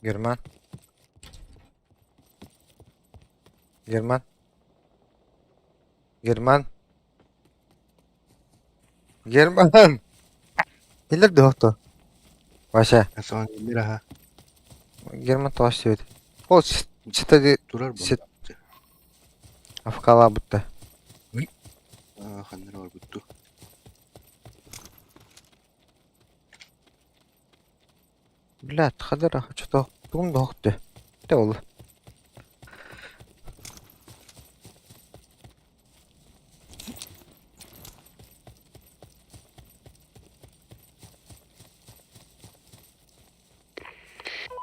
Герман. Герман. Герман. Герман! Киллэр дуо то? Вася. Сон аха. Герман тоҕо истибит? Ол ситэ Турар сит Афкалаабытта. Ханнара барбытту. Блядь, хадара, что-то тугум да охты. Те ол.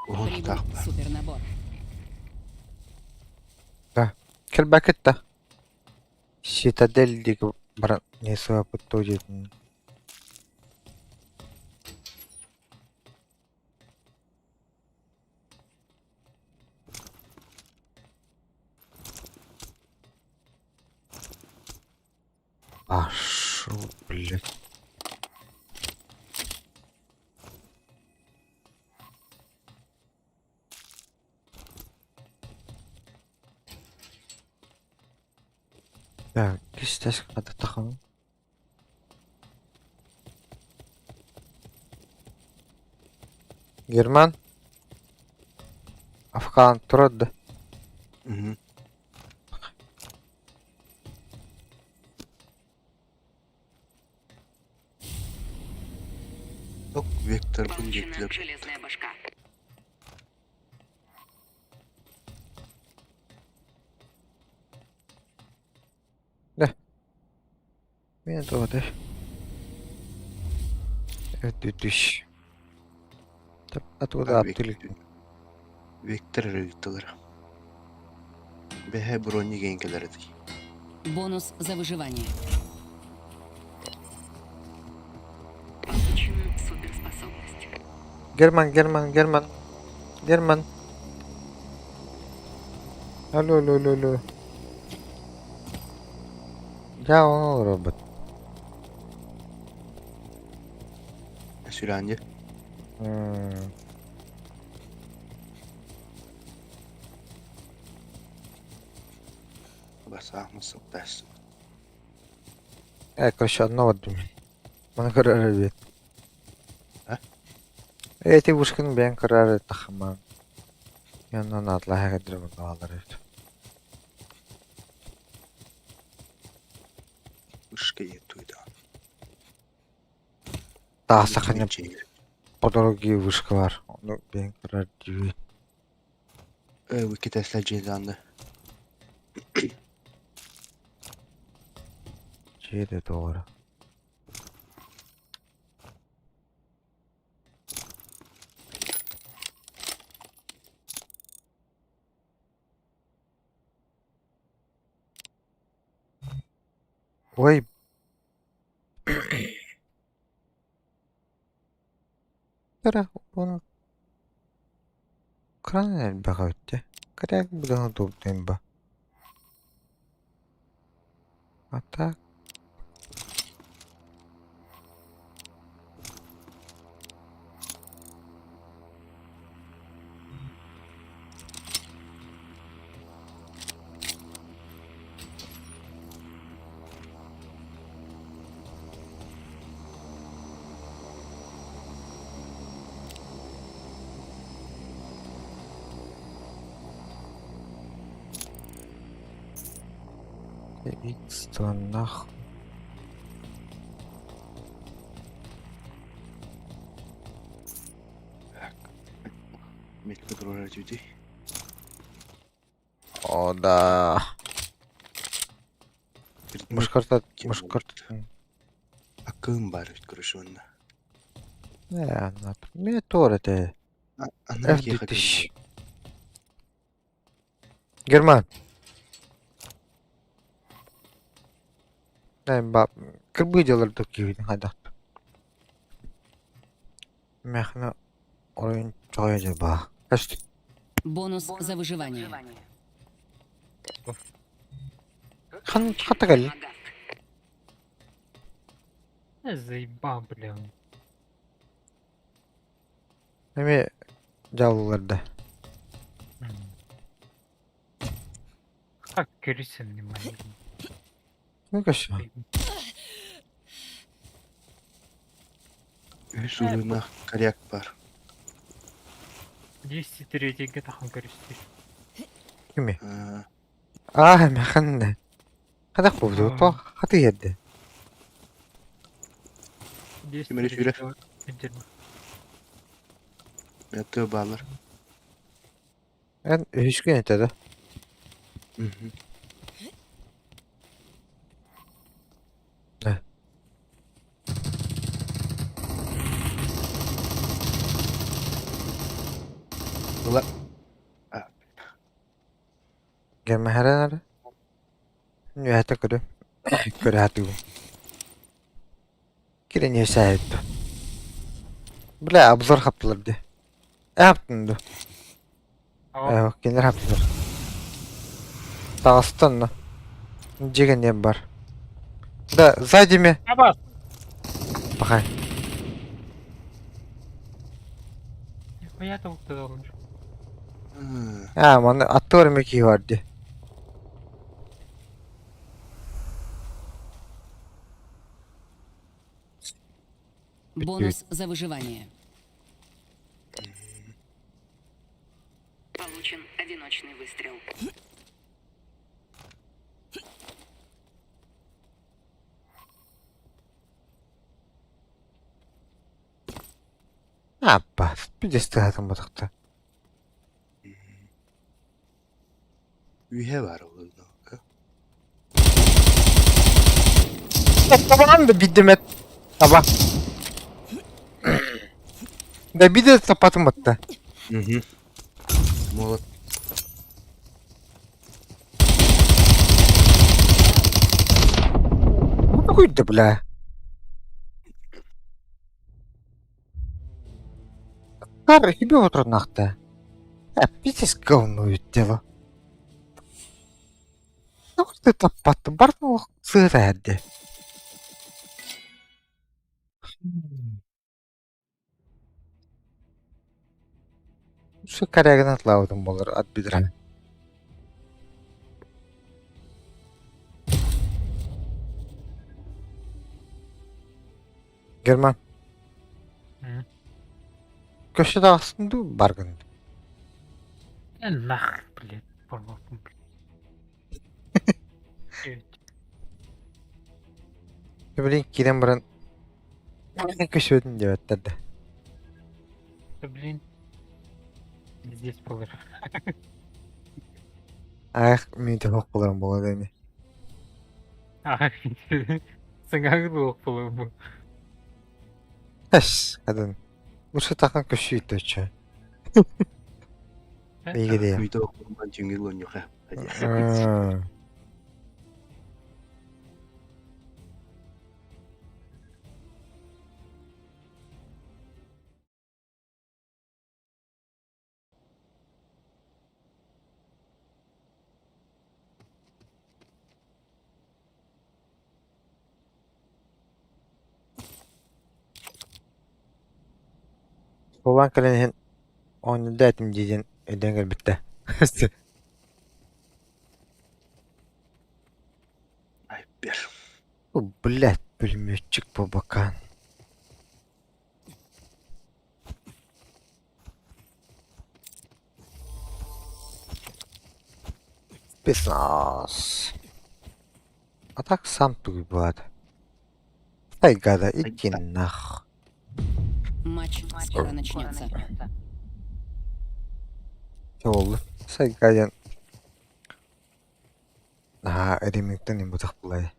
Уһун Прибыл тутаахпа. супернабор. Да. Кэлбэккит да. Цитадель диэки баран не сыаппыт диэтин. Пошел, блядь. Так, кистэс хататахым. Герман? Афган турар да? Мгм. Ок, вектор Получена диэтилэр. железная башка. Мин туох Өттүтүш. Откуда аптылык? Вектор ыыттылар. Бэһэ брони кэлэр этий. Бонус за выживание. Получена суперспособность. Герман, Герман, Герман. Герман. Алло, алло, алло, алло. Я он робот. Сүрәнди. Басаахмын сыптас. Короче, одно думаю. Маны көрөр эбит. А? Эти вышканы бэйэҥ көрөр тахамаан. Онон атлаһа кэдирэ баалар эбит. Вышка етуйда. Тааса ханна по дороге вышка бар. Ону бэйэҥ көрөр диибин. Вики Тесла дьиэланды. Дьиэ да доҕоро. Ой. Кыра ону кран элбэх эбит дии. Кырак быдан ба. А так Икс-то нахуй. Так. Метка турар дии. О, да. Мышкарта, мышкарта. Аккын бар эбит көрүшүнна. Не, Мне тоже это. F2000. Герман. Ба кырбыы дьалар киһитин хайдах Мэхнэ оройун чоҕойо дьылбаа. Бонус за выживание. Хан хата кэллин? Заебал, блин. Эмиэ дьаалылар да. Как көрүсэ внимание. Ну көстө. Үһүс уруйнаах коряк бар. 203-ге тахан көрүстү. Кими? Аа, Аа, механне. Хадах буолду, то хаты иһэрдэ. Ким эрэ сүүрэр. Тыа бааллар. Эн үһүскүн этэ да? Мгм. Да. Ыла. Гэмэһэрэн эрэ. Үөһэтэ көрө. Көрө Кирин үөсээбит. Бля, обзор хаптылар дии. Э хаптын ду. Э, кинилэр хаптылар. Таҕыстан но. Дьигэ не бар. Да, сзади ме. Абас! Пахай. Нихуя толкуйдалар. А, маны аттыгар эмэ киһи бар дии. Бонус за выживание. Получен одиночный выстрел. Аппа, пиздец ботахта. Үһэ баар ол Табаҕан да биирдэ таба. Да биирдэ таппатым батта. Молот. Ну какой да бля. Кар тебе вот нахта. А пиздец говно ведь дело. Ну ты таппатты бардын сыыра эрде. Şu корягын атлаабытым буоллар ат бедра. Герман. Көстө таҕыстын дуу баргын Нах, блядь, порвал. Блин, киирэн баран көсүөтүн диэбэттэр да. Да блин. Здесь был. Аах, мүнүүтэ суох буоларым буолуо да ини. Сыҥааҕы дуох буолуо Эс, хатын. Урсутахан көссүүттөччү. Миигириэ. Мүйтэ оккуман түҥүл онньуха. Буолан кэлэн иһэн оонньуурда этим дии диэн өйдөөн кэлбиттэ. Айбер. Блядь, пулеметчик по бокам. Спецназ. А так сам тугуй бывает. Ай, гада, иди нах. Матч скоро начнется. Все Сайга диэн наһаа Ремингтон имбутах булай.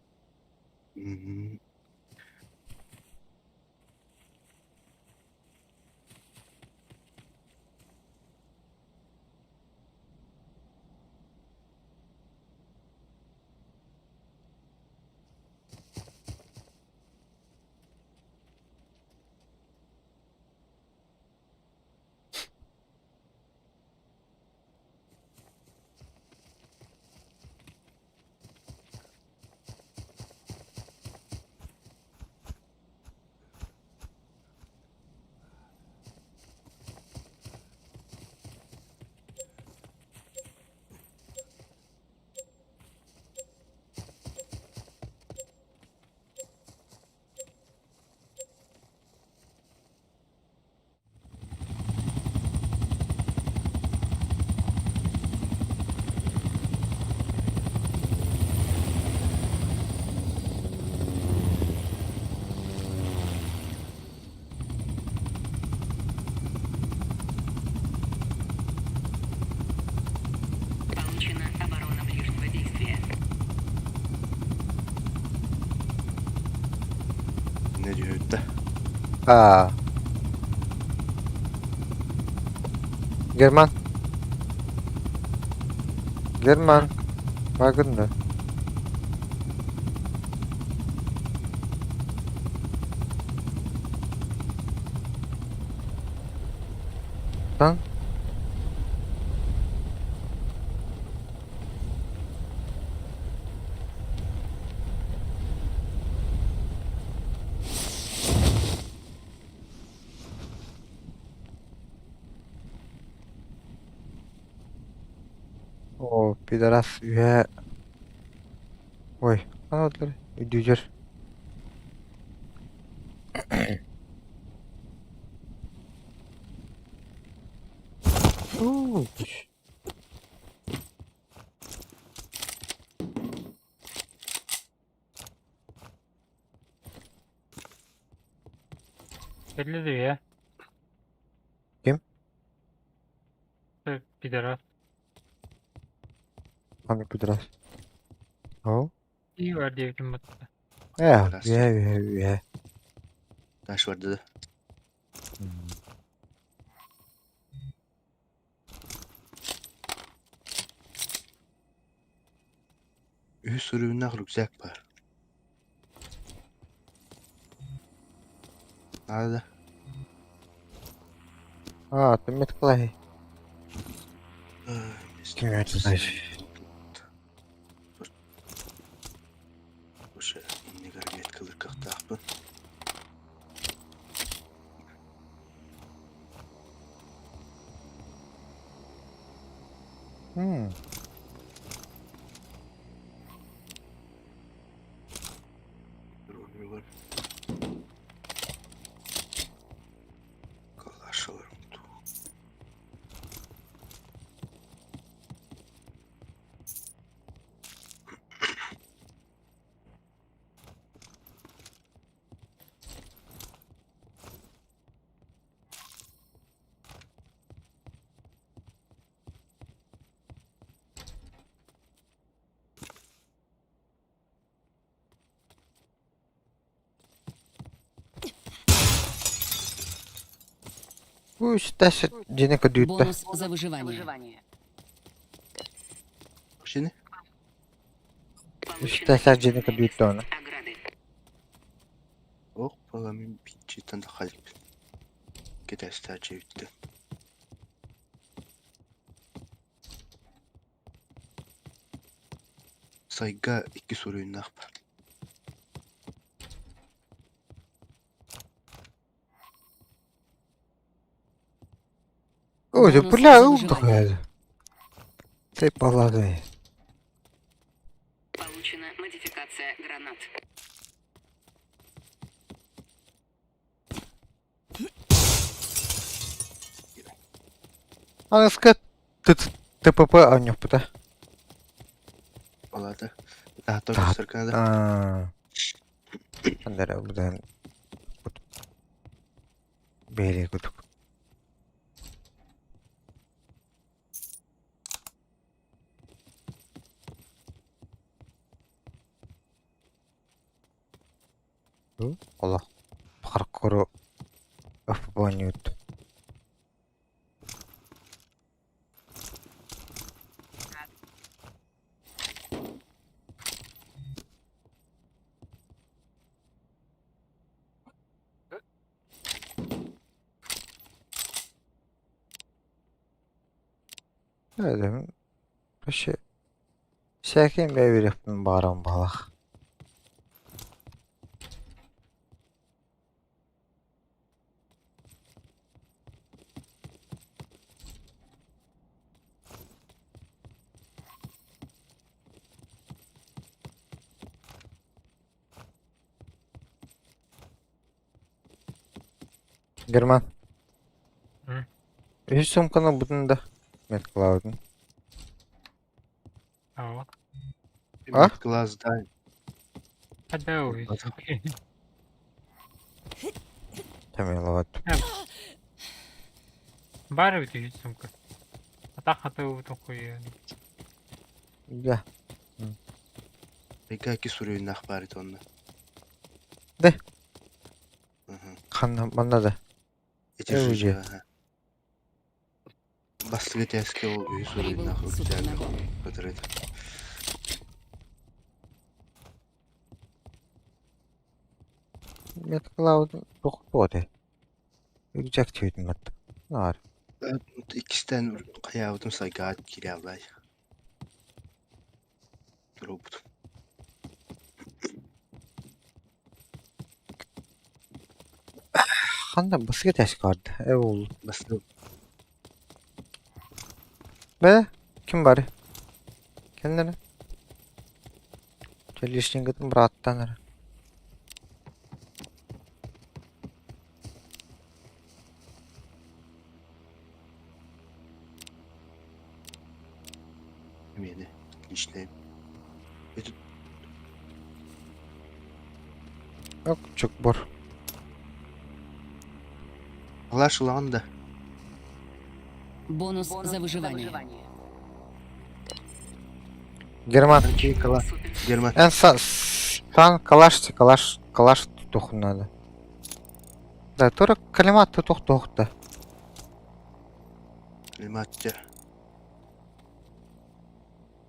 Бүттэ. Аа. Герман. Герман. Бааргын дуо? Lan. Оо, пидорас үһэ. Ой, ханна Үрдүгэр. Уу. Belli diyor ya. Ким? Пидорас. Ханнык пидорас? Оо. İyi var diye bütün battı. Ээ, Пидорас. үһэ үһэ үһэ. Таш барда да. Үһүс суруйуннаах рюкзак баар. Наада да. Аа, ты метклай. Ким это Уже иннигэр веткалыыр кыахтаахпын. Калаш ыларым дуу. Үс тэс дьиэни көрдүүттэ. Бонус за выживание. Вообще Үс тэс дьиэни көрдүүттэ оны. Ох, баламин биччитэн да халиппин. Кэтэстää дьиэбиттэн. Сайга икки суруйуннаах баар. Ой, Бонус бля, за ыл выживание. Ты полагай. Получена модификация гранат. Аныска ТПП оонньуохпута. Ол аата таһаттан Таһат- көстөр гына да. Аа. Андара будан бэйэ кутук. Олох паркуру оонньуут. Эдем вообще всяким бэйбириэхпин баҕаран баҕалаах. Герман. М? Үһүс суумканы ылбытын да меткалаабытын. А вот. А? Глаз дай. Hadi o Тамиловат. Баар эбит үһүс сумка. Атах хатыы хуйа. Да. Сайга икки суруйуннаах баар ити онно. Да. Ханна манна да. Ити Эвже. Бастакы этээскэ ол үһүс Прибыл уровеннаах рюкзак супернабор. кытарыта. Метклауд тохтуоте. Рюкзак түйдүн батта. Нар. Иккистээн хайаабытым сайгаат кириаллай. Робот. Ханна баска этээскэ барда. Э ол. Бастакы Бе ким бары? Кэллэр. Лишнингытын быраттан эрэ. Миэнэ личное. Это Yok чукбур. Алаш ылаҕын да. Бонус за выживание. Герман. Анкей кала. Супер. Герман. Эн сан калаш калаш калаш тутуохун надо. Да, тура калимат тутуох туохта. Лимаття.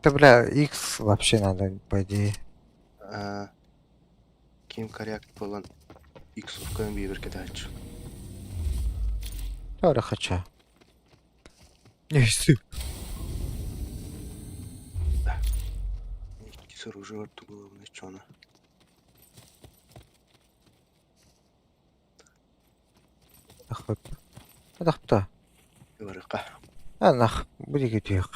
Да бля, X вообще надо, по идее. Ким коряк буолан иксовканы биэбэр кэтэһээччи. Тура хочу. Не, су. Иккис оружие тугулабына чона. Ахпа. Адахта. Барыка. Анах, буди кетиэх.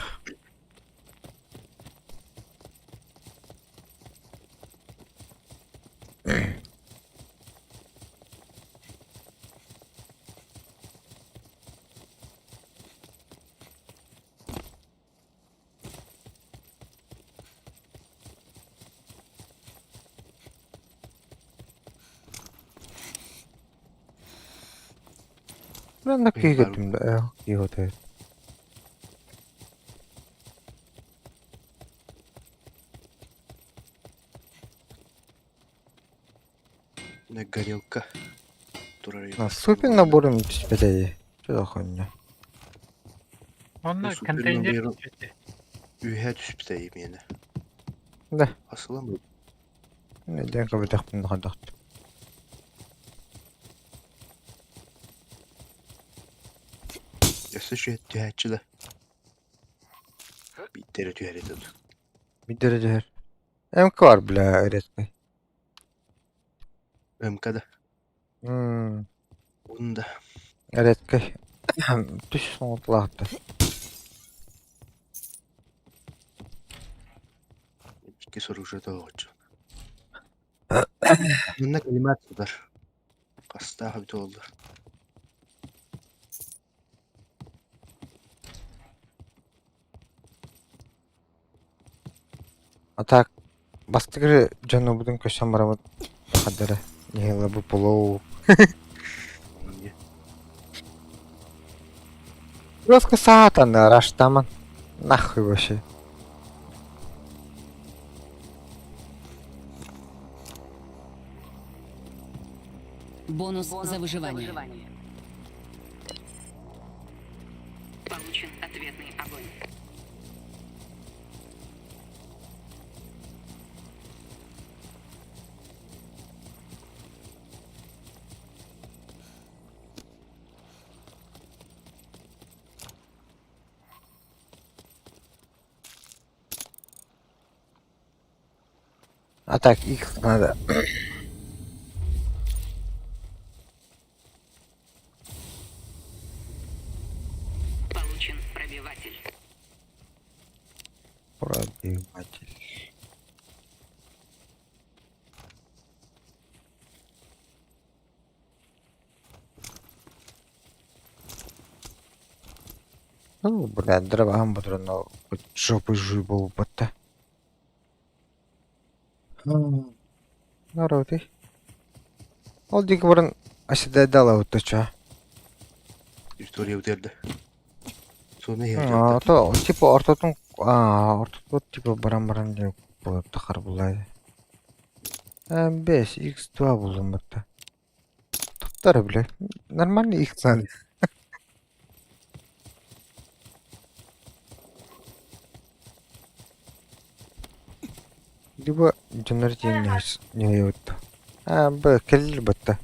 Манна киһи киһи На горелка. Турар. Супер наборын түспэтэй. Чё хуйня. Онно Супер контейнер набору. түстэ. Үһэ түспүтэ миэнэ. Да. Асылам Дэн кабытахпын хадахт. Өссө шүһэ түһээччи да. Бииттере түһэр этэ. Биддere МК бар бля редкий. МК да. Мм, Онда. редкий. Түс соңутлаахта. Иккис оружие тоҕоччу. Манна калимат сытар. Хастаах эбит буоллар. А так бастыгы дьонубутун көсөн барабыт хаддара. Нихила бу полоу. Онно. Просто саатан раштаман. Нахуй вообще. Бонус за выживание. Получен ответный огонь. А так, X надо. Получен пробиватель. Пробиватель. Ну, бля, дробам но хоть жопой жуй был будто. Народ, Ол диэки баран оседайдала вот ча. История үтерді. Соны иһэр То типа ортотун ортотун типа баран-баран диэн тахар буллай. 5 x2 булдум батта. Тара бля, нормально их надо. Либо дьоннор диэн ньыһыйбыт. А, б кэллэр батта.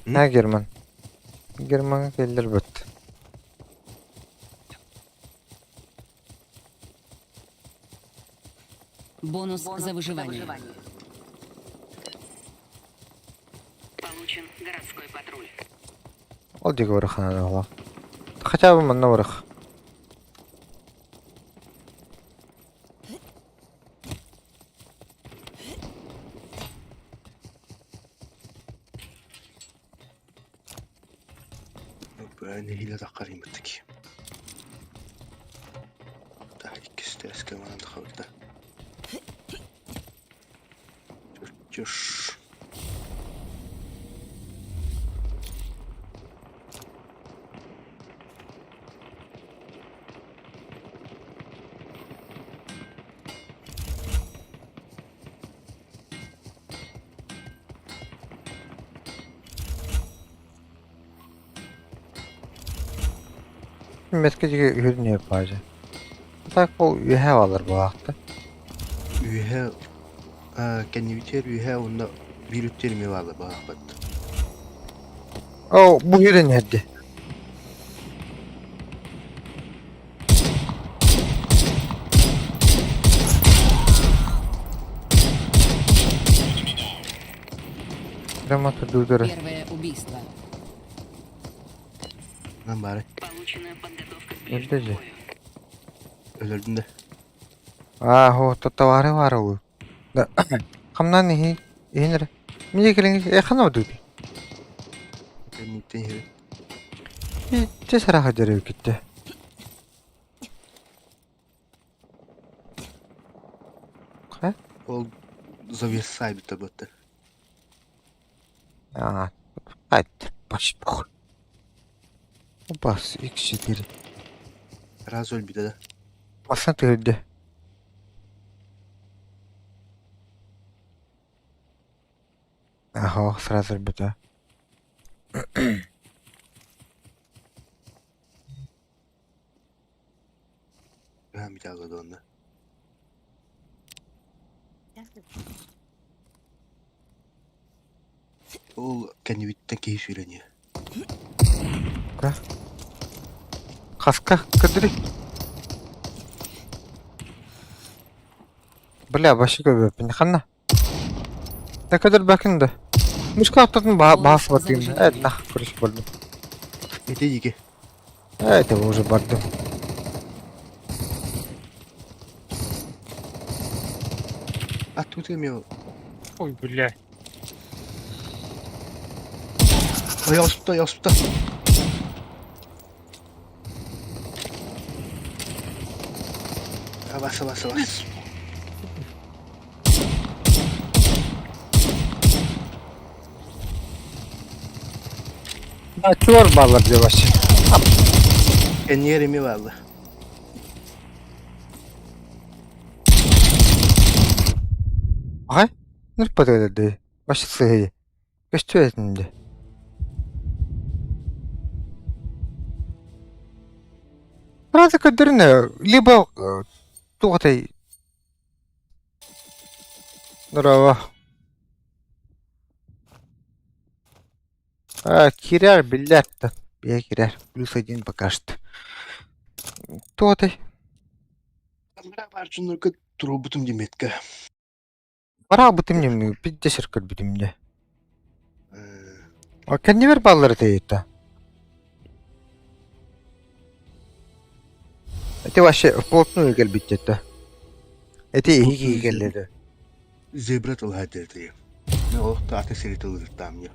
А, Герман. Гермаҥҥа кэллэр батта. Бонус за выживание. Получен городской патруль. Ол диэки барах Хотя бы манна барах. Нэһиилэ таххарыйбыттык. Иккис тээскэ манан тахабыта. Чертеж. Метка диэки үһүн баажа. Так ол үөһэ баалар буолаахта. Үөһэ кэннибитигэр үөһэ уонна биир үттэр эмиэ бааллар баҕахпыт. О, бу үөрэн иһэрди. Прямо тут Первое убийство. Нам баары. Получена подготовка к Өлдө ближнему же. бою. Өлөрдүм да. Аа, хо, товары бар ол. Да. Хамнан иһин иһин Мине келиң э хана дуди. Кэнниттэн иһэбин. Те сараха дерев китте. Ха? Ол зависай битэ бытты. Аа. Айт, баш пох. Бас X4. Раз өлбүтэ да. Басына түһүрдэ. Ага, сразу өлбүтэ. Хаан битэ аллада онно. Ол кэннибиттэн киһи сүүрэн иһэр. Хаска кыдыры. Бля, башы көбөппүн. Ханна? Да кыдыр бакын да. Мушка аттатын баас Бонус за бардым. Э, выживание. нах, короче, бардым. Ити диэки. Это уже бардым. А тут эмиэ Ой, блядь. Ой, оспута, оспута. Бас, бас, бас. А, чуар баллар деп вообще. Кэнниэр эмиэ баалла. Ага. Ну, подойди. Вообще сыгы. Көстү этинде. Сразу көдөрүнө, либо тугатай. Здорово. А, кирер, блядь, Я кирер. Плюс один пока что. Тугатай. Бара дьоннорго туруорбутум диэметкэ. Бара бутым немного, 50 көрбүтүм А кэннибэр бааллар этэ Эти вообще вплотную кэлбиттэтэ. Эти иһиги кэллэдэ. Зебра тылһа дэрдии. Мен олох аты сири тылыртаам я.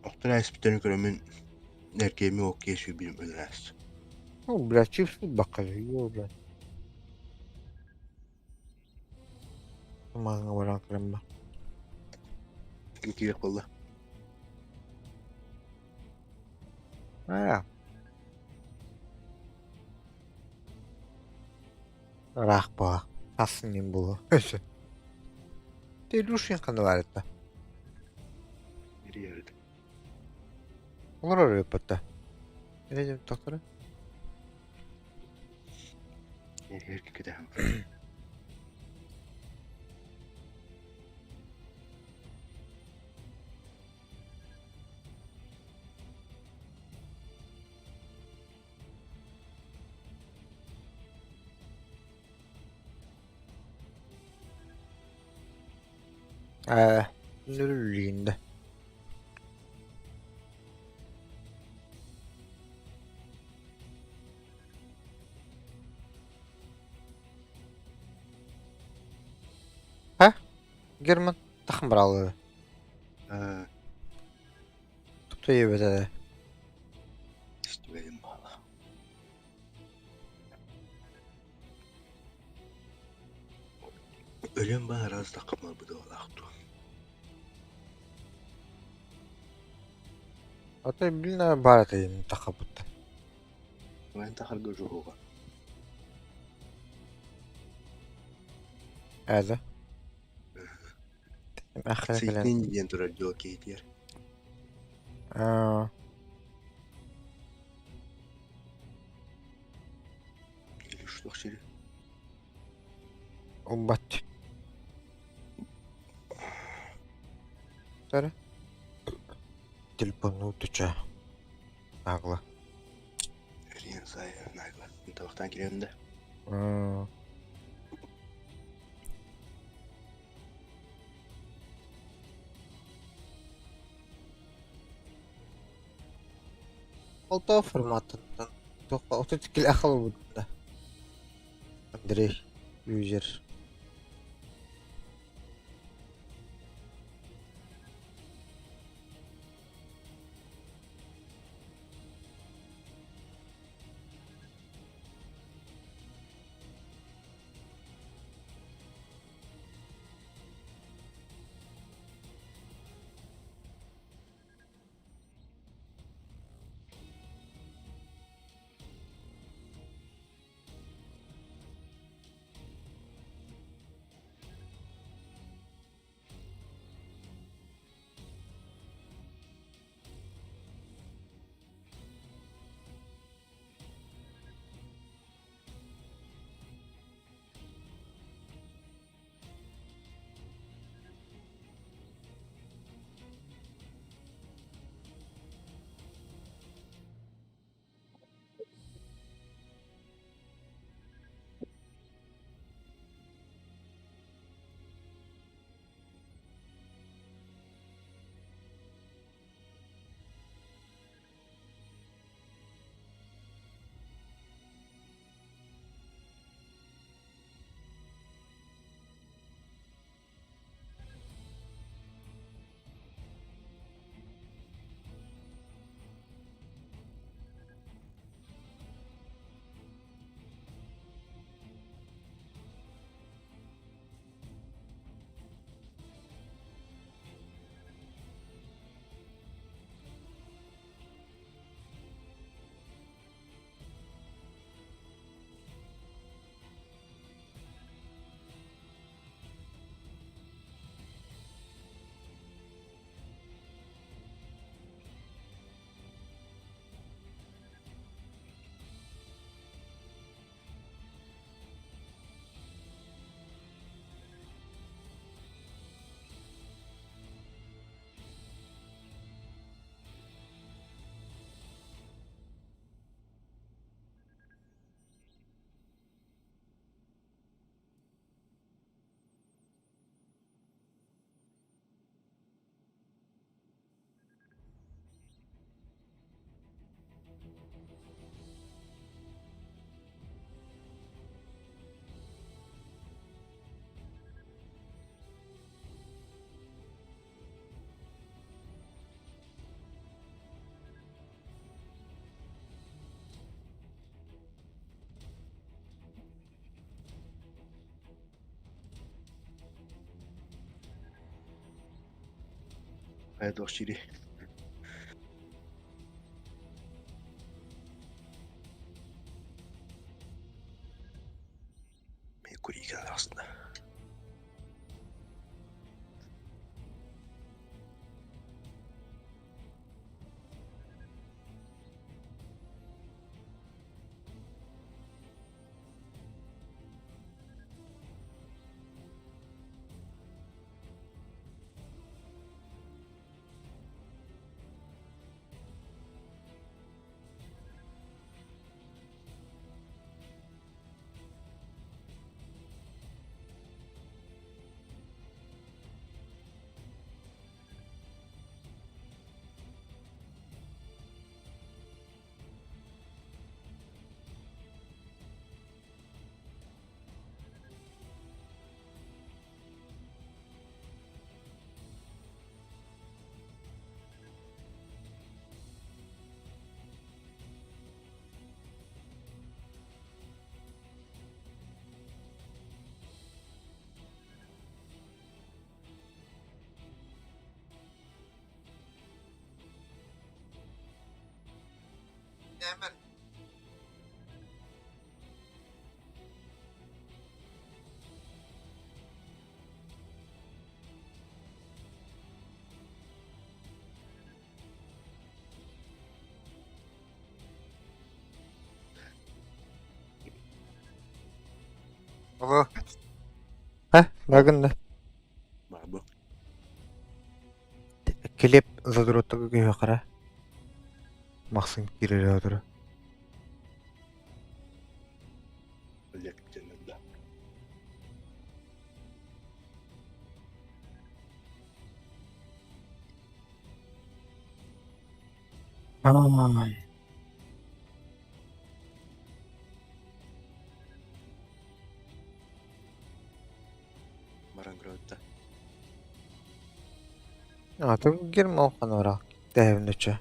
Охтор эспиттерин көрөмүн эркеми оккие сүүбүрүм өлөрөөс. Ну, бля, чипсы баккар, ё, бля. Маңа баран кырымба. Ким киирэх буолла? А. Ыраах буола. Хас ньим буолуо. Өссө. Илюшин ханна баар этэ? Ириэбит. Олорор ыыппыта. Или тохторо? Эргэр кэтэһэн. Ээ, нүрүллүүндэ. Ха? Герман тахым бараллы. Аа, Туптайы бэтэ. истибэтим баала. Өлөн баҕараз да хамарбыдалаах дуо? Ата билна баратайым тахабыта. Мен тахарга жуһуга. Эдэ. Ахра кэлэн. Сыйтын диэн турар дьуо киһитиэр. Аа, Илюш сири. уббат. Тара. Телефону туча. Агла. Эриэн сай найла. Тавахтан киренде. Аа. Алта форматыттан. Тоққа 32 ақыл бұдда. Андрей, юзер. Хайдах сири. Алло. Ха, багында. Баабы. Килип задротага киһи Махсын киирэрэ отура. Олег дьэнэрда. Ай. Баран көрөттө. А, ты гермал ханора. Тэвнүчэ.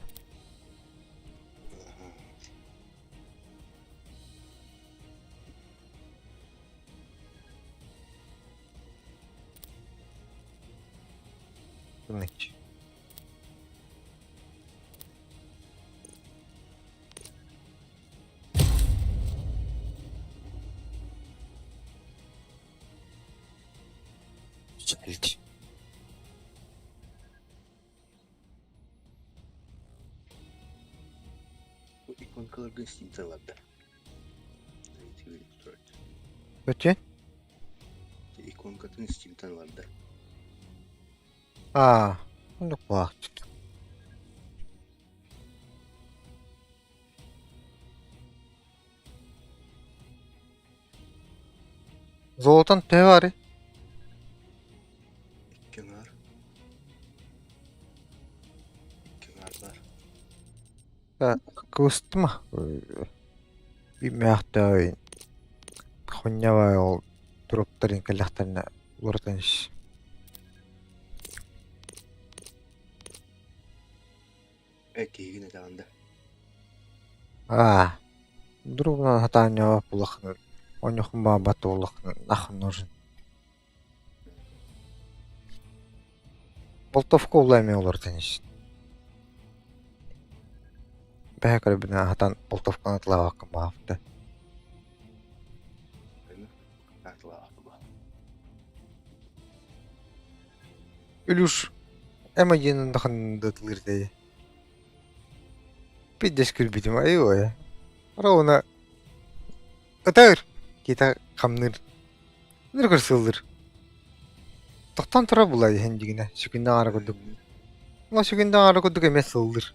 Ныч. Чальч. Бу иконкаларга стимталарда. Өтен? Иконкатын стимталарда. А, ну хватит. Золотан төһө баарый? Икки аҥаар. Икки аҥаар баар. Кыбыстыма. Биммээхтэй хонньабай ол туруктарын кэллэхтэринэ уларытан ис. Э киһигин этэҕин да. Аа, друг хатаанньаба булахны онньохун баабат буоллахына нахуй нужен. Болтовка ула эмиэ уларытан ис. Бэһэ көрөбүнэ хатан болтовканы тылаабаккын баҕафта. Илюш М1 дахын дытылыр Пиздец күлбүтүм айой. Ровно ытыр кита хамныр. Ныр көрсылдыр. Тохтон тура була иһэн дигинэ сүкүндэ аҥара курдук. Ма сүкүндэ аҥара курдук эмиэ сылдыр.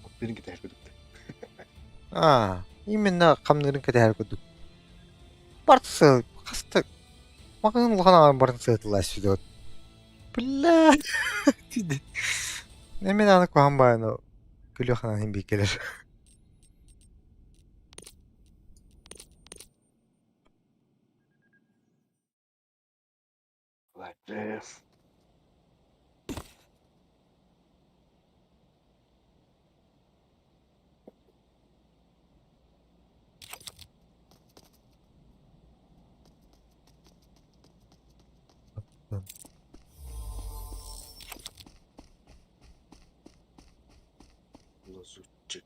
Оттырын кэтэһэр курдук. Аа, именно хамнырын кэтэһэр курдук. Барт сыл хаста Маҕан улахан аҕам баран сыатылаа сүдүт. Бля. Эмин аны куһаҕан баайыны күлүөх анаан иһин кэлэр. Like this. Лазутчик.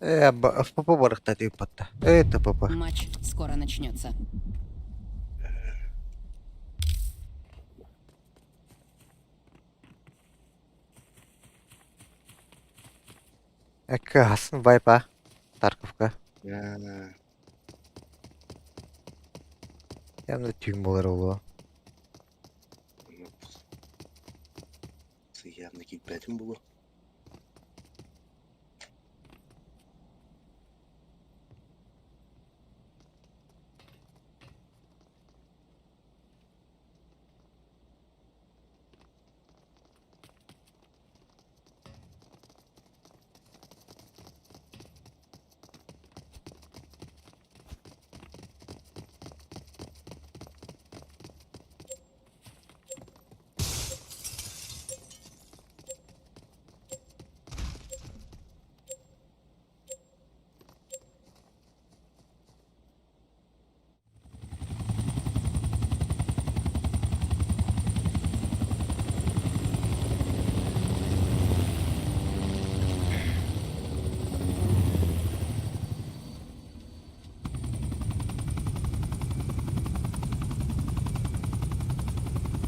Э, ФПП барыхта тыыппатта. Э, ТПП. Матч скоро начнется. Экка хасын вайпа. Тарковка. Явно түйін болар олуа. Явно киирбэтим буолуо.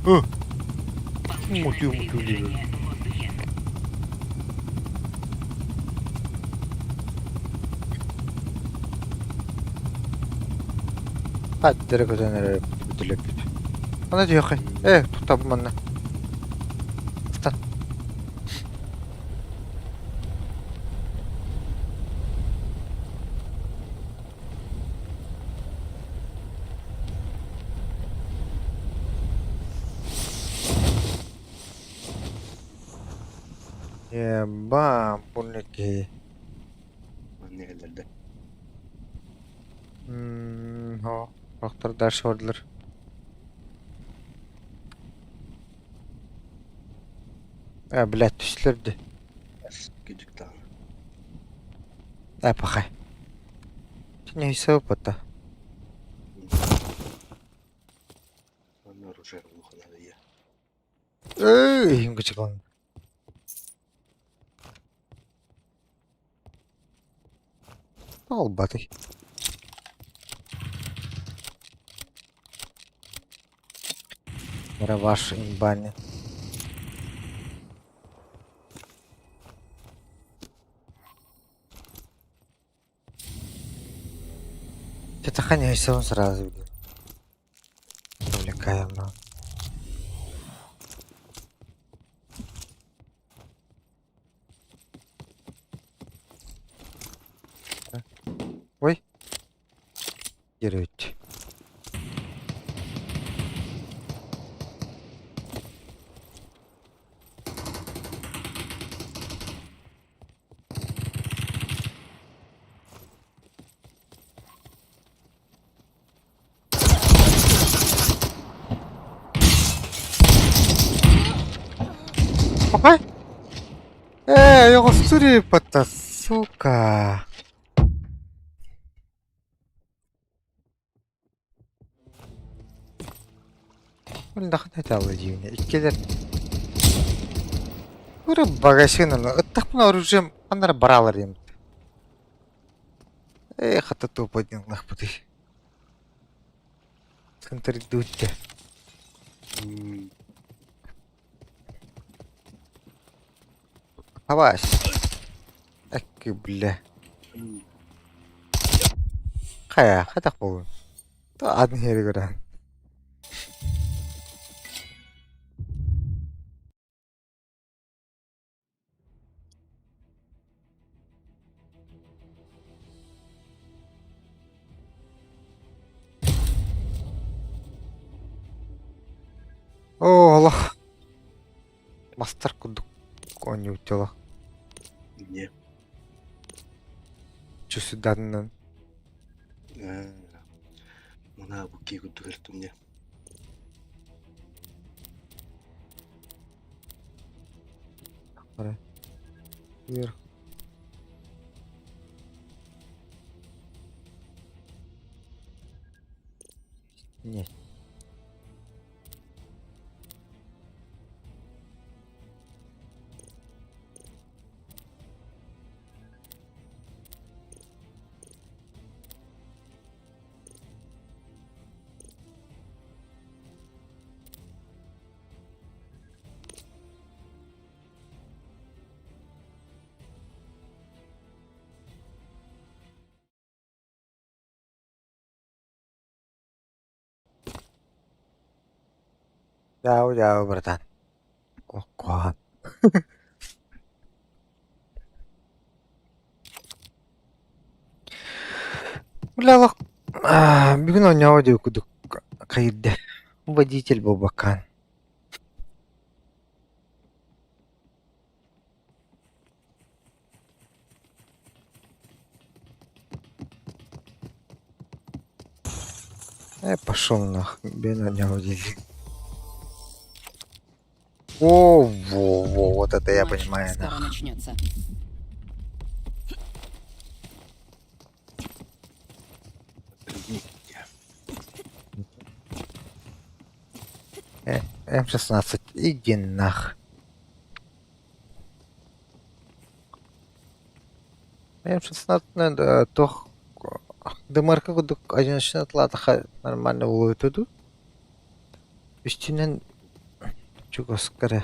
Получено Мутю, мутю, передвижение в воздухе. Аттары көтөн эрэр бүтүлэппит. Ана диэххэ. Э, туттабын манна. Ыстан. Еба, бу не киһи. Манна кэллэрдэ. Һоо, сорохтор дальше бардылар. Э, блядь, түстүлэр дии. Кыдьык даҕаны. Э, пахай. Не сыппата. Манна оружие улахан ийэ. Эй, иһим кычыкалан. Албатый. Ваш имбани. Чатаханяйся он сразу, блин. Увлекаем, на. Ой. Деревья. Ой! Э, йоҕустур сука. Дахна дьиҥэ иккилэр Ура багашын ыттахпына оружием ханна баралар диэн Ээ хата тупо диэн ыллахпытый Сынтырдуутте Хабаас Экки бля Хайа хатах буолун Атын иһэри көрөн Оо, олох мастар курдук оонньуубут олох Не. Чусуданынан Мына бу кии курдук эртумне. Вверх. Нет. Дьаабы дьаабы братан. Куһаҕан. Бля олох бүгүн оонньообот диэбит курдук хайырда. Водитель буолбаккаан. Э, пошел нах, бен оонньообот диэки. О, во, во, вот это я Матч понимаю, скоро нах. начнется. Э, М16, иди нах. М16 надо туох ДМРК курдук одиночнай атлаатахха нормально буолуо этэ дуу? Үстүнэн Чугаска эрэ.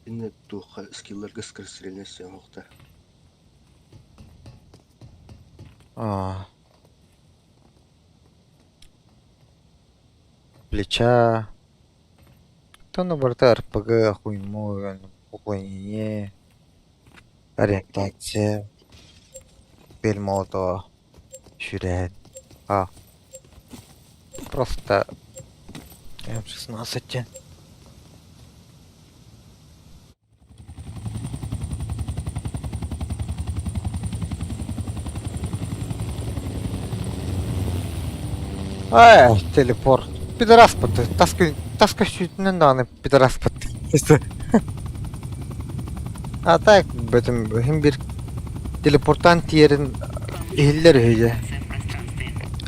Иннэ туохха скилларга скорострельность оҥоһуктар. Аа. Плеча. Оттон барыта РПГ, хуйму, уклонение, ориентация, бельмото, сүүрээһин. А. Просто М16 диэн. Ай, телепорт. Пидораспыт. Тас күн тас көстүүтүнэн даҕаны пидораспыт. А так бөтүм иһин биир телепортаан тиийэрин иһиллэр үһү дьэ.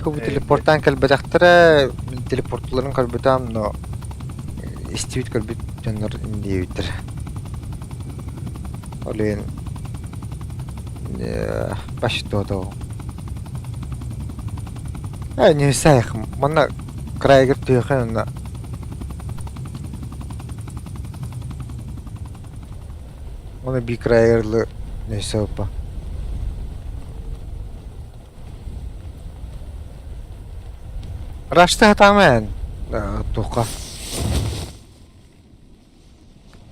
Бу телепортаан кэлбэтэхтэрэ, мин телепортуларын көрбүтүм, но истибит көрбүт дьоннор диэбиттэр. Ол иһин почти не знаю, манна крайгыр түһүөххэ онно Оны би крайгырлы нөсө опа. Рашты хатааман туохха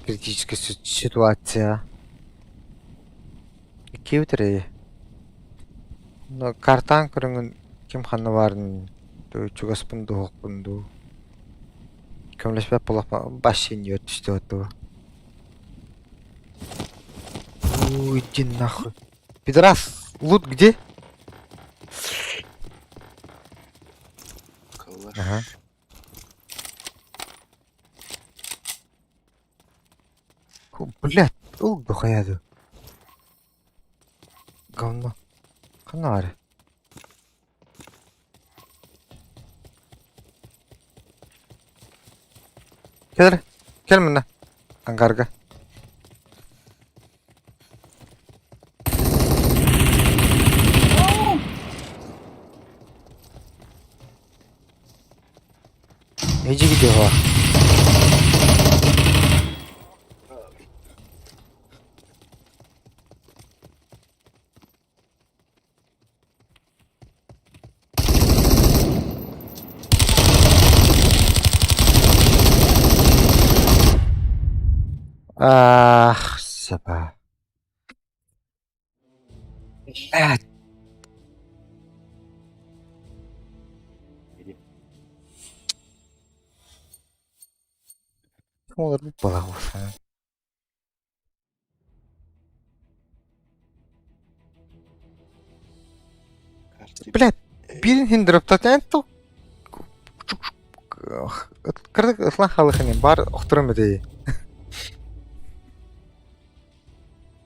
критическая ситуация. Иккиэбит эрэ. Но картаан көрөҥүн ким ханна баарын чугаспын дуу, суохпун дуу. Көмөлөспөт буоллахпына бассейн түстэ дуу. Уй, иди нахуй. Пидорас, лут где? Калаш. Ага. Блядь, ол дохуя дуу. Говно. Ханна баар? Кэл, кэл мына. Ангарга. Иди видео. Ах, саба. Блядь. Олорбут буолаҕын. Блядь, биирин иһин дроптатан кырдык ылан хаалыахын баар охтором этэ.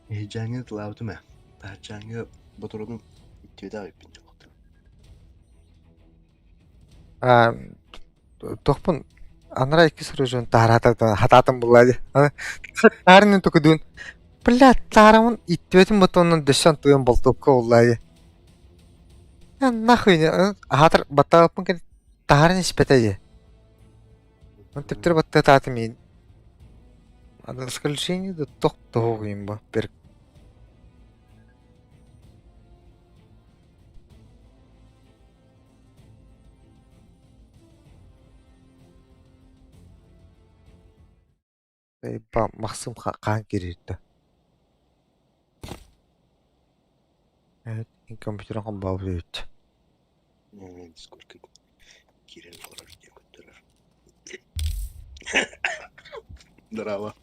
Эһиджааҥҥа тылаабытым ээ. Таһыччааҥҥа ботуруонум иттибэтэх эбиппин дьоллоохтор. Аа, туохпун анараа иккис оружиен таһараата хатаатым булла дии. Таарынын тукудуун блядь, таарамын иттибэтим ботуонун дөссөн туйан болтуокка булла дии. Нахуй аһаатар баттаабыппын кэннэ таһааран испэтэ дии. Төптөрү баттатаатым иин. Исключение да тох тоһугуйум бу бер Махсым хаан кириирдэ. Компьютерын холбообут эбит. Сколько киирэн олорор диэн көрдөрөр. Здорово.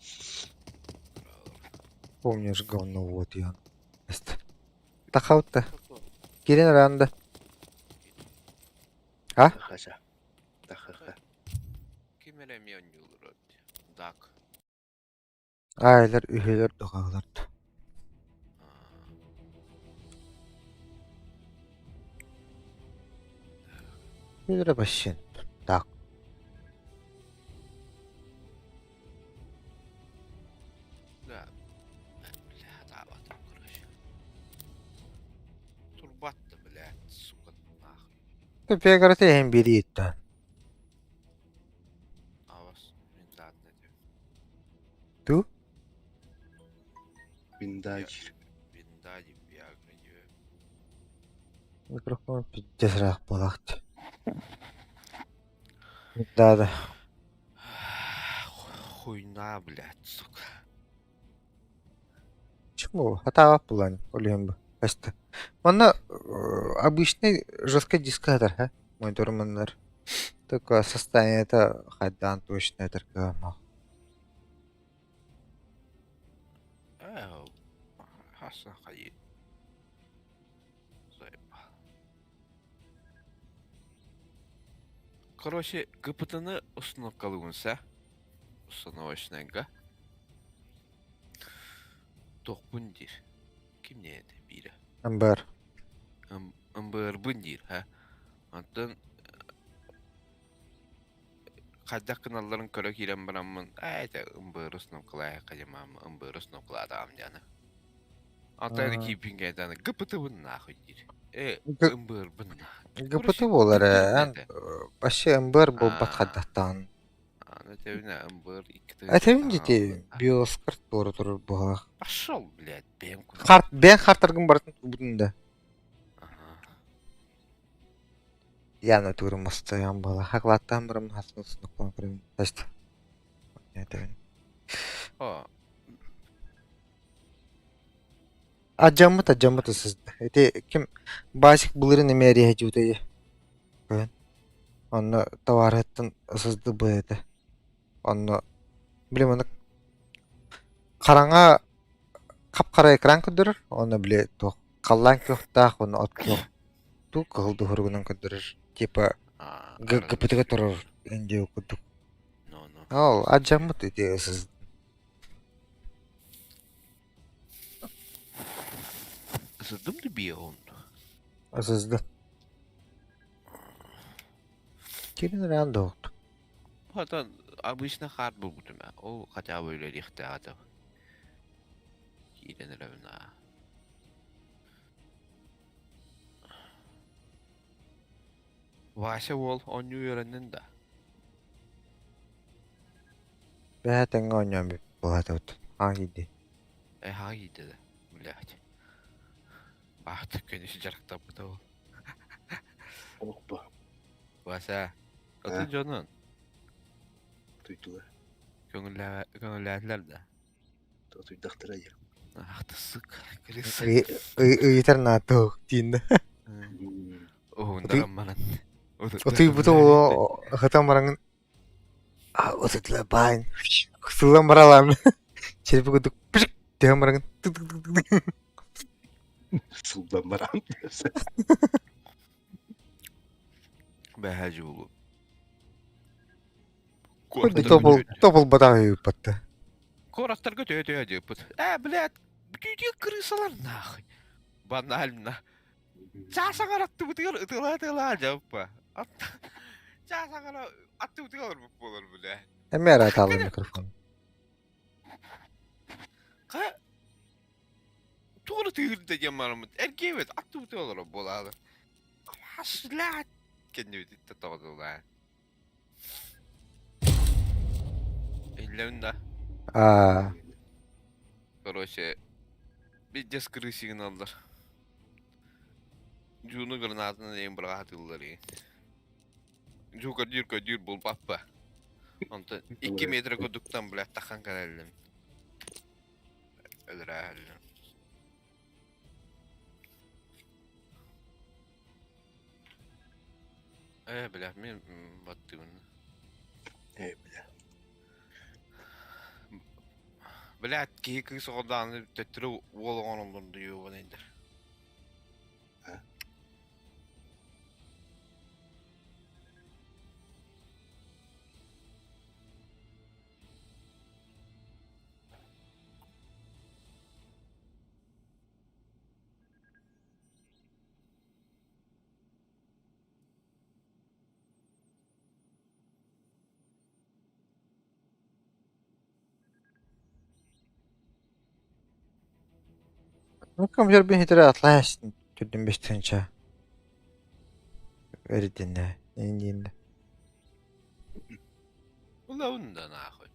Помнишь говно вот я. Тахаутта. Киирэн араанда. А? Тахаша. Тахаха. Ким эрэ эмиэ оонньуулур Дак. Аайлар үһүлэр дохаалар. Үһүлэрэ вообще так. Да. Бля, хатаабатым, короче. Турбат да, блядь, сука, нахуй. Пегарата иһин биэрииттэн. Авас. Винда диир. Винда диэн Виагра диэн. Микрофон пиздец ыраах буолаахтыы. Да да. Хуйна, блядь, сука. Почему? Хатаабат булан олуһун бу. Баста. Манна обычный жесткий дискатор, ха? Монитор маннар. Только состояние это хайдаан точно это кыамал. Э, хасан хайы. Заебал. Короче, ГПТ-ны установкалыгын сэ. Установочныйга. Туохпун диир. Ким диэн биирэ? МБР. МБРбын диир, ха. Онтон хайдах гыналларын көрө киирэн бараммын, ээ это МБР установкалаайахха дьамаама, МБР установкалаатаҕым дианы. Антон киирбин кээтаны ГПТ-бын нахуй диир. Э, МБРбын нахуй. ГПТ буолар ээ. Вообще МБР буолбат хайдахтаан. Аны тэбинэ МБР икки Этэбин дии биоскарт туора турар буолах. Пошел, блядь, бэйэм Харт бэйэн хартаргын барытын тубутун да. Яна туурум мастайан буола. Хаклааттаан барам хасын сунукпан көрөм. Таста. Этэбин. О. Адьаммыт адьаммыт сызда. Ити ким Басик былырын эмиэ эриэһэ Көрөн. Онно товарыттан сызды быһыыта. Онно били маннык хараҥа хап-хара экран көрдөрөр, онно били туох халлаан күөхтээх уонна от күөх туу кыһыл дуһуругунан көрдөрөр. Типа ГПТ-га турар индио курдук. Ол адьаммыт ити сыз Сыздым да биэҕин. Сызды. Кирин ыраан да оҕут. Потом обычно хаар булбутум ээ. Ол хотя бы үлэлиэхтээх этэ. Киирэн эрэбин аа. Вася уол оонньуу үөрэннин да? Бэһэ тэҥҥэ оонньоон буолаатыбыт. Аан киирдии. Э, аан киирдэ да, блядь. Баахта күнүс дьарыктаммыта ол. Олохпо. Вася, атын дьонун Туйдулар. Көҥүллээтилэр да? Тутуйдахтара дии. Ах ты сука, крыса. Ыйытар наатуох диин. Уһундаран баран. Утуйбутум хатан баран утутла баайн. Сыллан баралаам. Черепи курдук пшик түһэн баран Сылдан баран. Бэһэ жуулу. Тобул тобулбатах ыыппатта. Куораттарга төһө-төһө диэппит. Ээ, блядь, бүтүүтүгэр крысалар нахуй. Банально. Чаас аҥар аттыбытыгар ытыалаа-ытыалаа дьаппа. Чаас аҥара аттыбытыгар олорбут буолар, бля. Эмиэ араатаалла микрофон. Ха туора тыырда диэн бараммыт. Эргиэбит аттыбытыгар олорор буолаалы. Хашлаат кэннибититтэн тоҕотулаа. Иллэбин да. Аа. Короче, пиздец крысигин аллар. Дьууну гранатынан эйин быраҕаатыыллар ии. Дьуу көрдүүр көрдүүр булбаппа. Онтон 2 метр курдуктан блядь тахан кэлэллим. Өлөрөөһөллүм. Э, бля, мин баттыыбын. Э, бля. Блядь, киһи кыыс оҕордоҕуна төттөрү уол оҥороллор дуйуобанайдар. Компьютербин хитэрэ атлаһа түрдүн бэстэнчэ эрдинэ иннинэ Улаун да нахуй.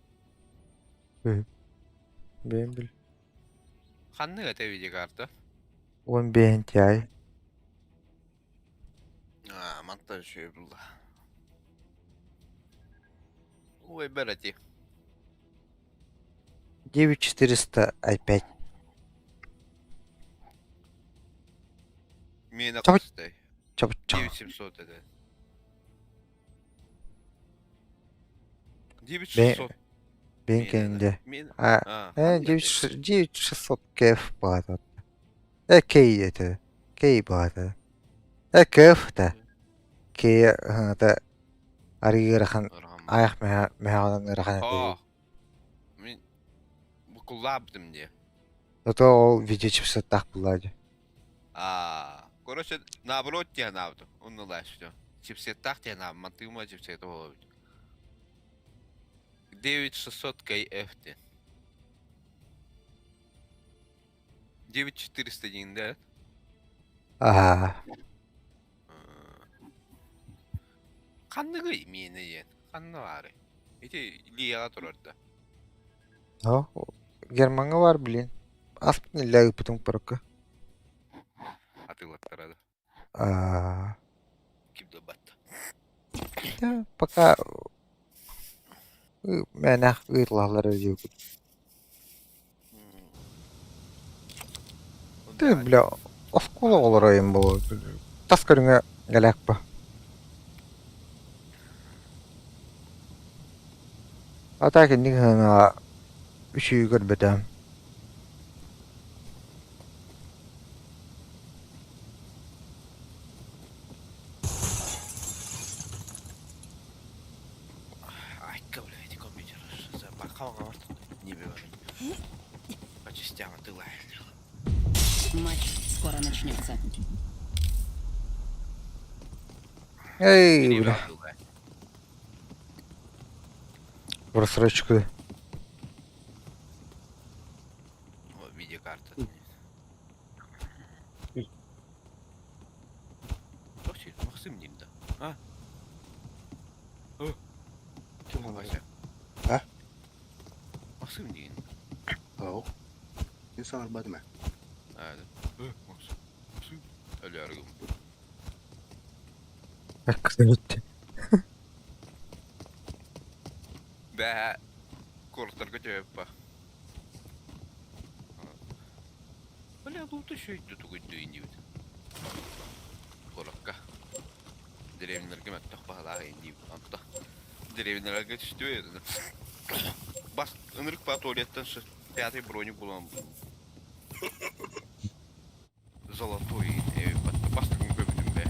Бэйэм бил. Ханнык этэ видеокарта? Уон биэһин Ti. Аа, мантан үчүгэй булла. Ой, бэрати. 9400 i5. Миэнэ Чабы- хастай. Чабычча. 9700 этэ. 9600 Бэйэн кэннэ. Мин А, а, э, 9600 КФ баата. Э, Кей это. Кей баата. Э, КФ та. Кей это арыгырахан аях мэхэ ырахан этэ. О. Мин букуллаабытым дии. Зато ол видео чипсеттаах булла дии. А, короче, наоборот диэн аабытым. Оннулаа все. Чипсеттаах диэн аабым. Мантыыма чипсет буолабыт. 9600 КФ диэн. 9400 диэн да? Аа, Ханныгый миэнэ диэн? Ханна баарый? Ити Лияҕа турар да. О, Гермаҥҥа баар блин. Аспын иллээ ыыппытым курукка. Атыылаттара да. Аа, Ким да батта. да, пока мээнэх ыытылаһаллар диэбит. Ты, бля, оскуола оҕолоро им буолуо. Тас көрүҥэ гэлээк ба. А так инник ыһыҥа үчүгэй көрбөтөм. Айка, блядь, компьютер. Не По частям отылает. Матч скоро начнется. Эй, бля, просрочку. Видеокарта. Максим нигде. А? Ким Вася. А? Максим нигде. Ау. Мин саҥарбатым ээ. А, да. Максим. Максим. Өлөргүм. Кызым Бә, курстарга төп. Бля, тут еще идет тугуйду индивид. Коротко. Деревняларга мөттөх баһалаах индивид. Онто. Деревняларга түстү. Бас ынырык па туалеттан пятый броник булан. Золотой бастыгын көбүтүм бэ.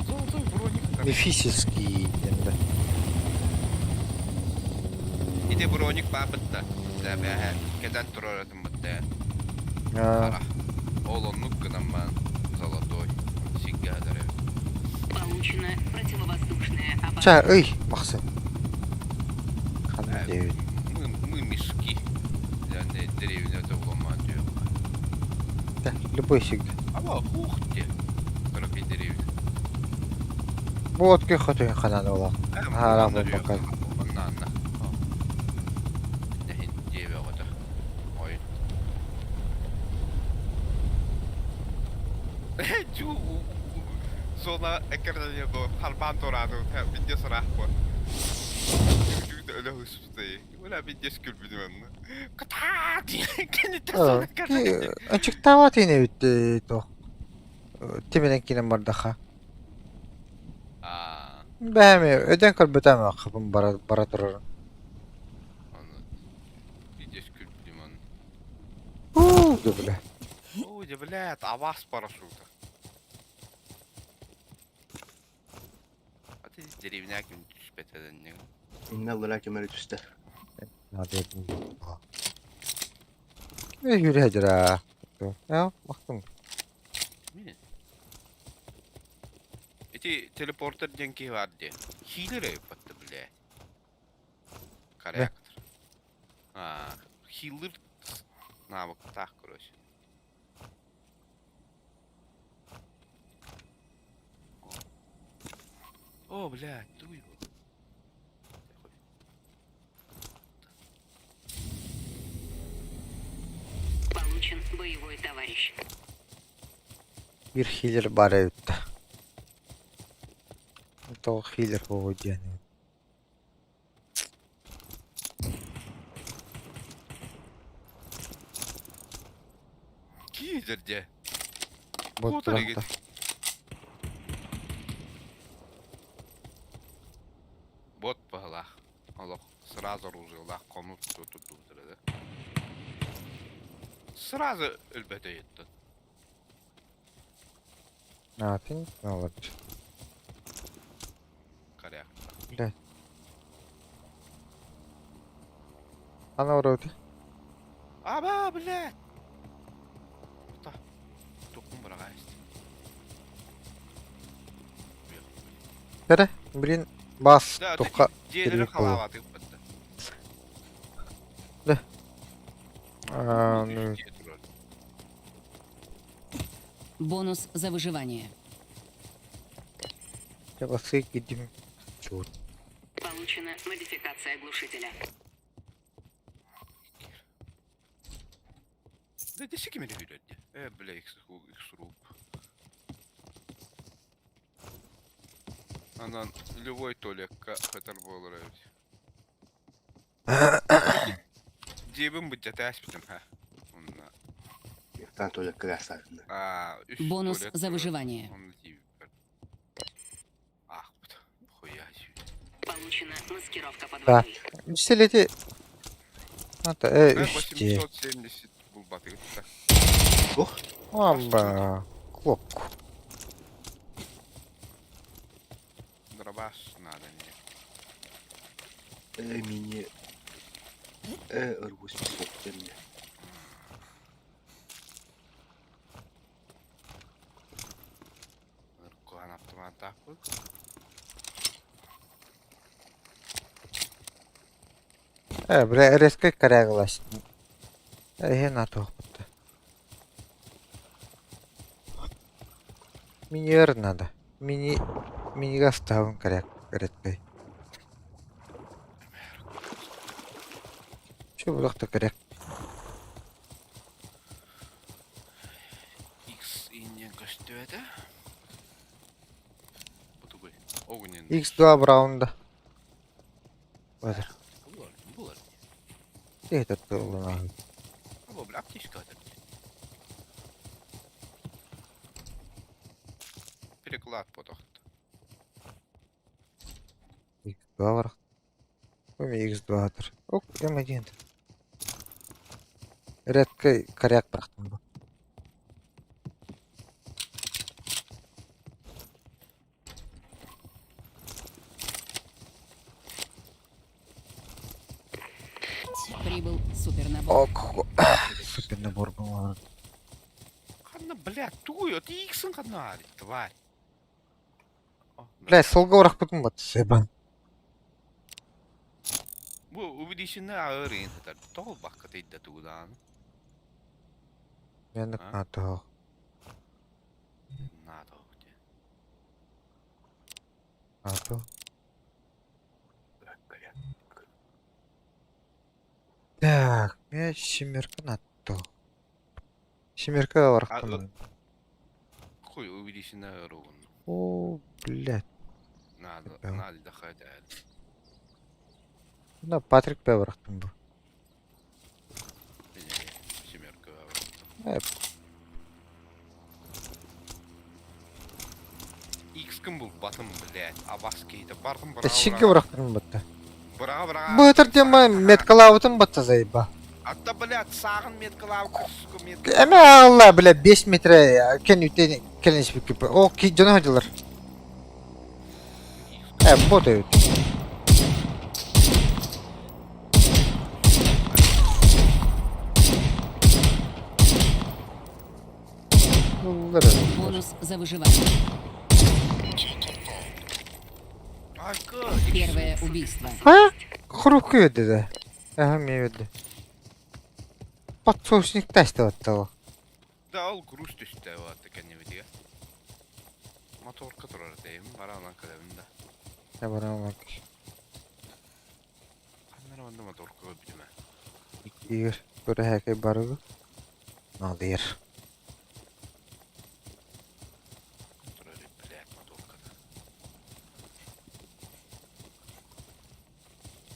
Золотой броник. Мифический диэн да. Ити броник баабытта. Да бэһэ кэтэн турар этим бытта. Аа, Ара. Ол оннук гынан золотой. Сигге хадары. Получена противовоздушная оборона. Ча, ый, Максим. Ханна диэбит. Мы мешки. Я деревня это уломан Да, любой сиг. Аба, хух те. Короче, деревня. Вот көхөтүн ханан ола. Ара буолбакка. Анна, анна. Нехин дебе оҕото. Ой. Чу зона экерден бу харбан тураду видео сарах бу. Чу өлө хуспутай. Ула видео скүлбүдүм анна. Ката кенит зона ката. Ачыктаабат ини эбит то. Тиминен кинен бардаха. Аа, Бэми өдөн көрбөтөм хапын бара бара турар. аны видео скүлбүдүм анна. Уу, да бля. Ой, да блядь, авас парашюта. А ты деревня ким түспэтеден не? Иннэ аллараа ким эрэ түстэ. Надо. Э, юрэ жара. Я, мактым. Мин. Эти телепортер диэн киһи бар дии. Хилер өйпөттө, блядь. Корректор. А, хилер навык так, короче. О, блядь, туй его. Получен боевой товарищ. Биир хиллер баар эбит да. Тоҕо хиллер буолуо диэн. Киидер дьэ. Бот Куотар игит. бырахта. Бот баһылаах. Олох сразу оружиелаах хонуу турдубутара да. Сразу өлбөтө өйөттөн. Наатын алар. Коряк. Блядь. Ана вроде. Аба, блядь! Та. Тукун быраҕаайст. Эрэ, блин, бас Да, тухха дьиэлэри кирбит буолуо. халаабатык бытта. Да. А, ну, Бонус за выживание. я басы кидим. Чур. Получена модификация глушителя. Да десики мені вилетні. Э, бля, их сруб. Анан любой туалекка хатар буолар эбит. Дьиэбин быдьатааспытым ха. Онно Там туалекка гаастаатынна. аа үс Бонус туалет за турар. выживание. Онно тиийбиппэр. Аахпыт. Хуя себе. Получена маскировка под Да. водой. Үстелети. Ата, э, Э, үсте. 870 булбатыгытта. Ох, Амба. Клок. Дробаш надо мне. э, мини... Э, Р-800 мне. Кухан автоматтаахпыт. Э, бля, резко коряглась. Э, на то. Минер надо. Мини... Мини-гаставын коряк. Редкой. Че бұлақта коряк? X иннен көстүбэтэ. Бу тугуй? Огненный. X2 браунда. Бадыр. Булар, булар. Этот улана. Бу бля аптечка это. Переклад потохт. X2 бар. Ой, X2 атыр. Ок, М1. Редкой коряк бірақтым бұл. Прибыл супернабор. Ок, супер набор был. Ханна, бля, тугуй, ты X-ын ханна, тварь. О, Бля, солға орақ бүтін бат, себан. Бу увеличенный ağır сытар. Тоғыл баққа тейді тугудан. Мен А? НАТО. Надо где. НАТО. Так, бля. Так, мен семерка НАТО. Семерка А, орақтым. Хуй увеличенный ağır оғын. О, блядь. Надо, Да. надо дахать. Мына Патрик бе орақтым бұл. Семерка. Э, X кім бұл батым, блядь. Абас кейді бардым быраға. Шинге орақтым батта. Быраға быраға. Бұтыр дема меткалауытым батта зайба. Атта, блядь, сағын меткалау, күскі метка. Эме алла, бля, 5 метр кен үтен келенш бікіп. О, ки жона хадылар. Э, бот өт. Бонус за выживание. Первое убийство. А? Хрупкий өдді. Ага, мен өдді. Подсоусник тәсті батталы. Да, ол груз түсті вот кәнебедіге. Моторка тұрар дейм, баранан кәлемін да. Я барамын. Қаннар онда моторка бітіме. Игорь, көрі хәкей барығы. Наадыйар. Блядь, моторка.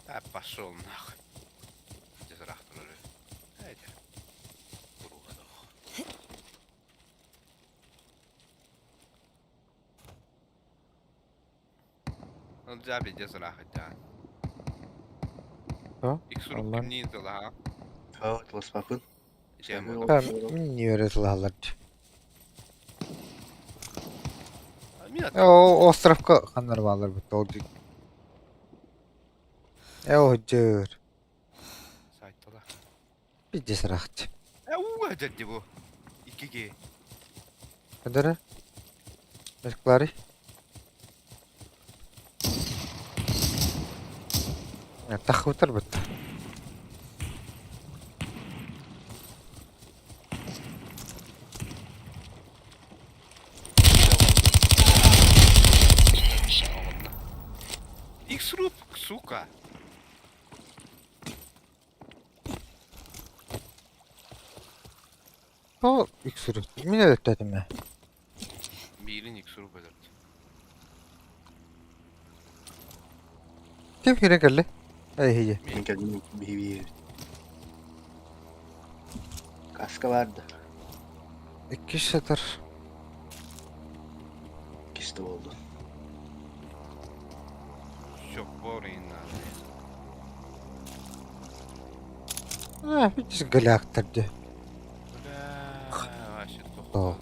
А, пошел нахуй. Мин үөрэ тылаһаллар дии. О, островка ханнар бааллар бутта ол дии. Э, оһдьыр. Пиздец ыраахчы. Кадара? Клари? Тахыбытар бытта. Икс-руп, сука! Ол икс-руп. Мин өлөттөтүм ээ. Биирин икс-руп өлөрдө. Ким киирэн кэллэ? Эһиги. Мин кэллим биһи Каска баар да. Иккис сытар. Иккис да буолду. Все, борина. А, видишь, галяктар дии. Бля, вообще О.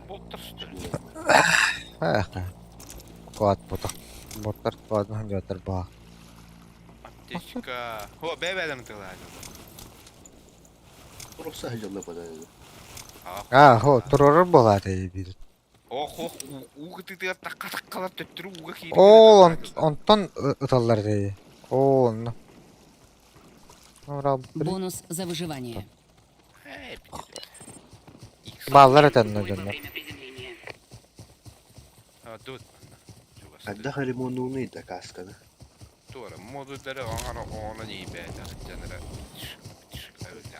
Боттар что ли? Эх, куат ботах. Боттар куат жатыр баа. Аптечка. О, бэбэлэм тылаа. Просто сылдьаллар бада. А, хо, туророр буолаата биир. Ох, ох, уу кытыытыгар такка-таккалар төттөрү ууга киирэн. Ол онтон ыталлар дии. Оо, онно. Бонус за выживание. Бааллар этэннэ дьоннор. Хайдах ремоннууну да касканы? Туора модуллары оҥоро оонон иибээтэх дьанара.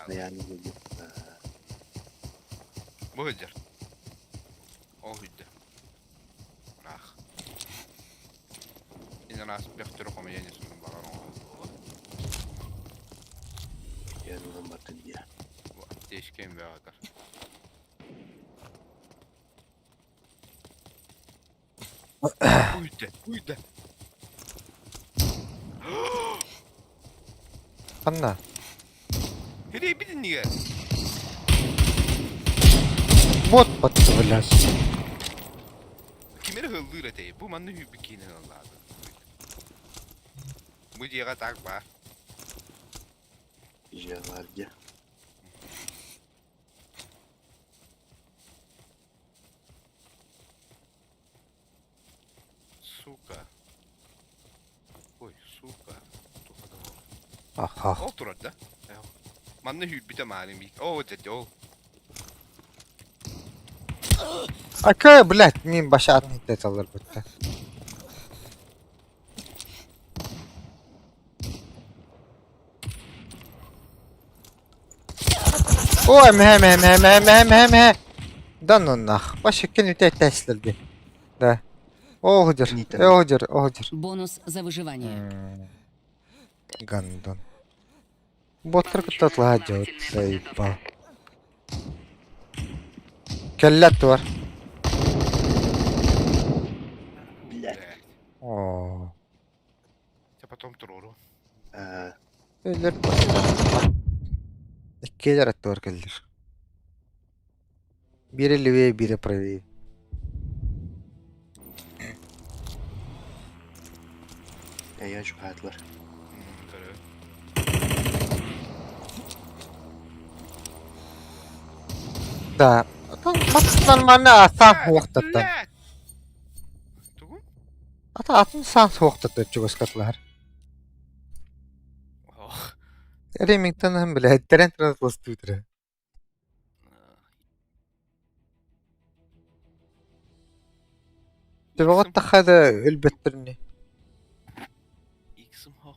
Наянı булду. Бу сылдьар. Ол сылдьар. Ыраах. Инанаас бөхтөрү хомуйан иһин баҕар оҥоһуллуоҕа. Yani ulan бартын diye. Бу аптечкам бөҕөтөр. Уйда, уйда. Ханна? Хири бидиннигэ. Бот батты, блядь. Кимери хыллыыр этэй. Бу манны хүүбү киинен аллаады. Бу дьиэҕэ так баар. Дьиэ баар дьэ. Сука. Ой, сука. Аха. Ол турар да? Манна хүүбүтэ мааны мик. Оо, дьэ, ол. Ака, блядь, мин баша атын хитте бутта. Ой, мэ мэ мэ мэ мэ мэ мэ. Да ну нах. Баша кен үтэ тэслерди. Да. Оо, худер. Оо, худер, оо, худер. Бонус за выживание. Гандон. Боттар кытта тылаа заебал. Кэллэт бар. Блядь. Оо. Чэ, потом турору. Өлөр. Иккилер аттыгар кэллэр. Биирэ левее, биирэ правее. Я чугаатылар. Көрө. Да. Атын нормально асан хуохтаттан. Блядь. Тугу? Ата атын сан хуохтаттан чугаскатлар. Ох. Ремингтон хам блядь, терен транспостутер. Төбөҕө таххада өлбөттөрүнү. Иксим хох.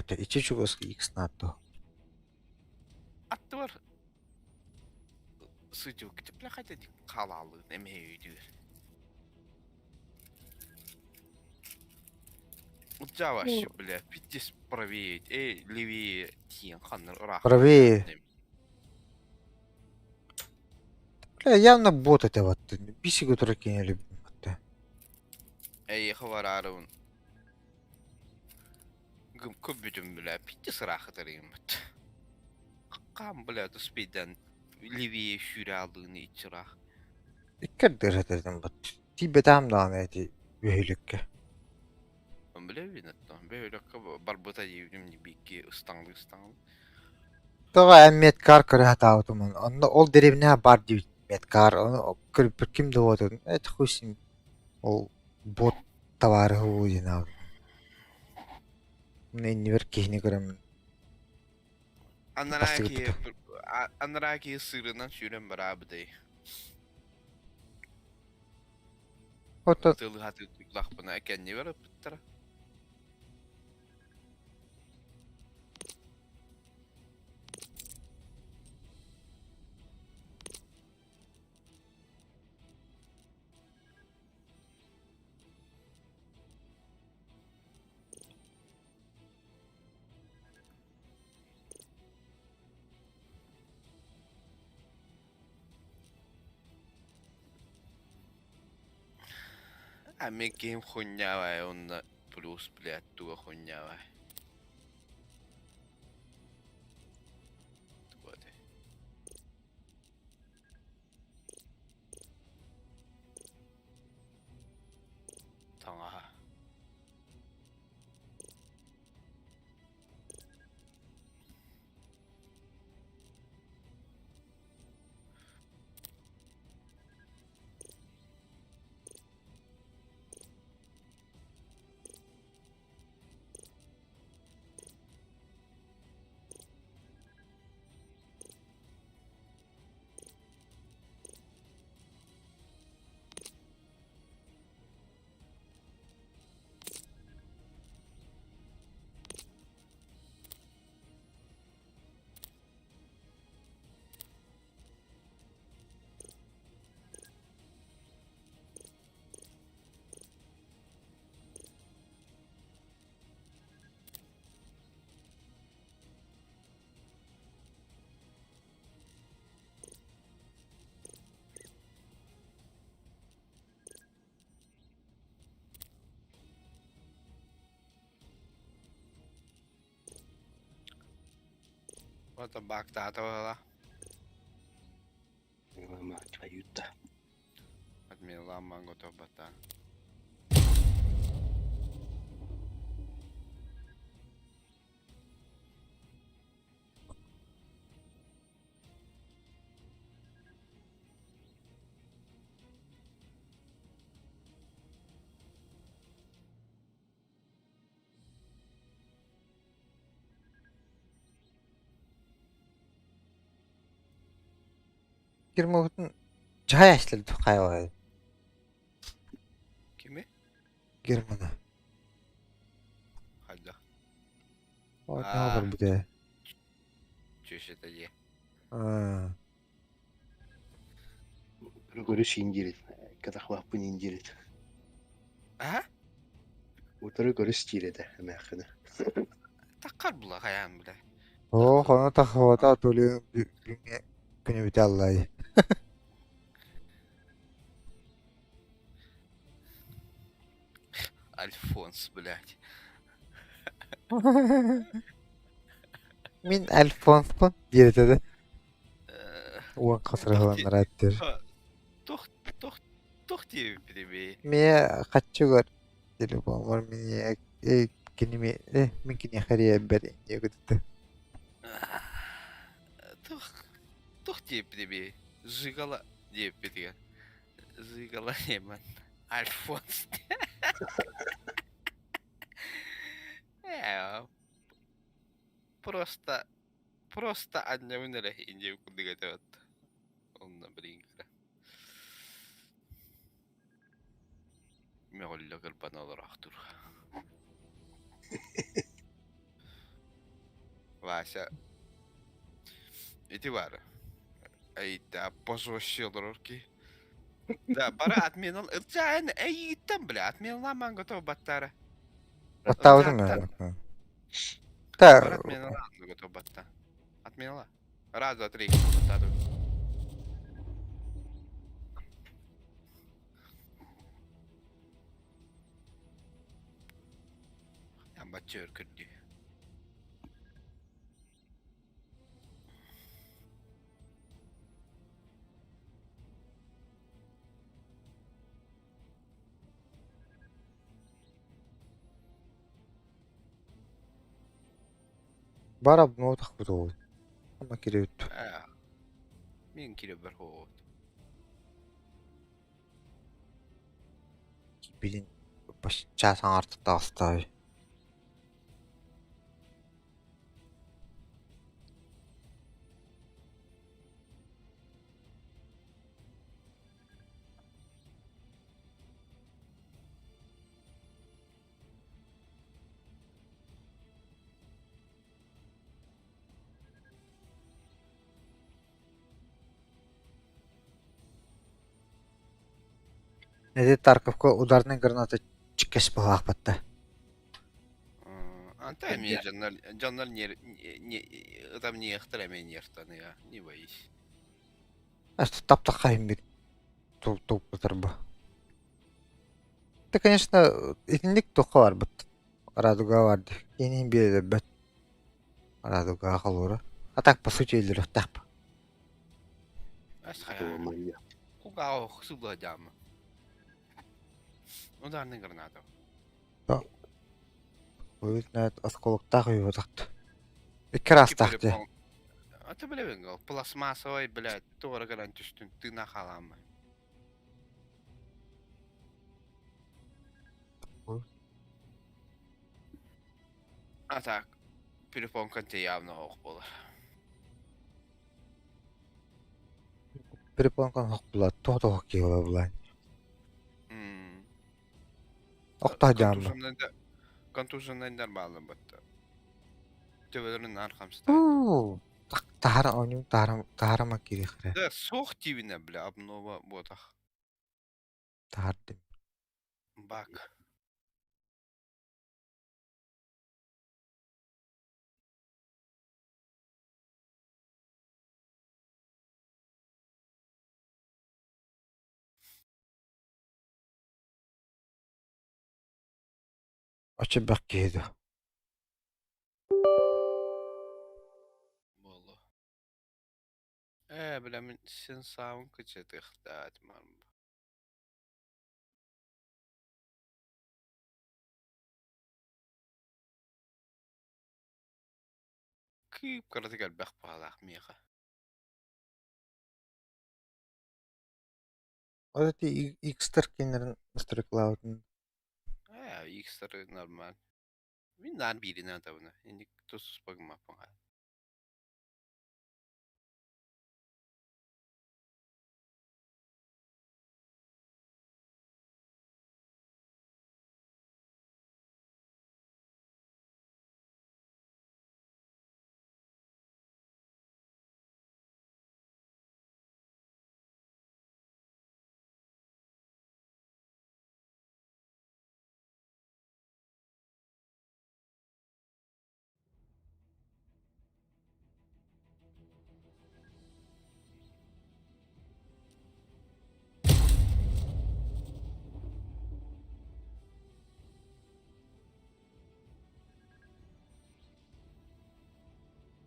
Ата ичи чугас X НАТО. Аттыбар сыдьыбык теплохата хаалаалыын эмиэ өйдүүр. Утя вообще, бля, пиздец правее, эй, левее, тиен ханнар ыраах. Правее. Бля, явно бот это вот. Бисиге тура кенели. Эй, хаварарун. Гым көбүтүм, бля, пиздец ыраах ытарыйыммыт. Кам, бля, туспейдан левее шүралыын иччыраах. Иккер дырытырдым бот. Тиийбэтэҕим даҕаны эти бөһүөлэккэ. Билэбин оттон бөһүөлэккэ барбыта диэбитим биикки ыстаҥалыы ыстаҥалыы. Тоҕо эн медкар көрө сатаабытым онно ол дэриэбинэҕэ баар диэбит медкар ону көрбүппүт ким да буолуон это хуй с ним ол бот табаарыһы буолуо диэн аабытым. Иннибэр киһини көрөммүн Анараа киһи анараа киһи сыырынан сүүрэн бараабытай. Оттон Тылыһа тыытыллахпына кэннибэр ыппыттара. Ами киһим хуйнявай уонна плюс блядь туга хуйнявай. Туга этэй? Таҥаһа. What the баактаата буолла? Мама, твою-то. Отмела манго тобата. Гермогутун жай ашлар хайвай. Кими? Германа. Хайда. О, бар бите. Чүшете дии. Аа. Көрүс индирит. Катахлааппын индирит. Аа? Утары көрүс диир этэ эмээххинэ. Таккар була хайаан бile. Оо, хоно тахыбата толуйун бүгүҥҥэ күнүбүтэ аллай. Альфонс, блядь. Мин Альфонспун диэтэ да. Уон хасырыһыланнара эттир. Тух тух тух диэбиппит Миэ хаччыгар телефоммор мини киними мин киниэхэ эрийэрбэр инньэ Тух тух диэбиппит Жигала диэбиппитигэр. Жигала диэмэн. Альфонс. Э, просто просто анньабын эрэ инньэ курдук этэ Онно билигин кыра. Мөҕүллэ кырбана олороохтуур. Вася ити баар Эй, да, пожестче олорор киһи. Да, бары отменал. Эн эйииттэн, бля, отменалаан готов баттаара. Баттаабытым Ырдьааттан. ээ. Бары Та отменалаан готов батта. Отменала. Раз, два, три. Баттаатым. Бачча өр көрдүү. Бара буотах бутугут. Ама кириут. Аа. Мин киирэр хоот. Билин чаас аҥаарта таҕыстаай. Эти Тарковка ударный граната чиккэс быһаахпатта. Анта эмиэ дьоннор дьоннор не не там не эмиэ нервтаныа, не боись. Таптахха иһин туппутарба. Это, конечно, итинник туохха барбыт. Радуга бар дии. Киһини биэрбэт. Радуга холура. А так, по сути, өлөрүөхтээх. Кугаа дьаама. Ударный граната. Ой, знает, осколоктаах уйбатахт. Икки араастаах дии. А ты билэбин пластмассовый, блядь, туора гынан түстүн, тыына хаалаама. А так, перепонка явно ох буолар. Перепонкан ох була, тоох киһи була. Охтаа дьаама. Контуженный нормально батта. Төбөлөрүн наар хамсата. Таһара оонньуу таһара таһарама киириэхтэрэ. Да, суох тиибинэ, бля, обнова буотах. Таһардым. Бак. Оччо бэх киһи дуо? Буолуо. Ээ, бля, мин син саабын кыччатыахтаатым. Кыып кыратык элбэх баҕалаах миэхэ. Ол ити X-тар кинилэрин настройкалаабытын Ээ, X-тары нормально. Мин наан бииринэн табына. Инник тус-туспа гыммаппын хаал.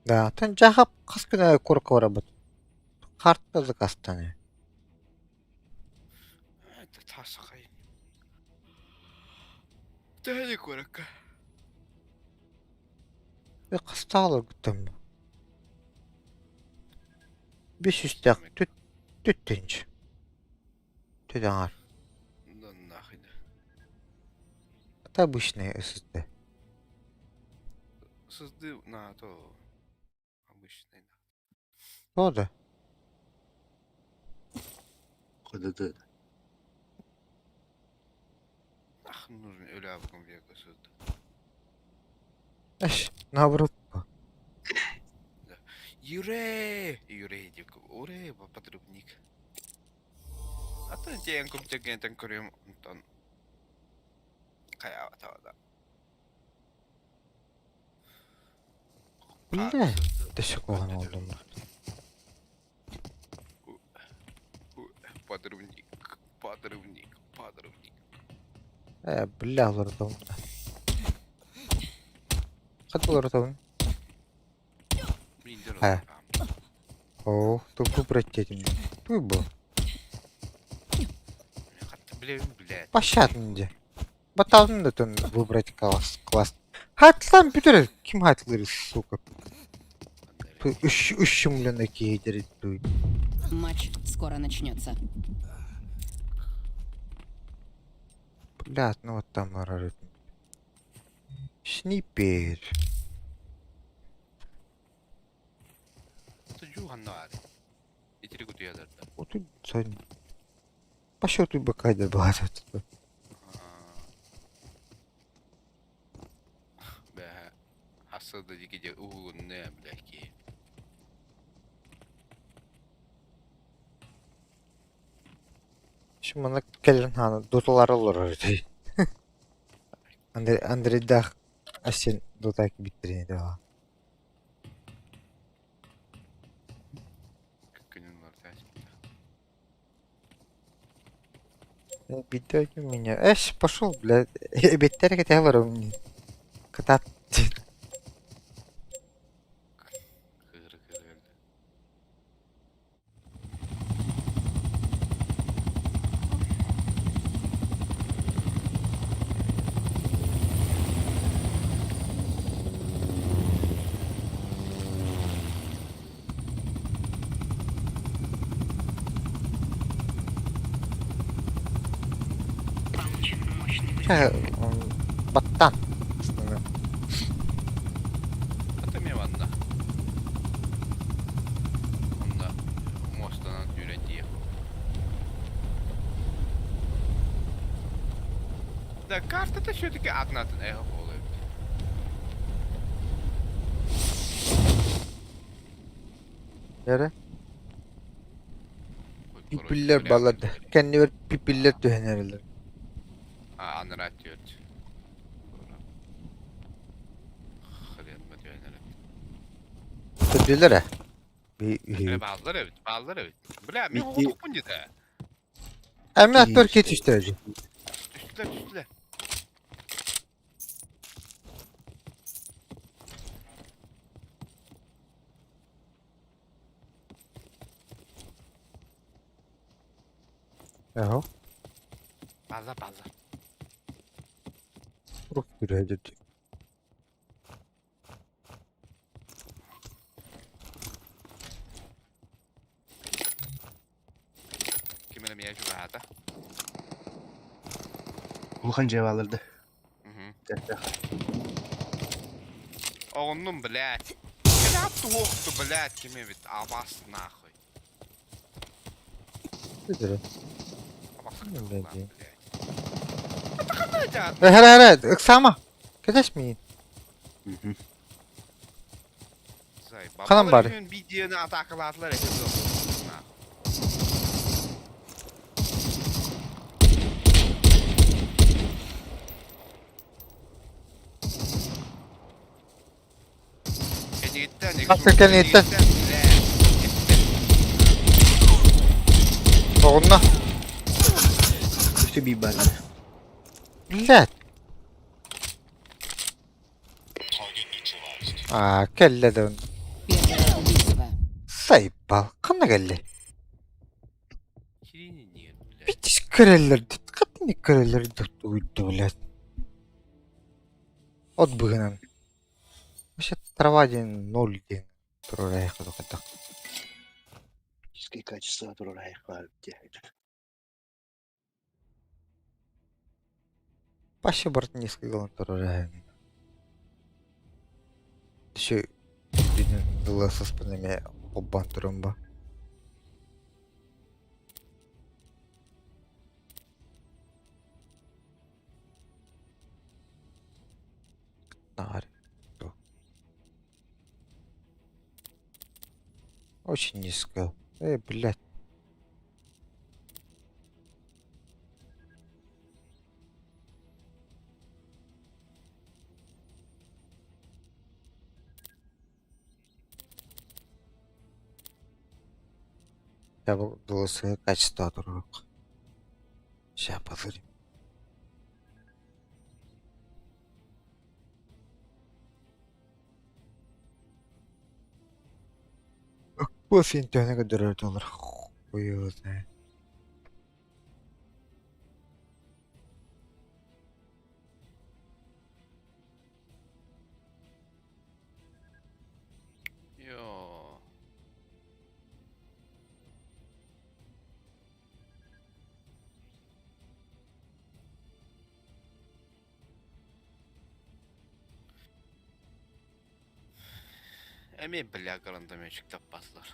Да, оттон дьаһап хас күн аайы куоракка барабыт. Карта заказтаны. Это тасхай. Төһө куоракка? Хастаал ылбытым. Бес үстээх түт түттүнч. Түт аҥар. Да нахуй. Это обычный SSD. SSD на то обычный. То да. HDD. Нахуй нужен өлө бүгүн века SSD. Эш, наоборот. Юрэ! Юрэ диэк, урэ, подрывник. Атын дьиэн кумтэгиэнтэн көрүөм онтон хайаабатаҕа да. Бля, өссө куһаҕан оҥордум. Подрывник, подрывник, подрывник. Э, бля, олордум. Хат олордум. Мин Э. Оо, тугу прочтетим. Туй бу. Билэбин блядь. Пощадный де. Баталын да тон выбрать класс. Класс. Хатлан бүтэр. Ким хатлыр, сука. Үш үш миллион киһи туй. Матч скоро начнется. Блядь, ну вот там арарыт. Снипер. Жуганнаар. Итiri кутуйаларда. Отуй сан. Пошел ты бакайда базат. Бэ. Хасада дики де угунне блядь ки. Şimdi bana келин хана доталар олорор дей. Андрей Андрейдах асен дотак биттирин да. Күнүн бар тас. Битте меня. Эш, пошел, блядь. Биттер кете бар мне. Катат. Кыры кыры. Получен мощный Баттан. Ата мен ванна. Онда мостанан түйрен тиек. Да картата все-таки однатын эхо болуп. Nere? Pipiller balada. Kendi ver pipiller tühenerler. А, анрат түөрт. Хрен ба түһэнэр. Төдүлэр Би Э, бааллар эбит, бааллар эбит. Бля, мен Микки- оҕотохпун дете. Эмне аттар кетиштерди. Түстүлэр, түстүлэр. Яһо. Бааллар, бааллар. Рух күрәдүт. Ким эрэ миэхэ чугаһаата. Улахан дьиэ бааллар да. Мгм. Тэттэх. Оҕоннум, блядь. Кэлэ туохту, блядь, ким эбит? Абас нахуй. Төдүлэр. Абас Блядь. блядь. Атахана дьаат. Хара хара, ыксама. Кетеш ми? Мгм. Зай, Ханан бар. бабалар видеоны атакалаатылар эти Хатта кэнниттэн. Оҕунна. Өссө биир баар. Блядь. Аа, кэллэ да. Первое убийство. Сайбал. Ханна кэллэ? Битис көрөллөр дит. Хаттыны көрөллөр дит уйду, блядь. От быгынан. Вообще трава ден ноль ден. Турар хайда. Чискэй качество турар айах баар дии. Паще барт несколько галан турар Еще дила со спинами обан турумба. Нар. Очень низкая. Эй, блядь. Голосовое качество турук. Сейчас посмотрим. Бу син төһөнү көрдөрөр доллар хуй его знает. Йоо. Эмиэ бля гранатометчик таппатылар.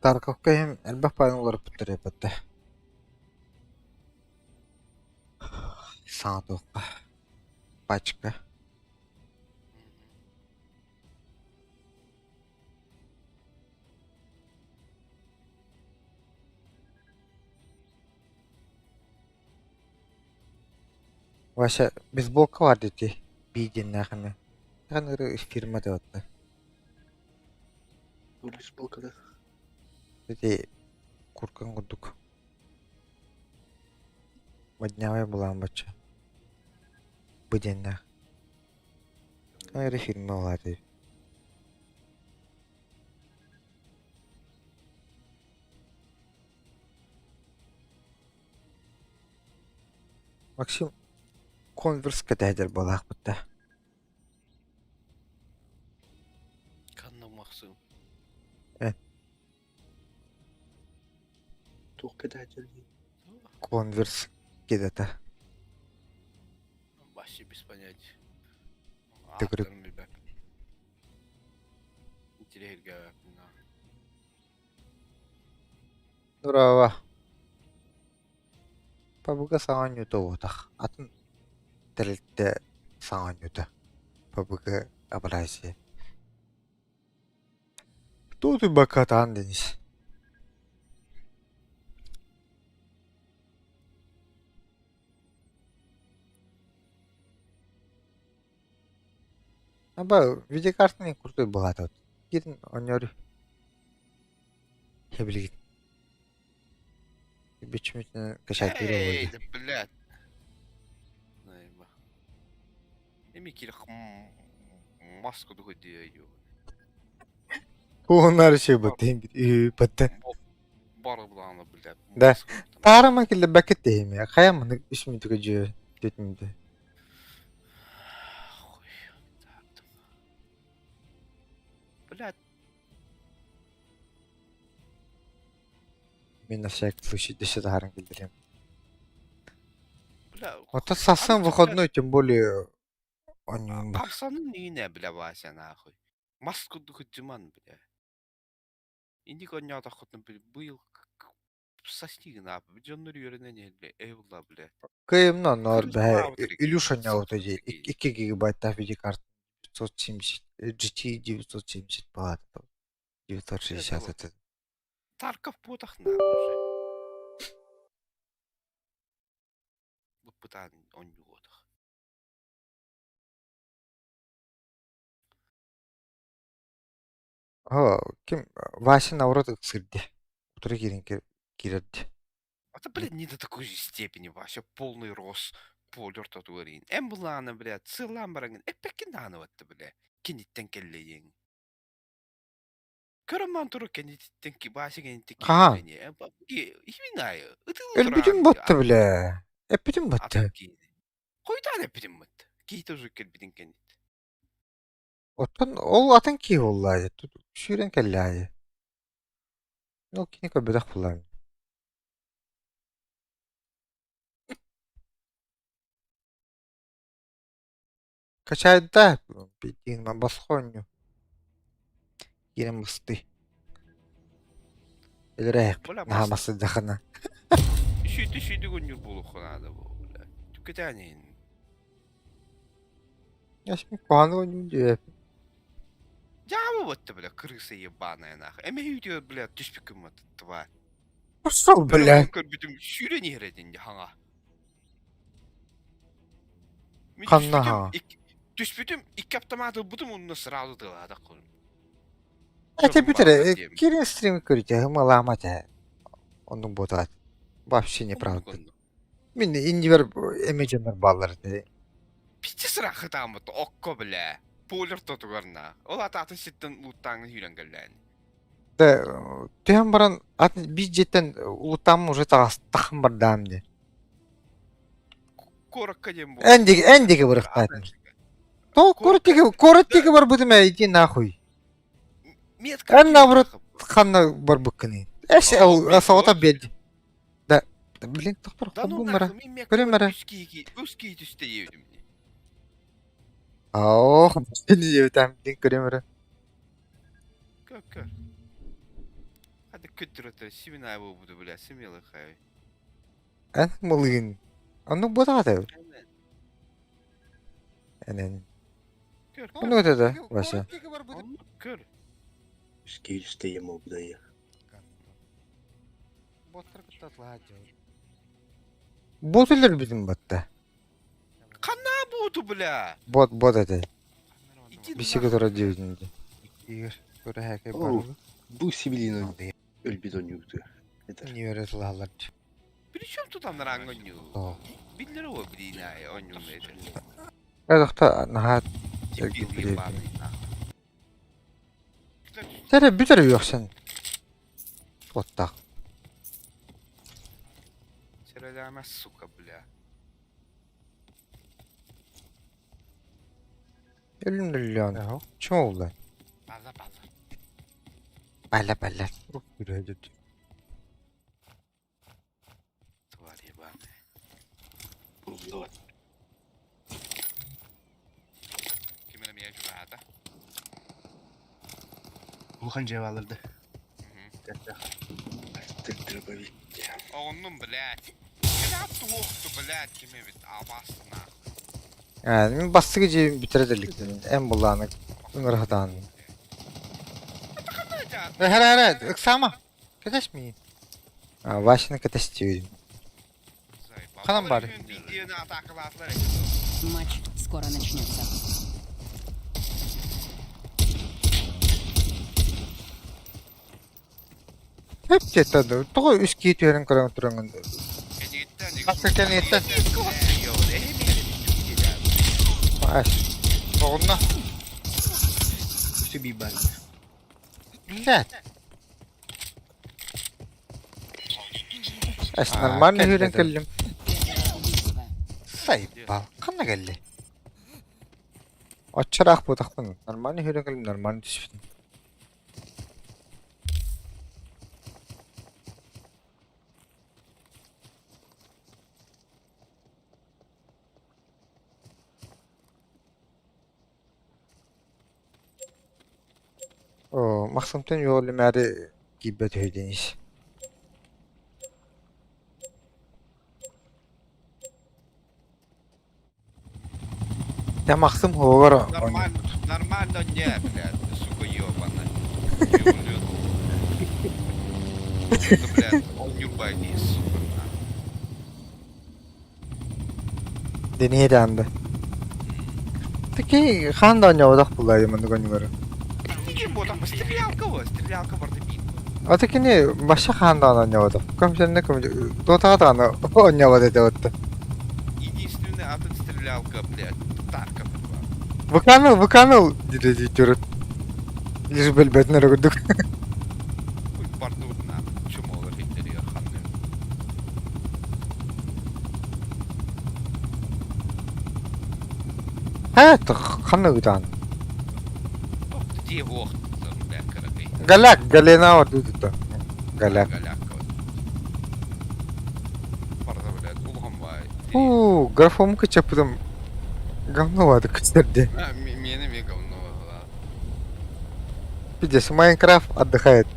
Тарковка иһин элбэх паайын уларыппыттар эбэтэ. Саҥа туохха пачка. Вася бейсболка баар дии биидиннээх эмэ. Ханыры фирма деп Бу бейсболкада. Ити куркан курдук. Моднявай булаан бачча. Бу диэннээх. Ханыры фирма баар дии. Максим Конверс кэтэһэр буолаахпыт да. Ханна Максим? Э. Туох кэтэһэллэрий? Конверс кидата. Вообще без понятия. Төгүрүк. Ааттарын билбэппин. Интириэһиргээбэппин аа. Здорово. Пабыга саҥа оонньуута уотах. Атын тэрилтэ саҥа оонньуута. ПБГ Абразия. Тут и Бакатан Денис. Аба видеокартаны крутой была тут. Кирин онньор Хэбилигин. Бичмитин качать Эй, да блядь. Наиба. Эми кир маску духа дию. Уоннар şey баттыйм батта. Бары буланы блядь. Да. Таарама килле бакет дейм. Хайа маны үс мүнтүгө жөө төт мүнтү. Хуй. Блядь. Мин на всякий случай дөсө тааран киллерем. Бля. Ото сасан выходной, тем более онньуун Хамсанын ине, бля, Вася, нахуй. Маску духа диман, бля. Индик онньоотоххутун быйыл сосни нахуй. Дьоннор үөрэнэн бля, эйвла, бля. Кыйымна нор Кырыс бэһэ баабытыр Илюша ньаута дии 2 гигабайттаах видеокарта 970 GT 970 баата 960 это Тарков буотах нахуй уже. Быппытаан онньуотах. О, ким Вася наоборот ыксырди. Утары киирэн киирэрди. Это, блядь, не до такой же степени вообще полный рост полер татуарин. Эн булаана, блядь, сыллаан бараҥын эппэккин даҕаны батта, блядь. Киниттэн кэллэйиэҥ. Көрөн турук кэнниттэн Вася кэнниттэн Хаһан? Именно ытылы Өлбүтүм батта бля. Эппитим батта. Хойутаан эппитим батта. Киһи узук кэлбитин кэнниттэн. Оттон ол атын киһи буоллаа Сүүрэн кэллээ Ол кини көрбөтөх буоллаҕым. Качайда диэн босхо оонньуу. Киирэн мастыы. Өлөрөөһүк наһаа мастыйдахына. Сүйді сүйді көннүр буолуохха наада бу. Түккэтээн иһин. Ясмин куһаҕаны оонньуун диэбэппин. Дьаабы батта бля, крыса ебаная нахуй. Эмэ үтүөр бля түспүккүн мат тварь. Пошел, бля. Көрбүтүм сүүрэн иһэр этин хаҥа. Ханна хаҥа? Түспүтүм икки автомат ылбытым онно сразу тылаатах курум. Это бүтэр кирин стрим көрүтэ ымалаама этэ. Оннук буотаат. Вообще неправда. Мин иннибэр эмэ дьоннор бааллар этэ. Пичи сырахытааммыт окко бля. Полер тотугарна. Ол атаатын ситтен луттааҥын сүүрэн кэллээн. Да түһэн баран ат биир дьиэттэн улутааммын уже таҕыстахым бардаам дии. Куоракка диэн буолла. Эн диэки эн диэки бырахтаатым. То куорат диэки куорат диэки барбытым ээ иди нахуй. Метка Эн наоборот ханна барбыккыный? Эс ол соҕотох биэрди. Да блин тохтор Да ну холбуум эрэ. нахуй, мен Көрүм эрэ. үс киһи үс киһи түстэ диэбитим. Ох, диэбитим блин көрүм эрэ. Көр көр. Hadi көттүрөтөр симинай буолбуту бля смелый хай. Эн мылыын. Оннук буотаҕа этэ. Энэн. Көр. Оннук этэ да, Вася. Көр. Үс киһи түстэ ийэм буолбута Бот өлөрбүтүм батта. Ханна бууту бля. Бот бот этэ. Иди Бисигэ турар диэбитин дии. Игорь, көрө Оу, бу сибилин өлбүт онньугуту. Этэр. Ньүөрэ тылаалар. При чем тут анарааҥ онньуу? Оо. Биллэр оо блин ай онньуун этэр. Э, наһаа Дебил ебаный нахуй. Тэрэ бүтэр үөхсэн. Оттаах. Сэрэлээмэ, сука, бля. Өлүн өллөөн. Чума булла? Бала бала. Бала бала. Тварь ебаная. Ким эрэ миэхэ чугаһаата. Улахан дьиэ бааллар да. Дробовик. Оҕуннум, блядь. Кэлээт туохту, блядь, ким эбит, абас нахуй. Ээ, мин бастакы дьиэбин бүтэрэ да иликпин. Эн буллааны ыҥырыхтаан. Эрэ эрэ, ыксаама. Кэтэс миигин. Васяны кэтэс диэбитим. Ханан баар? Матч скоро начнется. Хөп диэтэ тоҕо үс киһи түһэрин көрөн тураҥҥын. Хас кэнниттэн. Ас. Оҕунна. Үсү бии баар. Блядь. Эс нормально сүүрэн кэллим. Первое убийство. Сайбал. Ханна кэлли? Оччораах буотахпын. Нормально сүүрэн кэллим, нормально түспүтүм. Оо, Махсымтан үөҕүллүмээри киирбэт үһү диэн ис. Дьэ Махсым уһугар Нормально, нормально не, блядь, сука ебаная. Сука, блядь, он нюрбай сука. Дениһи даанды. Такие хаан да оонньооботох буоллаа дии маннык оонньуулары. Ким вот там стрелялка, стрелялка барда бит. Ата кини баша хаан даҕаны оонньообото. Көмсөннө Дотаҕа даҕаны оонньообот этэ отто. Единственный атын стрелялка, блядь, Тарков была. Выканыл, выканыл, дири диирут. Лишь билбэтин эрэ курдук. Хуй бардуурна, чумолор хиттеригэр ханны. Һэ, ханна ыытаан? Дии уох, блядь, кыракый. Голяк, Галена ордуутута. Голяк. Голяк. Барда, блядь, улахан бай. Уу, графом кычапытым говновато кычтэрди. Миэнэ эмиэ говно Пиздец, Майнкрафт отдыхает.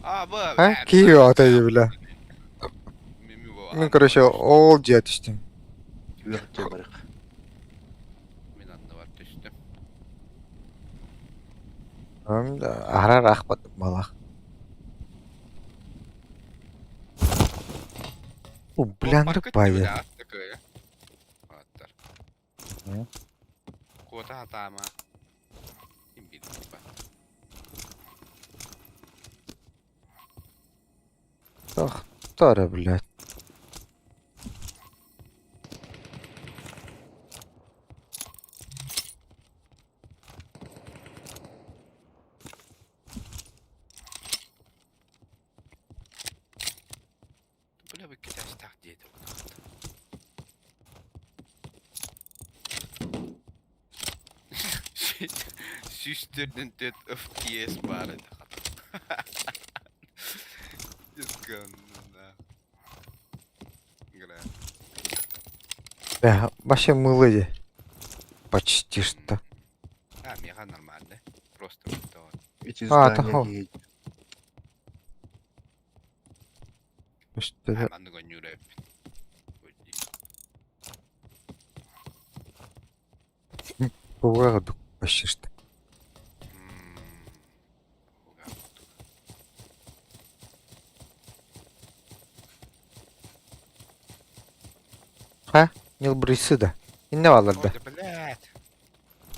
А, б, А? Киев ата бля. Мин, короче, ол дьиэ түстүм. Үөхтэ барык. Мин анныбар түстүм. Аһарар аахпат балах. У, бля, баайы. Куота хатаама. Ким билбэт. Тохтор, блядь. Бля, вы китайстах диэтэ Сүүс төрдүн FPS баар этэ хата. Гра. Бля, вообще мыло дии. Почти что. А, мега нормально. Просто вот. Ити А, здание того. киһи Что А, маннык онньуура эппит. Почти что. Ха? Нилбрисы да. Инне балар да. Блядь.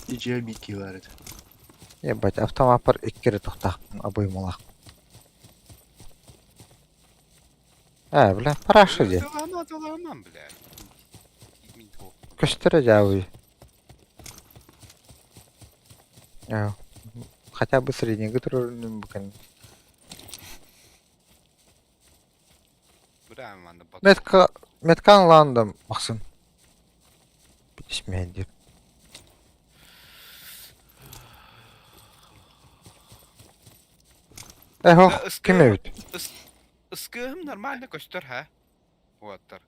Ичигэ бикки баар этэ. Ебать, автомаппар икки эрэ тохтоохпун обоймалаах. Ээ, бля, параша дии. Тылаама, тылааман, блядь. Мин туох. Көстөрө дьаабый. Ээ, хотя бы среднего турорунум букан. Бля, манна бат. Метка меткан ландым махсын. Битишмейн дип. Эхох, ким эбит? Ыскыым нормально көстөр, ха? Уоттар.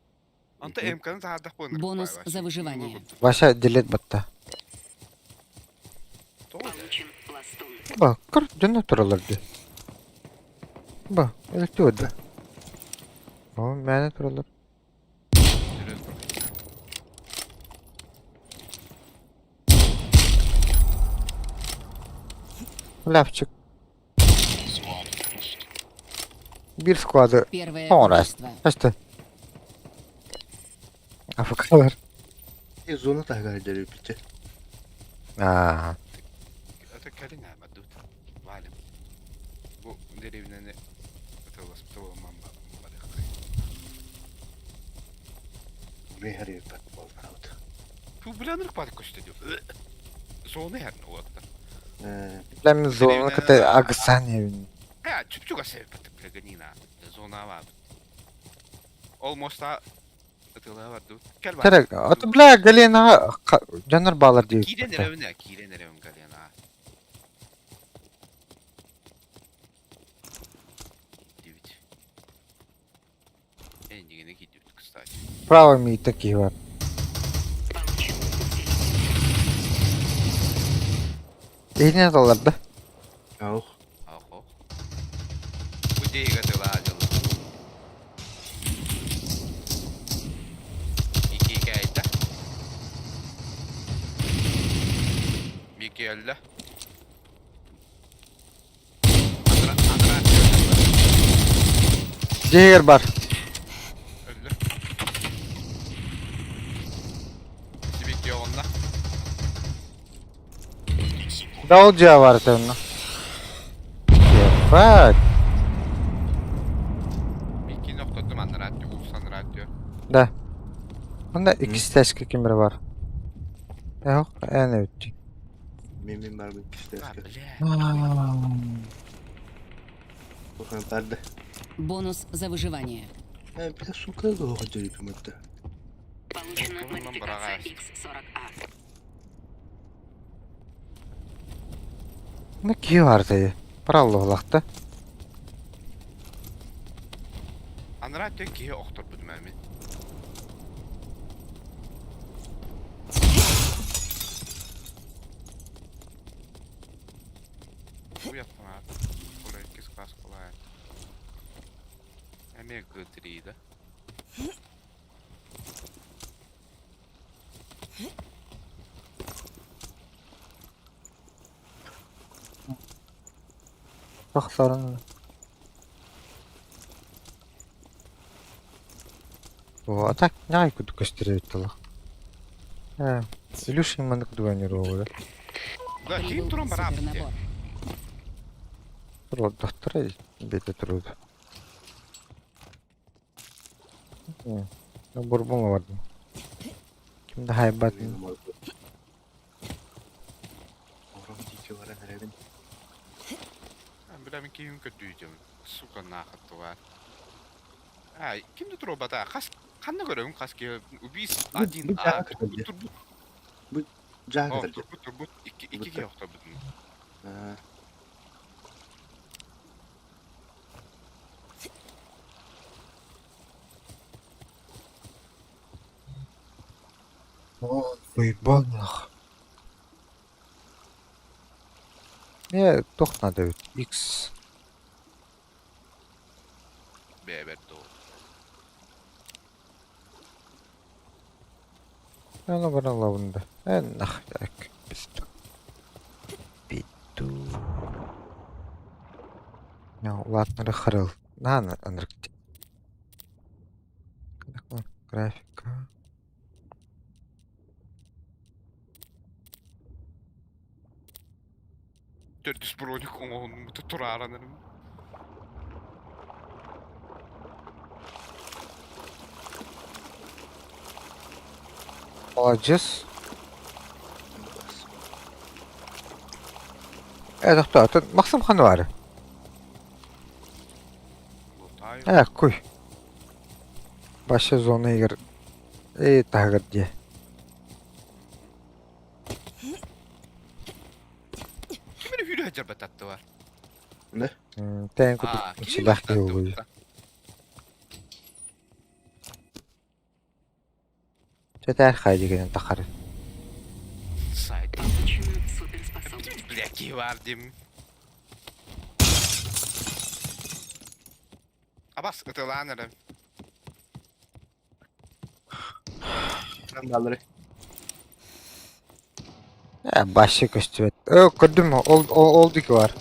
Онто МК-ны таһаардах буолан Бонус за выживание. Вася делет батта. Получен пластун. Ба, көр, дьонно тураллар дии. Ба, электиуд да. О, мээнэ тураллар. Лявчик. Биир склады Первое О, убийство. Хаста. АФКлар. Зона таһыгар дьэрийбитэ. Аа. Это кэлин аамадут. Валим. Бу деревняны ытыласпытылыман барык. Мэхэрийбэт буолбут. Бу биланыр бат көстө дип. Зона ярны уоттар. Ээ, Бля, мин зону кытта агсан эбин. Э, чүпчүк асэбит билегенина. Зона бар. Ол моста ытыла бар ду. Кел бар. Терек, аты бля, Галена дьоннор баалар Киирен диэбит. эревне, киирен эревин Галена. Дивить. Эндигини киирдибит, кстати. Право ми такие бар. Получен усилитель. Иһинэн аталлар да. Аух. Охо. Бу дейга тыла дьыл. Ики кайда. Мики өллө. Андра, андра. Дьиэгэр бар. Өллө. Сибики онна. Да ол дьиэ баар этэ онно. Ебать. Миккини охтордум аннараа өттү, уулусса аннараа өттү. Да. Онно иккис ким эрэ бар. Эһок эн эбит. Мин мин барбын А, кистээскэ. бля. Кухан барды. Бонус за выживание. Э, бля, сука, оҕо дьөрүпүм этэ. Получена Кулунан модификация быраҕаас. X40А. Ну киһи бар дии. Параллоолахта. Анараа өттү киһи охторбутум ээ мин. Хуй автомат. Коля иккис класс кулаайт. Эмиэ Г3 да. Тахсарын. О, а так ньаҕай курдук көстөр эбит буолла. Ээ, Илюшин маннык дуганировала. Да, ким Прибыл туран бараабыт дии. супернабор. Туруордахтара бэйэтэ туруода. Бурбуҥа бардым. Ким да хайбат. Ором диэки баран эрэбин. Бля, мин киһим көрдүү Сука нахуй тварь. А, ким да туруорбата? Хас ханна көрөбүн хас киһи убийц Бу один бу а дьааҥы турбут кытарда. турбут. Бу дьааҥы О, кытарда. турбут турбут икки икки Турбуттар. киһи охторбутун. Аа, Уйбанах. Ээ, туох наада эбит? X. Бэйэбэр дуу. Аны баран ылабын да. Э, нах, так, пизду. Пиду. Улаатнары харыл. Наан анырык. Графика. Төрдүс броник оҥоһуннубута турааранарым. Маладьыас. Э, тохтоо, Максим ханна баары? Лутаю. Э, куй. Баша зона игр. Э, таһыгар дии. Ким эрэ сүүрэ сылдьар баттаттылар. Не? Тээн курдук Аа, кини силээх киһи буолуо. баттаттыбыт. Чэтээр хайдыгынан тахары. Сайт. Получена суперспособность. Бля, киһи баар дим. Абас ытылаан эрэ. Баллары. Э, башы көстүбэт. Э, көрдүм, ол ол ол диэки бар.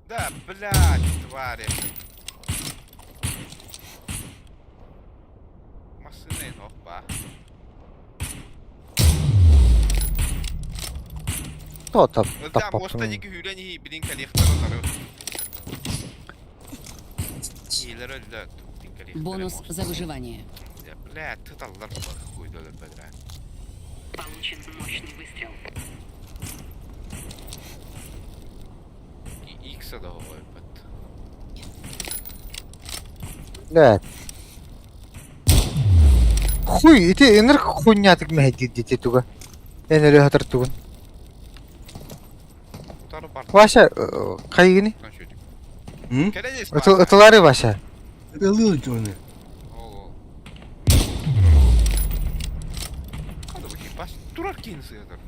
Да, блядь, твари. Массыына ох ба. То тап Да, муоста таппаппын. диэки сүүрэн иһии билин кэлиэхтэрэ утары. Киһилэр өллө, билин кэлиэхтэрэ Бонус муоста. за выживание. Да, блядь, тыталлар хуй да өлөрбөтүрэ. Получен мощный выстрел. Икса да оҕойбут. Блядь. Хуй, ити ынырык хуйнятык мэһэйдиир диэти туга. Эн өрө сатар тугун. Утары бар. Вася, хайыгыный? М? Кэлэн ис Ытыл ытылары Вася. Ылыы дьону. Ол. Хада турар киин сыатар.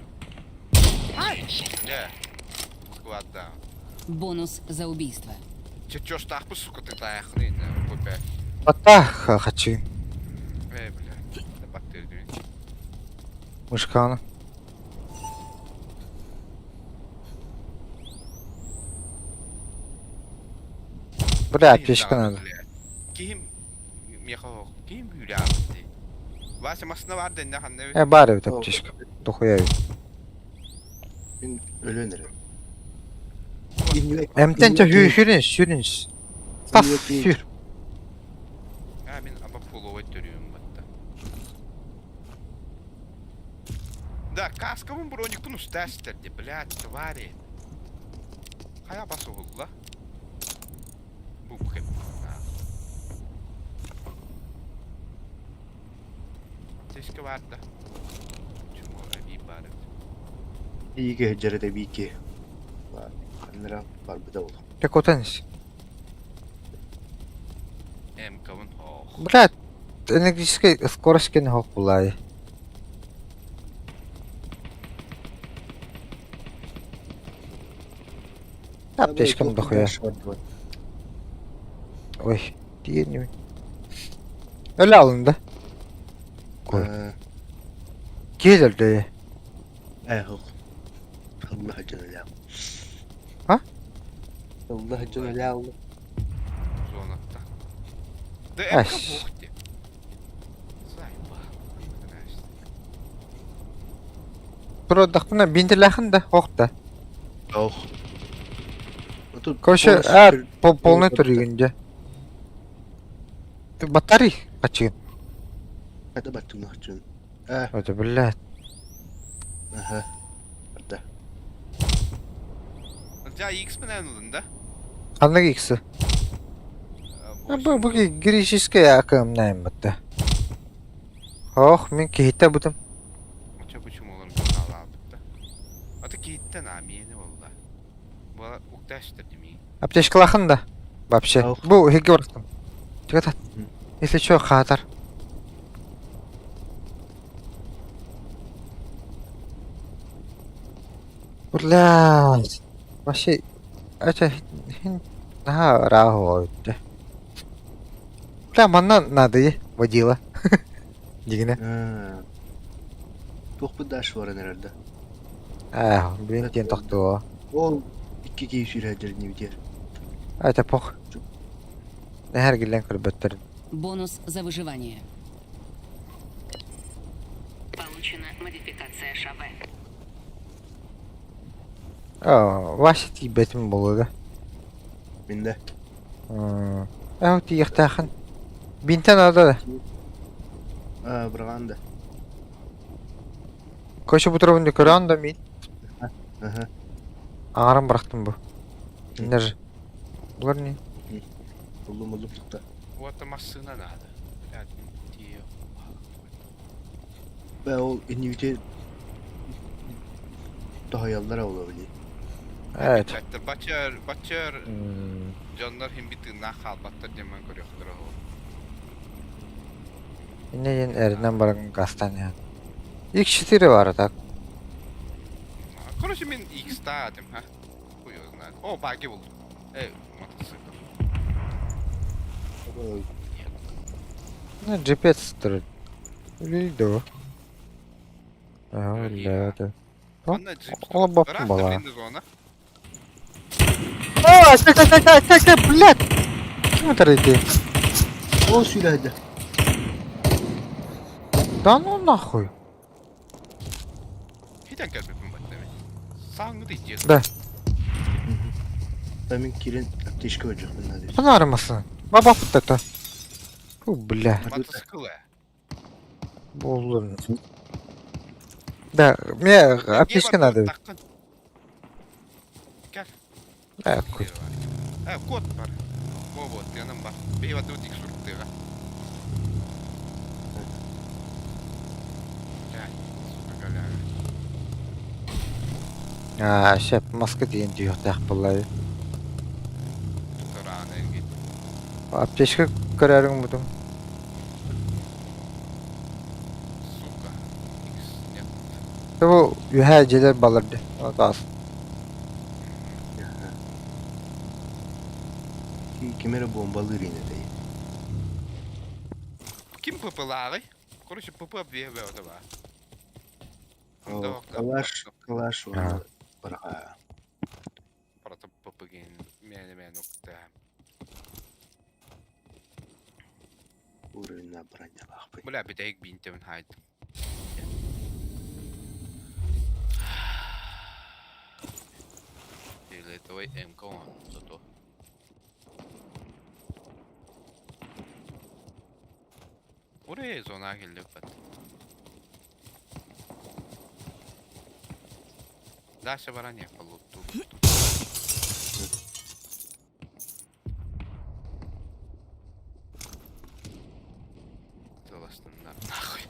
Дьэ. Складда. Бонус за убийство. Чэ чё сука ты таахны попе. Баттах хачыын. Э, бля. Баттыр Мышканы. Бля, пешка надо. Ким Миэхэ оһох. Ким бүүлээбит дии? Вася массыына баар дэннэ ханна эбит? Э баар эбит аптечка. Дохуя эбит. Мин өлөн эрэр. Эмтэн чэ сүрүн сүрүн. Тас сүр. А мин аба пуловой төрүөм батта. Да, каскабын броникпын устаастар ди, блядь, твари. Хайа бас уһулла? Бу кэп. Аптечка баар да. Чмо эбии баар эбит. Биики сылдьар этэ биики. Ханнара барбыта ол. Пекотан ис. МК-бын ох. Блядь, энергическая скорость кene хок булай. Аптечкам дохуя. Ой, тиийэн Өлө алынды. Кой. Киһи өлдө. Ээ, Алла дьон өлөөх. А? Алла дьон өлөөх. Зонатта. Да Ась. МК бог ти. Заебал. Турардахпына бинтилээхин да, ох да. Ох. Тут Короче, а, полный туригин дьэ. Батарей хачыгын. Это баттым хачын. Э, Это, блядь. аха. Да. Дьа X менен ылын да? Ханнык икси? Бу бу греческая акымнайм батта. Ох, мин киһитэ бутум. Оча бу чумолорун хаалаабыт да. Ата киһиттэн аа миэнэ буолла. Була укташтыр дими. Аптечкалаахын да. Вообще. Ох. Бу иһиргэ барыстым. Чыгатат. Если чё, хаатар. Блядь. Вообще, это наһаа ыраах оҕо Бля, манна надо водила. Дигинэ. Туохпут да баран эрэр да. Ээ, блин, диэн тохтуо. Ол икки киһи сүүрээдэр нибитиэр. Это пох. Нэһэр киллэн көрбөттөр. Бонус за выживание. Получена модификация ШВ. Оо, Вася тиийбэтим буолуо да. Мин да. Ээ, тиийиэхтээххин. Бинтэн надо да. Аа, быраҕан да. Короче, бу турабын көрөн да мин. Аха. Аҥарын бырахтым бу. Кинилэр Булар не? Буллум буллум тутта. Вот массыына надо. Блядь, тиийэ. Бэ ол иннибити тоһуйаллара буолуо били. Evet. Бачар, бачар дьоннор иһин бит тыыннаах хаалбаттар диэн ман көрүөхтэрэ ол. Инньэ диэн эринэн баран газтаан иһэн. X4 баара так. Короче, мин X-таатым, ха. Хуй его знает. О, баги был. Эй, мотоцикл. Ну, GPS турар. Үлэлиир дуо? Аа, үлэлээбэт. Манна джип. Ол боппун Ыраах буолаа. да зона. Аа, стой, стой, стой, стой, стой, блядь! Ким утары ити? Ол сүүрээдэ. Да ну нахуй. Хитэн кэлбиппин баттами. Сааҥҥыт итиэ. Да. Да мин киирэн аптечка көрдөхпүн наада. Ханаарымасын. Бабаппыт это. Фу, бля. Мотоцикл ээ. Буоллун. Да, мне аптечка надо. Кэл. Э, кут. Э, код бар. Во, вот, тыанан бар. Бэйбат ик суруктыга. Блядь, сука, голяга. Аа, шеп, маска диэн дүйөхтээх буоллаа. Тураана эргит. Аптечка көрөрүҥ бутум. Сука. Икс, нет. Бу үһээ дьиэлэр баларды. Таас. Ким эрэ бомбалыыр ини Ким ПП-лааҕый? Короче, ПП обвиэбэ отаба. Калаш, калаш уонна бараха. Просто ПП ген мээнэ мээнэ укта. Уровеннаах бронялаахпын. Бля, бүтэһик биинтэбин хаайдым. Фиолетовый МК зато. Oraya зона келдик Дальше баран полутту. Тыластыннар нахуй.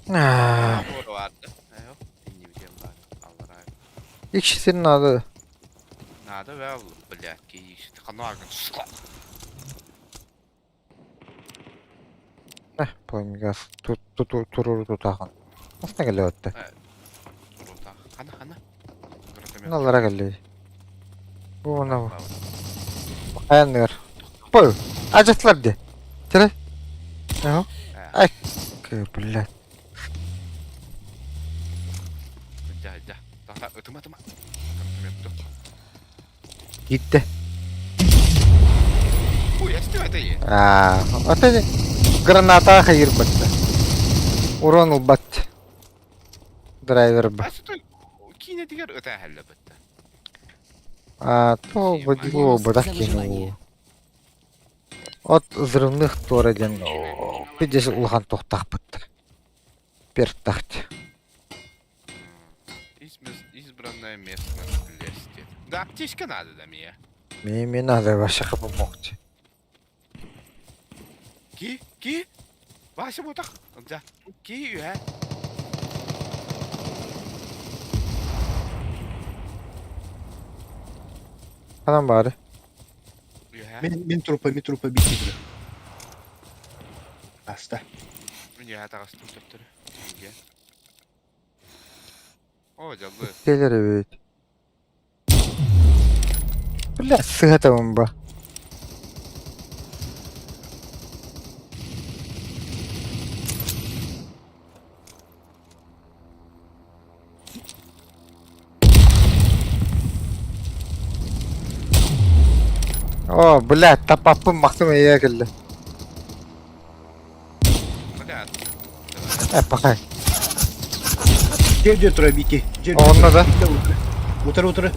Аа, Doğru vardı. Ne yok? Dinleyeceğim bari. Allah razı. İkisinin adı. Надо вел, блядь, кииш. Ханагын. Eh, помигас. Тут тут туруру тутахан. Aslında geliyor hatta. Турута. Хана хана. Мыналара келди. Бу мына бу. Аяннар. Бу. Ажатлар ди. Тире. Ага. Ай, блядь. Да, да. Та ытыма тыма. Gitti. Ой, я что это е? Аа, ата граната хайыр батты. Урон ылбат. Драйвер б. А что кине дигер ыта хәлле битте. А, то бодило Бонус бадах за кинул. выживание. От взрывных тора ден. Пидес улахан тохтах бытты. Пертахт. Избранное местность блести. Да, аптечка надо да мне. Мне не надо вообще помогти. Ки, ки. Вася бутах. Да. Ки, юэ. Анам бары. Юэ. Мен, мен трупа, мен трупа битти. Аста. Юэ тагыстым төптөрү. Инге. О, жалбы. Келер evet. Бля, сыгатамын ба. О, блядь, тапаппын мақтым ие келді. Бля. Э, пахай. Жер жер тура бити. Жер. Онна да. Утары утары.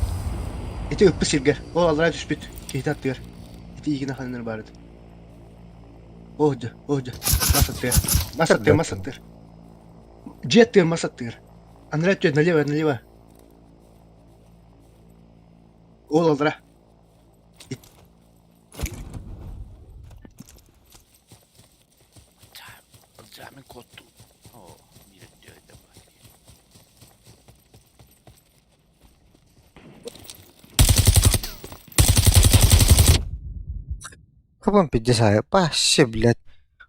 Эти ыппы сиргер. Ол алра түспүт. Кейт аттыгар. Эти игина ханнар барыт. Охда, охда. Мас аттыгар. Мас аттыгар, мас аттыгар. Жет тыгар, мас аттыгар. Анра тү налево, налево. Ол алра. Alacağım kottum. O, bir diyor da bak. Кабан 50 Вообще, блядь.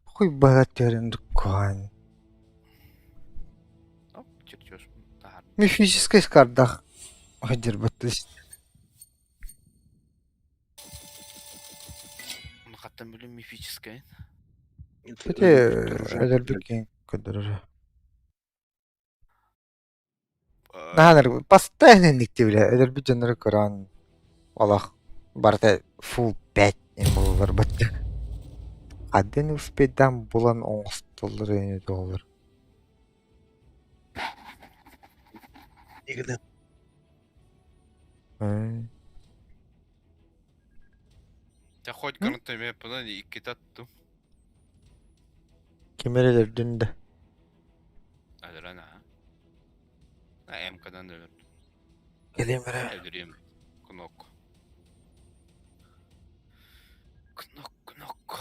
Хуй богатырин дукан. Оп, чертеж. Тар. Мифический скардах. Хадир баттыс. Onu kattan bölüm мифическое. Эти Эдербикен кадр. Наханар постоянно никте, бля. Эдерби жанры Коран. Аллах. Барта фул 5 им болар батты. Один успедан булан оңстоллар эне доллар. Игина. Я хоть гранатомет yapılan iki tattım. Кемерелер дүнді. Hadi lan ha. Ha MK'dan da öldürdüm. Келемере. Öldüreyim. Knok. Knok knok.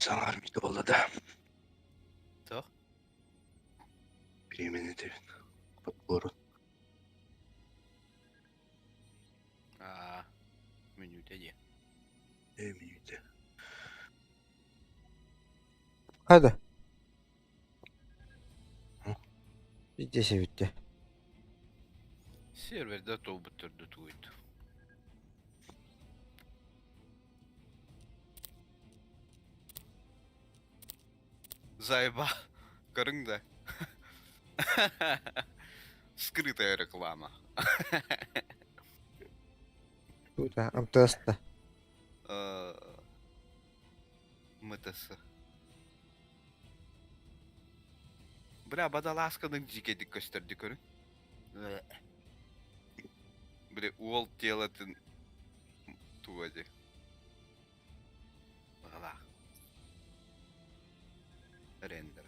Саҥа армия буолла да? Туох? Бириэмэни этэбин. Подборун. Аа, мүнүүтэ диэ. Ээ мүнүүтэ. Hadi. Videosu bitti. Серверде туолбут төрдө тугуйт. Заеба. Көрүҥ да. Скрытая реклама. Тута МТС-та. МТС. Бля, бадалаасканы дьиикэйдик көстөрдү көрүҥ. Били уол телатын туга дии. Баҕалаах. Рендер.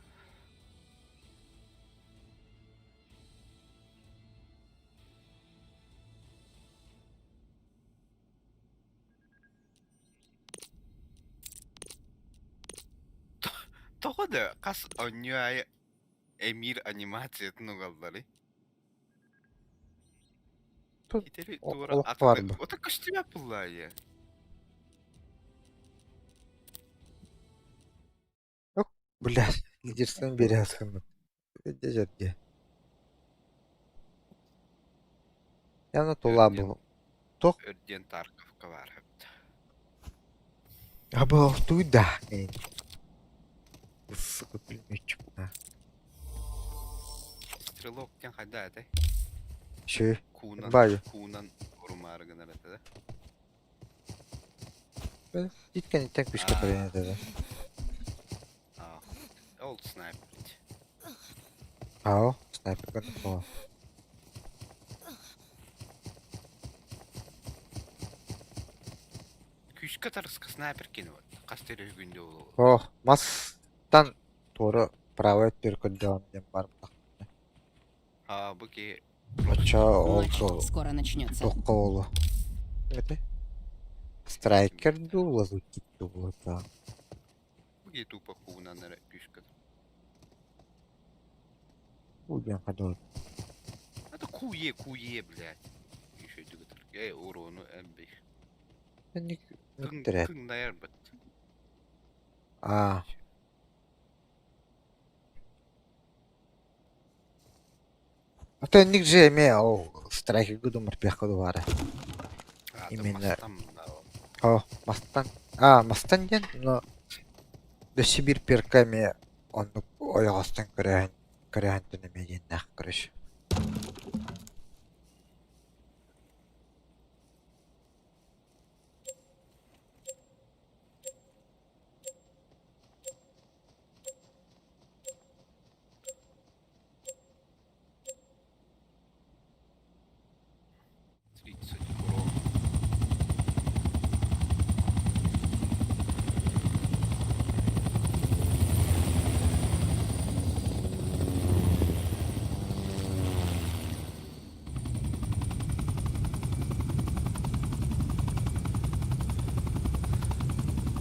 Тоҕо да хас оонньуу аайы эмиир анимациятын угалларый? Итери туора Олох баар аты бу. Ото көстүбэт буоллаа Бля, лидерством березками. Дежерде. Яна тула бу. Тох Өрдиэн Тарковка баар эбит. Аба туда. Сука, пулеметчик на. Стрелок диэн хайда этэй? Шö. Куунан, Бай. куунан урумаары гынар этэ да? Диткен иттен күшкә көренә дә. Аа. Ол снайпер. Ао, снайпер гын. О. Күүскэ тарыска снайпер кини вот. Хас терө күндө ол. О, мастан туора правая түркөдөн диэн бар. Аа, бу ки Очо ол Матч то скоро начнется. тохха болу. Это Страйкер дуу, лазутчик дуу да. Бу ки тупо куунан эрэ күүскэ. Удиан хадол. Это куе, куе, блядь. Еще дигитер. Эй, урону эмби. Ник Кың никтере. кыңнайар бит. А, Ата ник же эме ол страйкер гудум марпяха дувара. А, Именно. О, мастан. А, мастан диэн, но өссө биир перка эмиэ оннук ойоҕостон көрөөһүн көрөөһүнтэн эмиэ диэннээх короче. 30 урон.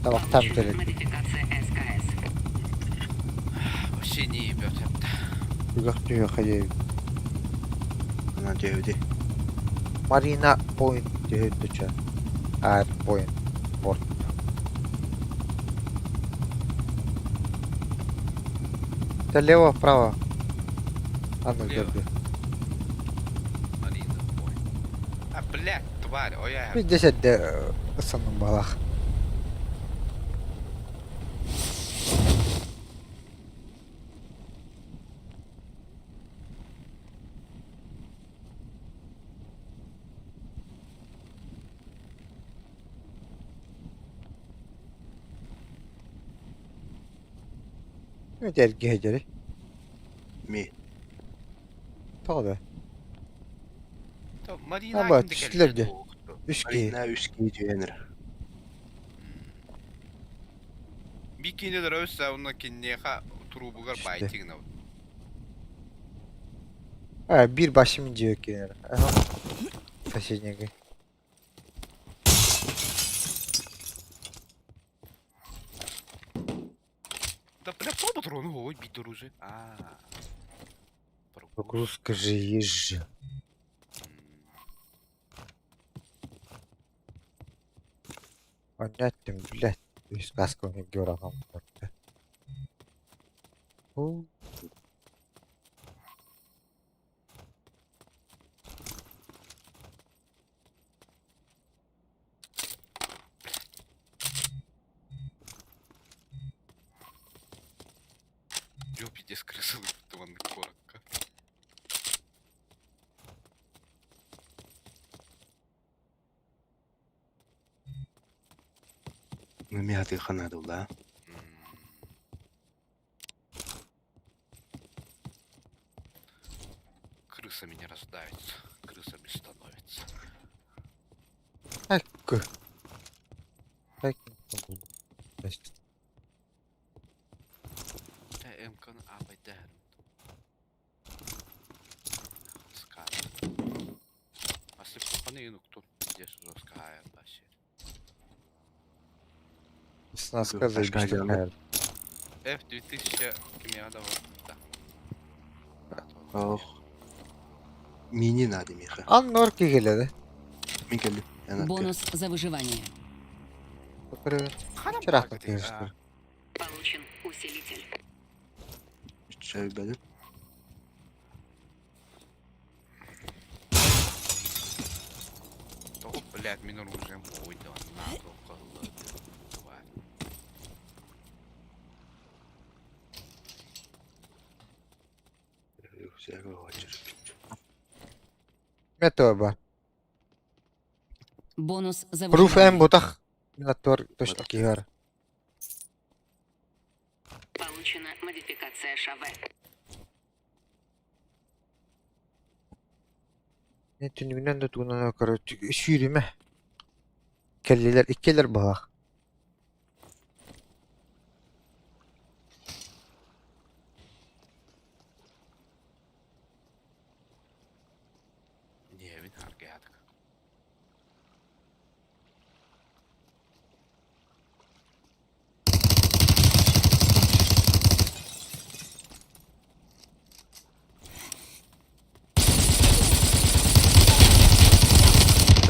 Табахтаан Получена бүтэрэр. модификация СКС. Вообще не ебет. Түгэх түһүөххэ диэбит. Ана дьэбити. Марина Point түһүттүчэ. Air Point Port. Это лево, право. А ну Лево. держи. Марина Point. А, блядь, тварь, ой, я. 50 де саным балах. Эргиһэ дьэри. Ми. Тоҕо да? То Марина Аба, кимде түстүлэр кэлбит дии. Үс киһи. Марина үс киһи түһэн Бикини өссө онно киниэхэ туруубугар Түстэ. байтигна. А, биир башым дьиэ киирэр. Ага. Соседнеге. Да, бля, по патрону, ой, бить оружие. А. Прогрузка же есть же. Понятно, блядь. Сказка у них георгам. Дьэ, пиздец, крысалы туманный коротко. Ну, миһатыха надо да? Крысами не рождаются, крысами становятся. Ecco. Ecco. МК А, Б, Д. Снаска заебись. F2000 кимиада да. Ох. Мини надо миха. Аннор кигеледи. Мин кэллим. Бонус за выживание. Чырахта киирстер. Получен усилитель. Чай бәдим. Тоҕо, блядь, мин оружием ой, да, на, Давай. Метоба. Бонус за Пруф выживание. М бутах. Минатор точно кигар. Получена модификация ШВ. Не түнүгүнэн да тугунан короче сүүрүмэ. Кэллилэр иккилэр баҕах. Не, мин аргыйаатык.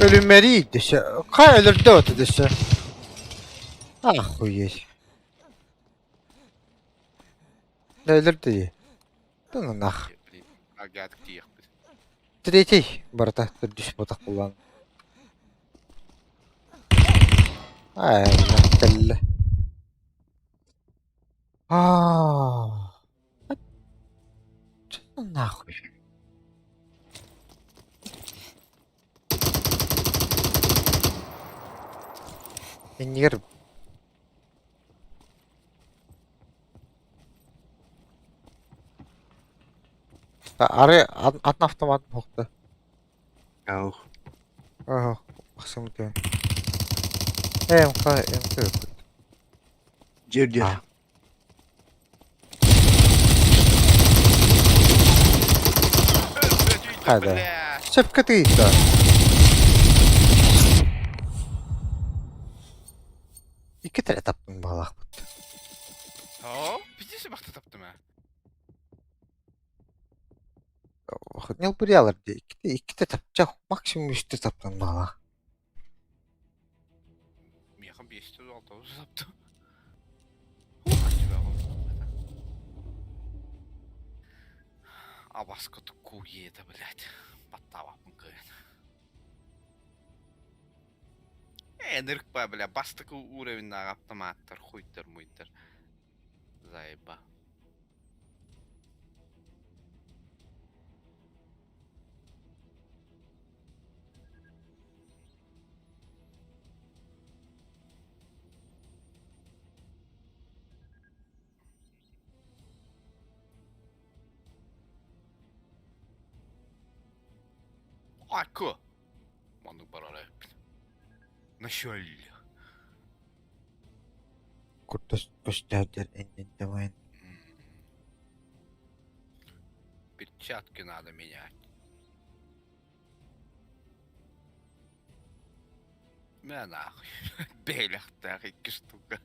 Ölümleri дэсэ. Хай өлөрдө ото дэсэ. Охуеть. Да өлөрдө дии. Да ну нах. Блин, аргыйаатык тиийэхпит. Третий барта төрдүс ботах булан. Ай, кэллэ. Аа. Чё нахуй? Иннигэр Ары атын автомат бохта. Ау. Ага, бахсым тön. МК МК. Жер жер. Хада. Сөпкө тыйда. Икки тәрә таптың балах бут. О, пиздец бахта таптым а. Нел бурялар ди. Икките икките тапчах максимум үстэ таптың балах. Миэхэ биэстэ алтабыз таптым. Абаска куета, блядь. Баттабаппын кыайан. Э, нырыкпа, бля, бастакы уровеннаах автоматтар, хуйдар, муйдар. Заеба. Айка! Маннык барар эбиппин. Начале. Куртас көстөөдөр эннин Перчатки надо менять. Мә нахуй. Бэлэхтээх икки штука.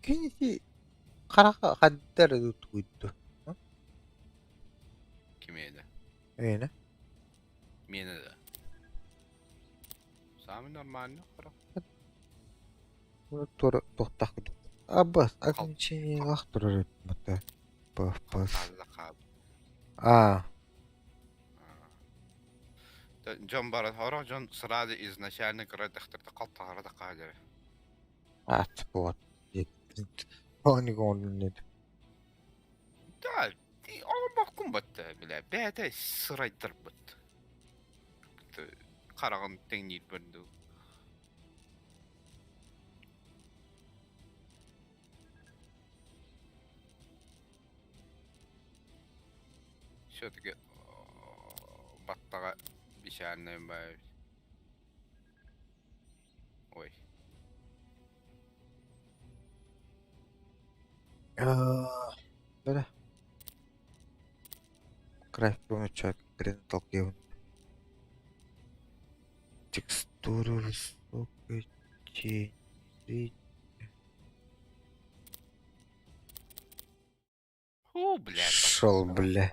Кинити хараха хаддар тугуйду. Кимиэнэ? Эйне. Миэнэ да. Самый нормальный харах. Туора туохтаах курдук. Абас ограничениелаах турар эбит Пас. А. Дьон баран, сорох дьон сразу изначально кыра дьахтарда халтаһара да хаалар. Ат вот. Они Да, оҥорбоккун батта, бля, бэйэтэ сырайдарбыт. Хараҕын тэҥниирбэр дуу. Все-таки баттаҕа бишааннай баай. Ой. Бля. Крафтовый человек толкиван. Текстуры высокой тени. Фу, блядь. Шел, бля.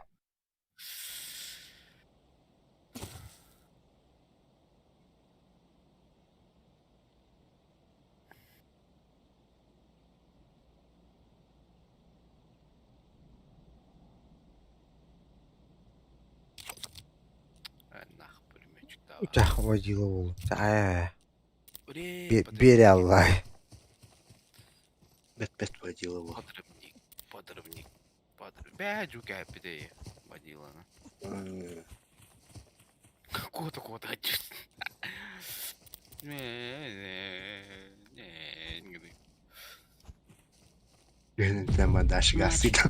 Нах, пулеметчик Утах водила бол. Бери Аллах. Бэт-бэт водила бол. Подрывник, подрывник, подрывник. Бля, дюка водила. Какого-то кого-то Матч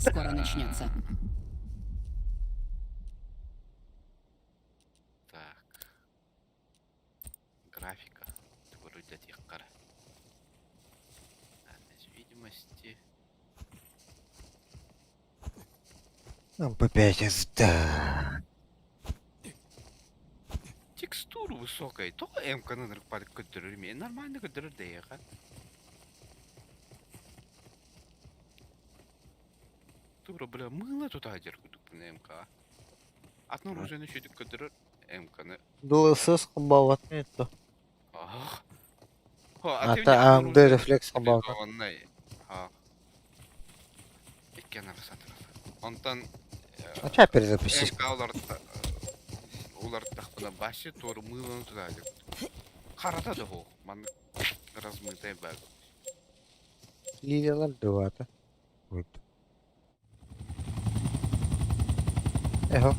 скоро начнется. Так. Графика. Видимости. МП5 да. Текстура высокая. Только МК на нормально көдөрөр дэйэҕэ. Тура, бля, мыло тут адер на МК. Атын оружиены шүдүк көдөрөр МК-ны. DLSS қымбат это. Ах. Ата AMD рефлекс қымбат. Иккен арасатыр. Онтон А ча перезапустить? МК улартахпына башы тору мылону туда адер. Харата да хо. Ман размытая баг. Лилиялар дывата. Вот. Эхо.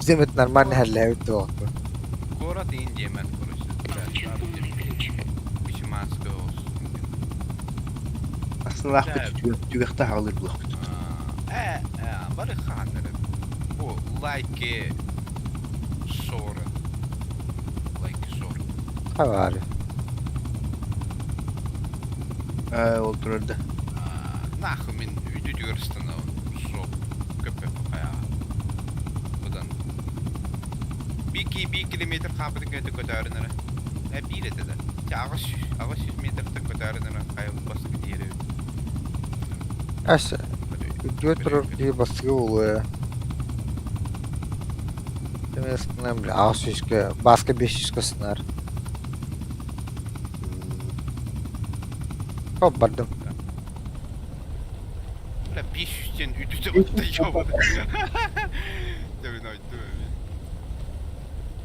Земет нормально хәлләү туқты. Город Индия мен, короче. Получен умный ключ. Бишиманская Аслаах түгэхтэ хаалыр булах. Бары ханнары. Бу лайки соры. Лайки соры. Хавары. Ол турарда. Нахуй мен үйдү түгөрстана соп көпө кая. Будан. Бики би километр капытын көтө көтөрүнөрө. Бир эте да. Агыс 100 метртен көтөрүнөрө кая басып диери. Ас үдүө турар киһи бастыгы буолуо. Эмэсинэн бля аҕыс сүүскэ бааска биэс сүүскэ сынар. Хоп бардым. Бля 500-тен үдүтө бытты ёбаный. Дебин айтты.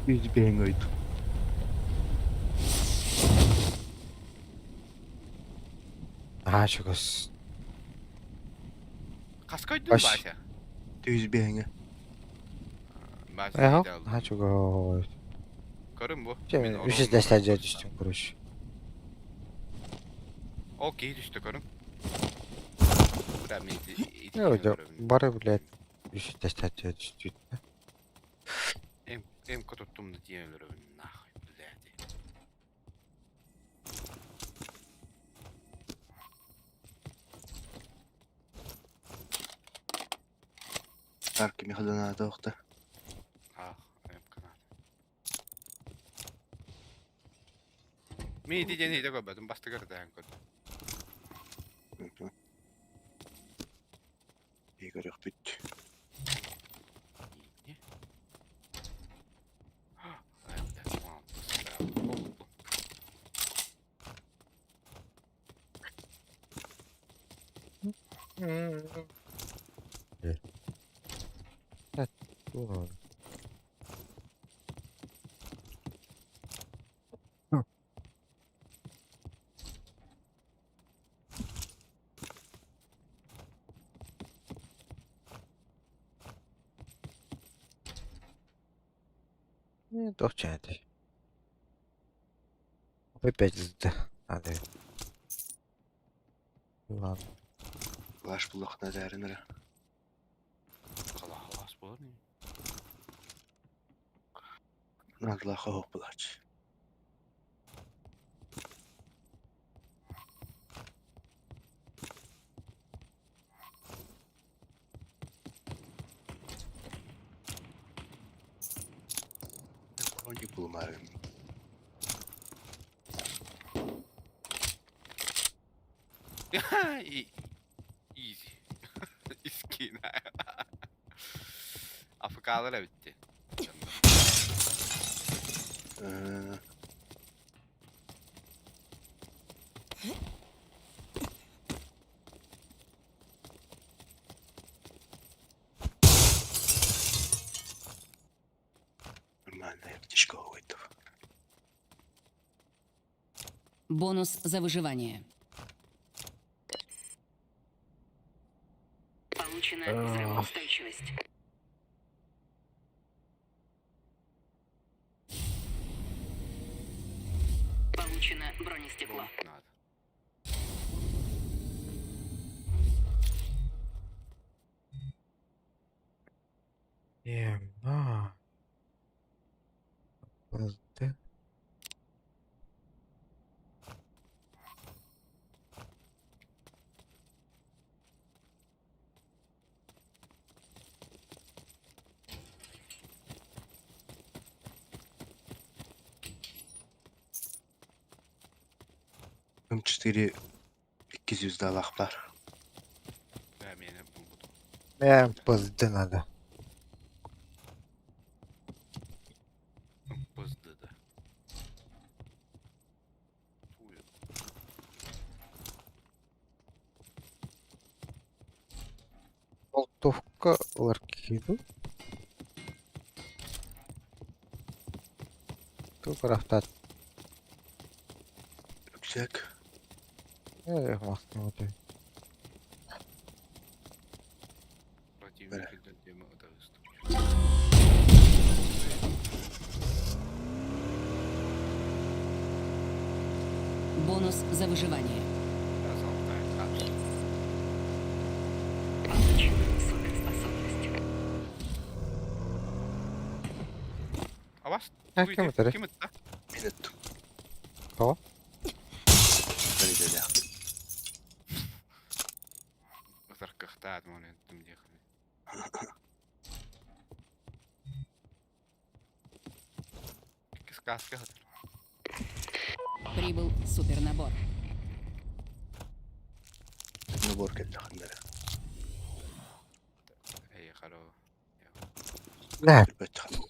Үз бэйэҥ ойду. Аа чугас. Хаскойдун Аш. Вася. Үз бэйэҥэ. Вася Эхо. идеал. Аа чугас. Көрүм бу. Чэ Мен мен үс жүз дәстәжә түстүм короче. Окей түстү көрүм. Бля мен Не өдө бары блядь үс жүз дәстәжә түстү. М М туттум да диэн өлөрөбүн нахуй блядь. Ар кимиэхэ да наада охто. Ах, айым Мин ити диэн иһитэ көрбөтүм, бастакы ытаһан көрдүм. Көрүөхпүт. Туох чээтэй? Опять Надо. Ладно. Плащ буллахына дээрин эрэ. Халаас буолар ини. Наадалаах оһох булааччы. Броник булумаары Easy. Искин. АФК-лар эбитти. Нормально, аптечка уйду. Бонус за выживание. Получена взрывоустойчивость. Получено бронестекло. Надо. Ема. ПЗД. М4 200 далах бар. Да, мені булбутум. ПЗД надо. ПЗД да. Туй. Болтовка ларкиду. Ту крафтат. Рюкзак. Мастым өтө. Противник тема это Бонус за выживание. Да, золотая капсула. Получена суперспособность. А вас? А, ким это? Ким это? Мин эттим. Кого? Бери Ытаркахтаат моментум дехали. Сказка. Прибыл супернабор. Набор кэллэ ханнара. Эй, хоро. Да. Билбэт ханна.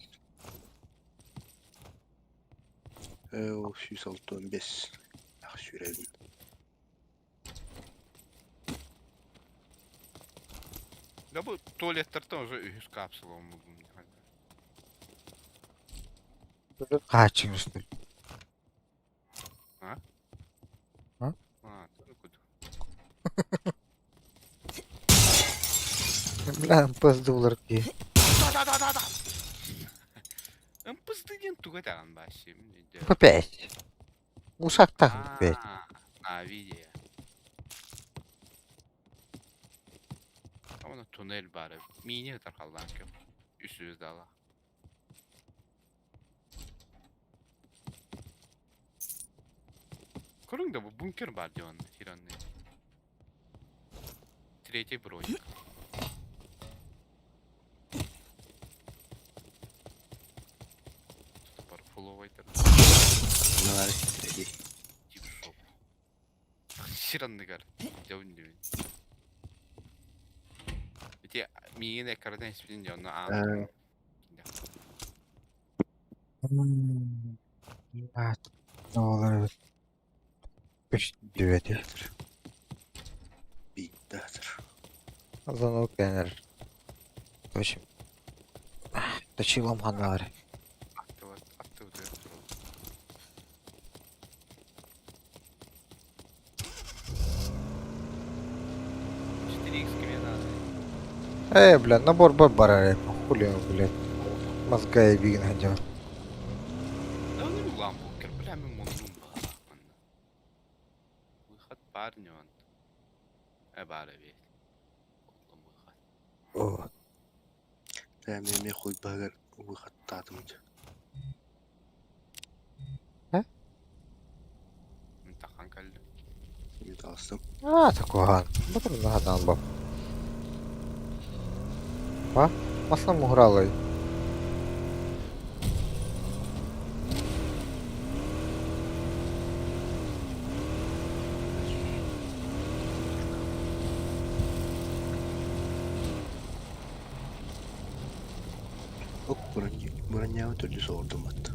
Э, 165. Ах, сүүрэбин. Да бу туалеттартан уже үһүс капсула умулдум. Хаачың үстү. А? А? А, тоже куда? Бля, ПЗД уларки. Да-да-да-да-да! МПЗ диэн туга таҕан баасы. П5. Ушактах П5. А, видео. Оны туннель бары. Мини тархаллаан көп. Үсүз дала. Көрүң да бу бункер бар дион хиранны. Третий броник. Холуобайдар. Мыналар ситирэдий. Тип шоп. Сир анныгар. Дьэ үннүбүн. Ити миигин экрана испитин дьонно аан. Оҕолор көстүбэтэ. Бииттээтэр. Звонок кэлэр. Короче, точилом ханнаар. Аттыбыт, аттыбытыгар турабыт. 4 х кимиэ надо? Э, бля, набор бар барар, хули, блядь. Мозга ебигин хадьар. Да ну лампу, бля, мен мундум баҕалаах манна. Выход баар ньуон. Э баар эбит. Буллум выход. О, Ээ эмиэ хуйбаһыгар выходтаатым дьэ. Мин тахан кэллим. Эмиэ таҕыстым. А, такухан. Батыр наһадан бап. Па, масна муһралай. Ок броньяҕа төрдүс оҕордум батта.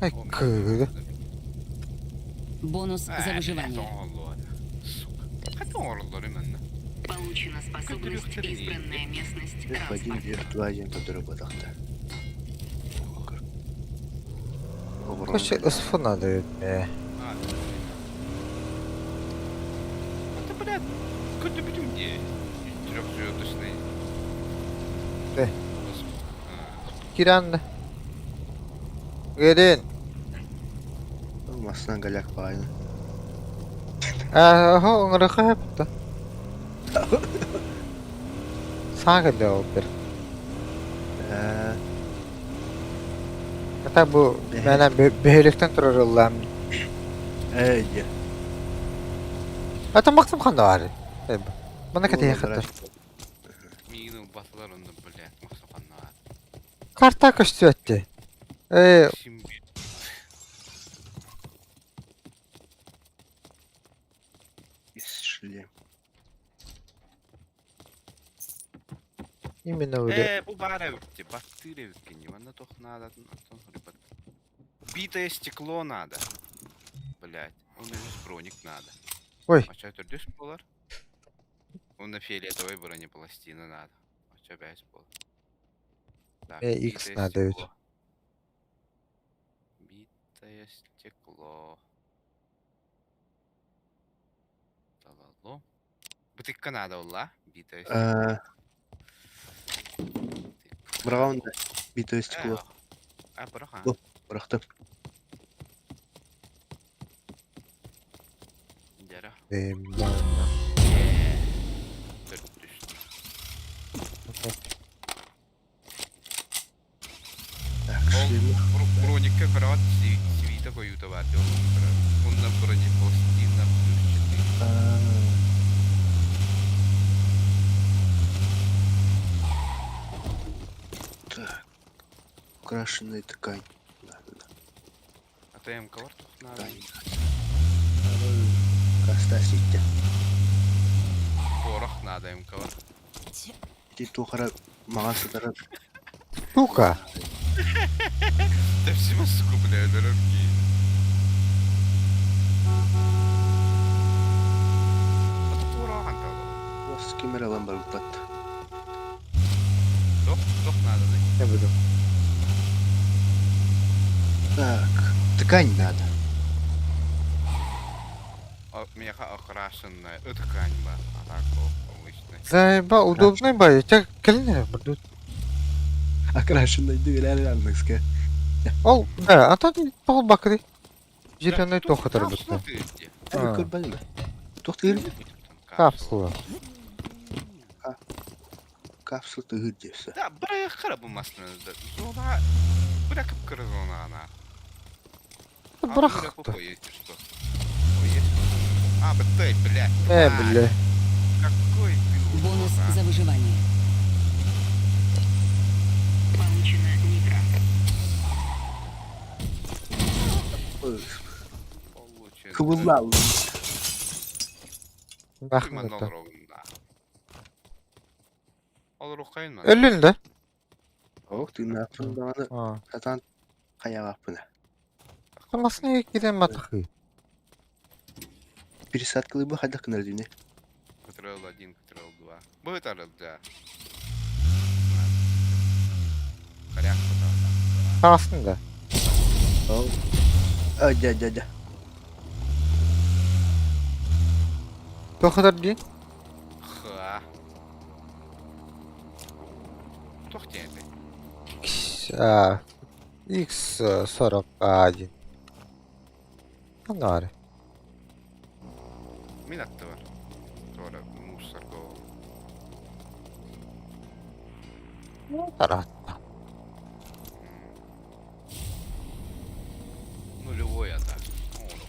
Ай, кыыгы. Бонус за выживание. Сука. Хата оҥороллор манна. Получена способность избранная местность F1, транспорт. F2 диэн көрдөрө буотахта. Короче, ысфы надо. Э. А, Это, блядь, какой-то бүтүн дии. Трехзвездочный. Э. Киран. Герин. Массынан голяк баайын. Аа, оҥорохо хэпта. Саҥа кэллэ ол бер. Ээ, Ата бу мэнэ бөһүөлэктэн турар ыллаам. ээ дьэ. Ата Максим ханна баар? Манна кэтиһэ хаттар. Миигин ылбатылар онно, блядь, Максим ханна баар. Карта көстүөттэ. Э, Симби. Ис шлем. Именно үлэ. Э, бу баар эбит, баттыыр эбит Манна туох наадатын оттон ребят. Битое стекло надо. Блядь, он үс броник надо. Ой. А что төрдүс буолар? Онно фиолетовой бронепластина надо. А что бэс буолар? Так, Э, X битое надо ведь. стекло. Битое стекло. Талало. Бытыкка надо буолла. Битое стекло. Ээ, быраҕан да битое стекло. А, быраха. Бу. Бырахтым. Дьара. Э, манна. Төрдүс. Так, Ол шлем. броникка көрөҕүт свита койуута баар дии ол Онно бронепластина плюс 4. Аа, Так. Украшенная ткань. Да, да, да. А ТМК-лар туох надо? Ткань. Каста ситтэ. Порох надо МК-лар. Ити туох эрэ маҕан сытара Сука. Да всего сука, бля, дорогие. Это порох антало. Бас ким эрэ ылан барбыппат. Туох, туох надо, да? Не буду. Так, ткань надо. О, меха окрашенная ткань ба. А так, о, обычная. Заеба, удобный бай. Ча кэлин бурдут. Окрашенная дверь анныска. Ол, да, а то тоҕо бакыры. Зеленый тохотор бутта. А. Көрбөдүм. Туох тыыр? Капсула. Капсула тыыр диэсэ. Да, бырайык бу масына. Зона... Быракып кыры зона она. Бырах. Ой, есть что? Ой, есть. А, б***ь, блядь. Э, бля. Какой ты Бонус урод, а. за выживание. Получено нитро. Получено. Кыбылла Бахмын Манна да. олоробун да. Олоруоххайын манна. Өллүн да? Ох, тыыннаахпын даҕаны Аа. сатаан хайаҕааппына. Хамасына кирен матахы. Пересадкалыыбы хайдах гынар дүүнэ? Ктрл 1, Ктрл 2. Будет арыл, да. Коряк Таҕыстын да? Оо, дьэ, дьэ, дьэ. Туох ытар дии? Ха. Туох диэн этэй? X, а, X 41. Ханна баар? Мин аттыбар. Туора мусорга ол. Таратта. Нулевой атак. Оно.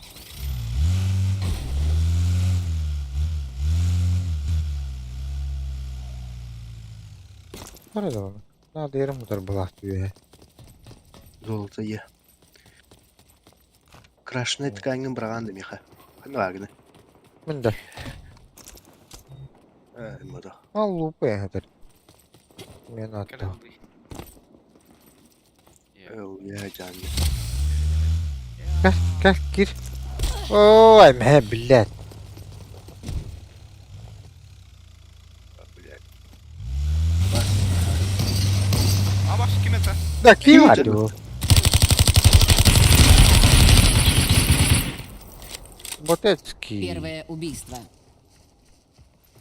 Бар да оны. Надо ярым удар булақты үе. Золото е. Крашеная тканьҥын быраҕаан да миэхэ. Ханна бааргыный? Мин да. Ээ, модо. Ал лупа этер. Мен атта. Ээ, дьаанньа. Кэл, кэл, кир. Ой, мэ, блядь. Блядь. Абас ким это? Да ким атты? Ботецкий. Первое убийство.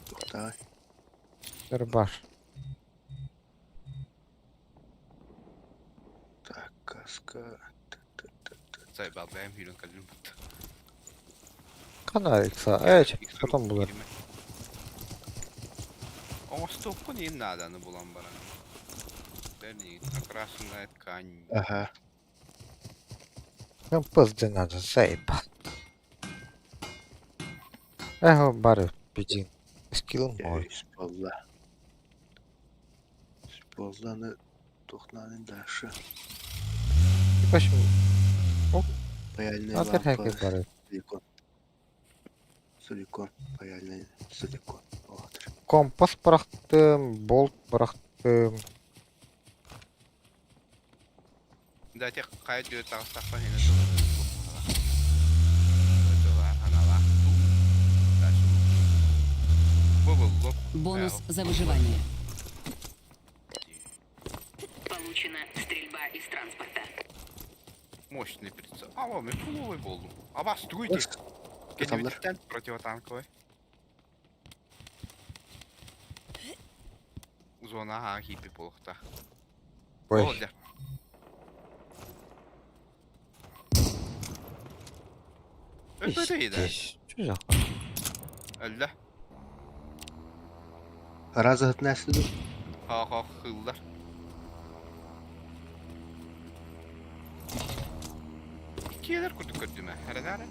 Туохтааҕый? Дырбаш. Так, каска. Сайбал бэйэм сүүрэн кэллим. Канал Икса. Э, потом булар. Оҥостуохпун иһин нааданы булан баран. Бэрни, окрашенная ткань. Ага. Ну, пизды надо, заебал. Эхо, бары, беди. Скилл мой. Спалла. Спалланы туохнаанын дальше. Почему? Паяльная Надо лампа. хакер бары. Силикон. Силикон. Паяльный силикон. Вот. Компас бырахтым, болт бырахтым. Да, тех хайа дүө таҕыстахпа иһинэ тылы аналаах дуу. Дальше бу буллум. Бонус за выживание. Получена стрельба из транспорта. Мощный прицел. А, мен фуловый болдум. Абас тугуй дии. Кэннибититтэн противотанковый. Зона аһаа киирбит буолуохтаах. Ой. Ол дьэ. Өлбөтө да. Пиздец. Что за Өллө. Разыһытын ээстэ дуу? Хоох хыллар. Иккиэлэр курдук көрдүм ээ. Эрэнээрэ.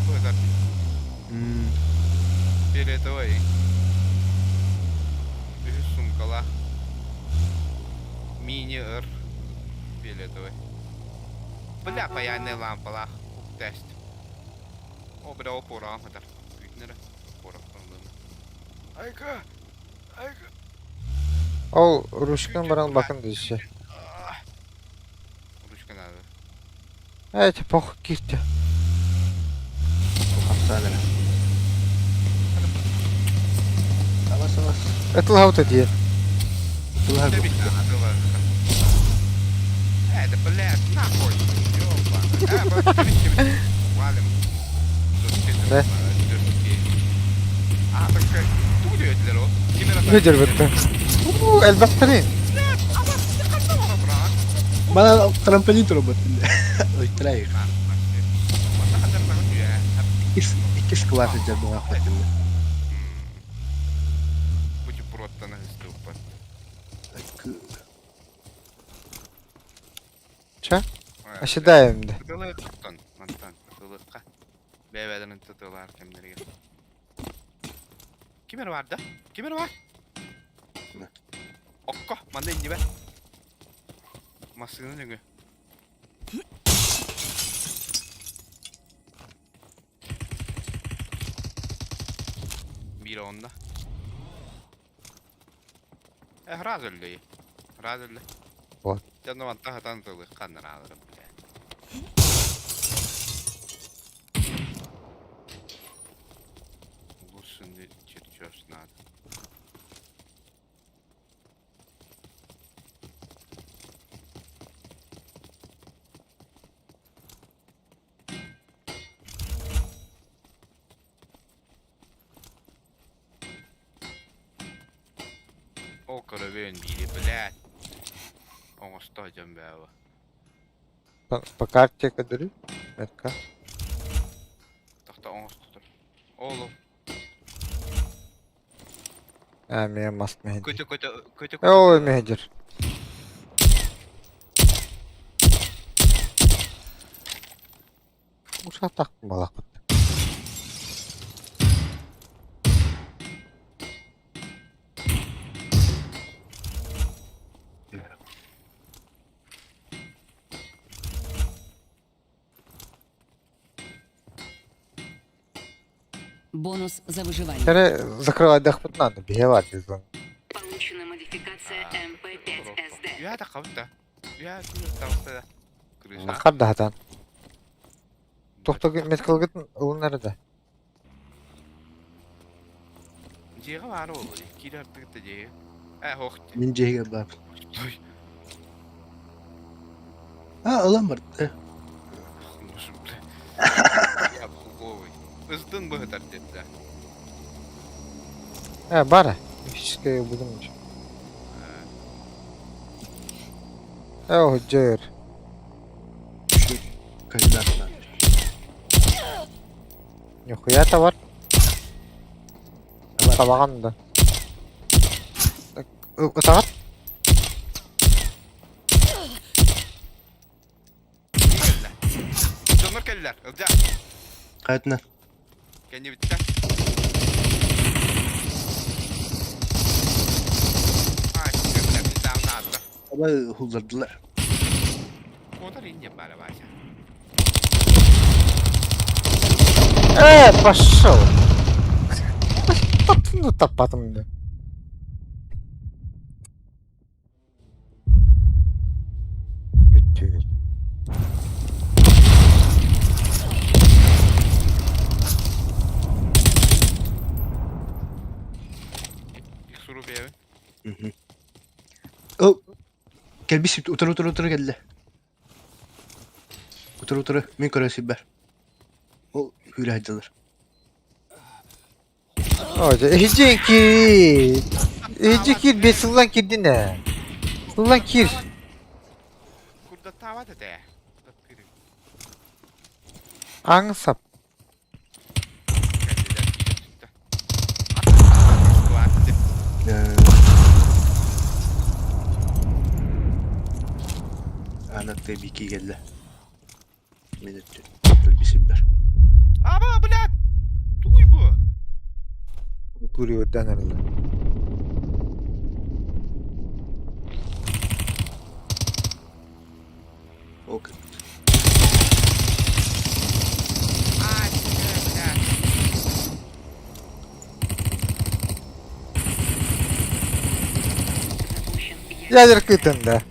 Быһытар. Фиолетовый. Үһүс сумкалаах. Мини-ыр. Фиолетовый. Бля, паяльная лампалаах. Тест. О, бля, опора хатар. Күүтүнэрэ. Опора Айка! Айка! Ол ручканы баран бакын десе. Ручка надо. Эти пох кирте. Хамсаан эрэ. Абас абас. Это лаута диэн. Тылыһар Да ведь надо, ладно. Это, блядь, нахуй. Ёбана. А, вот, видите, видите. Валим. Да. А, так тугу диэтилэр ол? Ким эрэ Выдер бітті. У, элбэхтэрин. Мана трамплин турбут. Ыйтырайыр. Иккис иккис кылаас дьарбаҕа хотунна. Бутербродтан ыстыыппат. Ча? Ожидаем да. Тылыктан, мантан, тылыкка. Бэйбэдэн тытылар кэмнэригэр. Ким эрэ бар да? Ким эрэ бар? Не. Окко, манна иннибэ. Массыына нөҥүө. Биир онно. Э, раз өллөй. Раз өллө. Вот. Дьэ, ну мантан хатан тылыхха нарааларым, бля. Улучшенный чертеж надо. Ол көрөбүн биири, блядь. Оҥосто дьон бээва. По карте кадыры? Метка. Тохто оҥосто тур. Оолу. А, меня маст мехедир. Көтө көтө көтө көтө. Ой, мехедир. Ушатак балакпыт. Бонус за выживание. Тере закрывать надо, бегевать из зоны. Получена модификация МП5СД. Үһэ таххабыт да. Үһэ таҕыста да. Крыша. Хардахатан. Тохто меткалгытын ылынар да. Дьиэҕэ баара буолуо дии. Киирэ артыгыт да дьиэҕэ. Ээ, һуох. Мин дьиэһигэр бааппын. Той. А, ылан барда. Я обслуговывай. Ыстын быһытар диэтэ. Э, бара. Мифическое будем. Э, жер. Кандидатынан. Нихуя товар. Табаҕан да. Ытаҕат? Кэллэ. Дьоннор кэллилэр. Ылдьаа. Хайатынан. Кэннибиттэн. Ай, бля, наада. Аба хуллардылар. Куотар инде бара Вася. Э, пошел. Ну, таппатым да. Бүттүбүт. Суру бэйэбин. О, кэлбис утары утары утары кэллэ. Утары утары мин көрө сирбэр. Ол күүрэ сылдьаллар. О, иһдьин киир. Иһдьи киир, бес сыллан киирдин ээ. Сыллан киир. Курдаттаабат этэ. Аҥ сап. Анатта бики кэллэ. Мин өттүн өлбүсүмбэр. Аба, блядь! Туй бу! Куриодан арылы. Ок. Ай, блядь. Запущен Ядер кытын да.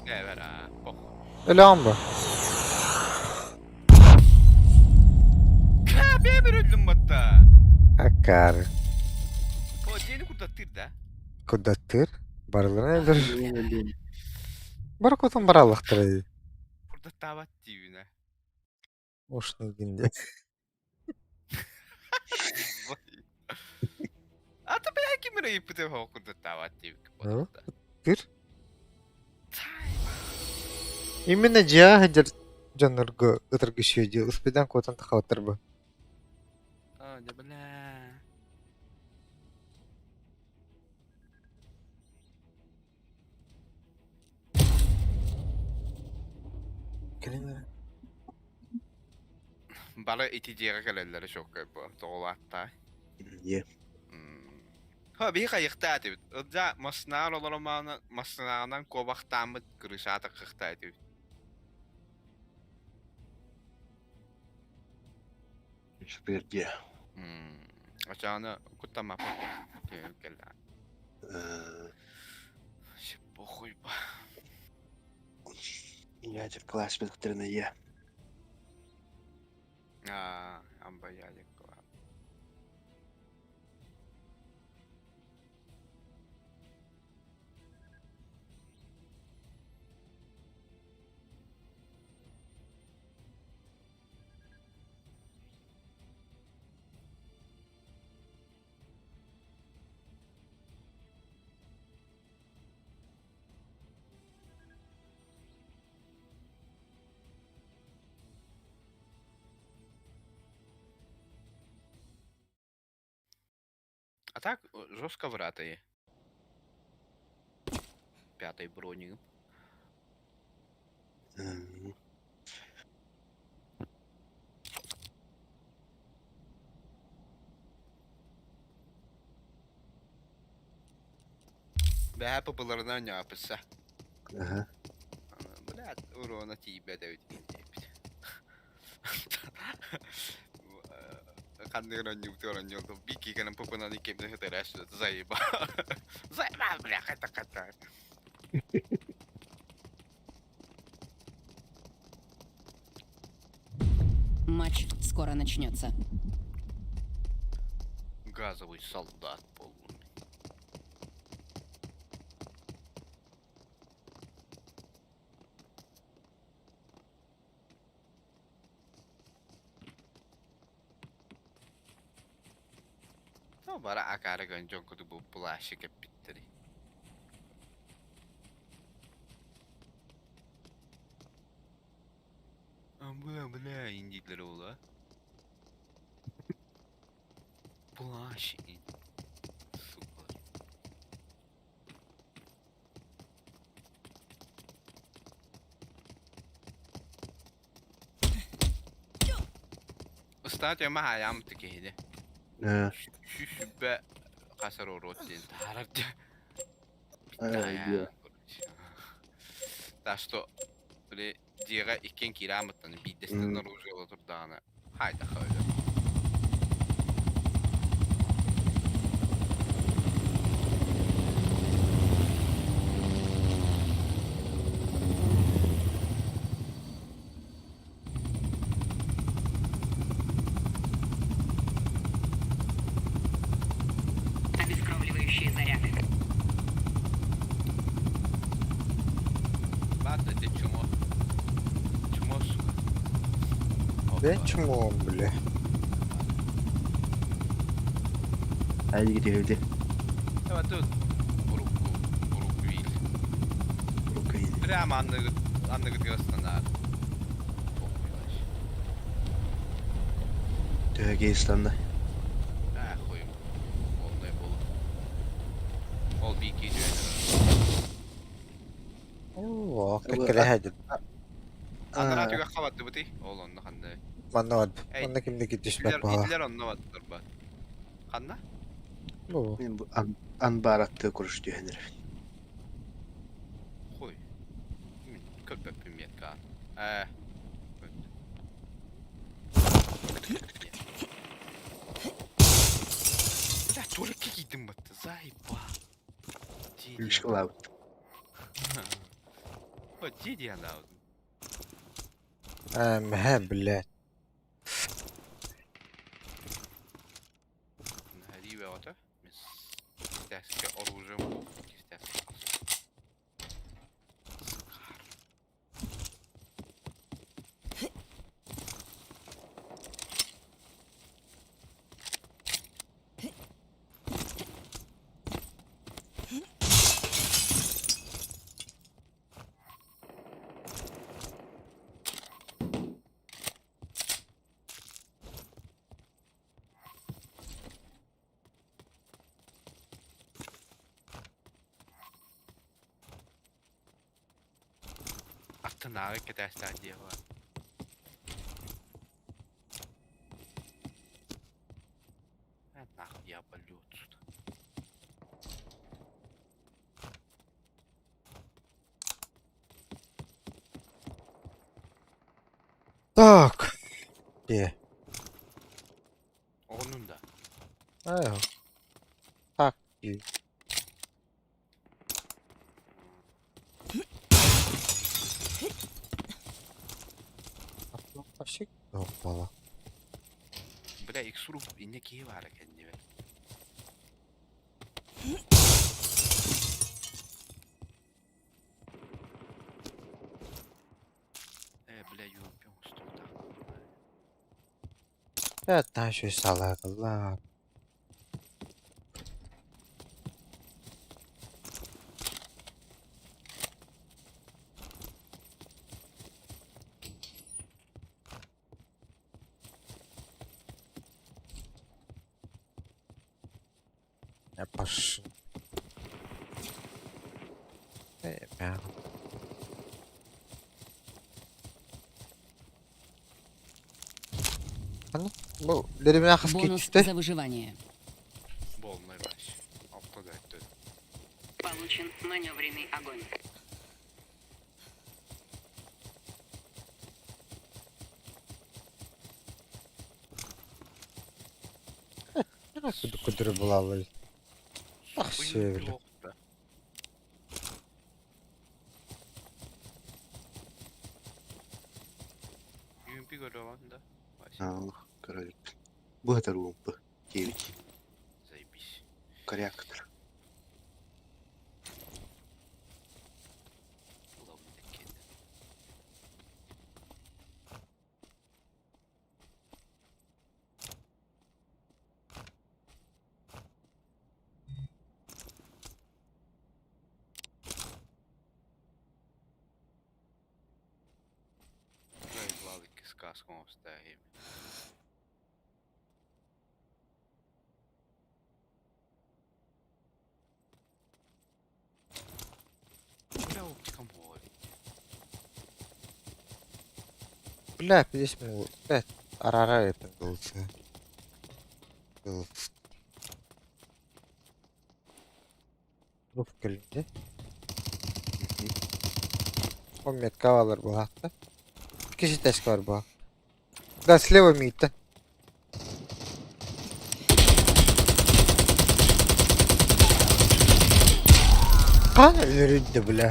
Эвер, а, похуй. Өлөҕүн бу. Бэбер өллүм батта. Акаары. О, дьиэни курдаттыыр да? Курдаттыыр. Барыларын өлөр. Бары кутун бараллахтара дии. Курдаттаабат диибинэ. Ушный дии. А то бля ким эрэ ыйыппыт эбэ курдаттаабат диэбиккэ буолла. Тыр. Именно дьиэҕэ сылдьар дьоннорго ытыргы дии успедан куотан тахабаттар бу. А, да бля. Бары ити дьиэҕэ кэлэллэрэ чуолкай бу тоҕолааттаай. Е. Ха, биһи хайыхтаа этибит. Ылдьаа массыынаар олоромаана массыынаҕынан куобахтааммыт крышаата кыхтаа этибит. Сытыар дьиэ. Оччоҕуна куттаммаппын. Кэллэ. Похуй ба. Ядер класс бэлэхтэрин ыйыа. Аа, амба ядер класс. А так жестко вратые. Пятой броню. Бэһэ папыларынан ньаапыса. Аха. Блядь, урона тиийбэт эбит диэбит. Ханныгын онньуутугар онньуолту бикки гынан пупунан иккибин хытыраш заеба. Заеба, бляха, таката. Матч скоро начнется. Газовый солдат полный. Ну, бара акары гонжон куду бу плащик эппиттери. Амба, бля, индитлер ола. Плащ. Сука. Ыстаат өмө хаайаам киһини. Сүүс хасар оруот диэн таһаарар дьэ. Ээ, Так что, били, дьиэҕэ иккиэн киирээн биирдэстэн оружие турдаҕына хайдах өлөр. Обескровливающие заряды. Ладно, ты чмо. Чмо, сука. Ben чмо, бля. Айгириэди. Это тут урукку, урукку вил. Урукку. Прямо анныгыт, анныгыт гастана. Похуй вообще. Төһө кейстанна. А, хуй. Онной болу. Ол бики дүйен. Оо, кэккэлэһэ Анара түгэх хабатты бути. Ол онно ханны. Манна бат. Эй, Манна кимде киттишпэт баха. Итлер онно баттыр бат. Ханна? Бу. Мен бу анбаратты куруш дүйенер. Хуй. Көппөппүн метка. Бля, туалетке кийдим батты. Заеба. Үш кылабыт. О, диди она. Мэ, блядь. Нариwe ото. Мис оружием. Кистяске. Скар. Аттынааҕы кэтэстээх дьиэ баар. Э, нахуй я полю отсюда. Так. Де. Оҕоннун да. Ай, Fuck you. Буола. Бля, иксуру инне киһи баара кэннибэр. Э, бля, юуппин устубута. Evet, şu salaklar. Yaparsın. Ya. Аны бу дэриэбинэ хас Бонус киирдэ? за выживание. Буолунай бааш. Алта да өттө. Получен маневренный огонь. Кудук көтөрө булаллар. Ах, сөбүлэ. Юмпи көрөҕүн да? Вася, Аалых көрөлүк. Бу этэр уумпу диэбит. заебись. Коряктор. Ловный кед. Сказку оставим. Бля, оптикам буолар. Бля, здесь мы блядь, арара это был. Был. Рук кэлинде. Он метка алар буолаахта. Киши тачка бар буолла. Да, слева мииттэн. Хаан өлөрүйдэ бля.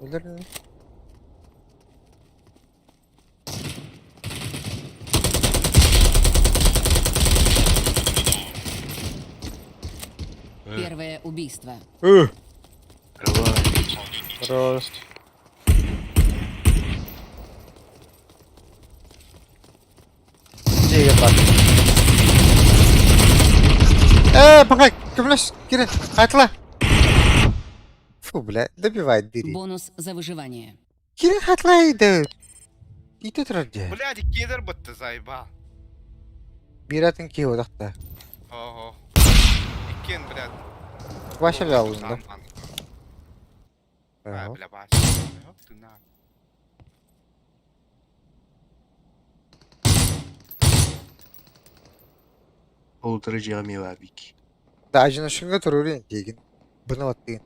Өлөр Первое убийство. Здорово. Дьиэгэ бар. Э, пока, көмөлөс, кире, хатла. Фу, бля, добивай дыри. Бонус за выживание. Кире хатла иди. Ити турар дьэ. Блядь, кедер бытты заебал. Бииратын киһи одахта. Ого. Иккен, блядь. Вася алында. А, бля, Вася. Ты на. Ол утары дьиэҕэ эмиэ баар бик. Да, ажынашынга турурин дегин. Бұны оттыгын.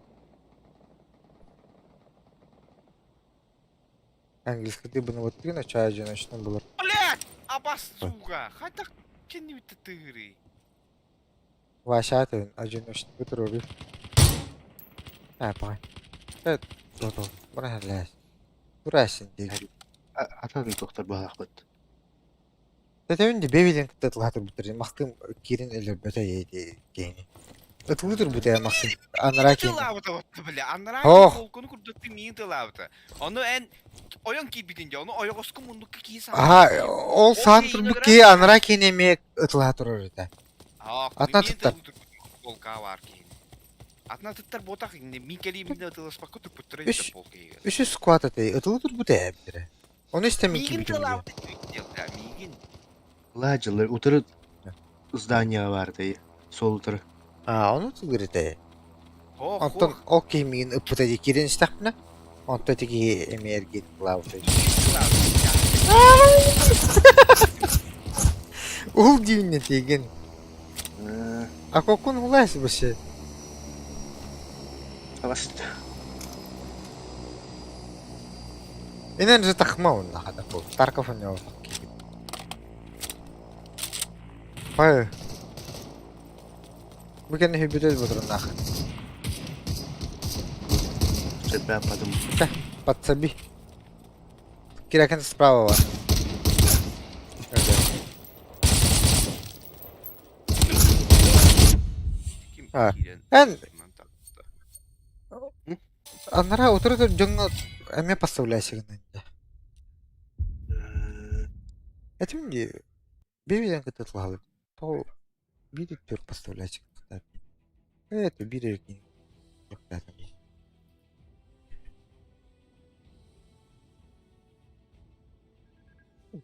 Английский бұны оттыгын, а чай ажынашын булар. Блядь! Абас, сука! Хайдах кэннибитте тыырый? Вася атын ажынашынга турурин. А, пай. Э, то-то. Бұны хәлләс. Турасин дегин. Атын тохтор баһаахпыт. Тэтэмин де бэбиден кытта тылаатыр бүтэр. Махтым кирин элер бөтө ейди гейни. Ытылытыр бүтэ махтым. Анара кин. Тылаабыта отто, бля. Анара Ох. полкуну курдук миин тылаабыта. Ону эн ойон киирбитин дьэ, ону ойоҕоску муннукка кии Аха, ол сан турбук ки анара кин эме ытылаатыр орыта. Атна туттар. Полка бар киин. Атна туттар ботах мин кэлии минде ытыласпакка туппуттара Үс- итэ полка иһигэр. Үсүс скват этэй ытылытыр бүтэ эбдире. Оны истемин Миигин кибитим. тылаабыта дьэ, миигин. Ладьылар утары здание бар дэй. Сол утары. А, ону тылыр этэй. Хо, Онтон хо. ол кимигин ыппыта ди кирин истахпына. Онто тиги эме эргин тылаабыта. Ул дивне тиген. А кокун улайсы бышы. Абас. Инен же тахма онна хата бу. Тарков у него. Пай. Бу кэннэ хүбүтэ ботуруннаах. Себя подумал. Чэ, подсоби. Киракин справа бар. Ким А, киирэн эн манан таҕыста. анараа утары тур дьоҥҥо эмиэ поставляйся гынан дьэ. Этим дии биир кытта тылаһалык. Тоҕо биир түөрт поставляйся Это биир эркин.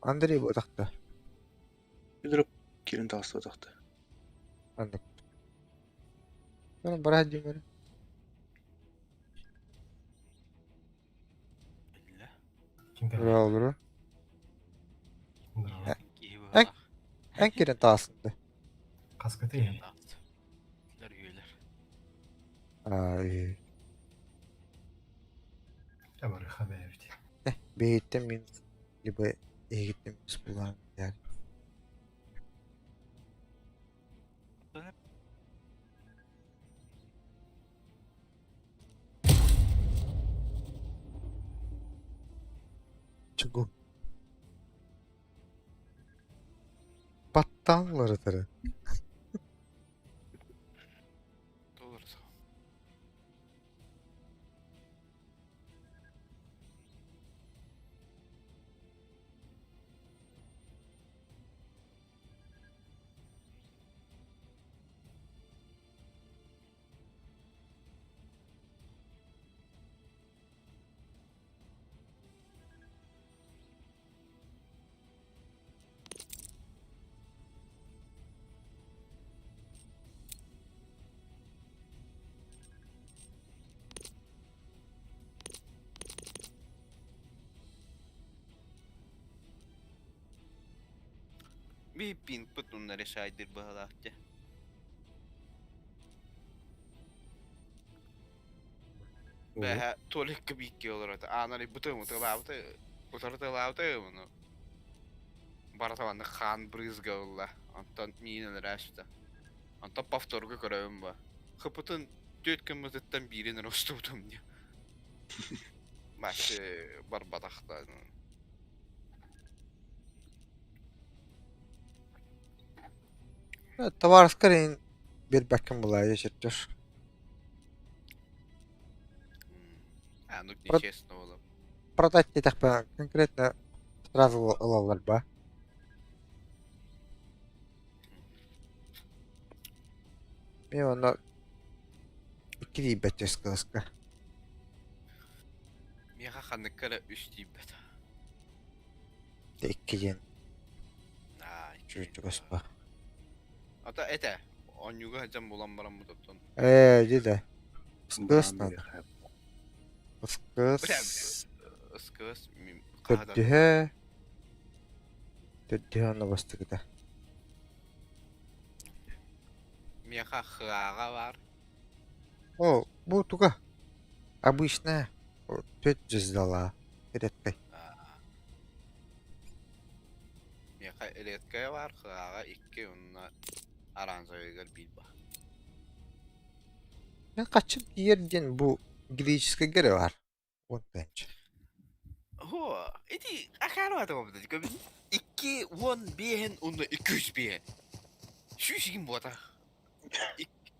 Андрей буотахта. Үдүрүп киирэн таҕыстыбатахта. Аннык. Бара дьиҥэр. Биллэ. Ким кэллэ? Бра олору. Здорово. Киһи Эн быһалаах. эн киирэн таҕыстын. Хаскыты иһин. Таҕыста. Кинилэр үһүөлэр. Аа, э, Дьэ барыха бэйэбит. Бэйиттэн мин либо эһигиттэн минус булаан яр. Чугу. Баттаан уларытары. Доллар Би пинпут онно решайдыр быһалаах дьэ. Бэһэ туалекка биикки олорото. Аанар бутым уталаабыта утары тылаабыта ону барыта маннык хаан брызга ылла. Онтон миин өлөрөөстө. Онтон повторга көрөбүн ба. Хыпытын түөрт гыммытыттан биирин эрэ устубутум дии. Башы барбатах да. Товарскар ин биэрбэккин булаайа чертеж. А, ну нечестно было. Продать диэтэхпинэ конкретно сразу ылаллар ба. Мен онно икки тиийбэт кыласка. Миэхэ ханныкка эрэ үс тиийбэт. Икки диэн Аа, икки чугас ба. Ата этэ, оонньууга сылдьан булан бараммыт оттон. Ээ, дьэ да. Ыскыс надо. Ыскыс. Ыскыс Төрдүһэ. Төрдүһэ онно бастакыта. Миэхэ хыаҕа баар. О, бу туга? Обычная. Төрт звездала. Редкой. Миэхэ редкая баар, хыаҕа икки уонна оранжевыйгар биир баар. Мен хаччым тиийэр диэн бу греческайга эрэ баар. Уон тыһыынча. О, ити акаарбатым Икки уон биэһин уонна икки үс биэһин. Сүүс игин буотах.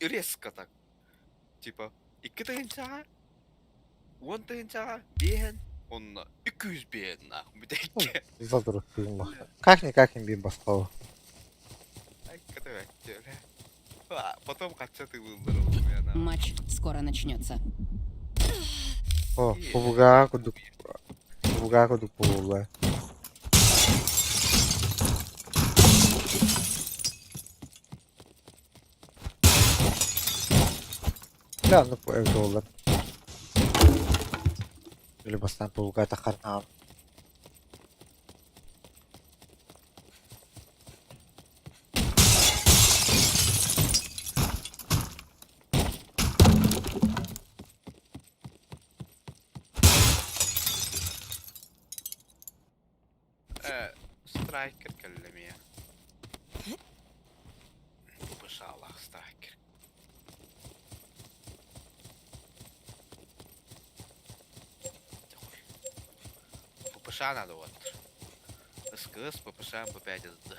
Резко так. Типа, икки тыһыынчаҕа, уон тыһыынчаҕа биэһин уонна икки үс биэһин наах бүтэккэ. Как-никак им биир босхо. Потом хачча тыыллар Матч скоро начнется. О, кубугаа курдук кубугаа курдук буолла. Да, ну доллар. Или бастаан пулга тахарнаам. Страйкер кэллэ миэ. Страйкер. ППШ надо вот. СКС, ППШ, МП5 СД.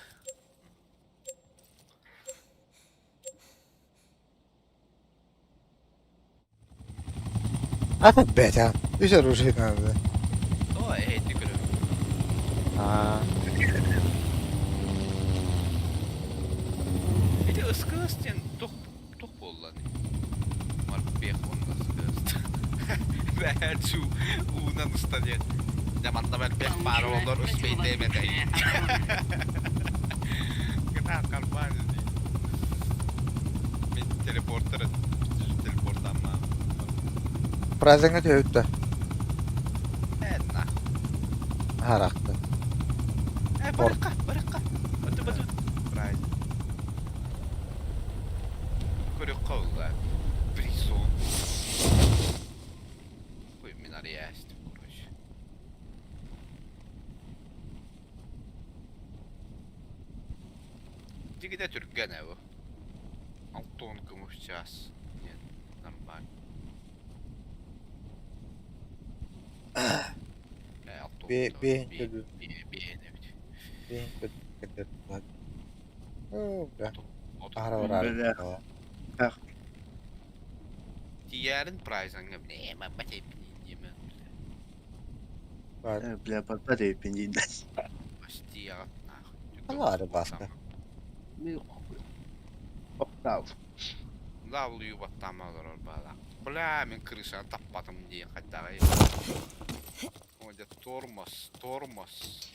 Опять, а? Еще оружие надо. О, эй, ты көрө. А, Ити СКС диэн туох туох буолла Морпех уонна СКС. Бэчу уунан уста диэн. Дьэ манна морпех баар олор успейдэм этэй. Кытаат карбан дии. Мин телепортер телепортаммаам. Праздникка түһүттэ. Э, на. Харахты. Э, барыкка, барыкка. Бatu, бatu. Правильно. Көрүккэ улла. Призон. Хуй мин арыйаастым, короче. Дигидэ түргэн эбу. Алтон көмүс час. Нет, нормально. Э, алтон. Бе бе бе Бе, эбит. бе бе О, бля. Аһара Бля. барар. Тиярин прайзаңа бля, мамма теппин диэмэн. Бар. Э, бля, барбат эбиппин диин. Почти аҕат нахуй. Алары баста. Октав. W баттаама олорор баала. Бля, мин крышаны таппатым диэн хайдаҕай. О, дьэ, тормоз, тормоз.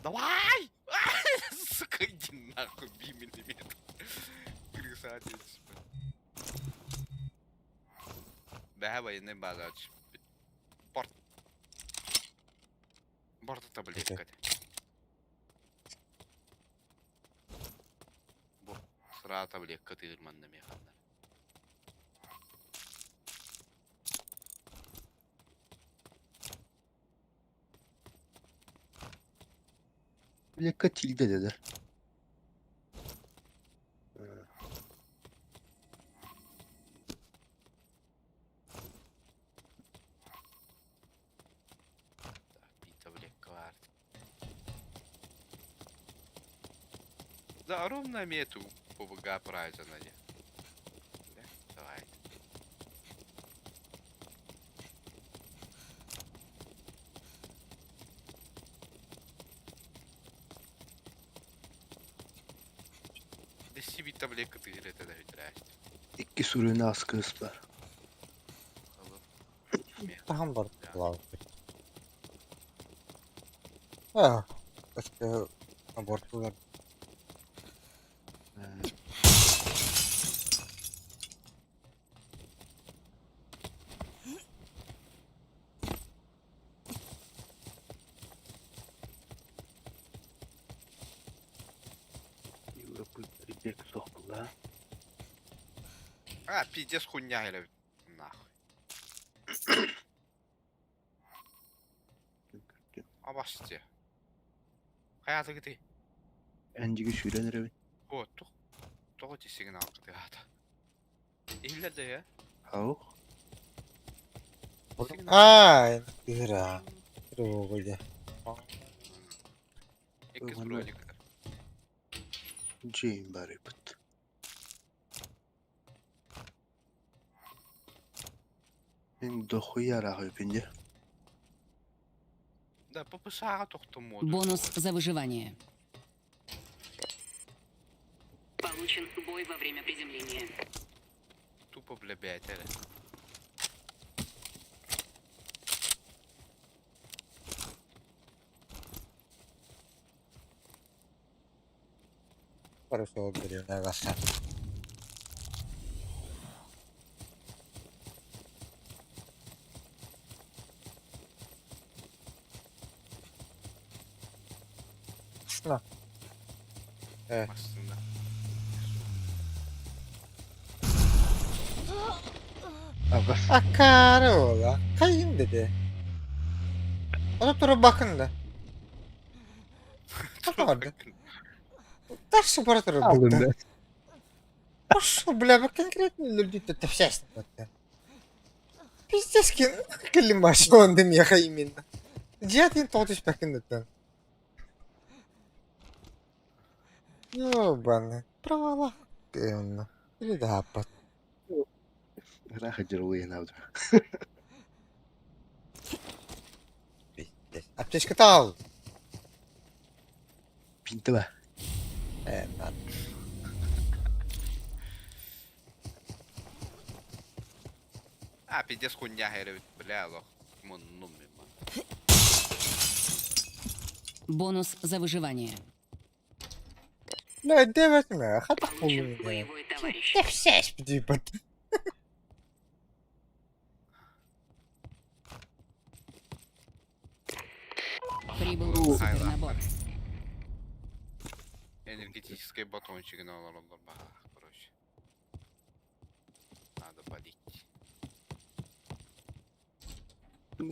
Давай! Сука, иди нахуй, би миллиметр. Крыса отец. Бэһэ военный база. Порт. Борта таблетка. Бу сыра таблетка тыырманна механнар. Блекка тилде dedi. Би таблетка бар. Да, ровно мету ПВГ прайзана. Давай. Дэсси би таблетка тыырата да бүтэрээст. Икки сүрүнэ аскыс бар. Таһан бар. А, өскө абортулар. А, пиздец хуйня или нахуй. Абасте. Хайаты гыты. Энжиги сүүрэн эрэбин. О, тух. Тоҕо ти сигнал кытыата. Иһиллэр да я. Хау. А, тыыра. Тревога. Иккис Ой, броник. Джейн бар эбит. Мин дохуя араҕайбын дьэ. Да, ППШ-ҕа тохтумуоду. Бонус за выживание. Получен бой во время приземления. Тупо бля бэйэтэ эрэ. Бары суол бериэнэ басар. На. Э, Массыына. Аҕас. акаары буола. Хайын dedi. Ону тура бакын да. Тура барды. Тарсы бара тура бакта. Пошел, бля, вы конкретно люди-то вся Пиздец, кэлим он меха именно. Дьиэтин тоҕо түспэккин да Ёбаный. Провала. Онно. Или да аппат. Ыраах дьоруойанаабыт. Пиздец. Аптечка тал. Пинтыба. Э, надо. А, пиздец хуйня эрэбит, бля, олох. Муннум мин ман. Бонус за выживание. Бля, девять хата Получен хуйня. боевой товарищ. Типа. Прибыл супернабор. Энергетический батончигын олороллор баҕа, короче. Надо полить.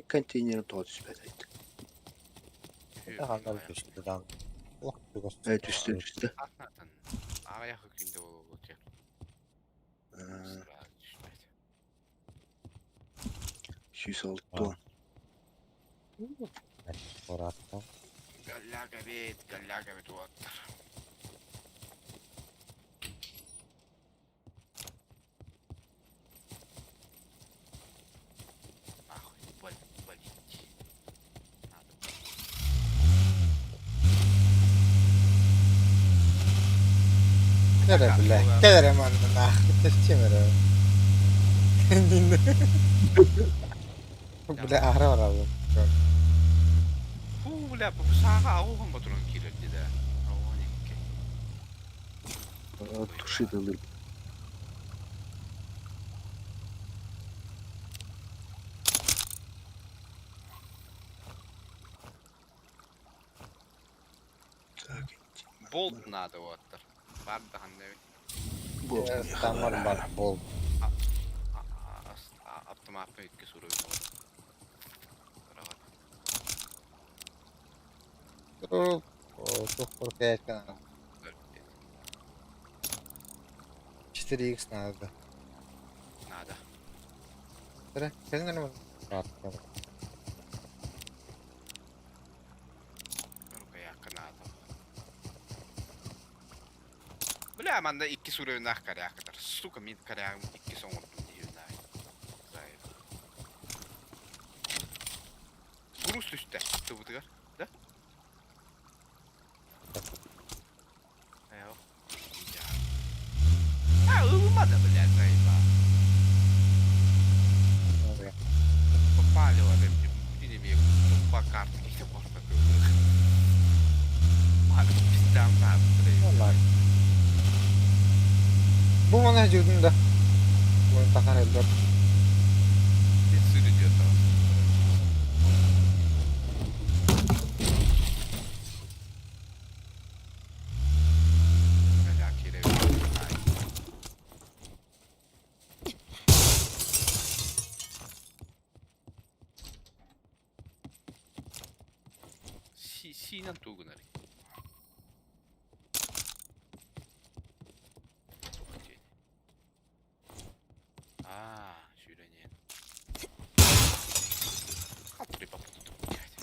Контейнерин тоҕо түспэт эбит. Э, түстэ, түстэ. Атнатын. Аҕыйах күндэ буолуо диэн. Сразу түспэт. 106. Галляга бит, галляга бит уоттар. Нахуй, валить. Надо валить. Кэлэ, бля. Кэлэ манна нахуй. Зачем это? Бля, аһара барабын. Фу, бля, сааҕа ауһун ботурун киирэр дии Ауһун икки. Туши дылы. Так, Болт надо уоттар. Бар дахан дэбит. болт. Тамар бар бол. Автоматка икки суруйун Тух 4х надо. Надо. Тара, кэлин Рукоятка надо. Бля, манда икки суруйуннаах корякатар. Сука, мин корягым икки соҥордум диһүннаах. Груз түстэ, тыбытыгар, да? Эо. А, ылмада, блядь, заеба. Попалила, блядь, или по карте, какие-то можно Мага, пизда, надо, блядь. Бу мана жудун да. Бу тахар элбер. Сыр идет, Бля, кире. Си синан тугунари. А, сүүрэнин. Халтри папуту, блядь.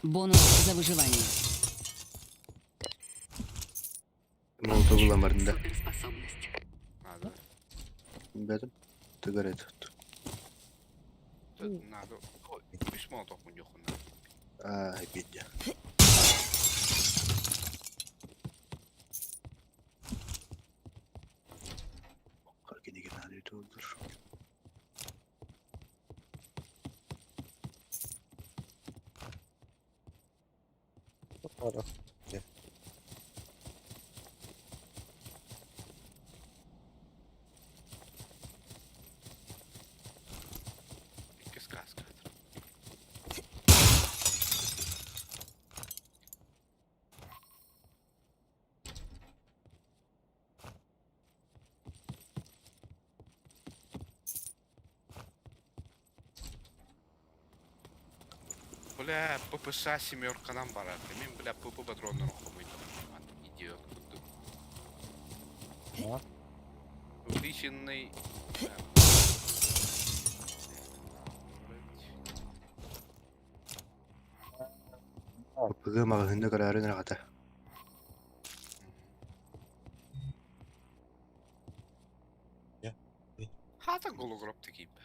Бонус за выживание. Молотов буламарында. Суперспособность. Надо. Бәдім. Тыгар тут. Надо. Ой, үс молотов муньохуна. Ай, бедня. Киниге надо olur. Икки сказка. Бля, ППШ семерканан барар. Мен, бля, ПП патроннарын хомуйдум. Идиот курдук. Увеличенный... Ыга маҕаһыынна көрөөрү ыраҕата. Хаата гологроп кииппэ.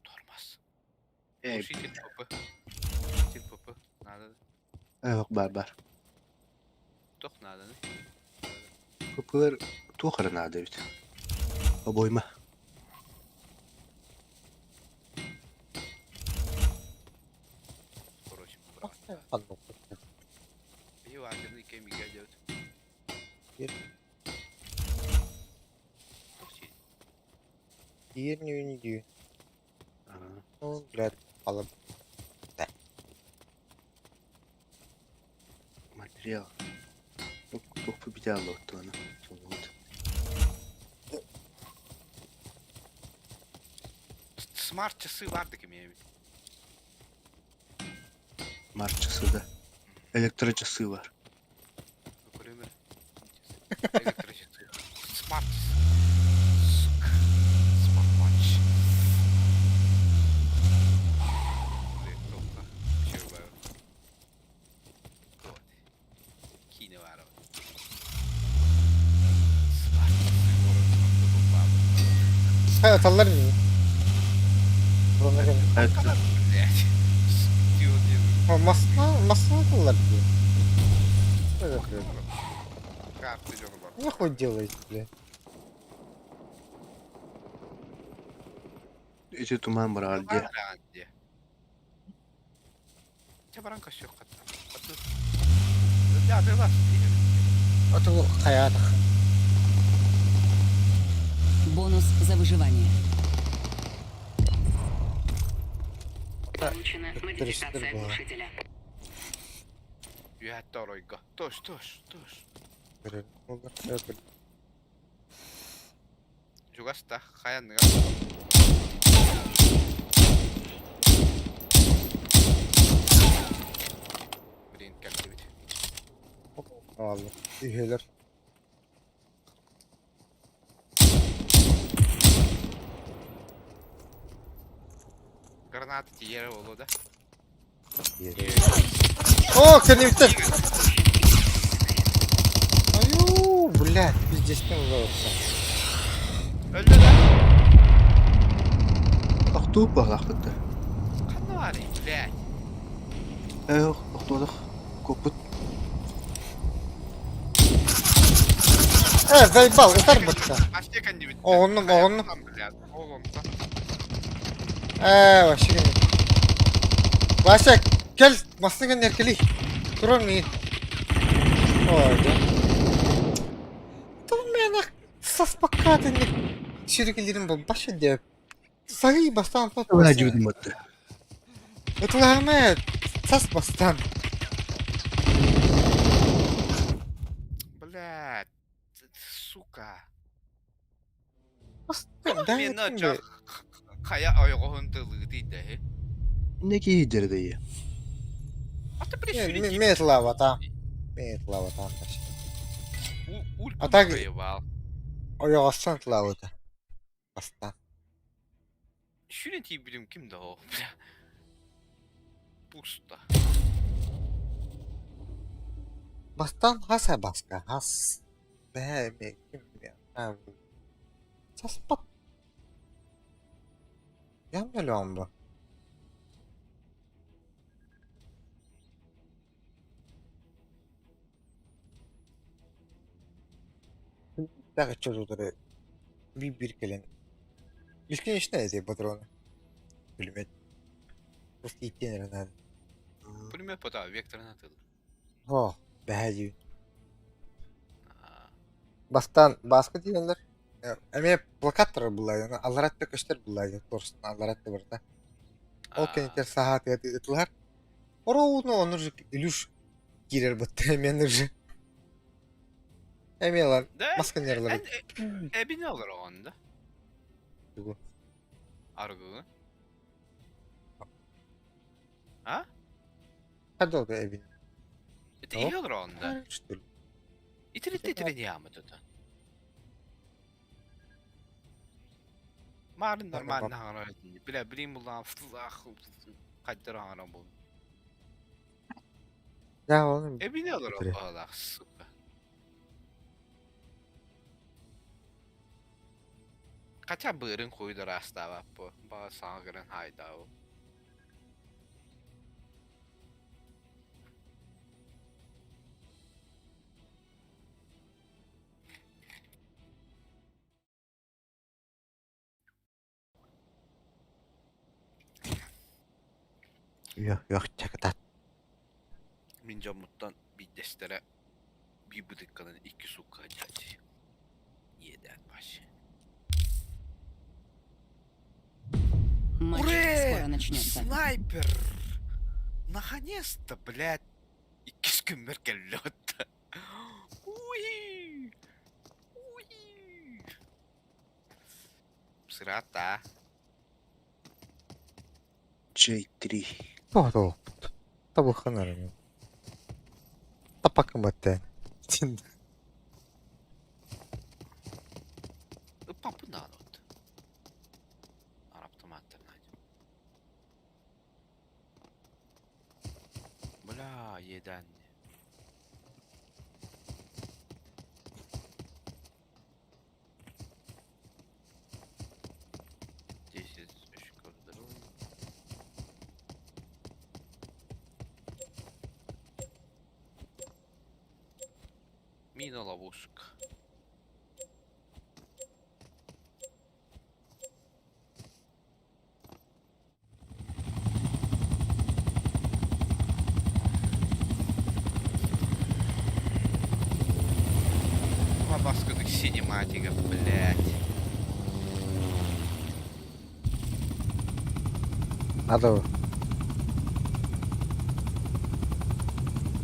Тормоз. Э, Глушитель ПП. Глушитель ПП. Надо. Ох, бар бар. Туох нааданы? ППлар туох эрэ наада эбит. Обойма. Короче, брат. Биһи кэмигэ дьэбит. Туох сиэн? Диир Ну, блядь, алып. Материал. Туох бүтэ аллоттуона. Солуут. Смарт часы баар кими эбит. Смарт часы да. Электрочасы бар. Көрөмөр. Электрочасы. Смарт часы. Сука. Смарт-ватч. Киинэ баара. Смарт часы Аталлар не? Блять. Масна, масна аталлар дии. Карты дьону бар. Нахуй делаете, бля? Ити туман барар дии. Чэ баран көссүөххэ. Атылас. Атыл хаятах. Бонус за выживание. Получена модификация глушителя. Үһәтте оройго. Тош, тош, тош. Чугаста хаянныга. Блин, как тебе? Алла. Үһелер. Граната тиерэ болу да? О, кэнниттэн! Аю, блядь, пиздец ылларса. Өлдө да? Охтуу баҕалаахпыт да. Ханна баарый, блядь? Ээ, охтуодах. Куоппут. Э, заебал, ытар бытта. Вообще кэннибит. Оҕуннум, оҕуннум. Блядь, оҕунта. Э, вообще кэнни. Вася, кэл, массыҥҥын эркэлий. Турар миигин. Ой, да. Тыл мээнэ саспакка итинник сүрүкүллэрин булбаш диэп. Саһый бастаан Дьүбүтүм батта. Ытылаһыма сас бастаан. Блядь, сука. Да, Мен хайа ойоҕоһун тылыы да Не киһи дии. Ата блядь, Мен ытылаабатаам. Мен ытылаабатаам. А так- Ойоҕостон ытылаабыта. Бастаан. Шүрен тиийбитим ким да ол, бля. Пусто. Бастаан хас баска хас. Бээ ме ким билиэ. Саспат. Яммелон бу. Даҕыччы биир кэлэн. Бесконечно эти патроны. Пулемет. Просто идти, наверное, надо. Пулемет пота векторын атылыр. О, бэһэ Бастан баска диэннэр. Эмиэ плакаттар булла, алларатта көстөр булла, торсун алларатта барда. Ол кэнниттэн саһаатыга ытылар. Ороуну онур Илюш киирэр бытта эмиэн уже. Эмиэлар Да? масканерлар. Эбине олар оҕонда. Тугу? Арыгыны? А? Хадал эбин. Это иһэ олороҕун да? Что ли? Итиритте итирин яамы тута. Марын нормально хаҥара Бля, билим буллаан хайдара хаҥара бул. Да, он Эбине олорор Итири. баҕалаах, сука. Хотя быырын хуйдар астаабаппы. Баҕа саҥа гынан хайдаабы. Yok yok чакатат. Мин дьоммуттан биирдэстэрэ биир бытыкканан икки суукка дьаадьы. Иэдээн баш. Матч Ура! скоро начнется. Снайпер! Наконец-то, блядь! Иккис күммэр кэллэ отта. Уи! Уи! Сырата. J3. Тоҕо Табыхханарым. Тапакым баттаан. Ыппаппын даҕаны от. Араптамааттарнаан. Бля, иэдээн. Десять очков здоровья. Мина ловушка. Лабаскадык синематика, блядь. Надо.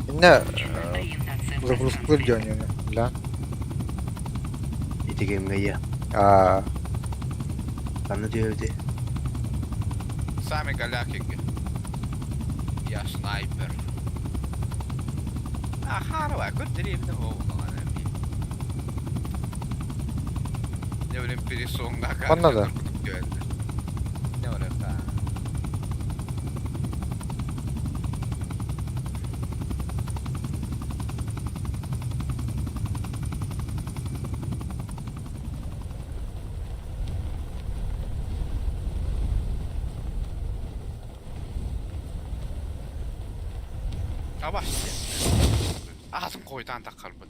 Инна Ориентация в загрузкалыр пространстве. дьонуна. Бля. Ити кэмҥэ ийэ. А Ханна түһэбити? Сами голяки. Я снайпер. А, харва, кот деревня Не блин, пересонга. Ханна да? Не блин, да. Абаш. Атын койдан таккарбыт.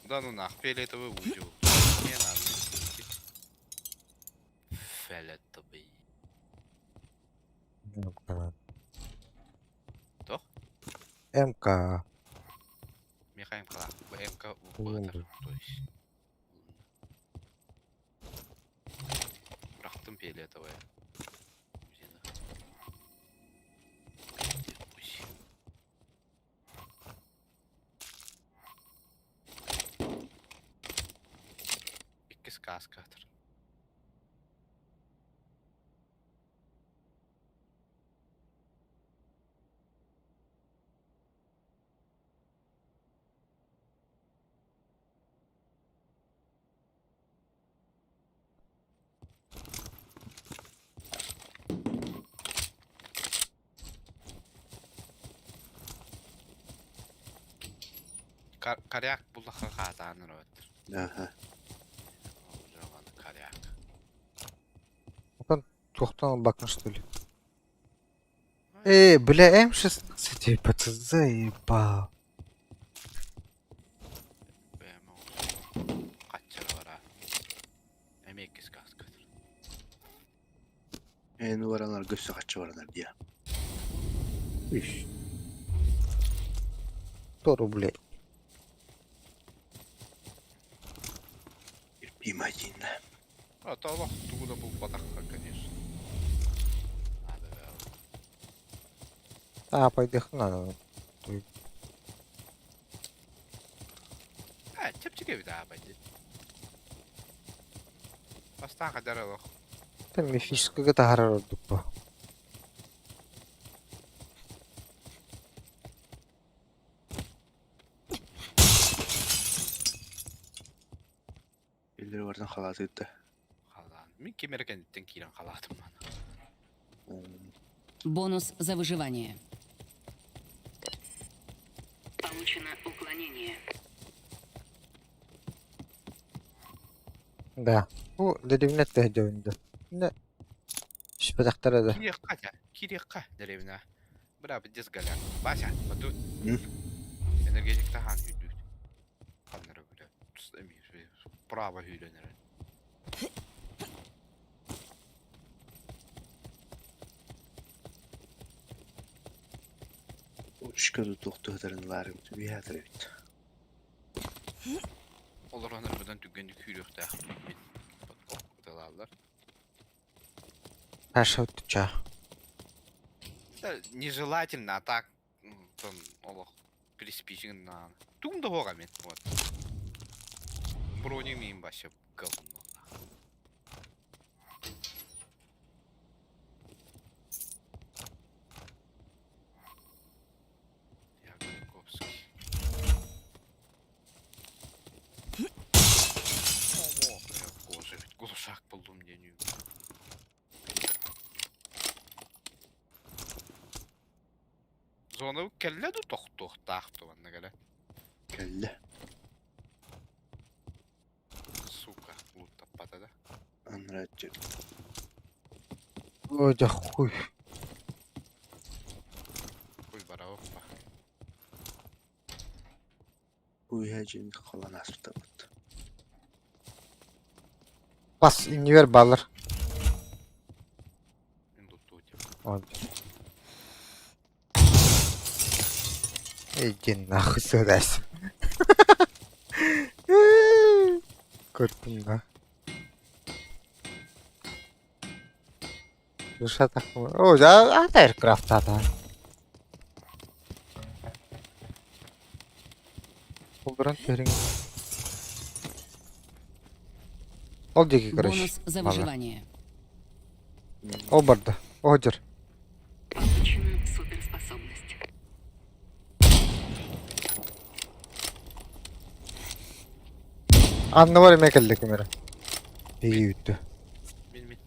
Да ну нах, фиолетовый узел. Не надо. Фиолетовый. МК. Туох? МК. Миэхэ МК. МК Лондон. то есть. Бырахтым фиолетовая. Узина. Узи. Иккис кааскатыр. Коряк буллахха хаатааныр өттөр. Аха. Коряк. Отон туохтан ылбаккын что ли? Эй, бля, М16 типа ты заебал. Бэм хаччара бара. Эми иккис кааскатыр. Эн баранар көссө хаччы баранар дия. Үш. 100 рублей. Ирпима дииннэ. А то олох тугу да булбатахха, конечно. Надо да. Таапайдыахха наада. Э, чэпчэки эбит аабай дии. Бастаан хайдар олох. Там мифическайга таһаарар ордук бу. Иллэри барытын халааты ыытта. Халаан. Мин ким эрэ кэнниттэн киирэн халаатым маны. Бонус за выживание. Получено уклонение. Да. Бу дэриэбинэ тэһдьэбин да. Түспэтэхтэрэ да. Кириэххэ этэ. Кириэххэ дэриэбинэ. Бра, пиздец голяк. Вася, вот тут. Энергетик тахан үрдүүт. Ханнары бля. Право hűlön эрэ. Үскэ туох туһатарын ылаарым үһээтэр эбит. Олорон ырбыдан түргэнник күүрүөхтээх мин. Ыталааллар. Хорошо, ча. Это нежелательно, а так там олох приспичигин Тугум да буоҕа мин вот. Брони миин вообще говно. Я Гайковский. О, боже, ведь глушак буллум диэн Зона кэллэ дуу тохтуохтаах дуу манна кэлэ. Кэллэ. Сука, лууттаппата да. Анрааччы. Ой, да хуй. Хуй бараоппа. Уйа дьин холон ааспытабыт. Бас иннибэр бааллар. Мин луттуу Иди нахуй сюда. Көрдүм да. Душа такой. О, да, а aircraft да. Холдуран түһэриҥ. Ол диэки короче. Бонус за выживание. Ол барда. Оһдьор. Получена суперспособность. Анныбар эмиэ кэллэ ким эрэ. Биһиги бүттү. Мин мин.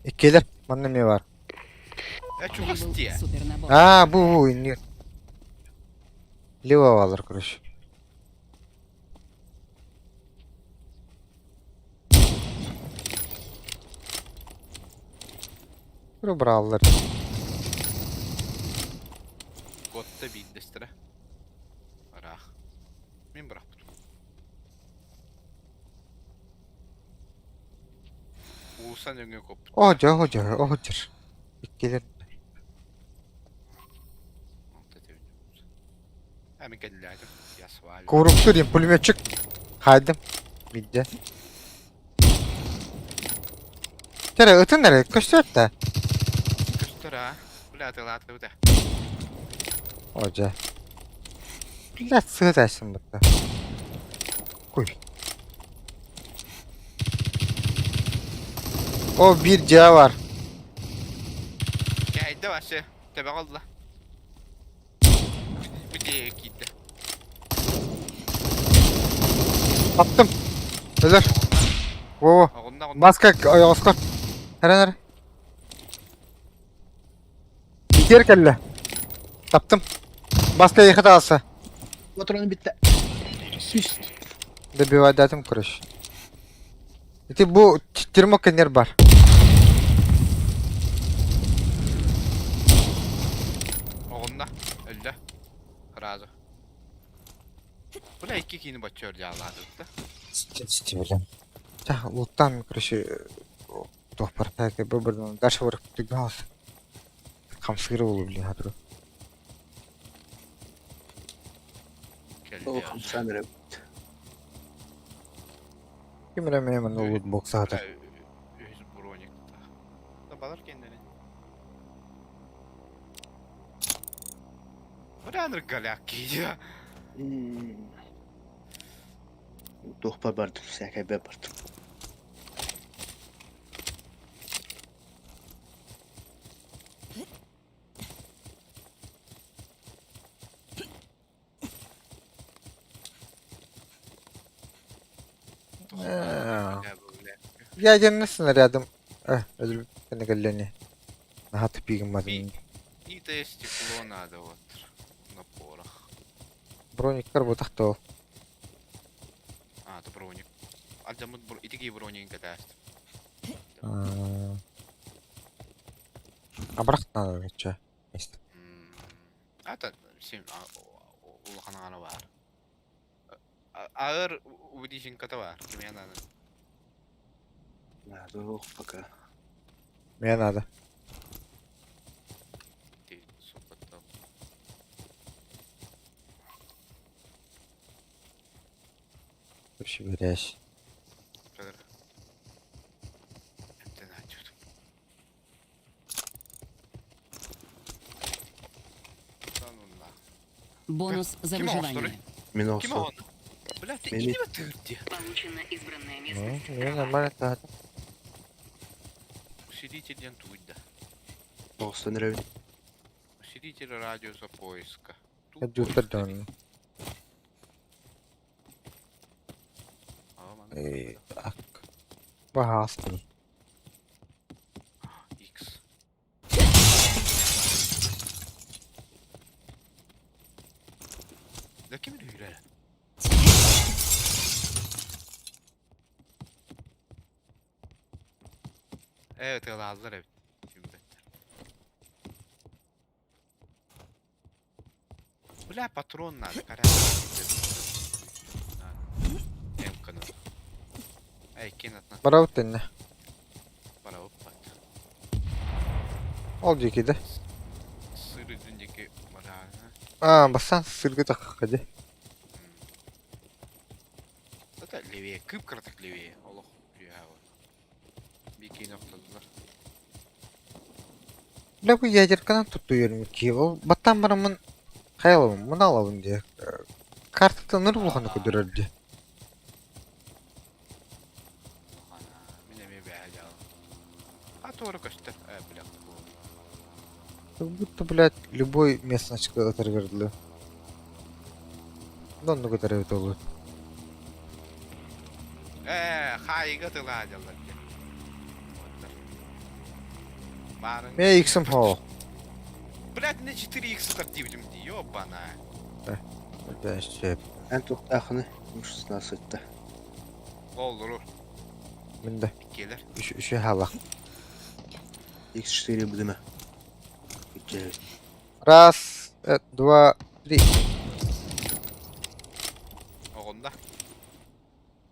Иккиэлэр манна эмиэ баар. Э чугас Прибыл дии. супернабор. Аа бу бу иннигэр. Лево баалар короче. Бырааллар. Куотта биирдэстэрэ. Ыраах. Мин бырахпытым. Уулусса нөҥүө куоппут. Оһдьор, оһдьор, оһдьор. Иккилэр. А мин кэллээтим. Я свалю. Куурукту диэн пулеметчик. Хаайдым. Биирдэ. Тэрэ ытын эрэ көстөөт да. Көстөр аа. Бля атылаатыбыта. О дьэ. Блядь, сыа тайсын бытта. Куй. О, биир дьиэ бар. Кээйдэ вообще. Төбөҕө ылла. Бу дьиэгэ киирдэ. Аттым. Өлөр. Во-во. Оҕунна оҕунна. Маска ойоҕоско. Эрэн эрэ. Итиэр кэллэ. Таптым. Маска эйиэхэ таҕыста. Патрон бүттэ. Сүүс. Добивайдатым короче. Ити бу термоконер бар. Оҕунна. Өллө. Сразу. Бля икки киини бачча өрдьаалаатыбыт да. Ситибилем. Ча, луттан, короче, туох барта бу дальше барып түгмәс. Хамсыыры болу блин хатыры. Ол хамсаан эрэ. Ким эрэ эмиэ манна лутбоксаата. Үһүс броник. Табалар кэннэрин. Бырааныр голяк киһи. Туохпар бардым, сээкэйбэр бардым. Ядерный снарядом өлбүт кэллэни. Наһаа тупигымматын. Битое стекло надо вот на порох. Брониктар бутах то. А, это броник. Алдьаммыт итиги бронигин кэтээст. Абрах надо чё. Это син улахан аҕана баар. Аыр удишинката баар. Кимиэ надо? Надо пока. Мне надо. Ты, сука, там. Вообще грязь. Федор. Ты найдет. Да ну нахуй. Бонус за Ким выживание. Мин Ким олсо. он? Бля, ты Мени- иди в тырди. Получена избранная Ну, местность. я Трава. нормально так. Усилитель дентуйда. Олстон эрэбин. Усилитель радиуса поиска. Тут Я поиск дютер А, манна Э, так. Баһаастын. X. Да ким үрэ? Evet, aldılar evet. Şimdi. Бля, патрон надо, карай. М-каны. Эй, кинатна. Барабыт тэннэ. Бара оппат. Ол диэки да. Сыр үдүндеки бараана. Аа, бастаан сыргы тахха дии. Это левее, кып-краток левее. Олох, вот. Бикини охтодулар. Бля, бу ядерканан туттуйарым ки. Ол баттаан бараммын хайалабын, муна алабын дии. Картата ныр улаханы көдөрөр дии. Мин эмиэ бэйэ дьаалым. А туора көстөр. Э, бля, Как будто, блядь, любой местностька ытарыгар дылы. Оннук ытар эбит олу. Э, хайга тыла дьаллар дии. Барын. Мэ иксим хоо. Блядь, на 4х ытар диэбитим дии, ёбана. Да, сөп. Эн туохтаахыны муж сытта. Олору. Мин да. Келер. Үш үшө халах. X4 будема. Раз, два, три. Оҕонда.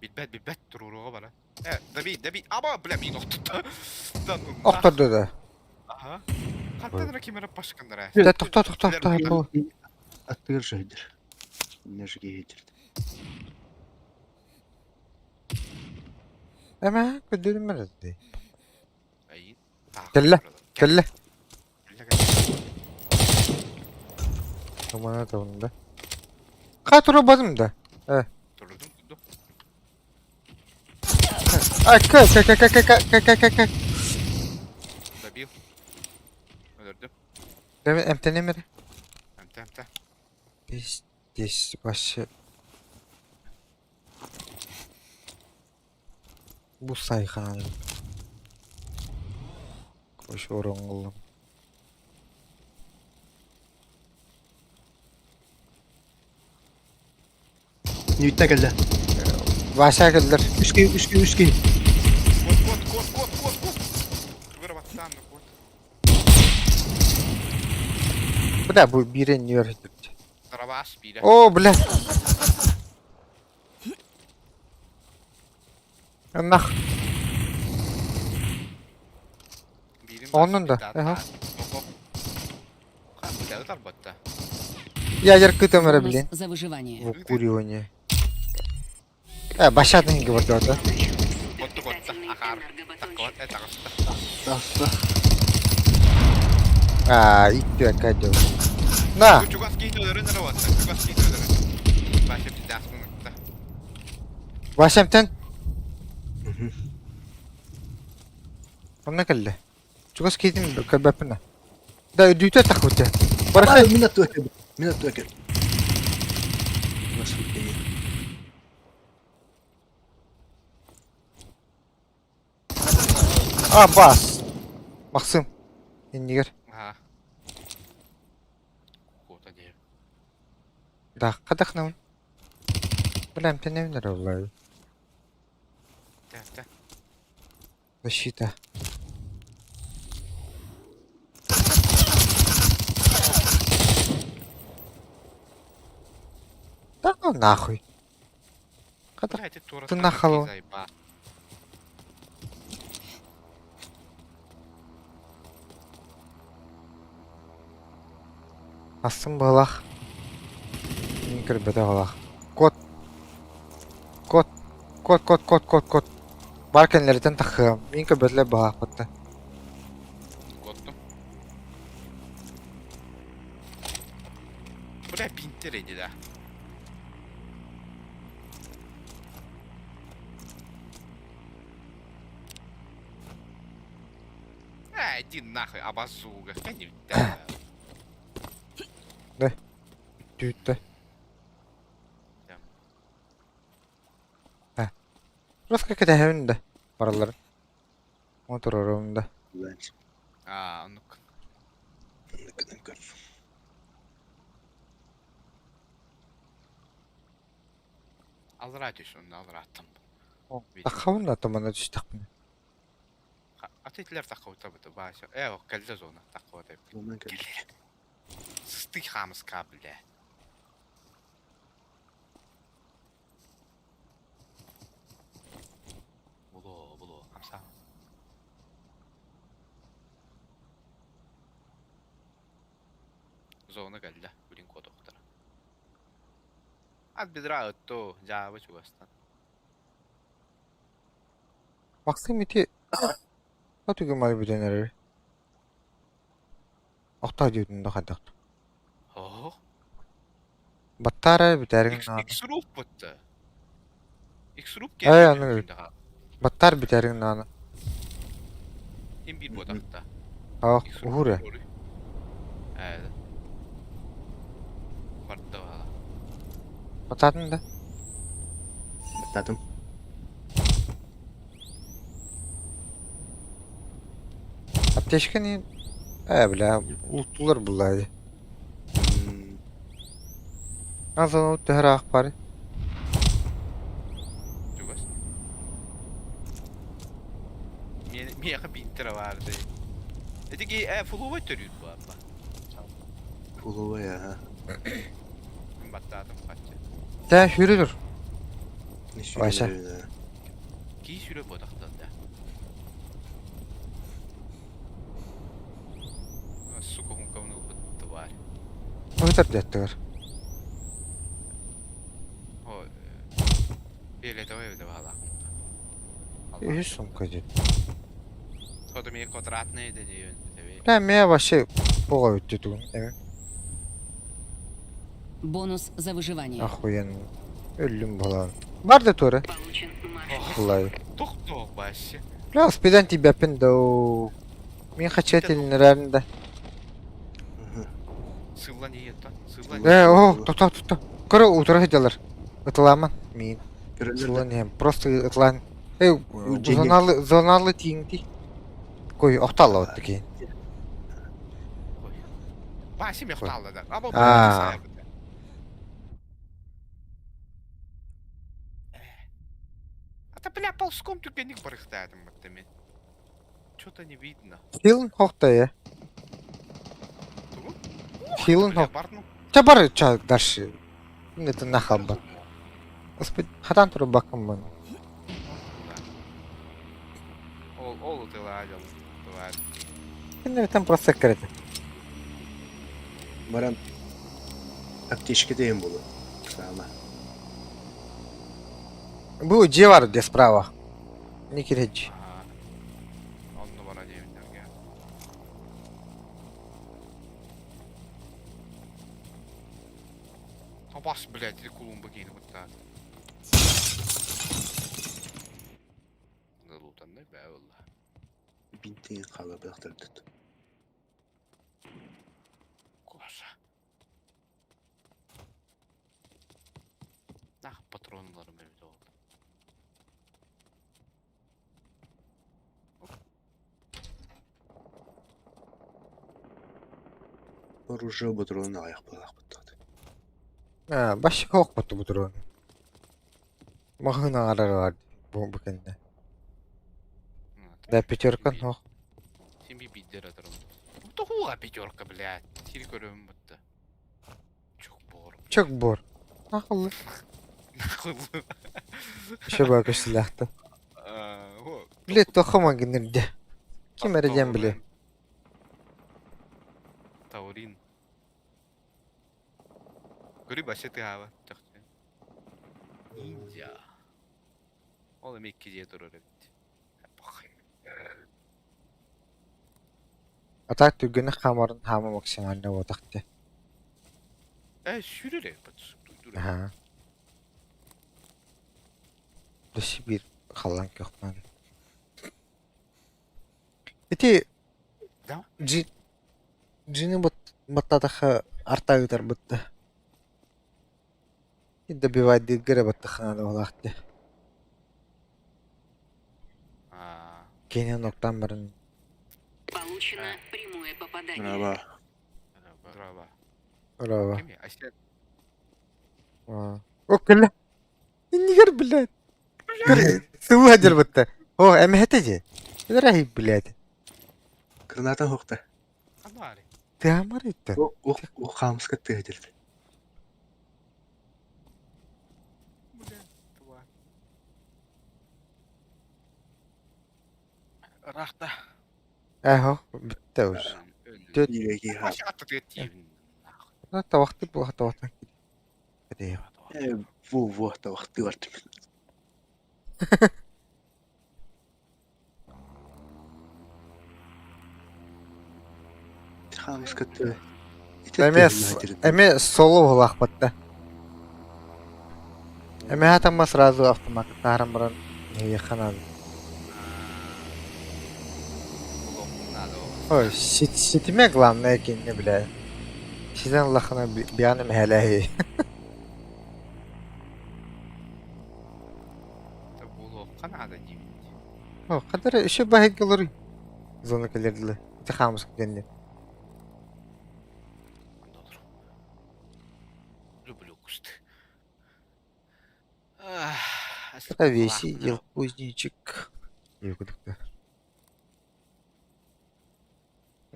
Билбэт, билбэт туруоруга бара. Э, добей, добей. Аба, бля, мин охтутта. Да ну нах. Охторду да. Аха. Хантан эрэ ким эрэ пашканнара. Дэ, тохтоо, тохтоо, тохтоо, бу. Аттыгар сылдьар. Нежги Эмэ, көрдөрүмэр дии. Айын. Кэллэ. Кэллэ. Кэллэ, кэллэ. Тумана табында. Ха турбатым да. Турдум, турдум. Ай, к, к, к, к, к, к, к, к, к. Добил. Өлөрдүм. Дэмэ, эмтэнэмэр. Эмтэ, эмтэ. Здесь вообще. Бу сайхан. Кош ороҥҥуллум. Нүүттэ кэллэ. Вася кэллэр. Үс киһи, үс киһи, үс киһи. Кот, кот, кот, кот, кот, кот. Вырваться, ну кот. Бля, бу биирэ иннигэр сылдьар. Дарабаас биирэ. О, бля. Нах. Биирин Оннун да, аха. Ха, бля, ытарбатта. Ядер кытым эрэ Бонус блин. за выживание. В укуривание. Э, башатын говорят, да? Получена Ахаар. Энергобатончик. Таккыбат таҕыста. Таста. Аа, икки дьыл. На! Чугас киһини өлөрөн эрэ уотта. Чугас киһини өлөрөн. Вася пиздец мунукта. Васямтан. Онно кэллэ. Чугас киһитин көрбөппүн да. Да үрдүүтэ тахбыта. Барахай. Мин аттыга кэлбит. Мин аттыга кэл. А, бас. Максим. Иннигэр. Аа. Куота диэ. Да, хадахнабын. Бля, эмтэнэбин эрэ буллай. Тэ, тэ. Защита. Да ну нахуй. Хата Бля, эти тура Ты нахало. заеба. Астым быһылаах. Мин көрбөтөх олох. Кот. Кот. Кот, кот, кот, кот, кот. Бар кэннилэриттэн таххыам. Мин көрбөтүлэр быһаахпытта. Куоттум. Бля, бинтер иди, да. А, иди нахуй, абазуга. Да. Түүттэ. Просто кэтэһэбин да баралларын. Оторорум да. Аа, оннук. Оннук көр. Аллараа түс, онно алларааттан. Таххабын да томана түстэхпинэ. Аты итилэр таххабыта быта баася. Э, кэллэ зона таххабыта. Зона кэллэ. Сыстый хаамыска, бля. Було, було, хамса. Зона кэллэ, билин куотуохтара. Ат бедра ытту, дьаабы чугастан. Максим ити Отугу мары бүтэн эрэр. Охтоо диэбитин да хайдах. Оһ. Баттаара бүтээриҥ наада. X-Roof бутта. X-Roof Ээ, аны баттаар бүтээриҥ наада. Им биир буотахта. Аа, уһуур ээ. Ээ. Барда баала. Баттаатын да? Баттаатым. Аптечканы ээ бля, ултулар буллаа дии. Азан төһөр аах бары. Чугас. Миэхэ биинтэрэ баар дии. Ити э фулуба төрүүр буолла. Фулуба я. Баттаатым хаччы. Тэ сүүрэ тур. Вася. Кии сүүрэ буотахтан да. Сука хункабын ылбыт тварь. Ыытар диэттигэр. О, фиолетовый эбитэ баалаах. Үһүс сумка диэн. Хоту мне квадратные да диэн тэбэ. Бля, меня вообще оҕо бүттү тугун эми. Бонус за выживание. Охуенно. Өллүм балаан. Бар да туора. Получен марш. Буллай. Тох-тох вообще. Бля, успедан тибэппин да Мин хачетилинэрэн да. Сыллан иетта. Сыллан. Э, о, тохтоо, тохтоо. Көрө утары сылдьаллар. Ытылааман миин. Сыллан иһэн. Просто ытылаан. Эй, зоналы, зоналы тииҥти. Кой, охталла такие. Вася мехталла да. Аа. А бля, ползком түргэнник барыхтаатым батта мен. Что-то не видно. Хилын хохта я. Тугу? Хилын хох. Бардым. Ча бар ча дальше. Это нахалба. Господи, хатан туру бакым бан. Ол ол ытыла дьол. Тварь. Кинилэр там просто кэрэт. Баран аптечка дэйин буолуо. Саама. Бу дьиэ бар дьэ справа. Не кирэдж. Класс, блядь, или Колумба киһини куттаат. Лутаннай бээ буолла. Бинтиин хаалабыахтардыт. Класса. Нах патроннарым эбит ол. Оружие ботуруон аҕыйах буолаахпыт Аа, башка хоохпут ботуруон. Маһын аҕарар бар бу бу кэннэ. Да пятерка нох. Син би биддер атырым. Тухуга пятерка, блядь. Сир көрөм бутта. Чук бор. Чөк бор. Нахыллы. Нахыллы. Еще көстүлээхтэ. Билет тохома гиннерде. Ким эрэ диэн билиэ. Таурин. Көрүй башы тыаба чахчы. Ниндзя. Ол эми икки дьиэ турар эбит. А так түргэнник хаамарын хаама максимально буотах дии. Э, сүүрэр эбит. Аһаа. Өссө биир халлаан көхтөөн. Ити Да? Джи Джины баттаатахха арта ыытарбыт да. И добивайдыырга эрэ баттаххына буолаах дии. Аа. Киһини нуктаан баран Получено прямое попадание. Браво. Браво. Браво. Кими? Асен. О, кэллэ. Иннигэр, блядь. Сылы дьарбытта. О, эмэһэтэ дии. Эдэрэ блядь. Граната хоқта. Анари. Тыамар иттэн. Ух, ух, хаамыска тыа дирди. Блядь, тварь. Рахта. Эхо, бүттэ уже. Түөт. Биирэ хаал. Тавахты була тавахтан. Э, бу бу тавахты бартым. Хаамыска тыа. Эмэ эмэ соло булаахпатта. Эмэ хатамма сразу автомат тааран баран ханан. Ой, ситиме главное кинне бля. Ситен лахана бианы мэхэлэһи. О, хадара еще баһыггалары. Зона кэлэрдилэ. Ити хаамыска кэннэ. Люблю кусты. Повесить кузнечик.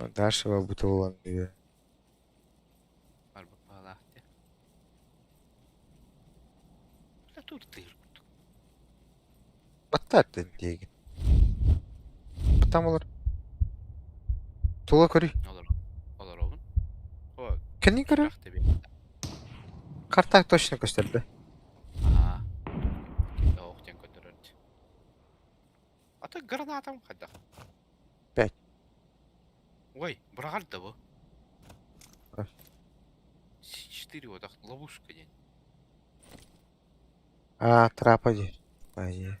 Ну, Дашева бутылан две. Баттаатын диэгин. Баттам олор. Тула көрүй. Олоробун. Кини көрөр? Карта точно көстөрдө. Аа. Ох, диэн көрдөрөр. Ата гранатам хайдах? Пять. Ой, быраҕар да бу. Четыре вот ловушка день. А, трапа дии. Пойди.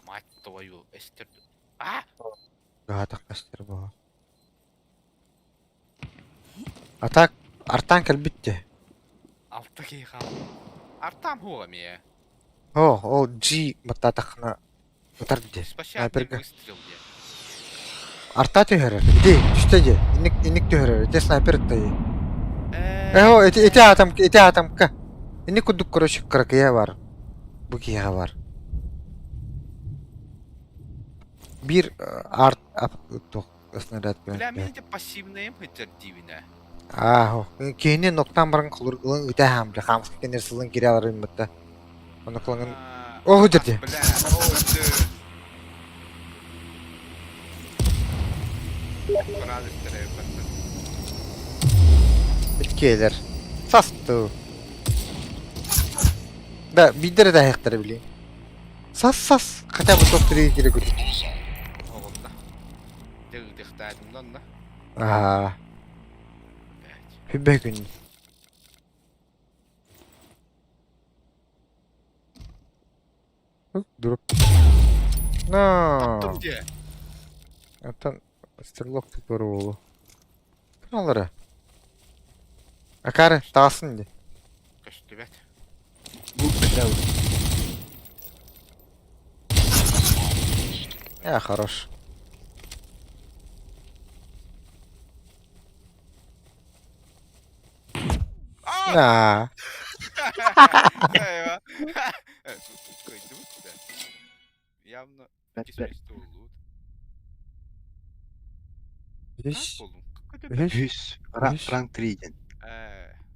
Мать твою, Эстер. А! Гаатах Эстер буолар. А так, артан кэлбит дии. Алта киһи хаал. Артам хуга мие. О, ол G баттаатаххына ытар дии. Спасибо, Снайперга. выстрел дии. Арта түһэрэр. Ити, түстэ дии. Инник, инник түһэрэр. Ити снайпер ытта дии. Э, ити, ити атам, ити атамка. Инник курдук, короче, кыракыйа бар. Бу киһиэхэ бар. Биир арт туох снаряд Бля, мин ити пассивныйым сылдьар диибинэ. Аа, киһини ноктан баран холургулан ыта хаам, бля, хаамыска кэннэр сылын кире аларын бытта. Ону кылангын Оһу дьэрди. Бля, оо, дыы. Иккиэлэр. Састыы. Да, биирдэрэ да аһыахтара билиэм. Сас сас, хотя бы топ три кире күтүт. Оҕунна. Дьэ ыытыахтаатым да онно. Аа. Хүбэ күн. Дроп. На. Таптым дии. Оттон стрелок тутар уолу. Алара. Акары таҕасын дии. Көстүбэт. Бу бэтэрээ Я хорош. А! На. Eyvah. Koydum da. Явно кисместе лут. Үс. Болдум. Үс. Үс. Үс. Ранг 3 диэн.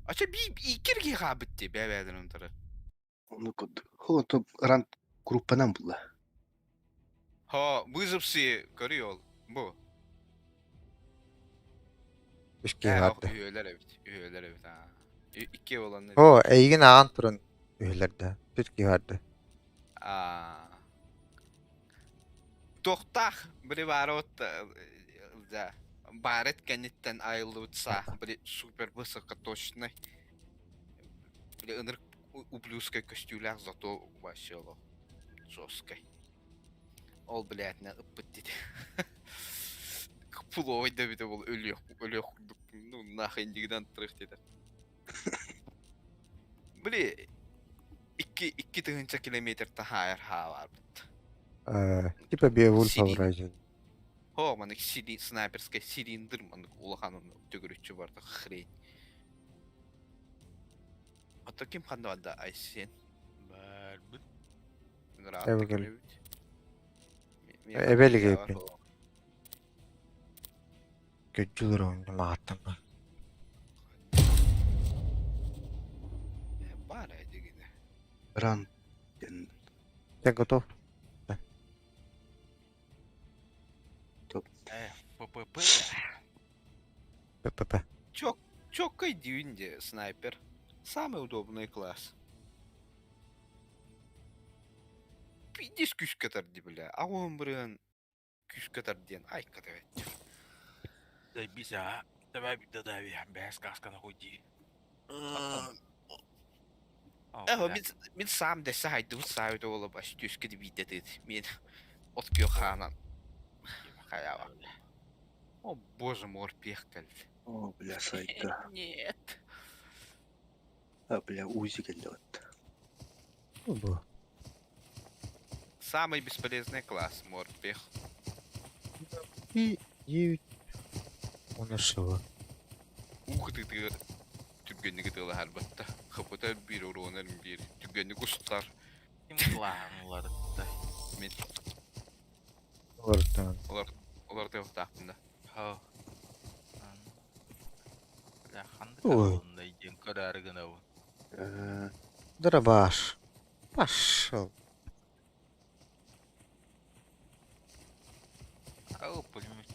Ача би иккирги хаабытти бэбэдин онтары. Ону курдук. Хо ранг группанан булла. Ха, вызовсы көрү Бу. Үс киһи хаалла. Үһүөлэр эбит. Үһүөлэр эбит. Аа. Икки боланны. О, эйигин ааҕан туран үһүлэрдэ. Үс киһи барды. Аа. Тохтах били баара да Барет кэнниттэн айыллыбыт саа били супер высокоточный били ынырык ублюдскай көстүүлээх зато вообще олох жесткай. Ол блядь ыппыт диди. Пуловой да бите бол өлүөх өлүөх курдук ну нахуй индигинэн турых диэтэ. Били икки икки тыһыынча километр таһаайар хаалаарбыт. Типа Beowulf Сири. Horizon. Хо, маннык сири снайперскай цилиндр маннык улахан төгүрүччү барда хрень. Ото ким ханна барда Айсен? Барбыт. Эбигэл. Эбэлигэйпин. Көддьүлэр оонньуу мааттама. Бар эдигине. Ран диэн Ты готов? ППП. ППП. Чок, чоккай дьүүнде снайпер. Самый удобный класс. Пиздец күүскэ тарди бля. Аҕуһун бырыһан күүскэ тардиэн айка тэбэт. Заебись, а. Давай додави, бэс касканы хуйди. Эһо мин мин саам дэсэ хайдыбыт саабыт оҕоло баш түскэ дибиитэтит. Мин от күөх хаанан. Хайаба. О боже мой, пех кэллэ. О, бля, сайта. Нет. А, бля, УЗИ кэллэ вот. Бу. Самый бесполезный класс, морпех. И девять. Он ошибок. Ух ты ты түргэнник ытыалаһарбатта. ХПТ биир уруонар биир түргэнник устар. Ким клаһын уларытта? Мин Олортон. олар олар тыахтаахпын да. Хо. Бля, ханнык Ой. ондай диэн көрөөрү гынабын. Дробаш. Пошел. Ау, пулемет.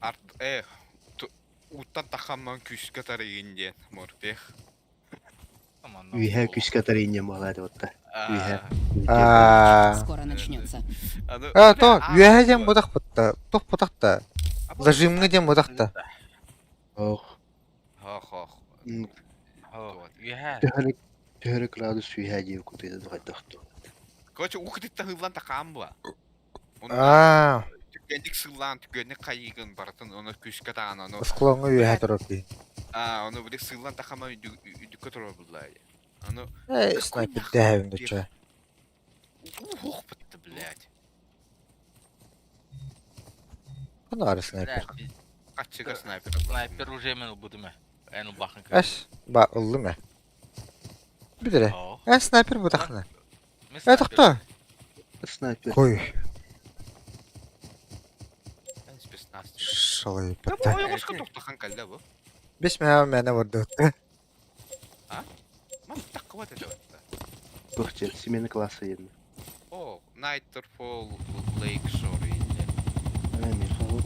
Арт уттан тахамман күүскэ тарыйын диэн морпех. Үһэ күүскэ тарыйын буолаат вот. Үһэ. А. Скоро начнется. А, то, үөһэ диэн бутах бутта. Тух бутахта. Зажимҥа диэн бутахта. Ох. Хох хох. Үһэ. Төһөрө төһөрө градус үһэ диэн кутуйда дохайдахту. Короче, ухтыттан ыллан тахаам буа. А, Түргэнник сыллаан, түргэнник хайыгын барытын оны күүскэ таҕан ону склоҥҥа үөһэ турар дии. а ону били сыллан тахама үдүккэ турар буллаа. Ону Эй, снайпер дэһэбин доча. ух бытты, блядь. Ханары снайпер. Каччыга снайпер. Снайпер уже мен ылбытым ээ. Эн ылбахын көр. Эс, ба ыллым ээ. Бүдүрэ. Оо. Э, снайпер бутахна. Мен Э, снайпер. тохто. Снайпер. Кой. Спецназ. Шалай Да бытта. бу ойоҕоско тохтохан кэллэ бу. Бес мэ мэнэ барды. Ман таккыбат этэ батта. Туох смена класса диэн. О, Nightfall Lake Shore инде. Аа, Михаил.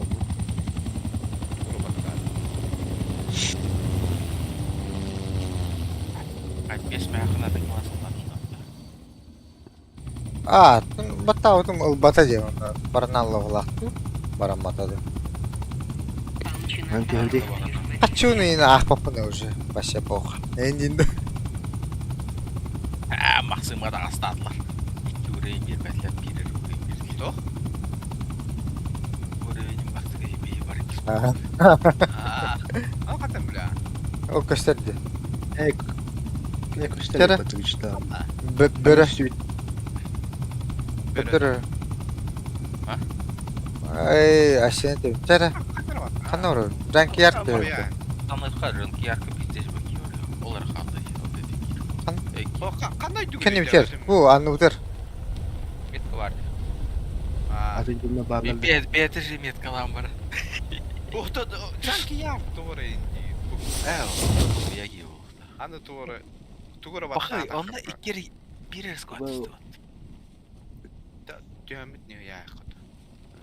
Урубаттар. Ай, бес мэ ханна класс А, Баттаабытым ылбата диэн онно бараналлаах бараммата да. Получено Эн түһэлдий. Хочу ны аахпаппын уже вообще пох. Эндин да. Аа, Максимға да астадылар. Икки уровень бербәтләр, бирер уровень бердилер. Кто? Уровень Максимға ебей бар. Ага. А, хатым бля. Ол көстөрдү. Э, э, көстөр Кere. батыгычта. Бөрө. Бөрө. Бөрө. А? Ай, ашен деп. Чара. Ханна орор. Ранки ярк деп. Танырқа рынки яркы пиздец баки Олар ханды. Хан- Кандай дүгүн? Кенни битер. Бу анны битер. Метка бар. Атын жумна барлар. Бет же меткалам бар. Охта, жанки ярк тугары инди. Э, я его. Аны тугары. Тугары Бахы, онда иккер бир сквад Бу- Төмүт не я хот.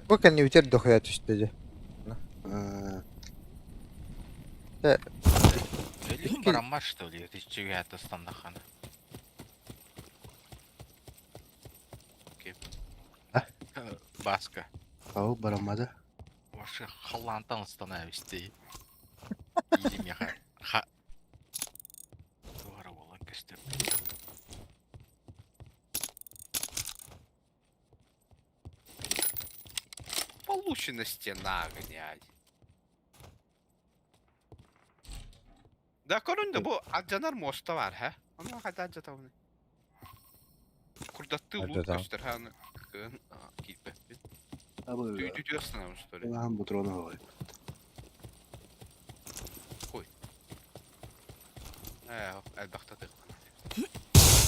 Бу кенни битер дохуя түштү же. Өлүм бараммар что ли? Это чего это стандахан. А? Баска. Ау, бараммада. Вообще халлантан становишься. Иди меха. Ха. Тугара болан көстөр. Получена стена, блядь. Да көрүндө бу аджанар моста бар, ха? Аны кайда ажатабын? Курдатты лут Ажатам. көстөр, ха, аны кын кийбеппин. Абы. Түйдү түйөсүн что ли? Улахан бутрону хой. Э, албакта тык.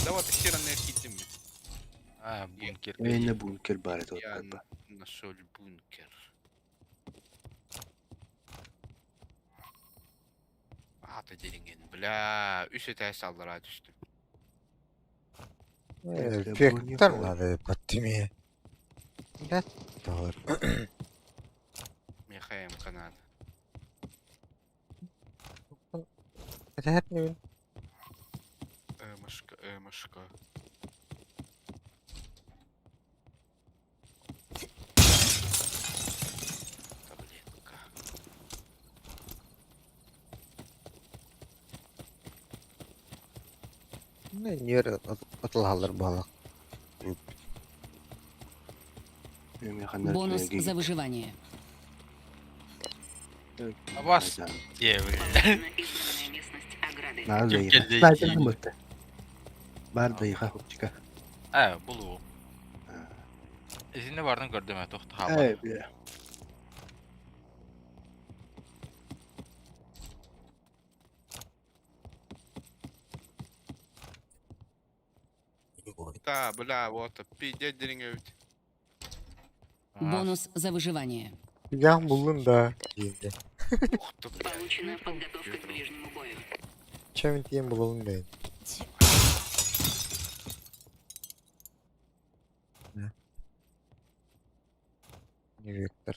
Да вот хераны кийдим мен. А, бункер. Эйне бункер бар это Я вот. нашел бункер. Ата деринген, бля, үс этаж салдыра түштүм. Пектар надо подтеми. Да, доллар. Михаем канат. Это не Эмашка, эмашка. Таблетка. Не нер атылалар балык. Бонус за выживание. Вас. Е, блин. Получена избранная местность ограды. Надо Ким ыйга. келди? Снайпер бутта. Бар да ыйга хопчика. А, булу. Изинде бардын көрдүм, э, тохто Э, бля. Да, бля, вот, пиздец деринге бит. Бонус за выживание. Ян булдun да. Дейdi. Ух ты, бля. Получена подготовка к ближнему бою. Чемин тиен булалым дейdi. Ne? Ne Vector.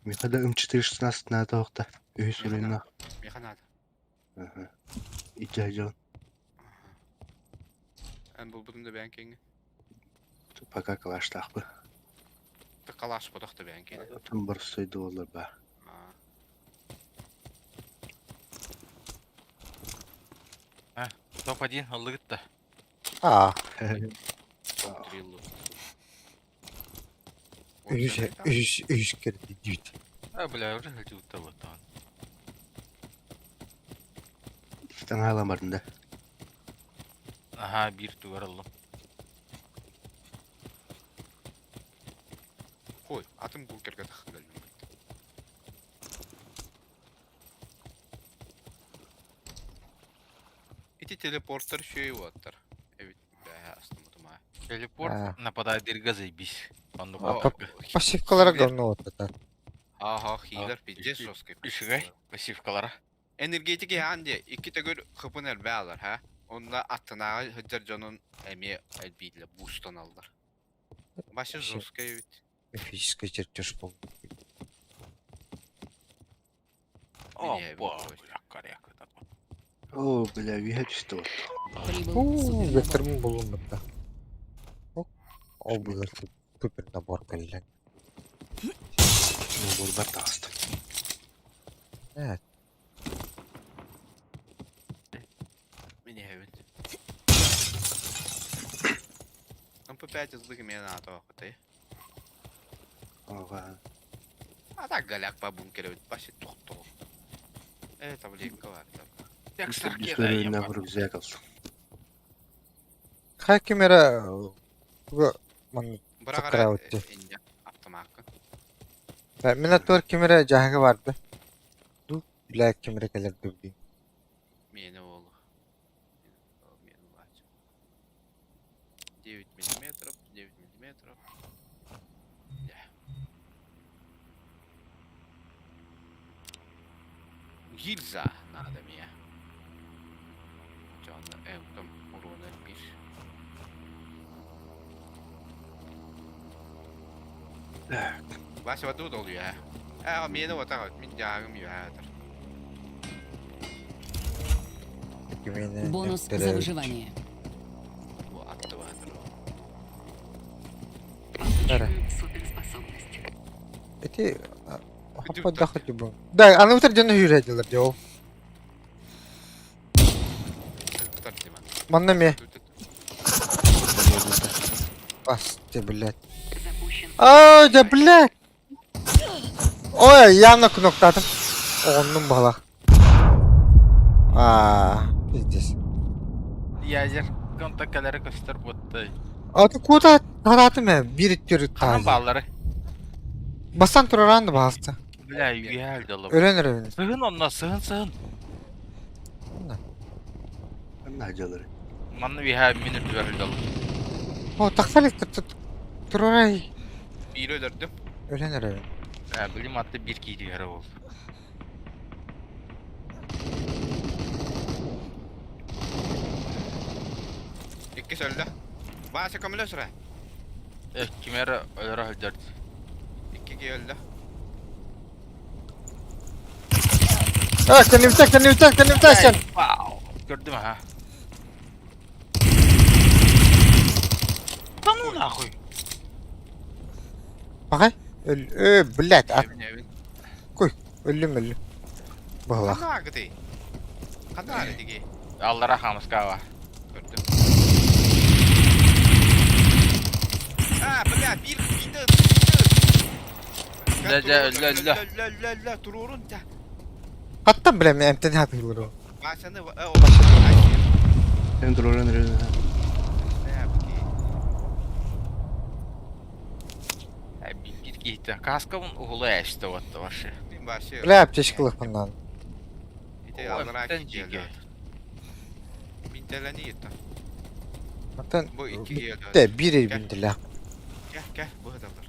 Михада М416 на тоқта. Үй сүрүнна. Механат. Аха. Ича жон. Эн бул будун да бән кеңе. Пока калаштақпы. Калаш бодох да бән кеңе. Отын бір сойды олар ба. Топ-1 алды гытта. Aa, Триллу. üç üç üç kere düt. А, бля, уже хочу того там. Таңалам бардында. Ага, бир тугар алдым. Кой, атым бункерге тахын Ити телепорттар шөй оттар. Эбит, бә, астымытыма. Телепорт А. нападает дирга заебись. Он А, Пассивкалара говно вот это. Ага, хилер пиздец жесткий. Үшүгэй, пассивкалара. Энергетики ханде, икки төгөр хыпын элбэ алар, ха? Онда аттынағы хыджар жонун эме элбийле бустан алдар. Башы Вообще. жесткий бит. Мифический чертеж был. О, Не, бля, вот. коряк. Оо, бля, үөһэ түстэ вот. Прибыл Уу, супернабор. векторым булунмutta. Ол булар супер набор кэллэ. Наборбар таҕыстым. Evet. Мин иһэбин. МП5 ыллык эмиэ наада ты. Ага. А так голяк по бункеру вообще тохтоо. Э, таблетка бар. Үс рюкзак ыллым. Хай кемера манна Бырагара Саккыраабыт инне автомакка. Мин аттыбар ким эрэ дьааһыга барда. Ду, бля, ким эрэ кэлэр дуу дии. Миэнэ буолу. Миэнэ булааччы. 9 миллиметров, 9 миллиметров. Гильза надо мне. Дьонно эмком урона бир. Так. Вася вот тут я. А, миэнэ вот так вот, мин дьаагым үһээтэр. Кимиэнэ Бонус за эмтэрэ- выживание. Бу аттыбаатыр. Эра. Получена суперспособность. Ити хаппа бу. Да, аны утар дьону үүрэ дьылар дьэ ол. Тар Диман. Манна эмиэ. Тут Бас, те, блядь. Запущен. Ай, да, блядь! Ой, явно кнопкатым. Оҕоннум баһылах. Аа, пиздец. Ядер контаккалары көстөр буоттай. А ты куда таратым ээ? Биир түр Ханан таазы. бааллары. Бастан тураран да баһалта. Бля, үөһэ дьолло. Өлөн өрөбүн. Сыһын онно, сыһын сыһын. Ханна дьалары. Манна үөһэ мин үрдүбэр дьолло. О, тахсалик турарай. Биир өлөрдүм. Өлөн өрөбүн. Ә, билим атты бир кииригэр ол. Иккис өллө. Вася көмөлөс эрэ. Э, кимэр өлөрө сылдьар. Иккиге өллө. А, кэннибиттэн, кэннибиттэн, кэннибиттэн сен. Вау! Көрдүм аха. Да ну нахуй! Бакай. Өл, э, блядь, а, Эбин эбин. өллүм өллүм. Баһылах. Ханна агыты? Ханна арытыги? Аллара хамыскаба. Көрдүм. А, бля, бир биде. Лэ, лэ, лэ, лэ. Лэ, лэ, лэ, турурун та. Хаттан билем эмтэн хатыылар. Васяны, э, о, Эн тураран эрэ. Ә, бир киһитэ. Каскабын уһула эште отта вообще. Бля, аптечкалых маннан. Ите Ой, аллара тен киеле. жиге. Минтелени итта. Аттан Бу иккиге өллө. Те бир бинтиле. Кэ, кэ, бу хаталар.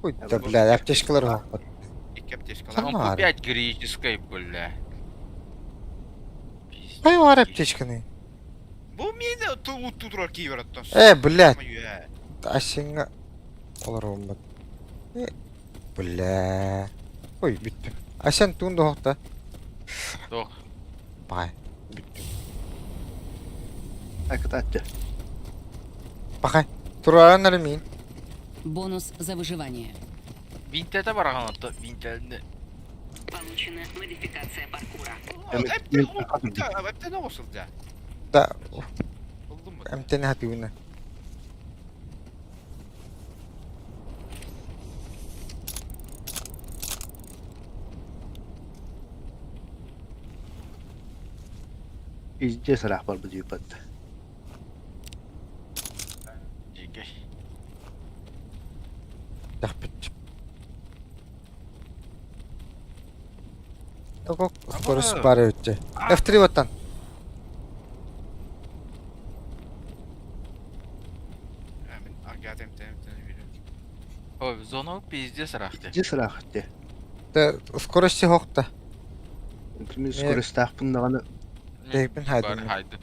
Ой, да, бля, аптечкалар бар. Икки аптечкалар. Сама Он ары. 5 греческой, бля. Пиздец. Кай бар аптечканы? Бу мени тутурар кийбер оттон. Э, блядь, асинга олар болмады. Э, бля. Ой, бүттүм. Асен туун да хохта. Тох. Бай, бүттүм. Акытааччы. Бакай. Тураран мин. Бонус за выживание. Винтете бараган отто, винтелни. Получена модификация паркура. Эптен оғысылды. Да, Болдун му? эмтэн хатыына. Пиздец ыраах барбыт юпатта. Жиге. Тахпыт. Токок скорость бар өтче. F3 баттан. Мен агат эмтен эмтен билем. Ой, зона пиздец ыраах де. Пиздец ыраах этте. Да, скорости хохта. Мин скоростаахпын даҕаны Бэйбин Бар хайдым. хайды.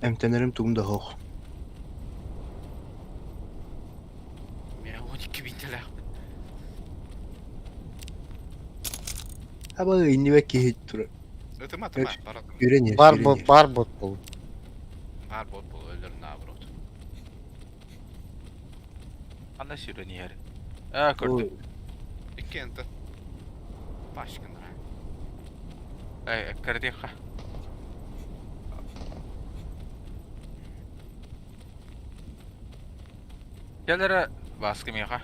эмтэнэрим тугум да хоох. Мен 12 винтеле. Аба иннибэ киһи турар. Ытыма, ытыма, бар ытыма. Сүүрэн иһэр, Бар сүүрэн бот, иһэр. бар бот буол. Бар бот буол, өлөр наоборот. Ана сүүрэн иһэр. Аа, көрдүм. Иккиэн Пашканара. Эй, эккэрдиэххэ. Кэл эрэ, Бааска миэхэ.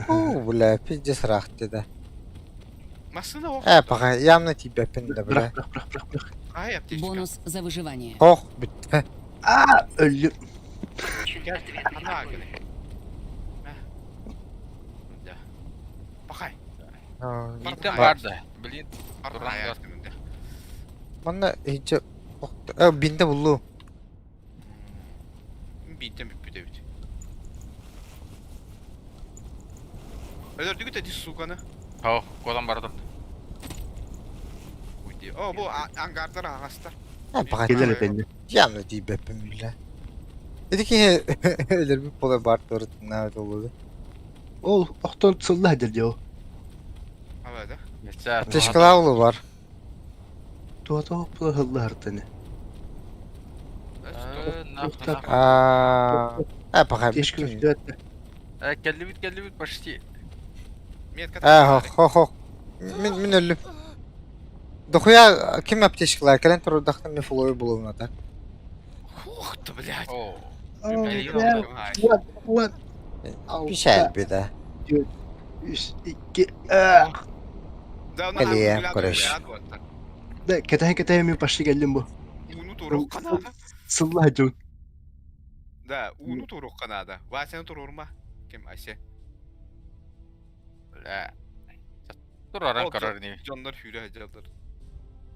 Уу, бля, пиздец ыраах да. Массыына ох. Э, пока явно тиийбэппин да, бля. Бырах, бырах, бырах, бырах, бырах. Ай, аптечка. Бонус за выживание. Ох, бүттэ. Аа, өллүм. Получен Кэл, ответный ана огонь. гыны. Мә. Да. Пахай. Аа, Биирдэ Бар. баар да. Блин, Бар Туран пахай бар. артымында. Манна иһиччэ э, бинтэ буллу. Биинтэн бүппүт эбит. Өлөрдүгүт эти суканы. Хоо, куотан бара турда. Уйди. О, бу ангардар аҕастар. Э, пока Кэлэр этэннэ. явно тиийбэппин бля. Ити киһи өлөрбүт буола бар туорутунаа буолуо. Ол охтон сылла сылдьар дьэ ол. Ала да. Аптечкалаах улу бар. Туата була сылла сыртаны. Аа, э, пока Тешкин бүттүм. үстүөттэ. Кэллибит, кэллибит почти. Метка Э, хо хо. Мин мин өллүм. Дохуя ким аптечкалаах кэлэн турурдахтан мин фулой булуна так. Ух ты, блядь. Оо. Уот, уот. Пишәл беда. Үс, икки, аа. Да, Кэлиэ, көрөш. Да, кэтэһэн кэтэһэн мин почти кэллим бу. Ууну туруохха наада. Сылла сылдьабын. Да, ууну туруохха наада. Васяны туруорма. Ким Ася. Бля. Тураран Ол көрөр ини. Дьоннор сүүрэ сылдьаллар.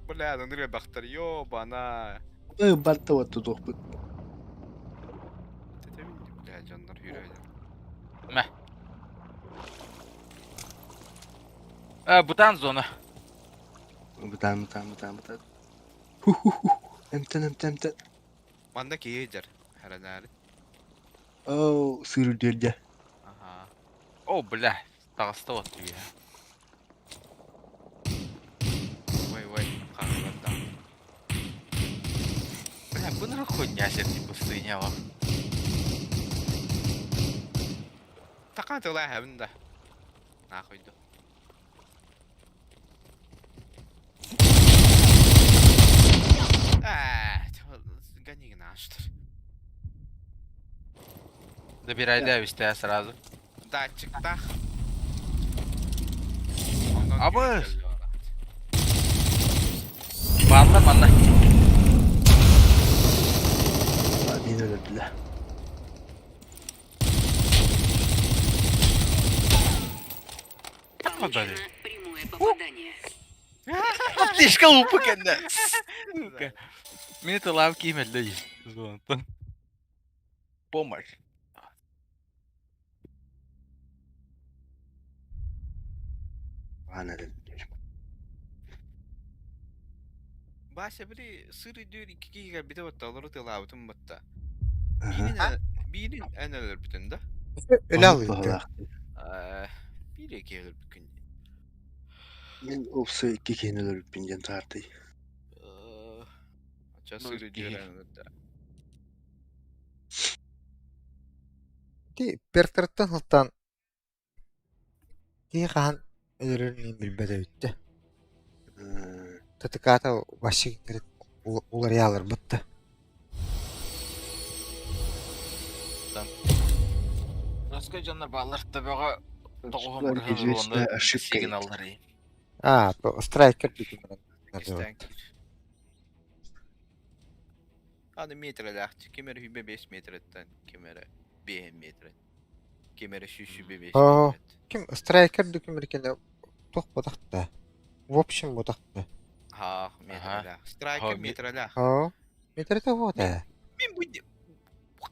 Бля, ынырык элбэхтэр. Ёбана. Ы, барта уот тутуохпут. Тэтэбин бля, дьоннор сүүрэ сылдьаллар. Мэ. Э, бутан зона. Бытаан, бытаан, бытаан, бытаан. Ху-ху-ху. Эмтэн, эмтэн, эмтэн. Манна киһи сылдьар. Харанаары. Оо, сыыр үрдүөр дьэ. Аха. О, бля. Таҕыста вот үйэ. Ой, ой, хаалларда. Бля, бу хуйня сирди пустыня ла. Такан тыла хэбин да. Нахуй да. Аа, гони наштыр. Забирай да, вистя сразу. Датчиктах. Абыс! Манна, манна. Мин өлөрдүлэр. Получено прямое попадание. Аптечка лупа кэннэ. Сука. Мин тылаам киимэллэ Зонтон. Помощь. Аана өлөрдүлэр. Вася били сыр үдүр икки киһигэ бите батта олору тылаабытым батта. Аха. Биирин биирин эн өлөрбүтүн да? Өлө Оннук алыйды. быһыылаах. Биир эки өлөрбүккүн. Мин уопсай икки киһини өлөрбүппүн диэн таартый. Ача Ну, сыр икки. үдүр эн өлөрдө. Ти пертартан сылтан киһи хаһан өлөрөрүн билбэт эбиттэ. ТТК-та вообще уларыйалар бытта. Насколько дьоннор бааллар төбөҕө тоҕуһун Что бырыһын известная уонна ошибка. сигналлары. А, то страйкер бүтүнүн. Иккистээн киир. Аны метрэлээх ким эрэ хүбэ 5 метреттэн, ким эрэ 5 метрет. Ким эрэ сүүс 5 Оо. метрет. Ким страйкер дүкүмүркене туох ботахта. В общем ботахта. Ха, метрэлээх. Страйкер Ха, метрэлээх. Оо. Метрете вот э. Мин бу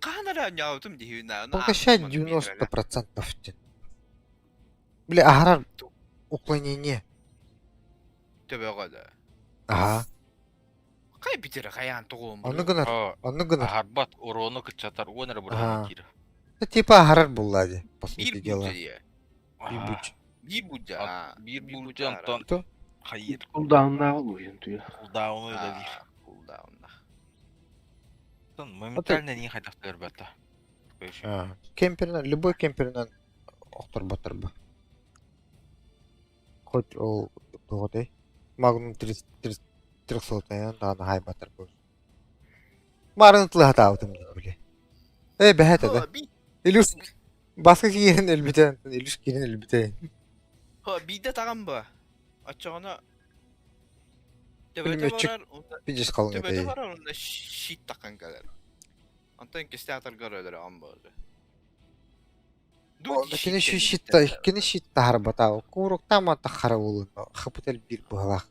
хаһан эрэ оонньообутум диһүүнэ. Пока 90% тин. Бля, аһарар уклонение. Төбөҕө да. Ага. Хай битер хайаан тугуум. Ону гынар, Оо, ону гынар. аһарбат урону кыччатар уон эрэ бырыһын Аха. киир. Это типа аһарар булла ди, по сути Биир дела. буту дии. Биир буч. Биир буулдьа. А, Биир буулдьа онтон Кто? хайыр Кулдауннааҕы луйун туйа. кулдауну үлэлиир. Кулдауннаах. Оттон моментально не хайдах көрбөтө. А, кемперинен, любой кемперинен охторботтор бу. Хоть ол тоҕотой. Магнум 30 300 даҕаны хайбатар бу. Марын тылыһатаабытым дии били. Э бэһэт этэ. Илюс баска киирэн өлбүтэ, Илюс киирэн өлбүтэ. Биирдэ таҕан ба. Оччоҕуна төбөтө Пулеметчик барар, онно пиздец халыҥ төбөтө этэ. барар, онно щит таххан кэлэр. Онтон иккистээх атаргар өлөрөҕүн буолла. Кини щит кини щит таһарбата. Кууруктаама тахара буолун. Хапытал биир быһалаах.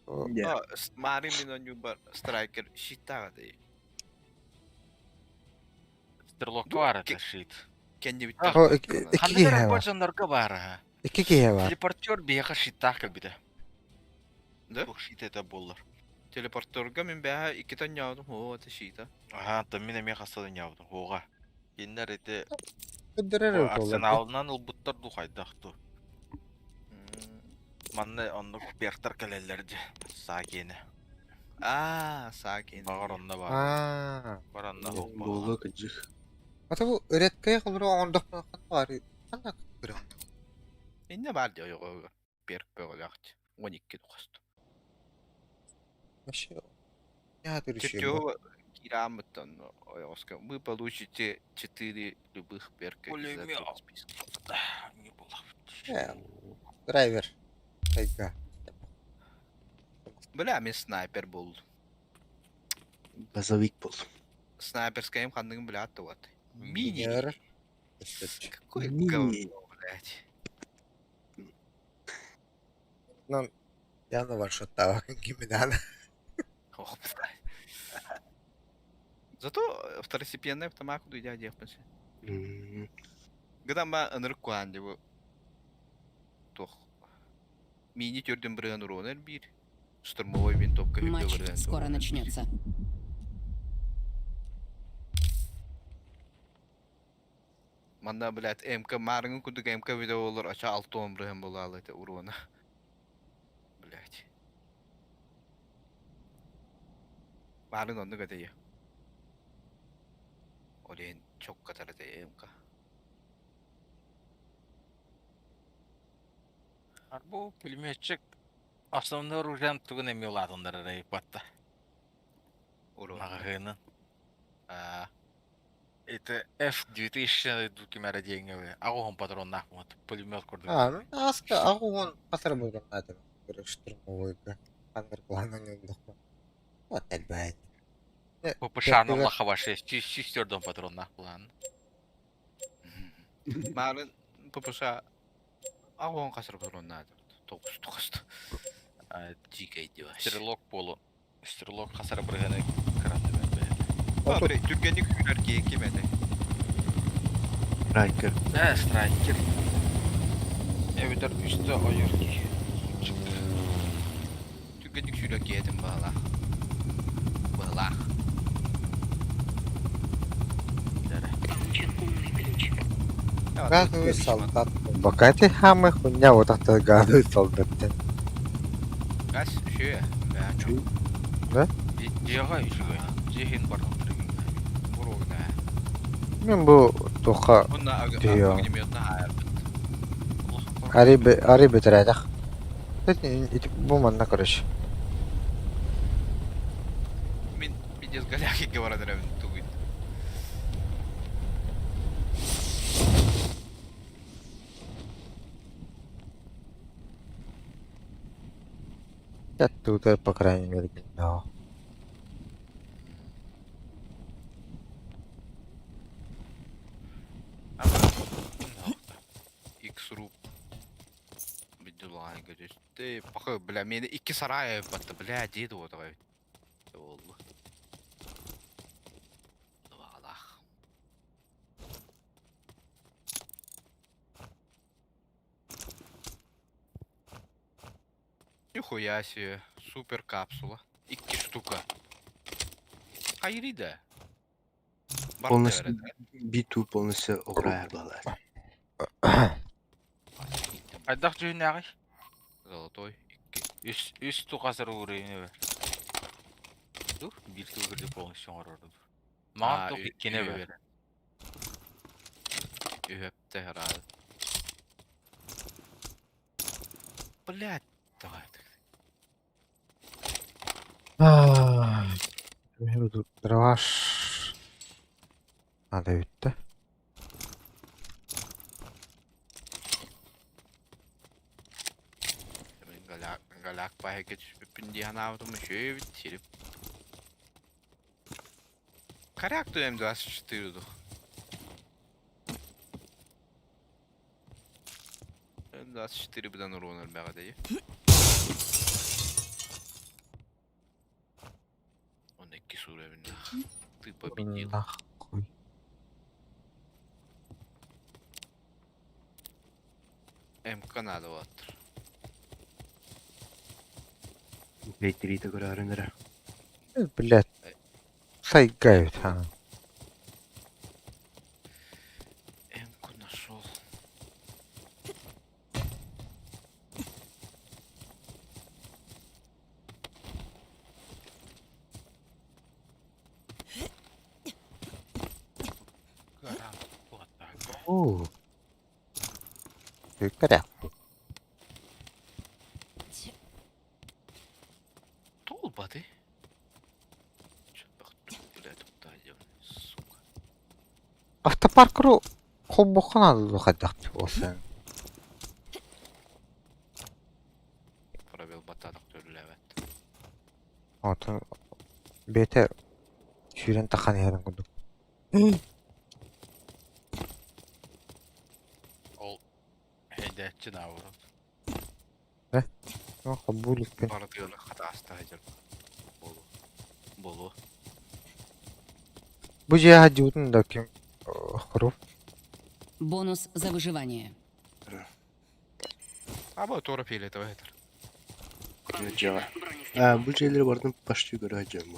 Маары мин онньуубар страйкер щиттаах этэ. Стрелокка баар этэ щит. Кэннибиттэн. Икки Ханнык киһи эрэ бар. дьоннорго баар аха. Икки киһи бар. Телепортер биһиэхэ щиттаах кэлбитэ. Да? Туох щит этэ буоллар. Телепортерга мин бэһэ икки тонньоодум, оо, это щита. Аха, оттон мин эмиэ хаста да ньаабытым. Хуоҕа. Кинилэр ити Көрдөрөр бу эбит буоллар. арсеналынан ылбыттар дуу хайдах дуу. Манна оннук перктар кэлэллэр дьэ. Саа киэнэ. Аа, саа киэнэ. Баҕар онно баар. Аа. Бар онно суох Буолуо кыдьык. Ата бу редкая холоро оҥордохпуна ханна баарый? Ханна көрөҕүн? Иннэ баар дии ойоҕоһугар. Перк бөҕөлөөх дии. 12 тухаст. Вообще, не Чертёва киирааммыттан ойоҕоско вы получите 4 любых перка из этого списка. Не было. Драйвер. Тайга. Бля, мен снайпер был. Базовик был. Снайперская ханныгын бля вот. Мини. Какое Мини. говно, блядь. Ну, я на ваншоттаабаккын киминээн. Ох, блядь. Зато второстепенная автомат куду идя диэхпин Гынан ба ынырык куһаан дии бу туох мини төрдүн бырыһан уруона элбиир. Штурмовой винтовка үрдэ Матч бырыһан скоро начнется. Манна, блядь, МК маарыҥын курдук МК видео буоллар очо 60 бырыһан буолаалы этэ уруона. Блядь. Маарын оннук этэ Ол иһин чоккатар этэ МК. Арбу пулеметчик основной оружием тугун эмиэ улаатыннарар ыйыппатта. Урут. Маҕаһыынын. Аа. Это F2000 дуу ким эрэ диэҥҥэ аҕыс патроннаах буолбут пулемет курдук. А, аска аҕыс хасар буолан наада. Штурмовойга. Ханнар кулаанан ньондохпун. Вот элбэт. ППШ-ны лахаба 6 4 патроннаах булаан. Маарын ППШ аҕыс хасар патроннаах тоҕус тоҕус. Дикэй диваш. Стрелок буолу. Стрелок хасар бырыһыны кыраты бэрбэт. Бабре, түргэнник сүүрэр киһи ким этэй? Страйкер. Э, страйкер. Эбэтэр үстэ ойор киһи. Түргэнник сүүрэр киһи этим баҕалаах. Баҕалаах. Получен умный ключ. Газовый солдат. Бакати хамы хуйня вот это газовый солдат. Газ үчүгэй. Да? Дьиэҕэ үчүгэй. Дьиэһин баран Уруогна. Мен бу туха Онно Тио. огнеметна хаайарбыт. ари ари бөтөрәдэх. Ити бу манна короче. Мин пиздец голяки баран эрэбин тугуй. Оттуда, по крайней мере, но. X-Rub. Бидулаан көтүстэ. Пахы, бля, мени икки сарай батты, бля, деді отағай. Оллу. Двалах. Нихуя себе, супер капсула. Икки штука. Хайрида. Полностью биту полностью уграя была. Хайдах дьүһүннээҕий? Золотой икки. Үс үс тукасыр уурайын эбэр. Ду биир тылгырды полностью оҥорору. Маҕан А, тух иккини үһү эбэр. Үһөптө ыраады. Блядь, давай. Дроваш. Надо бүттэ. Мин голяк, голяк паһыга түспүппүн дии санаабытым үчүгэй эбит, сирип. Коряк ту М24 дух. М24 быдан урон элбэҕэ дии. Он икки уровенных. Ты победил. Нахуй. МК надо вот. Бэйтириитэ көрөөрүн эрэ. Блядь. Сайгают, а. М-ку нашел. Оо. Күккэрэ. Толбады. Сука. Автопаркру холбохха наада хайдах олсын. Пробел батадық төліләбәт. Отон бэйэтэ сүүрэн таххан иһэрин курдук. Ол хейдээччи наоборот. Холбуу иликпин. Барытыгар хатааста сылдьар. Болу. Болу. Бу дьиэ сылдьыбытын да ким хоруп. Бонус за выживание. Аба туора фиолетовый этер. Дьиэҕэ. Аа, бу дьиэлэри барытын почти көрө сылдьыам.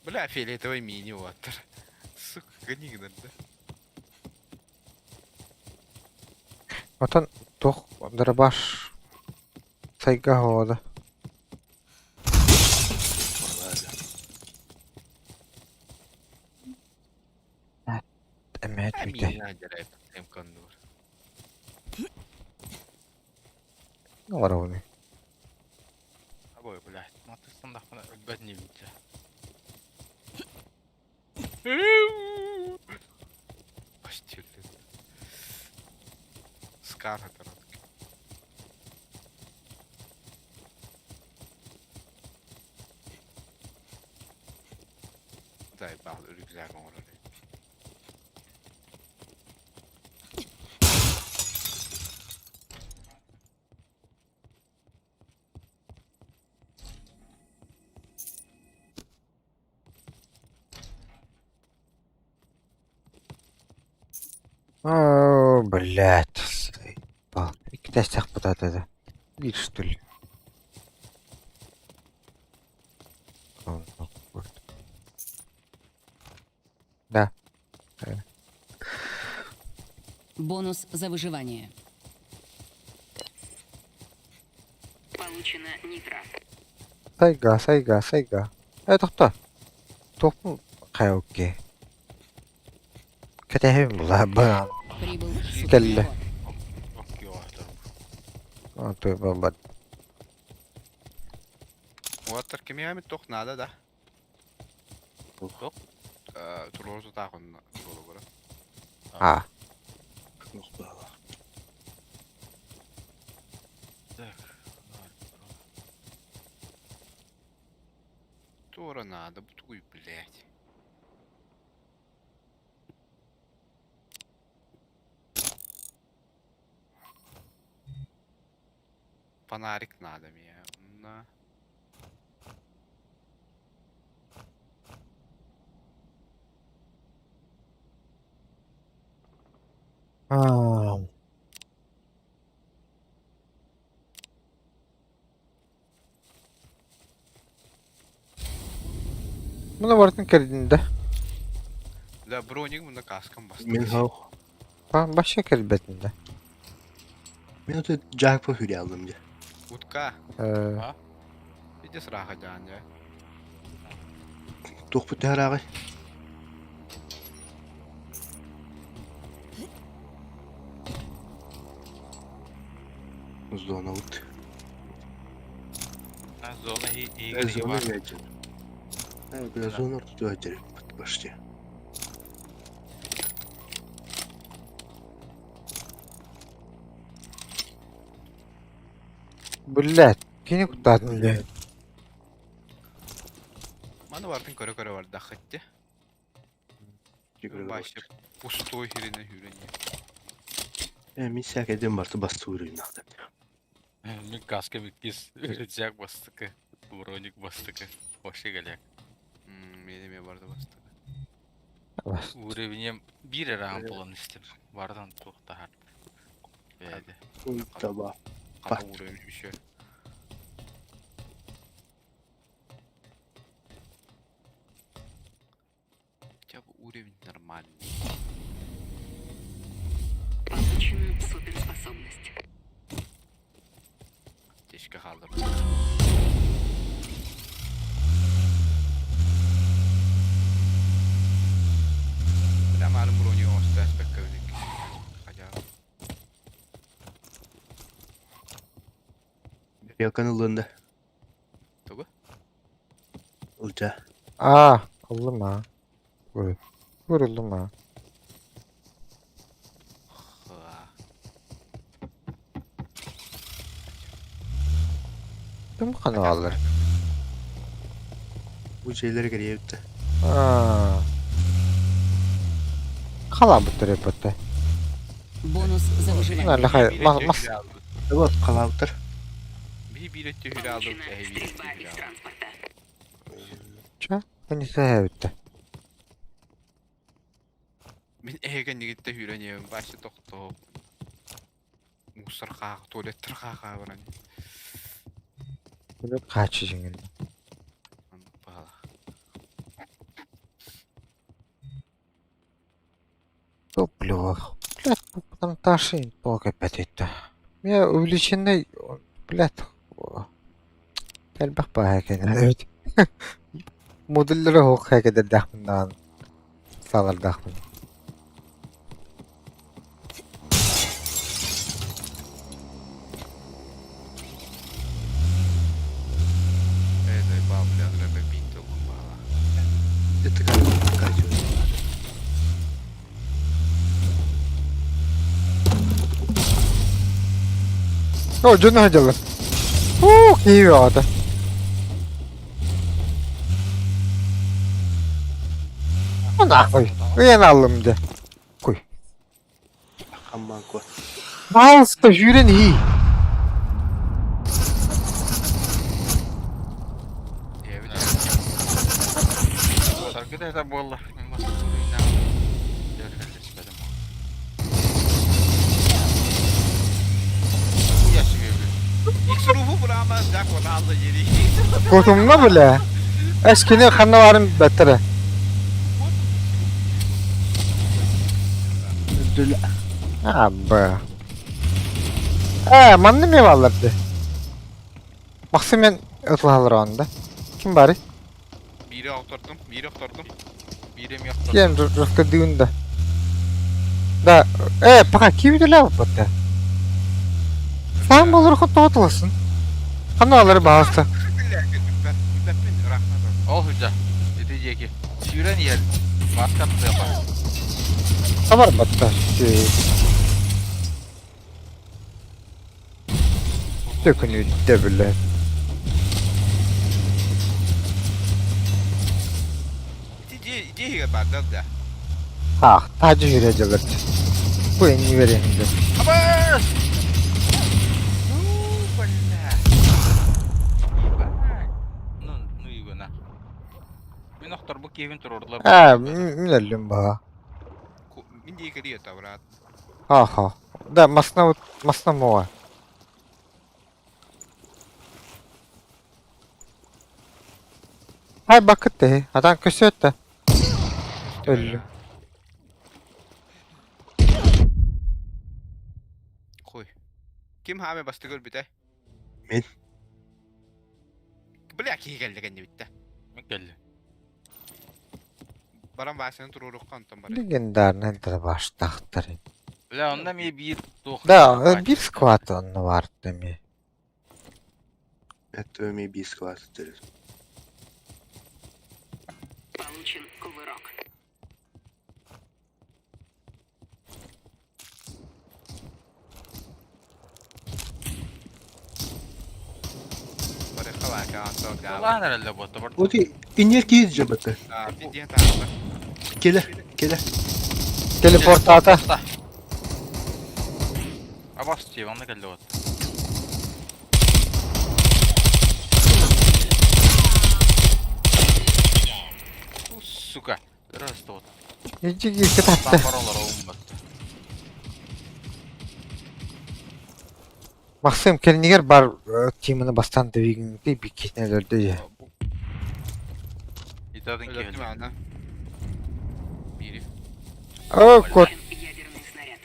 Бля, фиолетовый мини ваттер. Сука, гони да. Отон туох дробаш сайга хода. Эмээ А түүтэ. мини надо МК-нур. Оҥоробун. Абой, блядь, матыстандахпына өлбөт нибинчэ. Почти Скар это Заебал, рюкзак оҥорор. Оо, блядь, заебал. Иккитэстээх бытаатата. Биир что ли? Да. Бонус за выживание. Получено нитро. Сайга, сайга, сайга. Ээ, тохтоо. Туохпун хайа Кэтэһэбин була баан. Прибыл Кэллэ. супернабор. А то бабат. Уоттар кимиэмит туох наада да? Туох? Туруору тутаах онно буолугура. А. Туох баала. Так. Туора надо, бутуй, блядь. Фонарик надо мне. На. А. Муну барытын кэрдин да. Да, броник мына каскам басты. Мин хау. Баша кэлбэтин да. Мен ото дьаакпа хүрэ алдым дьэ. Утка. Э, Иди сраха дьаан дьэ. Туохпут төһөрааҕый? Зонабыт. А, Зона Э, иһигэр зона бар. иһээччи. Э, бля, зона ортотугар дьэриппит почти. Блядь, кини куттаатын блядь. Маны бартын көрө-көрө бардаххыт дии. Башы пустой хирine хүрен. Э, мин сээкэдин барты бастыыр уйнахтар. Мин каска миккис, рюкзак бастыкы, броник бастыкы. Вообще голяк. Мени ме барды бастык. Уровенем биир эрэ ампулан истим. Бардан туохтаһар. Бэйдэ. Таба. Хата уровень еще. Хотя бы уровень нормальный. Получена суперспособность. Течке халдыр. Бля, марын броню остас бэккэбик. Хотя Якын ылында. Тугу? Ылжа. Аа, ыллым аа. Ой, Vuruldum ha. Ха. Ким ханаалар? Бу дьиэлэр кэрийэбит Аа. Халаабыттар эппэтэ. Бонус за выживание. Налахай мас мас Вот халаабыттар. Биһи биир өттө хүрэ алдым, Получена эһи биир өттө стрельба хүрэ из алдым. транспорта. Ча, Кини сэһэбитте. Мин эһигэ нигитте хүрэн башы тохтоо. Мусор хаах, туалеттер хаахаа баран. Хаачы жиңин. Баала. Топлю. Блядь, там ташин ток опять это. Я увлеченный, блядь. Элбэх баһа кэнэ. Модуллары хоқ хэкэдэрдэхпин салардахпын. Э, заебал, бля, рэбэ бинт баала. Это как Катю. О, дьону сылдьаллар. Уу, киһи бөҕөтө. Нахуй. Ыйан аллым дьэ. Куй. Хамман кот. Пожалуйста, сүүрэн иһий. Эбит. Саргыда это буолла. Мин бастакы Дөрүллэспэтим. Хуя себе, блин. Икс руху бурама, жак алды жери. Кутумна бля. Эс кини ханна баарын бэттэрэ. Дүл Абба. Э, манны ме балларды. Максим мен ытылалар онда. Ким бары? Бири охтордум, бири охтордум. Биирем яхтар. Кем рыскадыында. Да, э, пока кибиделер батта. Саан болор хототуласын. Ханна алары баҕаста. Ол хыджа. Ити диэки. Сүүрэн иһэр. Маска тыапа. Хабар батта. Төкүнү бile. Ити дьиэ баардар да. Ах, тажы жүрө жылыр. Бу энни беремин. Абас! Ну, бля. Ебать. Ну, ну его на. Мин охторбу киэбин туруордулар. А, мин өллүм баа. Мин дьиэ кэлиэ брат. Аха. Да, масна вот масна моа. Хай бакыт те. Атан көсөттө. Өллү. Хуй. Ким хаамай бастакы өлбүтэ? Мин. Бля, киһи кэллэ кэннибиттэ. Мин кэллим. Баран Васяны туруоруохха онтон баран. Легендарный дробаштахтар. Бля, онно эмиэ биир туох Да, биир сквад онно баар эмиэ. Это эмиэ биир склад төрүт. Получен кувырок. Барыхха Вася, онтон да. Лаан эрэллэ буотта бар. Вот иннер киһи дьабыты. А, пиздец, таалла. Келе, келе. Телепортата. Абас тиэ, онно кэллэ вот. Сука. Раз вот. Иджи кииргэ татта. Там баралар оҕум Максим кэлинигэр бар тиманы бастаан тэбиигин биккитин өлөрдө дьэ. Итатын Өлөрдүм киһи. ана. Бири. О, кот Ядерный снаряд.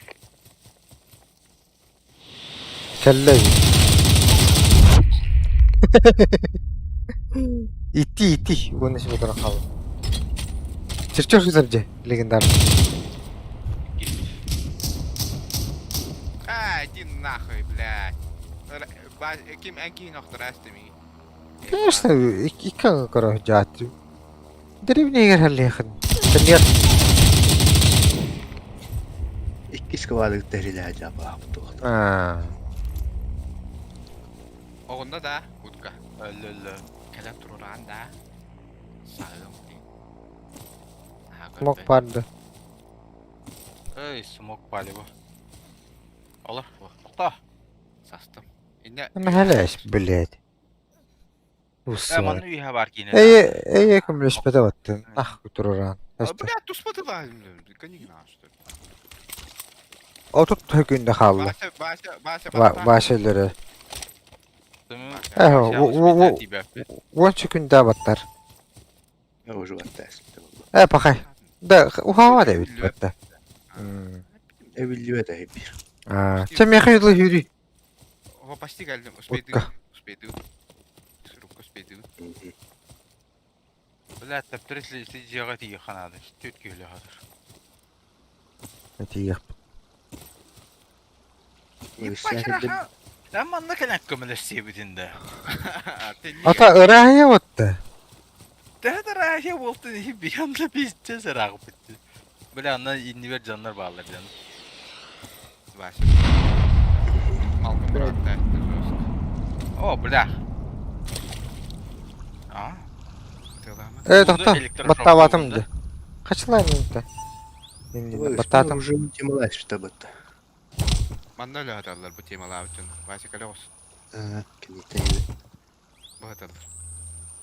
кэллэ. Ити ити уонна сибэтэрэ хаалла. Чертеж сытар дьэ легендарный. А, иди нахуй, блядь. Ким эн киһин охторо эстемиги. Конечно, икки көрө дьаат. Деревнегер халлиэхин. Тэнниэр Иккис квадрат тэрилээ жабаабыт туохта. Аа. Оҕунна да, утка. Өллө-өллө. Кэлэн турураан да. Саҕым. Смок барды. Эй, смок палево. Олор, тоқта. Састым. Инне Мэхэлэс, блядь. Э, Усуон. манны үйе бар кейіне. Эй, эй, көмөлөспөтө баттын. Ах, турураан. Бля, туспатыла. Канигна, что ли. Отут күндө хаалла. Вася, Вася, Вася, Вася. Вася өлөрөр. Уонча күндэ баттар. Уже баттаас. Э, пахай. Да, ухаава да эбит батта. Эбиллибэт эбир. Аа, чэ миэхэ юлы хүрүй. О, почти кэллим. Успейдым. Утка. Успейдым. Рукка успейдым. Бля, таптырыс жиға тиге ханады. Төт күйлі хатыр. Тиийэх. Мен манна кэлэн көмөлөс себитинде. Ата ыраая батта. Тәһә рахия болты биянда пиздец ыраак битти. Бля, анна иннибер жаннар баалар жан. Вася. Малком брат, да, жестко. О, бля. А? Тылама. Э, тохто. Электрошок Баттаабатым болду. дэ. Хачылай минутта. Баттаатым. Уже темалась что бытта. Манна өлө аталлар бу темалаабытын. Вася кэлэ ос. Кинитен. Бу аталлар.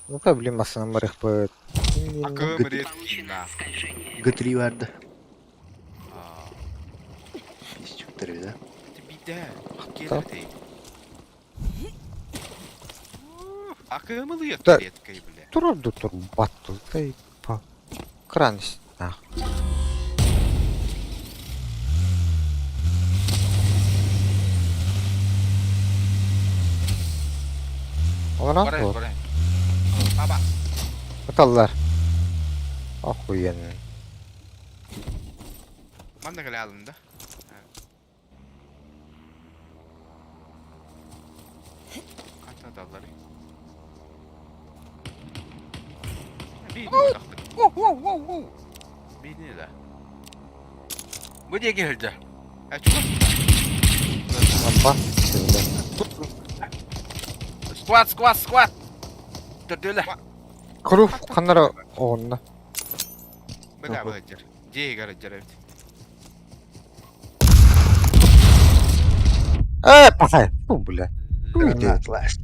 Ну-ка, блин, масынан барыхпыт. Акы мрет Получено на. скольжение. Г3 барды. Писчуктар да. Биде. Келди. Акы мылы Да. редкой, бля. Турурду тур баттыл. Да па. Кран нах. Олорон Барай, тур. барай. Аба. Аталлар. Охуенно. Манна кэлэ алында. Ата аталлар. Бейни тахтык. Воу, воу, воу, воу. Бейни да. Бу диэки сылдьар. Э, чугас. Апа. Скват, скват, скват. Төрдүлэ. Крув ханнара оҕунна. Бля, быһыджар. Дьиэ гараджар эбит. Э, пахай. Фу, бля. Уйди. Гранатлаш.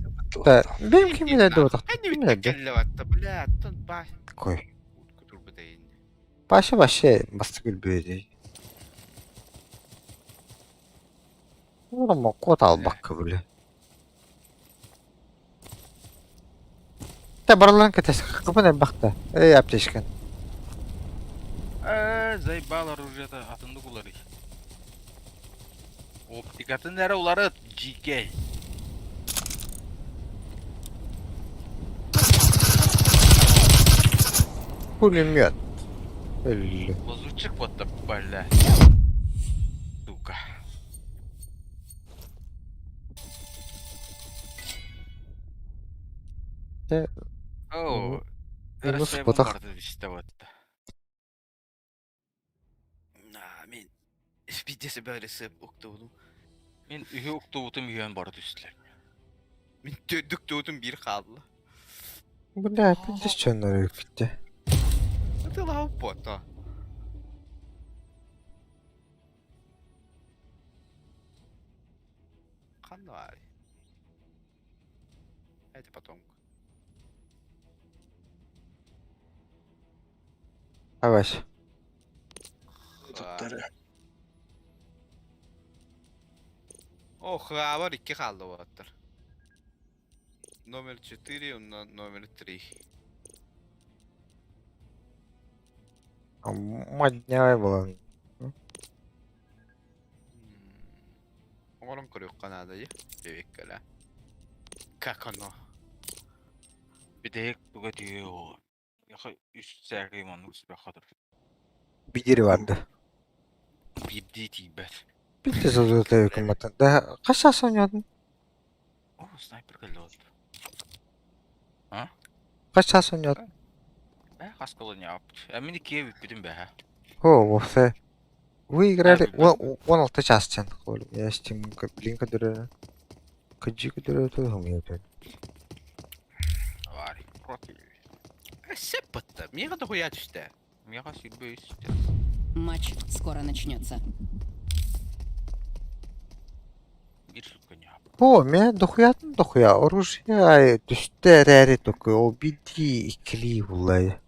Да, бэм ким билэр да утах. Кэнни Ким билэр да. кэллэ батта, бля, аттан ба. Такой. Кутурбута инни. Паша вообще бастык үлбүөдүй. Ола кот албакка бля. Та барлан кэтес кыбын элбахта. Эй, аптечкан. Э, заебал оружие-то, атынды кулары. Оптикатын эрэ уларыт, дьиикэй. Пулемет. Өллө. Лазутчик вот бля. Сука. Э, О, минус Россия потах. бомбарды истэ вот. На, мен пиздец бәрісі уктубутум. Мин үһү уктубутум үһүөн бары түстүлэр. Мин төдүк бир хаалла. Бля, пиздец чоннор өлүктэ. Атылау пото. Ханна Это потом. Авась. Туттары. О, хабар икки хаалла буолаттар. Номер 4, номер 3. Маднявай была. Оҥорон көрүөххэ наада дии, диэбиккэ Как оно? Бүтэһик туга түһүө оо. Үс сээкэй маннык сүбэххэ турар. Бидири барды. Биирдии тиийбэт. Пиздец озута өкүмматтан. Да, қаша сонядын? О, снайпер кэллэ вот. Қаша сонядын? Э, хас колония аппыт. Э, мин иккиэ бүппүтүм бэһэ. О, вовсе. Вы играли... билбэт. Он алты час чен. Я с тем, блин, который... Каджи, который тоже умеет. Вари, профиль. Сөп бытта. Миэхэ да хуя түстэ. Миэхэ сүүрбэ үс Матч скоро начнется. Биир сутка не аппыт. О, меня дохуя дохуя. Оружие ай, түсте рәри только. Обиди икли булай.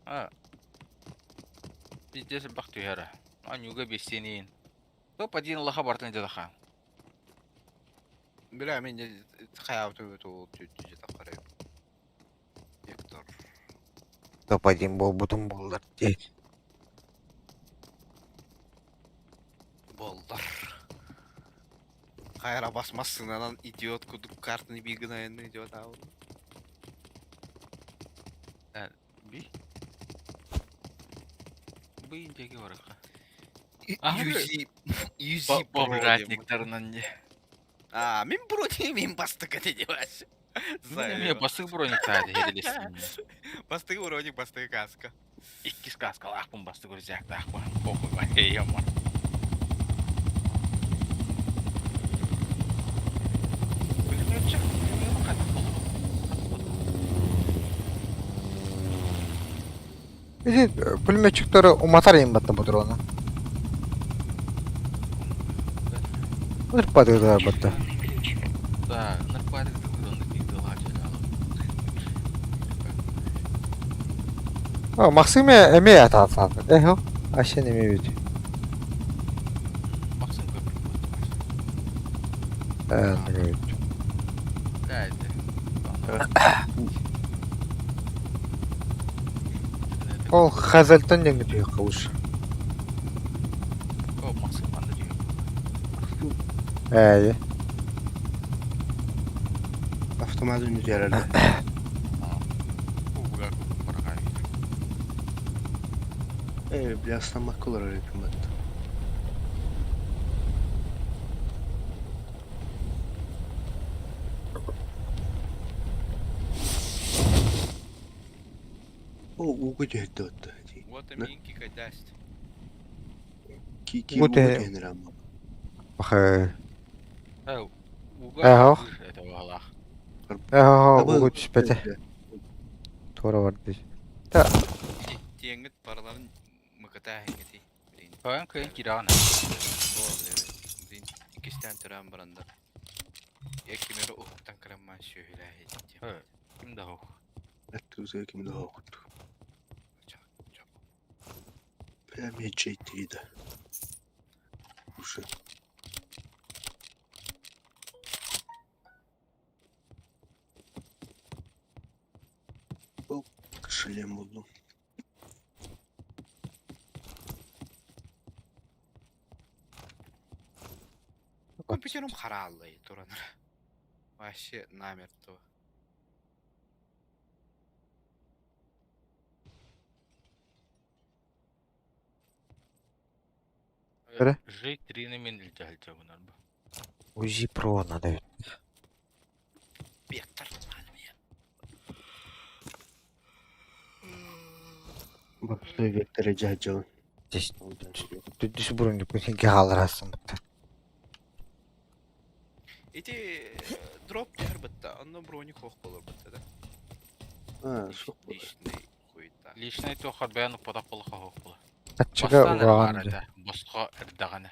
А. Пиздец бах түһэрэ. Анюга бессениин. Топ-1 лаха бартын дьадаха. Бля, мен хаябыт ол тү таққарай. Вектор. Топ-1 бол бутун боллар. Болдар. Хайра басмассың идиот кудук картаны бигін айынны идиот ау. Би. Бу индеги барыха. Юзи, юзи Бомжатниктарынан не. А, мен брони мен бастык это делать. Мен бастык броник тады хедилесин. Бастыгы броник, бастыгы каска. Икки сказкалаахпын бастык рюкзактаахпын. Похуй бар. Пулеметчик, пулемет хатып болду. Эти пулеметчиктары уматар им баттан патрона. Нырпадыгдар батта. Шифрованный ключ. Да, нырпадык О, Максим эме атаатаат. Эхо, ашен эме бит. Максим көп. Э, бит. Да, это. Ол хазалтан деңги түйөк кылыш. О, Максим кандай түйөк. Э, Автомат үнү herhalde. Бу буга барга. Ee, biraz olarak yapayım hatta. O ugu түһэтте отта. Вот Ne? минки кайдаст. Ки ки Угу угу түһэ- түһэнер amma. Баха. Э, уга. Эхо. Это валах. Эхо, Абы- угу түспете. Тура барды. Теңгит барларын мыката хенгети. Блин. Кайын кайын кирана. Блин, икистен туран баранда. Екимери ухтан кырамман шөһүлэ Э, ким да хох. Әттүзге ким да окут. Прям ячейки Уже. Оп, шлем buldum. Юпитерым харааллай туран. Вообще намертво. Эрэ? Жить трины мен илдьэ сылдьабын арба. УЗИ Про надо. Вектор. Бапсой векторы дьаһдьабын. Здесь Түс бұрын күнге қалырасың бітті. Ити дроп түһэр бытта, онно броник хоох болор бытта да. А, суох буолар. Личный хуйта. Личный туохар бэйэн уппатах буолла хоһуох буола. Аччыга Бастаан эрэ угаҕан баар этэ, босхо эрдэҕинэ.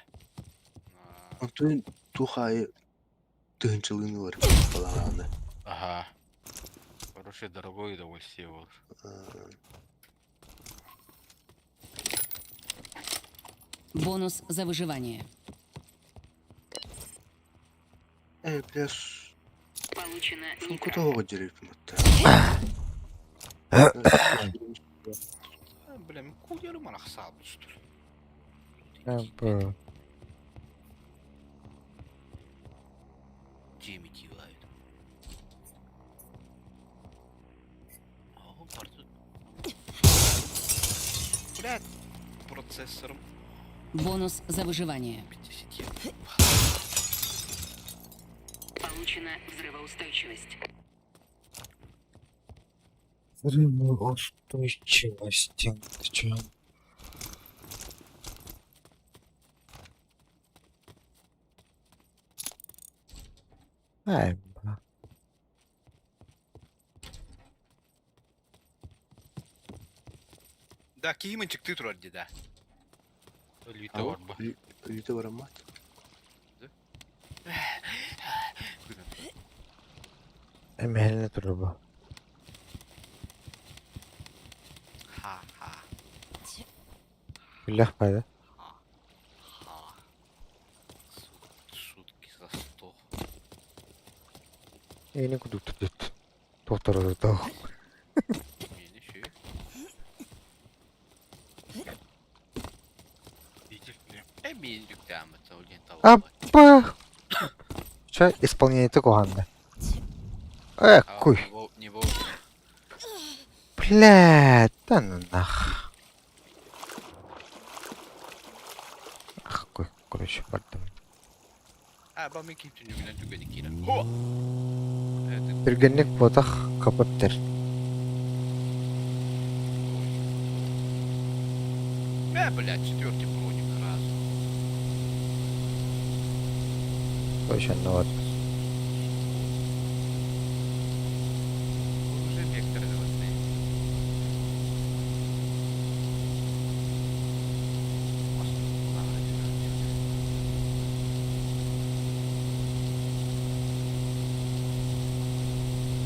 Онтон туох аайы тыһыынчалыын ылар балаҕаны. Аһаа. Хорошее дорогое удовольствие буолар. Бонус за выживание. Э, бля, Получено сумка тоҕо дьирип матта. Бля, мен кулерым арахсаабыстыр. Бу Джимми кивает. О, пардон. Блядь, процессором Бонус за выживание. 50 Получена взрывоустойчивость. Взрывоустойчивость. Ты чё? Ай, ба. Да, кииминчик ты турар да. Өлүүтэ барба. Өлүүтэ бараммат. Эмэһэлинэ турар бу. Ха-ха. Күллэх баайда. Ха. Сутки за 100. Эйни кудук тут. Тохторо тох. Мени ши. Э, мени дүктәмі, ол Апа. Ча исполнение коханна. Э, куй. Не вовремя. Бля, да ну нах. Ах, куй, короче, бардым. А, ба мен кип түнүгүнэн түгэни киирэ. Хо! Это Түргэнник ботах капыттыр. Бля, блядь, четвертый броник сразу. Точно вот. Он уже вектор заводный.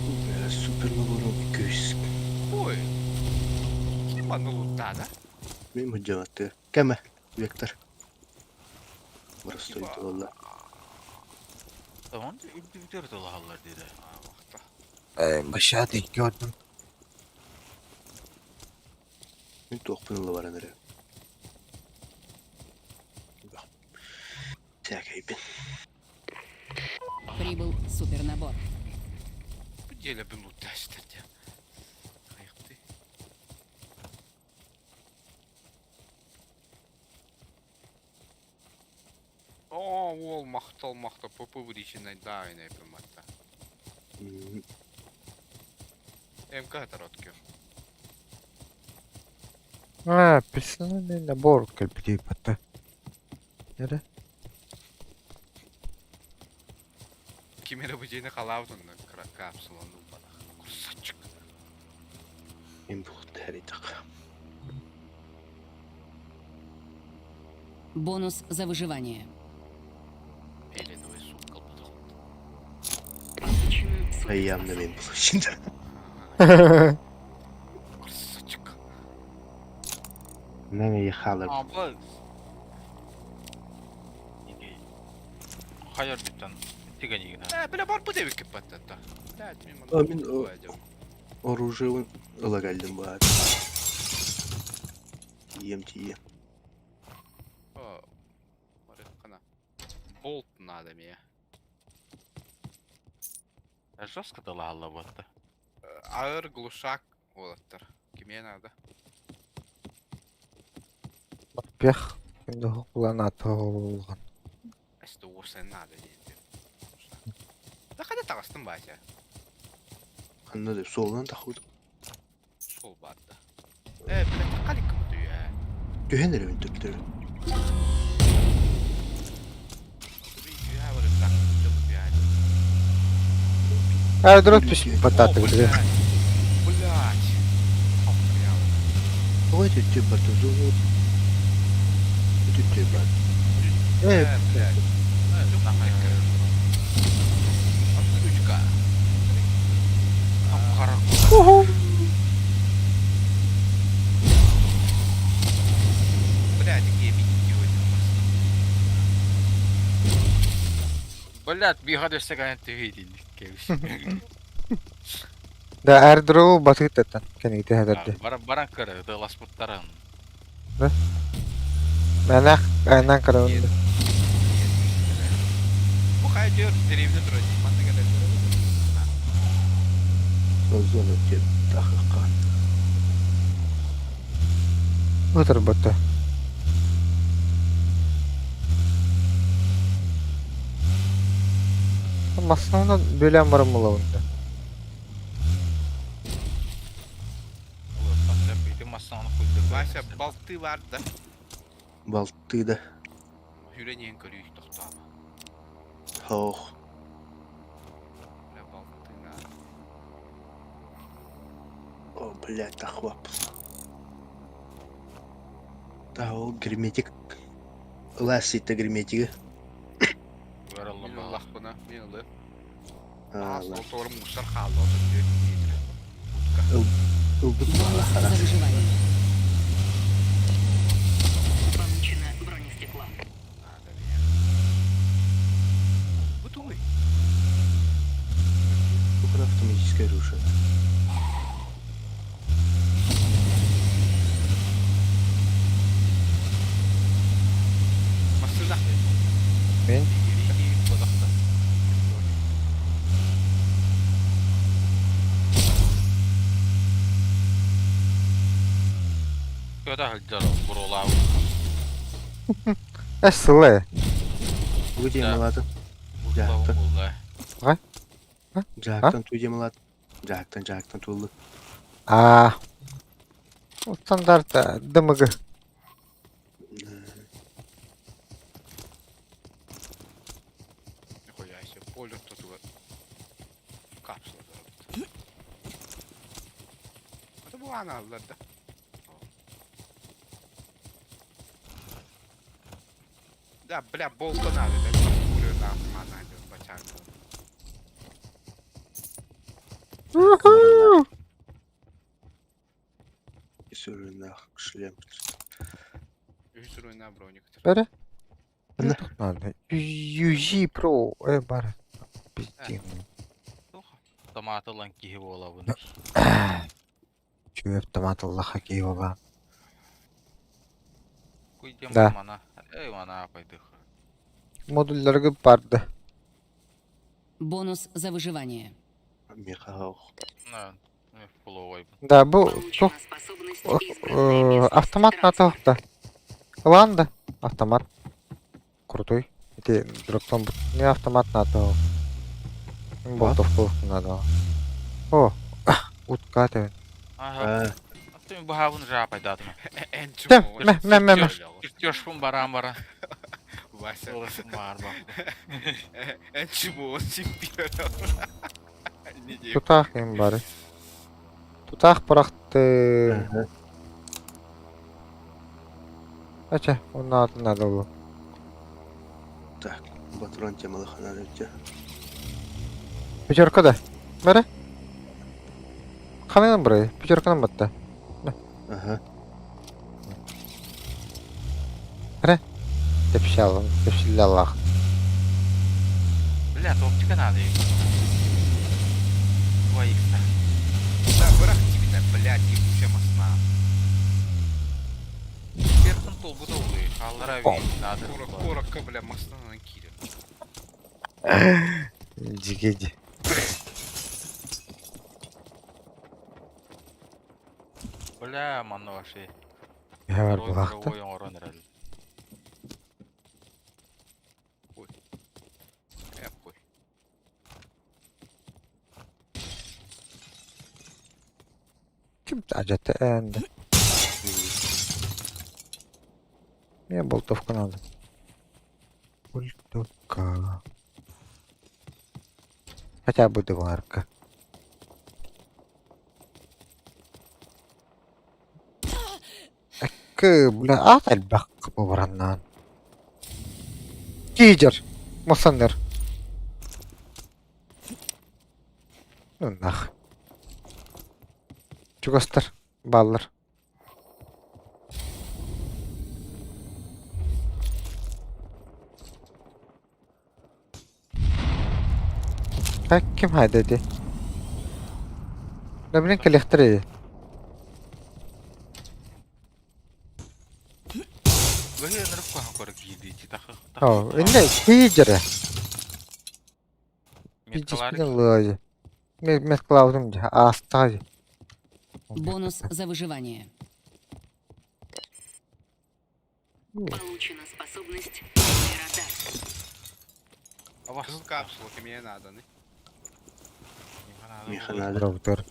Бля, супер набором күүс. Ой! Ким аны лутта, да? Мен мыдьаҕатты. Кэмэ, Вектор. Простой туолла. Tamam үрдүбүтөр тулаһаллар диде. Э, башат икки Мин туохпун ыла баран эрэ. Сээкэйбин. Прибыл супернабор. Бу деле бу лутташтыр дия. Айыкты. О, ол мактал мактал ПП выреченный да, айна матта. МК тароткер. А, персональный набор кэлбити батта. Нере? Кимере бу жени халаутун капсуланы упадах. Курсачык. Мин бухтаритак. Бонус за выживание. Эленовый суп колбадах. Получена Айямна мен булышында. Курсачык. Мен ехалар. Аба. Хайар диптен тиген игина. Э, бля, бар бу деп кеп баттата. Блядь, мен А, мин оружие ыла кэллим баар. Тием тием. О, Марихана. Болт надо эмиэ. Жестко далаһалла буотта. Аыр глушак уолаттар. Кимиэ надо? Пех. Кулан атылган. Эсте уосай надо диэн. Да хайда таҕыстым Вася. Ханна да суолунан тахыбыт. Суол баар да. Э, блядь, халиккыбыт үйэ. Түһэн эрэбин төттөрү. Аэродром түспүт О, баттаатыгы. блядь. Блядь. Тоҕо үтүттүү барда зоо. Үтүттүү бар. Э, Э, блядь. Отключка. Блядь, какие идиоты. Блядь, бигады саган түһейдин кебис. Да аэродрому батыттан кэнигите хәдәрде. Баран баран кыры, дыласпыттарын. Мэнах айнан караунда. Бу хайдыр деревня турар. Манна кэлэр. зона диэн тахыхха. Утар батта. Массанан бөләм барым булавында. Вася балты бар да. Балты да. Хүрен көрүү тохтоoma. Хоох. Бля, балты на. О, блядь, тахвап. Та ол герметик. Ласси-то герметиги. Мин ыллахпына, мин ылы. А, Аас, ла. ол тоҕор мусор хаалла, отут түөрт метр. Утка. Ылбыт Бонус буолла за харах. выживание. Получено бронестекло. Надо мне. Бу тугуй. Бу автоматическое оружие. Массыына. Мин Бодохто. Көтө хылдьар бурулаабыт. Эс сылы. Бу Да. демалатын. Бурулаабын булла. Жаактан туу демалатын. Жаактан жаактан туулу. А. Стандарт ДМГ. Нихуя себе, поле тут капсула заработала. Это была она, да? Да, бля, болта надо, да, пулю нахуй, надо, бачар. Уху! Сүрүнах шлем. Үс на броник. Бәрі? Ана. Надо. UG Pro. Э, бар. Пиздец. Томатылан киһи буолабын. Чү автомат Аллаха киева. Куйдем Да. мана. Эй, мана апайдых. Модульләргә барды. Бонус за выживание. Михаох. На, половой. Да, бу Получена тух способность избранная местность автомат на транспорт. да. Ланда автомат. Крутой. Эти дроптон не автомат на то. Болтов надо. О, утка ты. Ага. А, Ты баһабын жаапайдатым. Тем, мә, мә, мә, мә. Чертежпун баран бара. Вася. Бар ба. Энчимо, чемпион. Не дейм. Тутах им бары. Тутах быракты. ага. Ача, onun adını надо было. Так, патрон темалаха надо идти. Пятерка да. Бәрі? Қанайдан бұрай? Пятеркадан батты. Ага. Тепшалым, тепшілі Аллах. Бля, оптика надо. Два икса. Да, бырах тебе, блядь, ебучая масна. Бертон толбу долы. Халлара Пом. надо. Корок, корокка, бля, маснанан киирэр. Дьиги дьи. Бля, манна вообще. Эһэ бар Второй булаахта. мировой оҥорон эрэл. Э, хуй. Ким ажата ээнде. Мне болтовка надо. Болтовка. Хотя бы дварка. Акы, бля, аат элбэх бу бараннаан. Киидер. Мосаннер. Ну нах. Чугастар. Бааллар. Так, ким хайда ди? Да блин, кэлиэхтэрэ Быһыы ынырык куһаҕан куорат киирдии тахы. Оо, иннэ киидерэ. Меткалары Пиздец лыайы. Меткалаабытым дьэ, аастаҕа дии. Бонус за выживание. Получена способность радар. Кызыл капсула кимиэ нааданы? Миэхэ наада. Роутер.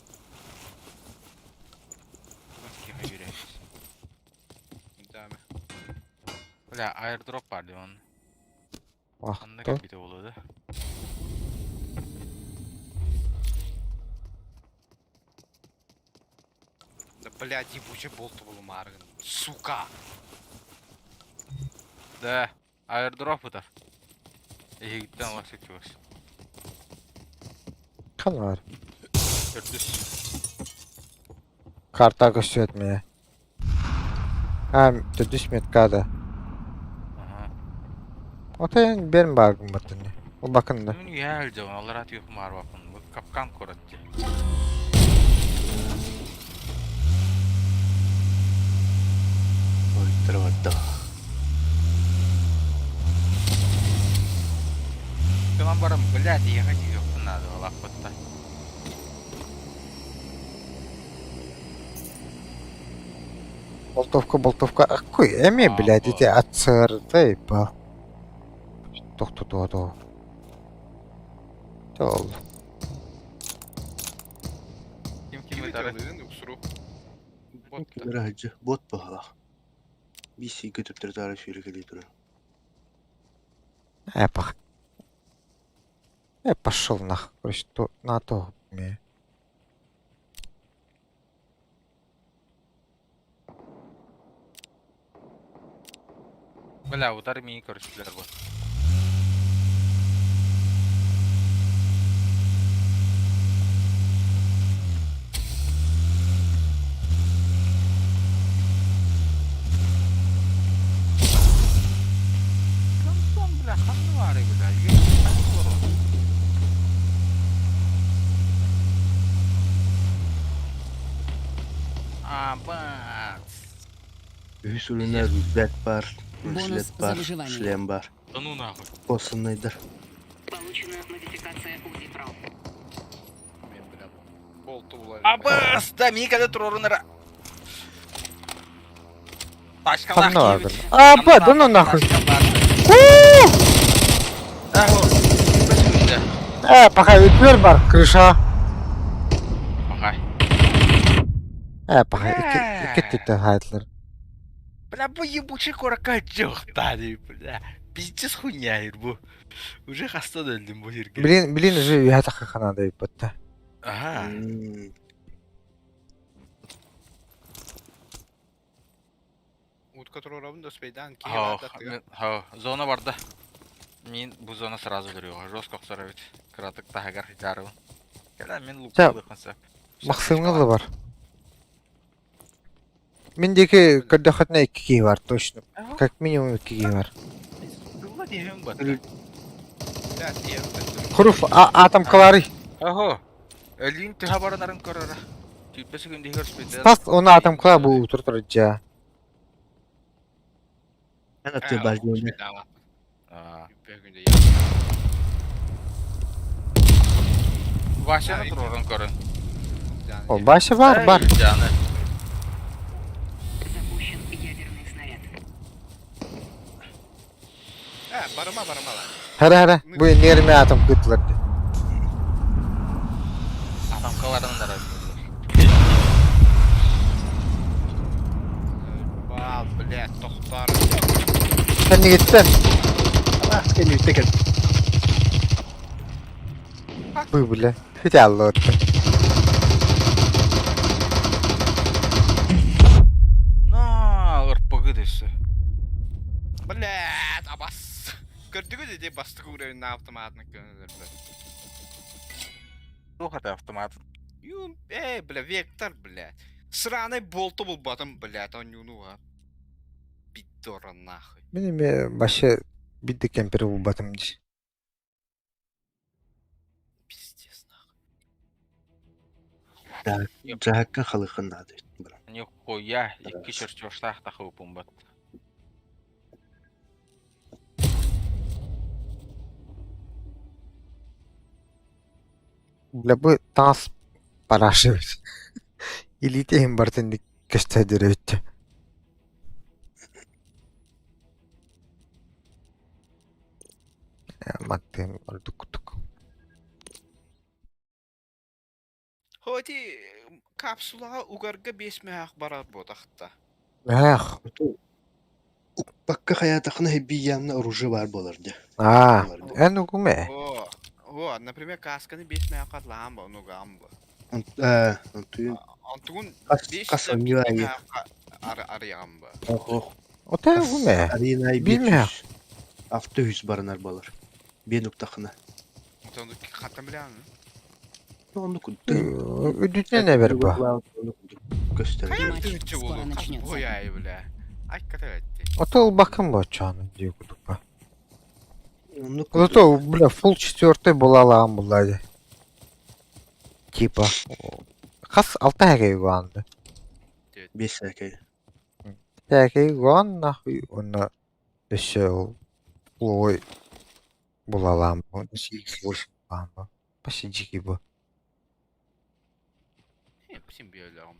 Даме. Бля, airdrop бар дии он. Онно Ахта. кэлбитэ буолуо да. Да блядь, ебучий болт булумааргын. Сука! Да, airdrop ытар. Эһигиттэн олорсук чугас. Хан бар. Төрдүс. Карта көстүбэт миэ. Аа, төрдүс меткада. Аха. Отой берин бааргын баттын. Ол бакын да. Мин үһэ илдьэбин, аллараа түһүөх маарбаппын. Бу капкан куорат дии. Ой, барда. Гынан баран, блядь, эйиэхэ тиийиэхпин наада лаппытта. Болтовка, болтовка. Аккуй, эми, блядь, ити атсырды, ба. Тохтотуо то. Ол. Ким ким Ким ытары? ыталыын уксуру. Бот да. Кэлэр аһдьы, бот баһалаах. Биир сиикэ төптөрү-таары сүүрэкэлии турар. Эпах. Пошел нах. Короче, то на то мне. Бля, утары миигин көрүстүлэр бу. Кантон, бля, ханна баарый, бля, хайа олорор? А, бац. Үһүс үрүнэ рюкзак баар, Бонус браслет за баар, выживание. шлем баар. Да ну нахуй. Косанайдар. Получена модификация УЗИ Про. Мен бля. Болту булар. Абас, да миигин кэлэ туруорунара. Тачкалаах Ханна бааргын. киирбит. А, ба, да ну нахуй. Пока үтүөр бар, крыша. Пока. Пока икки түттэн хайдылар. Бля, бу ебучий курака дьохтари, бля. Пиздец хуйня бу. Уже хаста өлдүм бу жерге. Блин, блин, уже үһэ тахханада ыппытта. Ага. Утка туруорабын да успейдаан киһи Хо, баататтыга. хо, зона барда. Мин бу зона сразу көрүөҕэ. Жестко охсор эбит. Кыратык таһыгар жарыбын. Кэлэ мин лук Ча, лыхын Махсымҥа да бар. Мин диэки көрдөххүтүнэ икки киһи бар, точно. Как минимум икки киһи бар. Тылла диэһин бат. Блядь, иһэн төттөрү. Хуруф, атом каларый. Охо. Өлүүн төһө баранарын көрөрө. Түүппэ сүгүн диһигэр Стас, оны атом кала бу утур турджа. Эн аттыгар баар диэн. Успейдаан. Аа. Үппэ күндэ я. Васяны туруоран көрүн. О, Вася бар, бар. Дьаны. Запущен ядерный снаряд. Э, барыма, барыма ла. Хара хара, бу иннигэр атом кыттылар дии. Атамкаларын да Бал, блядь, тохтар. Кэннигиттэн Ах, кэнниттэн кэл. бу бля. Хотя аллоотта. На, ырпыгы дөссө. Блядь, абас. Көрдүгүт ити бастакы уровень автоматны көнөлөр. Туох это автомат? Юм, эй, бля, вектор, блядь. Сраный болту булбатым, блядь, онньууну а. Пидора нахуй. Мин эмиэ вообще биирдэ кемпери булбатым дии. Пиздец, нахуй. Дьаһакка халыхын наада. Нихуя, икки чертежтаах тахыппын бат. Бля бу таҥас парашивец. Илиитэ иһин барытын көстө эбит. Маттыым ордук курдук. Хоти капсулаҕа угарга биэс мөһөөх барар буотахта. Эх, Укпакка хайаатахына хэббиямна оружие баар буолар дьэ. аа, эн угуме. О, о, например, касканы биэс мөһөөх атлаан ба, онугаан ба. Онтуйун Онтугун хас биэс хас оҥньуу айы. арыйаан ба. Ох, Ота угуме. Арина ай Биир мөһөөх. Авто үс барынар буолар. Биэн уктахына. Онтон хаттан билээн. Онну кудду. Үдүтүнэн эбэр ба. Көстөр. Хайа Матч тыынчы скоро болу, хас начнется. буяй бля. Айката этти. Ото ылбаккын боччону дии курдук ба. Онну кудду. Зато, бля, фул четвертый була алаан булла дии. Типа, хас алта хэгэй угаанды. Биэс сәкэй. Хэгэй угаан нахуй, онно өссө ол фуловой була алаан бу. X8 буолаан бу. Почти дикий бу. Син биөлөҕүм.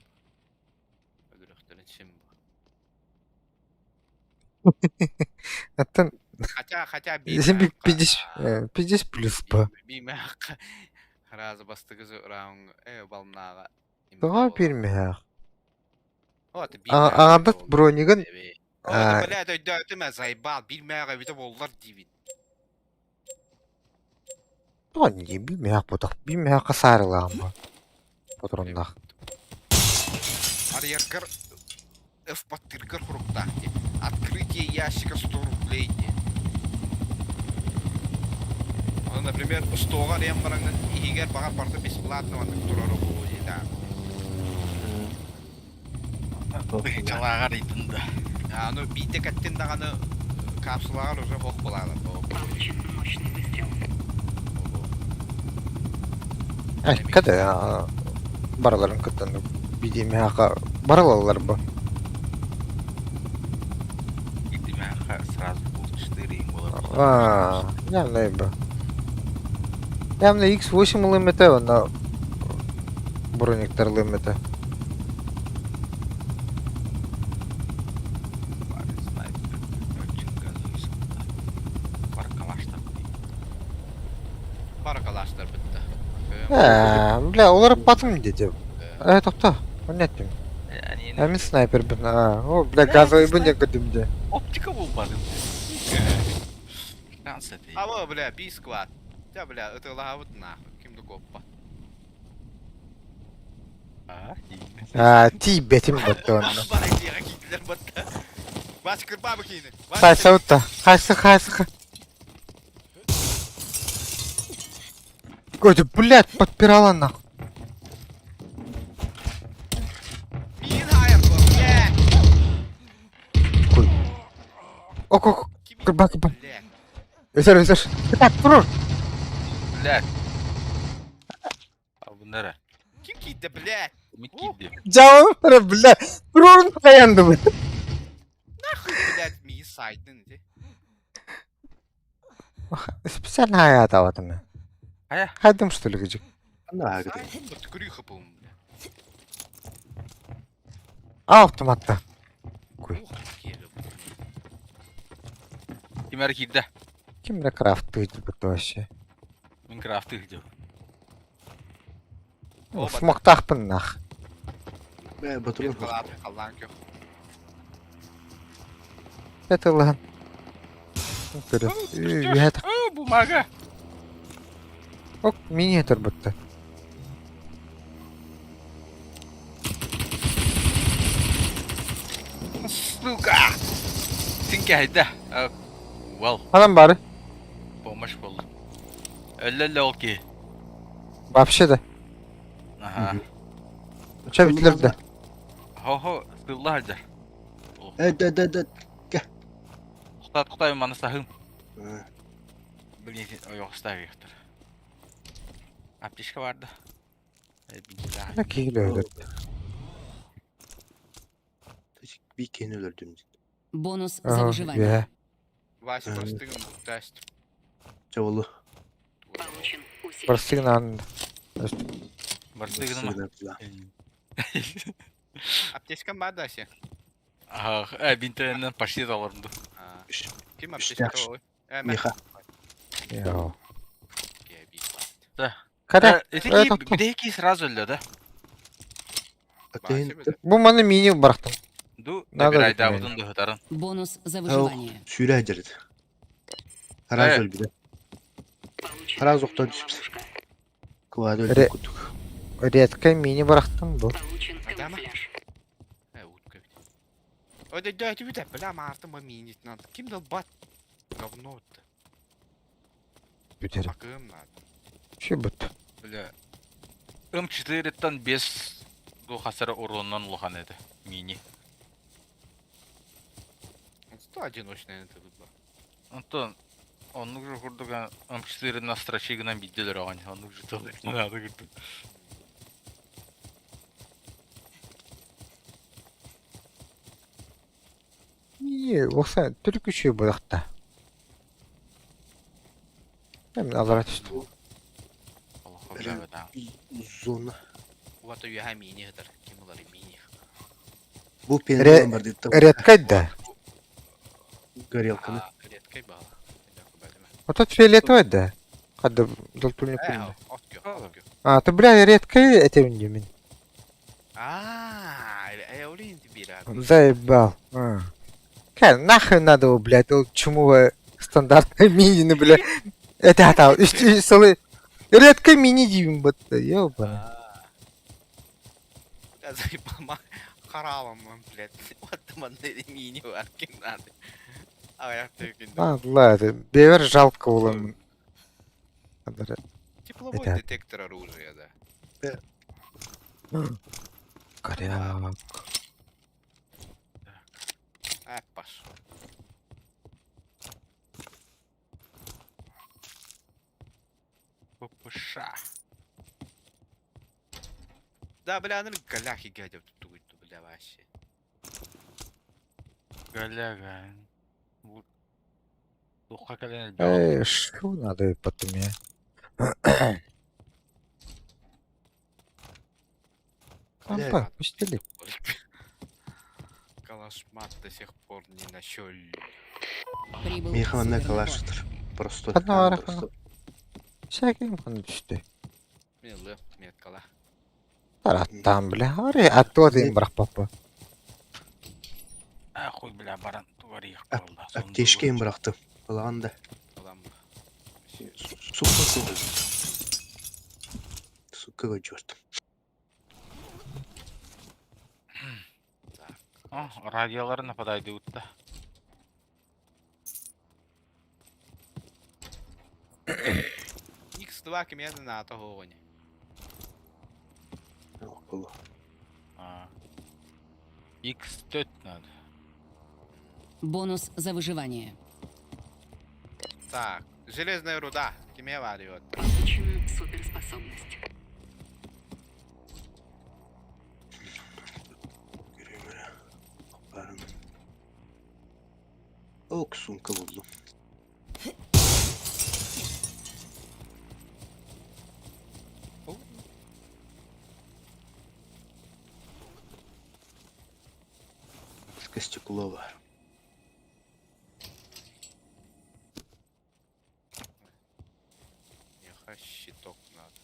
Өлөрөхтөрүн син бу. Оттон Хотя, хотя би син би 50, 50 плюс бу. Би мөһөөх. Разы бастыгызы раунд э балнага. Тоҕо биир мөһөөх. Вот би. Аҕабыт бронигын О, блядь, өйдөөтүм заебал, бир мөһөөх эбитэ боллар диибин. Тоҕо дии биир мөһөөх ботох биир мөһөөххө саарылаан бу. Патроннаах. Арыйаргар F баттыыргар хуруктаах дии. Открытие ящика 100 рублей дии. Ону, например, столга арыйан бараҥҥын иһигэр баҕар барыта бесплатно маннык турара буолуо дии да. Тыһыынчалааҕар ыйдын да. А, ну биирдэ кэттин даҕаны капсулаҕар уже хох булаалар. Получен мощный выстрел. Эккэ да барыларын кыттан биирдии мөһөөххө барылаллар бу. Итимээхэ сразу пол четыре им болар. А, явно бу. Явно X8 ылым этэ онно брониктар ылым этэ. Снайпер, очень газуйся. Баркалаштар. Баракалаштар бітті. Ээ, бля, олар батым деди. Э, тохто. Оны эттим. Они Ә мин снайпербин. А, о, бля, газовый не көрдүм де. оптика булбадым. Шанс это. Алло, бля, би склад. Тя, бля, это лавыт нахуй. Ким да коппа. А, А, ти бетим батты онно. Бара диэҕэ киирдилэр батта. Бас кырбаабы киини. Хайса утта. Хайса, хайса. Ой, блядь, подпирала нахуй. Миин хайар бу, блядь. Хуй. Ок, ок, Ким кырба, кырба. блядь. Өсөр, өсөр. Так, турур. Блядь. А bunlara. Ким киирдэ, блядь? Ми киирди. Жабы, блядь. Турурун таянды бу. Нахуй, блядь, миин сайдын ди. Специально хаятабатым. Хайа. Хайдым что ли гыжык. Ханна аагыты? Түкүрүү хапым, бля. А, автоматта. Куй. Ух, киэбэ бу. Ким эрэ киирдэ. Ким эрэ крафтыы бут вообще. Мин крафтыы сылдьабын. О, бата. Смоктаахпын нах. Бээ, ботурун Бир халаат халлаан көх. Это ылаһан. Көрө. Үһэ О, бумага! Ок, мини турбутта. Сука! Син кэһэйдэ. Well, Ханан бары? помощь буолла. Өллө ол киһи. Вообще да. Аха. Ча бүтүлэр да. Хо-хо, сылла сылдьар. Э, да, да, да. Тохтоо, тохтоо, маны саһым. Блин, ойоҕостаах Аптечка бар да. На киһи өлөр. Bir киһини өлөрдүм. Бонус за выживание. Үһэ. Вася простыгын буктасть. Чабылы. Получен усилитель. Барсыгын Барсы гыныма. Аптечкам бар да се. Ага, бинтенен почти алырымды. Ким аптечка ой? Э, мен. Миха. Йоо. Кеби. Кара. Эти Э, тоқтоо. ки сразу өллө да. Аттыһын Бу маны мини барахтым. Ду, Надо набирай документ. дабытын дыхытарын. Бонус за выживание. сүүрэ дьэрит. Хараас Э. өлбүтэ. Получена Хараас охтон түспүт. ловушка. Кылаады Ре- өлбүт курдук. Редкая мини барахтым бу. Получен Адама? камуфляж. Э, утка ведь. Ой, да, да, тебе бля, мартым минит надо. Ким долбат? Говно-то. Бүтэр. Бакым надо. Şu бут. Бля. М4-тан 5 ду хасара уроннан улахан еді. Мини. Что одиночная это тут была? Антон, оннук же курдук М4 на строчигынан бидделер огонь. Оннук же толы. Надо курдук. Мини оса түрк үші барахта. Мен алара түстүм. Аллах бля, да. Зона. Вот у мини это. Ким улары мини. Бу Ре- пенен бар диттим. Редкая да. Горелканы. А, редкой бала. Вот это фиолетовая да. Хадда долтульник Э, от кё, от кё. А, ты бля редкая это мин. А, э, олин ты бира. Заебал. А. Кай, нахуй надо, его, блядь, ол чумовая стандартная мини, ну, бля. Это там, целый... Редко мини дивим, бытта, ёбана. Бля, заебал, харалом, блядь. Вот там мини варки надо. А я ты Ладно, это бевер жалко было. Тепловой Это- детектор оружия, да. Коряк. А, пошел. ППШ. Да, бля, ну галяхи гадя тут, бля, вообще. Галяга. Вот. Тухка кэлэн Эй, что надо потом я? Ампа, пустили. Калашмат до сих пор не нашел. Прибыл Миха манна супернабор. калаш Просто. Ханна баар, ханна. Всяким ханна түстү. Мен лы, меткала. Тараттан, бля, ари, аттуа дейм бірақ папа. А хуй бля баран тугарыйык болла. Аптечка им бырахтым. Балаган да. Алам. Сука сука. Сука го черт. Радиолары нападайды утта. X2 кимеде на того гони. Болу. X4 надо. Бонус за выживание. Так, железная руда. Киме варьет. Получена суперспособность. Ок, сумка булдум. Маска стекло баар. Миэхэ щиток надо.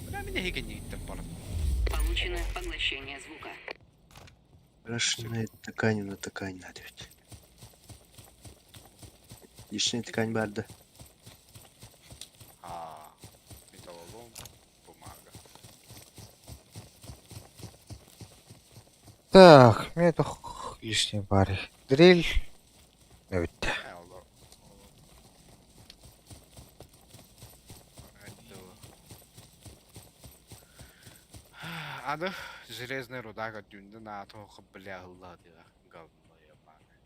Бля, меня эһиги баран. Получено поглощение звука. Крашеная ткань на ткань надо ведь. Лишняя ткань бар да. А, металлолом, бумага. Так, мне это лишний бар. Дрель. Эбит. Э, олор. Это... Аны железная руда дүнді на тоқы бля ылла дыға говно ебаное.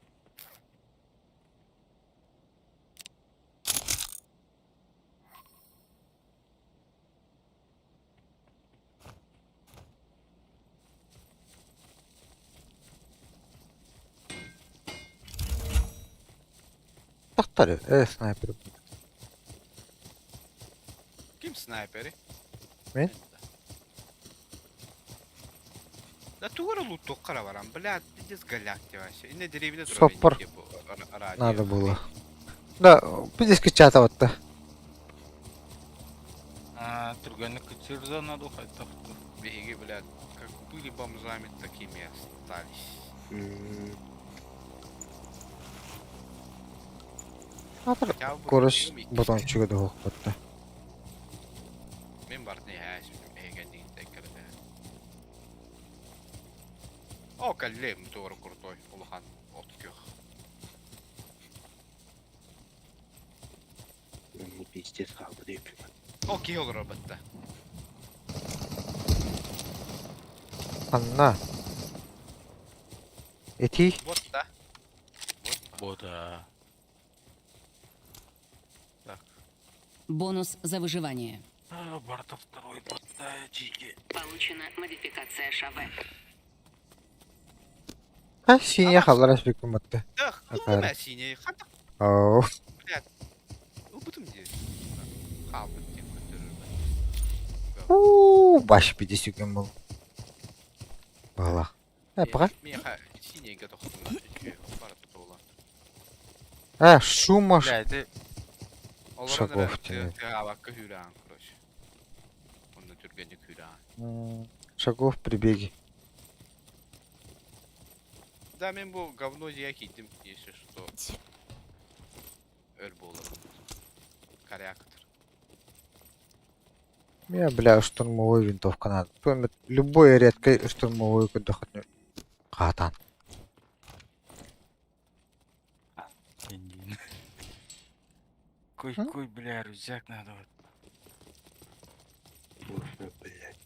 Тахтар, э, снайпер. Ким снайпери? Мен? Да тугара луток барам, бля, пиздец голяк тебе вообще. Инне деревня Соппор. Надо было. Да, пиздец чата вот-то. А, түргэнник күтсүр зона духайтахту. Беги, блядь, как были бомжами, такими и остались. М, Атыр Хотя бы корос биrim ботончуга да хохпатта. Мен бар не хәс, эгенни теккерде. О, каллем тугар крутой, улахан от көх. Не пиздец хаалбы деп. О, киһи олорор батта. Анна. Эти Вот да. Вот. Бота. Бонус за выживание. А, Барта второй бота, чики. Получена модификация ШВ. А синя халларас бикуматта. Да, Акары. хуй синий. Хата, Оу. блядь. Убытым де. Халбыт тем көтөрөр. У, баш пиздец үкен был. Бала. Э, пока. Меха синийге тохтум. Барта була. А, шума. Бля, это Шагов тянет. Авакка хүрән, короче. Онда түргенник хүрән. Шагов прибеги. Да, мен бу говно дия кидим, если что. Өр болар. Коряктор. Мне, бля, штурмовую винтовка надо. Помню, любой редкой штурмовую куда Катан. Индин. Кой, кой, бля, рюкзак надо. вот. Боже, блядь.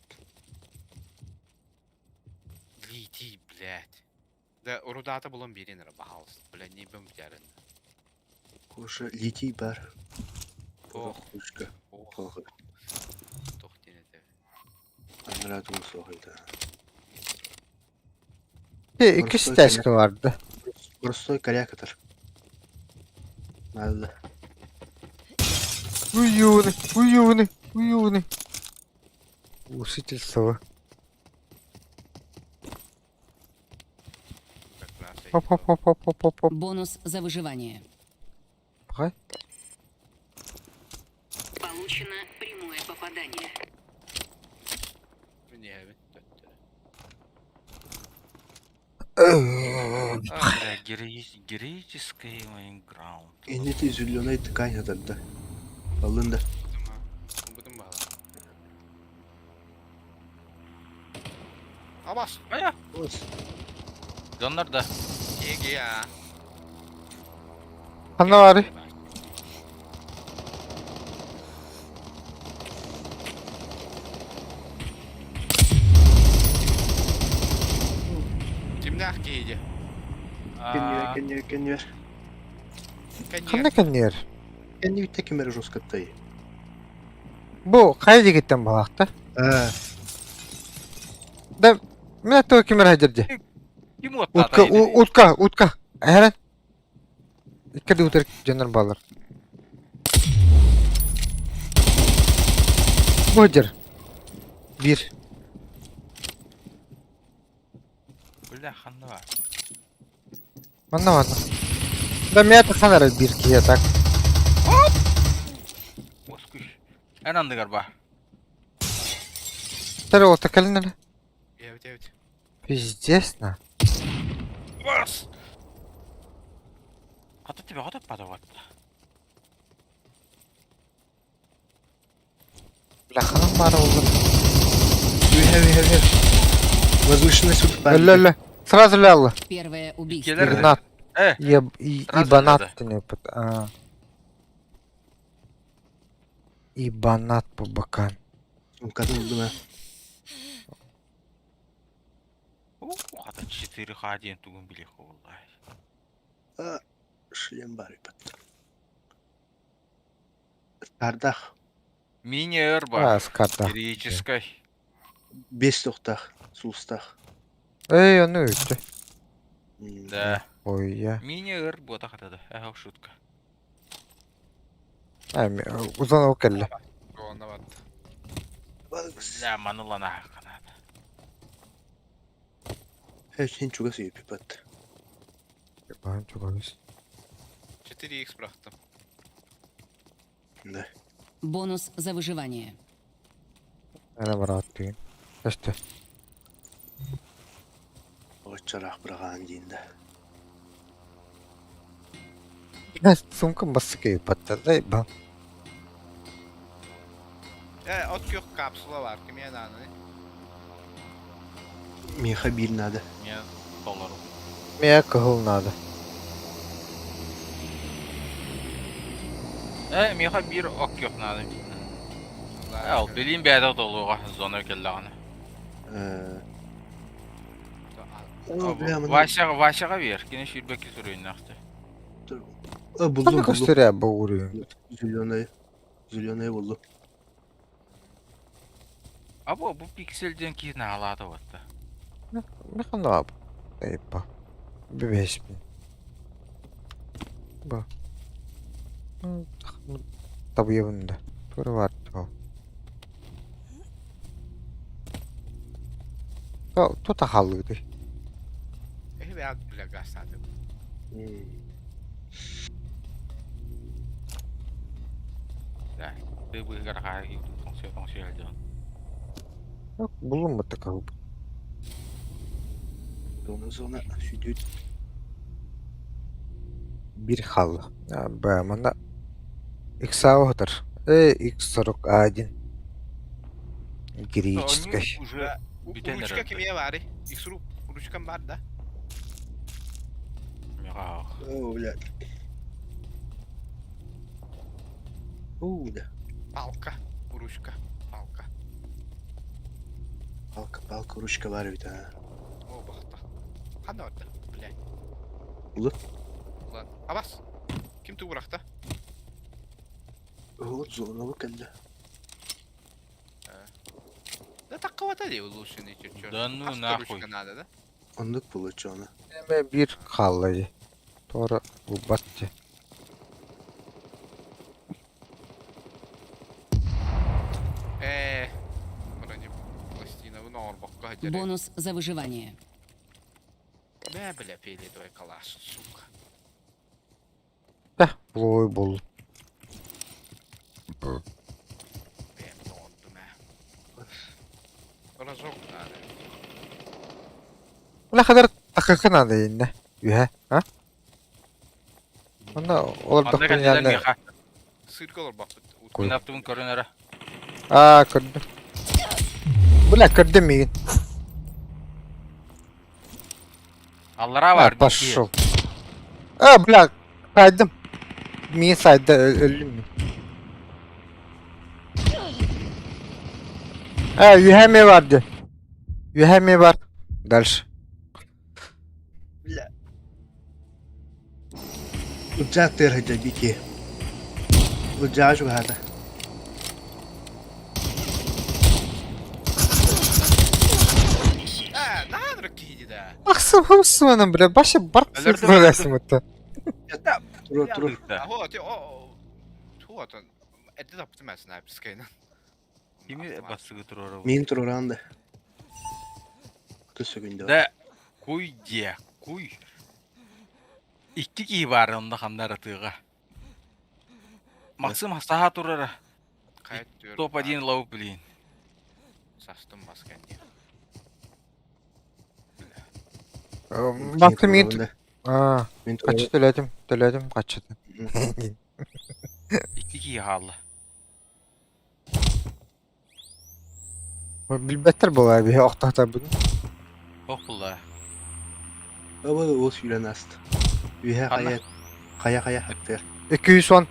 Лети, блядь. Да, рудата булан берин пожалуйста. Бля, не бем бярын. Кожа литий бар. Ох, Ручка. ох, Ох, тохтен это. Анрадун соғылды. Э, iki Простой стяжка vardı. Простой корректор. Надо. Уюны, уюны, уюны. Глушитель совы. Как раз я Хоп, хоп, хоп, хоп, хоп, хоп, хоп. Бонус за выживание. Пока. Получено прямое попадание. Не, төттөрө. А, бля, героический граунд. Иннети зеленая ткань надо. Алында. Убытым бала. Абас. Ая, Ос. донор да. Еге я. Анна var. Кимнах кейди. Кеннер, кеннер, кеннер. Қандай кеннер? Кеннер текемер жестко тай. Бу қай дегеттен балақты? А, Да, мен атты кемер хадерде. Ким Утка, утка, утка. Әрен. Иккерде утыр жанар балар. Бодер. Биир. Бля, ханна баар? Манна манна. Да миэхэ тахсан эрэр биир киһи так. Уоскуй. Эн анныгар баар. Тэр уолта кэлин эрэ. Эбит эбит. Пиздец на. Бас! Хата тебе хата падават. Бля, ханан баара буолла. Үһэ үһэ үһэ. Возвышенность вот баар. Өллө өллө. Сразу өлө Первое убийство. Иккилэр Игнат. Э, Еб... И, Сразу ибанат өллө. ты не а. Ибанат по бокам. Сумкатын ыллым ээ. У, хата 4Х диэн тугун билиэх буоллай. А, шлем баар эбит. Ардах. Мини-өр бар. А, ската. Героическай. Бес тохтаах, сулустаах. Эй, ону үттэ. Да. Ой, я. Мини-өр буота хатада. Эхо шутка. А, узан ол кэллэ. Онно барда. Бля, манылана хаканада. Һин чугас үйэппит. Баан чугас. 4х бырахтым. Да. Бонус за выживание. Ана бараат тыгын. Өстө. Оччараах быраҕаан диин да. Сумкам бассыка ипатта. Да, ба. Э, от күөх капсула бар. Кимиэ нааданы? Миэхэ биир наада. Мне доллару. Миэ кыһыл надо. Э, миэхэ биир ок күөх наада. Э, ол билин бэйэтэ толуоҕа зона кэллэҕинэ. Э, О, бля, маны- Васяҕа Васяҕа биэр, кини сүүрбэкки суруйуннаахты. Э, буллум, Ханна буллум. көстөр бу уруйун. Зеленый. Зеленый буллум. А бу бу пиксель диэн киһи наалаата батта. Ми ханна бу. Эйпа. Бибэспин. Ба. Табыйабын да. Тура бар. То то халлыгды. Эһи бэйэт бля гастаатым. Да. Ты быһыгар хааги тоҥсуйа тоҥсуйа дьон. Буллум бу такал. Зона, зона, сүйдүүт. Бир халлы. Ба манда X отыр. Э X41. Греческой. Уже бүтэн Ручка эрэр. кимиэ баарый? Иксру ручкам бар да? Миэхэ О, блядь. О, да. Палка. Ручка. Палка. Палка, палка, ручка баар эбит аа. О, бахта. Ханна барда? Блядь. Улы. Улан. Абас. Ким туу бырахта? Вот зона бу кэллэ. Да таккабата дии улуусуни чүччү. Да ну нахуй. Ручка надо, да? Оннук булучу оны. Эме бир халлы. Тора убатты. Э, бронепластина, норбокка хадьяре. Бонус за выживание. Бля, бля, фиолетовый калаш, сука. Да, булой бол. Бэм, тоҕордум ээ. Разок надо. Бля хадар такыхы надо инде. Үһэ, а? Онда олар Манна дохтун кэллилэр янна. миэхэ. Сырка олорбоппут. Кой. Мин аттыбын көрөн эрэ. А, көрдүм. Бля, көрдүм миигин. Аллара бар. А, пошел. А, бля, сайдым. Миигин сайды өллүм мин. А, үһэ эмиэ бар дии. Үһэ эмиэ бар. Дальше. Бля. Ылдьаа тыар сылдьар бики. Ылдьаа чугаһаата. Э, наадыр киһи да. Ахсым хымсыманан, бля, баша барк Өлөрдүм, сырдырасың это. Турур, турур. Аһо, ти о. Туотон. Эрдэ таппытым ээ снайперскайынан. Кими бастыгы туруорабыт? Мин туруораан да. 30 секунда. Да, куй диэ, куй. Икки киһи баар онно ханна эрэ тыаҕа. Максим саһа турара. Хайа түөр Топ-1 лоу, блин. Састым бас кэнниэ. Бактым мин. Аа, Мин каччы төлөөтүм, төлөөтүм каччыты. Икки киһи хаалла. Билбэттэр буолаа биһи охтоотарбын. Ох булла. Аба ол сүүрэн ааста. Үөһэ Ханна? хайа хайа хайа хаттыар. 210.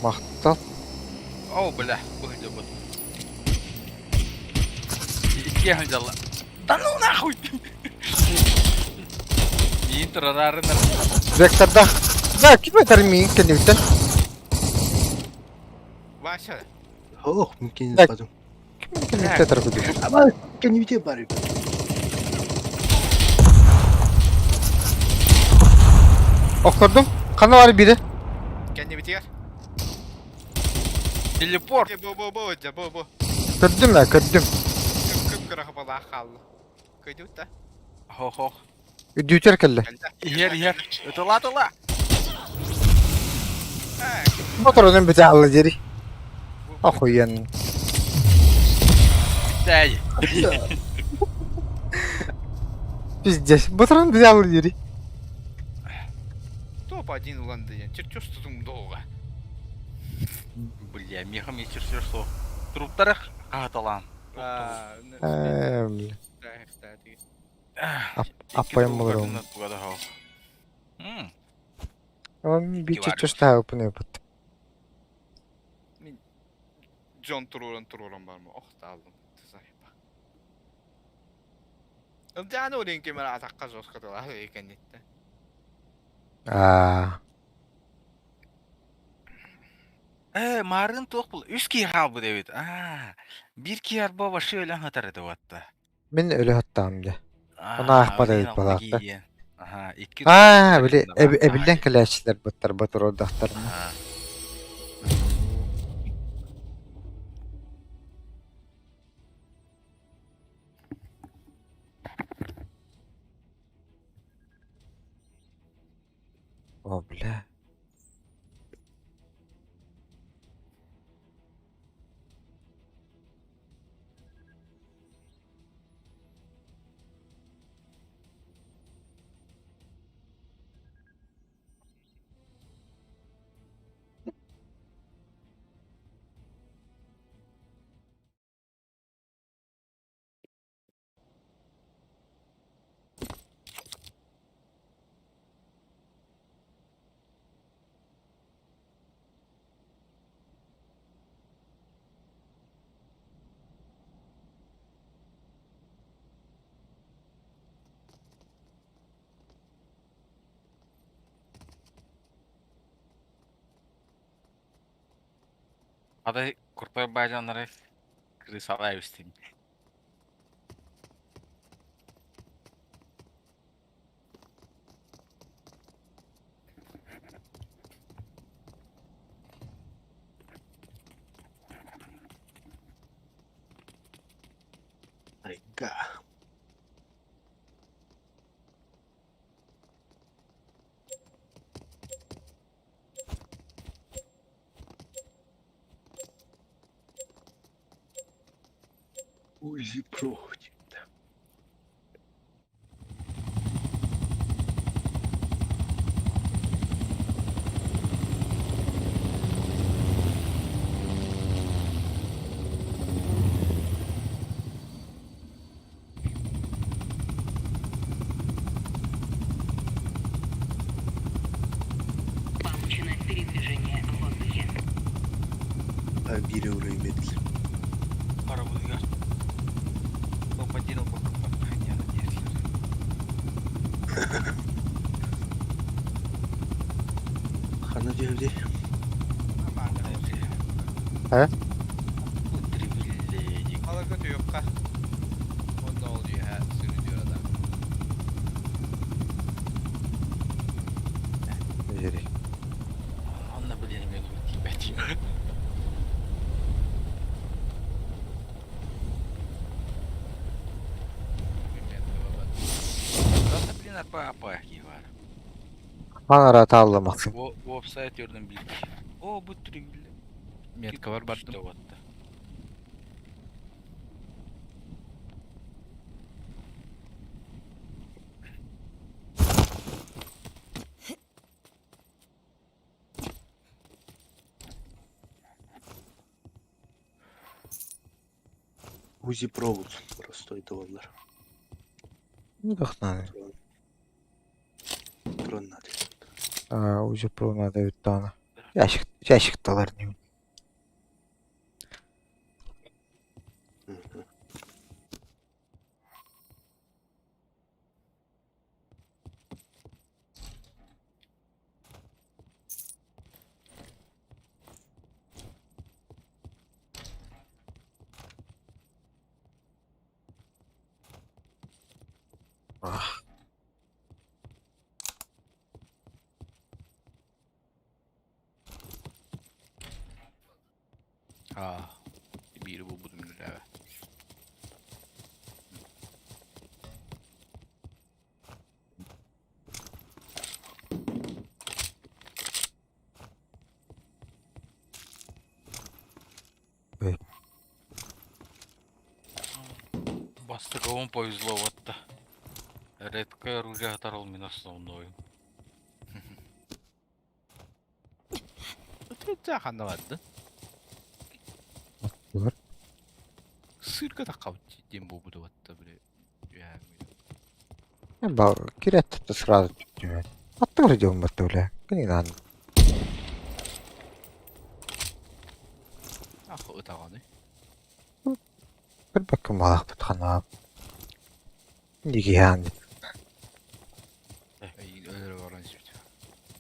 Махтал. О, бля, быһыдыбыт. Икки сылдьалла. Да ну нахуй! Миин турараарынар. Векторда. Да, ким этэр миин кэнниттэн. Вася, Ох, мин кэннин Так. бадым. Ким кэнниттэн этэр кудук. Аба кэннибите бар. Охтордум. Ханна бар бири. кэннибитигэр. Телепорт! Бу бу бу дьэ бу бу. Көрдүм ээ, көрдүм. Күп күп кыра хапалаах хаалла. Көйдүбүт да. Хо-хо. Үдүүтэр кэллэ. Кэллэ. Иһэр, иһэр. Ытыла, ытыла! Ээ, Моторунан бүтэ алла дири. бу- Охуен. Тэй. Пиздец. Моторун бүтэ алла дири. Топ-1 ылан диэн чертеж тутум долга. Бля, меха мне чертеж суох. Труптары хааталаан. Эм, Аппайым болар ол. Он би чертеж таапын өпөт. Джон туруран туруран бар ма? Ох, таалдым. Тызайба. Ылдьааны олен кемер атаққа жосқатыла екен етті. Аа. Э, марын туох бул. Үс киһи хаалбыт эбит. Аа, биир киһи арба вообще өлөн хатар этэ уотта. Мин өлө хаттаам дьэ. Аа, Ону аахпат блин, эбит алта балаахта. киһи. Аха, икки Аа, били туруктар баар. эбиллэн кэлээччилэр быттар ботуруордахтарына. Аха. О, бля. Ада куртай бажанары крысалай үстин. Айга. Узи проходит. Получено передвижение в воздухе. А бире уровень Барабыга. Топ-1 Хана дьэбди. Э? Ала көтü yokka. Онно ол дүйэ сүрү diyor adam. Дири. Хаан араата Максим. Уопсай төрдөн биир. О, бу түрүгүллэ. Меткабар бардым. Уотта. Узи провод простой доллар. Кахнаны. Трон надо. А, уже про надо үттана. Ящик, ящикталар не. Мгм. Аа. Биири булбутум үлэлээбэ. Бастыковым повезло вот-то. Редкое оружие оторвал мин основную. Өтө ханна барды. Бар. Сырка таққабыт диэн буолбуту батта били. Ба, кирет сразу түмэн. Аттыгар дьон батта бля. Кини нан. Ах ытаҕаны. Бір бакы малах бутхана. Дигихан. Өлөрө баран испит.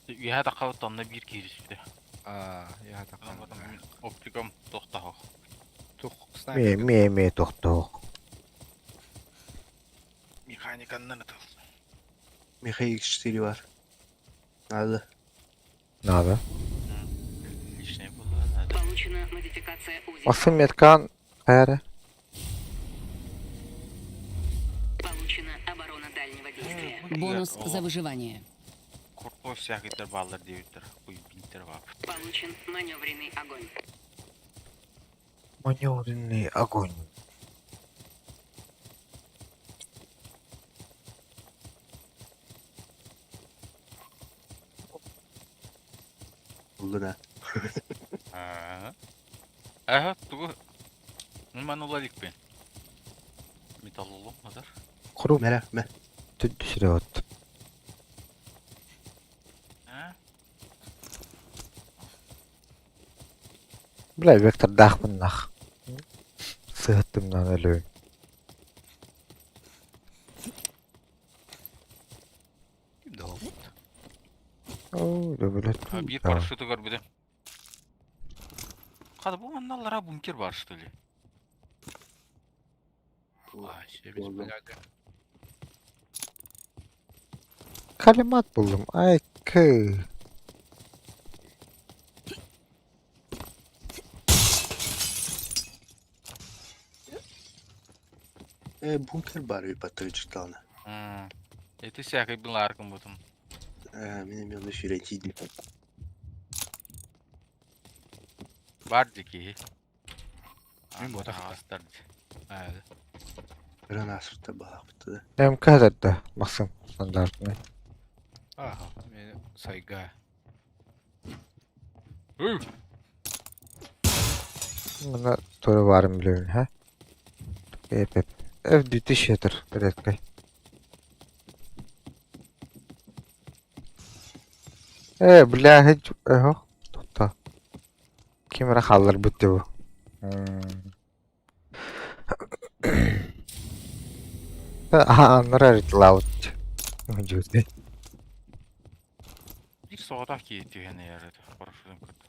Үһэ таққабыт онно биир киириспитэ. Аа, яа таққан. Оптикам тохтаһох. Тух Ме снайпер. ме ме тохтоо. Механиканнан ытыл. Михаил X4 бар. Надо. Надо. Лишний было, надо. Получена модификация УЗИ. Максим меткан хайра. Получена оборона дальнего действия. Бонус за выживание. Курпо всякий баллар девиттер. Хуй бинтер вап. Получен маневренный огонь. Маневренный огонь. Булду да. Аа. Ага, тугу. Мен улаликпин. Металлолом мазар. Куруп Мэрэ, мэ. түдүсүрэ от. А? Бля, вектор дахмын нах. Сыһыттымнан өлөйүн. Ким да болбут. Оо, дөбөлөт. А, биир парашюту көрбүтүм. Хата бу манналара бункер бар что ли? Аа, шебес Болду. блядь. Калимат булдум. Ай, кы. Э, бункер бар баттырычыктална. М. Это всякий был арком бутум. Э, мен эми аны сүйрентийдим. Бар дики. Мен ботах. Астар. Аа. Ыран асырта балакпыты да. МК да Максим стандартный. Аа, мен сайга. Уй! Мына туры барын билебин, ха? Эп эп. Эв 2000 редкой. Э, бля, хеч, эхо, тохто. Ким эрэ хааллар бүттэ бу. Аха, аннара рытлаут. Дьүтэ. Биир соҕотох киһи түһэн иһэр этэ, парашютун кытта.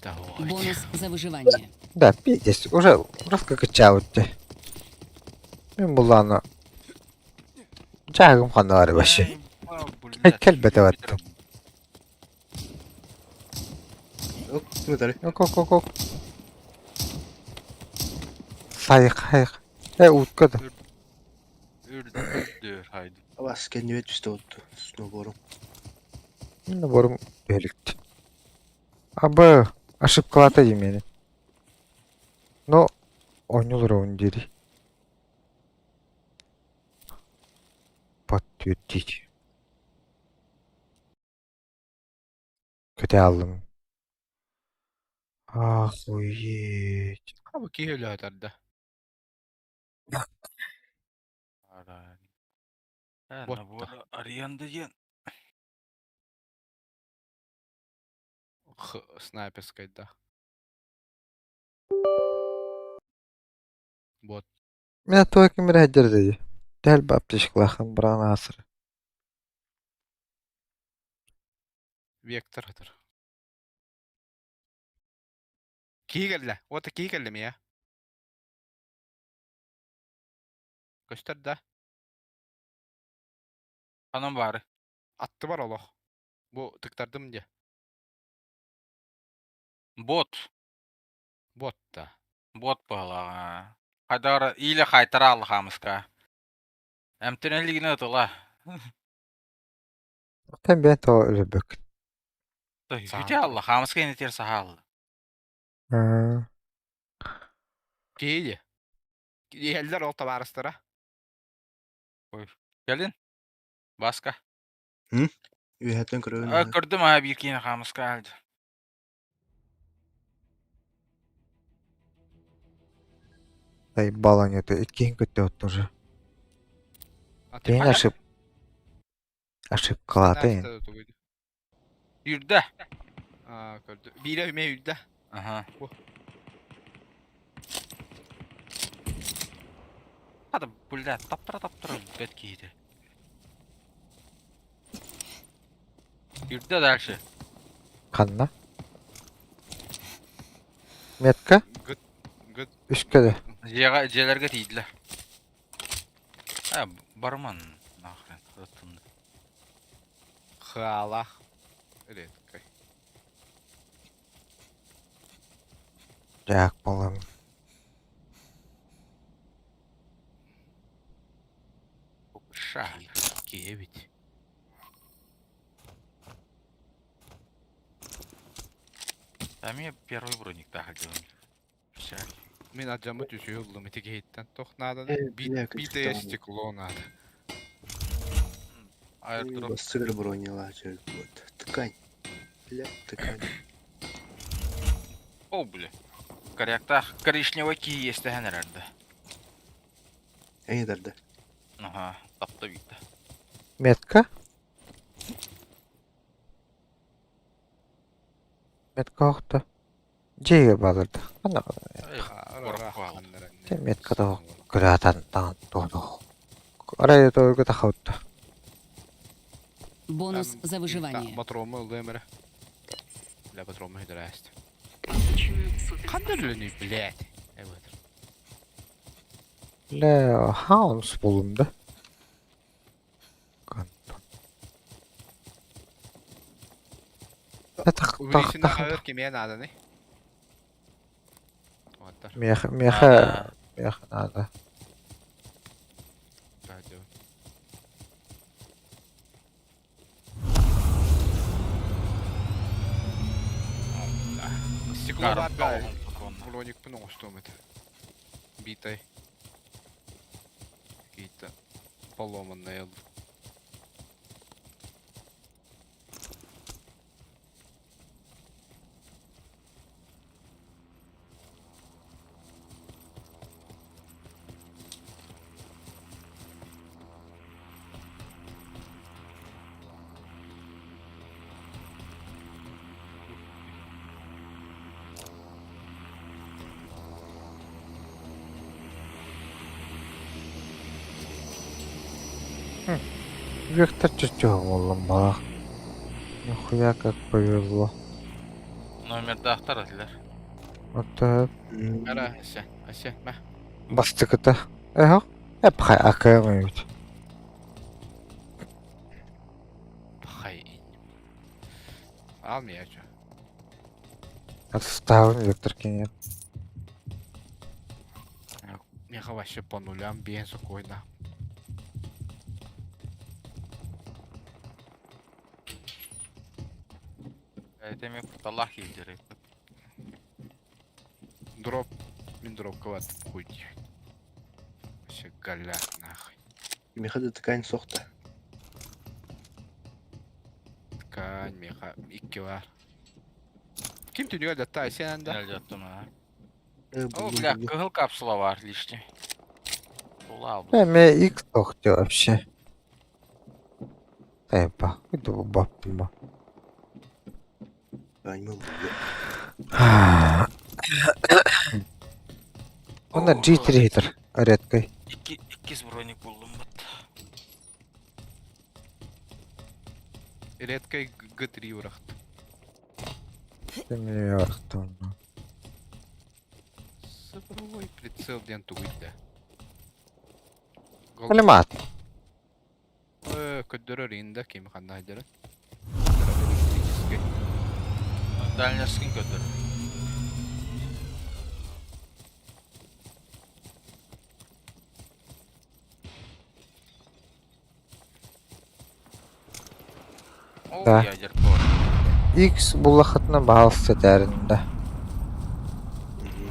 Давай. Бонус за выживание. Да, пиздец, уже раскакачаут. Мен булланы. Чаагым ханнары вообще. Кэлбэтэ баттым. Ок, ким Ок, ок, ок, ок. Сайык, хайык. Э, утка да. Үрдү, үрдү. Хайды. Абас кэннибэр түстэ отту. Сноуборум. Наборум түһэликт. Абы ошибкалата дии Но оонньуулар диэри. Подтвердить. Көтө аллым. Охуеть. Хабы киһи өлөтөр да. Э, набор аренда диэн. Х снайперскай да. Вот. Мин аттыга ким эрэ сылдьар дии. Тэл баптишкалаахын быраҕан аасыр. Вектор атыр. Киһи кэллэ. Уота киһи кэллэ мия. Көстөр да. Ханан баары. Аттыбар олох. Бу тыктардым дии. Бот. Бот да. Бот баһылаҕа. Хайдара иилэ хайтара алла хаамыска. Эмтэнэ илигинэ ытыла. Тэн бэйэн тоҕо өлөрбөккүн? Бүтэ алла хаамыска инитер саһаалла. Киһи дии. Иһэллэр ол табаарыстара. Ой. Кэлин. Баска. Үөһэттэн көрөбүн. Көрдүм аа биир киһини хаамыска алды. Заебало они это иккиһин көттө тоже. День ошиб. Ошибкалааты. Үрдэ. Аа, көрдү. Биирэ үмэ үрдэ. Аха. Хата, бля, таптара-таптара өлбөт киһитэ. Үрдэ дальше. Ханна? Метка? Гыт, гыт. Үскэ да. Дьиэҕэ, дьиэлэргэ тиийдилэр. Э, барыман нахрен, ыттынды. Хаалаах. Редкой. Дьаак буолан. Ша. Киһи эбит. Эмиэ первый брониктаах дьон. Мин адьаммыт үсүһү ыллым ити киһиттэн. Туох нааданы? Э, бля, Битое көстөн. стекло надо. Аирдроп. Сыр бронялачер вот. Ткань. Бля, ткань. О, бля. Коряктаах коричневый кии иэстэһэн эрэрдэ. Эйдерде. Аха, тапта биирдэ. Метка? Метка охто. Дьиэгэ баалырда. Ханна Те метка того кыраатан таан туону. Арай тоойго тахаутта. Бонус за выживание. Патроны ылдым эрэ. Бля, патроны здрасте. Получена Ханна суперспособность. өлөнүй, блядь. Эбэтэр. Бля, хаунс булум да. Кантон. Тах тах Увеличенный тах. аҕар кимиэ нааданы? Оттар. Меха меха меха надо. Радио. Стекло бар баар. Броникпын оҥостуом этэ. Битай. Какие-то поломанные. Вектор чуть-чуть буоллум балах. Нихуя как повезло. Номердаахтар этилэр. Оттон Ара, ася, ася, мэ. бастакыта. Эхо. Эпхай акаем эбит. Пахай. Ал миячу. Отставын вектор кинет. Меха вообще по нулям, без спокойно. Это мен куталаах киирдэр. Дроп. Мин дропка бат хуй. Вообще голяк нахуй. Миэхэ да ткань суох да. Ткань, меха, икки бар. Ким түнүгэр датта сен анда? Жаттым а. Э, О, булдум, бля, булдум. кыһыл капсула бар лишний. Тула алдым. Эме X тохту вообще. Эпа, иду баппыма. Ткань булдум. Онна G3 хитер редкой. Икки, иккис броник булдум бат. Редкой Г3 урахт. Цифровой прицел диэн тугуй да. Гол. Алимат. Э, көрдөрөр инда ким ханна дьара. Электрический. Дальняскин көтөр. О, Да. ядерка бар. X буллахатына баалсы тәрінде.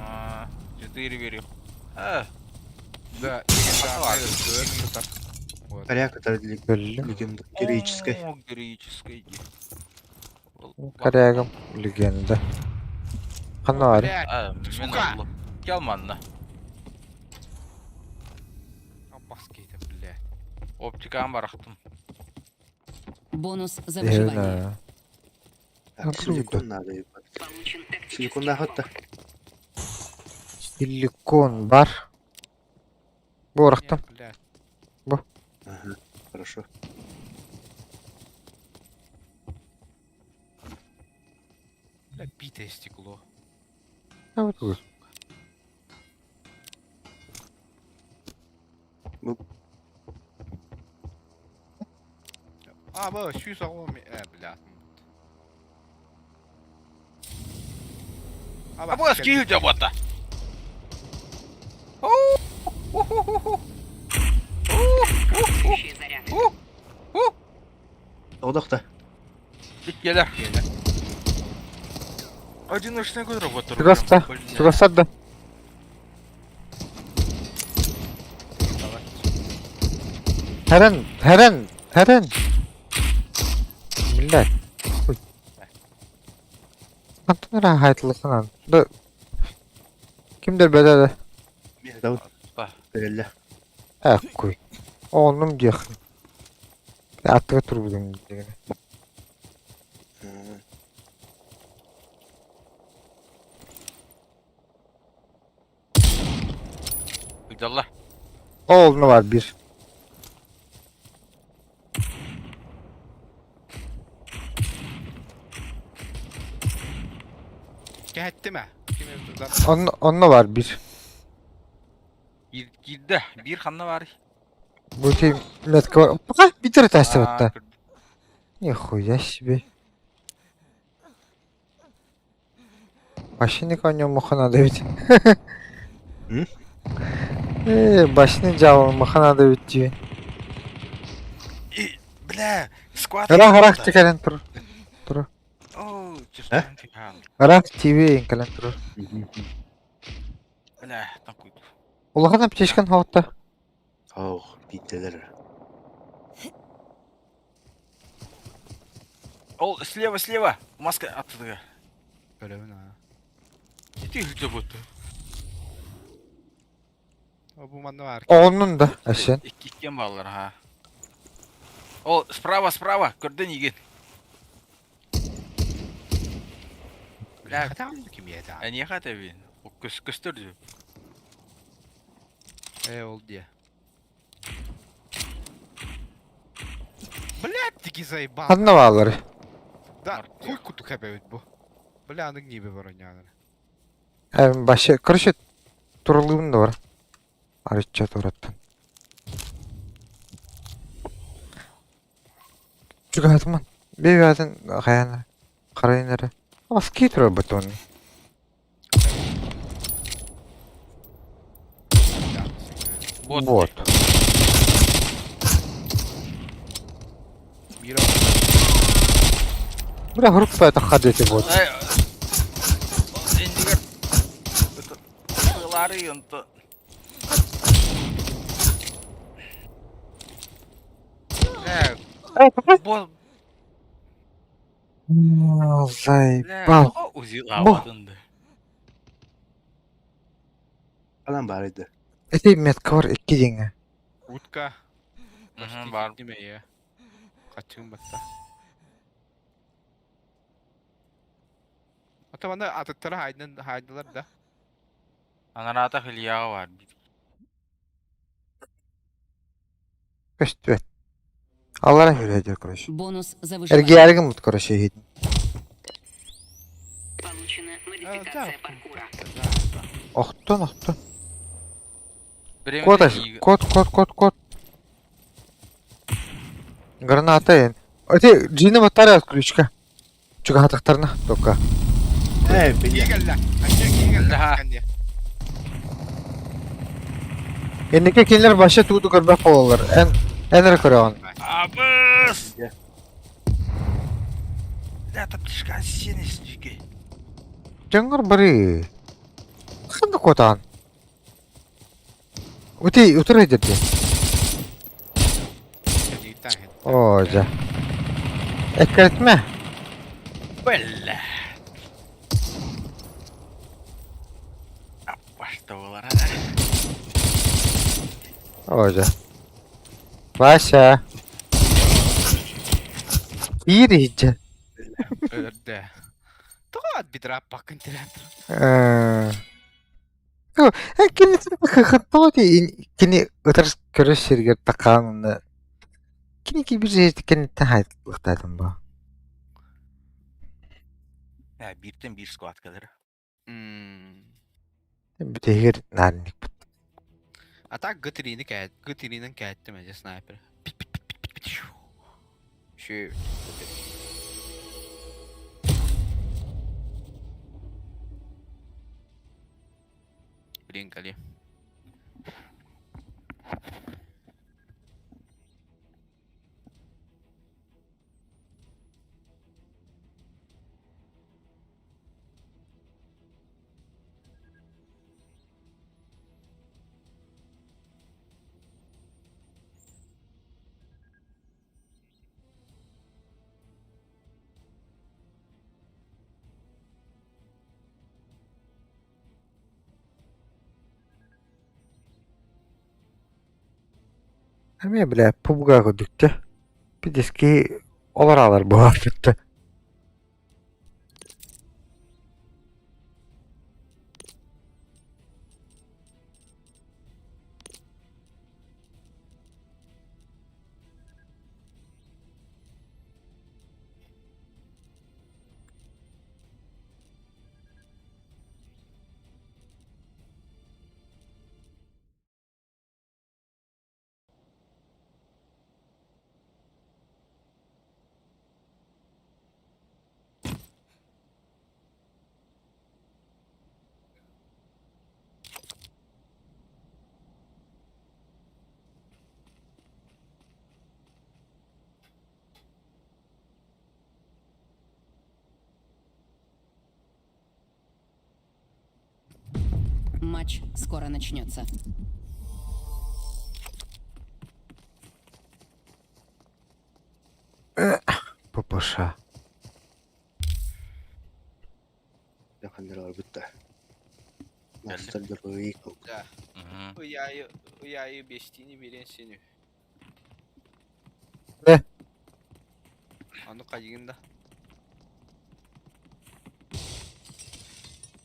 А, Четыре бери. А, Да, бар. легендарный өр сытар. Вот. Коряк это Бөллүм. легенда. Героическая. О, героическая. Корягым легенда. Ханна бар. Блядь, А, мен Сука! аллым. Кел манна. Аббас кейті, блядь. Оптикам барахтым. Бонус за выживание. Эвна. Так, силикон надо ебать. Получен тактический Силикон нахуй-то. рывок. Силикон бар. Борахтым. Не, блядь. Ага, хорошо. Бля, битое стекло. А вот тут. А, бу, сүүс оҕо э, бля. А бу скилл жабата. Атакующий заряд. Одох-то. Келер. Одиночный год работал. Чугаста. Чугастар да. Хэрэн, хэрэн, хэрэн. Блядь. Ой. Антонара хайтлысынан. Да. Кимдер беде Миэхэ да Ба. Берелле. Әккүй. Онум диэх. Аттыга турбудум деген. Ыдалла. Олну бар бир. Кэһэттим ээ. Ким өр Онно онно бар бир. Кирде. Бир ханна бар. Бу тим метка бар. Пока битер тәсі бітті. Нихуя себе. Башını конем мухана да ведь. М? Э, башını жабы мухана да ведь дии. Бля, скват. Рах рах текелен тур. О, Э? Рах ТВ инкелен тур. Бля, такой. Улахан аптечкан хаватта. Ох, биттелер. Ол, слева, слева. Маска аттыга. Көрөбүн аа. Ити жабата. О, бу манна бар. Онун да әшен. Икки иккен баллар, ха. Ол, справа, справа. Көрдөн иген. Бля, Хатаҕын ким ийэтэ? Әне хата бин. О, көс көстөр Э, ол дие. Блядь, таки заебал. Ханна баалары. Да, хуй куту хэпэбит бу. Бля, аны гнибе бар оньяанар. Эм башы, короче, турулуун да бар. Арычча тураттан. Чугатман. Бебятын хаяна. Карайнары. Аски турар бутон. Бот. Вот. Мира. Бля, группа это ходите вот. Иннигэр тыалаары онто. Бо Заебал. Узилаабатын да. Анан баар edi. Эти метка бар икки диҥҥэ. Утка. Бар. Диме Качыгын батта. Ата мана атыттара хайдан хайдылар да. Анараата хилияға бар. Көстүбэт. Аллара хүрээдир короче. Бонус за выживание. Эргияригин мут короче иһитин. Получена модификация паркура. Охтон, охтон. Код, код, код, код, код. Граната эн. Эти джины батарея отключка. Чугаһатахтарына только. Ээ, бля. Кигэллэ. Анча кигэллэ. Энники кинилэр вообще тугу көрбөх буолаллар. Эн эн эрэ көрөҕүн. Абыс! Бля, таптышка сен жеке. Дьоҥҥор бары. Ханна куотаҕын? Ути утары дии. Оо дьэ. Эккирэтимэ. Бля. Аппашта болар. Оо дьэ. Вася. Киир иһдьэ. Өрдө. Тоҕо битрап бакын тирәтер. Кини тоҕо кини ытар көрөр сиригэр такаан уонна кини киирбит кэнниттэн хаайтылыахтаатым баа. Бииртэн биир сквад кэлэр. Бүтэһигэр наарникпыт. А так гытрини кээт, гытринен кээттим эже снайпер. Пит пит пит пит пит пит. Шү. Блин, кали. Эмиэ бля пубга көрдүктэ. Пидески олор буолар бүттэ. Матч скоро начнется. ППШ. Ханнар бүтtä. Мастер Да. Ыйайы, ыйайы бестини берен сени. Не? Аны кайыгында.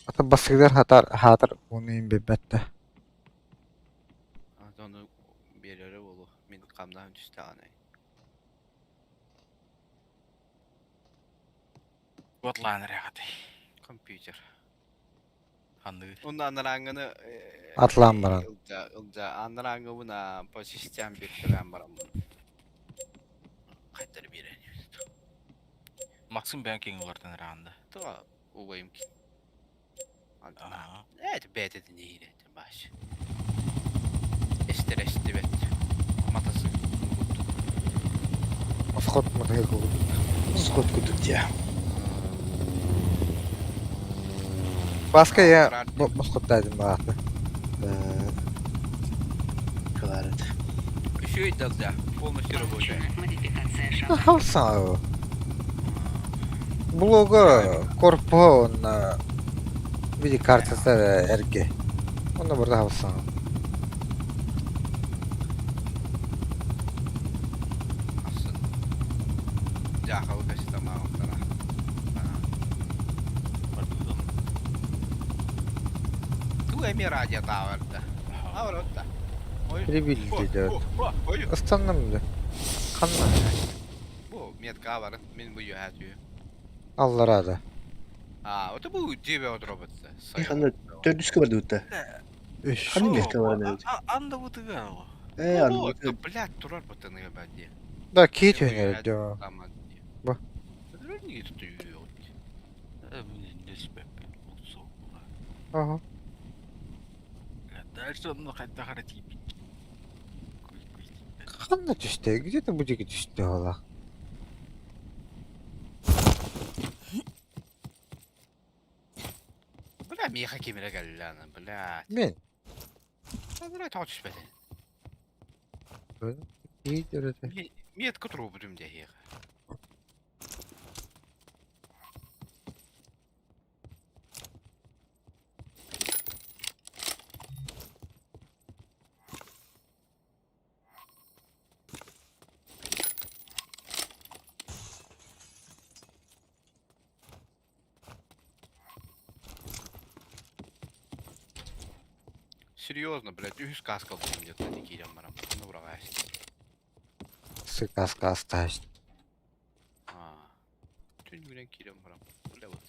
Ата басыгдар хатар хатар уну бибетте. Аны берere болу. Мен камдан түстө аны. Котлан рягаты. Компьютер. Ханды. Онда анараңыны Атлаан баран. Ылда, ылда анараңы буна по систем бир төлөн барам. Кайтар берен. Максим бән олардан рағында. Туга убайым ки. Evet, бәт не баш. Эстер эсти бет. Матасы. Осхот матайы Скот кудук дия. Баска я мосхоттаадым баҕата. Кылаарыт. Еще и да, полностью рабочая. Получена модификация шага. Халса. Блога корпо онна види картата эрге. Онно burada халса. Асын. Дьаахалы кастамаалтара. Ту эми радио тааварда. Аваротта. Ой. Прибилди да. Ой. Ыстанным да. Ханна. Бу метка бар. Мин бу юһәтүү. Алларада. А, это бу дебе отробытса. Ханна төрдүскө бардыбытта. Үш. Ханна метка бар эбит. Анда бутыга. Э, анда. Блядь, турар бутыны бәди. Да кит өнер дөө. Бу. Ага. Дальше онно хайда хара тиипит. Ханна түстэ? Где-то будиги түстэ ола. Бля, миха кимире кэллэна, бля. Мен. Бля, точ бәден. Кит өрөтө. Метка туру бүтүм дә Серьезно, блядь, үһүс каска булдум где-то киирэн барам. Ну, урагайс. Сыкаска астасть. А. Түн киирэн барам. Бля, вот.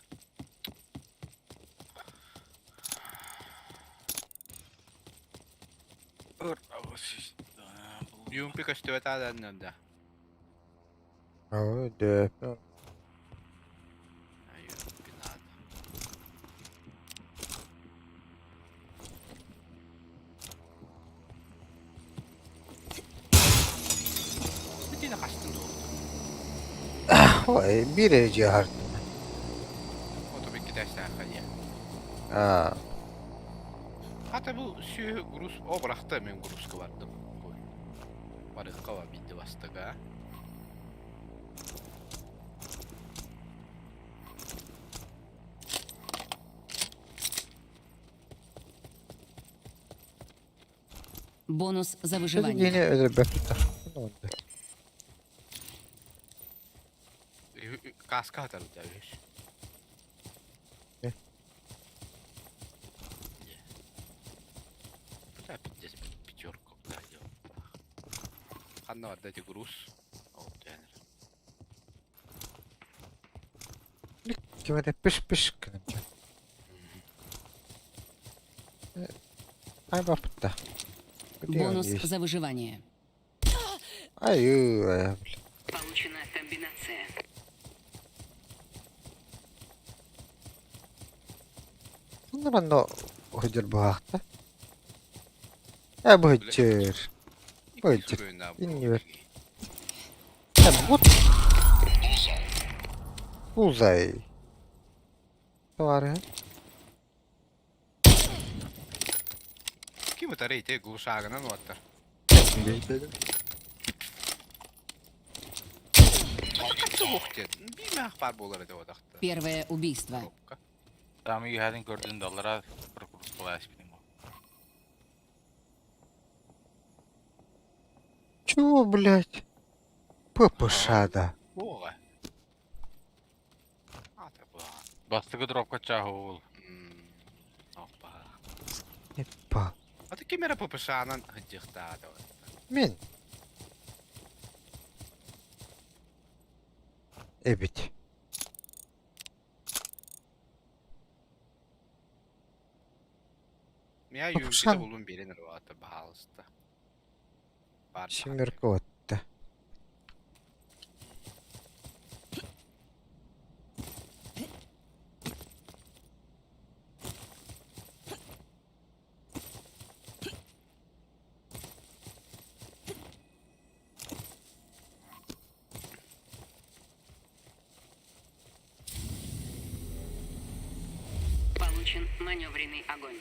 Юмпи көстүбэт ааданнанда. Ой, да. Юмпи надо. Бүтүнэ хастын дуо. Ой, бир эже хартым. Ото бикки тэстээхэ А, Хата бу сүү груз о бырахта мен грузка бардым. Барыкка ба бидди бастыга. Бонус за Yeni выживание. öyle бөптө. Ne oldu? Каска хатар да үс. Не? Бля, пиздец, пятерку, бля, Ханна бар эти груз. О, тэнер. Ким это пиш пиш кынымча. Ай бапта. Бонус за выживание. Ай, ай, Получена комбинация. Bunlar hıcır bu haqta. E bu hıcır. Bu hıcır. İnniyor. E bu... Bullseye. Var Ким это рейте глушагынан оттар. Первое убийство. Там юһәдин көрдүн даллара бір курс була эспиним. Чего, блядь? ППШ да. Бога. А, та ба. Бастыгы дропка чахул. Опа. Епа. А ты кемера ППШ-анан хыджыхта да. Мен. Эбит. Меня юнкиде ППШ-ан. булун берен рвата баалыста. Бар. Семерка отта. Получен маневренный огонь.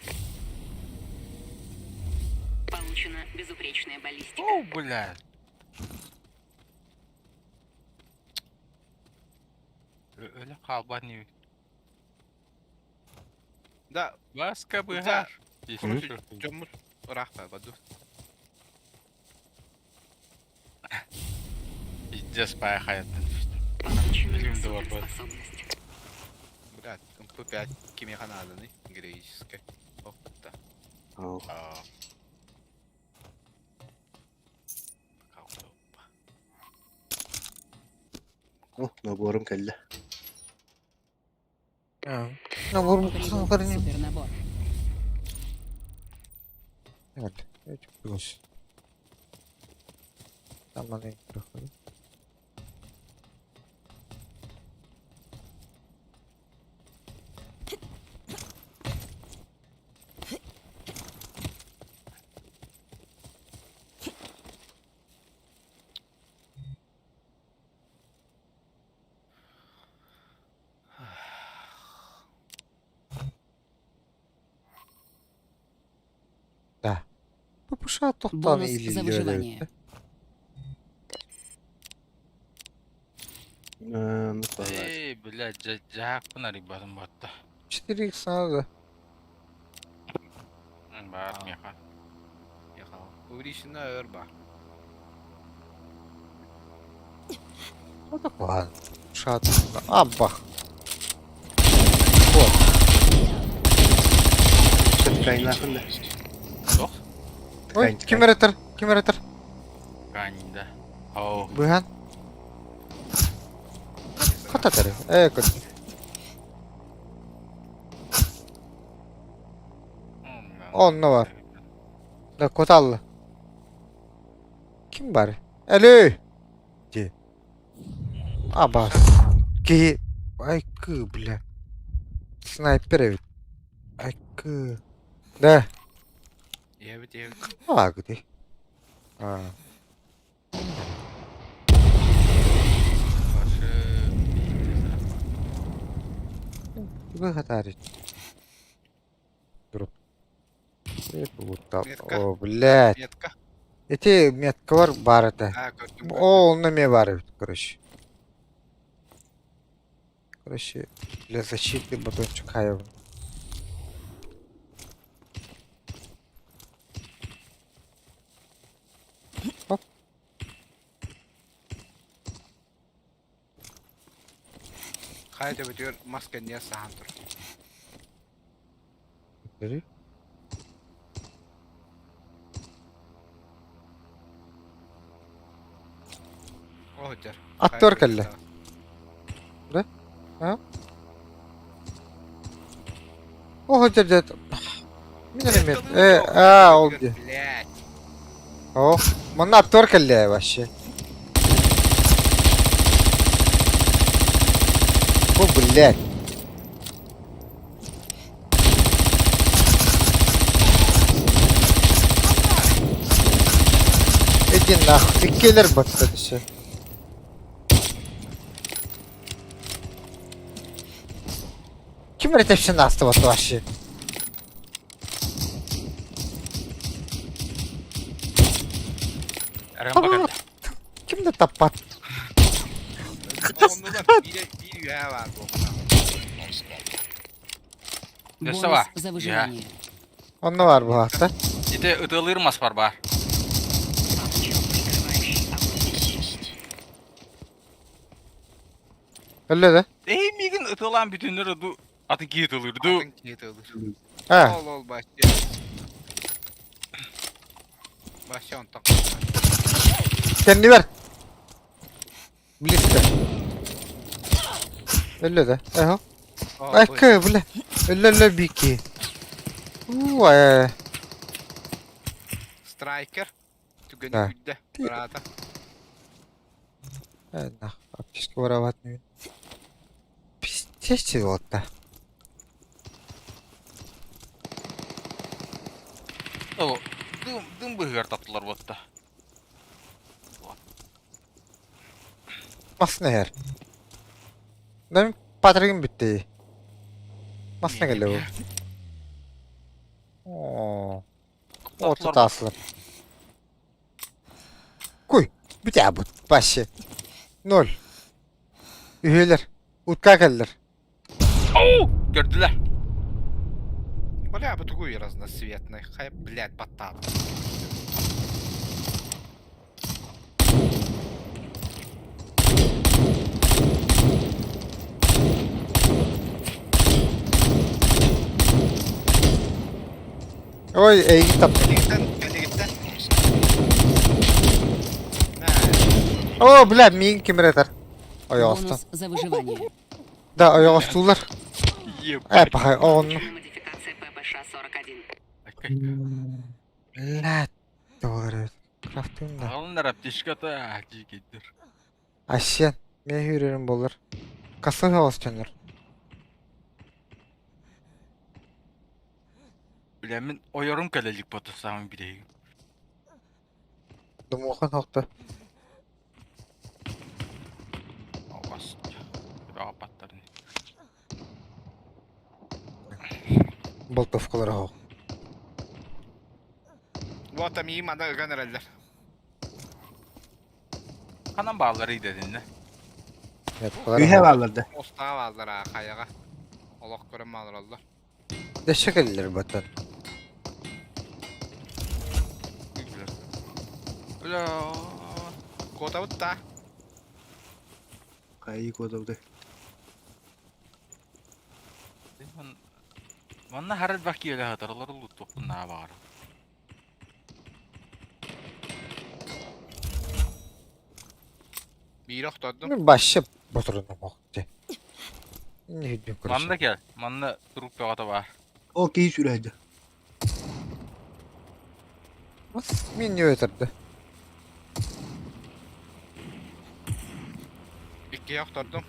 Получена безупречная баллистика. О, блядь. Өлө хаалбат ньү. Да, Баска быһар. короче, дьоммут ыраах баду. Пиздец пая хаяттан түстэ. Получена Блин, да вопрос. суперспособность. Блядь, МП5 кимиэхэ нааданый? Героическая. Опта. Ол. Аа. Пока опа. О, наборум кэллэ. Набор Прибыл супернабор. Evet. Evet, çok Tamam, bırakalım. Да. Bu bu tohtan Бонус за ilgili выживание. Оннук баҕалаах. Эй, блядь, дьаакпын арыйбатым батта. 4x надо. Бар меха. Ехал. Увеличена өрба. Ну так ладно. Шат. Аббах. Вот. Кайнаахын да. Тох? Ой, ким эрэтэр? Ким эрэтэр? Каньда. Оу. Быһан. Хататары. Э, кот. Онно бар. Да, коталлы. Ким бар? Әлі! Де. Абас. Ки... Айкы, бля. Снайпер эбит. Айкы. Да. Ебет, ебет. А, где? А. Башы. Выготарить. Дроп. Метка. О, блядь. Метка. Эти меткалар бар это. А, көрдүм. О, онно эмиэ баар эбит, короче. Короче, для защиты батончик хайабын. Оп. Хайа төбөтүгэр мас кэнниэ саһан тур. Бери. Оһдьар. Аттыгар кэллэ. Да? А? О, дьэ, дьэ. Мин эрэ мет. Э, а, ол дии. Блядь. О, манна аттыгар кэллэ вообще. О, блядь. Иди нахуй. Иккилэр батта түсэ. Ким эрэ тэпсэн ааста вообще? Рэмбо кэллэ. Ким да таппат. Оннулар биир биир үөһэ баар буолла. Өссө Бонус бар. за выживание. Онно бар буолаата. Ити ытыалыыр мас бар баар. Получен прикрывающий огонь. Өллө да? Эй, миигин ытыалаан бүтүннэр ду атын киһи ытылыыр ду. Атын киһи ытылыр. А, Ол ол башча. Башча онтон. кэннибэр. Близко. Өллө да? Эхо. Айкы, бля. Өллө өллө бики. Уу, Страйкер. Түгэн Да. күддэ. Брата. Э, нах, аптечка воровать не. Пиздец вот-то. Ол дым дым быһыгар таптылар буотта. Масына эр. Да патригым бүтті. Масына келе bu. Орто тааслар. Куй, бүтэ бут, вообще. Ноль. Үһүөлэр. Утка кэллэр. Көрдүлэр. Бля, бу тугуй разноцветный. Хай, блядь, баттаат. Ой, эйигин таптым. Кэннигиттэн, кэннигиттэн. О, бля, миигин ким эрэ ытар. Ойоҕостон. Бонус за выживание. Да, ойоҕостуулар. Э, Ебать. пахай, оҕонну. Получена модификация ППШ-41. Блядь, доллар эбит. Крафтыым да. Аҕалыннар аптечката дии Асен, мен үүрэрим буоллар. Касса оҕостоннор. Бля, мин ойорум кэлэ илик буолта саамай бирэйим. Думухан хохто. Албас. Апаттарын. Болтовкалар оһох. Вот там им ана ыган эрэллэр. Ханан бааллары идэтиннэ. Үһэ бааллар да. Остаға бааллар аа хайаҕа. Олох көрөн маалыраллар. Дөссө кэллэр баттан. Бля. Куотабыт да. Хайы куотабыт. Манна харат бак киэлэ хатаралар улуттуохпун наа баҕар. Биир охтордум. Башы ботурун оһох. Не хүрдүм Манна көрөсө. кэл. Манна турук бөҕөтө баар. Ол киһи сүрэйдэ. Мин не өтөрдө. Иккиге охтордум.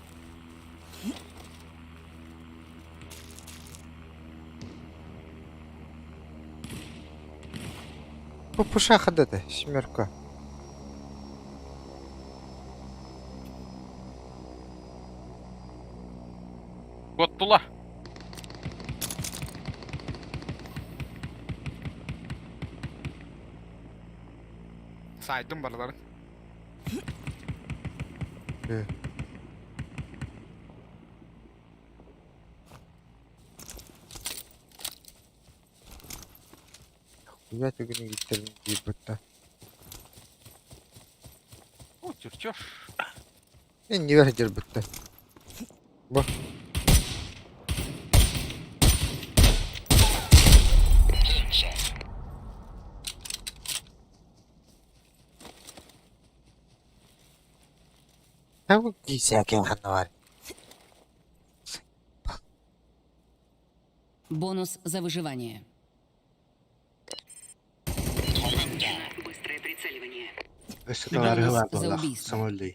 Пупуша хадады, семерка. Куоттула. Сайдым барыларын. Хуя түгүнү гиттерин диир бутта. О, чертеж. Мен не бер бутта. Бу. Хау кисяке ханвар. Бонус за выживание. Получено быстрое прицеливание. Өссө табаарыһы баар За буоллах. убийство. Саҥа өллөй.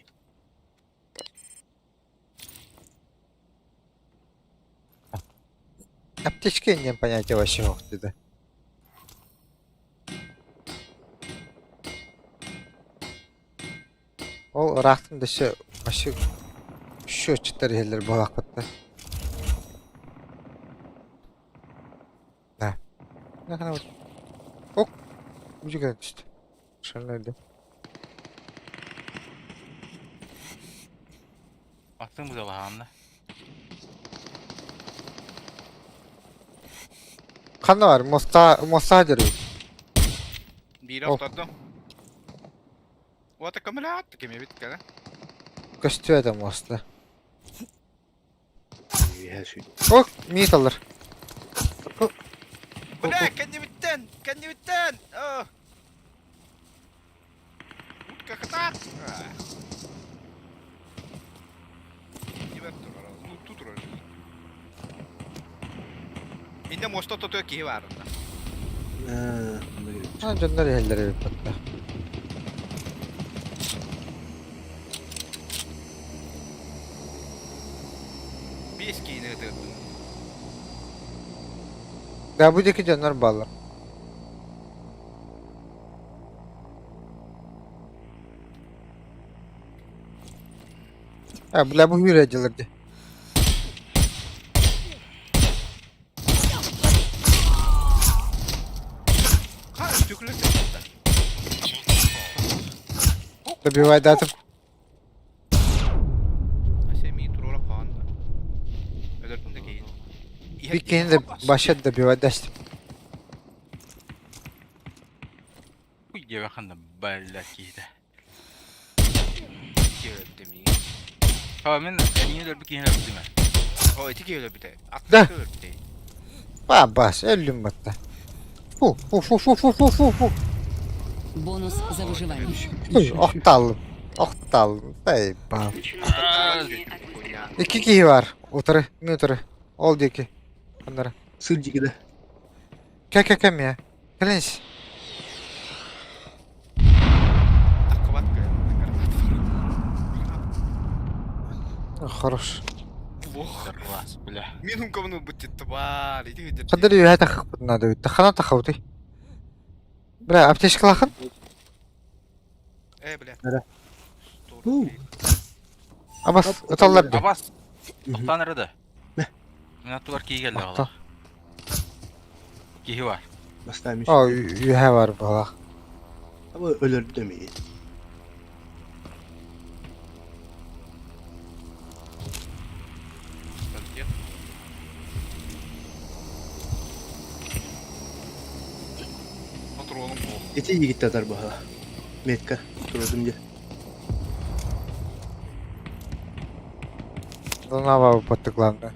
Аптечка не понятие вообще охтыда. Ол ыраахтан дөссө вообще счетчиктер иһэллэр буолаахпытта. Да. Ок. Бүжүгэн түстэ. Шарнайды. Бактың бузалаһаанна. Ханна бар, моста моста дерби. Биир Ол. охтордум. Вот аккумулятор кеме бит кэлэ. Көстүө да моста. Үһэ сү. Ок, миталар. Бля, кэннибиттэн, кэннибиттэн. Оо. Утка хатаат. Нибер турар, лутту турар. Инде моста тотуя киһи баар. Аа, А дьоннор иһэллэр эбит батта. Биэс киһини ытыттым. Да бу диэки дьоннор бааллар. А, бля, бу хүрэ дьылырды. Ха, үстү. Добивайдаатым. Ася миин туруора хаан да. Өлөрдүм да киһини. Bir киһини да баша добивайдастым. Уй диэбэ ханна балла киһитэ. Ити өлөрдө миигин. Ха мин эниин өлөрбүт киһини өлөрдүм ээ. О, ити киһи өлөрбүтэ. Да. Аттык өлөрбүтэ. Бабас, өллүм батта. Фу, фу, фу, фу, фу, фу, фу, фу. Бонус за выживание. Ой, охталлым. Охталлым. Дай ба. Включено отклонение от выстрела. Икки киһи бар. Утары, мен утары. Ол диэки. Аннара. Сыр диэки да. Кэ кэ кэ миэ. Кэлин Акыбат Хорош. Плохо. Раз, бля. Мин умкабын ылбыт тварь. Ити видер. Хадыр үһэ таххыппыт надо үтте. Хана таххабытый? Бля, аптечкалахын? Э, бля. Эра. Уу. Абас, ыталлар дии. Абас, тохтоон эрэ да. Мэ. Мин аттыбар киһи кэллэ Охто. оҕолор. Киһи бар. Бастаан О, үһэ бар буолах. Аба өлөрдө миигин. Патроным бу. Ити йигит татар баһа. Метка турдум дьэ. Донава баттык главное.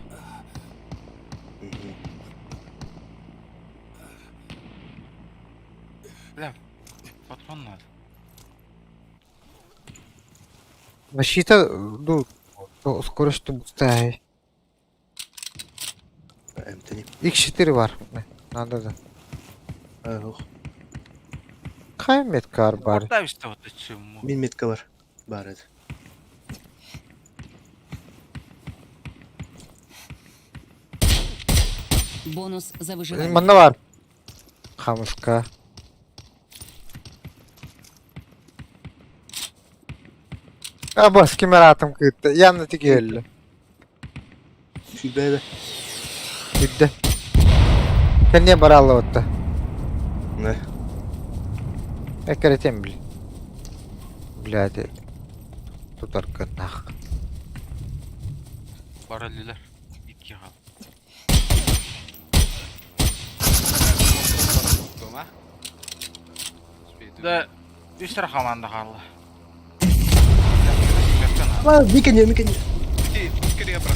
Бля, патрон надо. Защита, ну, скорость пустая. Эмтэни. X4 бар. Надо да. Ох. Қай метка бар? Ставишь-то вот чему. Мин метка бар. Бар edi. Бонус за выживание. Манна бар. Хамышка. Абас кимер атым кытты. Янна тигелли. Сүбэбэ. Бүдде. Кэнне баралла отта. Не. Эккеретем бил. Блядь. Тутар кыннах. Бараллилар. Икки хал. Да, үс эрэ хамаанда хаалла. Микэнье, микэнье. Ити бра.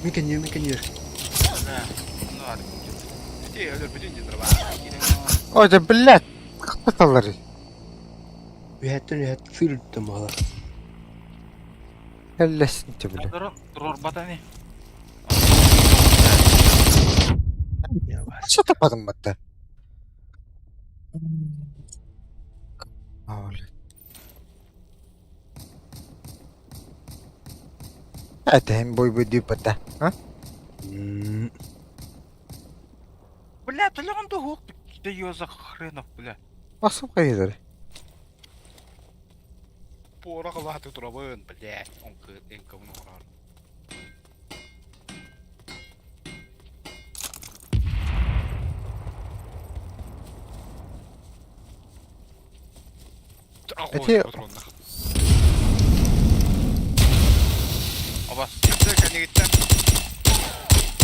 Микэнье, микэнье. Да, ну ладно. Ити өлөрбүтүн дьэ драба. Ой, да блядь. Хаталар. Үһэттэн үһэт сыр үрдүттэн буолар. Эллесин те бля. Турбатани. Что тападым батта? А, блядь. Это бой бой батта. А? Бля, төлөгөн туһук. Да ё за хренов, бля. Максым кайдыр. Пора кылааты турабын, блядь. Он энкабын оҥорор. Эти- Абас.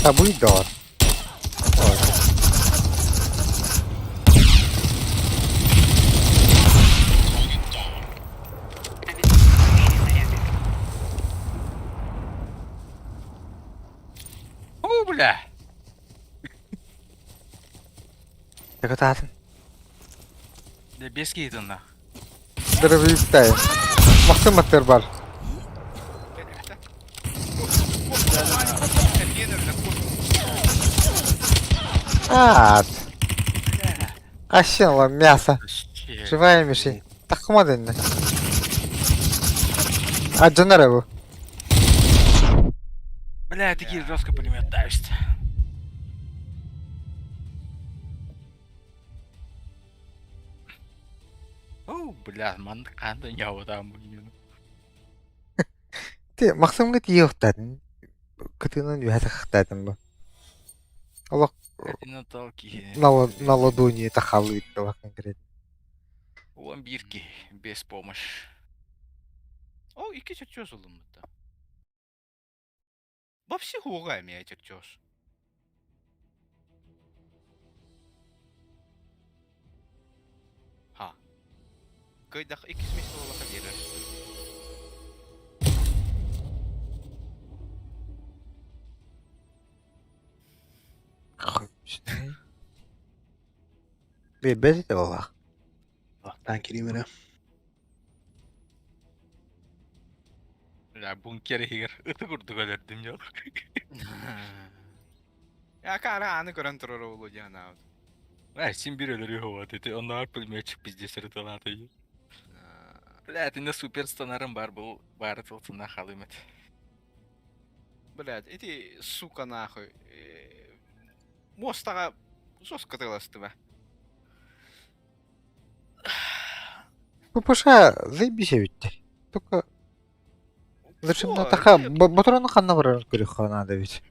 Табуй дор. Ой. Перезарядка. О, бля. Так атын. Да без кейтена. Дырыбыйтай. Максым аттыр бар. Ат. Ащенла мясо. Живая мишень. Тахма дэннэ. А Джанара бу. Бля, такие жестко пулемет давится. О, бля, ман қанды няватам блин. Ти Максымга тиехтатын. Кытынан үһэтахтатын бу. Олох Наталки. на, на ладони это халыт конкретно. 11 киһи, без помощь. О, икки чертеж ылыммыта. Вообще хуга эмиэ чертеж. Ха. Кыйдах иккис место буоллаха биэрэр. Биэрбэт этэ буоллаах. Вахтаан кириим эрэ. Бля, бункер иһигэр ыты курдук өлөрдүм дьол. Акаара ааны көрөн турар оҕолу диэн анаабыт. Э, син бир өлөрүү вот ити онноор пулеметчик пиздец ырыталааты. Бля, итиннэ супер станарым бар был бары тылтына халым эт. Блядь, ити сука нахуй. Муостаҕа жестко тыластыба. ППШ заебись эбиттэр. Только зачем таха боторону ханна барарын көрүөххэ наада эбит.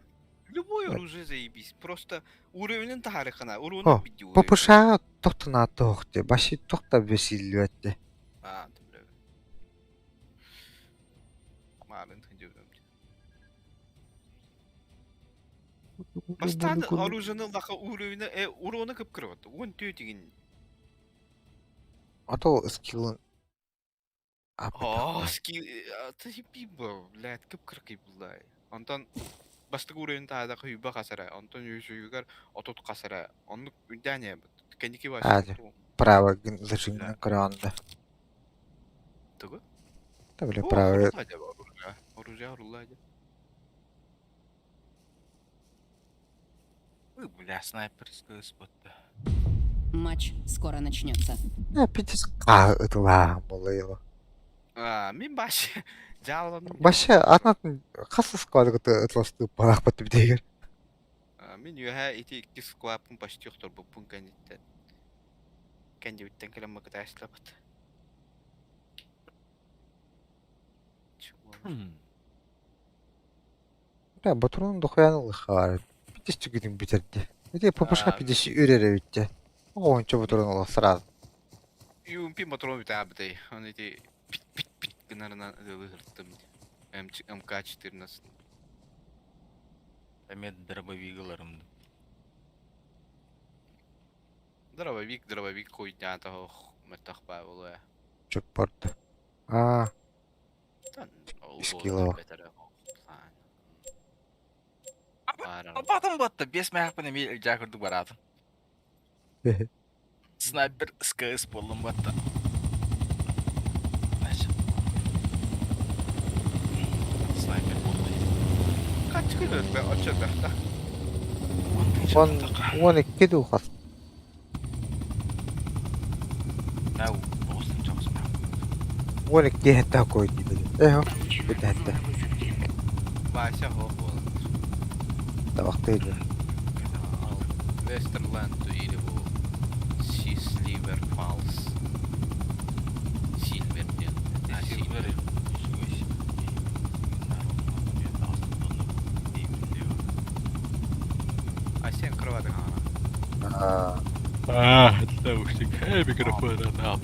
Любой оружие заебись. Просто уровенин таһаарыххына, уруну бидди уровень. ППШ тохтуна тоохте, баши тохта бесиллибэтте. А, бля. Марын тындырдым. Бастаан оружиены ыллаха уровены, э, урону кып-кырыбат. Уон түөтигин А то скиллын Оо, ски... Ты пиво, блядь, кып-кыркый буллай. Онтон бастакы уровень таһаада хүйбэ хасара, онтон үсүгэр отут хасара. Оннук үрдээн кэнники Аадьа. Право зажигнан көрөөнда. Тугу? Да бля, право. Оружие, оружие. Ой, бля, снайперская спотта. Матч скоро начнется. Э, пиздец, а, ытылаа болайла. А, мин баш жаалам. Баша атнатын хас складыгы ытласты парахпат битегер. Мин үөһэ ити икки склаппын почти охторбуппун кэнниттэн. Кэннибиттэн кэлэн макытааслапыт. Бля, батурун дохуян ылыхаар. Пиздец түгүтүн бүтерди. Ити ППШ пиздец үрэр эбитте. Оончо батурун ыла сразу. ЮМП моторун бүтаабытай. Оны ити пит-пит-пит гынарынан ылыһырттым. МК-14. Эмиэ дробовик ыларым. Дробовик, дробовик хуйня того мөттөх баа буолуо. Чөп барды. А, Скиллова. Батым батты, бес мәхпін эми илдьэ курдук бараатын. Снайпер СКС буоллум батта. Снайпер буолла. Хаччы өлбө очо бөхтө. он он икки духас. Нау, тоҕус чоҕус Он икки хэтта кой диби. Эхо, бит хэтта. Вася хо буолар. Табактыыр. Вестерленд или бу Сисливер Фалс. Сильвер диэн. Сильвер. А сен кроватыҥ А, А, это уж микрофон отдал.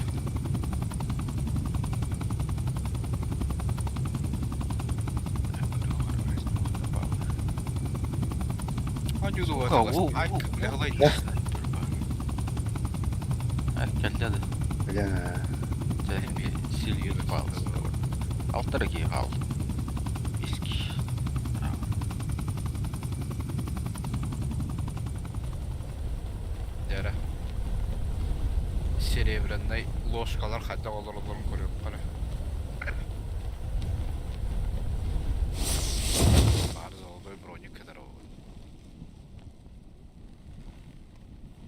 Бля. Сильвер Фалс. Алтар киһи хаал. Иски. Дьэрэ. Серебряный ложкалар хайдах олороллорун көрүөххэ эрэ. Баар золотой броник кэтэр буолбут.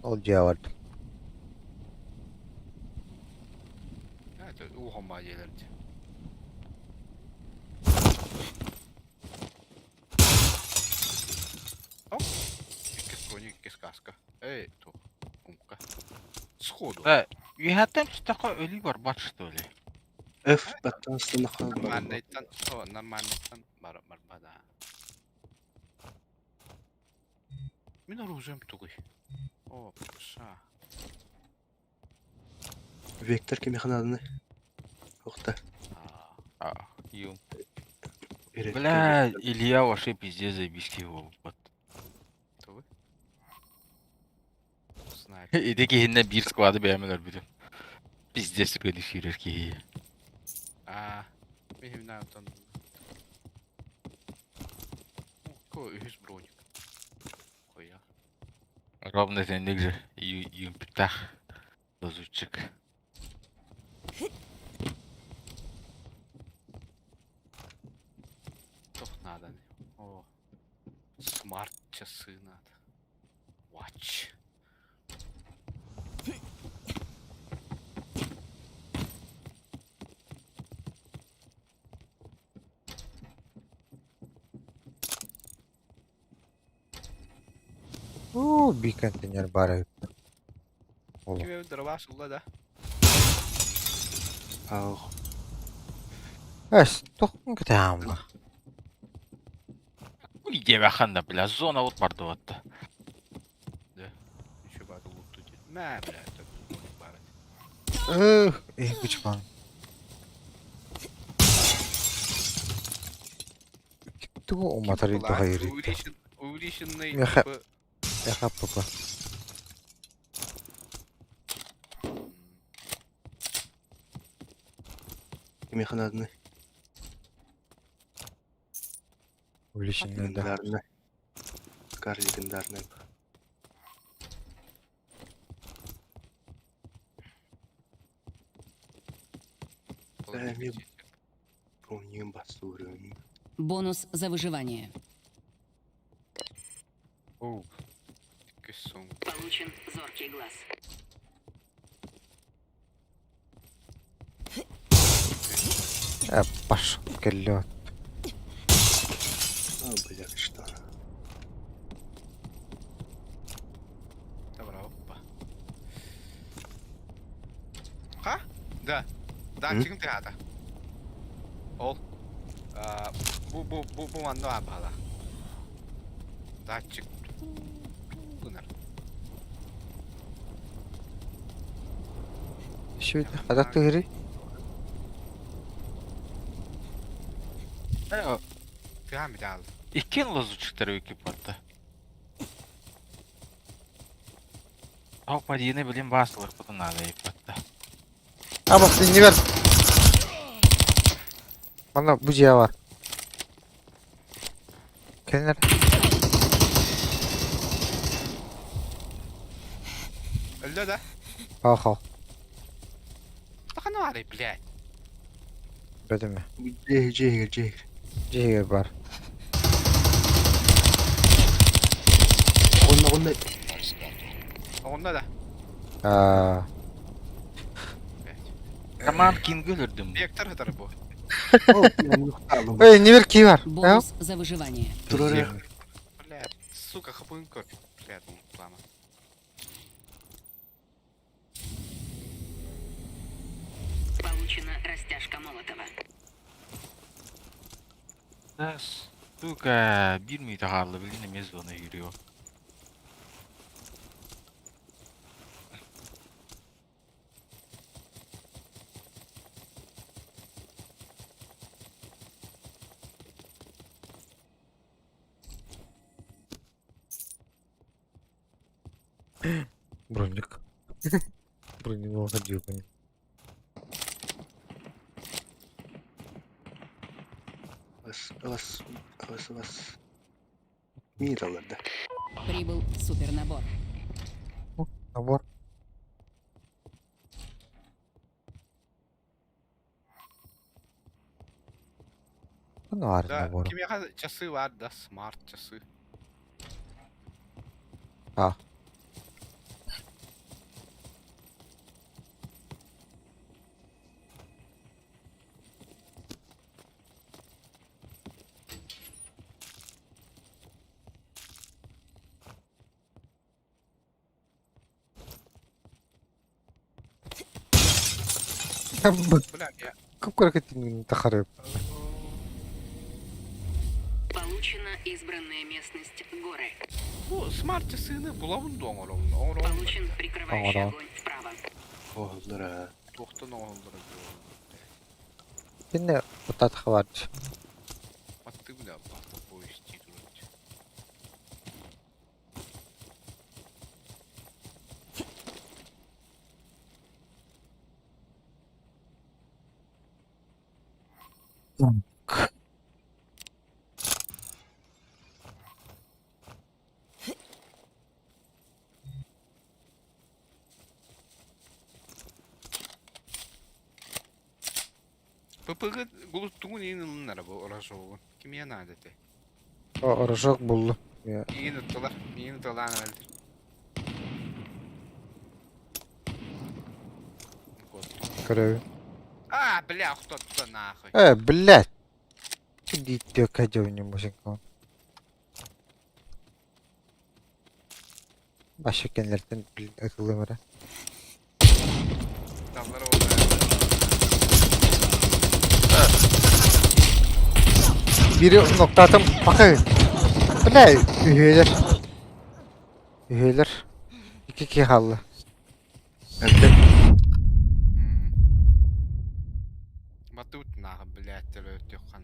Ол дьиэ бардым. Это уухаммаа дьиэлэр дии. Оп! Иккис броник, иккис каска. Эй, туох, умка. Сходу. Да, үөһэттэн түстэххэ өлүү барбат что ли? F баттан сынахха бар. Нормальныйтан, о, нормальныйтан бар барбада. Мин оружием тугуй. О, ша. Вектор кимиэхэ нааданы? Охта. А, ю. Бля, Илья вообще пиздец заебись его. Вот. Тугу? Знаю. Ити киһиннэ биир склады бэйэм өлөрбүтүм. Пиздец түргэнник сүүрэр киһи. Аа, мин оттон. Ко үһүс броник. Хуя. Ровно итинник же юмпиктах лазутчик. Туох нааданы? О, смарт часы надо. Watch. Оо, биир контейнер баар эбит. Ол. Ким эбит дробаш ылла да? Аах. Эс, тохтун кэтэһэм Ой, диэбэххин да, бля, зона вот бардыбатта. Да. Еще баду лукту дии. Мэ, бля, это баар Эх, э, күчпан. Тугу уматар тухайыр. Увеличенный Меха. типа Яха папа. Кимиэхэ нааданы? Увеличенный, да. Легендарный. Кар легендарный. Э, Бронем басурым. Бонус за выживание. Кысум. Получен зоркий глаз. Э, пошел, кэллиот. А, бля, что? Добра, опа. Ха? Да. Датчигым тыата. Ол. А, бу бу бу бу манна баала. Датчик гынар. Еще хадак тыгыри. Тыа медал. Иккиэн лазутчиктар экипатта. Ау, падины, блин, басылар надо ипатта. А, бас, не бер. Манна бу дьиэ бар. Кэлинэр. Өллө да. Аха. Тахана баарый, блядь. Бөтүмэ. Дьиэ, дьиэ, дьиэ. Дьиэ бар. Онно, онно. Онно да. Аа, Блядь. Команд кинг өлөрдүм. Вектор хатар бу. О, я Эй, не бер кии бар. Бонус за выживание. Турар. Блядь, сука, хапынка. Блядь, ну, плана. Получена растяжка Молотова. Да, сука, биир мүнүүтэ хаалла, билигин эмиэ зона киириэ. Броник. Броник уходил. Бас, бас, бас, бас. Мир аларда. Прибыл супернабор. Набор. Ну, ар Да, набор. кимиэхэ часы бар да, смарт часы. А. Бля, я. Кып-кыракы тахары. Получена избранная местность горы. Бу смарт часыны булабын да оҥоробун. Оҥоробун. Получен прикрывающий Ага. огонь вправо. О, аллара. Туохтан оҥоһуллара буолуо? Кинне кутаатаха баар дии. Аттыы бля поезд дии турар. ППГ гулуттугун иин ылыннара бу Рожовун. Кимиэ наада этэй? О, Рожок буллум. Миигин ыттылар. Миигин ыталаан эрэллэр. Көрөбүн. А, бля, охтотто нахуй. Э, блядь. Диттиэккэ дьоҥньум мусинкон. Баша кэннилэриттэн ытыллыам эрэ. Даллара уола. Бири ноктаатым бакы. Бля, үһүөлэр. Үһүөлэр. Икки киһи хаалла. Батут нахуй, блядь, төлөтүөххан.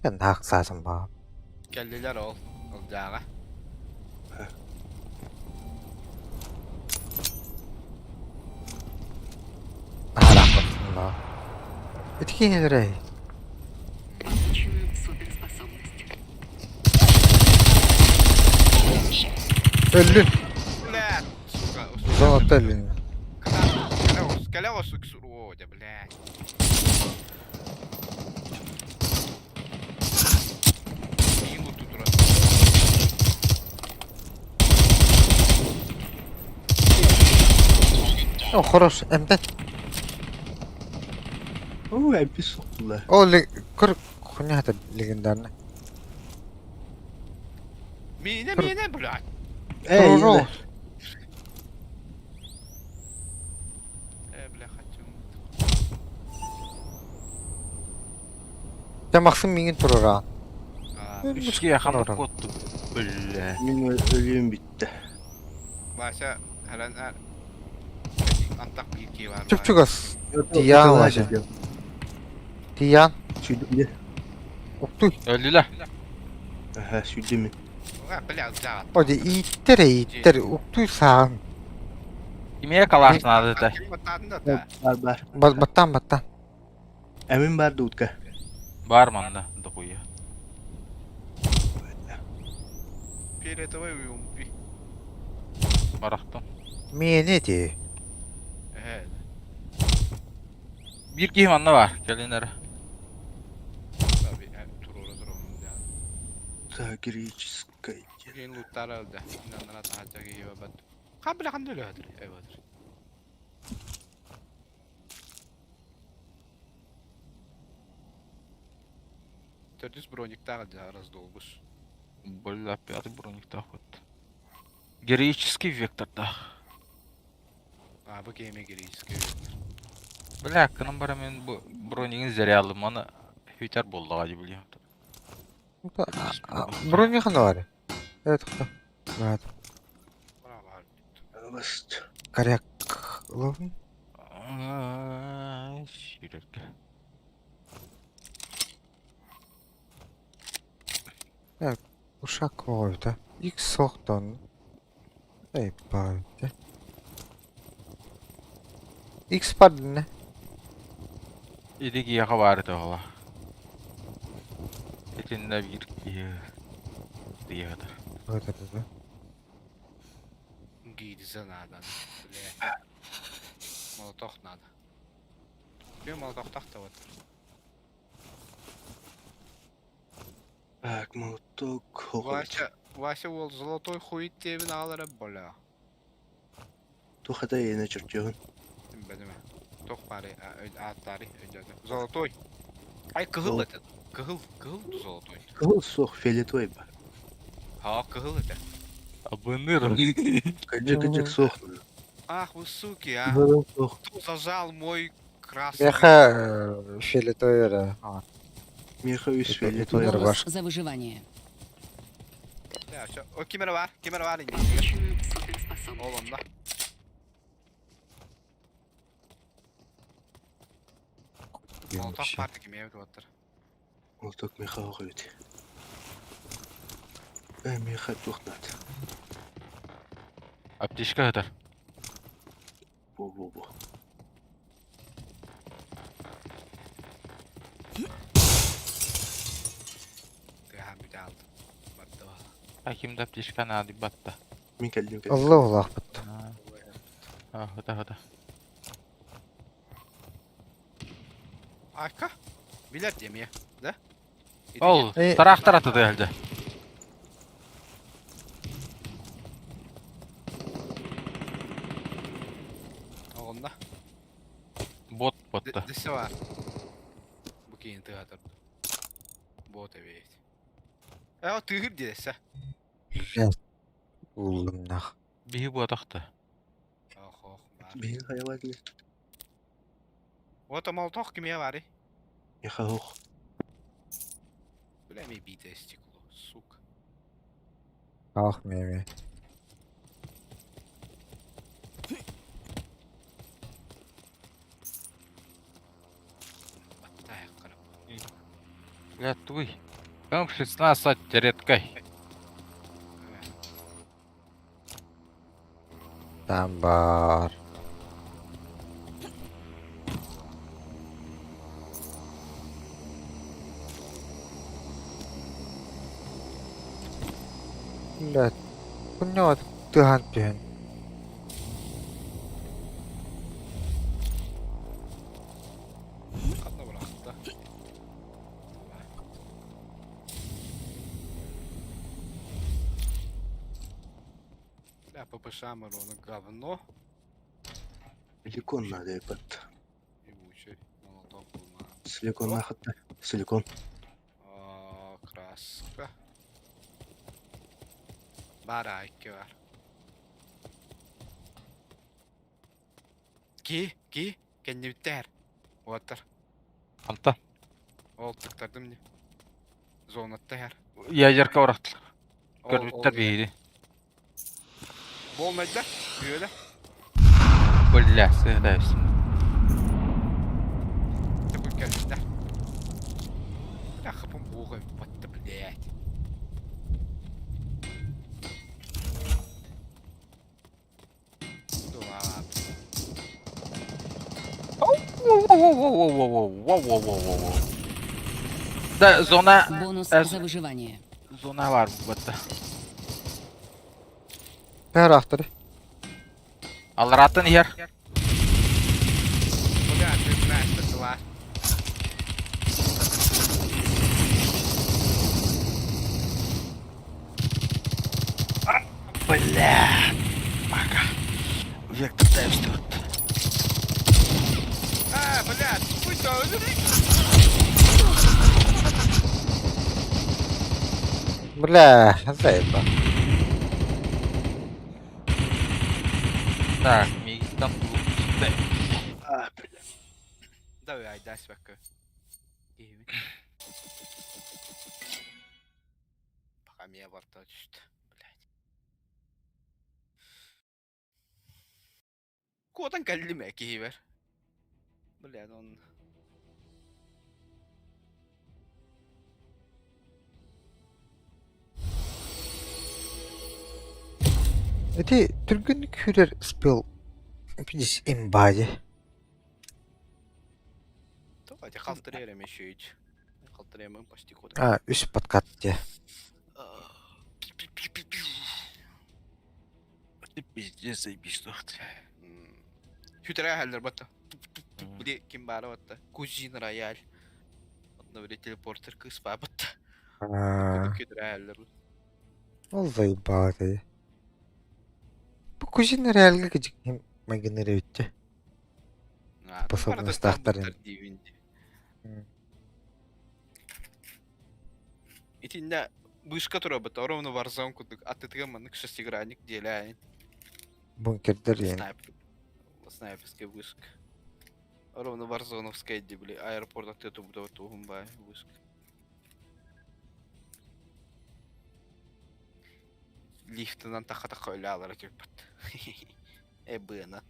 Эн хааксаасым баа. Кэллилэр ол, ылдьааҕа. Наһараахпын. Ити киһилэрэй. Получена суперспособность. Өллүн. Блядь, сука. Золото өллүн. Кэлэ оҕус ыксуруо, дьэ, блядь. Миигин луттуу турар. О, хорош, эмтэн. Оо, эмпи сохтулар. О, көр, хуйня это легендарный. Миинэ, миинэ, блядь. Эй, Ролл. Э, бля, хочу. Дьэ, Максим миигин туруораҕын. Үскэ ханна куотту. Бля. Мин өлүөм бүттэ. Вася, харан антах биир киһи баар. Чуп-чугас. Тиян Вася. Тиян. Сүйдүм Уктуй. Өллүлэ. Аха, сүйдүм мин. Бля, да. О, дьэ, ииттэр, ииттэр. Уктуй сааҕын. Кимиэ калаш наада этэ. Бар бар. Баттаан, баттаан. Эмин бар дуудка. Бар манна, дохуя. Фиолетовый уйумпи. Барахтан. Миэнэ ити. Э. Биир киһи манна бар, кэлин эрэ. Так, греческая. Киин луттара ылда. Инаннара таһаджа киһи бат. Хан бля хан өлөһөтөр. Эбатыр. Төрдүс брониктаах дьа раздолбус. Бля, пятый брониктаах вот. Героический вектордаах. А, бу кеме героический вектор. Бля, кынан бара мен бу бронигин зарялыманы хүйтер боллаға деп билем. Брони хана бар. Evet, тоқта. Evet. Коряк ловим. Сүйрерге. Ушак оҕойта. Икс сохтон. Эй, баайта. Икс бардына. Ити киһиэхэ баар этэ оҕолор. Итиннэ биир киһи тыйаатар. Вот это да. Гильза надо. Бля. Молоток надо. Бе молоток тахта вот. Так, молоток. Вася, Вася ол золотой хуй тебин алары бля. Тухата иэнэ чөрчөһүн. Бәдеме. Тох бары аттары өйдөтө. Золотой. Ай кыһыл это. Кыһыл, кыһыл золотой. Кыһыл суох фиолетовый бар. Ха, кыһыл это. Абыныр. Кыдьык кыдьык суох. Ах, вы суки, а. Кыһыл суох. Кто зажал мой красный? Меха фиолетовый эрэ. Миэхэ үс Это- фиолетовый это бар. Бонус за выживание. Да, О, ким эрэ баар, ким эрэ баар иннигэр. Получена Ол суперспособность. онно. Молотов Вообще. баар кимиэ туоттар. Молоток миэхэ оһох эбит. Ээ, миэхэ туох наада? Аптечка сытар. Бу-бу-бу. Тыаһаан бүтэ хаалдым. Барда баҕа. А ким да аптечка наадыйбатта. Мин кэллим кэллим. Алла улаахпыт. А, хыта хыта. Айка. Билэр диэмиэ, да? Ол, Э, тараахтар атыды әлде. Оҕонно. Бот ботта. Дөссө бар. Бу киин тыатыр. Бот эбит. Э, тыыһыр диэсэ. Блядь. Уллум нах. Биһи буотахта. Ох, ох, бар. Биһиги хайалаах кини? Вот молоток кимиэ баарый? Миэхэ оһох. Бля, эмиэ битое стекло, сука. Ах, меме. Баттаах харап. Бля, туй. М16 редкой. Там бар. Блядь. Хуйня тыгаан түһэн. Ханна бырахта. Бля, ППШ Мирона говно. Силикон надо ебать. Ебучий. Молоток булма. Силикон нахатта. Силикон. А, краска. Баар икки бар. Ки, ки, кэннибиттээр. Уоттар. Анта. Ол тыктардым не. Зонатта Ядерка орахтылар. Ол, Көрбүттэр ол, биһиги. Болмайда. Үөлэ. Бля, сыһытайбыс. Такой кэлбиттэр. Бля, хапым буоҕа батта, блядь. Дула. Воу-воу-воу-воу-воу-воу-воу-воу-воу. Да, зона... Бонус Э, за выживание. Зона бар батта. Пәрахтыр. Аларатын иһэр. Бля, ты знаешь, что дела. Бля. Пока. Вектор тайпс тут. А, блядь, хуй то. Бля, заеба. Так, мигтан тут. А, бля. Давай, дай свака. Пока меня ворточит, блядь. Куотан кэллим киһибэр. Блядь, он... Эти түргэн күрер спел. Пидис имбади. Давайте халтыререм еще ич. Халтыререм почти код. А, үс подкат те. Ты пиздец заебись тут. Хүтэрэ хәллэр батта. Били ким баара батта. Кузин рояль. Онно били телепортер кыс баа батта. А, Күтэрэ хәллэр. ол заебал. Бу кузин реальга кыжык магинер өтте. Способностьтаахтар. Итиннэ бышка тура батта. Ровно Warzone курдук. Аттытыга маннык шестигранник диэлээн. Бункердер диэн. Снайпер. Снайперская вышка. Ровно Варзоновская дебли. Аэропорт от этого тугумбай вышка. Лифтынан тахха-тахха өлө алара түспүт. Э быана.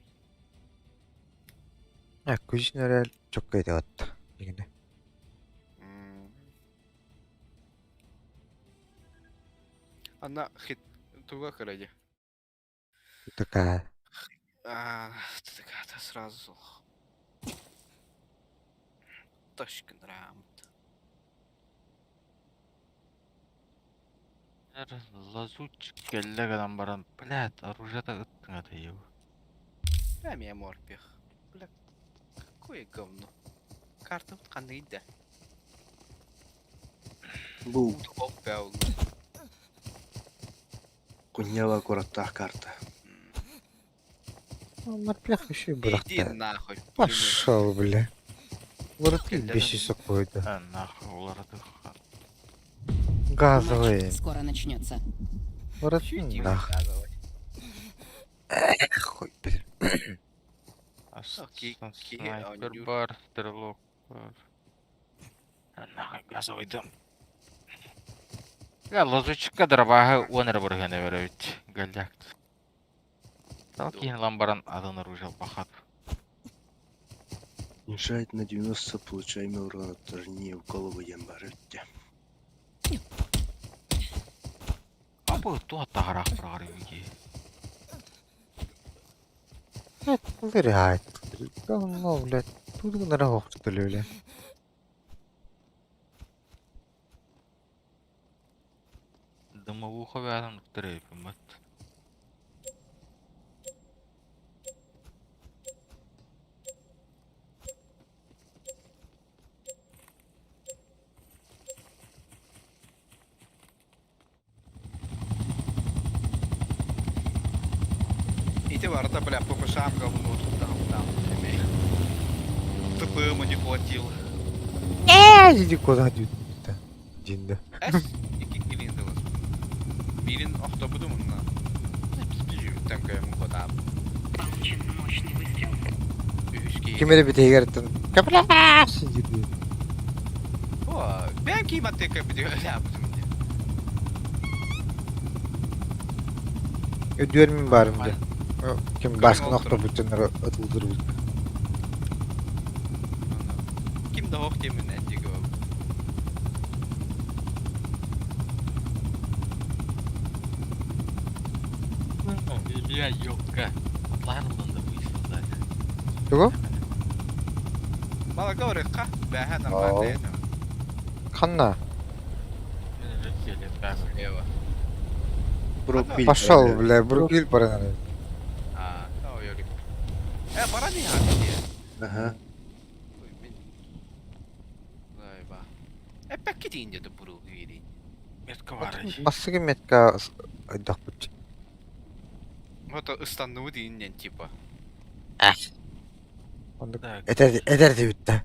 Күз нөрэл чокка этэ Дигине. Анна хит туга кыради. Такая. А, такая сразу. Точка нравится. Лазутчик кэллэ гынан баран, блядь, оружиета ыттыҥ атыйып. Бля, меня морпех. Бля, какое говно. Карта вот ханныйда. Бу Опа, куньяла куораттаах карта. Морпех еще и Иди бырахта. нахуй. Пошел, бля. Воротник Кэллэ. бесисок какой-то. А нахуй уларытых. Газовый. Матч скоро начнется. Воротник нахуй. Эх, хуй, бля. Снайпер бар, стрелок бар. А нахуй газовый дым. Я лазутчикка дробаһы уон эрэ бырыһыана бэрэбит. Галляк. Тал киһин ылан баран атын оружие бахат. Снижает на 90 получаемый урон от отражения в голову диэн баар эбит. Абы туох таһараах быраҕар эбики. Блядь. Говно, блядь. Тут на что ли, бля. Дымовуха бээтин тырыйпыммыт. Ити барыта, бля, ППШ говно тут там, там. ТП ему не хватило. Э, иди куда дүйді. Динді. Эс, ики килин дылыс. Бирин охтобуду мунна. Там кайым котап. Получен мощный выстрел. Үһүс Ким эрэ битигэртэн капляш диди. О, бэм кийматтыка бидиөлää Өдүөр мин барым де. Ким баскын охтобутуннар ытылдыр бут. Ким да хох темин эдиго. Илья, ёлка. Атлаһын ылдан да быйсылда. Тугу? Мала говорыкка, бэхэ нормально. Ханна. Эва. Броквиль. Пошел, бля, Бруквиль баран. А, тоо ёлик. Э, барани хаа. Ага. Ой, мен. Айба. Э, пәкки дейін деді Бруквиль. Метка бар. Массыгы метка айдах бут. Вот ыстанныбы дейін типа. Онда Так. этер этер дебитте.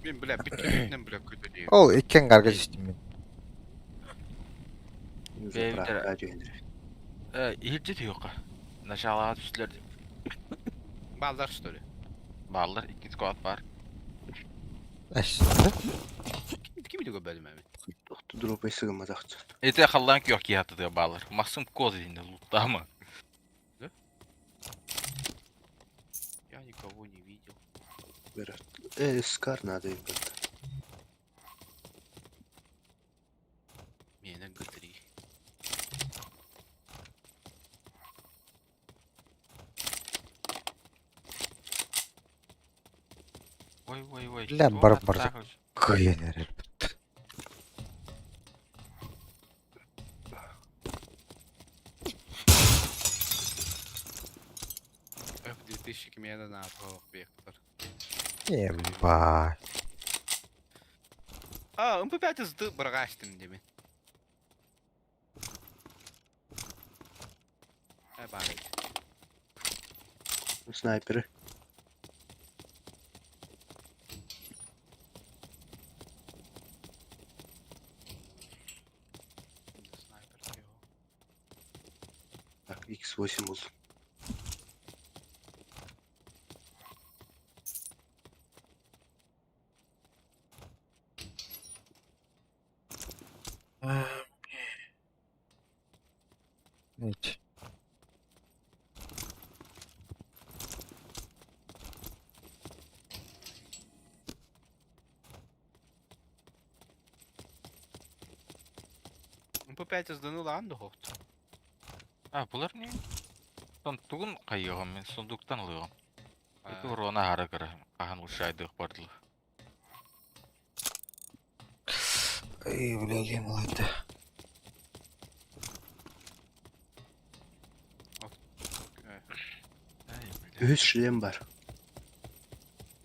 Мен бля, бүтүннен бля көтө дейм. Ол иккен гарга түстүм мен. Заправка дүйенер. Э, иһирдьэ түһүөххэ. Началаҕа түстүлэр деп. Балдар что ли? Бааллар икки сквад бар. Эш. Ким ким диге бөлүм эми? Тохту дропай сыгымматахчы. Эти халлаан күөх киһи бааллар. Максим коз динде луттаама. Я никого не видел. Э, скар надо им как-то. Мене Г3. Ой, ой, ой. Бля, барып бар. Кыйын бит. F2000 кимеде на вектор. Ебать. А, МП5 сды быргаштым деме. Э, бар. Снайперы. Снайпер Так, X8 был. Hiç. МП5 сданыл аан дохохто. А, булар не? Тон тугун кайыгым, мен сундуктан ылыгым. Ити урона хары кыра, ахан ушайдык бардылы. Эй, блядь, молодец. Үһүс шлем бар.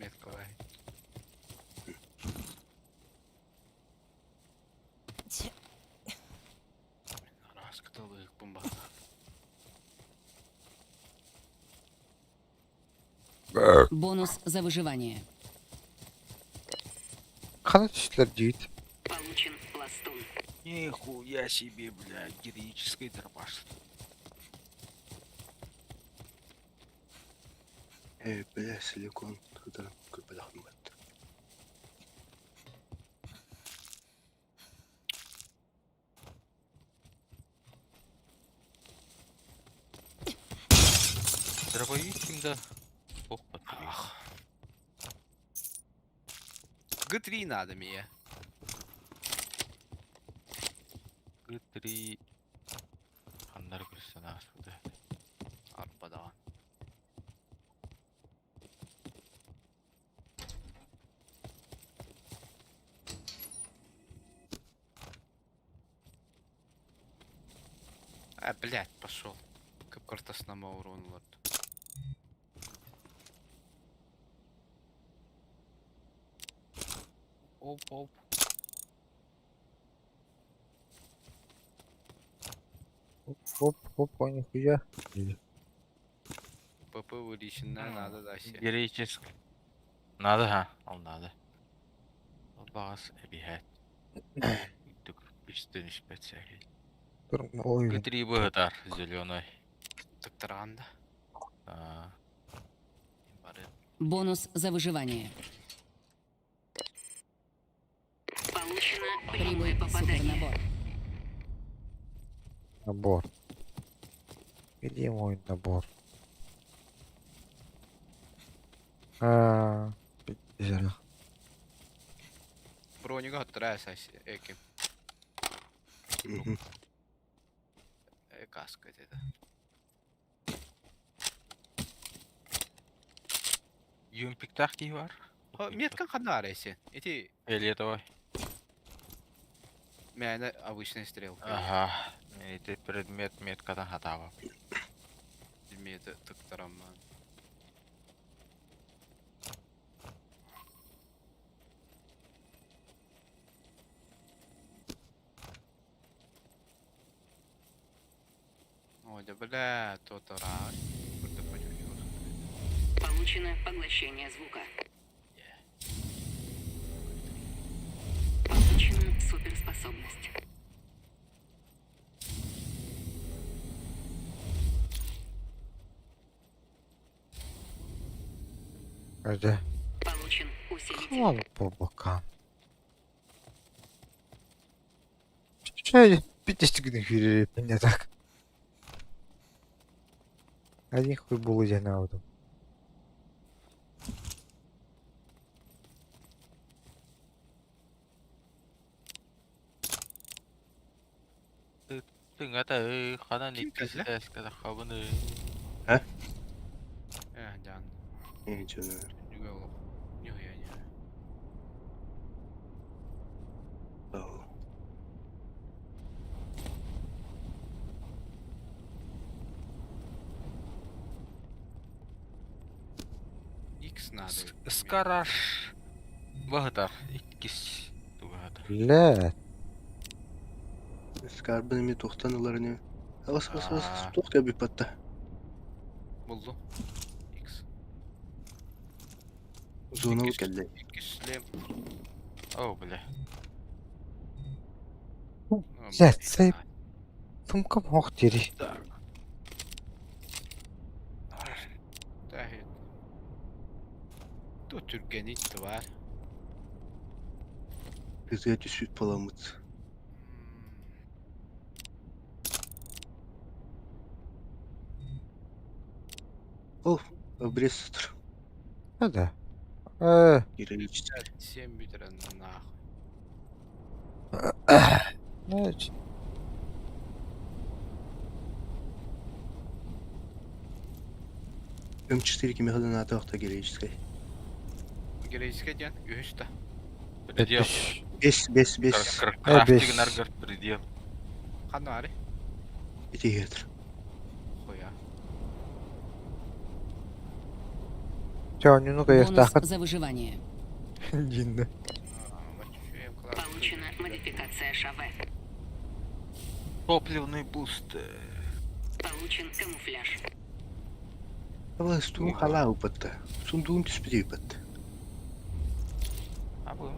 Меткалай. Араскыталык бумба. Бонус за выживание. Хана түстүлэр диит. Получен пластун. Нихуя себе, блядь, героический дробаш. Э, бля, силикон. Туда көрбөтөхпүн бат. Дробовик кимде? Ох, батырый. Г3 надо мне. Г3. Ханнар көрсен аспыды. Арбадан. А, блядь, пошел. Как картасына урон оларды. Оп, оп. Хоп, хоп, о, нихуя. ПП увеличенная надо, да, все. Героический. Надо, ха? Ал надо. Бағас әбиһәт. Түк үстен испәт сәхил. Тур, ой, Г3 быһытар, зеленый. Тыктырганда. А, Бары. Бонус за выживание. Получено прямое Прибыл попадание. супернабор. набор. Где мой набор? А, пиздец. Бронига оттырая сась эки. Мгм. Каска это. Юмпиктах кий бар. Метка ханар эси. Эти Фиолетовый. Мәне обычная стрелка. Ага. Это предмет меткадан хатаба. Предметы тыктыраман. Ой, да бля, то-то раз. Получено поглощение звука. Получена суперспособность. Где? Получен усилитель. Хвал по бокам. Че пиздец меня так? Один хуй был на ауту. Тыңата ханан Ким иккис кэллэ? эскada хабыны. Э, жан. Ничего. Нүгө Нихуя не. Ау. Икс надо. Скараш. Быһытар. Иккис тугатар. Бля, Скарбын эми тухтан ыларыны. Бас бас бас Аа. тух деп бипатта. Булду. Икс. Зона келди. Икс шлем. О, бля. Ну, Блядь, сей- сумкам хох дери. Так. Тахит. Тут түргенит бар. Бизге түшүп боламыт. Ол, обрез тур. Да. Героический. 57 бүтэрэн нахуй. М4 кимиэхэ да наада охто героическай. Героическай диэн үһүс да. Предел. Бес, бес, бес. Крафтик наргар предел. Ханна бары? Ити иһэтир. Хуя. Чоонньуну Бонус кыйыахтааххыт за выживание. дьиннэ. Получена модификация ШВ. Топливный буст. Получен камуфляж. Абас туу халаа упатта. Сундуун түспүтэ упатта.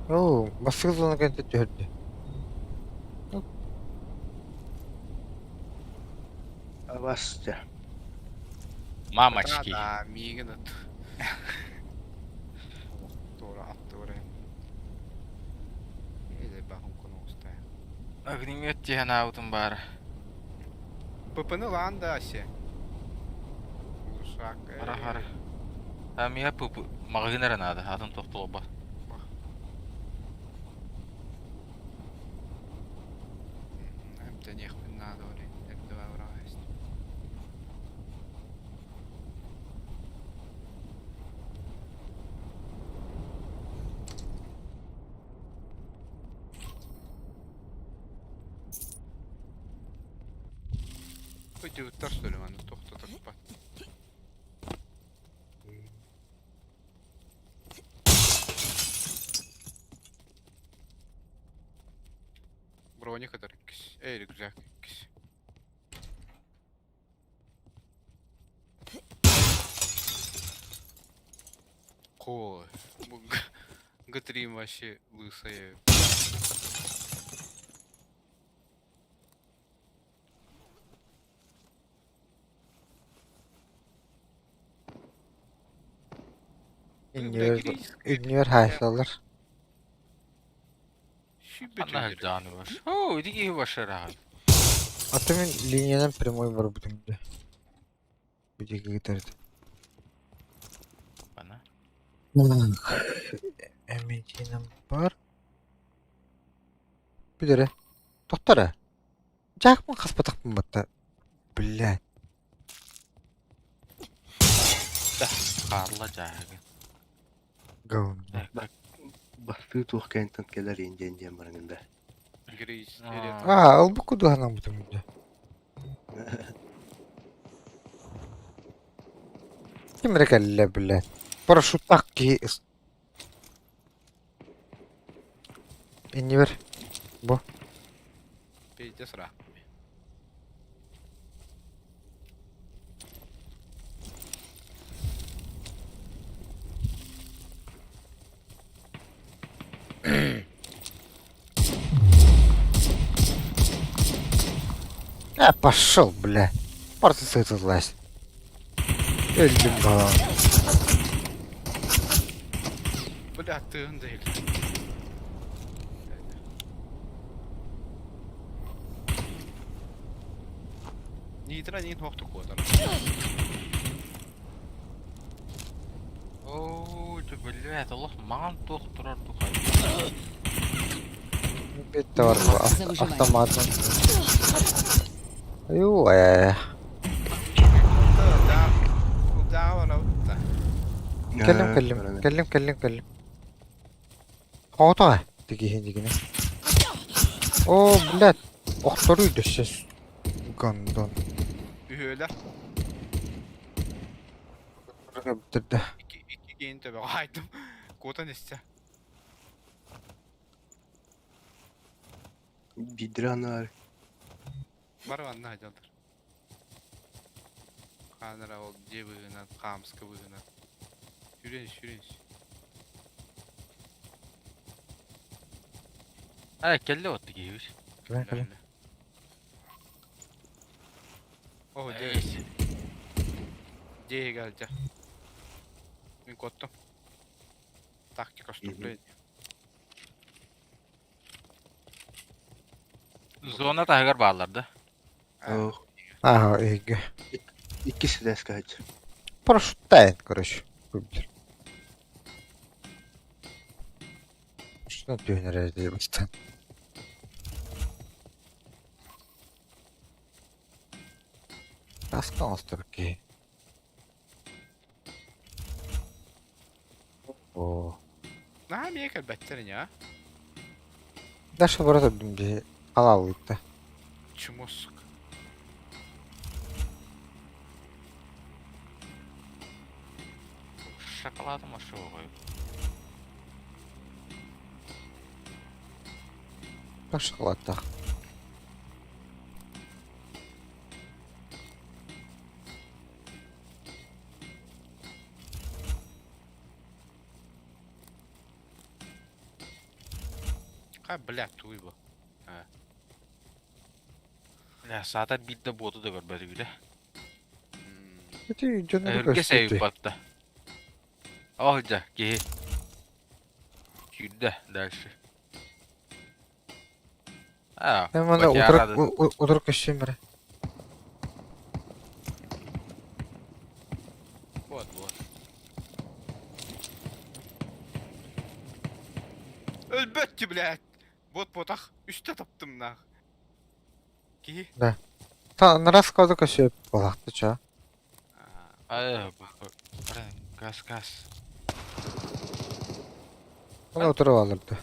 Оо, бастакы зона кэнтэ түһэрдэ. Абас дьэ. Мамочки. Да, миигин ыт. Туора аттыбар Эдэ бахын конуустай. Огнемет тиһэн аабытым баара. ПП-ны лаан да асе. Глушак. Хара хара. А миэхэ ПП маҕаһыын эрэ наада, атын тохтолобот. Эмтэниэхпин наада олин. Эрдэ баҕараҕа Өйдөбүттэр сөйлемәні тоқтатып Броня kadar иккис. Эй, рюкзак иккис. Ко, Г3 вообще лысая. Иннигэр иннигэр хаайсаллар. Анна Хальдааны бар. Оо, ити киһи башараҕын. Аты мин линиянан прямой барбытым да. Бүдеги гытард. Бана. Эмитинем бар. Бүдөрэ. Тохтора. Жаакпын хаспатахпын батта. Блядь. Да, хаалла дьааһыгын. Говно. Бастыы туох кэнтэн кэлэр индиэн диэн бараҥын да. Аа, ылбыт кудуһанаммытым да. Ким эрэ кэллэ, блядь. Парашюттаах киһи Иннибэр. Бу. Пиздец ра. А, пошел, бля. Просто сытылась. Өлдүм балаҕан. Бля, тыын да Нитро не тохту куотар. Оо, дьэ, блядь, олох маҥан туох турар духай. Бетте бар бу автоматынан. Аю, э. Кэллим, кэллим, кэллим, кэллим, кэллим. Оҕото тигиһин дигинэ. О, блядь, охторуй дөссөс. Гондон. Үһүөлэр. Бүтэрдэ. Икки икки киин төбөҕө хаайдым. Куотан истэ. Биирдэрэ анаар. Бар манна сылдьаллар. Хаанара ол дьиэ быыһынан, хаамыска быыһынан. Сүүрэн сүүрэн Ээ, кэллэ вот киһибит. Кэлэн кэлэн. Оо, дьиэ. Дьиэ иһигэр Мин куоттум. Тактика вступления. Зона таһыгар бааллар да? Ох, Ааһа, иһиггэ. иккис этээскэ сылдьар. Парашюттаан, короче, курдук. Что түһэн эрэр диэбиттэн. Таска оҥостор киһи. Оо. Наһаа эмиэ кэлбэттэр ини, а? Даша бара турдум дии халаалыытта. Чмо, сука. Шоколадом ашоҕой. Так шоколадтаах. Ха, блядь, туй бу. Бля, саатар биир да буоту да көрбөтүгүтэ. Ити дьону Өһүргэ көстүтүй. сэйбатта. Ол дьа, киһи. Сүүрдэ дальше. А, Мен мана батяра утары утары көссөм эрэ. Вот, вот. Өлбөттү, блядь. Бот ботах, үстэ таптым нах. Киһи. Да. Та нарас коза көссөп балахты ча. Ай, газ, газ. Оны утары алырды.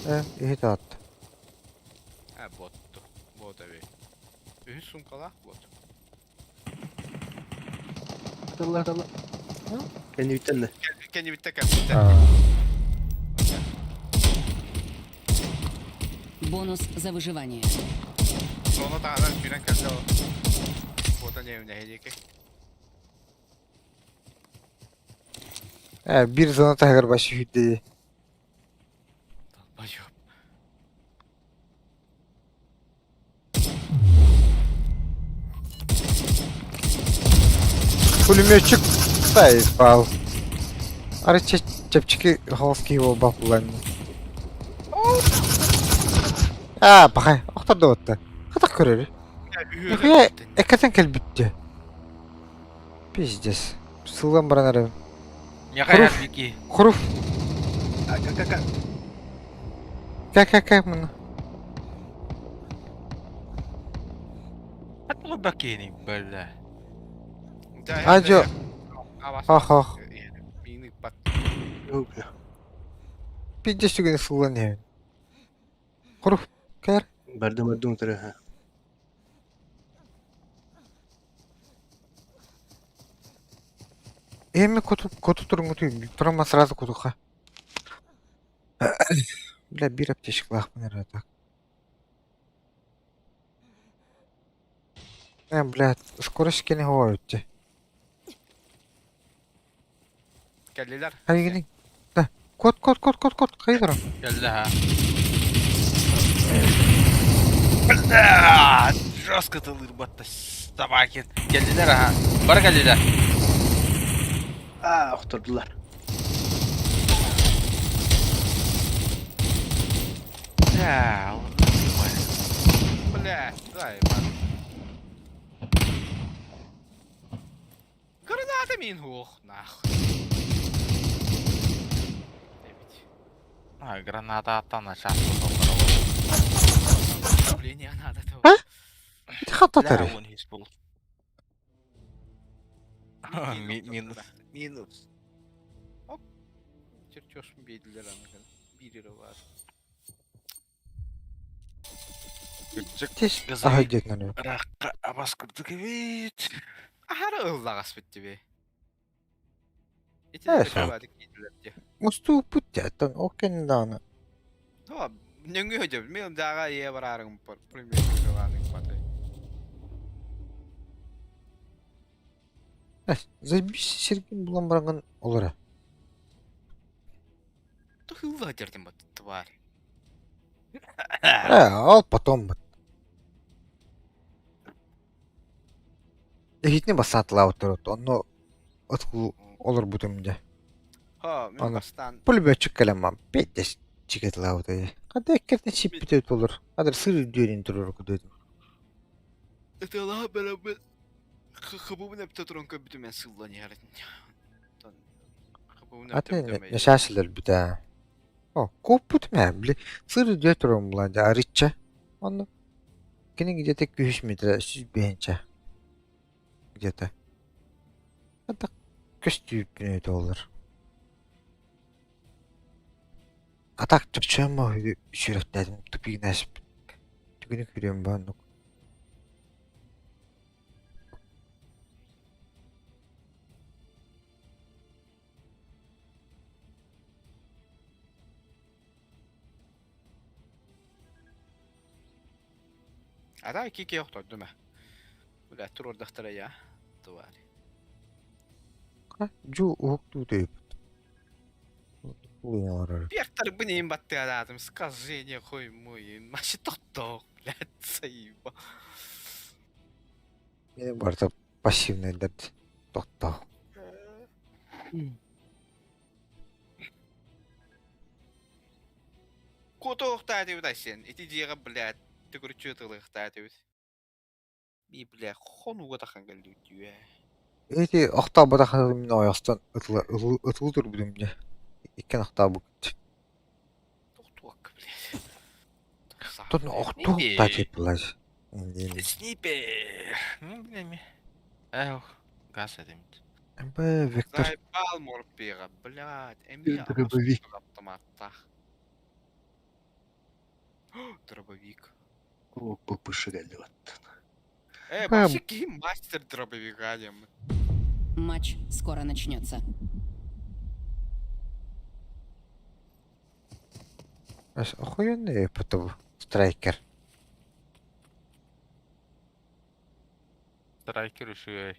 Э, иһит атты. А, ботту. Бот эби. Үһүс сумкалаах бот. Аталла аталла. Кэннибиттэн да. Кэннибиттэ кэлбиттэ. Бонус за выживание. Соно таһынан сүүрэн кэллэ ол. Бота нэһилиэки. Э, биир зона таһыгар башы сүүрдэ. Долбоёб. Пулеметчик ставит пал. Ары чэпчэки холоски буолбах булан. Аа, пахай, охтордо отта. Хатах көрөр. Нихуя эккетен кэлбитте. Пиздец. Сылан баран эрэ. Миэхэ Вики. Хуруф. Ка-ка-ка. Ка-ка-ка мына. Бакини, бля. Ажо. Ах-ах. Миини бат. Пиздец түгэн сылан иһэбин. Хуруф. Кэр. Бардым бардым утары. ха. Эми куту куту туруҥҥутуй турама сразу кутуха. Бля, биир аптечкалаахпын эрэ так. Э, блядь, скорость кини хоойутчу. Кэллилэр. Хайгини. Да. Кот, кот, кот, кот, кот, хайдара. Кэллэ ха. Бля, жестко тылырбатта собаки. Кэллилэр аха. Бары кэллилэр. Аа, охтордулар. Бля, Бля, дай, man. Граната мин хуох, нахуй. Эбит. А, граната аттан начал. Давление надо того. А? Ити хаттатары. Бля, он есть был. Минус. Минус. Чертеж биэдилэр аны биир эрэ баар. Тес аһай диэтинэн. Ракка абас курдук эбит. Аһара ыллаҕаспыт тебе. Ити Э, баадык диэтилэр дии. Мустууппут диэттэн ол кэннэ даҕаны. Ну, нөҥүө дьэ, мен дааҕа ийэ бараарыҥ пулеметчик батай. Э, заебись сиргин булан бараҥҥын олоро. Тыһыылла дьэрдим бат тварь. Э, ол потом бут. Эһитини бассаатылаабыттар онно отку олорбутум дьэ. Ха, мен Аны бастаан пулеметчик кэлэн мам пиздец чикетилаабыта. Хата эккертин сиппитэ толор. Адыр сыр үрдүөрүн турар кудуйдум. ытыалаһа бараммын. Хыбыбын өптө туран көрбүтүм мен сыллан иһэр. Хыбыбын Аты өптө несясилер бүтэ. О, куппут мэ, били, сыр дьэ туран булан дьэ арычча. Онно кини где-то күһүс метр 105 где-то. Это көстүүппүн өтө олар. А так чөчөм сүрэхтээтим тупигнас түгүнү күрүөм бааннук. А да кики охтордум ээ. Бля, туруордахтара я. Тварь. Жу уһуктуу төйүппүт. Олорор. Пертар бын баттыадаатым, скажи хуй мой, маши тоттоох, блядь, заеба. Мени барыта пассивныйдар тоттоо. Куотуохтаа диэбит Айсен, ити дьиэҕэ, блядь, төгүрүччү ытылыахтаа диэбит. Би, бля, хонууга тахан кэллибит дүү. Эти охтооботох мин ойохтон ытылы турбутум дьэ. Иккин охтообуккут. Тохтуокка, блядь. Тут охтуохтаа тип булаж. Снипер. Ну, блин, Эх, газ этимит. Б Виктор Заебал морпега, блядь, эмиэ Дробовик. автоматтаах. Дробовик. О, ППШ кэлли Э, Бэм. вообще ким мастер дробовика диэн. Матч скоро начнется. охуенный потом страйкер. Страйкер үчүгэй.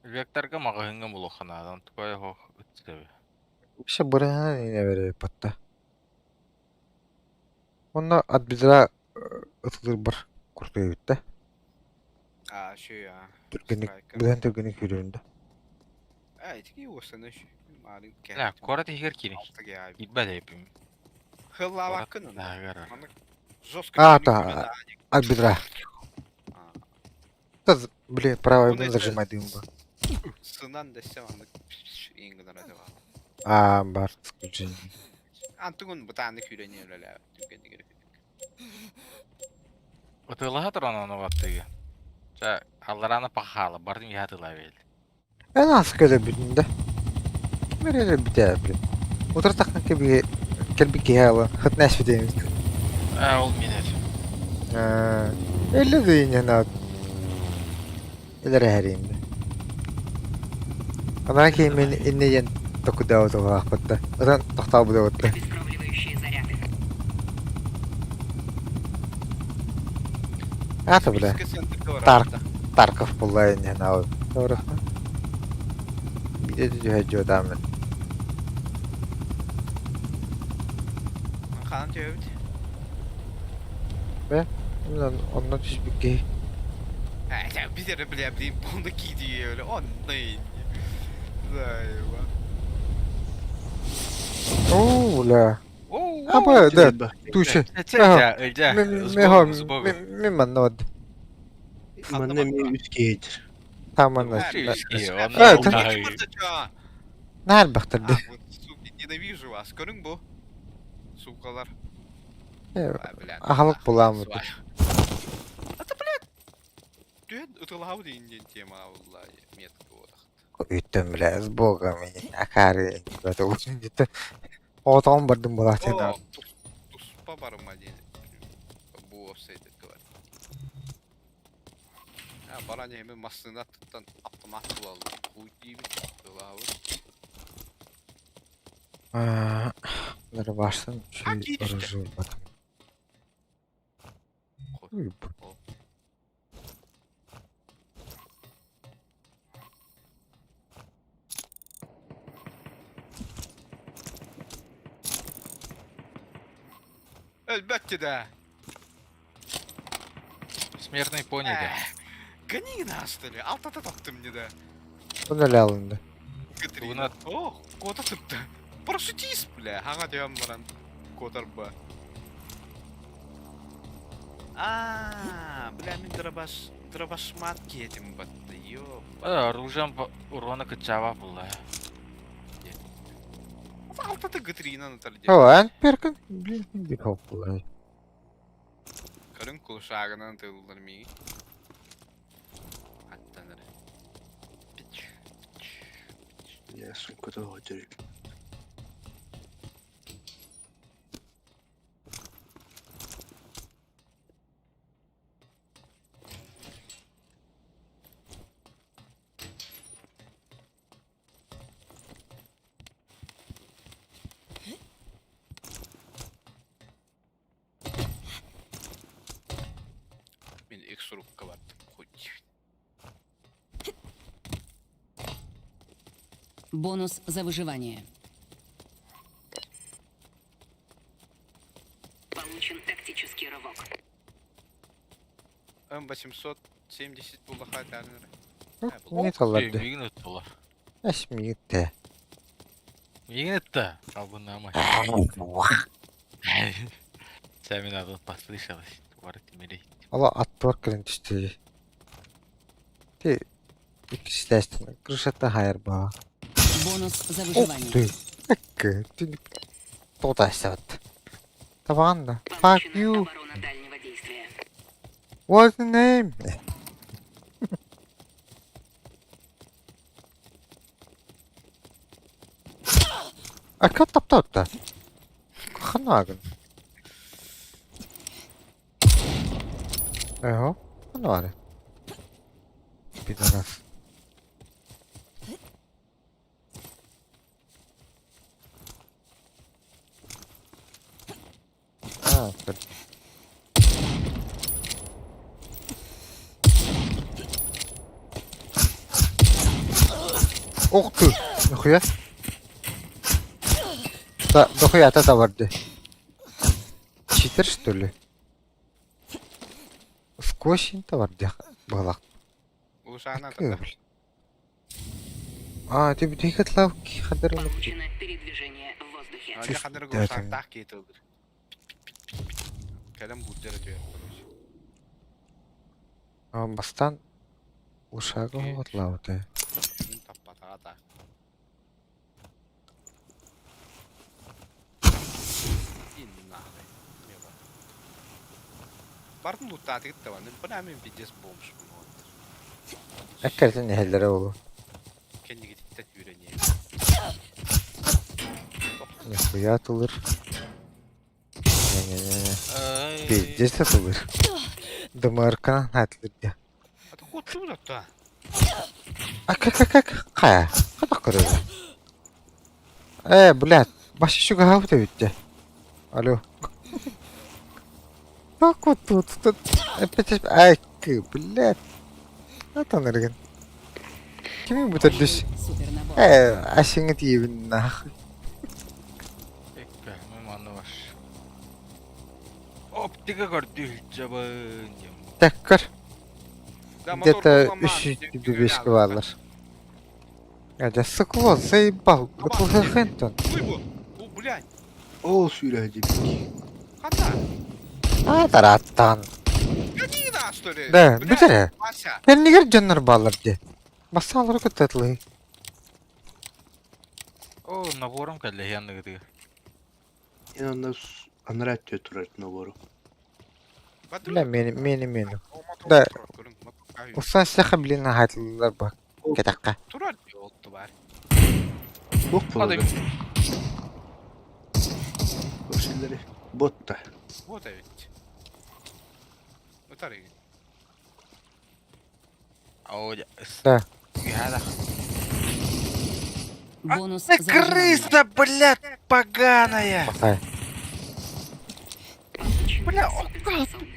Векторга маҕаһыыҥҥа булуохханаадан тугай оһох үтсэбэ. Вообще бырыһынан ине бере потта. Онно от бедра ытылыр бар куртуйбутта. А, шүй, а. Түргенник Страйкер. быдан түргенник хүрүндө. Э, итики уостаны шүй. Марын Лә, куорат иһигэр киирин. Алтыга Киирбэт эбиппин. Хыллаабаккын. Таһыгар. Маннык жестко А, күнүк та, күнү да, от бедра. А. Та, блин, правой Bunu зажимай дымба. Сынан десем аннык иң гынар этэ А, бар, исключение. Антыгын бытааны күүрэние үлэлээбит түргэнник Ытыалаһа туран ону баттыгы. Ча, аллараны пахала, бардым иһэ атыылаа бэл. Эн аскы бүтүндө. Ким эрэ бүтэ, блин. Утар таххан кеби келби киһи ала хытнаш бүтэ. Ә, ол мин этим. Элли дыйня на. Элер хэринде. Ана ки мен иннеен токуда отугаахпытта. Ытан тохтаабыда отта. Обескровливающие заряды. Ата бля. Тарк. Тарков булла инне на. Doğru. Bir de düһэ жодамын. Хаан төбүт. Онно түспүт киһи. Э, бид эрэ бля блин, онно киидии өлө онно Заеба. Оо, бля. Оу, Аба, да, туше. Чэ, ылдьа, Мен с Богом. мен манна од. Манна эмиэ үс киһи Таман. Э, Нар бахтарды. Суки, ненавижу вас. Көрүң бу. Сукалар. Бля. Ахалык буламы. Ата, блядь. Түһэн ытылаабыт инден тема булла метка буолахт. Үттем бля, с богом. Акари. Отон бардым була сен. Туспа барыма диэн. Бу офсайд бар. А, баран эми массына туттан автомат булалым. Хуй дейбит. Ытылаабыт. Bunları varsın Ha, şu giy düştü. aracı bakın. Uy, bu- Элбетте да. Смертный пони, да. Гони нас, что ли? Алтата таптым мне да. Bu ne alındı? Катерина. О, кота сытты. Парашютист, бля. Ага, дем баран. Котар ба. Аа, бля, мин дробаш, дробашмат киһитим батта, ёп. Оружием урона кыччаба булла. Алтата гытрина натар О, эн перкин, блин, bir hopla. Көрүн кулушаагынан тыллар миги. Аттаныр. Пич, пич, пич. Я сумката отер. Мин икс сурукка бардым. Хоть. Бонус за выживание. Получен тактический рывок. М870 буллаха тәрнер. Не таларды. Мигин ыттылар. Эш мигитте. Мигин ытта. Албыннама. Сәмин адын послышалась. Бар тимирей. Ала аттылар кэлэн түстэ. Ти иккистэстэн крышата хайар баа. Бонус за Ух выживание. ты. Эккэ. Ти тота сабат. Табаан да. Fuck Получена you. оборона дальнего действия. What's the name? Ака таптаутта. Ханаагын. Эхо, ханааре. Пидорас. А, блин. Ух ты! Нихуя! Да, дохуя та барды. Читер что ли? Сквозь товар была. Улушаагынан тыллар. А, ты бутик лавки хадыр Получено передвижение в воздухе. Аны хадыр Да, кулушаактаах киһи тыллыр. Кэлэн буддара түһэр короче. А, бастан ушага отлауты. Мин таппатаҕа та. Иннахы. Бардын луттааты кытта Бына мин пиздец бомж Эккертен эхеллere olу. Кэннигититтен үүрэние. Нихуя тылыр. Не-не-не. Пиздец тылыр. Дымарканан хатлыр дия. А ты куттуу да А как как как кая? Када көрөбү? Э, блядь, башы шуга хабыта битте. Алло. Так вот тут, тут, опять, ай, блядь. Атан эрген. Кими бүтөрдүс? Супернабор. Э, ашыңы тиебин нахуй. Эккэ, мен манна бар. Оптика көрдү жабын. Так, көр. Где-то 305 баллар. Я сыкло, заебал. Это хентон. Ой, бу. Бу, блядь. Ол сүүрэ дибик. Хата. А, тараттан. Канина, что ли? Да, Блядь, бүтере. Вася. Кэннигер дьоннор бааллар дии. Бассаалары кытта О, набором кэллэ янныгы. Эн онно анара өттө турар нобору. Бля, мени, мени, мени. Да. Усан саха, блин, хатлылар ба. Кетакка. Турар олту бар. Бок болду. Ошиллери ботта. Вот ведь. Утары. О, Да. Яда. Бонус Ты за выживание. крыса, блядь, поганая! Бахай. Бля,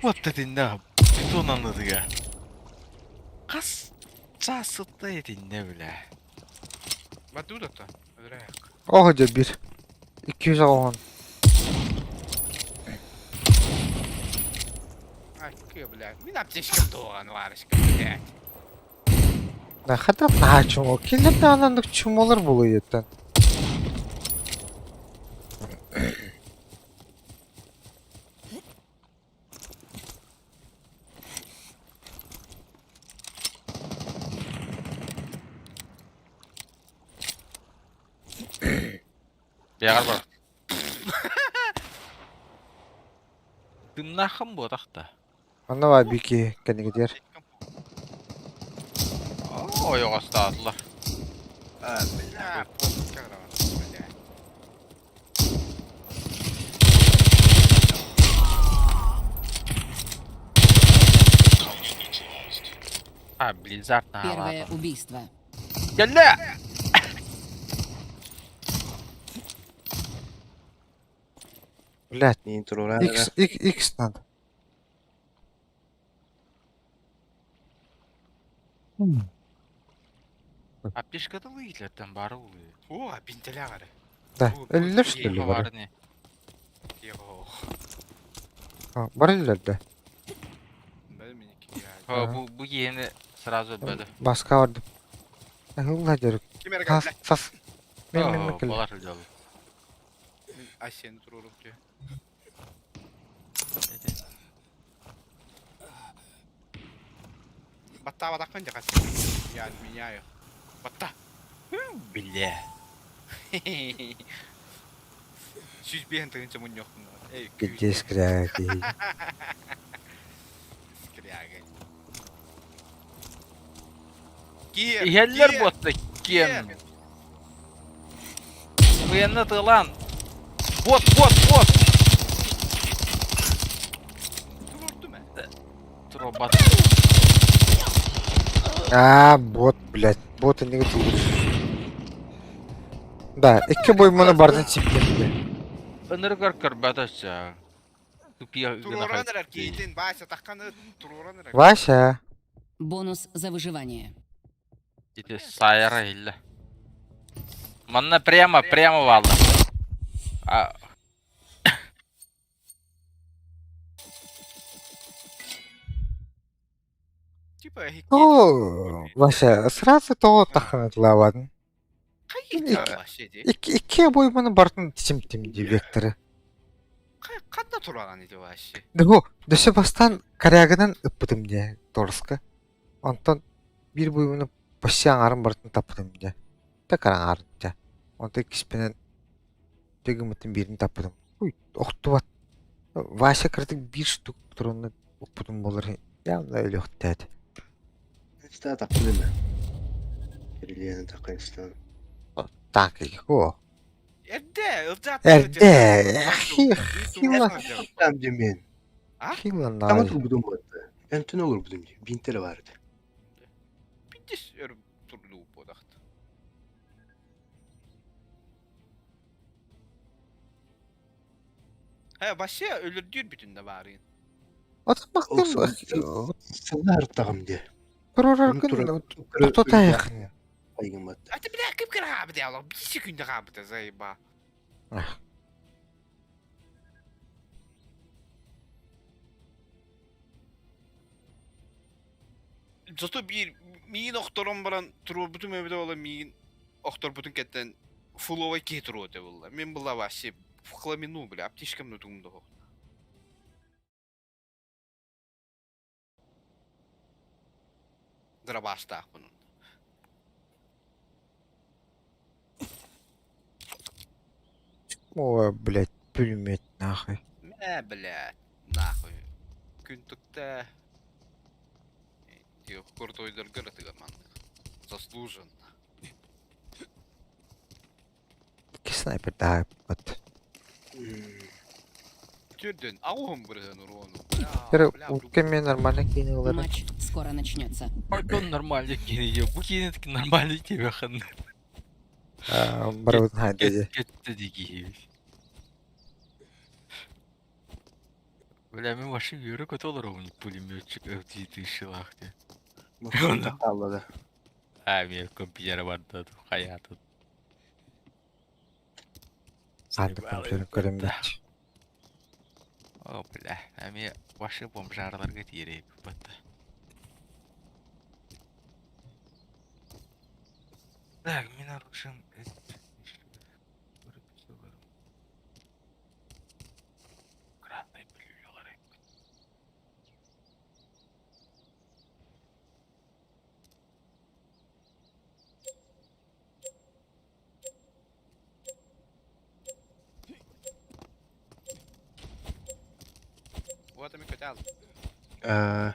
вот это на бетон анныдыга. Кас часытта этинне, бля. Бадуда-то. Ырак. Ох, дьэ бир. 210. Ай, кы, бля. Мин аптечкам туган варышка, блядь. Да хата наһаа чумо. Кинилэр анандык чумолар булуйуттан. Бэҕэр бар. Тымнааххын буотах да. Онно баар бики кэннигитигэр. Ойоҕостоотулар. А, бля, похуй, бля. А, Blizzard Первое наалаата. убийство. Кэллэ! Блядь, Мин туруоран X, X, X надо. Аптечката лыйтлерден бары улы. О, бинтеле ағары. Да, өллөр что ли бары? Бары не. А, Бар өллөр да. О, бу бу киһини сразу өлбөдө. Баска бардым. Ылла дөрүк. Ким эрэ Сас, кэллэ? сас. Мен мен мен кэллим. Болар жолу. Мин Асен турурум түү. Батта батаккын жакас. Я меняю. Батта. Бля. Сүз биэн тыгынча мунньохпун. Эй, Где скряги? Скряга. Киэр. Иһэллэр киэр, буотта киэн. киэр. Быянна тылан. Бот, бот, бот. Турурдум э. Туробат. А, бот, блядь. Бот не готов. Да, икки бойманы бардын сипкенде. Ыныргар көрбөтөчө. Тупия Туруран эрэр киитин, Вася такканы туруран эрэр. Вася. Бонус за выживание. Ити сайара илле. Манна прямо, прямо валла. А, Типа хикки. О, Вася, сразу то таханатылавадын. Кайы вообще ди. Икки икки бойманы бардын тимтим ди векторы. Канда тураган иди вообще. Дыгу, дөсө бастан корягынан ыппытым де, торска. Онтон бир бойманы почти аңарын бардын таппытым де. Та караңарын де. Онтон киспенен тегімітін бирин таппытым. Уй, охтубат. Вася кыртык бир штук туруну укпутум болар. Явно өлөктөт. Ста таппын эме. Кирилиэни такайстан. Так, го. Эрде, ылжат. Эрде, хила. Там демен. Хила Тама най. турбудум батты. Энтен olur будум ди. Бинтеле барды. Бидис өр турлуу бодахт. Хэ, вообще өлөрдүүр бүтүн да баарын. Отон бактым. Сыллар тагым ди. Турурар күн тотайык. Айгын батты. А ты бля ким кыра бди алла, бир секундда габды заеба. Зато бир миин охторон баран турбутум эбде ола миин охторбутун кеттен фуловой ки туруоте булла. Мен була вообще в хламину, бля, аптечкам нутумду. Дробаштаах бунун. О, блядь, пулемет нахуй. Мэ, блядь, нахуй. Күн tukта. Куртойдор көрөтүгө маннык. Заслуженно. Икки снайпер да вот. Түрдөн ауым бирген уруону. Теперь утка мен нормально кинулар. Матч скоро начнется. Он нормальный кини. Бу кини таки нормальный тебе ханны. Барыбытын хайда. Кетти дики. Бля, мен вообще yürü kötü olur onun пулеметчик F2000 лахте. Аллада. А, мен компьютер бар да, хаятı. Анды компьютер көрөм бит. О, бля, а мен вообще бомжарларга тиерек батта. Так, мен оружием... Красный пилюлялар. Атамы көтө ал. Аа.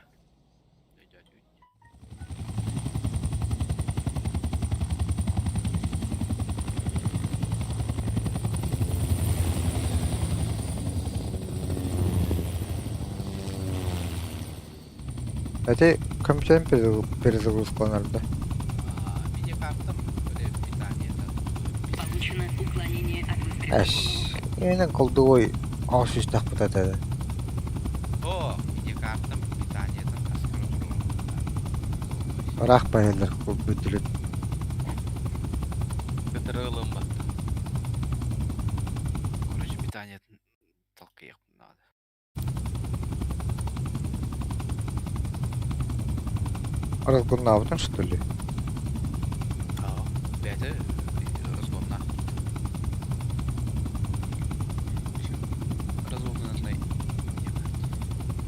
Эти компьютерин перезагрузкаланар да? Видеокартам питание. Получено уклонение от выстрела в Эш, голову. именно колдовой аш үстэх бутата. О, видеокартам питание там Ыраах байылар бүтүлүт. Көтөрө ылыммат. Короче, питание толкаях надо. Разгоннаабытын что ли? Аа, бәті разгонна. Разгоннанный.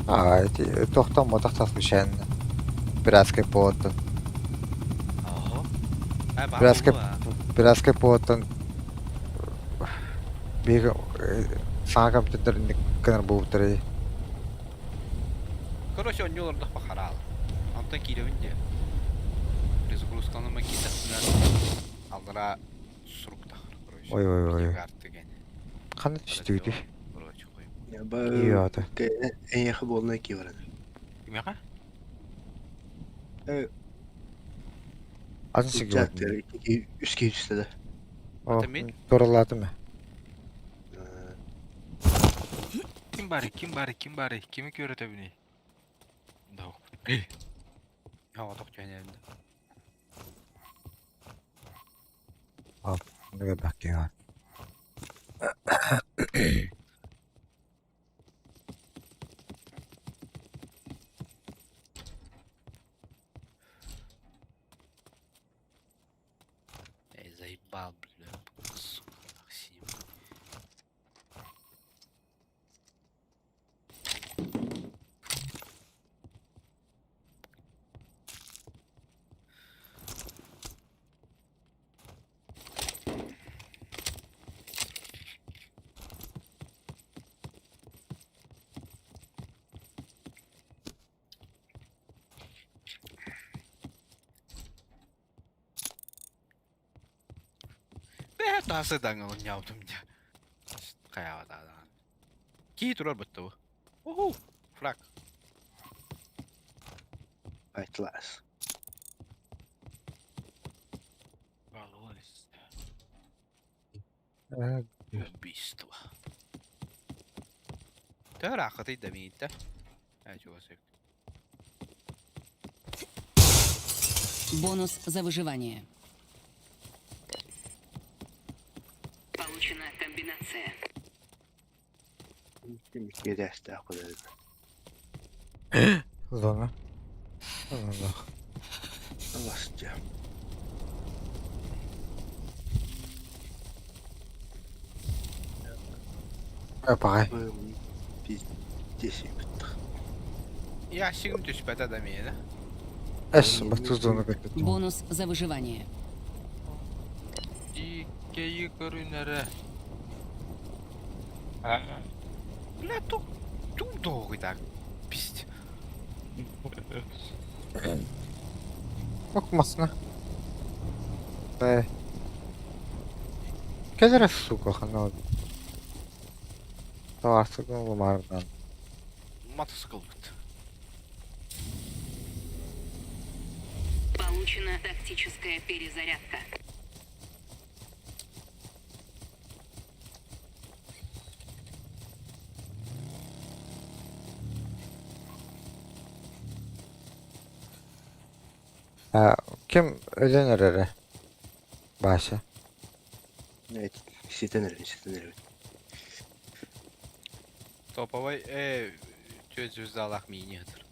А, эти тохтон мотох случайно. Пиратский поводтан. Ага. А, бар Пиратский болу, а. пиратский поводтан биир саҥа компьютер гынар буолбуттар Короче, он нелордах похарал. Онтон кииребин де. Перезагрузкаланма киирдэхпинэ алдара суруктахар, короче. Ой ой ой. Видеокарта деген. Ханна түстүгүтүй? Короче, қой. Иота. Эйэхэ буолна ки баран. Кимиэхэ? Атын сиги Чат үс киһи түстэ да. О, Это мен? туралаатым. Ким бары, ким бары, ким бары, кими көрөтөбүнүй? Да. Haa, тоқ жайнайын. Нуга баккига. Эй, заебал, бля, сука, Максим. Бә, тасы даңыл няутым дя. Қаяға да. Кей тұрар бітті бұл. Уху, фраг. Айтлас. Убийство. Төр ақыты дамейді. Ә, чего Бонус за выживание. Получена комбинация. Киирээстээх кудай. Зона. Зона. Аласча. Апай. Пиздец бүттэх. Я сигім түспәті дамейді. Эш, бату зона көттү. Бонус за выживание. Иккейи көрүнөрө. Бля, тук, тук долго так. Пиздец. Окмасына. Бэ. Келер сука хана. Таарсыгын лумардан. Мотоцикл бітті. Получена тактическая перезарядка. А, ким өлөн эрэрэ? Баша. Evet, ситэн эрэн, ситэн эрэн. Топовой, э, тө звездалах мини атыр.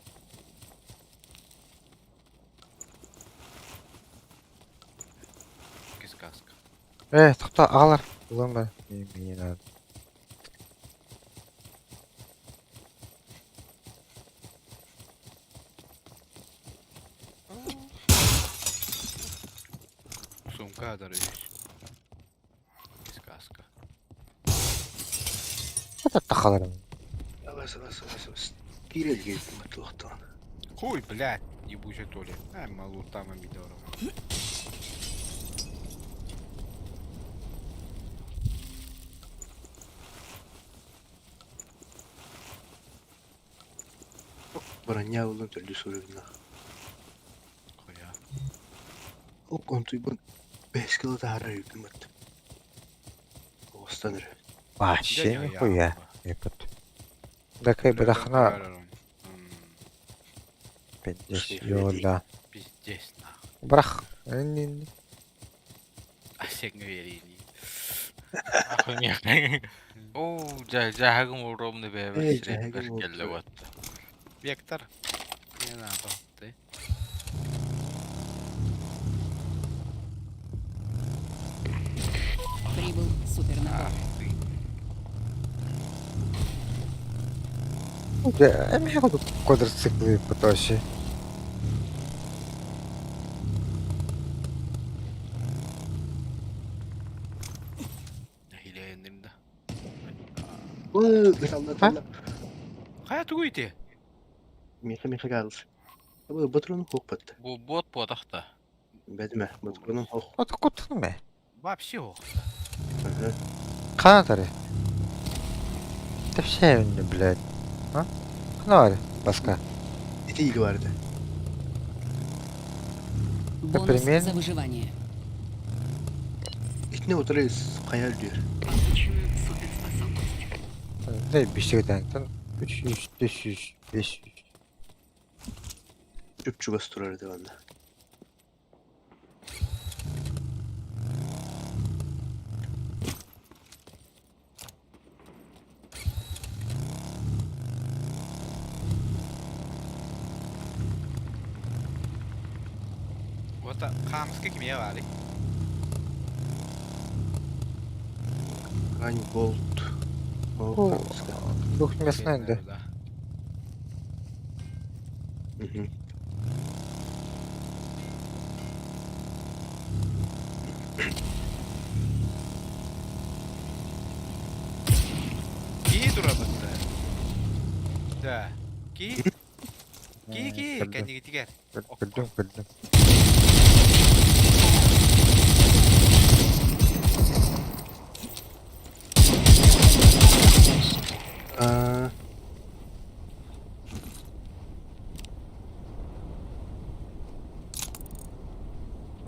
Кис каска. Э, тохто агалар. Улан ба. Мен надо. Сумка адар вещь. Кис каска. Это тахаларым. Алас, алас, алас, алас. Киирэлгэ туохтаан. Хуй, блядь, ебучая Толя. А, малу там амидорова. Броня булан төрдүс уровеннаах. Хуя. Ок онтуйбун бэс кило таһаарар үппүм бат. Оҕустан эрэ. Вообще нихуя. Епот. Да кай бадахна пиздец ёла. Пиздец, нахуй. Брах. Эн- А всех верили. Оо, дьаһагым уромны бэбэр Эй, сирэйбэр дьаһагым кэллэ уопсай. уотта. Вектор. Не надо. Ты. Прибыл супернабор. Ты. Дьэ, эмиэ курдук квадроциклы потоси. Хилэйэннэрин да. Ой, ыталла ыталла. Хайа тугу ити? Миэхэ миэхэ хаалыс. Бу ботрону хоох батта. Бу бот буотахта. Бэдимэ, ботрону хоох. От куттун мэ. Вообще ох. Аха. Хана тары. Тэпсээнни, блядь. А? Хана бары. Баска. Ити иги баар этэ. Бонус Например? за выживание. Итини утары хайа үрдүөр. Получена суперспособность. Да, биштегетен. 300, 400, 500. Чуп-чугас турар этэ манна. Вот хаамыска кимиэ баарый? Рань болт. Ол О. хаамыска. Двухместный, да. Да. Мгм. Кии турабыт да. Да. Кии. Кии кии Көрдүм, кэннигитигэр. көрдүм, көрдүм. Аа,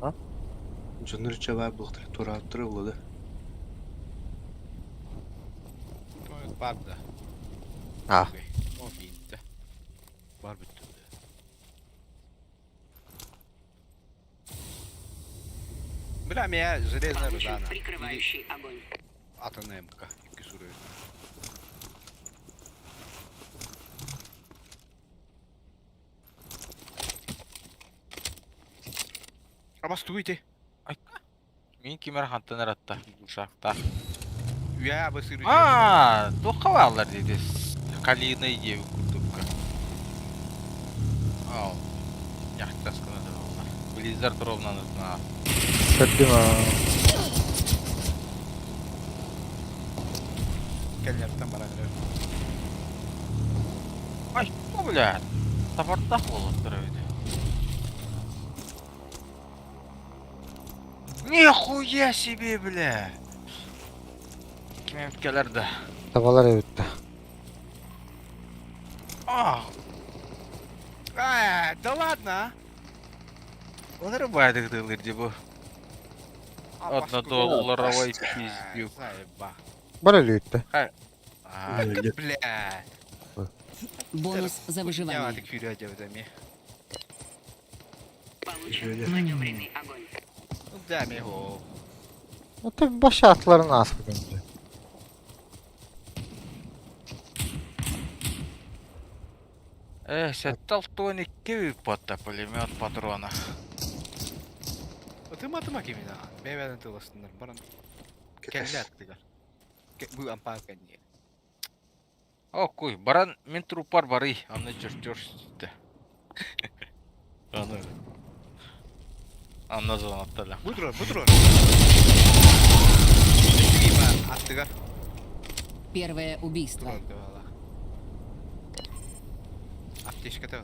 А? Дьоннор чабаар буолтара туорааттара буолла да. Бар да. А. О, бинтэ. Бар бүттү. Бля, меня железная Получен руда. на. Или прикрывающий огонь. Атомная МК. Икки уровень. Абастуйте. Мин кимэр хантан ыратта ушахта. Я бы сыры. Аа, туохха бааллар диэти Калина диэбит курдукка. Аа, яхтаскана да буолла. Blizzard ровно на Көрдүм. а. Кэллэртэн баран Ай, ну блядь. Табартах буолуттар эбит. Нихуя себе, бля! Ким кэлэр да. Табалар эбит. Аа, А, да ладно, а. олар байдык дии бу. Однодолларовый пиздюк. Заеба. Бар өлүттэ. Аа, Өлө. Бля. Бонус за Я выживание. так фюря дебедами. Получен Өлө. маневренный огонь. Ну да, мего. Ну ты баша атларын ааспыт инде. Э, сэттал тоник патта пулемет патрона. Ты матыма кимина. Бэбэдэн тыластыннар баран. Кэтэс. Кэллэр тыгар. Бу ампаа кэнниэ. О, куй, баран мин трупар бары, аны чөр-чөр сүттэ. Аны. Анна звонаттала. Бу турар, бу турар. Кима аттыгар. Первое убийство. Аптечката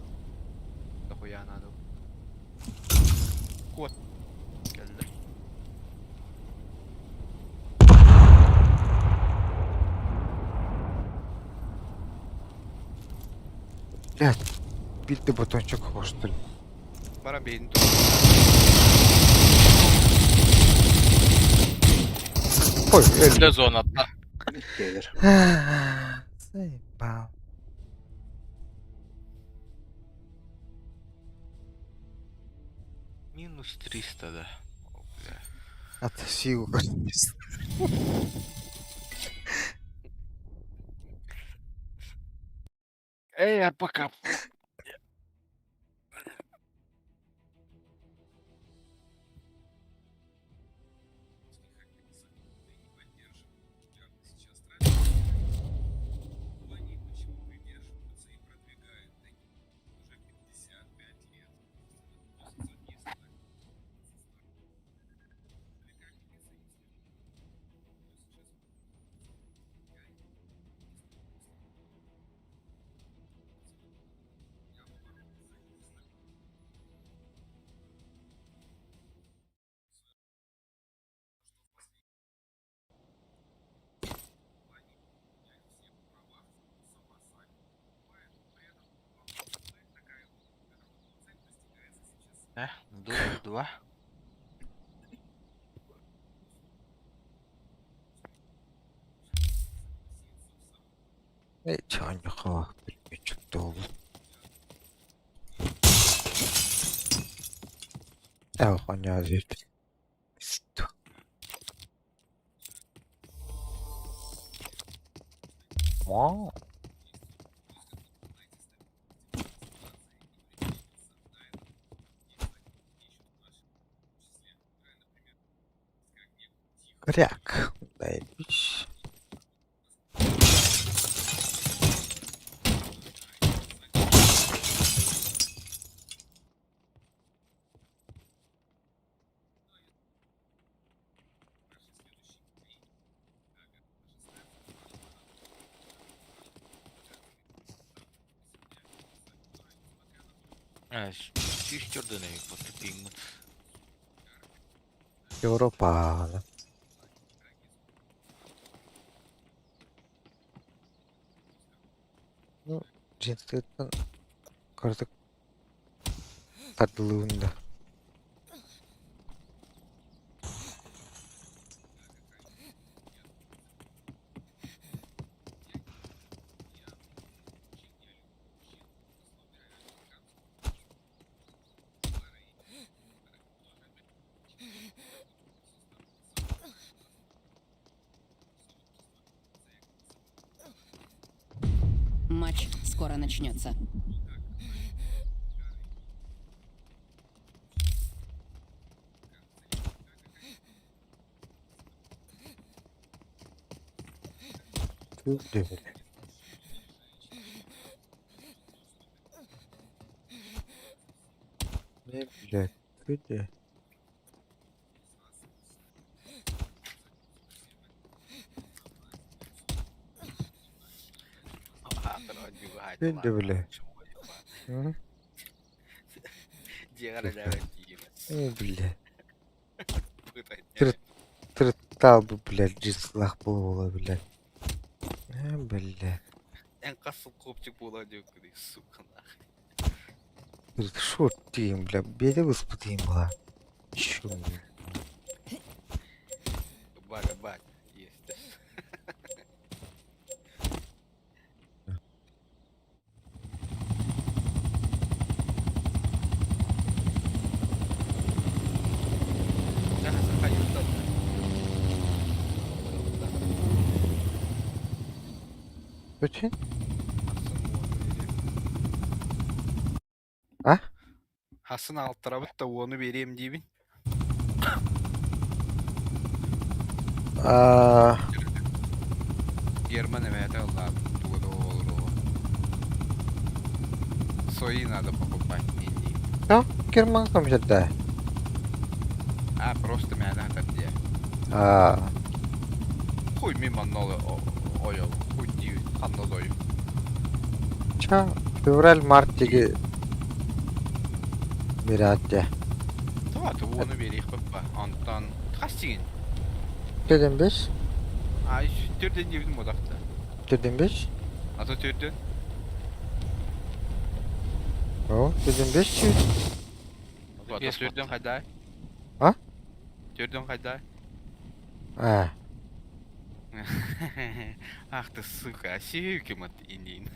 дохуя надо. Кот. Кэллэ. Блядь, бил да батончик хостул. Бара бэйин Ой, өлдүм. Для зонатта. Келер. Заебал. Минус 300, да. О, бля. Отоси его. Эй, я пока. Да, два, два. Эй, чаанньахаа, билбэччик буолбут. Ээ, хоньяа Вау. Кряк. Заебись. А, сүүс төрдөн эбит бу пингмут. Европа. Ну, джинсыттан кырдык тардылыында. Матч скоро начнется. Түгдү. Не, блядь, түгдү. Түгдү, блядь. М? Э, блядь. Тырыттал бу, блядь, джинсылах буола, блядь. Э, блядь. Эн кассыл копчик буола диэккүнүй, сука нахуй. Шо ты, бля, беде выспытыым была. Чё, блядь? Бага, бага, есть. Өтүн? А? Хасын алтарабыт да уону берем диибин. А, Герман эмээтэ ыллаабыт тугу да олоруо. Свои надо покупать, не. Да, Герман компьютер. А, просто мээнэ хатар диэ. А, Хуй мимо нолы ойол, хуй диибит, ханна дойу. ча. Февраль-март диэки биэрээт Тоҕо уону биэриэхпит ба. Онтон хас тигин? Төрдүн бес. А, төрдүн диэбитим буолахта. Төрдүн бес. А то төрдүн? О, төрдүн бес чуть. Төрдүн хайдай? А? Төрдүн хайдай? А. Ах ты, сука, сүйүкүм ат иниин.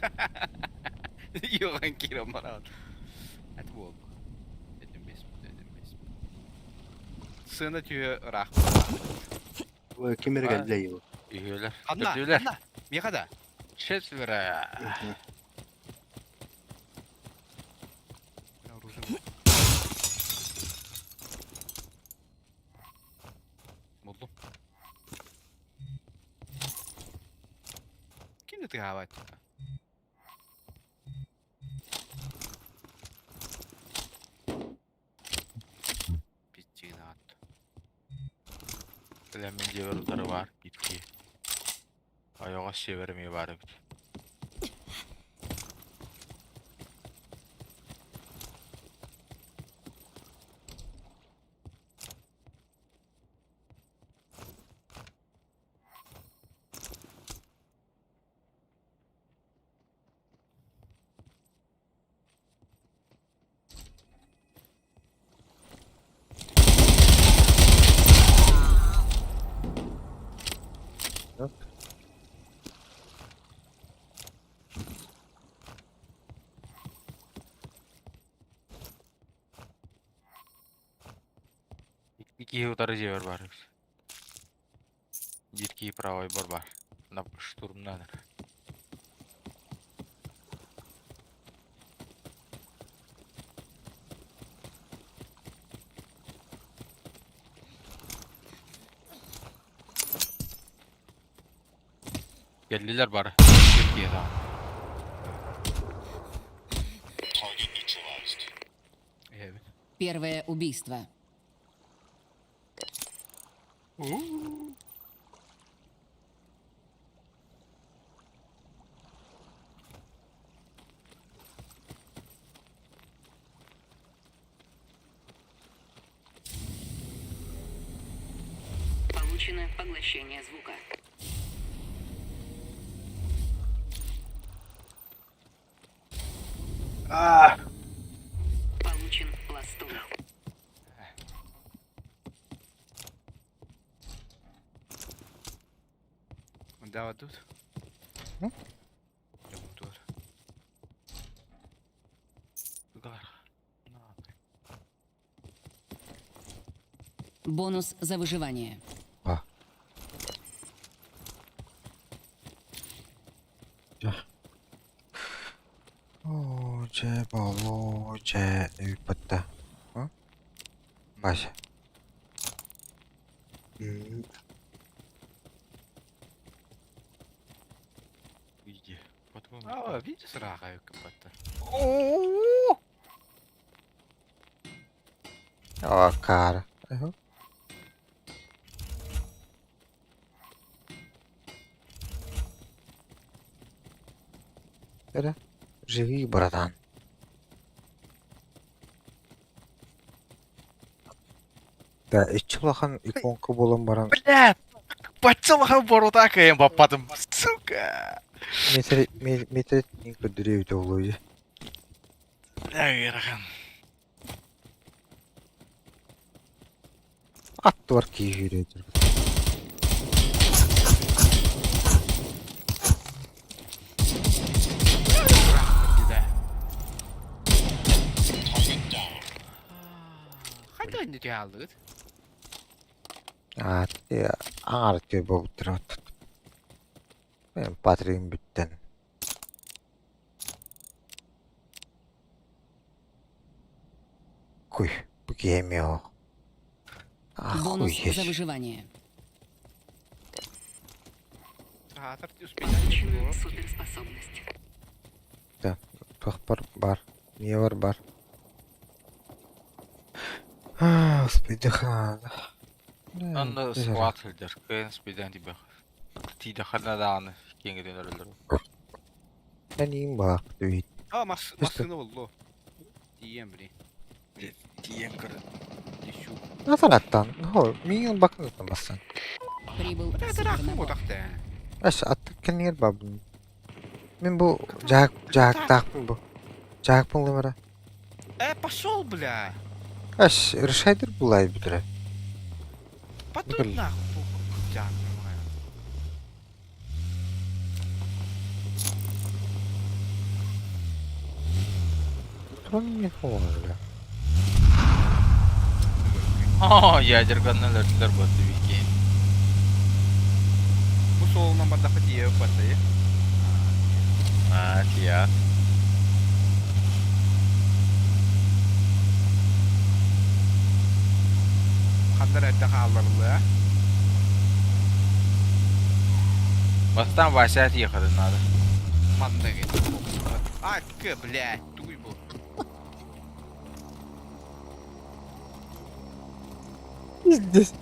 Йоған кирам баран. Это бол. Этим бес, этим бес. Сына түйе ыраах. Ким эрэ кэллэ его. Үһүөлэр. Ханна, Төрдүөлэр. ханна. Миэхэ да. Четверо. Буллум. Ким тыгаабат? Питтигин аат. Бля, мин дьиэбэр утары баар икки. Ойоҕос сиэбэр эмиэ баар эбит. Икки киһи утары дьиэбэр баар эбит. Биир киһи правой бар баар. На штурмнанар. Кэллилэр бары. Биир киһи даҕаны. Эбит. Первое убийство. Получено поглощение звука. А, Получен пластун. Да, тут. М? Тур. Угар. Бонус за выживание. А. Оо, дьэ, болоо, дьэ, ыыппатта. А? Вася. Иди. Потом. А, видишь, сраха капата. Ó, cara. Errou. Эрэ, живи, братан. Да, иччи улахан иконка буолан баран Блядь! Баччалахан борута кыйын баппатым. Сука! метр метр көрдөрүө эбитэ буолуо дии. Бля, ыарахан. Аттыбар киһи киирэ Да. Хайда инде тяалыт? Аа, аҥаар үтүө буолбуттара Мен Патригым бүттэн. Куй, бу киһи эмиэ оһох. Бонус за Охуеть. выживание. Саатар Получена суперспособность. Туохпар бар, миэбэр бар. Аа, успейдыха. Анна склад сылдьар. Кыайан спидан тибэх. Тиидэххэ даҕаны киэҥ өлөлөр. Эниин баах түһүт. А, массыына буллу. Тиийэн, блин. Тиийэн көрөн. Ищу. Атараттан. Хо, миигин бакын бассан. Прибыл Бля, дырахтым супернабор. утахта. Аш аттык кэннигэр бабын. Мин бу жаак жаактаахпын бу. Жаакпын лымара. Э, пошел, бля! Аш решайдер булай бүтүрэ. Потом Блин. нахуй, похуй, жак, понимаю. Трон не бля. О, ядерганнан өлөрдүлэр буолла бикки. Бу суолунан бардахха тиийэ баттайы. Аа, тиийэ. Хандар эрдэ хаалларылла. Бастаан Вася тиийэххитин наада. Манна кет. А, к, блядь, туй бу. Пиздец.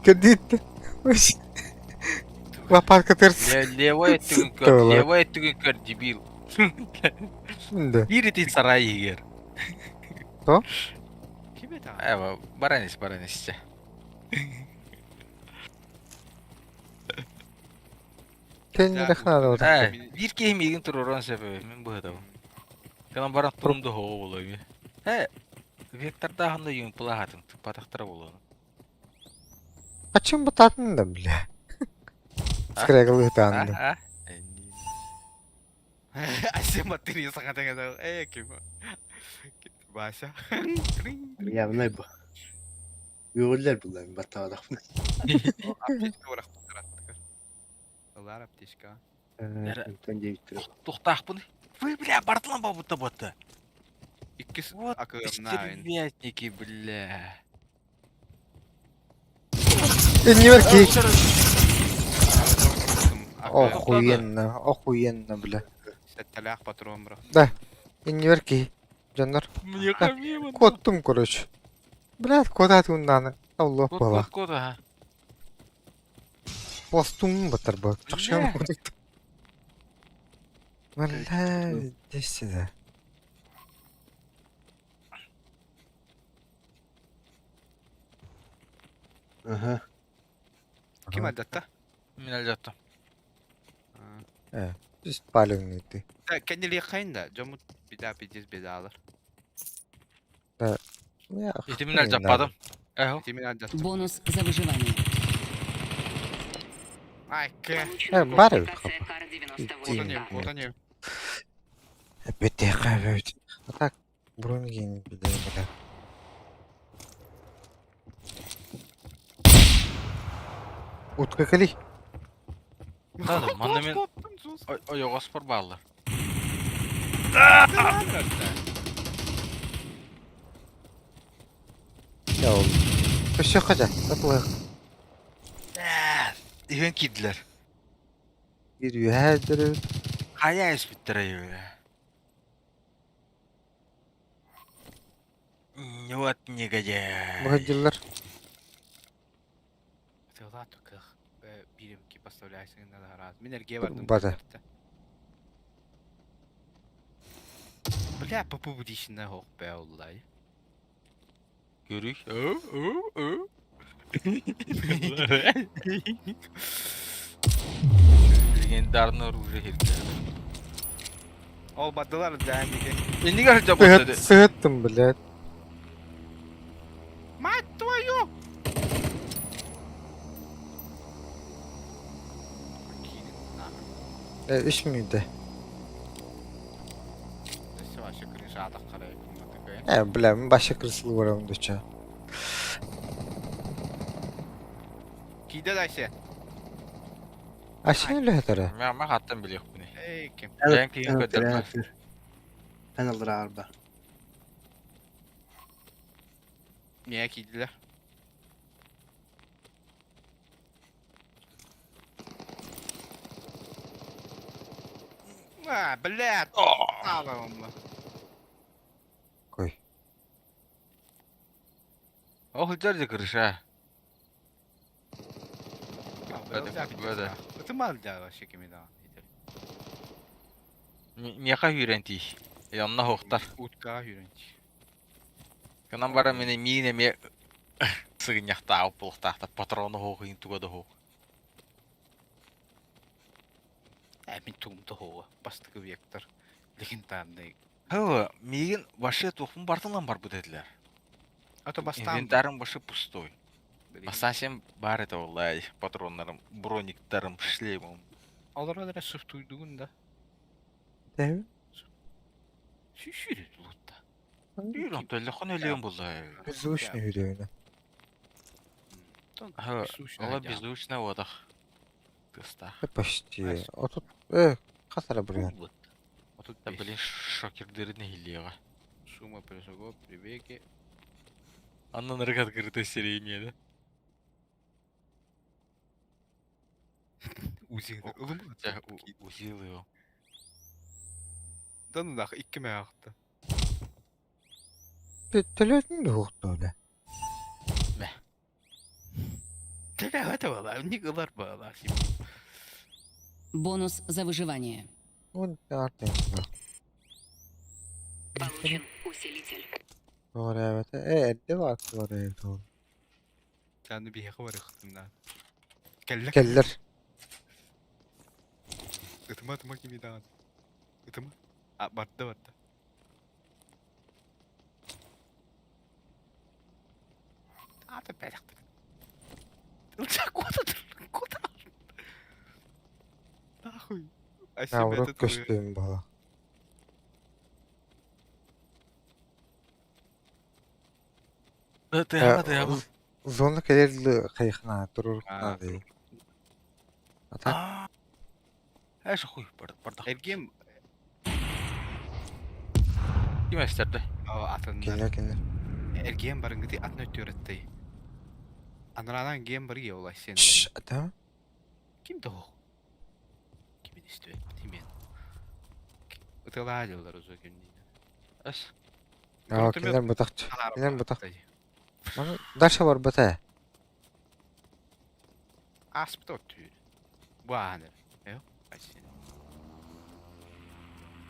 Кредит. Лопатка тырс. Левой өттүгүн көр, Сука, левой өттүгүн көр, дебил. Да. Биир итин сарай иһигэр. Ким это? Эва, баран ис, баран ис чэ. Кэннигэр ханада Ээ, биир киһи миигин туруоран сөп эбит, мин быһытабын. Кэлэн баран турум да хоҕо буолуо ими. Ээ, вектордааһын да юнпулаһатын, туппатахтара буолуо. А чем бататын да, бля? А? Скрегл А, ытаанды. а? Асема тыри саҥа Э, ким? Вася. Явнай бу. Үөҕүллэр буллар баттаабатахпын. Аптечка бырахпыттар аттыгар. Ылаар аптечка. Онтон диэбиттэр. Туохтаахпын? Вы, бля, бартылан бабыта батта. Иккис Вот акыгымна. стервятники, бля. Иннибэр ки. Охуенно, охуенно, бля. Сэттэлээх патрон бро. Иннибэр ки. Дьоннор. Мне хамима. Куоттум, короче. Блядь, куда ты уннаны? Аллах Кот, бала. кот, кот, ага. Пластун батар ба. Чакшан Бля. Бля, иди сюда. Аха. Ким алдатта? Мин алдаттым. Здесь палевный ты. Кэннилиэххэйин да, дьоммут беда пиздец бедаалар. Я Ити мин алдаппатым. Эхо. Ити мин алдаттым. Бонус за выживание. Ай, кэ. Получена Э, бар модификация Иди. Кар-98А. Вот они. Опять А так, бронги не беда, бля. Утка кали. Ладно, манна мин ойоҕоспор бааллар. Я ол. Өссө хажа, атлах. Иһэн киирдилэр. Bir ühәдер. Хайа испиттэр айы. Вот негодяй. Мухаддиллар. Тыла туках. Бирим ки поставляйсың на раз. Мин эрге бардым. Бата. Бля, попу будишина хох бэуллай. Көрүй. Ö, ö, ö. Легендарный оружие хирдэ. Ол бадылар да неге. Эннигэр жабыт. Сыттым, блядь. Мать твою! Үш минутта. Өссө вообще крыша атах карай такой. Э, бля, мен башы кырсылы барамын доча. Киде дайсе. Ашын үлі хатара. Мен мен хаттан билиэхпиний. Эй, ким. Бэйэм киһин көрдөрбө. Эн аллара арба. Не кийдилер. А, блядь. Алам. Кой. Ол жерде крыша. Бөдө, бөдө. Ытымал да вообще кими да. Миэхэ үүрэн тиий. Онно оһохтор. Уткаҕа үүрэн тиий. Гынан баран мин миин эмиэ сыгынньахтаабыт буолуохтаахтар. Патрон оһох иһин туга да оһох. Ээ мин тугум да оһоҕо. Бастакы вектор. Легендарный. Хы, миигин вообще туохпун бартылан барбыт этилэр. А то бастаан Инвентарым вообще пустой. Бастаан сен баар этэ буоллаа патроннарым, брониктарым, шлемым. Олорон эрэ суптуйдугун да. Тэһи. Сүүсүүрү лутта. Үүр онто өлөхөн өлүөн буоллаа. Беззвучный үрүөнэ. Хы, Ола беззвучно уотах. Тыстаах. Почти. Отут э хас эрэ бырыһыан. Да блин, шокердырын иһиллиэҕэ. Сумма присого прибеги. Аннан ырык открытая серия да? Узи ылым. Узил его. Да ну нах икки мэахта. Төлөтүн да Мэ. Төлөтө буолла, ник ылар буолла. Бонус за выживание. Он артын. Получен усилитель. Doğru Э, эрдэ бар doğru Саны биһиэхэ барыахтын Кэллэ. Кэллэр. Ытыма ытыма кими даҕаны. Ытыма. А барда барда. Ата бэлэхтэр. Ылча куота куота. Нахуй. А А урок көстүүм буола. Да ты ама, ты ама. Зона кэлэр хайхна турурукна дии. А так Эш хуй, бардах. Эргиэм Ким эстерде? атын кинилэр кинилэр. эргиэм барынгыты атын өттүөрэттэй. Анараанан гиэм бары еола сен. Шш, ата. Ким да оох? Кимин истибэт тимен. Ытылаа дьыллар узу кимниин. Эс. Аа кинилэр бутахчы. Кинилэр бутах. Маны дальше барбата. Аспыта оттүүр. Бу ааһан эрэ. Эо, айсен.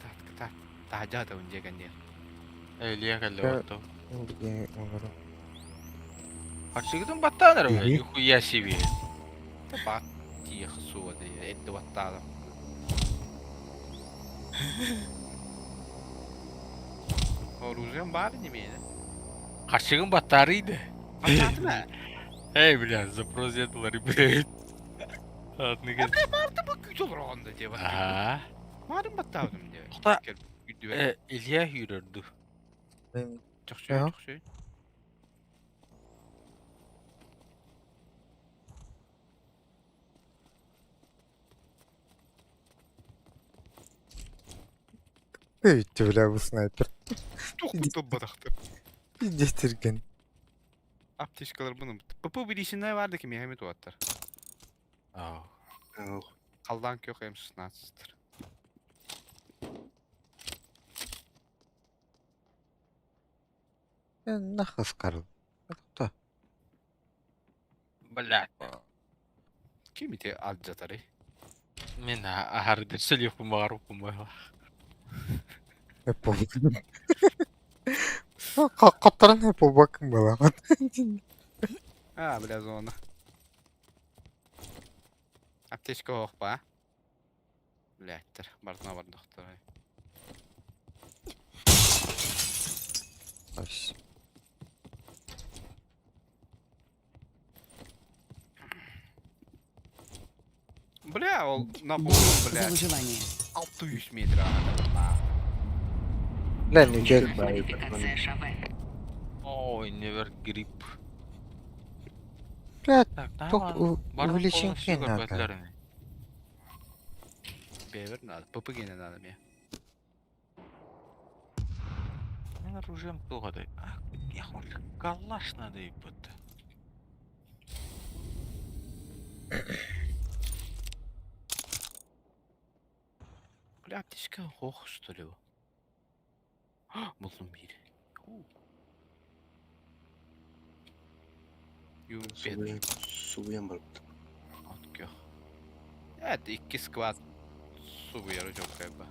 Таат кытаат. Таһдьаа да дьиэ кэнниэр. Элия кэллэ отто. Билген оҥоро. Харчыгытын баттаан эрэ, Мгм. нихуя себе. Бат тиэх суо да эрдэ баттаадам. Оружием баар немеene. Харчыгын баттаарыйды. Баттаатым ээ. Эй, бля, запрос етілер, блядь. Атныгы. Баарты бу күүт олорон да дии баттаадым. Аа. Маарым баттаадым дии. Тоқта. Кел күдүбэ. Э, Илья хүрөрдү. Мен Чохсуй Ага. чохсуй. Өйтті бля бу снайпер. Тух батахтыр. Пиздец Аптечкалар бұны. ПП билисинне барды ким яхами туаттар. Аа. Қалдан көх М16-тыр. Нахас карл. Тоқта. Бля. Ким ити алжатары? Мен ахарды сөйлеп мағар оқымай. Эпо. Қаптаран эпо бакын бала. А, бля, зона. Аптечка оқ ба? Бляттер, бардына бар доктор. Аш. Бля, ол на Бонус бу, за бля. выживание. 600 метр ана. Бля, не кел. Модификация ШВ. Ой, never grip. Бля, Так, тох увеличение надо. Бевер надо, ПП гене надо мне. Мен оружием туғады. А, я хоть калаш надо ебать. Бля, аптечка ох, что ли? Булдum бир. Юм Субуян барбыт. От көх. Evet, iki squad su bu yarı çok galiba.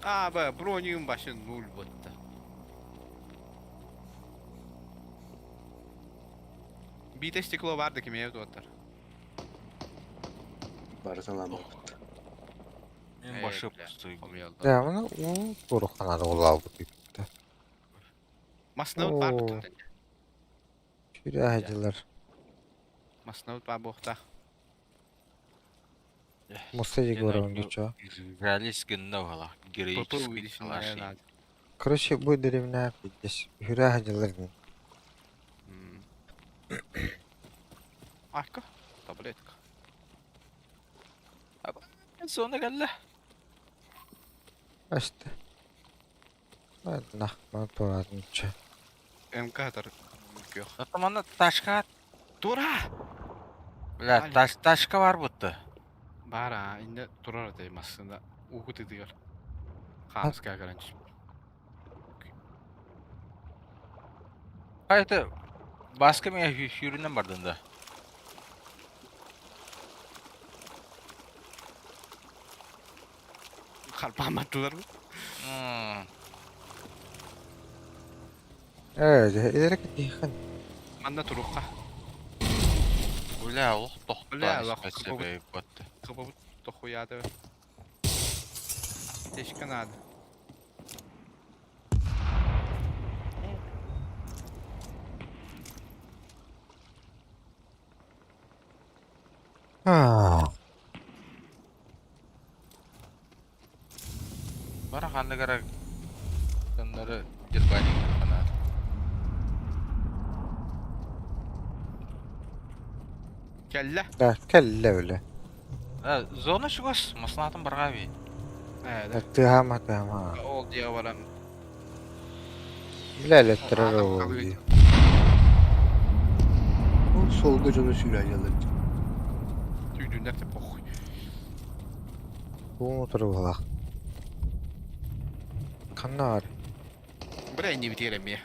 А, б, бронюм башын нуль бытты. Биитэ стекло бар да кимиэбит уоттар. Барытын лампыт. Мен башы пустой. Да, оны уу туруханада улаалбыт үттэ. Маснаут бар Оо. бутун. Сүрэ дьылар. Маснаут бар буохтаах. Муса Егоровна дучо. Реалист гынна уһала. ПП Героический увеличенная шалаши. надо. Короче, бу деревня пиздец. Сүрэ дьылар. М. Арка. Таблетка. Зона кэллэ. Ашты. Ладно, маны тураатын чө. МК тар күөх. Атамана ташка. Тура! Бля, Али. таш ташка бар бутты. Бар а, инде турар этэй массыына уу тытыгар. Хаамыска көрөн түспүт. А это баска мен сүүрүнэн бардын да. Харбааматтылар бу. М. Э, илерек тихан. Манна турукка. Бля, олох тохтоо. Бля, олох Спасибо, ботты. Кыбыбыт тохуяды. Аптечка надо. Аа. Бара ханныгара тоннары дербаник хана. Кэллэ. Да, кэллэ үлэ. А, зона чугас, маснатын барга би. Ээ, да. Тыһама тыһама. Ол диэ баран. Бля, электро ол дии. Ол суолга дьону сүүрээдьэллэр. Түйдүннэр те похуй. Уу турбалах. Ханна бар? Бля, не битер эмиэ.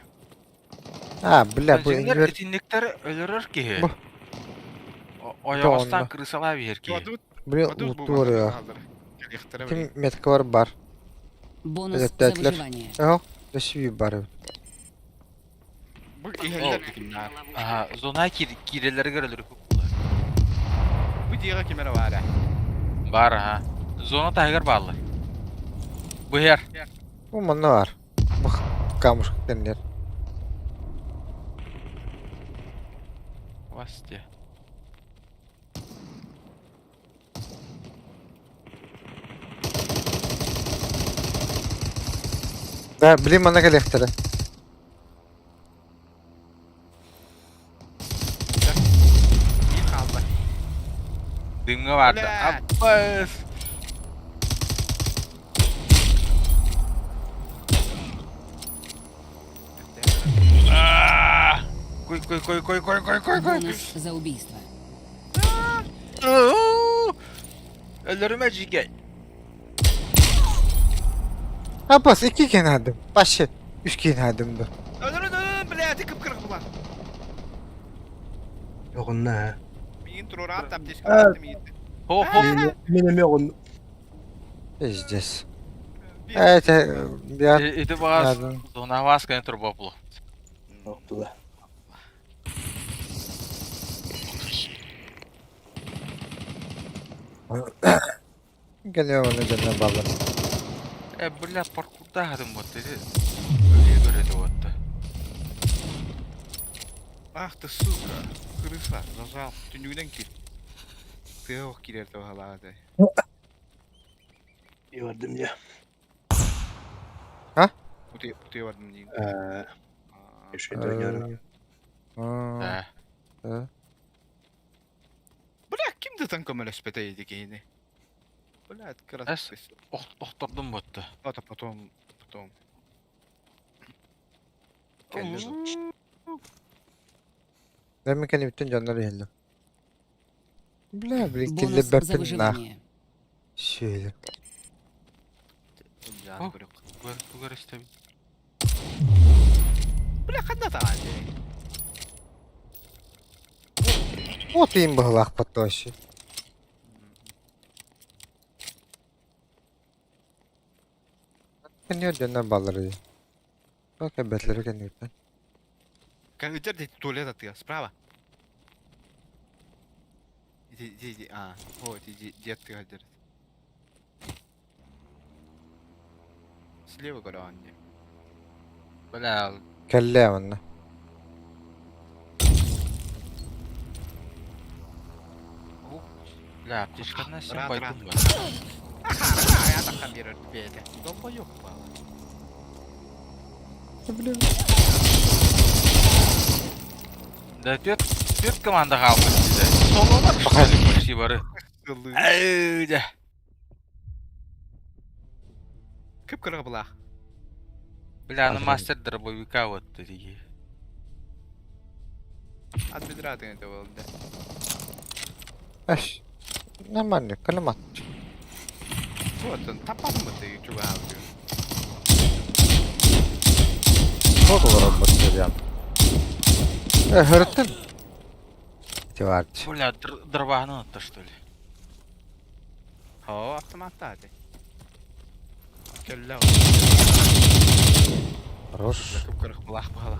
А, бля, бу Инженер инвер итинниктер өлөрөр киһи. Бу. Ойоҕостон Онно. крысалаа биһэр киһи. Бадут, Блин, бадут бу лутур. Кэлиэхтэрэ Ким метка бар бар. Бонус за Эдептээтлер. выживание. Оо, дөсүй бар. Бу иһэллэр кимнаар. Аха, зона киирэлэригэр өлөрөр кулар. Бу диэҕэ ким эрэ баара. Бар аха. Зона таһыгар бааллар. Быһар. Бу манна бар. Бу камушка теннер. Васте. Да, блин, манна кэлиэхтэрэ. Биир хаалла. Дымҥа барды. Бля. Аппас. Аа! Кой кой кой кой кой кой кой кой. Бонус за убийство. Өлөрүмэ жигей. Апас, икки кенадым. Башы, үс кенадым да. Өлөрүн өлөрүн бля, ти кыпкырык була. Оҕунна аа. Миин турураат аптечка Аа. барды миин. Хо хо. Мин эмиэ оҕуннум. Пиздец. Это, я... Ити баас Надо. зона вас кene турба булу. Оттула. Geliyor onu canına bağlı. Э, бля, паркурда хадым вот эти. Өлүө көрөдө вот. Ах ты сука. Крыса, зажал. Түннүгүнэн кир. Тыа кирер табалаады. Бардым дьэ. Утуя утуя бардым диин. Аа, Үшөй Да. Да. Бля, ким да тан көмөлөспөтө киһини. Бля, Эс. Охтордум ботты. Это потом, потом. Кэллэ. Ben kendi bütün canları yedim. Бля, блин, Бонус килле за бэппин нах. выживание. Şöyle. Жаны көрөк. Тугар тугар истеби. Бля, ханна таҕаан Вот им быһылаах потоще. кэннигэр дьоннор бааллар дии. Ол кэлбэтилэр кэнниттэн. Кангыдьар дии туалет атыга, справа. Иди, иди, иди, а, вот, иди, дед ты гадер. Слева көрөҕүн дии. Бля, Кэллэ манна. бля, аптечканы син Рад, байдым рад. ба. Я таххан биэрэр бэйэтэ. Долбоёб баала. Да түөрт түөрт команда хаалбыт дии. Сололар что ли почти бары. Сыллыы. Эй, дьэ. Кып-кыра былаах. Бля, ну Атын. мастер дробовика вот такие. От бедра ты это был, да. Эш. Нормально, калымат. Вот он, таппатым ты чугаал. Ход олорон баттырыам. Э, хөрөттөн. Ити баарчы. Бля, дробаһын отто что ли? О, автоматта ты. Кэллэ. Хорош. Кып-кыра былаах баала.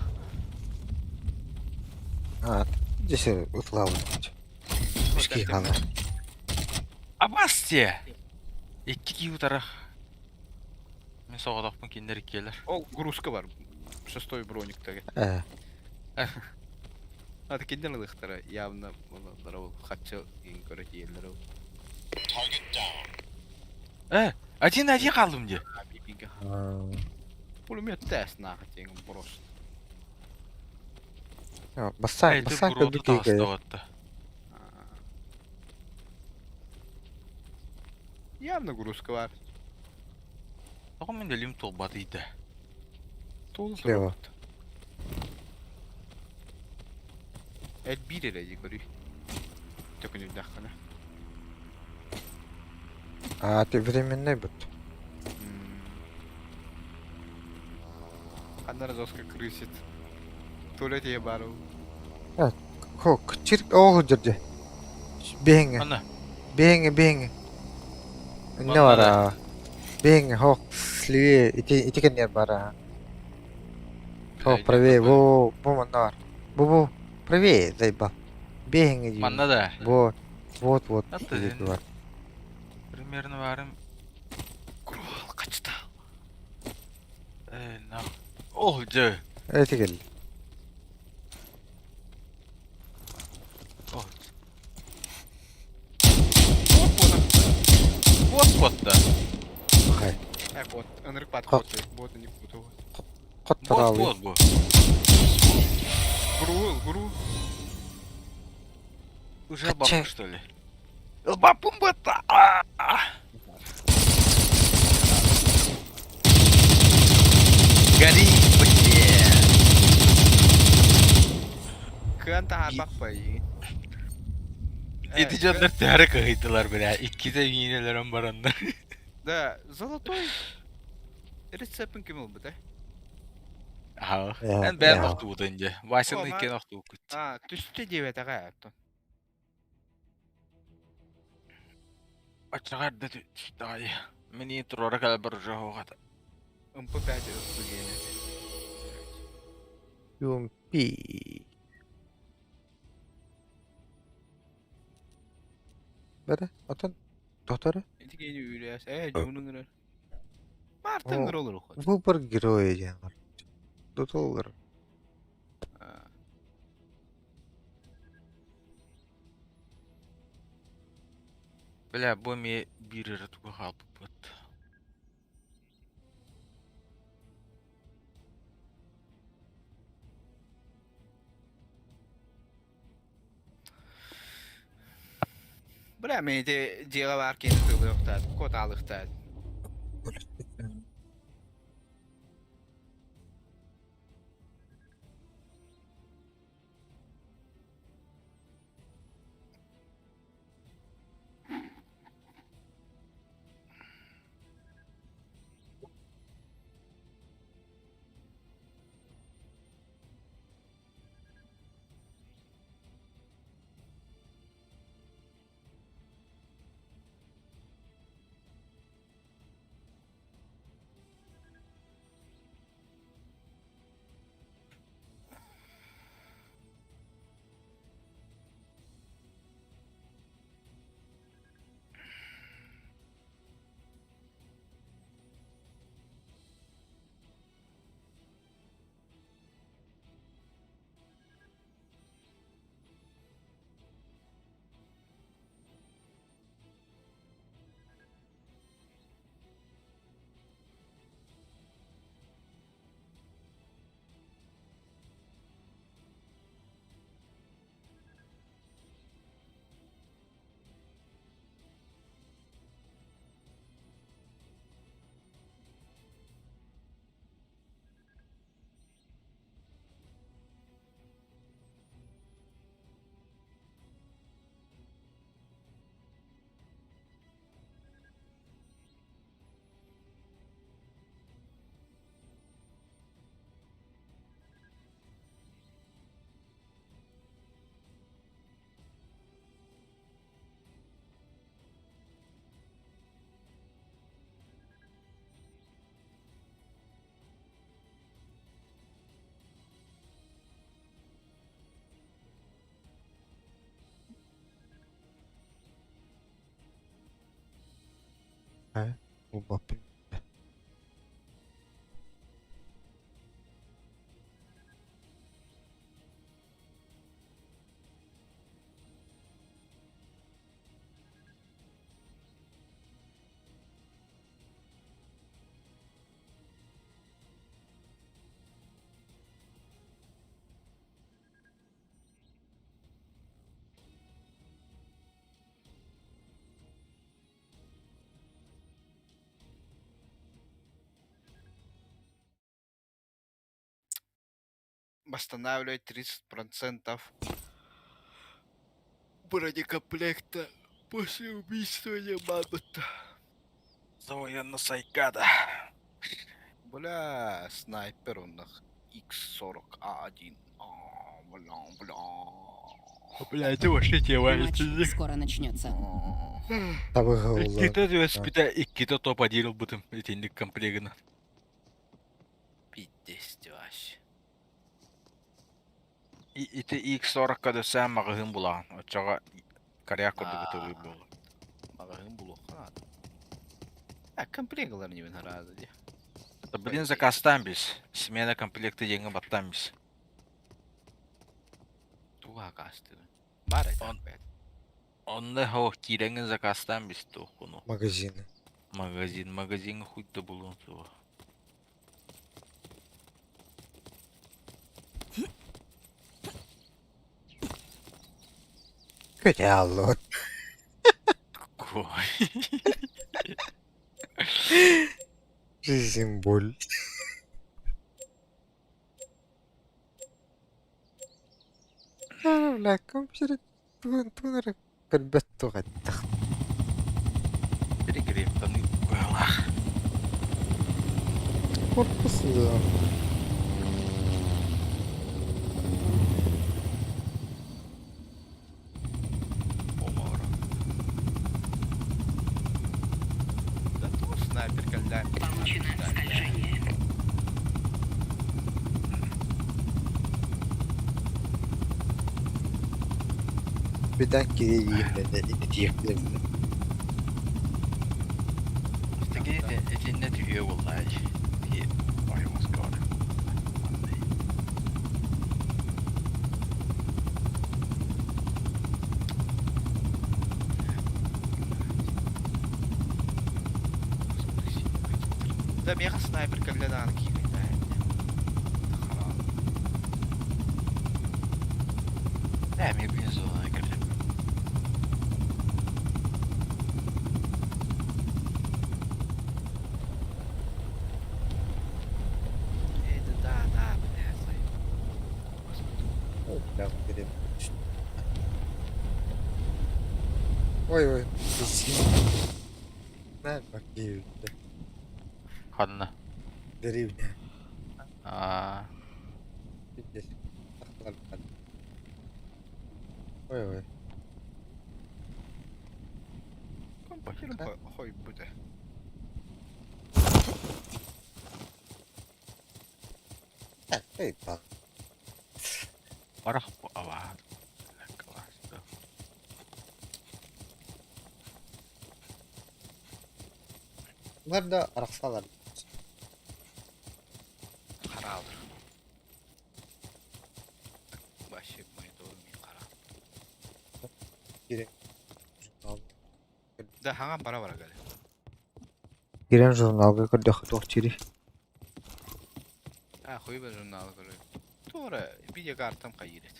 А, здесь ытлабыт. Үскей хаалар. Абасте! Икки кии утарах. Мен соҕотохпун кинилэр иккиэлэр. Ол грузка бар. Шестой броник таги. Э, А ты киндер ылыхтара явно олар ол хаччы ин көрө тиеллер ол. Э, один один хааллым дии. Бибиге. а, Пулемет тест нахуй тегин просто. Бассан, Эй, ты бассан буруота көрдүк киһи. таҕыста отто. Явно грузка бар. Тоҕо мин өлүм туолбат ыйда. Тул Слева. Эт биир эрэ дии көрүй. Төкүнүрдэххинэ. А, ты временной бут. Ханна жестко крысит. Туалет я бару. Хо, чир, о, дерде. Бэҥэ, Ана, бэҥэ, бэҥэ. Не Манна бара. Бэҥэ, хо, слевее, ити, ити кэннигэр бара. Хо, бля, правее, иди во, бу манна бар. Бу, бу, правее, заебал. Бэҥэ дии. Манна да. Вот, вот, вот, Аты ити дин. бар. Примерно барым. Курул качта. Э, нах. О, дьэ. Эти кэллэ. О. Вот вот да. Хай. Э, вот, ынырык бат Хо. боты, боты не буду. Вот Хотторалы. вот бу. Грул, грул. Уже Хотя- бабка что ли? Бапум бата. Гори, блядь. Кыан таһаарбак бай. Ити дьоннор төһөрө кыһыйдылар бля. Иккитэ миинэлэрин бараннар. Да, золотой рецептин ким ылбыт, э? Аха. Э, Эн бэйэн э. охтубутун дьэ. Васяны О, ма- иккиэн охтубуккут. А, түстэ диэбэтэҕэ оттон. Аччаҕар да түстэҕэй. Мин туруора кэлбэр уже хоҕата. МП5 ылбы Юмпи. Бere, атын. Дотору. Ити кини үүрээс. Э, дьуунун ырар. Мартын О. ыр olur ухот. Выбор героя диэн бар. Дотоллар. Бля, бу эмиэ биир эрэ туга хаалбыппыт. Бля, мен ити дьиэҕэ баар киһини тыылыахтаат, куотаалыахтаат. Ээ, булбаппын. Восстанавливать 30% бронекомплекта после убийства Ямамото. Завоенно Сайкада. Бля, снайпер у них X40А1. А, бля, бля. Бля, это вообще тема. Матч скоро начнется. Табыга Икките түөспүтэ, икките топ один ылбытым итинник комплегынан. Пиздец вообще. Ити X40-ка дөссөөн маҕаһыын булаҕын. Оччоҕо коряк курдук ытылыы буолуо. Маҕаһыын булуохха наада. А, комплект не раза дии. Блин, заказтаан бис. Смена комплекта диэҥҥэ баттаан бис. Туга акаастыгын? Баар этэ. Он- Онно хоох киирэҥҥин заказтаан бис туоххуну. Магазины. Магазин, магазиҥҥа хуй да булуон суоҕа. Көтө Кой. Жизнь боль. Бля, компьютер тугун эрэ көрбөт туох эттэх. Перегревтаны быһалаах. Корпус Оморо. Да то снайпер когда. Получено скольжение. Birden gireyim dedi. İnetiyeklerim. Итиннэ итиннэ түһүө буоллаа дии. Ойоҕоско Да меха снайпер когда надо кикать, да. Харам. Ээ, мен бензолана кэллим. Эй, да, да, да, блядь. Господи. Ой ой. Нэ бак Ханна. Деревня. Аа, Пиздец. Ой ой. Компьютер хой будет. Эй, ба. барах аваа. Bunlar da araqsalar. Харал. Вообще монитор не харал. Журнал. Да, хаңа бара бара гали. Кирен журналга көрдөх туох чири. А, хуй бы журнал көрө. Тура, видеокартам кайырет.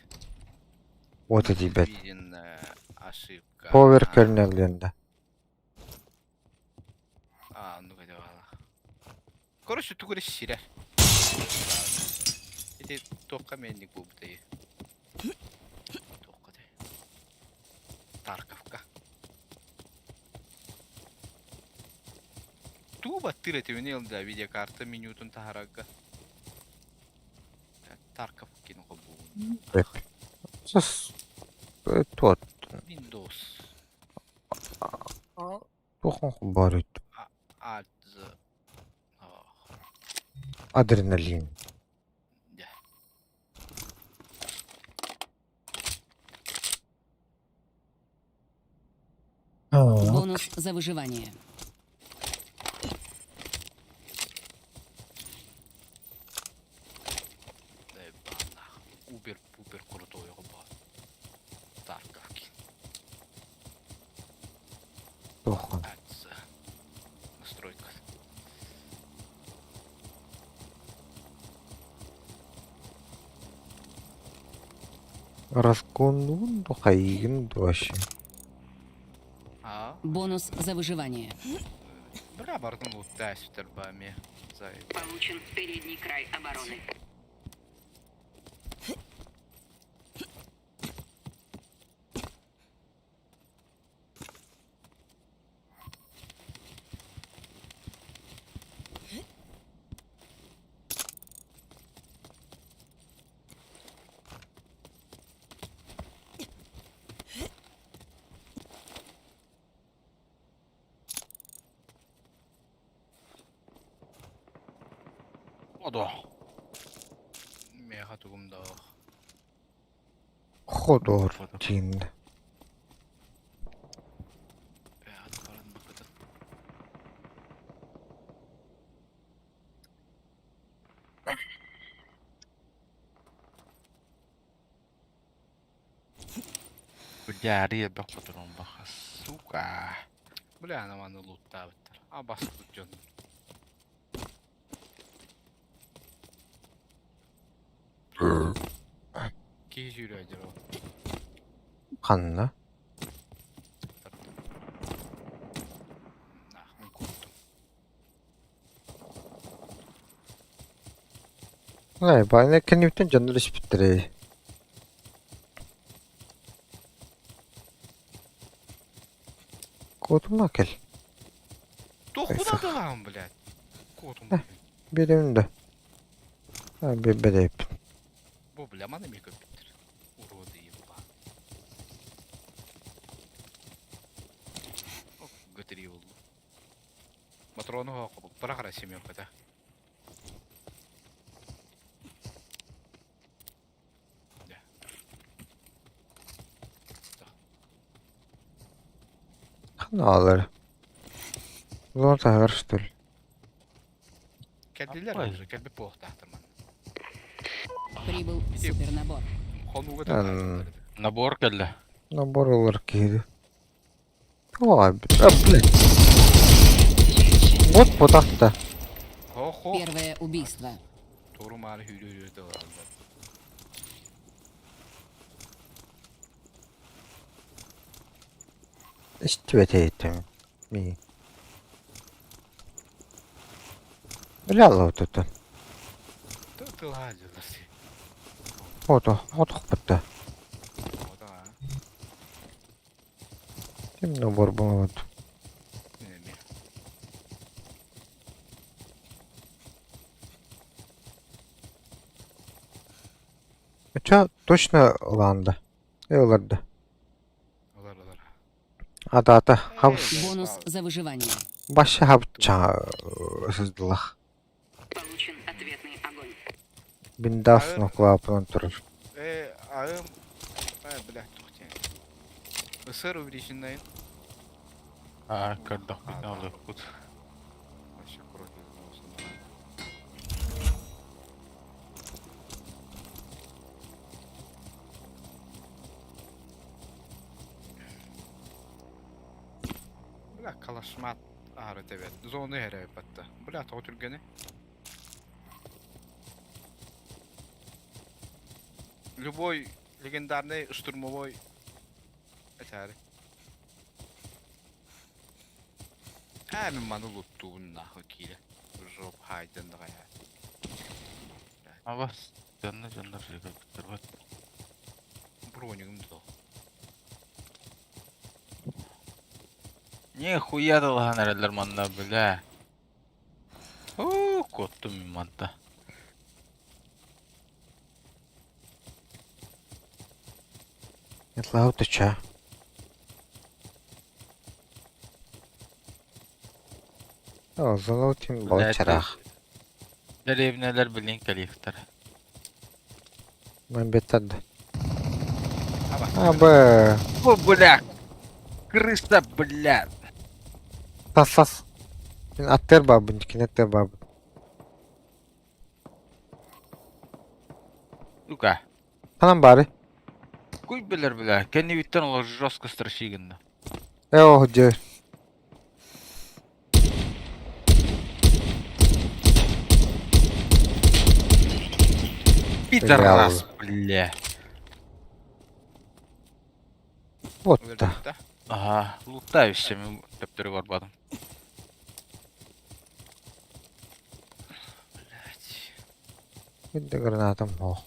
Вот эти бет. Виден ошибка. Power kernel диэн А, ну кайда Короче, тугур сирер. Ити тоққа менник буубутай. Тоққа де. Тарковка. Туба тырете үнел да видеокарта менютун тахарагга. Тарков кино бу. Сос туот. Windows. Тухон барыт. Alt. Адреналин. Да. Бонус за выживание. Разгоннуун ду хайыыгын ду вообще? А? Бонус за выживание. Бля, бардым луттай сүтэр бами. Получен передний край обороны. Одо. Меха тугум да. Ходор диин. Бля, ребя, баха, сука. Бля, ана маны луттаабыттар. А баспыт дьон. Киһи сүүрэ ол. Ханна? Нах, мин куттум. Ай, баайна кэнниттэн дьоннор испиттэрэй. Куотума кэл. Туох Айсах. куда блядь? Куотум. Биэрэбин да. А, биэрбэтэйпин. Бу бля, маны ми көппүттэр. Уроды еба. Гытри болду. Матрону бара семерка да. Ханна алар. Улан таһыгар что ли? Кэлдилэр Аппай. уже, кэлбит буолуохтаахтар ман. Прибыл супернабор. Хонууга М. Набор кэллэ. Набор ылар киһи. Ой, а, блядь. Вот потахта. Хо-хо. Первое убийство. Туору маары хүрүү да. Истибэтэйтим. Ми. Бля, тут. Тылаа дьылар. Ото, отохпутта. Ода. Ким набор буолбут. Неме. Ча точно ылаанда. Ыларды. Олар олар. Ата-ата хабыс Бонус за выживание. башы хабча сыздылах. Получен ответный огонь. Биндас ноклаапынан турар. Э, аым. Э, бля, тухтен. Сыр увеличенный. А, көрдөх бүтэн олукпут. Вообще круто. Бля, калашмат ары тебет. Зоны хәрәп батты. Бля, тоғы түргені. Любой легендарный штурмовой этәри. Ә, мин маны луттуун нахуй кире. Жоп хайдын дагая. Абас, дьонно дьоннор ребя бат. Бронигым да. Не хуя далахан эрэллэр манна, бля. Оо, куоттум мин манта. Лаута ча. О, золотин болчарах. Деревнялар билин калифтар. Мен беттад. А, б. О, бля. Крыса, бля. Тас тас. Мен аттер бабын, кинеттер бабын. Сука. Танам бары. Куй билер, бля. Кенни биттен ол жестко страшигында. Э, о, жер. Пидорас, бля. Вот да. Өлөрдүбүт да. Аха, лутта өссө мин төптөрү барбатым. Блять. Видно гранатом ох.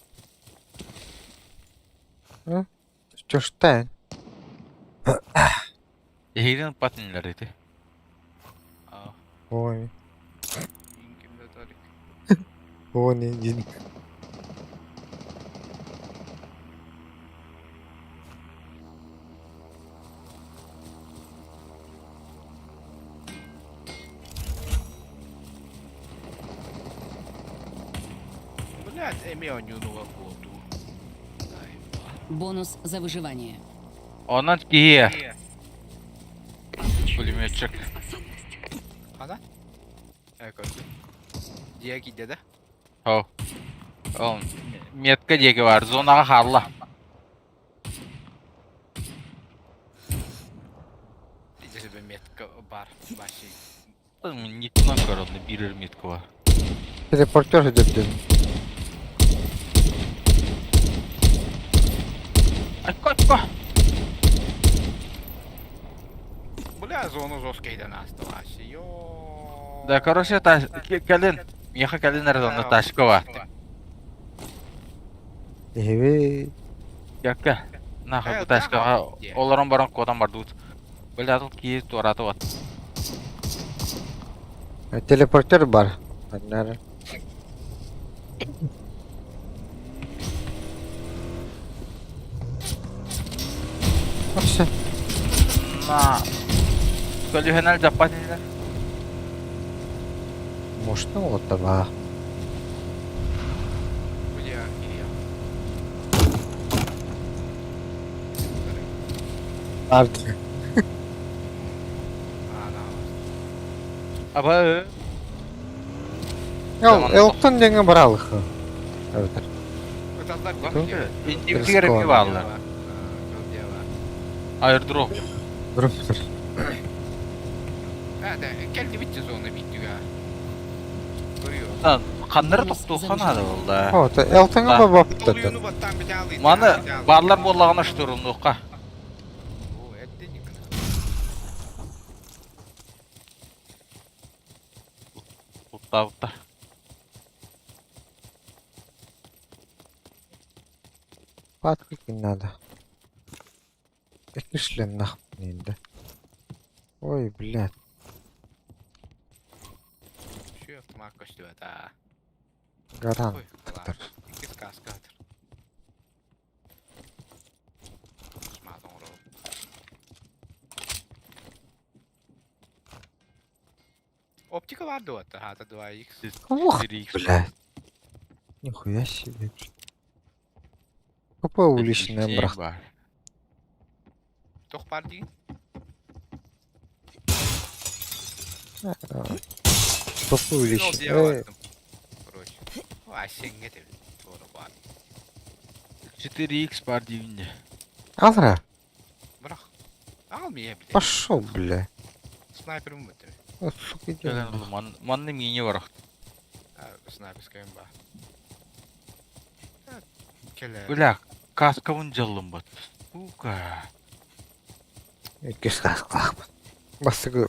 А? Чоштайн. Эһигин патыннар ити. Аа, Ой, кимде тарик. он един. Блять, эми онюнуга куоту. Бонус за выживание. Онон киһи Получена Пулеметчик. суперспособность. Хана? Э, көрдүм. Дия киирдэ да? О. Ол метка диэки бар, зонаҕа хаалла. Ити метка бар, баши. Никнан көрөндө бирер метка бар. Телепортер өдөптөн. Айко, айко. Бля, зону жесткийден астылашы. Йо. Да, короче, та кэлин. Миэхэ кэлин эрэ онно тачка бар. Эбе. Якка. Нахуй бу тачкаҕа олорон баран куотан бардыбыт. Бля, тут киһи туората бат. Телепортер бар. Аннары. Вообще. На. Көлүһэнэл дьаппат инилэр. Можно вот таба. Бля, Илья. Арды. А, на. Аба. Эл, элктон деген баралых. Өтөр. Ыталлар Интимтигер эми бааллар. Аирдроп. Дроптер. А, да, келди битти зона биттига. Көрüyor. Lan каннары токтуу ханады болда. О, элтонга бабап Толуюну баттан биталы. Маны барлар боллагана штурмдукка. О, это не Уттабытта. Патрик не надо. Это шлем нахуй да. Ой, блядь. Şu автомат көстүбөт а. Гарант. Ой, Доктор. Икки каскатыр. Оптика бар дуотта, хата 2x. Ох, 4x. блядь. Нихуя себе. КП увеличенная брах. Бар. Тох бар деген. КП увеличенная. Короче. Асенге деп. Тура бар. 4x бар деймин. Алра, Бірақ. Ал мие, блядь. пошел, бля. Снайперім өтті. Вот, сука, иди. Манны мини бар. Снайперская ба. Келе. Бля, каскабын жаллым бат. Сука. Иккис касклахпын. Басыгы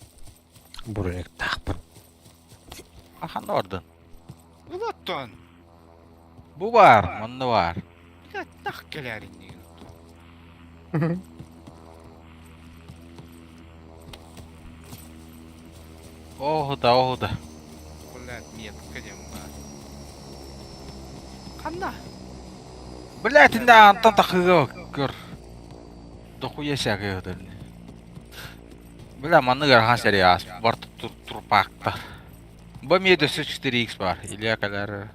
броник тахпын. Аханна бардын. Улаттан. Бу бар, манны бар. Блядь, нах келерин деген. Оху да, оху да. Блядь, метка дем бар. Қанда? Блядь, инде антан тахыга көр. Дохуя сяга өдөрүн. Бля, манны гархан сериас. Бар тур турпакта. Бу ми дөсө 4x бар. Илья калар.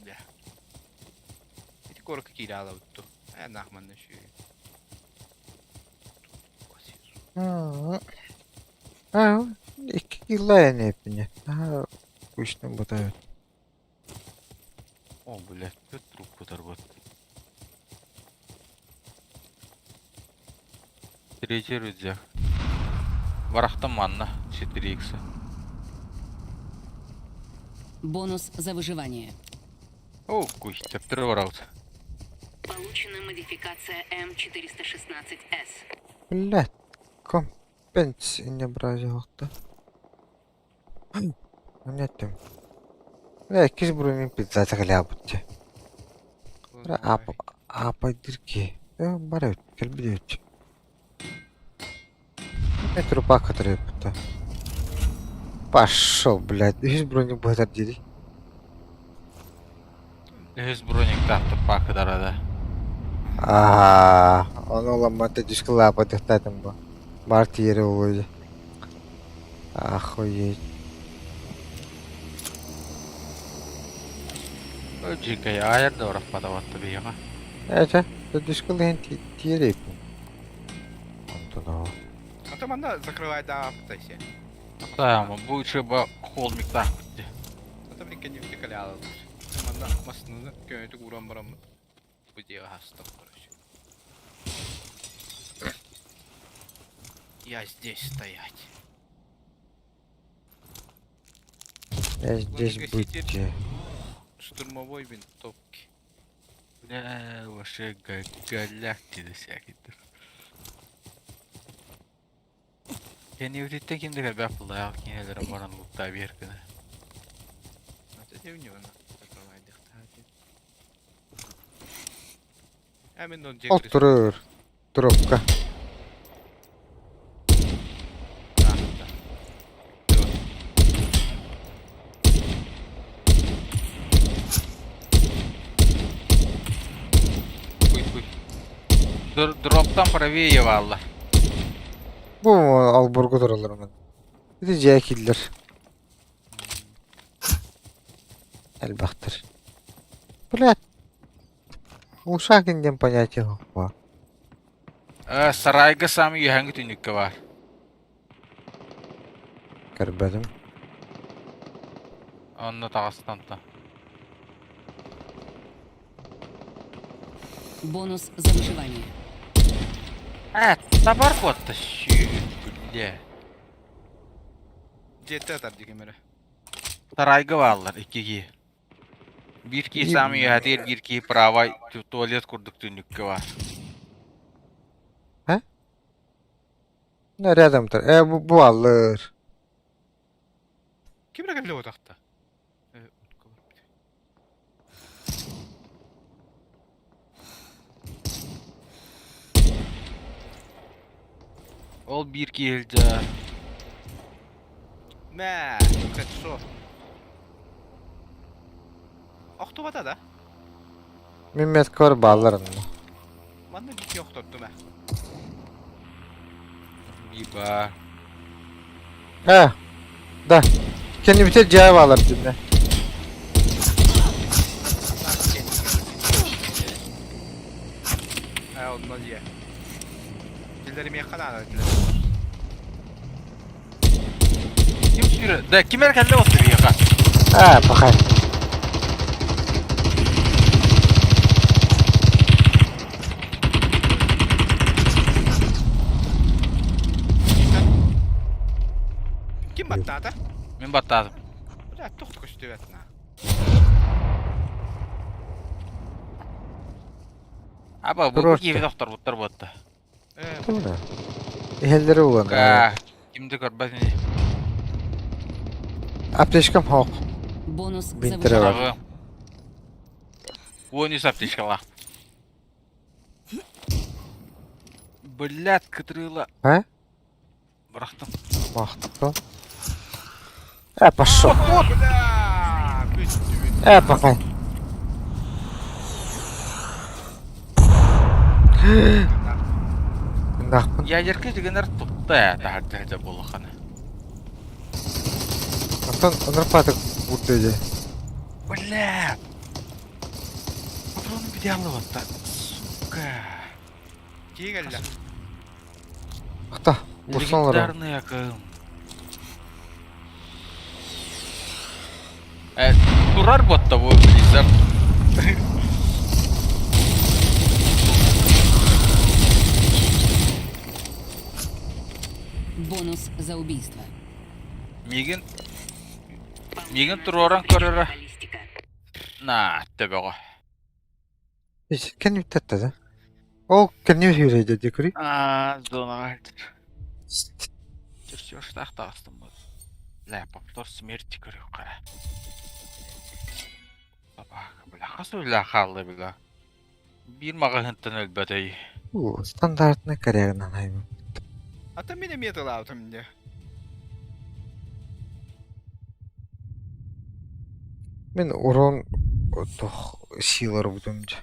Да. Эти корка кирала утту. Э, нахманны шүй. А, икки килла эне А, күчтен бутают. О, блядь, тут трубку торгот. Третий рюкзак. Барахта манна 4x. Бонус за выживание. О, куй, төптөрү барабыт. Получена модификация М416С. Блядь, компенс инне бразилыкта. Неттим. Бля, иккис буруйун пизда кэлээбит дии. Аапайдыр ки. Э, бар эбит, кэлбит эбит. Мен трупак кытарыппыта. Пошел, блядь, үһүс броник быһытар дири. Үһүс брониктаах трупак кытарада. Аа, ону ыламмат дискы лаапа дыхтаатым бу. Бар тиэри улуй. Охуеть. Дьикэй аайар да ораппатабатта биһиэхэ. Этэ, дискы лыһын тиэрейпин. Онтон оо. А то манна закрывай да пытайся. Да, бу чыба холмиктаах битти. А то блин не втекаляла. Манна масныны көнөтүк уран бараммыт. Бу диэҕэ хастым, короче. Я здесь стоять. Я здесь быть. Штурмовой винтовки. Бля, вообще голяк диде всякийдер. Кэннибититтэн ким да кэлбэт буоллаах кинилэрэ баран луттаа биэр гына. Это не у него Ол турur. Трубка. Хуй хуй. Дроптан правее валла. Бу алборго тураллар мен. Ити дьиэ кииллэр. Элбэхтэр. Блядь. Ушакин диэн понятие баар. Сарайга саамай үөһээҥҥи түннүккэ баар. Көрбөтүм. Онно таҕыстан та. Бонус за выживание. Э, табар куотта бля. Дьиэтэ атар дии ким эрэ. Сарайга бааллар икки киһи. Биир киһи саамай үөһээтигэр, биир киһи правай туалет курдук түннүккэ баар. Э? Рядом тұр. Э, бу, бу алыр. Ким эрэ кэллэ утахта? Ол биир киһи илдьэ Мә, хедшот. Охтубата да? Мин метка бар бааллар онно. Манна биир охтордум ээ. Биба. Э, да. Кэннибитэ дьиэ баалар динне. Ээ, онно дьиэ. Киллэримиэххэ наада этилэр. Ким сүүрэ? Да, ким эрэ кэллэ буолла биһиэхэ. Ээ, пахай. Ким баттаата? Мин баттаатым. Бля, туох да көстүбэт на. Аба, бу Туруорта. киһи тохторбуттар буотта. Э, Тура. Иһэллэри булан. Ка, ким да көрбөт ини. Аптечкам хоох. Бонус за Бинтере бар. выживание. Аҕы. 13 аптечкалаах. Блядь, кытырыыла. Э? Бырахтым. Махтал. Э, пошел. Бля, бүттүбүт. Э, пахай. Нахпын. Ядерка дегенер тутта ээ таһырдьа сылдьар буоллаххына. Онтон онор паатык бурда дии. Бля! Патроны бүтэ Сука! Кии кэллэ. Ахта, бурсан олорор. Легендарный АКМ. Э, турар буотта бу Blizzard. Бонус за убийство. Миигин Миигин туруоран көрөрө. Баллистика. На, төбөҕө. Кэнниттэн да? Ол кэннигэ сүүрэйдэ дии көрүй. Аа, зонаҕа Чертежтаах таҕыстым бу. Бля, повтор смерти көрүөххэ. Собака, бля, хас өлө хаалла бля. Биир маҕаһыынтан өлбөтөй. Уу, стандартный корягынан айбын. Ата мин эмиэ тылаабытым дьэ. Мин урон тох силар бутум дьэ.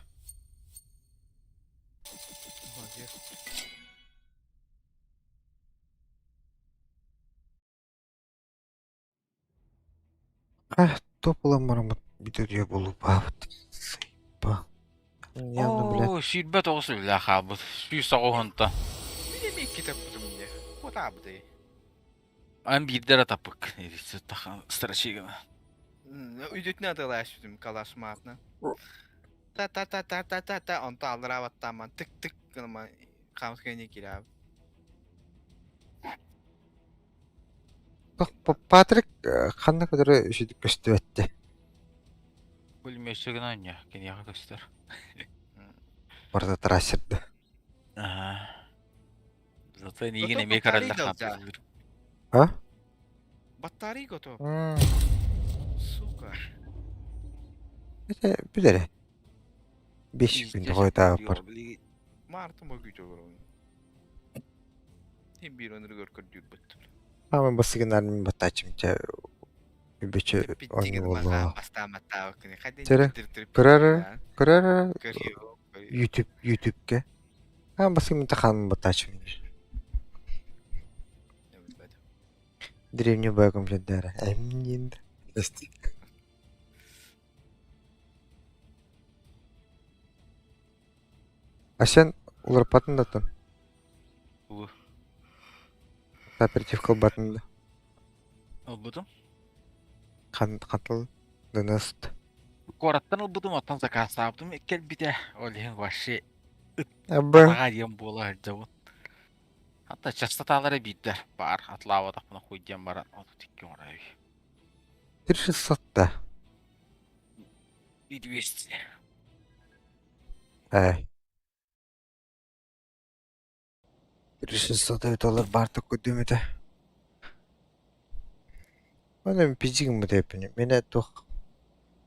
Ah, топ ылан бараммыт бүтүрүө буолуохпаабыт. Сайба. Явно, блядь. Оо, 29 үлэлээх хаалбыт. 109-тан. Мин эмиэ икки таппытым дьэ. Куотаабытай. Ан биирдэ эрэ таппык. Страчигана. Үйдүтүнэ атыылаашпытым калаш маатынан. Та-та-та-та-та-та-та онто аллараабаттааман тык-тык гынама хаамыскайны киирээбит. Патрик ханна көтөрө үчүгүйдүк көстүбэттэ. Пулеметчигынан анньа, киниэхэ көстөр. Барыта трассерда. Аха. Зато эйигин эмиэ көрөллөр хаптыыллар. А? Батарей готов. Сука. Это бүдэрэ. 5 күн хойутаабыппар. Мартын богүйт олорон. Хим биир өнүргөр көрдүүрбүт. Аама басыгынаар мин баттаачым чэ үбүчү оонньуу буолла. Чэрэ көрөр көрөр YouTube YouTube-ке. Аама басыгын тахаан баттаачым. Древний богом жадара. Эмнин. Асен уларпатын да тон. Улу. Кооператив ылбатын да. Ылбытым. Хан хантыл дыныст. Куораттан ылбытым, оттон заказтаабытым кэлбитэ. Ол иһин вообще Абы. атаҕа диэн буола сылдьабын. Хатта частоталара биирдэр баар атлаабатахпына хуй диэн баран 32 оҥорой. 3600 да. И 200. Ээ. 3600 эбит олор баартык көрдүм этэ. Оны пизик мытыппын. Мене туох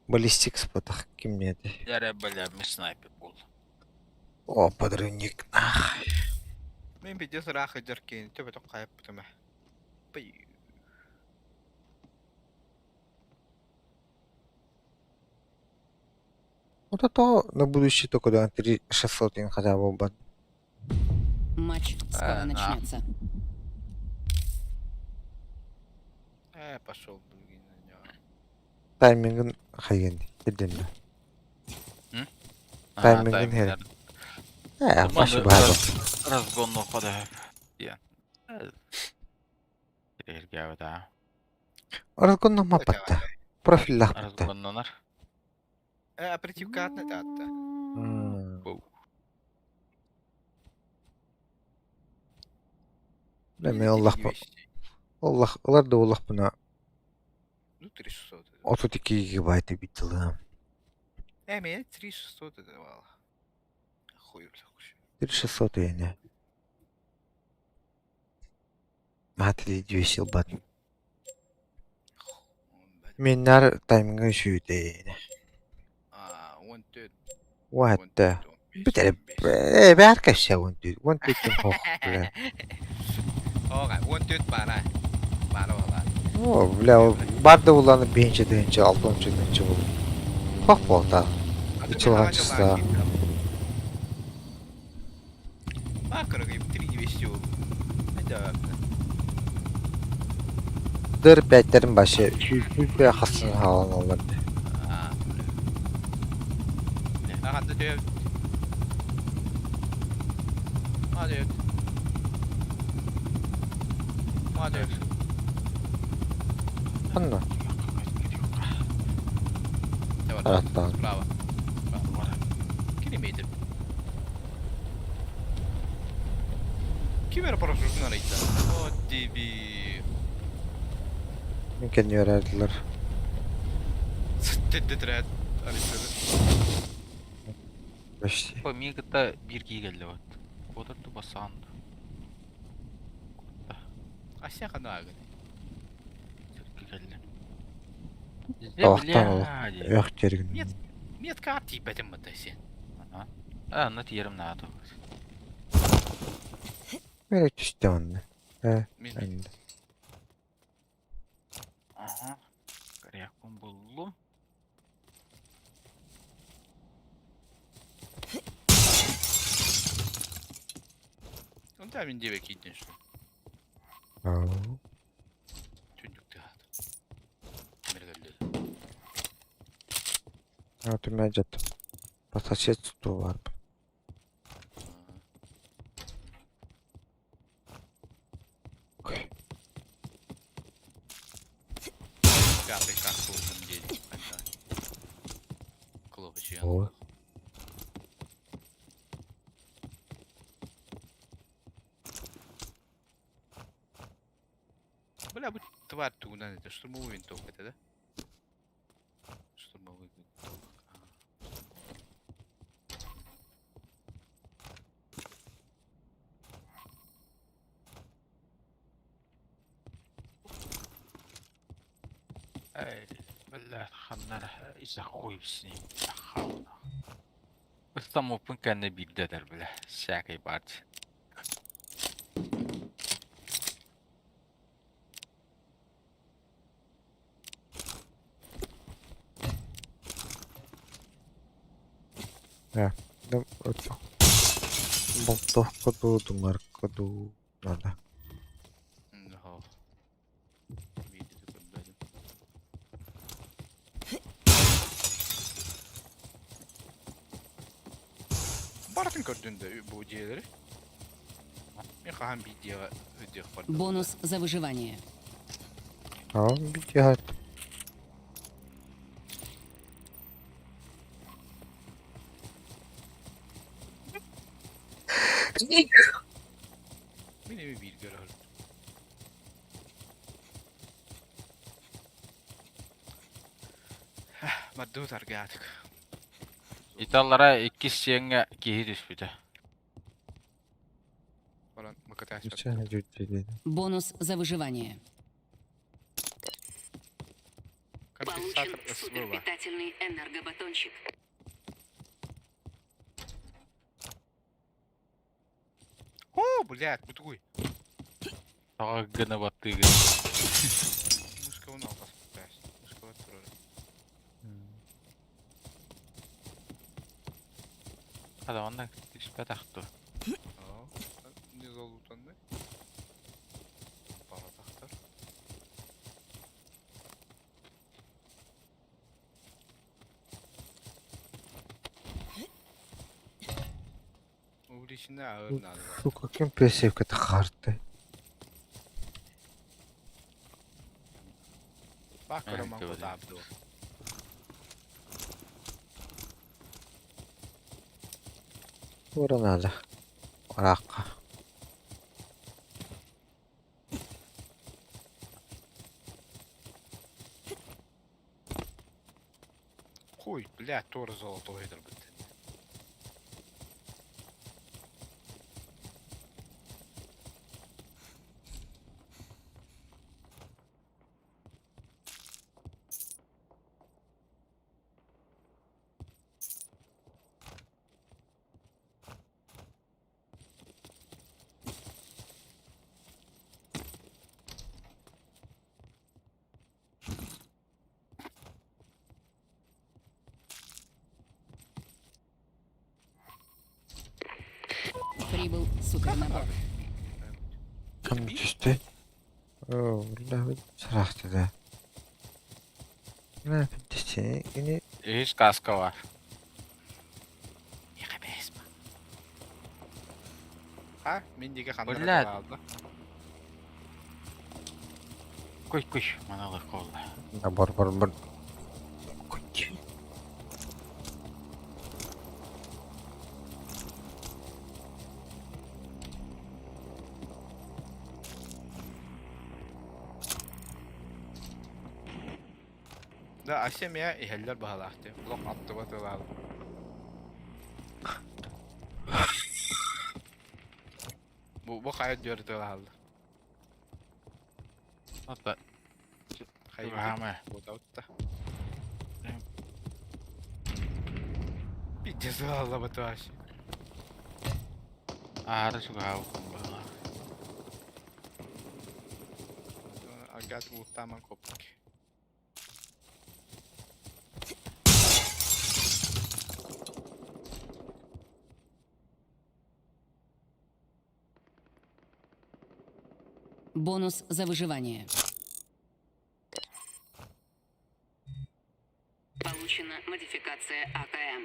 баллистик спотах кимнети. Ярэ бля, мен снайпер буол. О, подрывник нах. Мен пиздец ыраах сылдьар киһини төбөтүн хайаппытым ээ. Пый. Вот это на будущее только да, 3600 хотя бы буолбат. Матч скоро Э, на. начнется. Э, пошел, блин, на него. Таймингын хайган ирденде. М? Таймингын хер. Э, башы баһа. Разгонно хода. Диэн. Эргээбит аа. Разгонно мапатта. Профиллаах бутта. Разгоннонар. Э, оперативкаатна таатта. Мен Аллах Аллах ылар да улахпына Ну, 3600. 32 гигабайт битылым. Э, меня 3600 давало. Хуй, бля, хуй. 3600 эне. Маатили дүйсил бат. Мен нар тайминга сүйдейне. А, 14. What the? Бүтэр э баар кэссе 14. 14 хох бля. Ога, 14 бара. Бара бала. О, бля, бар да уланы бейинче дыйынче, алтончу дыйынче бол. Хох болта. Ичилган числа. Макро 3200 ол. Это Дыр пяттерин башы сүүс хасын хаалан олар. А. Ага, да. Молодец. Молодец. Ханна? Давай. Араттаан. Справа. Справа. Километр. Ким эрэ парашютун арыйда. О, дебил. Мен кэнниэрээдилэр. Сыттыдытрат. Арыйсары. Почти. По миигин кытта биир киһи кэллэ вот. Куотар ду бассаан ду. Куотта. Ася ханаагын. Сиргэ кэллэ. Тоохтон олох. Бля, диэн. Өх дьэргин. Нет, метка тиийбэтим бата сен. Ага. А, онно тиийэрим наада. Мэрэ түстэ онно. Э, Мин анды. Ага. Корякпын буллум. Онта мин диэбэ киирдин что. Ау. Түннүктэ аат. Мэргэлле. А ты меня где-то по соседству бар. Окей. Пятый как должен день. Клопочи. О. Бля, бу тварь тугунан это штурмовой винтовка это, да? Штурмовой винтовка. Эй, бля, ханнара из-за хуй с ним. Ыстамоппун кэннэ биирдэ этэр, бля, всякай баарчы. Да, это... Болтовка ду, думарка ду, надо. Ха. Видите, көрдөөдүм. Барытын көрдүн да бу дьиэлэри. Мен хаһан биир дьиэҕэ өйдүөх бардым. Бонус за выживание. А он бегает. Мин эми бииргэ өрөһөр. Маддуу таргаатык. Италлара иккис сиэҥҥэ киһи түспүтэ. Баран МКТ Ничего не делает. Бонус за выживание. Получен Компенсатор СВВ. суперпитательный энергобатончик. О, блядь, бутугуй. Тоҕо гына баттыыгын. Мышка вон албас бэс. Мышка вот турар. Хада онно түспэтэх дуо? Аа, не залутанный. Баратахтар. Увлечена ağır надо. Сука, кем пресевка-то харты? Bak Evet, roman doğru. abdu. Ура надо. Арака. Хуй, блядь, тор золотой дырбыт. Прибыл супернабор. Кім түсті? О, бля, сарақты да. Мына түсті, ini Үһүс каска бар. Ha, мен неге ханнара Блядь. алды. Куй куй, маналар колла. Да, бар бар бар. Куть. Да, Да, а семья иһэллэр баһалаах дии. Олох аттыба тылаал. Бу бу хайа дүөр тылааллар. Ата Хайа Хаама. Буотаутта. Пиздец аллабыт вообще. Аара чугаһаабыккын быһыылаах. Агат луттааман коппут. Бонус за выживание. Получена модификация АКМ.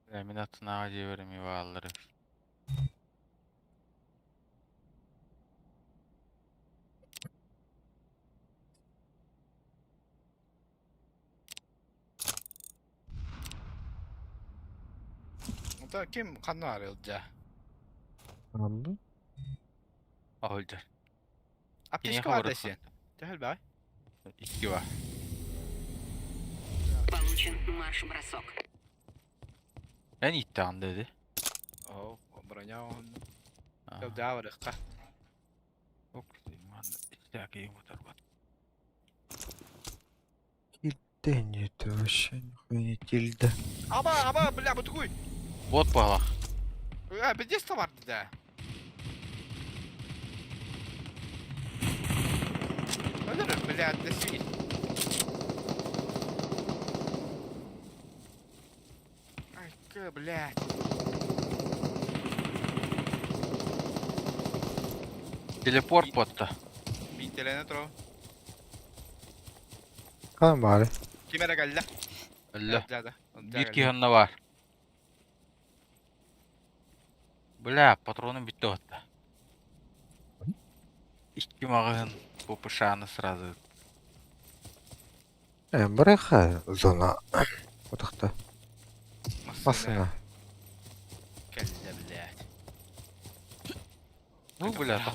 Бля, мин аттынааҕы дьиэбэр эмиэ бааллар эбит. Онтон ким ханна арылдьа? Анды. Оһолдьор. Аптечка Киниэхэ баар барыахха. сиэн. Төһөл баай? Икки бар. Получен марш-бросок. Эн ииттэҕин да ди. Оо, броня он. Аа. Даа барыахха. Ок, манна всякие утарбат. Да нет, вообще нихуя не тильда. Аба, аба, бля, бу тугуй. Вот баҕалаах. Э, пиздец товар да. Өлөр, блядь, да свись. Ай, к, блядь. Телепорт буотта. Биитэлэнэ тур. Кам баары. Ким эрэ кэллэ? Өллө. Да, да. Биир киһи онно баар. Бля, патроным бүттэ уотта. Икки маҕаһыын ППШ-ны сразу Э, барыха зона. Утахта. Массыына. Массыына. Кэллэ, блядь. Ну, бля, там.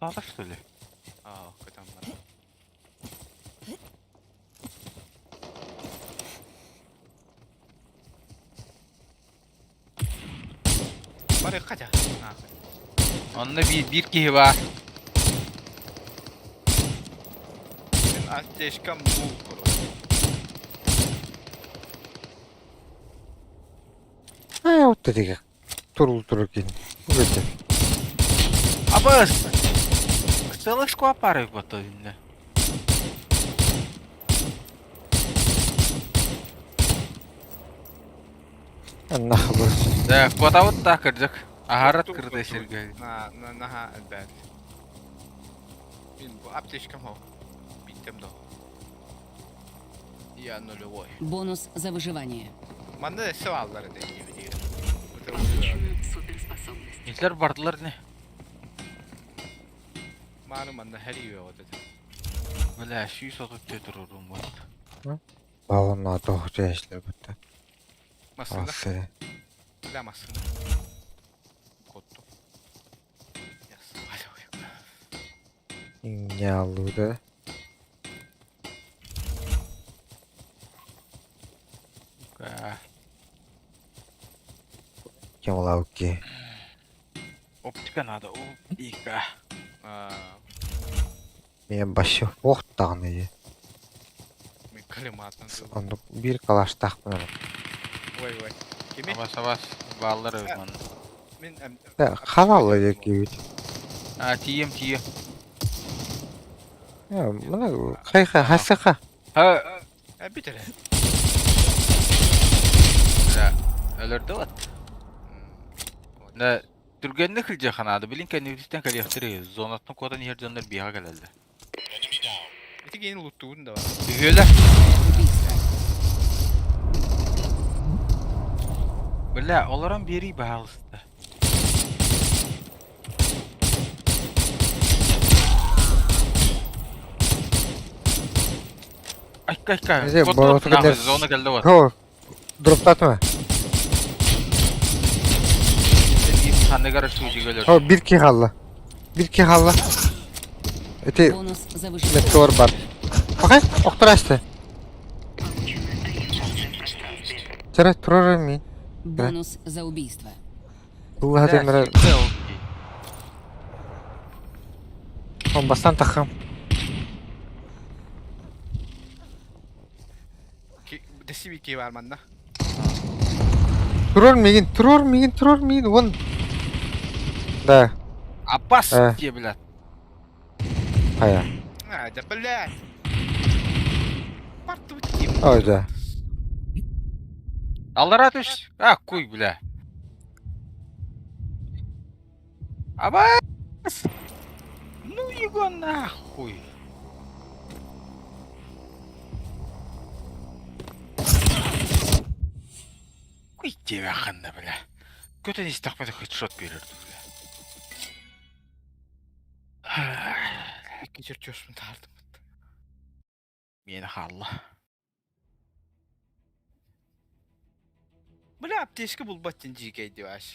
Надо, что ли? Аа, көтөн барар. Барыахха дьэ. Онно биир, биир киһи баар. Мин аптечкам бу короче. Э, вот это Турул турукин. Угадя. Абыс! Целышку апары готовим, Нахабы. Да, куотабыт да кырдьык. Аһарат кырдай сиргэ. На, на, наһаа элбэт. Мин бу аптечкам хо. Биттем да. Я нулевой. Бонус за выживание. Манна өссө бааллар этэ диэбитигэр. Получена суперспособность. Нилэр бардылар не? Мааны манна хэрий вот это. Бля, 134 турурум вот. Балына тоғжа ишлер бітті. Массыына. Асы. Бля, массыына. Котту. Инялуды. Кем лауки. Оптика надо, оптика. Мен башы оқтағын еді. Мен коллиматан Онды бір калаштақпын. Ой, ой. Кими? Абас, абас, бааллар эбит манна. Мин Халалы екеуит. А, тием, тием. Мына қайқа, хасықа. Ха, Бүт эрэ. бля, өлөрдө вот. Да, түргэнник илдьэ ханаады, билин кэннибититтэн кэлиэхтэрэ, зонаттан куотан иһэр дьоннор биэҕэ кэлэллэр. Ити киин луттуун да бар. Үһүөлэр. Убийство. Бля, олорон биэрии баһаалыста. Айка, айка, Эзе, вот болоту тут нахуй, кэлэр. зона кэллэ вот. Хо, дроптатма. Ханныгар суудига өлөр. Хо, bir ki халла. Bir ki халла. Ити Бонус за выживание. метеор бар. Окей, охтор Получена ориентация в пространстве. Чара турар мин. Бонус за убийство. Тулла Бля, темир. селфи. Он бастан тахам. Дэсивики бар манна. Турар мигин, турар мигин, турар мигин. Вон. Да, Аббас Э. тебе, блядь. хая. А, да блядь. Портутим. Ой, да. Аллара түс. А, куй, бля. Аббас! Ну его нахуй. Куй тебя ханда, бля. Көтен истақпады хедшот берерді, бля. Икки чертежмін тардым. Мені халла. Бля, аптечка булбаттын жикейди ваш.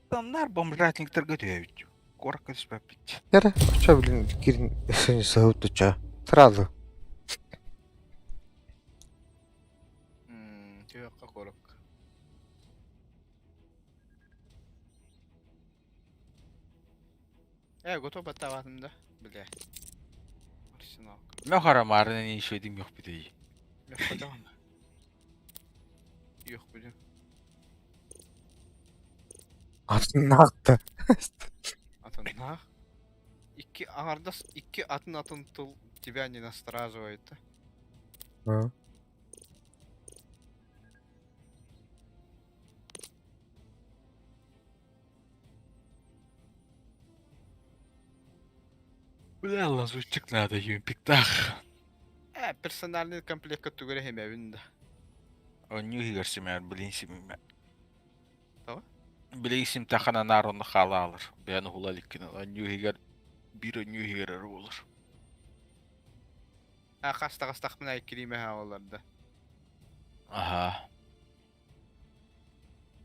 Адамдар бомжатниктер көтөбүт. Корка түспәппит. Яра, чё, блин, кирин сауд чё. Сразу. Түйөккө корок. Э, готов баттаватым да. Бля. Арсенал. Мен харамарын ишедим yok бит. Yok badам. Yok билем. Атын нақты. Атын нах. Икки аңардас икки атын атын тыл тебя не настораживает. Hı. Бля, лазутчик надо юмпиктах. Э, персональный комплект түгәрә хемәвин да. Оню хигерсимер, блин симме. Того? Блин сим тахана нар оны хала алыр. Бән хула ликкин. Оню хигер бир оню хигер болur. А хаста хастах мына кириме ха оларда. Ага.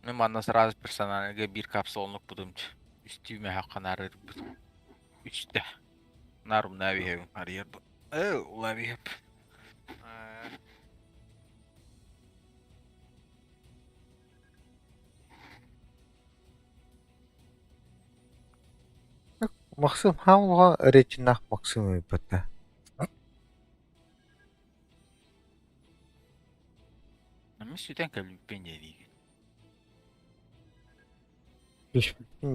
Мен манна сразу персональныйга бир капсулнук будумч. Үстүмө хаккан арыр бут. Үчтэ. Нарум нави арыйар бу. Э, улави хеп. Максим хаулға речинах Максим бітті. Мен сүтен кәліппен дедиген.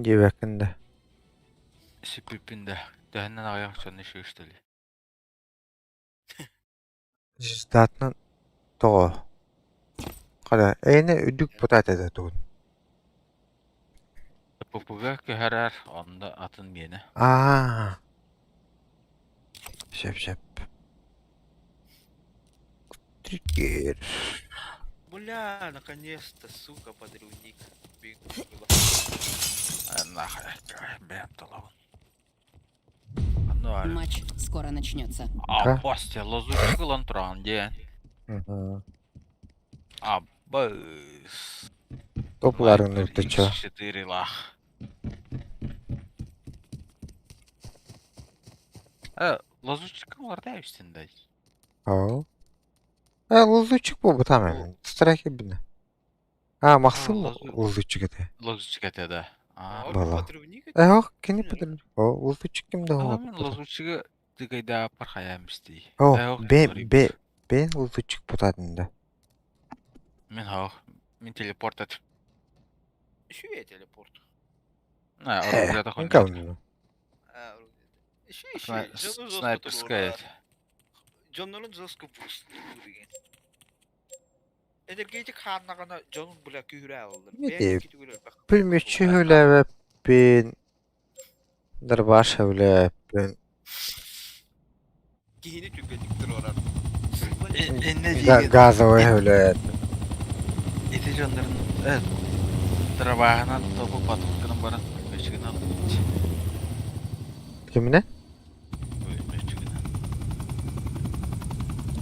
Дебекінде. Сүпүппін да. Төһөннөн аяк сонны шыштылы. Жиздатынан тоғы. Қара, әйні үдік бұтат әді туғын. ППГ көһөрөр, онда атын мені. Аа. Шеп шеп. Триггер. Бля, наконец-то, сука, подрывник. Биг- Нахуй, бэм талабын. Ну, Матч скоро начнется. а басте лазутчик ылан туран ден. Мгм. А быс. Топларын үрді чо. 4 лах. Э, лазутчик оларда үстінде. Ау. Э, лузучик бу бутам. Страхи біне. А, Максим лазу- лузучик еді. Лазутчик это да. А, А, Бала. Подрывник это? Э, ох, кені підір. О, лузучик кімді А, мен ол? лазутчигі тыгайда пархаям істей. О, бе, бе, бе лузучик бутадында. Мен хау, мен телепорт етіп. Еще я телепорт. На, Э, оружие мен калдым. А, Еще, еще. Снайперская. Дьоннорун жестко деген. Энергетик хааннагана дьонун бля күүрэ алалар. Не деп? Пулеметчі хөләвәппин. Дарбаш хөләвәппин. Кихини түгетик турар. Энне Газовый хөләвәппин. Ити дьоннорун, э, Дарбаһынан тобу патрулканан баран, мөчүгүн алып. Кіміне? Мөчүгүн.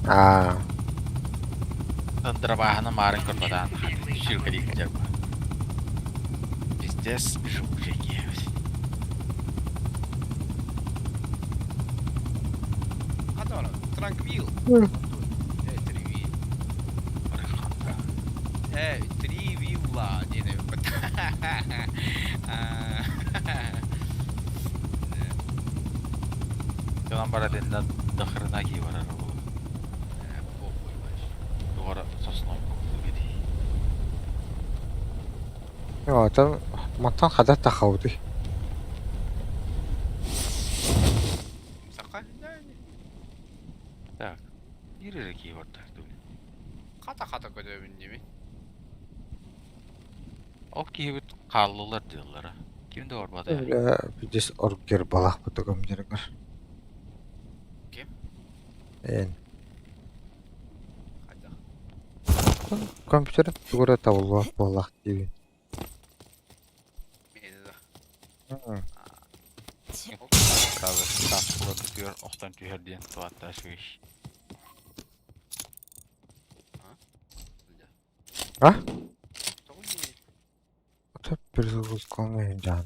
Аа. Дарбаһынан марын көрбадан, шилкалик жарба. Пиздец, жук жеке. Транквил. Три Три вилла диэн эбиппит. Дьонон барар иннэ дохрена кии барар буолуо. Похуй вообще. Туора сосновка курдук ити. Оттон мантан хадат тахабытый? Саха? Так, биир эрэ кии барда дуу. Хата-хата көтөбүн дими. Ол киһибит хааллылар дииллэрэ. Ким да барбата. Бля, здесь оргер балахпыт көмдөрүгэр. Ким? Эн. Хайдах? Компьютер тугура табыллыбат буоллах диибин. Миэнэ да. Правда, капсула түһэр, охтон түһэр диэн туаттаа үчүгэй. А? Тоҕо диэний? Отой перезагрузкалаан дьаан.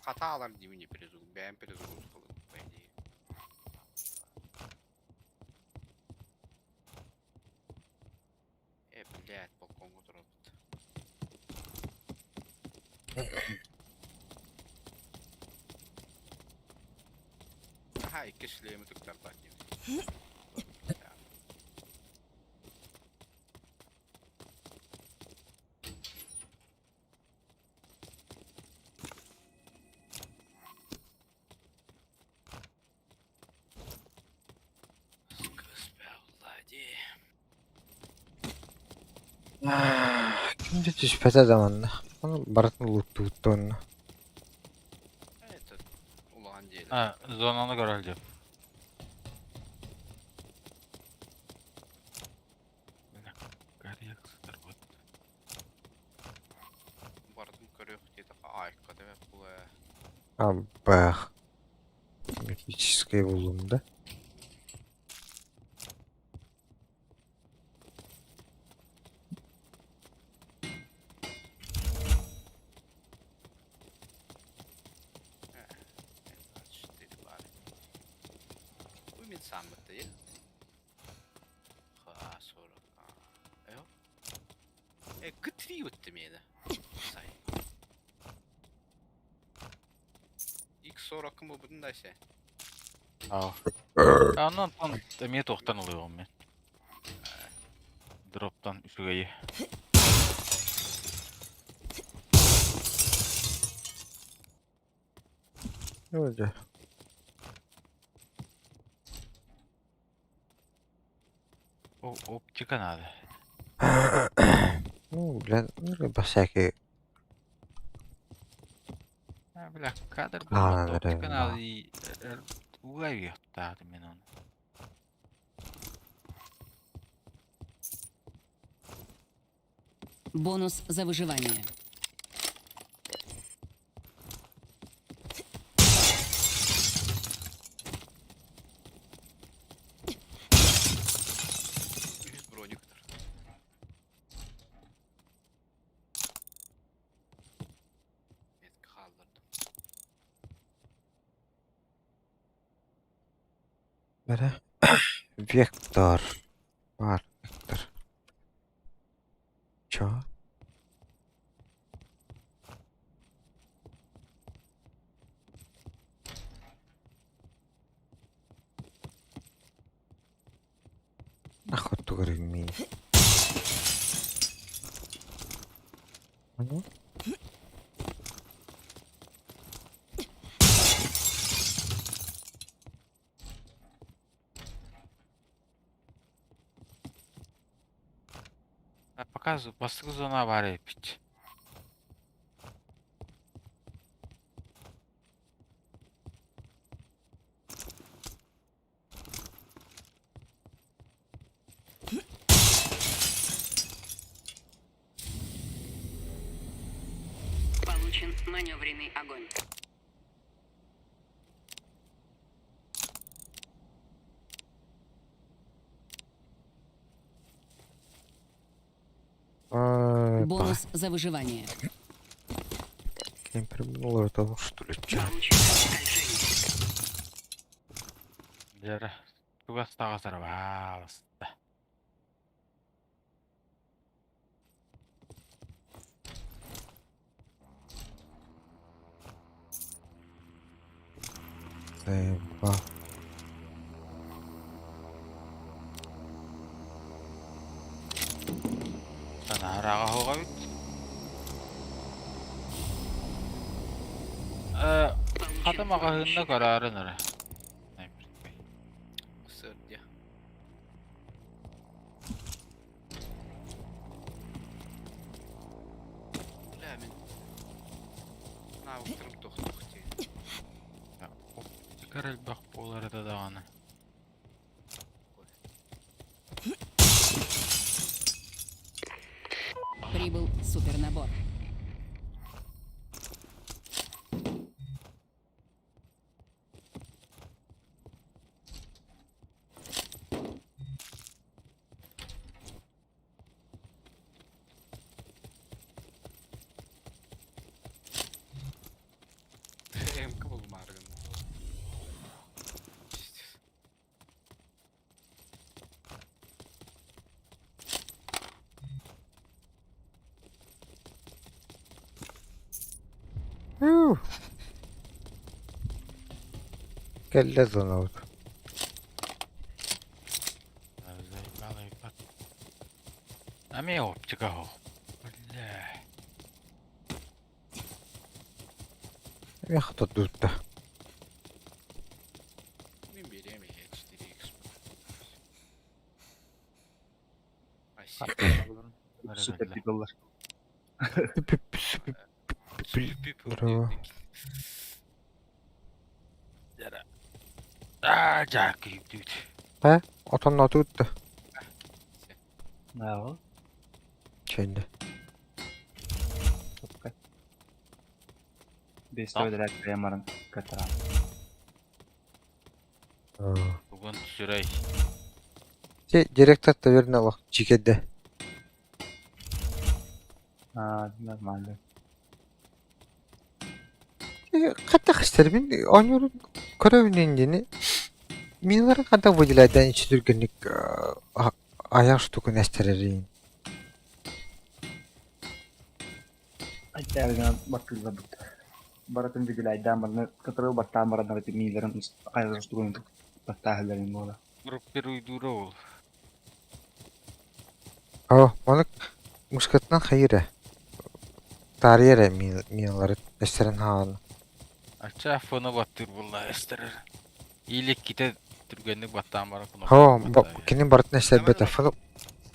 Хата алар диибин перезагрузка, бэйэм перезагрузкалыыбын по идее. Э, блядь, балкоҥҥа турабыт. Аха, икки шлеми туттарбат диэбит. Ким да түспэтэ да манна. Ону барытын лууттубут онно. Это улахан диэли. А, зонаны көрөл деп. Барытын көрүөх диэтэххэ айка деп була. Абах. Мифическое буллум да. Четыре бары. Бу мин саммыты. Ха, 40. Эо. Э, Г3 өттү мені. Сай. X40 кым бұдын да ше. Аа. Анан тон эмиэ туохтан ылыаҕым мин. Дроптан үчүгэйи. Öyle. О, оптика надо. Ну, бля, ну, всякие А, бля, кадр А, буолбат, оптика да. надо и угайыахтаах мин ону. Бонус за выживание. Үс броник. Метки қалдырдым. Бere. Вектор. Бар, вектор. Чё? Нахуй тугры ми. Ну? А показываю, бастакы зона баар эбит. Получен маневренный огонь. Ай, Бонус за выживание. Кемпер булар того, что ли, чё? Получено скольжение. Дьэ, Чугас таҕыс эрэ баһаалыста. Заебал. Танараҕа эбит. Э, хата Получен маҕаһыынна помощь. көрөөрүн эрэ. Сырдьа. Бля, мин навыктарым тохтох дии. Көр элбэх буолар этэ даҕаны. Прибыл супернабор. МК булмаары гынна. Пиздец. Уу. Кэллэ зонабыт. Заебало ебать. Эмиэ оптика оһох. Бля. Эх, тутта. Мин берем я 4х. Спасибо. Супер пиголлар. Браво. Аа, жаакы дүйт. Отон отутта. Браво. Чэнде. Бестөдөрәк каямарын катара. Бүгін түсірей. Те директор таверна лох чикеде. А, нормально. Хатта хастербин онюр көрөбүн Миналар хата выделяйдан ичүдүргенник аяк штукун эстерерин. Айтарган бакылла бут. Баратын виделайдан барны катары баттан баран милерин кайгырыш тугун баттаһыларын буола. Группер уйдура ол. О, оны мушкатынан хайыра. Тарьера миналары эстерин хаан. Ача фону баттыр булла эстерер. Или ките түргенник баттан бара кнопка. Хо, кини бартын эстербет. Фону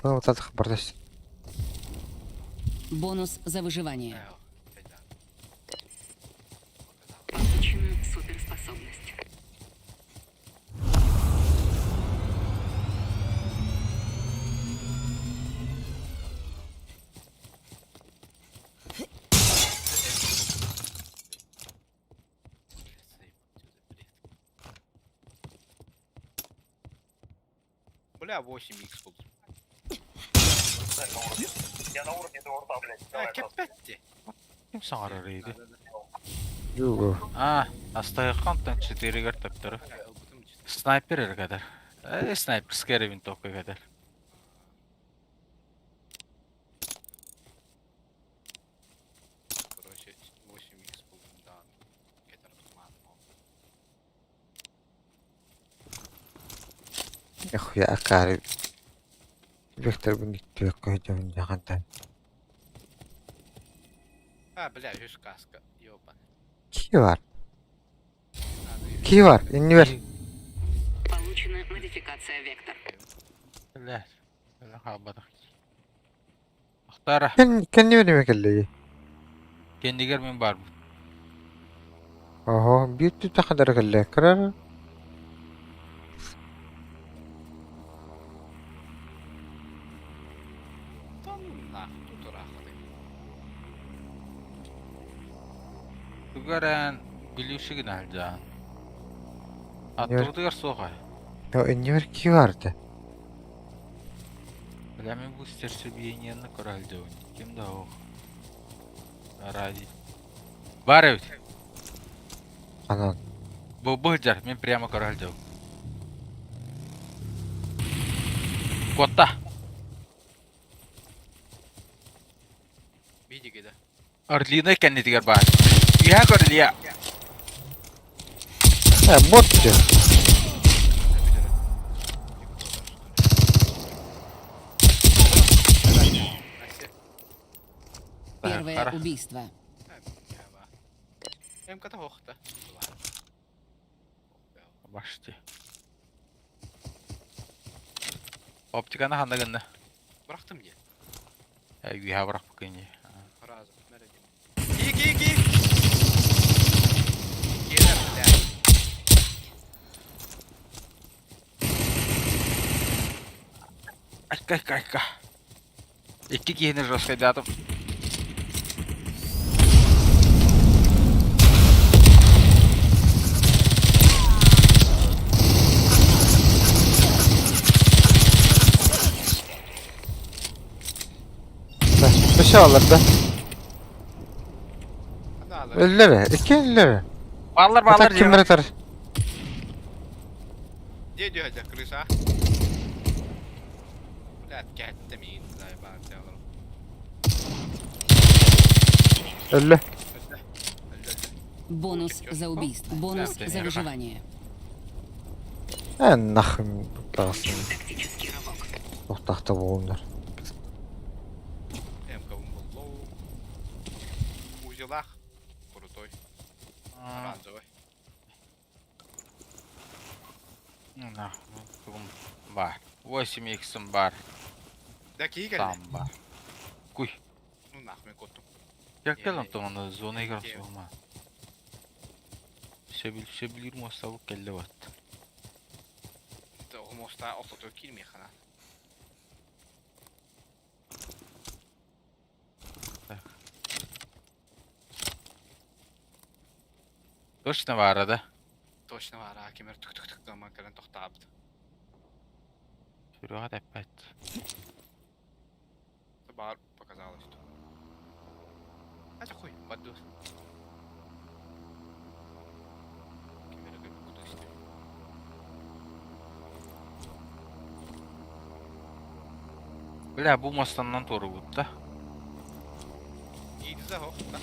фону татах бартас. Бонус за выживание. Получена суперспособность. Бля, 8х был. Я на уровне до урта, блядь. А, кепетти. Ким саңарар еді? Юго. А, астайқан 4 таптыры. Снайпер эргедер. Э, снайперская винтовка кедер. Короче, 8х был, да. Эх, я акари. Вектор буник көйдөм жагантан. А, бля, үс каска, ёбан. Ки бар? Ки бар? Иннибер. Получена модификация «Вектор». Бля, бля, хабадық. Ақтара, Кен кенни береме келлеги. кендигер мен бар. Охо, бир түтэ хадара келле. Карар. Да ну нахуй, тут рахты. Түгәрән глюшигін әлжан. Аттырдығар соға. Yo, иннибер ки барды? Бля, мен бұл сердцебиениені көрәлді. Кем да оқ. Ради. Бар эбит. Анан. Бу быжар, мен прямо көрәлді. Куотта. Видиги да. Орлина кэннитигэр баар. Үһэ көр Илья. Э, бот дьэ. Первое убийство. МК-та хохта. Башти. Оптиканы ханна гынна? Бырахтым дии. Э, үһэ бырахпыкын дии. Разом. Ки ки ки. Киэлэр, бля. Айка, айка, айка. Икки киһини жесткайдаатым. Өссө алар да. Өллөр, икки өллөр. Баалар, баалар. Атак ким бара Где дядя крыса? Блядь, кәттем миигин заебал. Өллө. Бонус за убийство. Бонус за выживание. Э, нахуй таҕысын. Тактический рывок. Тохтахта буолуннар. МК буллоу. Узелах. Крутой. Оранжевый. На, тугум бар. 8 иксым бар. Да кии кэллэ. Там бар. Куй. Ну нахуй мен коттум. Як кэлэн тоҥону зона игра суома. Сөбүл сөбүлүүр муостабыт кэллэ бат. Моста ортото киирмиэххэ Точно баара да? Точно баара, ким эрэ түк-түк-түк гынан кэлэн тохтообут. Сүрэҕэ тэппэт. Баар показалось. Это хуй, поддос. Ким эрэ кудус. Бля, бу мостаннан туорубут да? Иди за хохта.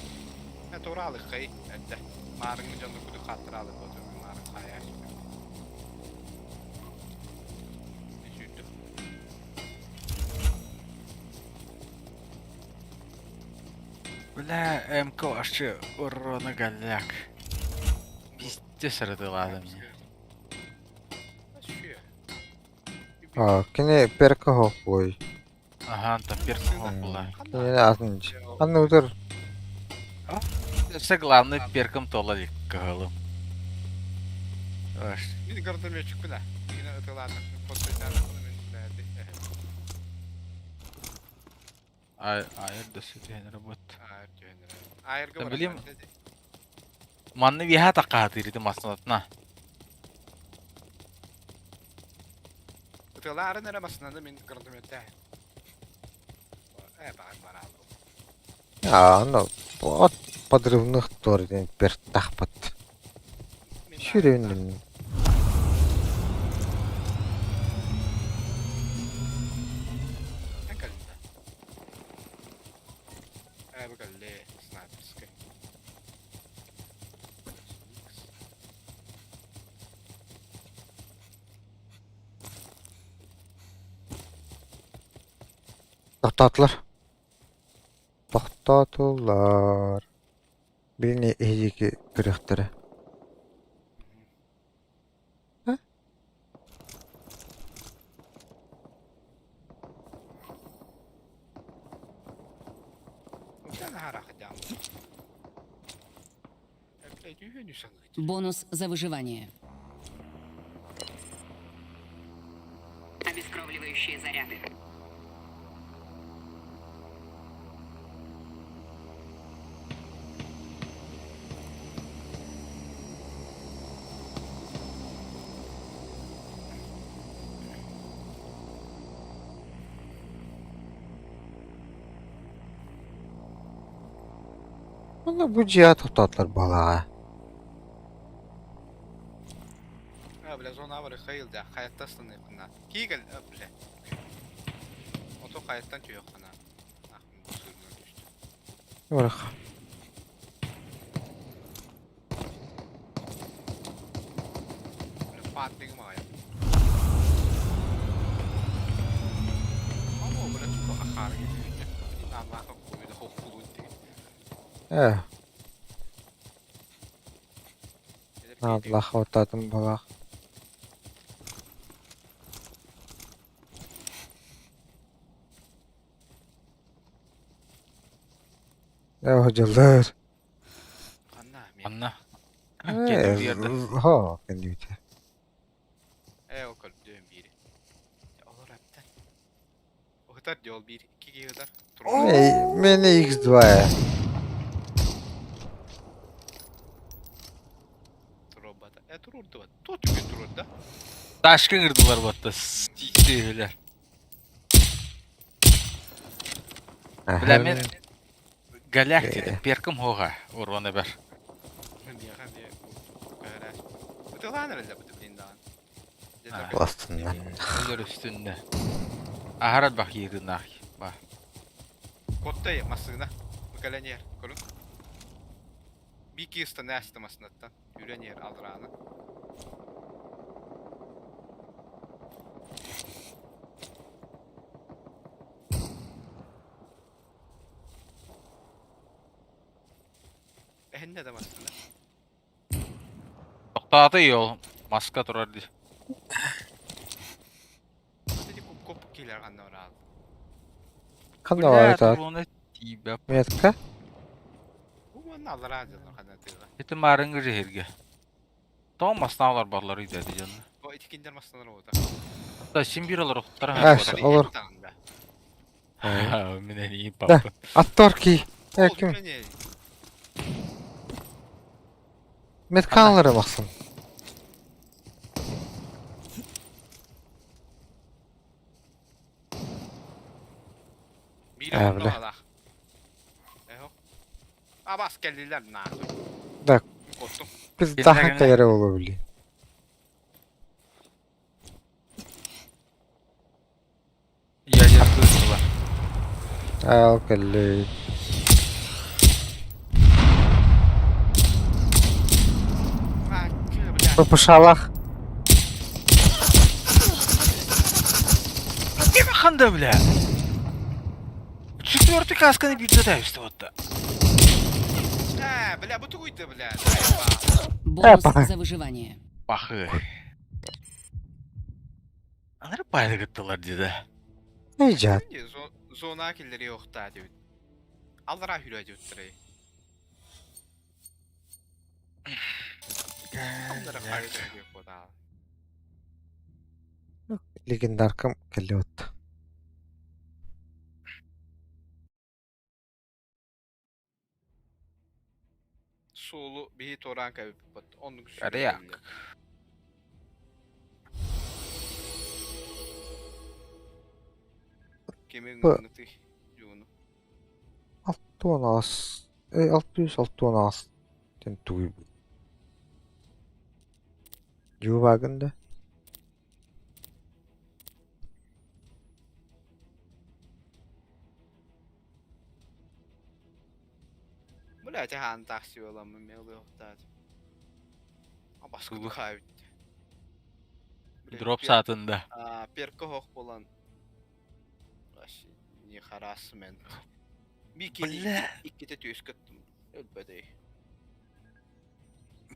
Это уралы хай, это. Маарыҥ дьону куду хааттыраалы буоту маарыҥ хайа. Сүүрдүм. Бля, МК вообще урона голяк. Пиздец сырытылаатым. А, кини перка хоппой. Аха, там перка хоппула. Кини атын. Анны утар. Все главное перком тола кыһылым. Мин гранатометчик бля. Мин ытылаатах. Ай, айыр да сүтүһэн работ. Айырга Да билим. Манны виһа такаатырыты маснатна. Ытылаарын эрэ массыынаны мин гранатометтээ. Э, баар бараал. А, ну, от подрывных туор диэн бэрт тахпат. Сүрүнүн. Э, бу снайперскай. Тохтоотулар. Тохтоотулар. Билини иһиики көрүөхтэрэ. Бонус за выживание. Обескровливающие заряды. Онно бу дьиэҕэ тохтоотулар буоллаҕа. А, бля, зона авары хайыл да, хаятта станыпна. Кигел, а, бля. Ото хайаттан түһүөххэ Ахмын бу сыырынан түстүм. Барах. Бля, патригым аҕай. Ама, бля, тупо ахаарга күүннэ. Наамаха куйда хоххулуут дии. Ээ, наадалаах оттоотум балаах. Ээ, дьыллар. Ханна мен? Анна. Ээ, Кэннибитигэр да. хоо, кэннибитигэр. Ээ, ол көрдөөн биири. Олор эптен. Ыһытар дии ол биир, икки киһи ыһытар. Ээ, Мени X2 ээ. Туруорбата. Э, туруордубат. Туох түгэн туруорда? Ташка ыҥырдылар батта. Сиһилэр. Бля, мен Голяк диэтим. Перкым хоға. Урваны бер. Биэхэ эмиэ көһөрөөс. Ытылаан эрэллэр бу блин даҕан. Пластыннан. Өлөр үстүннэ. Аһарат бах ииринах. Ба. Коттай массыына. Бу кэлэн иһэр. Көрүҥ. Бики ыстанааста массыынаттан. Үрэн иһэр алрааны. Эһиннэ да массыына. Тоқтааты ол. Маска турар ди. Ити куп киилэр ханна бараал. Ханна бар это? Турууна тиибэп. Метка? Бу манна аллараа дьоннор ханна тыыга. Ити маарыҥгы жиһирге. Тоҕо маснаалар барлар үйдәди дьонно. Бу ити киндер массыыналар оҕото. Да симбир олар охтара Аш, олор. Мен эни Да. папа. Аттор ки. Э, ким? Метка алары бақсын. Биир Ээ, онно бля. алах. Эхо. Абас кэллилэр нахуй. Да. Коттум. Biz Кимнэ daha кимнэ? кэлэрэ буолуо били. Ядер кыысыла. Ал кэлли. А, чё, бля. Папышалах. Ким ханда бля? Четвертый касканы бюджета вот Э, бля, бу тугуйда, бля. Бонус пора. за выживание. Пахы. Анары байлыгыттылар диде. Нейжат. Зона киллери йохта дибит. Аллара хүрэ дибиттер. Аллара хайда дип бода. Легендаркам кэлли отта. Суолу биһи туораан кэбиппит. Оннук Арыйак. Кимин Бу- ныты юуну. Алтуон аас. Э, 606 аас. Тен тугуй. Жуубагын да. Бля, хаан такси оламмын мелы охтаат. Абас Тугу? кайбит. Дроп саатында. А, перко хох болан. Вообще, не харассмент. Бики Бля. икките түс көттүм. Өлбөдөй.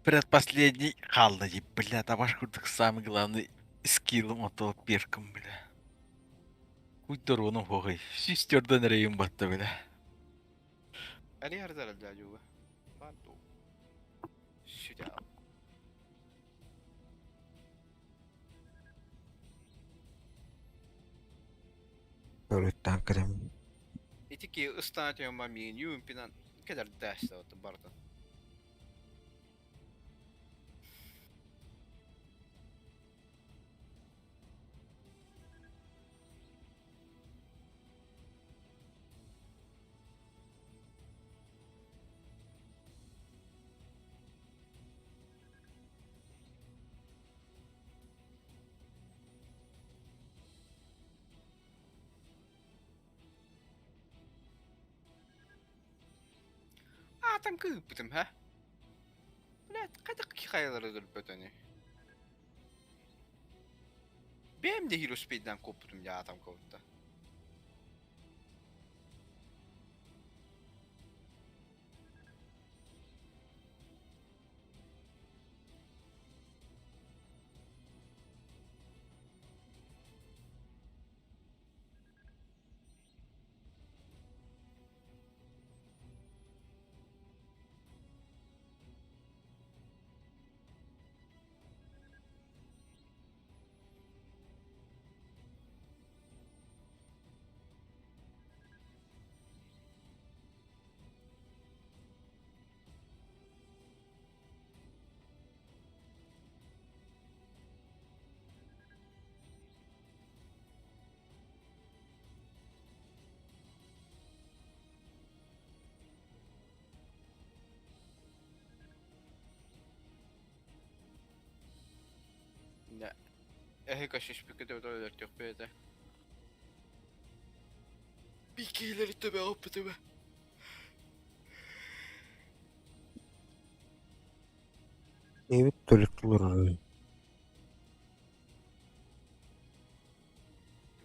Предпоследний қалды деп, бля, табаш курдук самый главный скиллым ото перком, бля. Куйдор оны хоғай. Систерден рейім батты, бля. Әли хардар әлді жуга. Банту. Сюда. Өрөттан кэлем. Итики ыстана тема миин юумпинан кедер дәстә отты барды. Атамка ыыппытым, ха? Блядь, хайдах хайалары өлбөтөнүй? Бэйэм да Hero Speed'den куоппутум дьэ атамка бутта. Эһи кашишпикке өлөртүөхпүт этэ. Бикиилэри төбөҕө Эбит төлөттүлэр.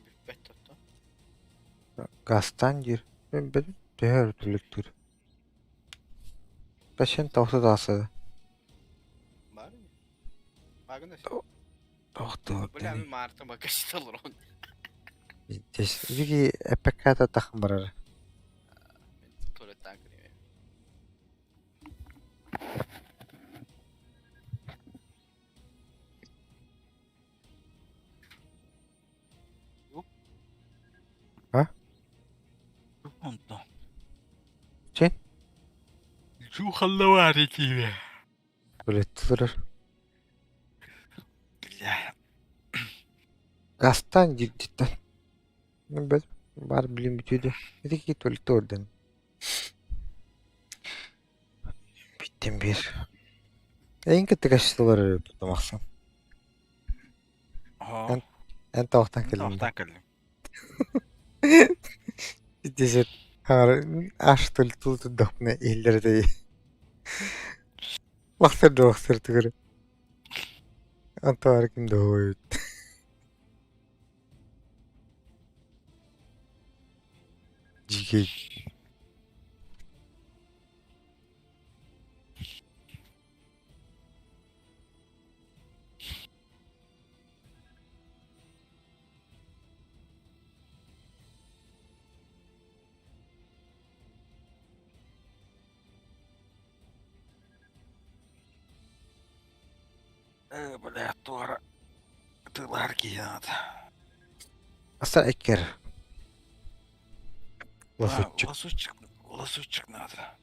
Бүппэт тотто. Гастан диир. Мен бэдим төһө өр төлөттүр. Пашен тоҕус тахсады. Бар. Багына. Тохтор. Бля, мен Марта бакашта олорон. Биги эппекката тахын барар. Туалеттан кириме. Онтон. Чен? Чухаллавари киирэ. Төлөттүлэр. Бля. Гастан диирдиттэн. Мен бэдим бар билим бүтүдэ. Ити ки төлөттү орден. Биттен бир. Эйин кытта кашылар тутамаксан. Оо. Эн тоохтан кэллим. Тоохтан кэллим. Десет аш төлөттү турдахпына иһиллэр этэй. Лахсыр да лахсыр түгэр. Антуар ким да хоойут. Дьиикэй. Э, бля, туора тылар киһи надо. Аса эккер. Лазутчик. Лазутчик, лазутчик надо.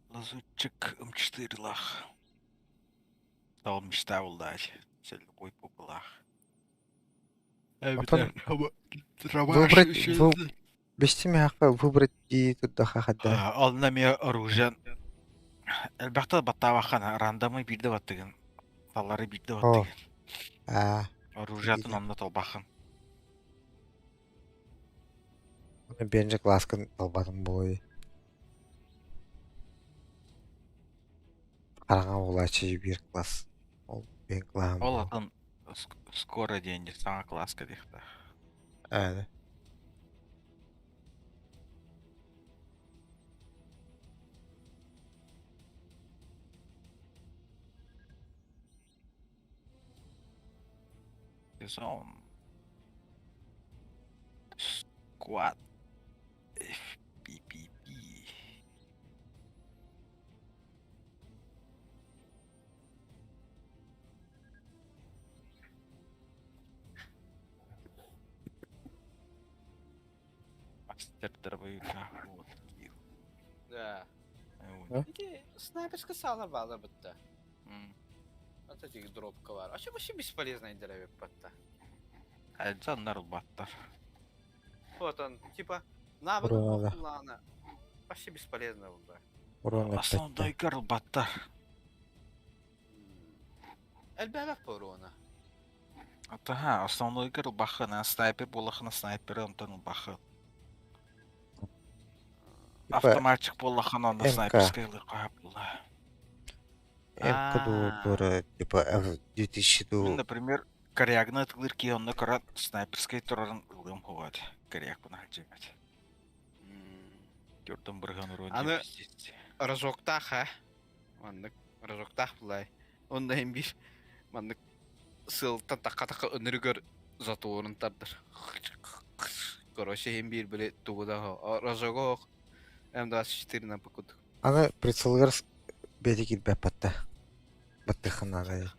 Лазутчик М4 лах. Ол мечта булдач. Сел кой популах. Отон выбрать вы бестими хакка выбрать дии турдаха хадда. Ол нами оружие. Элбэхтэ баттаабаххана рандомы биирдэ баттыгын. Таллары биирдэ О. баттыгын. Аа. Оружиятын онно толбахын. Бенже класскын талбатым буолуой. Хараҥа буолааччы биир класс. Ол бэйэҥ клаһым Ол буолуо. атын скоро диэн саҥа класска диэхтээх. Ээ. Сезон. Squad. FPPP. Мастер дробовика. Вот. Да. А? Ити снайперская сала баала бытта. М. Вот эти дробкалар. А вообще бесполезно деревья батта. Александр Баттар. Вот он, типа, навык Урона, да. плана. Вообще бесполезно было. Урон Основной эппэттэ. Карл Баттар. Элбэбэк урона. Ага, основной Карл Баха на снайпер булахна снайпер Антон Баха. Автоматчик буоллаххына онно МК. снайперскай ылыахха буолла. МК дуу туора типа F2000 Мин, дуу например, корягны ытылыр киһи онно кыра снайперскай турарын ылыам хоҕоот. Корякпын сылдьыбат. Төрдөн бырыһан уруон Аны- пиздец. Разоктаах ха. Маннык разоктаах булай. Онно иһин биир маннык сыалтан такка-такка ынырыгар затворун тардар. Короче, иһин биир били тугу да разогок М24 на покуд. Аны прицелыгар бэйэтэ киирбэт батта. Баттыххын наада.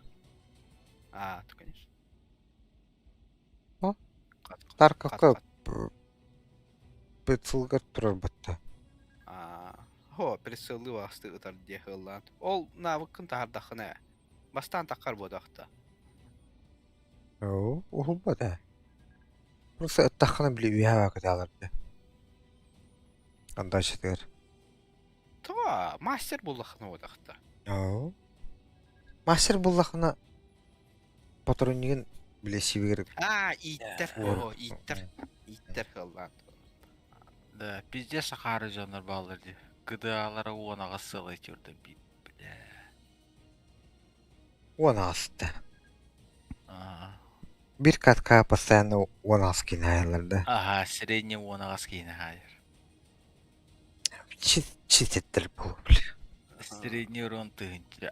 А, то конечно. О, Тарковка прицелыгар турар батта. А, хо, прицелы васты ытар диэ хыллаан. Ол навыккын таһардаххына ээ. Бастаан таххар буодахта. Оо, уһулбат ээ. Просто ыттаххына били үөһэ баакытааларды. Андачытыгар. Това, мастер буллахына буодахта. Оо. Мастер буллахына патроннигын били сибигер А, ииттэр, Уор. о, ииттэр, ииттэр хыллаан. Да, пиздец сахары дьоннор бааллар дии. ГДАлара уон аҕыс сыл этиорда бля. Уон аҕыста. Ага. Бир катка постоянно уон аҕыс киһини аһыыллар да. Ага, средний уон аҕыс киһини хаайар. Читеттер буолуо били. Средний урон тыһынча.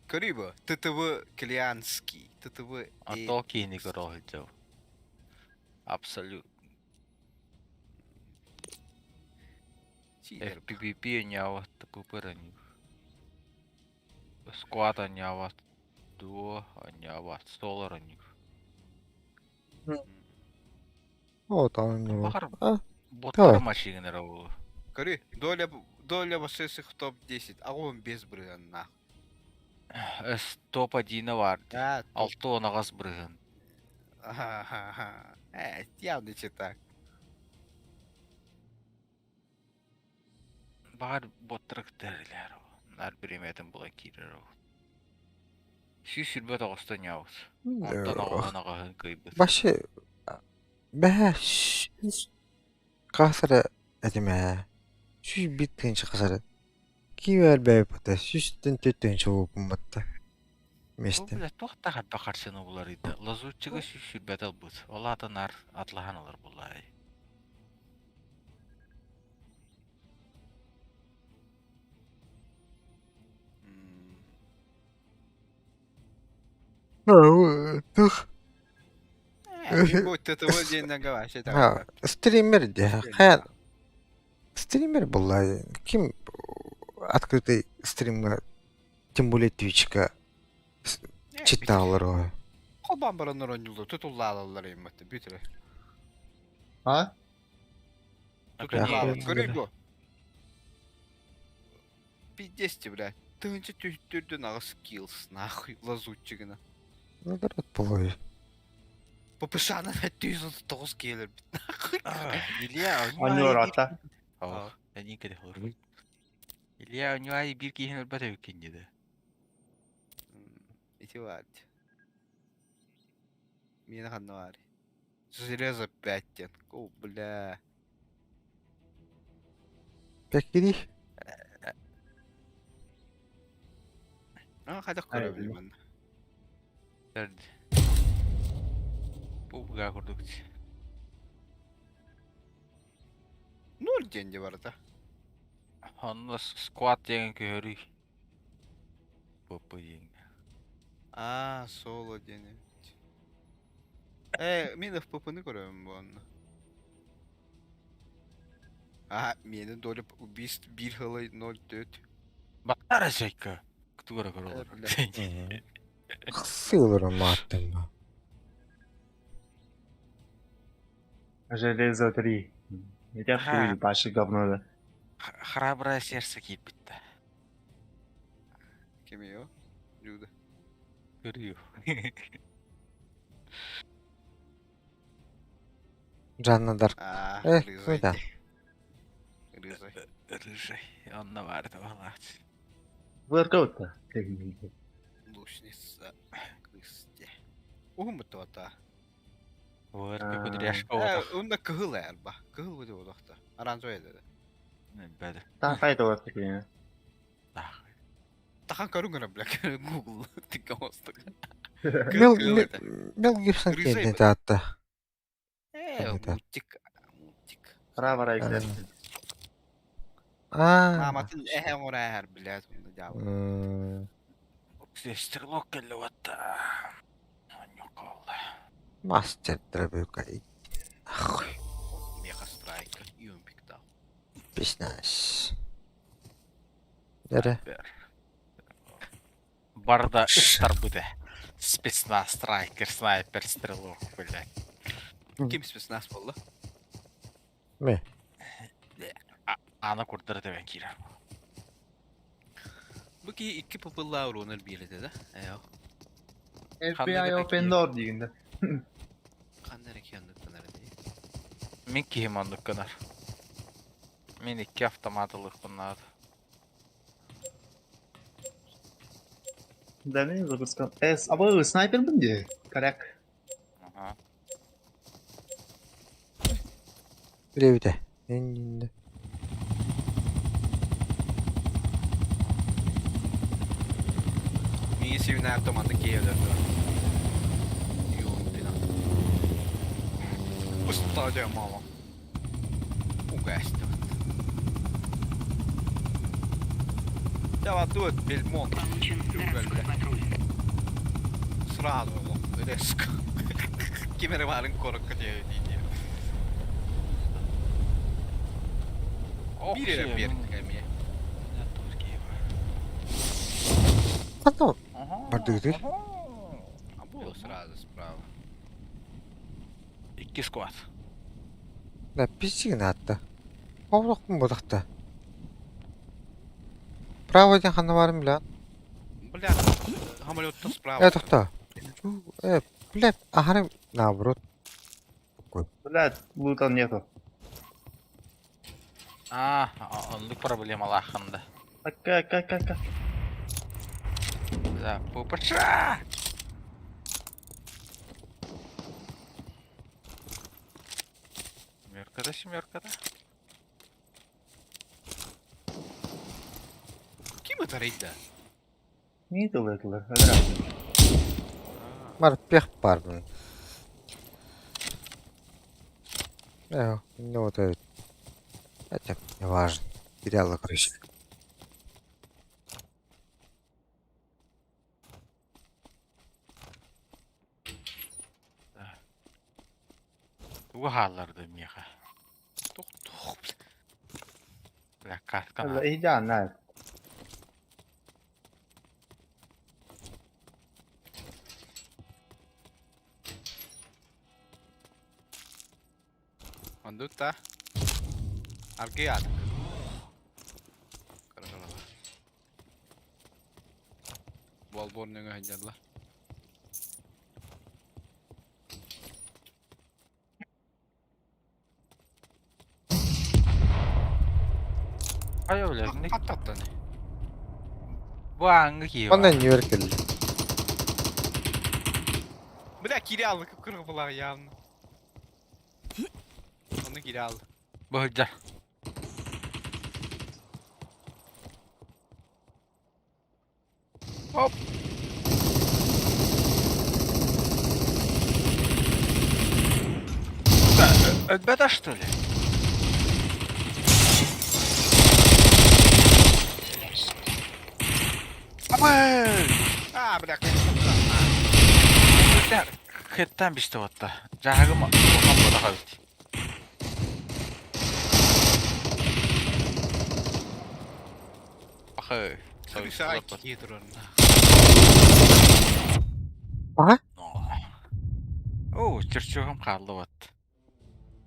Көрүй бу, ТТВ Клианский, ТТВ А то киһини көрө сылдьабын. Абсолют. Читер. FPVP анньаабат, ТПП анньыыр. Сквад анньаабат, дуо анньаабат, столар анньыыр. О, там не Баҕар А, боттар давай. машиналара буолуо. Көрүй, доля, доля вошедших в топ-10, а он без брыганна. Эс топ-1 баар дии. Да, топ. 68 бырыһын. Ага, явно читак. Баҕар боттар кытта эрэлээр Нар бириэмэтин була киирэр ол. 129 ньаабыт. Онтон оҕоһун аҕаһын кыайбыт. Вообще, бэһэ хас эрэ этим ээ. 101 тыһыынча хас эрэ. Киирэр бэйэбитэ 104 тыһыынча буолбуппун батта. Бу Миэстэ. бля туох да харба харчыны буларыйда. Лазутчига 120 ылбыт. Ол аата наар атлаһан ылар буоллаҕай. Тух. Будь ТТВ диэн вообще Ha, стример дии. Хайа стример буолла. Ким открытый стримҥа, тем более Twitchка читаалар оҕо. Холбан баран оронньулу тутуллаалаллар иммат бүтүрэ. А? Тутуллаалар. Көрүй бу. Пиздец блядь. Тыһынча түһүттүрдүн аҕыс киллс нахуй лазутчигына. Ну, народ полой. ППШ-ны 139 келер бит нахуй. Илья, Анюрата. Ох, они кэдэ холор. Илья, у него бир киһин өлбөт эбиккин диде. Ити бар. Миэнэ ханна баар. Железо 5 диэн. О, бля. Пеккири. А, хайдах көрөбүн манна. Дэрди. Бу буга курдук. Ноль диэн де барыта. Онно сквад диэн көһөрүй. ПП диэн. А, соло диэн эбит. Э, мин ФПП-ны көрөбүн бу онно. А, миэнэ доля убийств биир хылай 0,4. Баттара шайка. Тугара көрөлөр. Сылыр мааттым. Железо 3. Я хуй, Паша говно да. Храброе сердце киирбитте. Кими о? Люда. Көрүө. Жанна Дарк. А, Э, рызай. да. Рызай. Рыжай. Онно баар табалаах. Воркаут-то. Лучница. Крысте. Уһун бутта. Вырка кудряшка Э, отах. онно кыһыл эрба. Кыһыл бу олохто. Оранжевый dedi. Бәді. Таһай толор такие. Тахан көрүҥ эрэ, бля, Google тикке оҥостук. Мел, Мел Гибсон Крыса киэннэ таатта. Э, Это. мультик. Мультик. Ра-бара Аа. Мааматын эһэ оҥорор, блядь, онно дьаабы. Стрелок кэллэ уотта. Ньоколла. Мастер дробюка. Нахуй. Меха страйк, юмпик дал. Бизнес. Дере. Барда үстар буде. Спецназ, страйкер, снайпер, стрелок, блядь. Ким спецназ буолла? Ме. Аны курдары дебен киирэр. Бу киһи икки папыллаа уруонар биэрэтэ да? Ээ, FBI open door диигин да. ханна эрэ киһи оннуктанар дии. Мин киһим оннук гынар. Мин икки автомат ылыахпын наада. Да не запускал. Эс, абы снайпер бун дии. Коряк. Ага. Билебите. Эннинде. Миигин сибинээр томанды киһи өлөрдө. Юмпина. Устаа мама. Угастиват. Давай дует бельмон. Получен городской патруль. Сразу резко. Ким эрэ баарын корокко диэ дии. Ох, Биир эрэ сиэ, биэр эмиэ. Ханна бардыгытыр? А было сразу справа. Икки squad. Да пиздигин аатта. Ховрохпун бодахта. Право диэн ханна баарын билэҕин? Бля, самолеттан справа. Э, тохтоо. Э, бля, аһары наоборот. Блядь, лута нету. А, оннук проблемалааххын да. Ака, ка, ка, ка. Да, пупаша! Семерка да, семерка да. Ким это да? Не тылы. Бар пех барбын. Э, ну вот это. Это не важно. Теряла, короче. Тугу хаалларды миэхэ? Тух, тух, бля. Бля, картка Идеально. Ондута. Аргиат. Хорошо. Болбор нөҥө сылдьаллар. Хайа, бля, не Хаттаттан. Бу ааҥҥы киһи Онно баар. ньүөр кэллэ. Бля, кире алды кып-кыргы булар явно. Оны кире алды. Бу сылдьар. Оп! Өлбөтө что ли? Абы! А, бля, конечно. Хэттэн бистэ батта. Жаагым улахан бодох эбит. Бахы. Крыса кие турар. Аха. Оо, чөрчөгөм хаалла батта.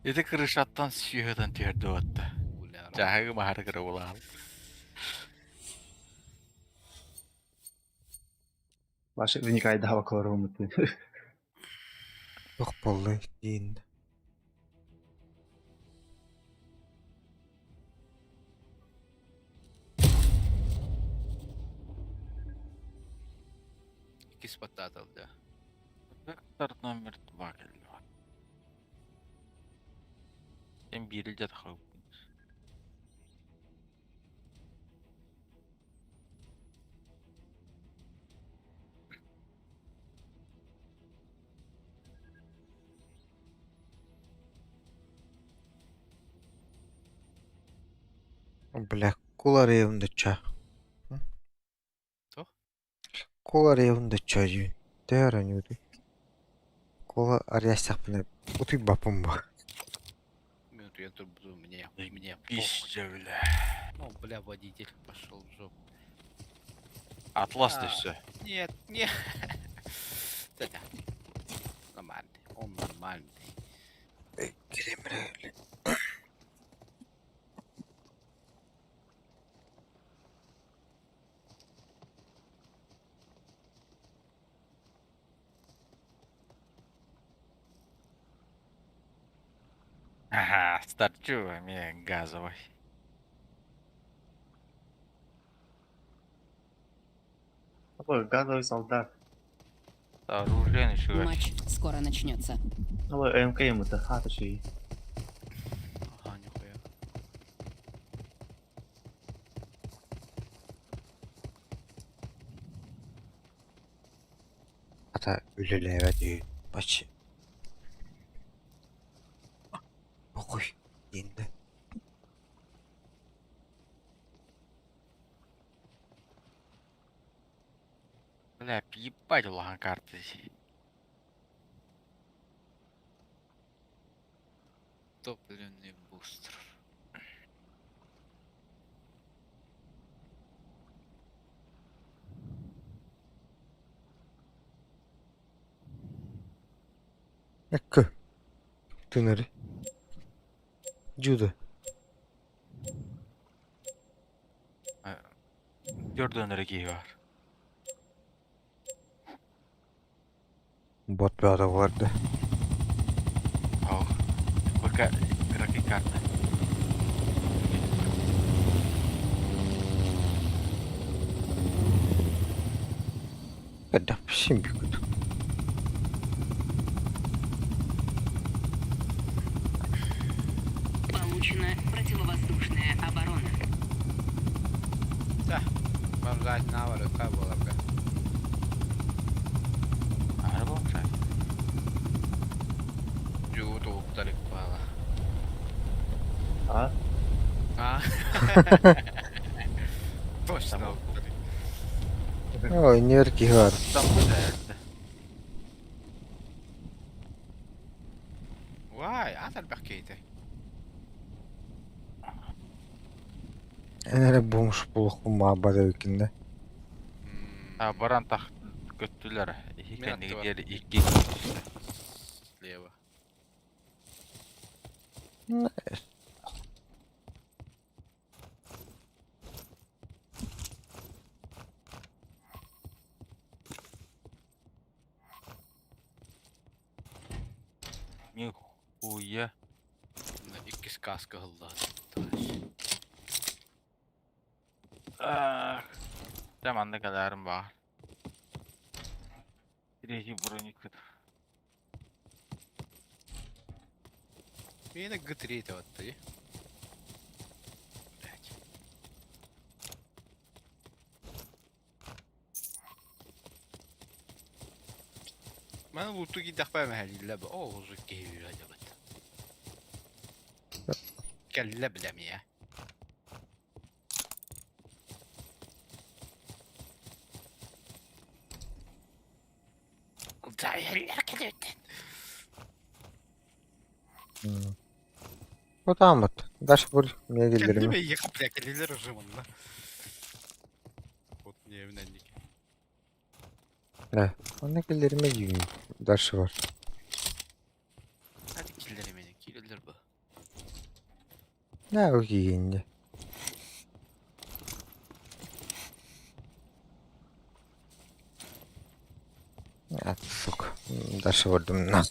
Ити крышаттан сүйөтөн түһэрдэ батта. Жаагым аһары кыра булаал. Ваша вникай дава корумты. Туох буолла диин. Иккис баттаатал да. Вектор номер 2 кэллэ. Эн биир илдьэ тахабыппын. Бля, куларыйым да ча. Туох? Куларыйым да ча дьүүн. Төһө оронньуутуй? Кула арыйастахпына утуйбаппын бу. Мен утуйан турбутум, мне, мне похуй. Пизде, бля. О, бля, водитель пошел в жопу. Атлас А. да все. Нет, нет. Да-да. Нормальный, он нормальный. Киремре. Ага, старчу, мне газовый. Такой газовый солдат. Оружие еще. Матч скоро начнется. Ой, МК ему то хата чуи. Ага, нихуя. Ата үлэлээбэт үһү. Бачча. Похуй. Диэн да. Бля, ебать улахан карты. Топливный бустер. Эккө. Тынары. Жуда. Төрдөн киһи бар. Бот бөҕө олорду. Ох. Пока игроки карты. Хайдах син бүкүт. Получена противовоздушная оборона. Бомжать на рука была бы. Арбом же. Жууту уктарик бала. А? А? Точно уктарик. Ой, нер киһи бар. Там да. Вай, атар бакейте. Эн эрэ бомж буолуохпун баҕарбат эбиккин да. А баран тах көттүлэр. Ихи Мен кэннигэр аттыбар. диэри икки түстэ. Слева. Нихуя. Икки сказка ылла. Ах. Там манна кэлээрим баар. Третий броник. Мені Г3 вот ты. Блять. Мен луту гидахпай мәһәлиллә бу. О, узу киһи дебет. Кәллә беләм я. Отааммыт. Дашбор эмиэ киллэримэ. Кәллә бәйге капля кәлләләр уже монда. Вот не менәнник. Ээ, онно киллэримэ дьүүн. Дальше бар. Hadi killere meni, killer bu. Наа киһиннэ. А, сука. Дальше бардым на.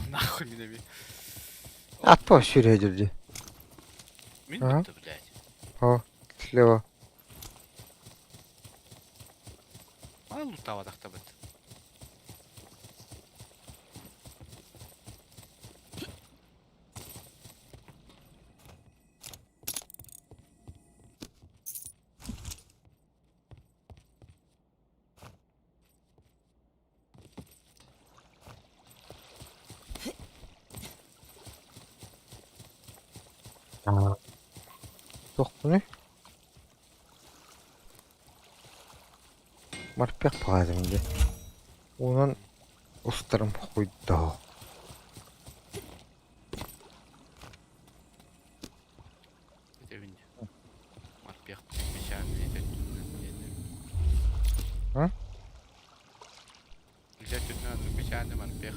Нахуй меня би. А то сюрэ дии. Мин Ага. битте, блядь. О, слева. Мана лутава тахта бит. А. Туохпунуй? Морпех баҕайытым дии. Уунан устарым хуйдоо. Этэбин дии. Морпех печальный А? Илдьэ өттүнэн печальный морпех.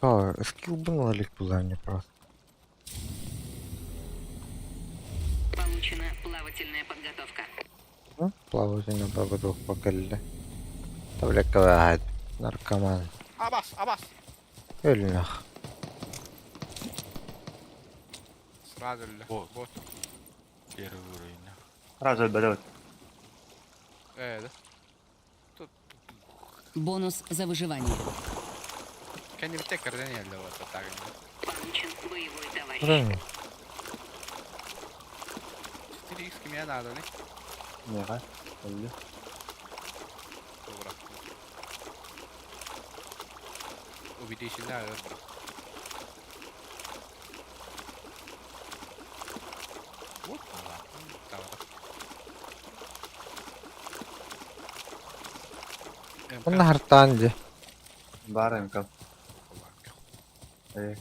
А, скилл был илик булар просто. Получена плавательная подготовка. Плавательная подготовка кэллэ. Таблетка наркоман. Абас, абас! Өлүнэх. Сразу өллө. Бот. Бот. Первый уровень. Сразу өлбөтө. Э, да. Тут Бонус за выживание. кэннибитте кэрдэн иһэллэр вот так. Получен боевой товарищ. Правильно. 4x кимиэ нааданы? Миэхэ. Өллө. Добра. Убедительно өр бра. Вот тавара. Онно хартаан дии. Баар МК. Э.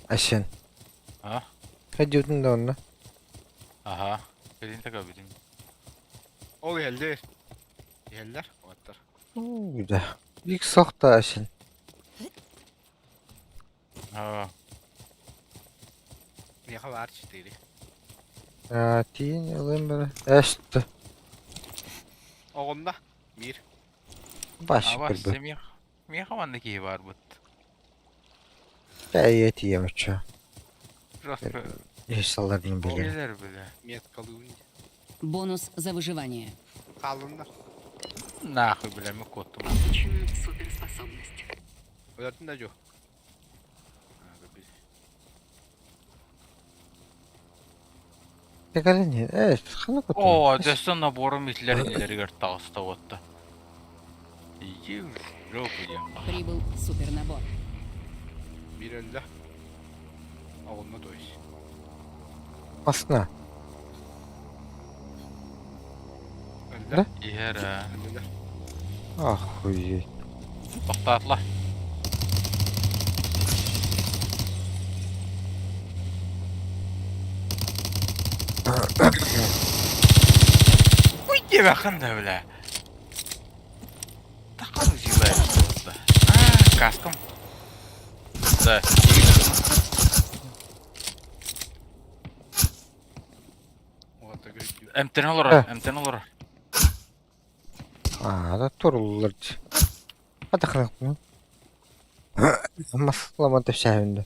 Ашен. А? Хэдьютун да онно. Аха. Кэлин такабитим. Ол иһэллэр. Иһэллэр. Оттар. Уу, да. Ик сохта ашен. А, Миэхэ баар 4. Аа, тиин ылын бара. Эшт. Оҕунна. Мир. Баш абас көрбө. миэх. Миэхэ манна киһи баар бут. Эйэ тиийэм оччо. Просто Иш саллардын билэр. билэр билэ. Меткалыын. Бонус за выживание. Хаалыннар. Нахуй билэ мен куоттум. Получена суперспособность. Өлөрдүн да жо. Тэгэлэн э хана кутун. Оо, дөссө наборум итлер нелеригэр таҕыста уотта. Иди в жопу диэн. Прибыл супернабор. Мир өллө. Оҕунна то есть. Масна. Өллө. Да? Иһэр ээ. Өллөлөр. Охуеть. Тохтоотла. Уй диэбэххин да бля. Такан удивляюсь. А, каском. Да. Уотта көрдүү. Эмтэн олорор, эмтэн олорор. Аа, да туруллар. Атахна. Маслама төшәһүндө.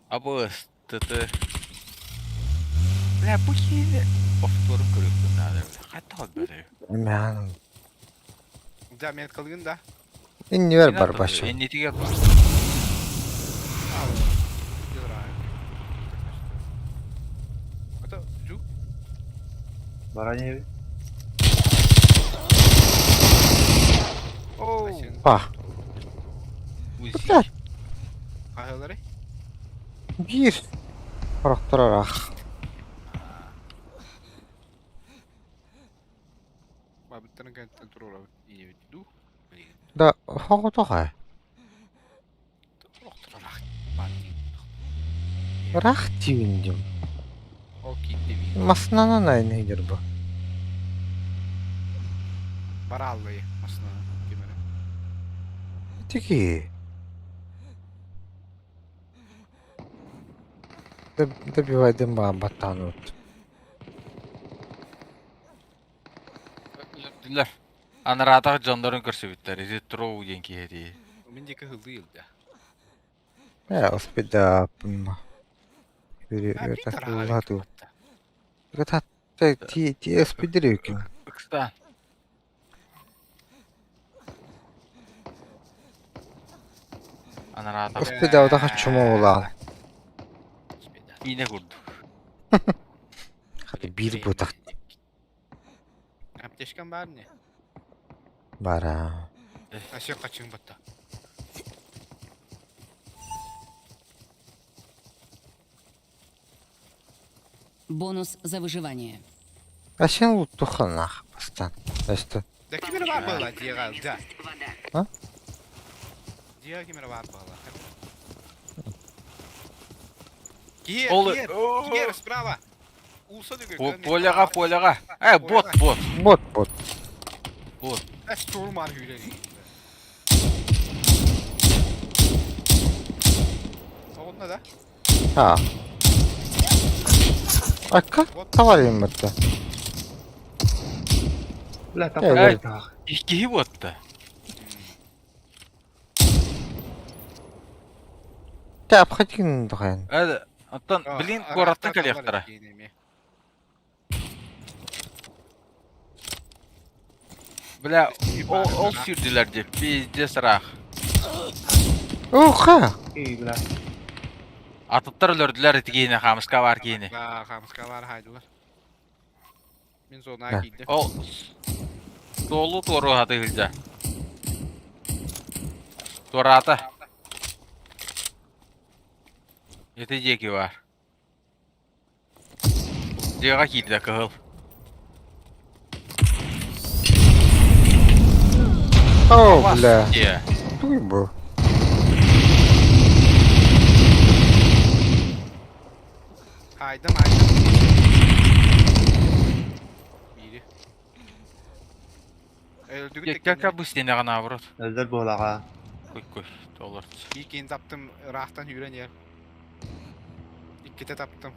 Абыс, тыты. Бля, бу киһини повторун көрүөхпүн наада бля. Хатта бля. Мään. Да, меткалыын да. Иннибер бар башы. Иннитигэр бар. Ата, жу. Барани. Оу. Па. Узи. Бля, Хаһылары. биир. Хорохторорах. Бабыттарын кэнтэн туруорабыт иебит дуу. Билигин. Да хоҕотоҕа. Охторорах. Баати. Рах тииндим. Ол киитте би. Маснанан айныйдыр бу. Барааллайы масына кемере. Тики. Добивайдым баан баттаанут. Өлөрдүлэр. Анараатах дьоннорун көрсүбүттэр. Ити Троу диэн киһи дии. Мин диэки һыллыы илдэ. Э, успеда пымма. А, би тараҕа Ти ти спидерюкин. Ыкстаан. Анараатах Успеда одаха чумоула. киинэ курдук. Хаты бир бутах Аптечкам бар не? бара. Ася качың батта. Бонус за выживание. А сен луттуха нах бастан. Эсте. Да ким эрэ баар буолла дьиэҕэ, да. Вода. А? Дьиэҕэ ким эрэ баар буолла. Киэр, Ол- киэр, киэр, справа. Уулса дүгү. Поляға, поляға. Э, бот, бот. Бот, бот. Бот. Э, штурман hüyle. Онно да? Ha. Akka товар бытта. Бля, Э, там так. Иккиһи буотта. Те обходин дохайын. Э, оттон, блин, куораттан кэлиэхтэрэ. Бля, ол, ол сүүрдүлэр дии, пиздец ыраах. Оха. Эй, бля. Атыттар өлөрдүлэр ити киһини, хаамыска баар киһини. Хамыска бар хайдылар. Мин зона Да. киирдим. Ол суолу туору хатыһылдьа. Туораата. Ити диэки баар. Дьиэҕэ киирдэ кыһыл. О, бля. Дьиэ. Туй бу. Хайдым, хайдым. Биири. Өлдүгүт Кэккэ бу стенаҕа наоборот. Өлдөр буолаҕа. Куй куй толор. Иккин таптым, ыраахтан үүрэн иһэр. Иккитэ таптым.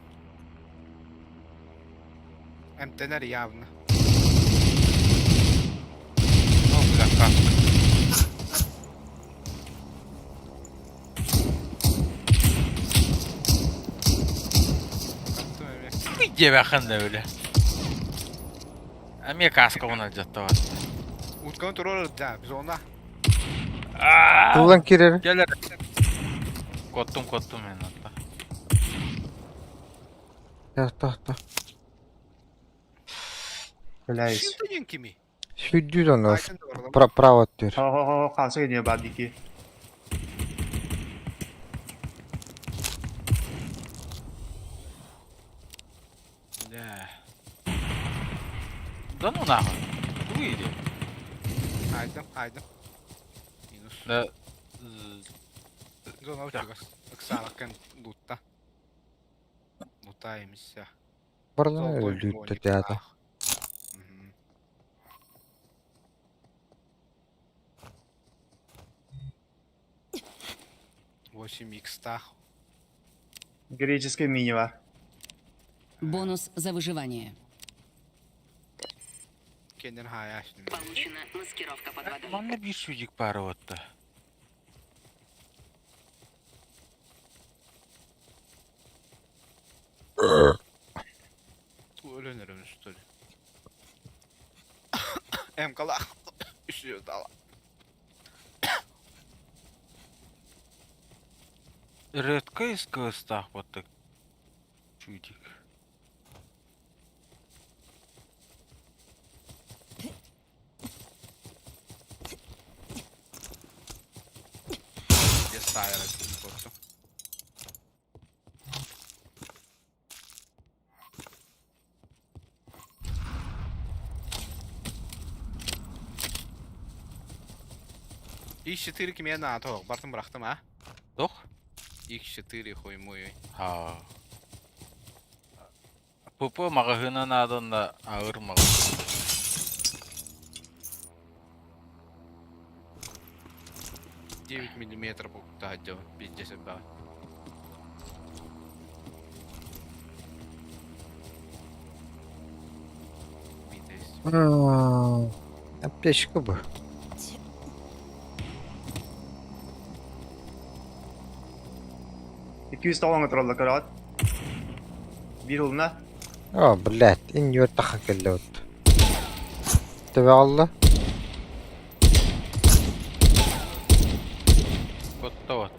Эмтэнэр явно. О, бля, каска. Таптым эмиэ. Туй диэбэххин да бля. Эмиэ каска уна дьаттабат. Утканы турар да, зона. Тулан кирер. Келер. Коттум коттум мен атта. Я та та. Бля, ис. Шинтанин кими? Сүддүү оны. Айдын да баралам. Право түр. Хо-хо-хо, хаамса кэнниэ баар дики. Да. Да ну нахуй. Туй иди. Хайдым, хайдым. Минус. Да. Зона учугас. Ыксаалаккан лутта. Лута эмисся. Барлана өлдүүттэ теата. 8 икстах. Греческая мини бар. Бонус за выживание. Кеннер хаяшны. Получена маскировка под водой. Манна биир сүүдик баар уотта. Өлөнөр что ли? Мкала. Үсү дала. Редко искыстаах буоттак. Чудик. Я сайра ботту. X4 кимиэ наата бартын бырахтым а? Тох? X4 хуй мой. Ha. ПП маҕаһыына наадана аҕыр маҕаһыын. 9 миллиметров таһаддьа пиздец баа. Пиздец. Аптечка бу. 200 тоҕоҥа тураллар көрөҕүт. Биир улуна. О, блядь, инньүөр тахан кэллэ вот. Төбө алла. Котта вот.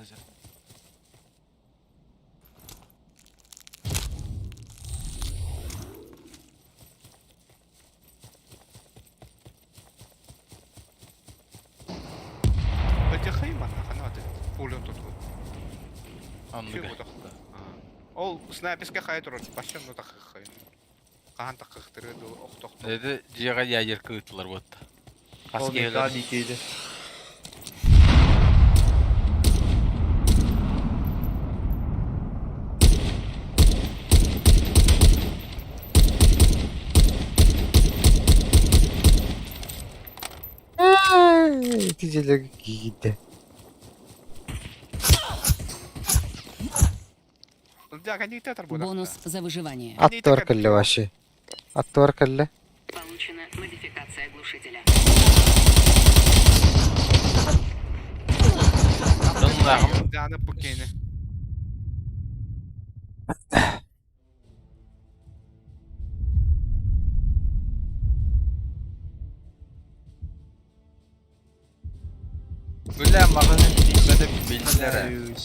Лазер. Ытыхый манна хана аты пулен туту. Оннуга. Ол снайперскай хайа турар, бачча онно тахыххайын. Хаһан тахыхтыры ду охтохто. Эти дьиэҕэ ядерка ыыттылар буотта. Хас Ол киһилэр диэки Ити дьиэлэргэ киирдэ. Бонус за выживание. Аттыгар кэллэ вообще. Аттыгар кэллэ. Получена модификация глушителя. Бля, маҕаһыын тиийбэтэ биллэр ээ.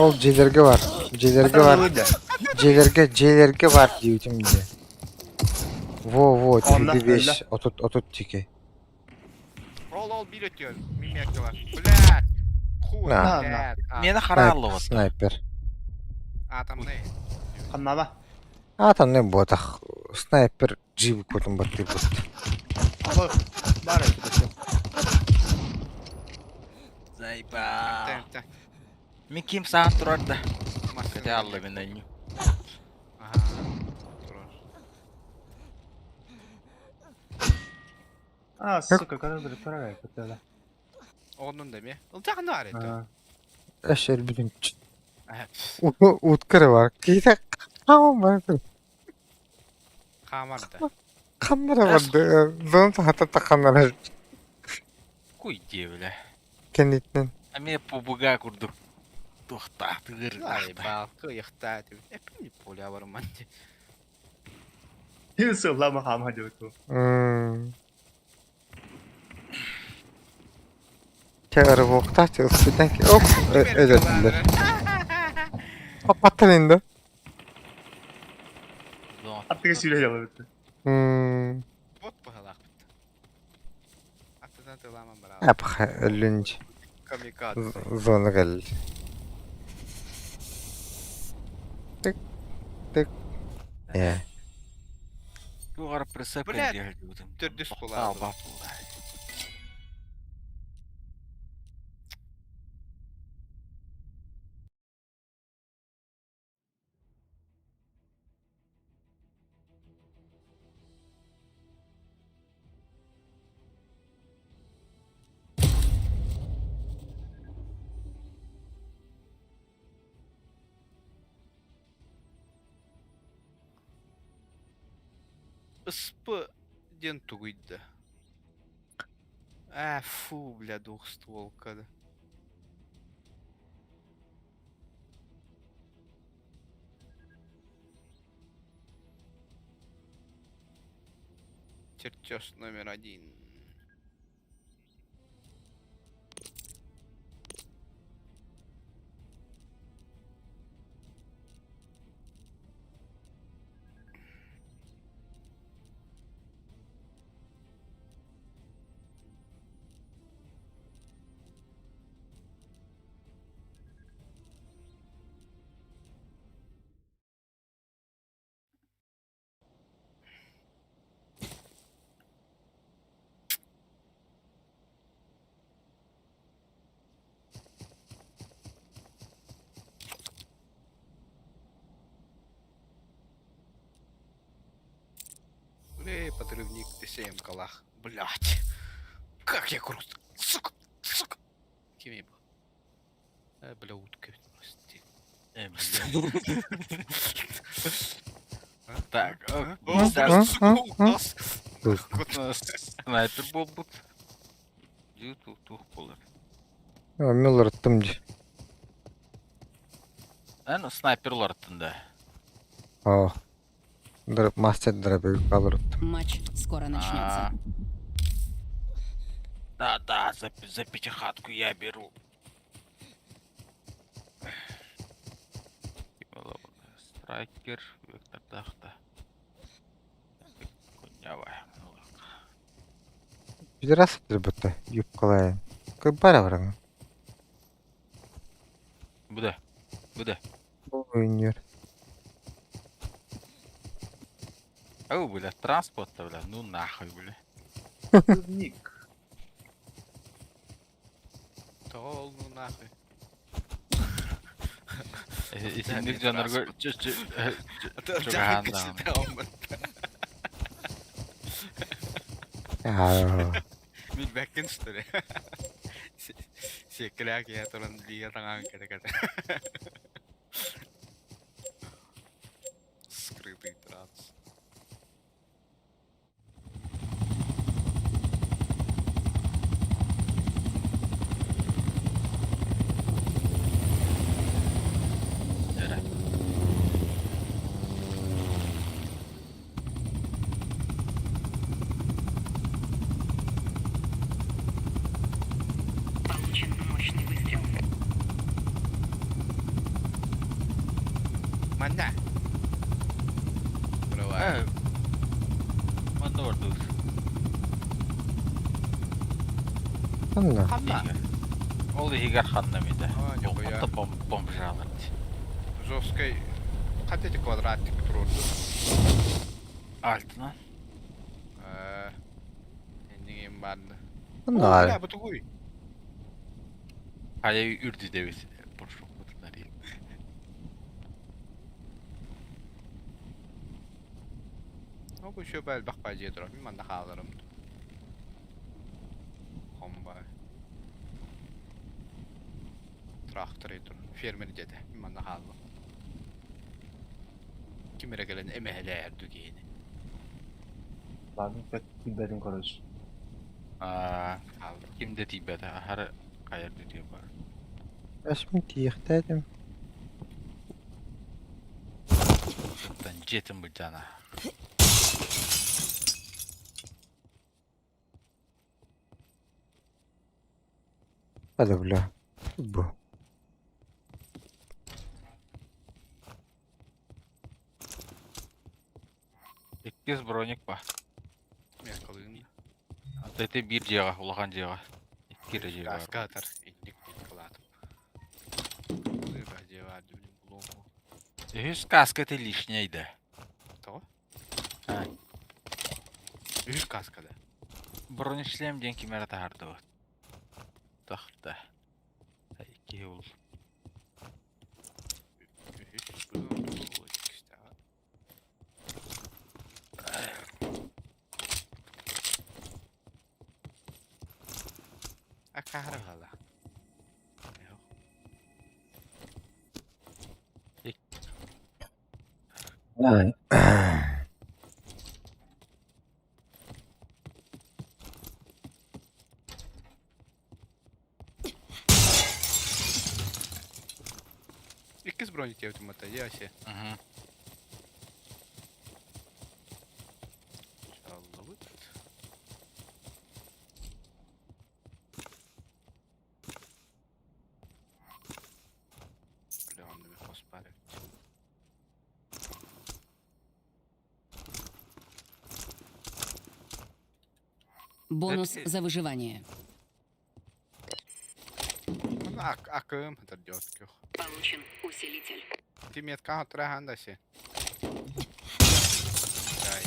Ол дьиэлэргэ бар. Дьиэлэргэ бар. Дьиэлэргэ, дьиэлэргэ бар диэбитим дии. Во-во, Онно, 35, 30, 30 тики. Ол ол биир өтүөр, мимиэккэ бар. Блядь! Хуй, На. блядь. Миэнэ харааллыбыт. Снайпер. Атомный. Ханнаба. Атомный буотах. Снайпер джип кутун баттыйбыт. Бар это Заебал. Мин ким саан турар да. Хотя алла мин анню. А, сука, когда бір турар это. Оннун да ме. Ылтаҕын бар это. Эшер бүтүн. Уткары бар. Киһи хаамар бар. Хаамар да. Ханнара барды. Зон сахата таханнара. Куй дии бля. Кэнниттэн. А мне побуга курдук. Туохтаахтыгыр. Балкы ыйахтаа диэбит. Эппин поля барыман дии. Сыллама хаама диэбит. Чэ рывоктаах ылсытан оп өлөрдүлэр. Папаттан инде. Аттыга сүүрэ дьалабыт. Бот быһалаахпыт. Аттыдан тылааман бараабыт. Апха өлүнч Камикадзе. зона кэлл. Тык тык. Э. Тугар прицеп Блядь, диэбитим. төрдүс буолаабыт. Ыспы диэн тугуйда? Ээ, фу, бля, двухстволка да. Чертеж номер один. Эй, подрывник, ты сеем калах. Блять. Как я крут. Сука, сука. Кими был? Э, бля, утка. Прости. Э, Так, О, да, сука, у нас. снайпер буолбут. Дүү туох буолар. Миллер аттым дии. Эн снайпер уларыттын да. Оо. Мастер дробовик алырыттым. Матч скоро начнется. Да, да, за, за пятихатку я беру. Страйкер вектордаахта. Куннявай. Пидорас будто юбкалаен. Как бара баран. Бу да. Бу да. Ойнер. Ау, бля, транспорт бля, ну нахуй, бля. Ник. Тоҕо ол ну нахуй. Итинник дьоннорго чугаһаан даҕаны. Аа. Билбэккин что ли? Сиэккэлээх киһи туран лига таҥаһын кэтэ-кэтэ. Скрытый транс. Эрэ. Получен мощный выстрел. Манна. Браво. Манна ордук. Ханна. Ханна. Ол иһигэр ханна мидэ. А, нихуя. Онто бомжалар. Жесткой. Хотите квадратик турду. Альтынан. Эннигин баанна. Ханна. Бля, бу тугуй? Хайа үрдү дэбит. Боршокпутунар. Ол еще бэл бах бажия турар. Мин манна хааларым. Хомба. Трактор тур. Фермер деді. Мин манна хааллым. Ким эрэ кэлэн эмэһэлээр дүгиини. Ладно, как киберин, короче. Аа, Хааллым. ким да тиийбэтэ аһары хайа үрдү бар. Әшмин тиехтәдем. Тан жетин былдьана. Hadi бля. Бу. Иккис броник ба. Мен кылыын. Ата биир дьиэҕэ, улахан дьиэҕэ. Икки эрэ дьиэ бар. Гаска атар. Инник кылаатым. Бажия бар дүнүн булуому. Үһүс каска это лишняя да. Того? А. Үһүс каскада. Бронешлем диэн ким эрэ таһаардыбыт. Тахта. Икки ол. Үһүс буду иккистэҕэ. Акаара хала. Иккис броник диэбитим бата, дьэ Мгм. Аллабыт. Бля, онно мен хос бар эбит. Бонус Это- за выживание. Онно ак акым хатар диот көх. Получен усилитель. Ти метка хатра хандаси. Дай.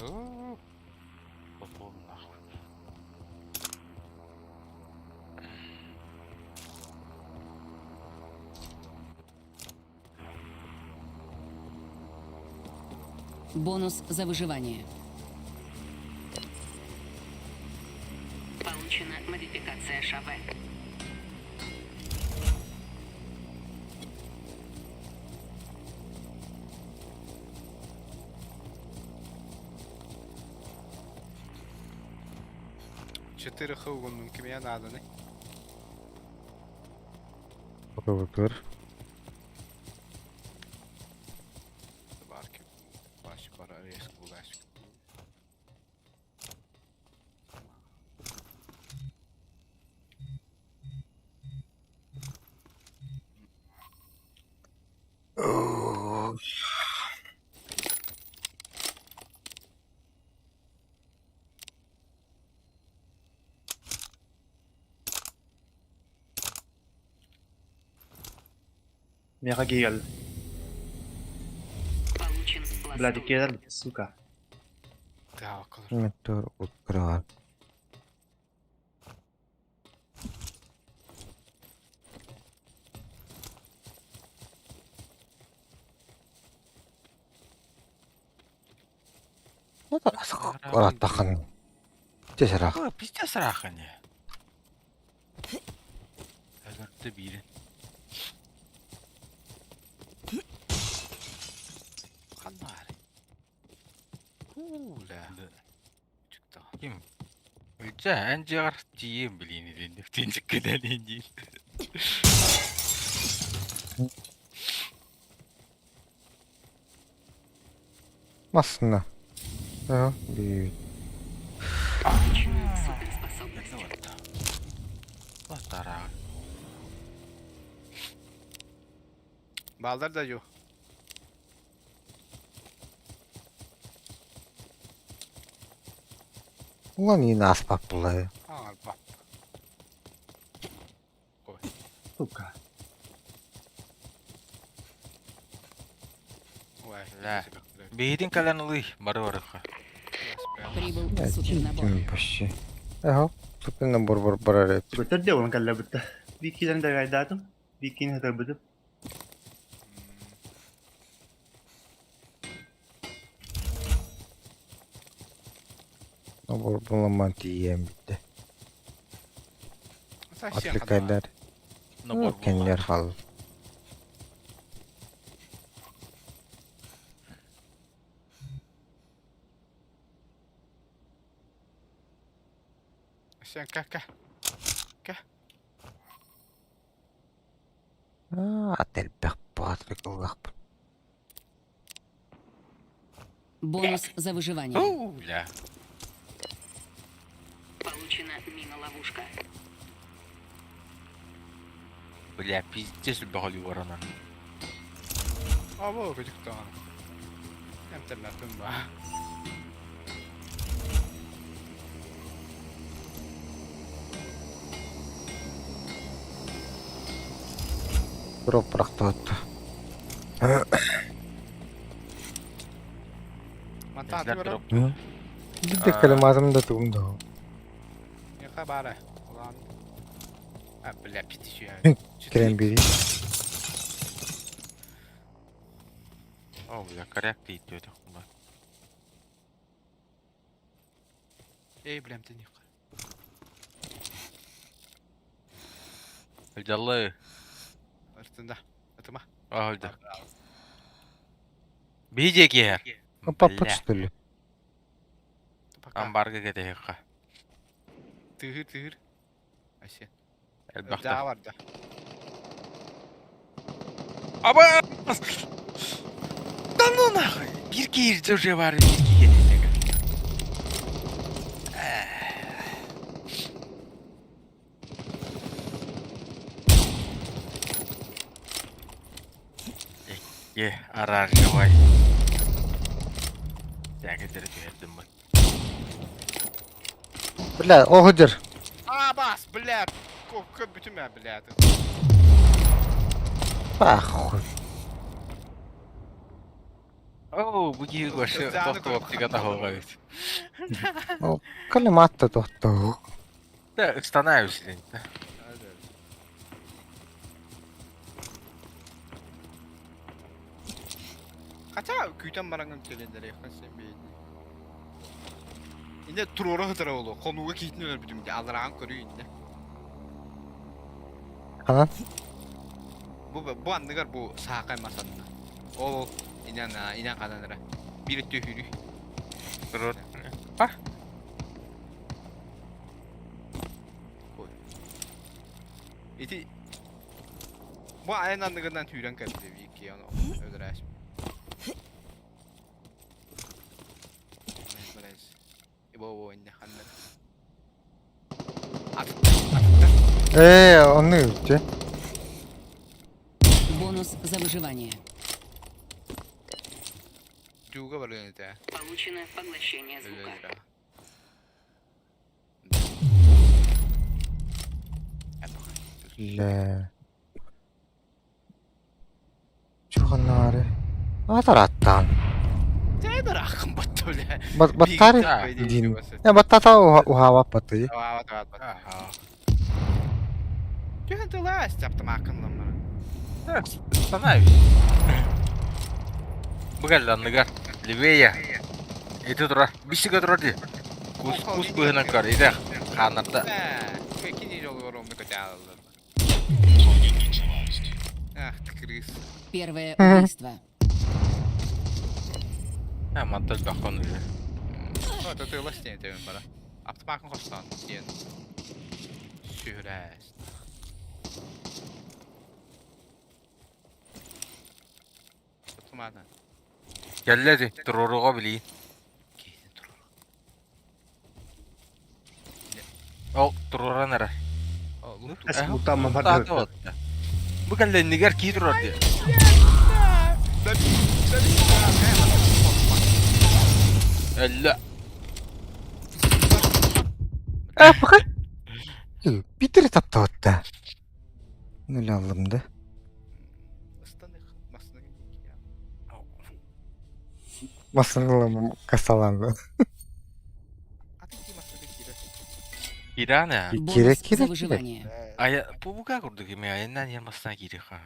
Оо. Потом нахуй. Бонус за выживание. Получена модификация ШВ. Четыре хылгуннун кимия нааданы. Бу Бар ки баш бара реск булаш. Миэхэ киирэл. Получен Блядь, пластун. киирэр, сука. Так, Мотор украл. Ыраттахын. Тесерах. Ой, пиздец ыраахын. Өлөрдө биирин. Ханна Кууля. Чыкта. Ким? Үлдьэ, эн дьиэҕэр тиийиэм билиин илин тиинчиккинэн диир. Массына. Ага, бүү. Получена суперспособность. Батара. Балдар да ю. Улан и нас паппулай. Аңарба. Сука. Ой. Ля. Биһитин кэлэн ылый, бары барыха. Прибыл супернабор. Почти. Ага, супер набор бар барар. Сука, төрдө болан кэллэ бытта. Биир киилэн дагайдаатым, биир киини хатарбытым. Набор буламан тиийэн битте. Отвлекайдар. Набор Кеннер хал. Сен ка ка. Аа, телбэх баатырык ыллахпын. Бонус за выживание. Уля. Получена мина-ловушка. Бля, пиздец баҕали воронан. Або көтүктө. Эмтеммәппин ба. Дроп бырахтаатта. Мантан Дроп. Битте калемазым да тугум да. Яха бара. Улан. А, бля, питиши. Кирен бири. О, бля, коряк тиит диэтэх. Эй, блям, ты не. Өлдаллы. Артында. Атыма. Өлдө. Биһи киһэр. Папа что ли? Амбарга кетехха. Тыгыр, тыгыр. Асе. Элбахта. Да бар да. Аба! Да ну нахуй! Бир киир уже бар бир киир. Е, оранжевый. Так, это түһэрдим бу. Бля, оһудер. А, бас, бля. Көп бүтүмә, бля. Пахуй. Оо, бу киһи вообще тохтуоп тига тахолга бит. Калематта тохтоо. Да, станаюсь. Хотя күүтэн баранган келендер яхан сен бейди. Инде турора хытара болу. Конуга кийтин өлөр бүтүм де алраан көрүү инде. Ханан? Бу бу анныгар бу саакай масанна. Ол инен инен кананара. Бир төһүрү. Турор. А? Ити Бу айын анныгынан түүрен кәлде бики аны өлөрәш. Бо бо инде ханнар. Ат. Ат. Э, оны үтте. Бонус за выживание. Жууга бар это. Получено поглощение звука. Бля. Атараттаан. Дьэ ырааххын батта бля. Баттаары диин. Баттата уһаабаппатый. Түһэн тылаас автомаккын ламмара. Останови. Бу анныгар. Левее. Ити турар. Бисигэ турар дии. Кус кус быһынан көр. Ити хаанарда. Кини жолугар онну көтөаллар. Ах ты крыс. Первое убийство. Э, мантан бахон уже. Вот это ластен тебе бара. Автомакын хостон диэн. Сүрээс. Тумана. Кэллэ ди, туруоруга билии. Кейтин турар. Ол туруоран эрэ. О, лут. Эс бултааммын Таата бардыбыт. отта. Бу кэллэ иннигэр кии турар дии. Өллө. Э, пока. Питер таптабытта. Нөл аллым да. Ыстаных масына Масыналым касаланды. Атын ки масына киирэр. Ирана. Керек, Бонус керек, за керек. выживание. Ая, пубука курдук эми айынан ямасына киири ха.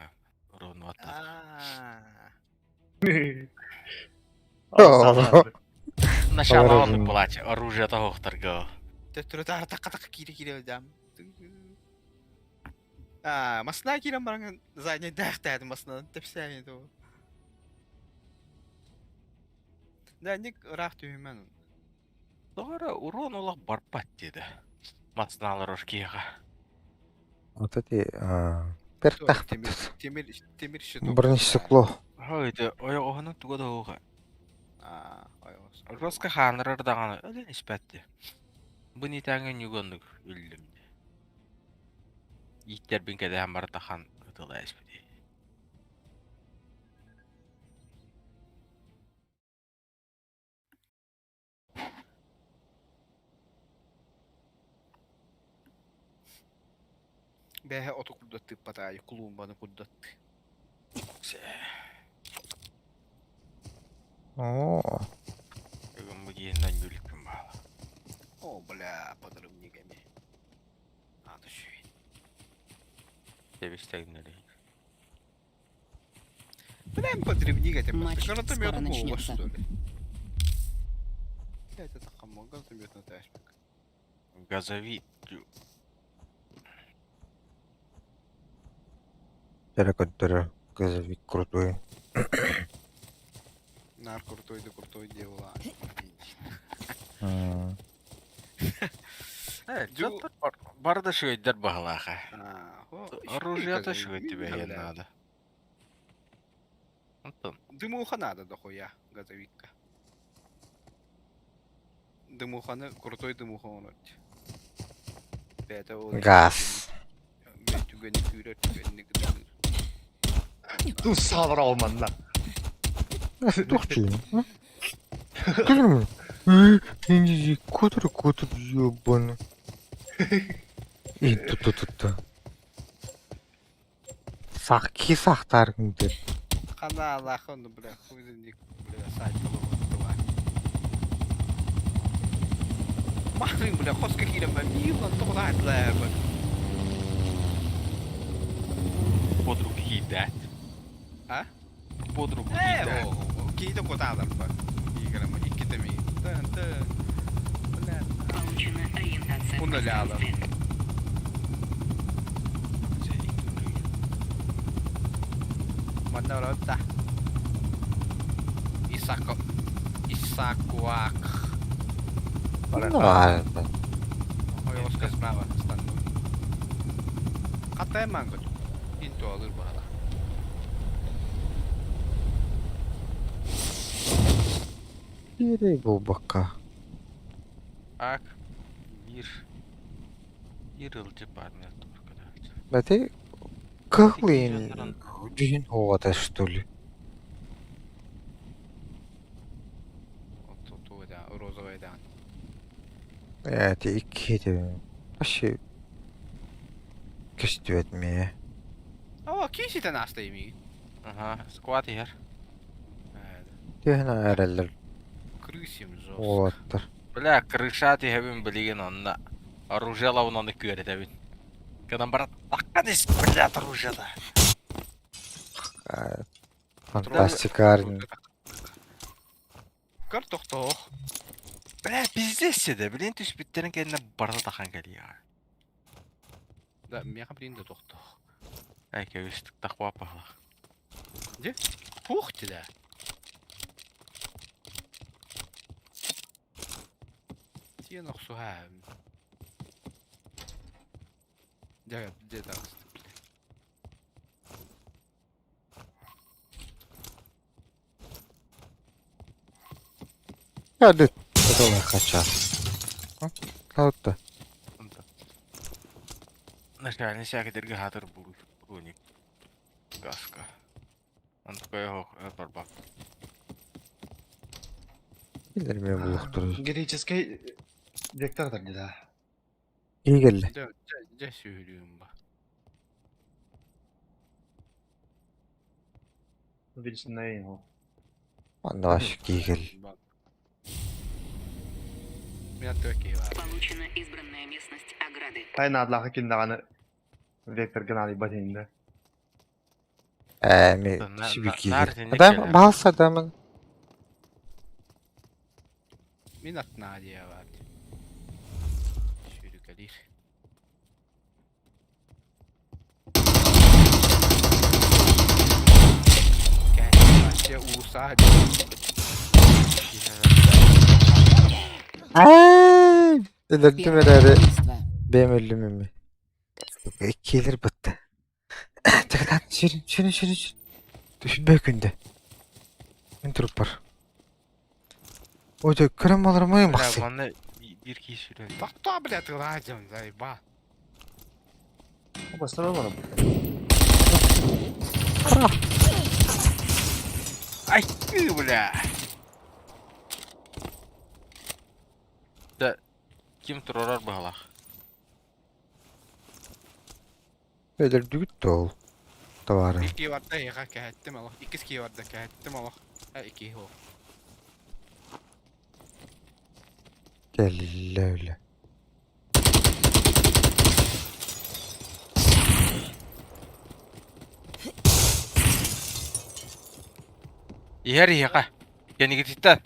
Ровно атта. Аа. Начало Оружие. он плачь, оружие того торговал. Төттөрү таар такка такка киире киире дам. Аа, масына киирэн баран задний дээхтээдим масына тэпсээми доо. Да, ник ыраах түһүмэн. Doğru, урон олох барбат dedi. Масыналар ошкиға. Вот эти пертах Темир темир темир щиток. бронестекло. Хойды, ойоғының туға да оға. Аа, ойоҕос. Роска ханырар дағаны өлен испәтті. Бұны тәңін югондук үллім. Иттер бин кәдәһән бар тахан ытыла эспеди. Бэһэ оту курдатты патаайы клумбаны курдатты. О, Бүгін бұл кейіннен юлікпін бала. О, бля, подрывниками. Аты шүй. Тебістегінері. Бля, подрывник этим. Матч скоро Гранатомет начнется. что ли? Блядь, это хамон, гранатомет на ташмик. Газови. терракоттер газовик крутой. Нар крутой да крутой делала. М. Барды шөйдер бағалаға. Оружие-то шөйд тебе не надо. Антон, Дымуха надо дохуя, газовикка. Дымуханы, крутой дымуха он өт. Бәті ол... Газ. Мен түгені күйрер, түгені күйрер. Ту сабыр алманна. Тухчи. Кутур кутур ёбан. И тут тут тут. Сахки сахтар деп. Қана Аллахын, бля, хуйзы бля, сайт болуға. Махрын, бля, қосқа кирем, бля, милан тоғыз бля. под руки да. А? Под руки Э, да. о, кейді қоталар, бля. Играм, иккітімей. Тын, тын. Бля, Получена ориентация в Удаляла. пространстве. Манна Исако... Исакуак. Ладно. Ой, Оскар справа, стану. Катай манго. Инту алыр бала. Кирей глубоко. Ак. Бир. Бир ылжы бармия туркада. Да ты кыхлын дүйін оғада что ли? Ту да, розовый да. Это икки Вообще көстүбэт ме. О, киситен асты ими. Ага, скват егер. Түһэн эрэллэр Крысим жестко. уолаттар. Бля, крыша түһэбин билигин онно. Оружиелабын ону күөрэтэбин. Гынан баран таххан ис, блядь, оружиела. Фантастика Көр тохтоох. Бля, пиздец сиде. Билин түспүттэрин кэннэ барыта тахан кэлиэҕэ. Да, миэхэ билин да тохтоох. Эй, кэбис, тахпа пахлах. Де? Фух ты да. Тиэн охсуһаа. Дьэ, дьэ таҕыста. Hadi. Otolar kaçar. Kalktı. Начальный сякидерге хатыр буруник. Гаска. Он такой барбак. Bilmiyorum buluktur. Греческий вектор да. İyi geldi. Дьэ, дьэ, дьэ сүһүрүүм ба. Билсиннэй его. Anne aşık iyi geldi. Мин аттыга киһи баар. Получена избранная местность ограды. Тай надлаха киндаҕаны вектор генали батинда. Eee mi На- şibik iyi нар geldi. синник Adam кэлэр. bahs adamın Мин атына диэ баар. Сүүрүкэлиир. Кээччи уусаа Aaaa! Öldürdüm Первое herhalde. убийство. Benim ölümümü. Gelir bitti. Çıkın şirin şirin şirin şirin. Düşünme günde. Min turup var. Oca kırım alırım oyun Бля, baksın. манна биир киһи сүрэн. Тохтоо, блядь, ылаадьым, заеба. Бастар бар. Ай, ты, бля! Да, ким турарар баһалаах. Öldürdük de ol. Tavarı. Икки барда эйиэхэ кэһэттим олох. Иккис киһи барда кэһэттим олох. Э, икки ол. Gel öyle. Иһэр иһэҕэ. Кэнигититтэн.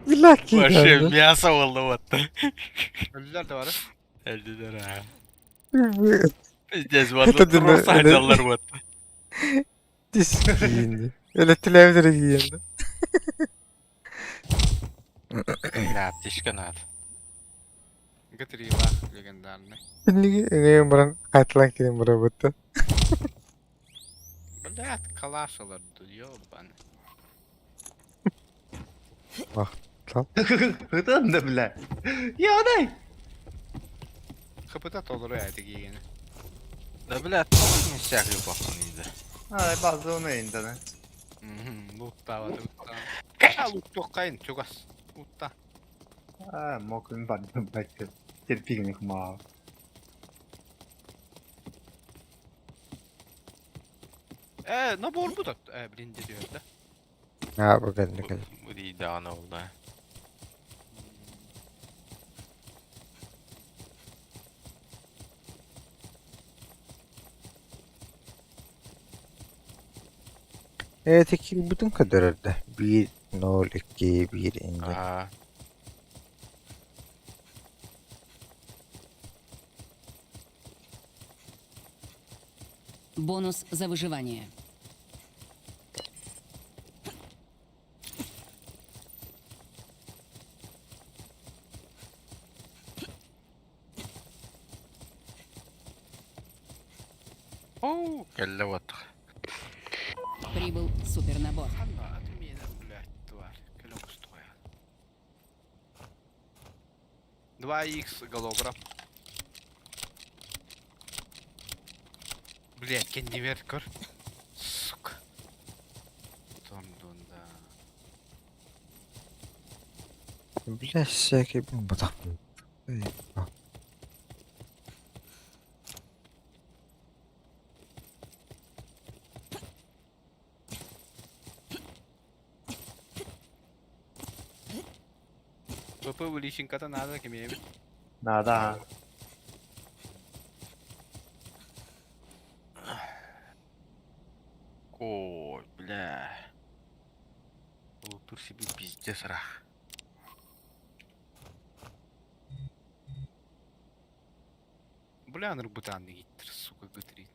Bilak Вообще мясо болду вот. Өлүлэр да бары. Элдилер аа. Пиздец, вот Это турур саадаллар вот. Dis giyindi. Öyle televizyon giyindi. Бля, аптечка надо. Гатрила легендарный. Şimdi öngöyen buran katılan kilim bura bitti. Блядь, калаш ыларды, ёбаный. Хытан да бля. Я дай. Хапыта толору эти киигини. Да, бля, тоҕо миссяк бахан иде. Ай базы оны инде. Луттаабаты луттаабаты. А, луттуоххайын, чугас. Лутта. А, мокрын бар блядь. Терпигник маа. Э, набор бу Э, блин, дириөрдө. Ha bu geldi geldi. Бу даҕаны oldu. Evet iki bütün kadar orada. 1 0 2 1 indi. Аа. Бонус за выживание. Оу, кэллэ вот. Прибыл супернабор. Ханна, отмена, блядь, тварь. Кэлэн устуоя. 2х голограф. Блядь, кендивер көр. Сука. Тондун. Бля, всякий буолбатахпын. ПП личинката надо кимиэбит. Надо. Ой, бля. Лутур себе пиздец рах. Бля, нырбытаанны гиттер, сука, гытрит.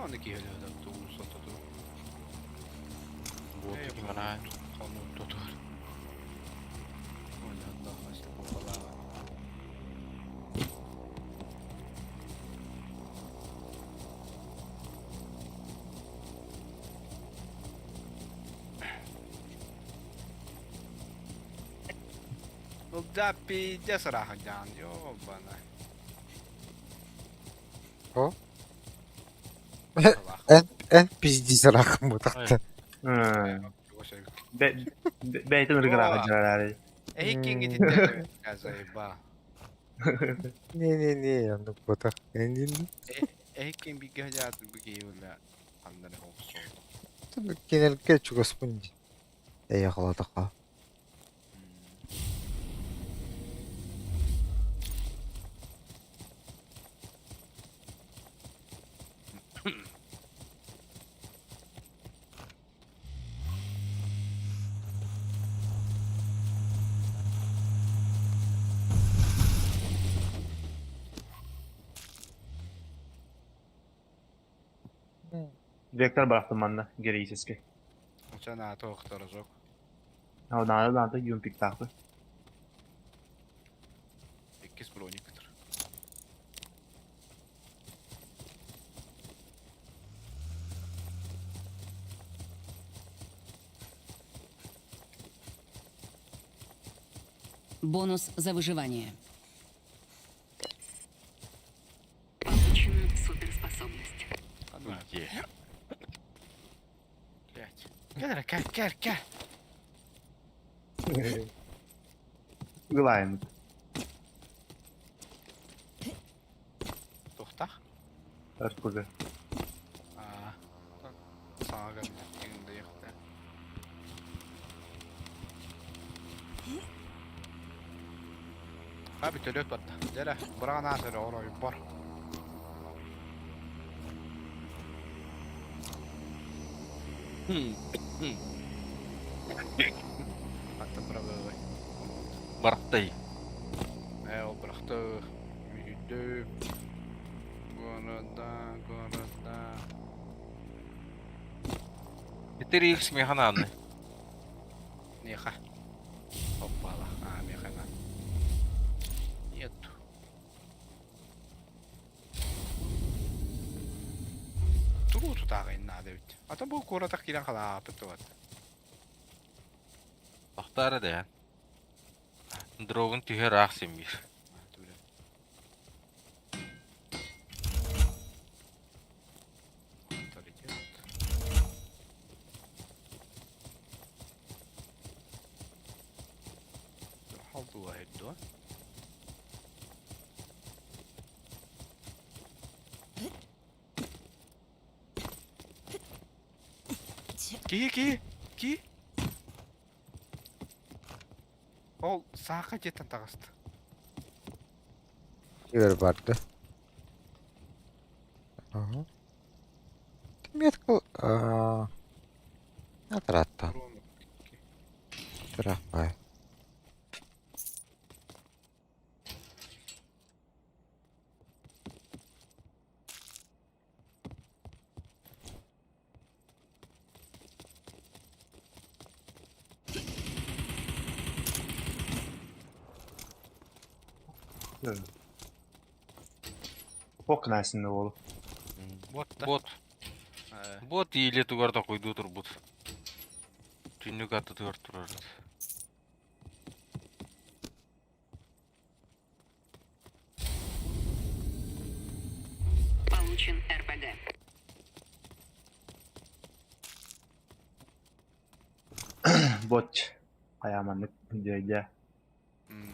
Оны киһилэһэ тугу сототу. Вот именно. Хонуу тутур. Да пиздец рахадян, ёбана. О? Эн эн пиздец рахым буолбатахтан. Бэйтен ыргыраха дьарары. Эй, кинги заеба. Не-не-не, оннук буолбатах. Эн Эй, ким бигәҗат бигәюлә аннары хоксо. кинилэргэ чугаспын дии. Эйэ холотоххо. Вектор барахтым манна герейсеске. Очана тоқтар жоқ. А надо надо юмпик тахты. Иккис броник. Бонус за выживание. Получена суперспособность. Е. Блять. Кел, кел, кел, кел. Гылайым. Тоқтақ. Артурга. А. Саңа кәдімгі яқты. Ha bir төлөт батта. Дәрә, бұраған азыр орой бар. Атты бұрағы. Барахтай. Ә, ол бырақты. Үйді. Города, города. 4x механаны. Неха. Опала. А, механа. Нет. Тугу тутааҕын наада эбит. Ата бу куоратах киирэн халаапыт тугат. Тохтара да. Дрогун түһэр аах симмир. Авторитет. Халдуа хэддуа. Ки ки ки. Ол сааха жетен тағысты. Игорь барды. Ага. Метку. Атратта. Трахпай. Окна уолу. Бот да. Бот. Э, Бот ииле тугар да койдуу турбут. Түннүк аттытыгар турар. Получен РПГ. Бот. Хайа маннык дьэ м.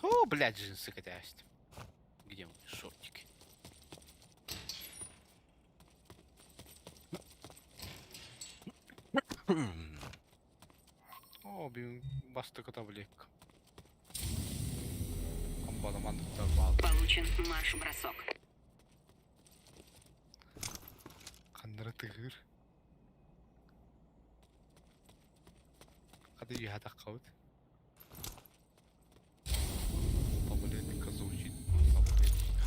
О, блядь, джинсы катясть. Где мои шортики? О, блин, бастыка таблетка. Амбаламандыктар бал. Получен марш-бросок. Ханнара тыгыр. Хады юхата кабыт. Таблетка звучит. Таблетка.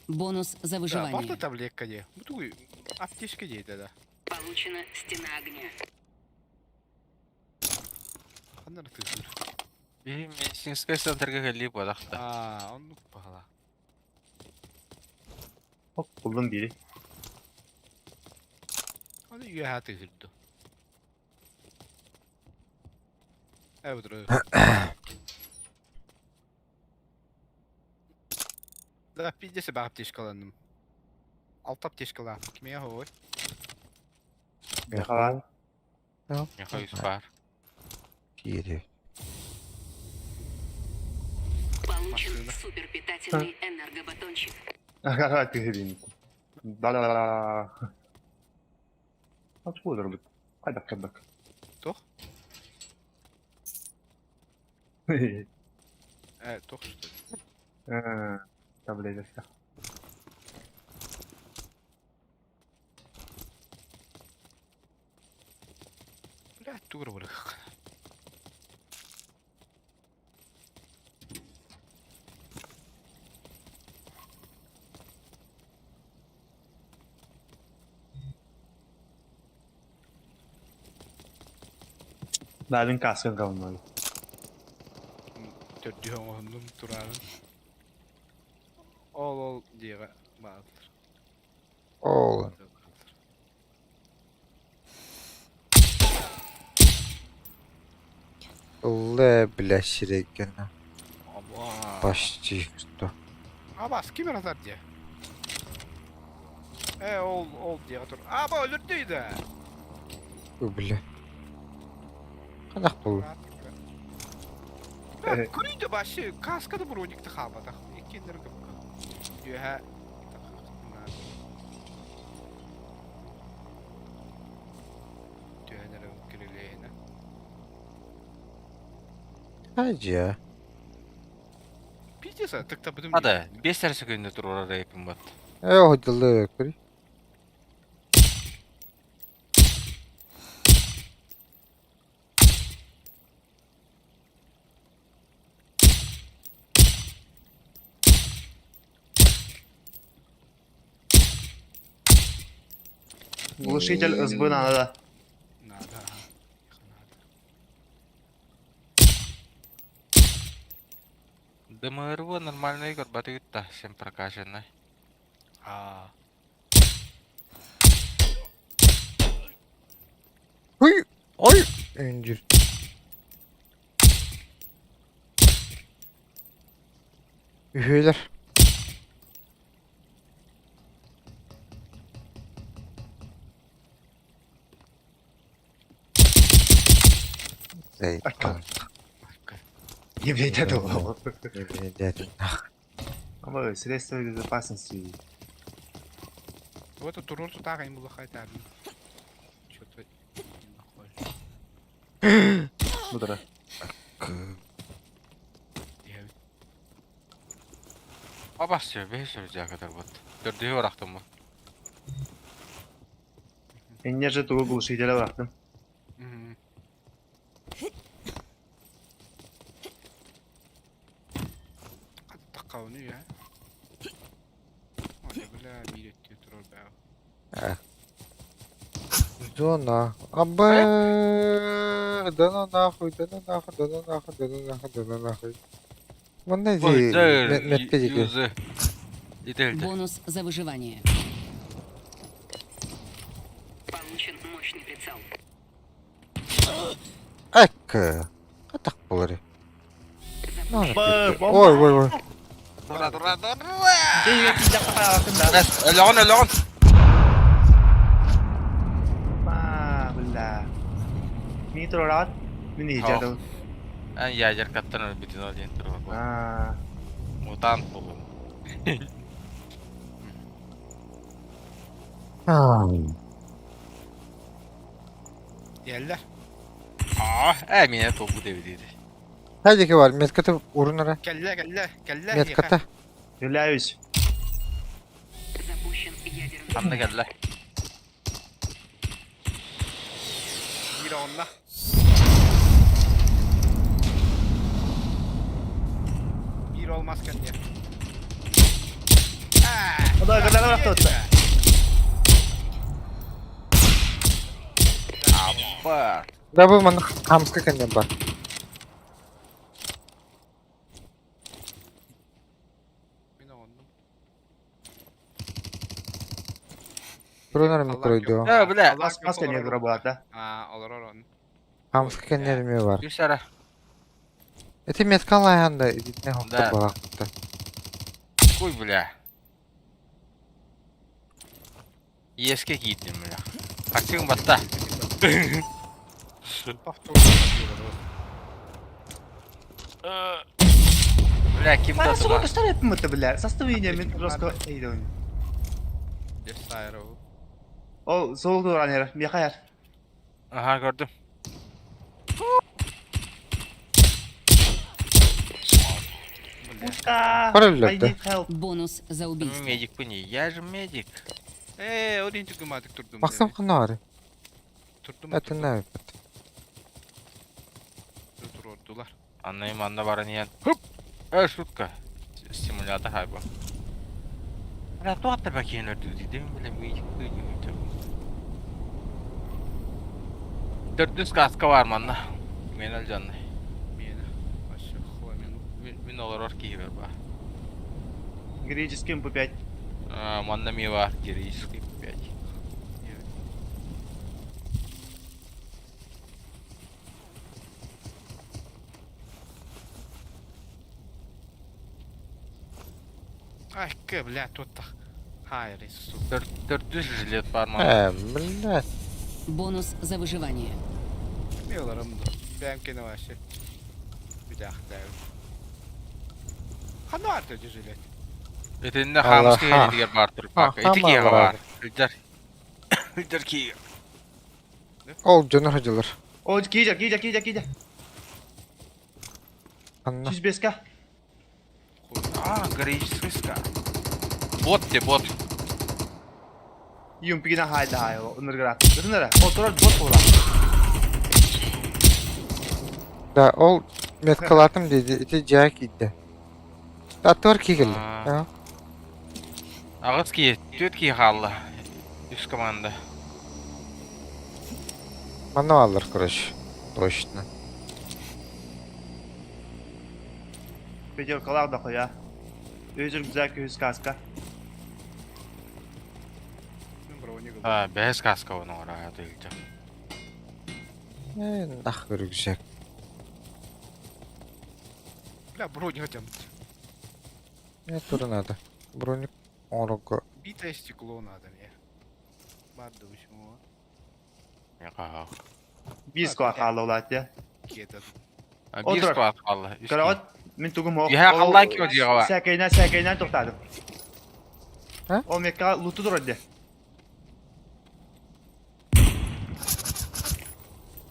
Бонус за Да, выживание. барта таблетка де. Бутуй аптечка де да. Получена стена огня. Ханнара тыгыр. Биһи медицинскэй центрга кэлии буолахта. А, оннук баҕала. Хоп, булдум бири. Аны үөһэ тыгырды. Э, бутур. Да, пиздец баа аптечкаланным. Алта аптечкалаах. Кимиэ хоой? Михаил. Михаил бар. Кири. Получен Машина. суперпитательный энергобатончик. Ага, ты Да-да-да. Откуда робит? Хайдах кэбэк. Тох? Э, тох что ли? Таблетка. Блядь, тугур барык. Далин каска говно. Төрдү оҥоһуннум турарын. Ол ол диэҕэ бааллар. Ол. Ле, бля, сирегена. Аба. Почти что. Абас ким ыратар диэ? Э, ол ол диэҕэ тур. Аба өлөрдүй да. Ой, бля. Ханах был. Бля, көрүйді башы, каскада броникті хаалбатах. Иккиэннэр көпкө. Үөһэ Түһэнэр кирилиэһинэ. Хадья. Пиздец, тыктабытым. Ада, 5 эрэ секунда турар эпин бат. Э, ходилы, кури. Глушитель СБ надо. Надо, ага. Их надо. ДМРВ нормальный көрбөтүгүт та, сен прокачанный. А, Ой, ой, Энджир. Үһүөлэр. Акка. Не блядь, это было. Ой, средства безопасности. вот это турор тутаҕа им булахай таабын. Чё-то не находишь. Бутара. Диэбит. Абас бэһис рюкзак бут. Төрдүһү барахтым бу. Инне же тугу глушителя барахтым. Таққауны я. Ой, бля, биир өттү турар баа. Зона. Абы. Да ну нахуй, да ну нахуй, да ну нахуй, да ну нахуй, да ну нахуй. Манна ди метке диги. Бонус за выживание. Получен мощный прицел. Эк. Атак болар. Ой, ой, ой. Тура, тура, тура. Өлөҕүн, өлөҕүн. Бля. Мин турарат. Мин иһдьэ Эн ядеркаттан өлбүтүн ол диэн турар. Мутант буолуом. Диэллэр. Аа, ээ миэнэ туолбут эбит диэти. Хайдики бар, метката урун ара. Кэллэ, кэллэ, кэллэ. Метката. Являюсь. Запущен ядерный Ханна кэллэ? Биир онно. Биир олмас кэллэ. Ода, кадара барахта. Апа. Да бу манна хамска кэннэ бар. Мин оҕоннум. Турунар микройду. Э, бля. Мас мас кэннэ тура буолата. Аа, олорор он. Хамска кэннэ бар. Үс ара. Эти метка лайханда итинне хопта Да. балакта. Куй, бля. Иэскэ киирдим, бля. Харчыгын батта. Бля, ким да Мана сука туга. көстөр эппим бля. Составление мин просто эйдон. Ол сол туран яра. Миха яр. Аха, көрдүм. Пушка. Параллель, I need help. Бонус за убийство. Медик не, я же медик. Ээ, ол интү гымадык турдум. Максим ханна Турдум. Этинне. Турдулар. Анна манна баран иһэн. Хуп! Э, шутка. Стимулятор хайба. Бля, туаттар бакиен өрдү дим, бля, медик дүйүм. Төрдүс каска бар манна. Мен алжанны. Мені. Вообще хуа мен. Мин олорор киһи бар ба. Греческий МП5. А, манна ми бар, героический 5. Ай, кэ, бля, тут Хайр, сука. Төрдүс жилет бар манна. Э, блядь. Бонус за выживание. Миларым да. Бәмкені вообще. Бидахтаю. Хана арты жилет. Итиннэ хаамыска Аллаха. киһитигэр бар Ха, турпака. Ити хама киһи бар. бар. Илдэр. Илдэр киһи. Ол дьону хадьылар. О, киижа, киижа, киижа, киижа. Анна. 105 А, героический ска. Бот те, бот. Юмпигина хайда хай, өнөргөрат. Өнөрө. О, турар бот була. Да, ол меткалатым диди. Ити жаа кийди. Аттар кийгелли. А. Аҕыс киһи, түөрт киһи хаалла. Үс команда. Манна алар, короче. Точно. Пятеркалар да коя. Өз рюкзак, өз каска. А, бэһис каска оны ора тыылдьа. Э, нахуй рюкзак. Бля, броню хотям. Мне тоже надо. Броник орого. Битое стекло надо мне. Барды почему? Меха. Биз куа хаалла улаат я. Кетет. Биир Отур. склад хаалла. Үс Карават мин тугум о. Иһэ халлаан кио диэҕэ Сәкәйнә, сәкәйнә туктадым. А? О, мекка луту турар де.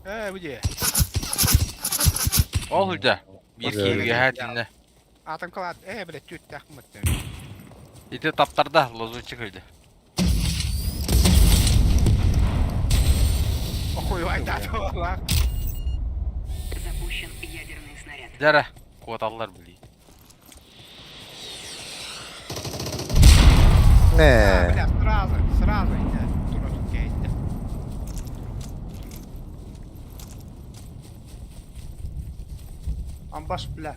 Э, где? Ол үлдэ. Биир Бля. киһигэ хэтиннэ. Атом клад. Э, блядь, тють тахмат. Ити таптарда лазутчик өлдө. Охуй вайда Запущен ядерный снаряд. Дьэ куоталлар били. Нэ. Бля, сразу, сразу иди. Тура кейтте. Амбаш, бля.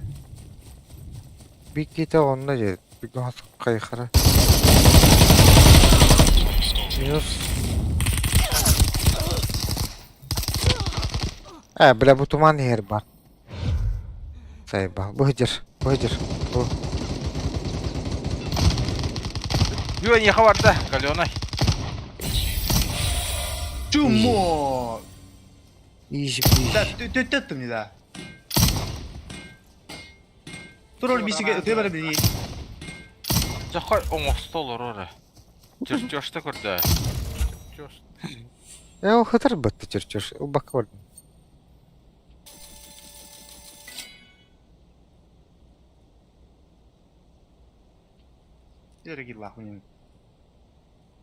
Бикките онно же. Бигас кайхара. Минус. Э, бля, бу туман иһэр бар. Сайба. Бу сылдьар, бу сылдьар. Бу. Юу не хабарда, Галенай. Чумо! Изи, Да, изи. ты ты мне, да. Турор бисиге өтө бар бини. Жахай оңосто олорор. Чертежті көрді. Чёс. Э, ол хытар бытты чертеж. Ол бакка бар. Дерги лахунин.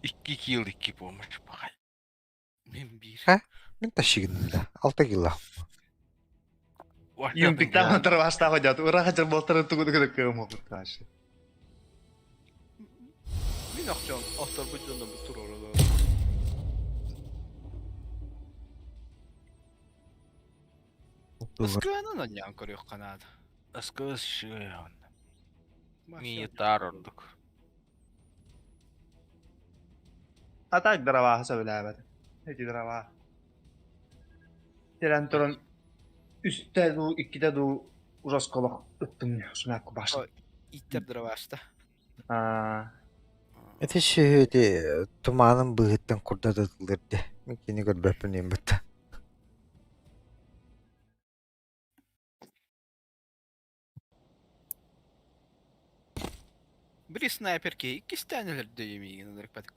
2 килл 2 помощь бақай. Мен бир. Ха? Мен тащигин да. Алта килла. Юмпиктан тарвашта ходят. Ура хажар болтары тугу тугу кым окут Мин акчам автор бу жонда бу тура ородо. Ыскыанан аньян көрүөх канаада. Ыскы шыгын. Ми тар ордук. А так дрова сөбүлээбэт. Эти дрова. Терен туран үстэ дуу, иккитэ дуу ужасколох ыттым смяк баш. Иттер дровашта. А, Эти шүйети туманын быһыттан курдатылырды. Мен кини көрбөппүн эм бытта. Бири снайперке иккистәнелер дөймигин ынырык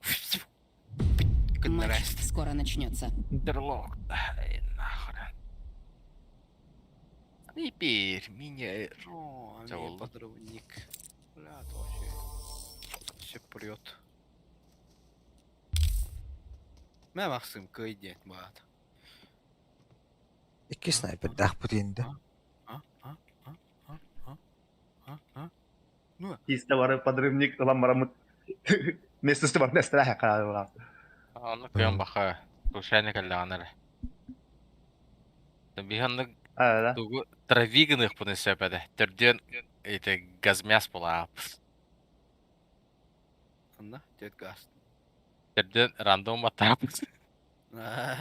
Матч скоро начнется. Интерлок. Ай, нахрен. Теперь меня... О, Чэ буолла? подрывник. Бля, это вообще... Все прет. Мэ махсым кыйдет баат. Икки снайпер дахпыт инде. А, а, а, а, а, а, а. Кисте бары подрывник ылан барамыт. Местности бар нестер каралар. Аны кыян баха. Случайно каллаанар. Биханны А, да. тугу травигных пунесепеде. Төрден эти газмяс була. Анна, дед газ. Төрден рандом атап. А,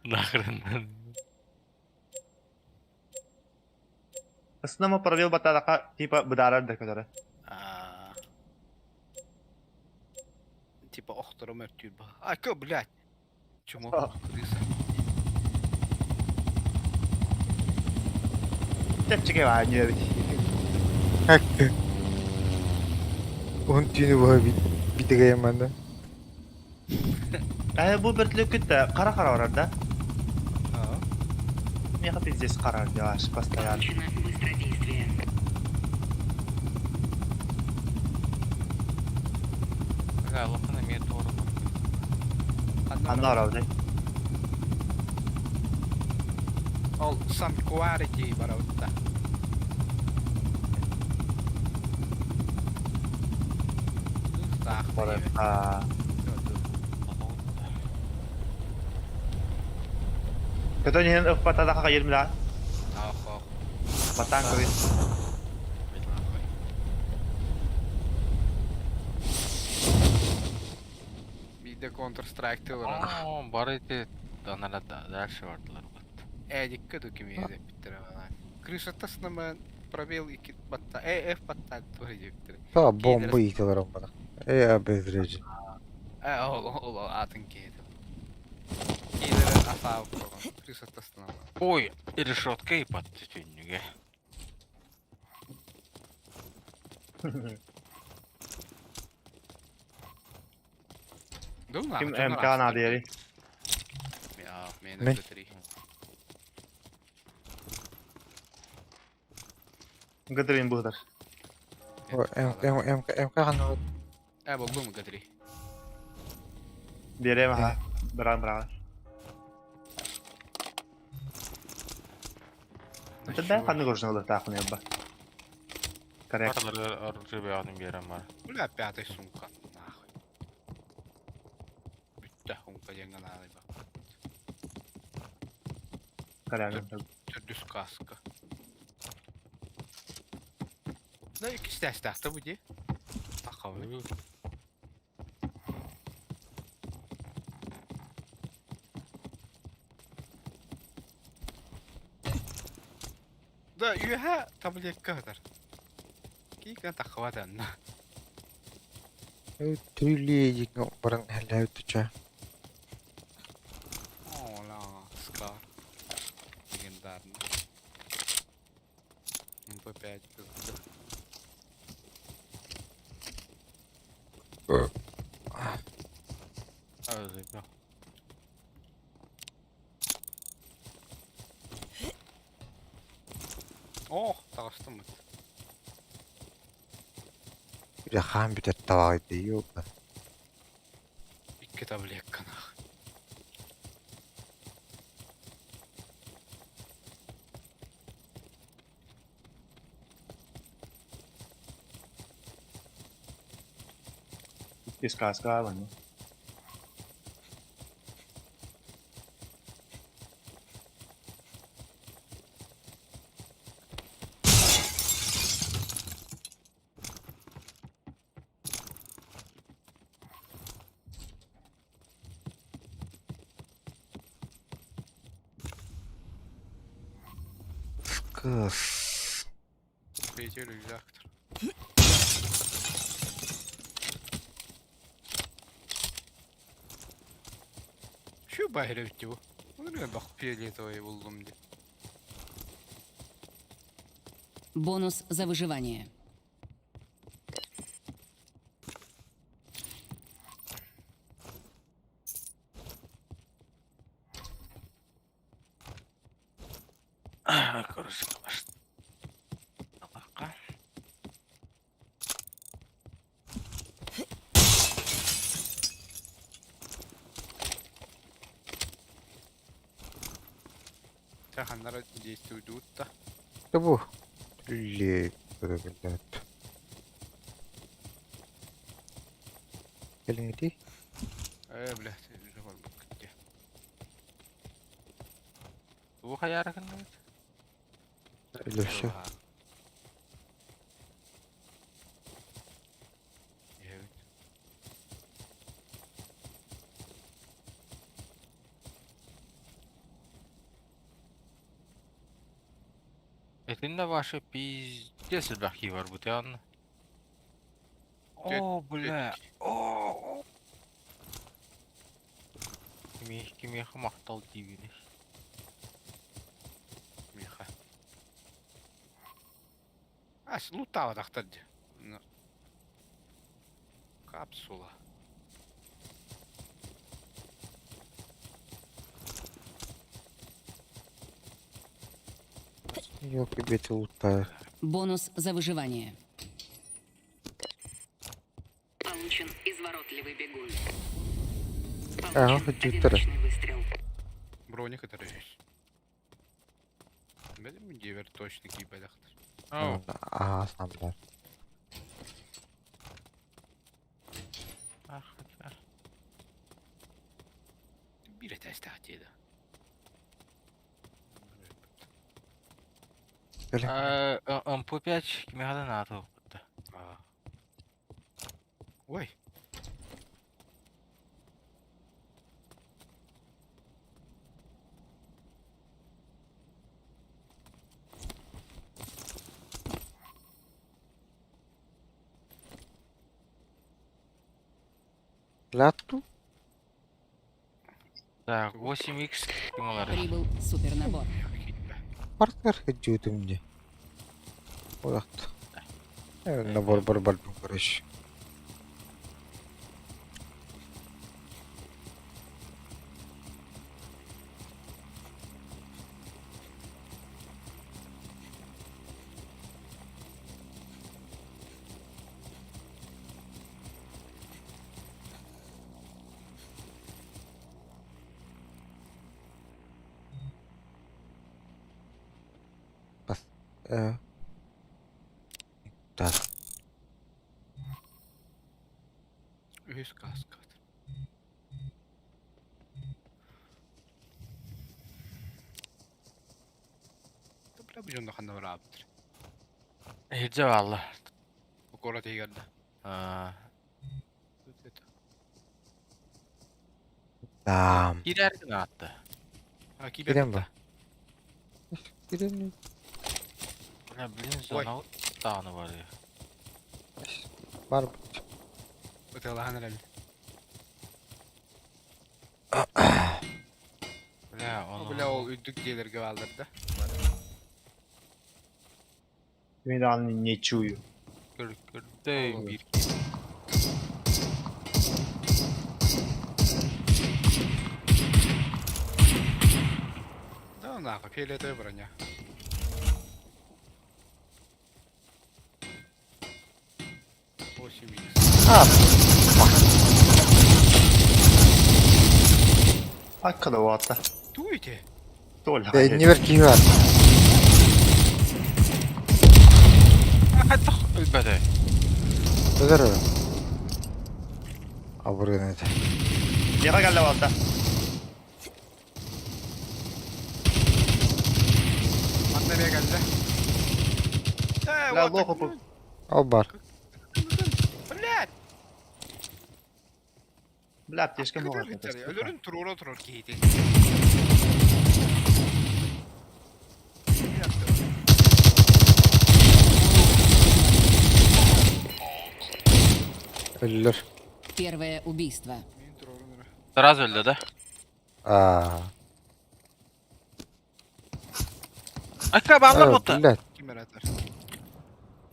Нахрен. Основа пробил батарака типа быдарар да көтөрө. а. Типа охтором өртүүр ба. А, кö, блядь. Чмо, крыса. Чепчике бар не бит. Хакты. Он түүнү буһа битеге яманда. Э, бу бөртлүк күттө кара-кара барар да. А. Меха пиздец кара делаешь постоянно. Получено быстродействие. Лохана ми туору. Анна барабы. Ол сам quality барабытта. Так, Барар. А. Көтөн иһин ыппатадаха кайырмыла. Ах, ах. Батан көбү. Биде Counter Strike тылыран. О, бар эти анара дальше бардылар. Эдикке дүкеме деп биттер ана. Крыша тасынама пробел ики батта. Э, F батта тури деп биттер. Та бомба итилер омбана. Э, обезврежен. Э, ол ол атын кейди. Кейдер асаап койгон. Крыша тасынама. Ой, решетка и под түннүге. Дум Ким МК на диэри. Я, мен Мен. Г3. Гыдырын быдар. М МК ханна Э, буллум МК-3. Биэриэм аха. Быраҕан быраҕан. Бэйэм ханнык оружие ылыахтаахпын ылба. Коррект. Оружие бэйэҕин биэрэн бар. Бля, пятый сумка, нахуй. Бүттэ, сумка диэҥҥэ наадыйбаппыт. Коррект. Төрдүс каска. Да, иккис тээстээх бу дии. Тахабы. Да, үөһэ таблетка сытар. Киикэн таххыбат анна. Түүлүү баран хэлээбит Ола, скар. Легендарный. МП5 кызды. Ох, таҕыстым. Бile хаан бүтэр табаҕай дии Икки таблетка нах. Иккис кааска манна. Кыс. Третий рюкзак. Şu bayrağı bitti bu. Bunu ne bak фиолетовый buldum diye. Бонус за выживание. Короче, Алака. Саханнара действуют да. Да бу. Түүлүү блядь. Кэлиҥҥитий? Э, блядь, уже бар бу Бу хайаракын Или все. Evet. Этинде ваши пиздец элбэх бар бу тян. О, бля. О. Кими кими махтал дибини. Миха. А, лутава тахтар Капсула. Ёлки бете лутаю. Бонус за выживание. Получен изворотливый бегун. Ага, Получен хочу одиночный выстрел. Броник это есть. Benim diğer точно кийбедахтар. Ау. Аа, сам бар. Ах, ах. Bir этээс тиэдэ. Кэлин. МП5 кими хада НАТО. Ой. Латту? Так, 8х кималар. Прибыл супернабор. Партнер хэджүүтүм дии. Олахт. Набор бар бар короче. Э. Так. Үһүс кааска. Бля, бу дьонно ханна бараабыттар? Иһирдьэ баалла. Куорат иһигэр да. Аа. Там. Киирэр аатта. А, Кирен ба. Кирен. Бля, блин, Ой. зона даҕаны барыа. Бар. Ытыалаһан эрэл. Бля, О, ону... бля, ол үрдүк дьиэлэргэ бааллар да. Мен аны не чую. Көр, көрдөй Ол. биир Да, нахуй, фиолетовая броня. 8 икс. А, Аккада уатта. Туйте! Толя. не бер киһи бар. Хайдах өлбөтөй? Öder öyle. Абыргын это. Яга калла уатта. Манна бе кэллэ. Э, Бля, вот лоху бу. Ол бар. Блядь! Бля, аптечка Көтөр могат. битер. Өлөрүн туруора турар киһити. Өллөр. Первое убийство. Мин туруорун эрэ. Сразу өлдө да? А. Айка бааллар бутта. Блядь. Ким эрэ атар?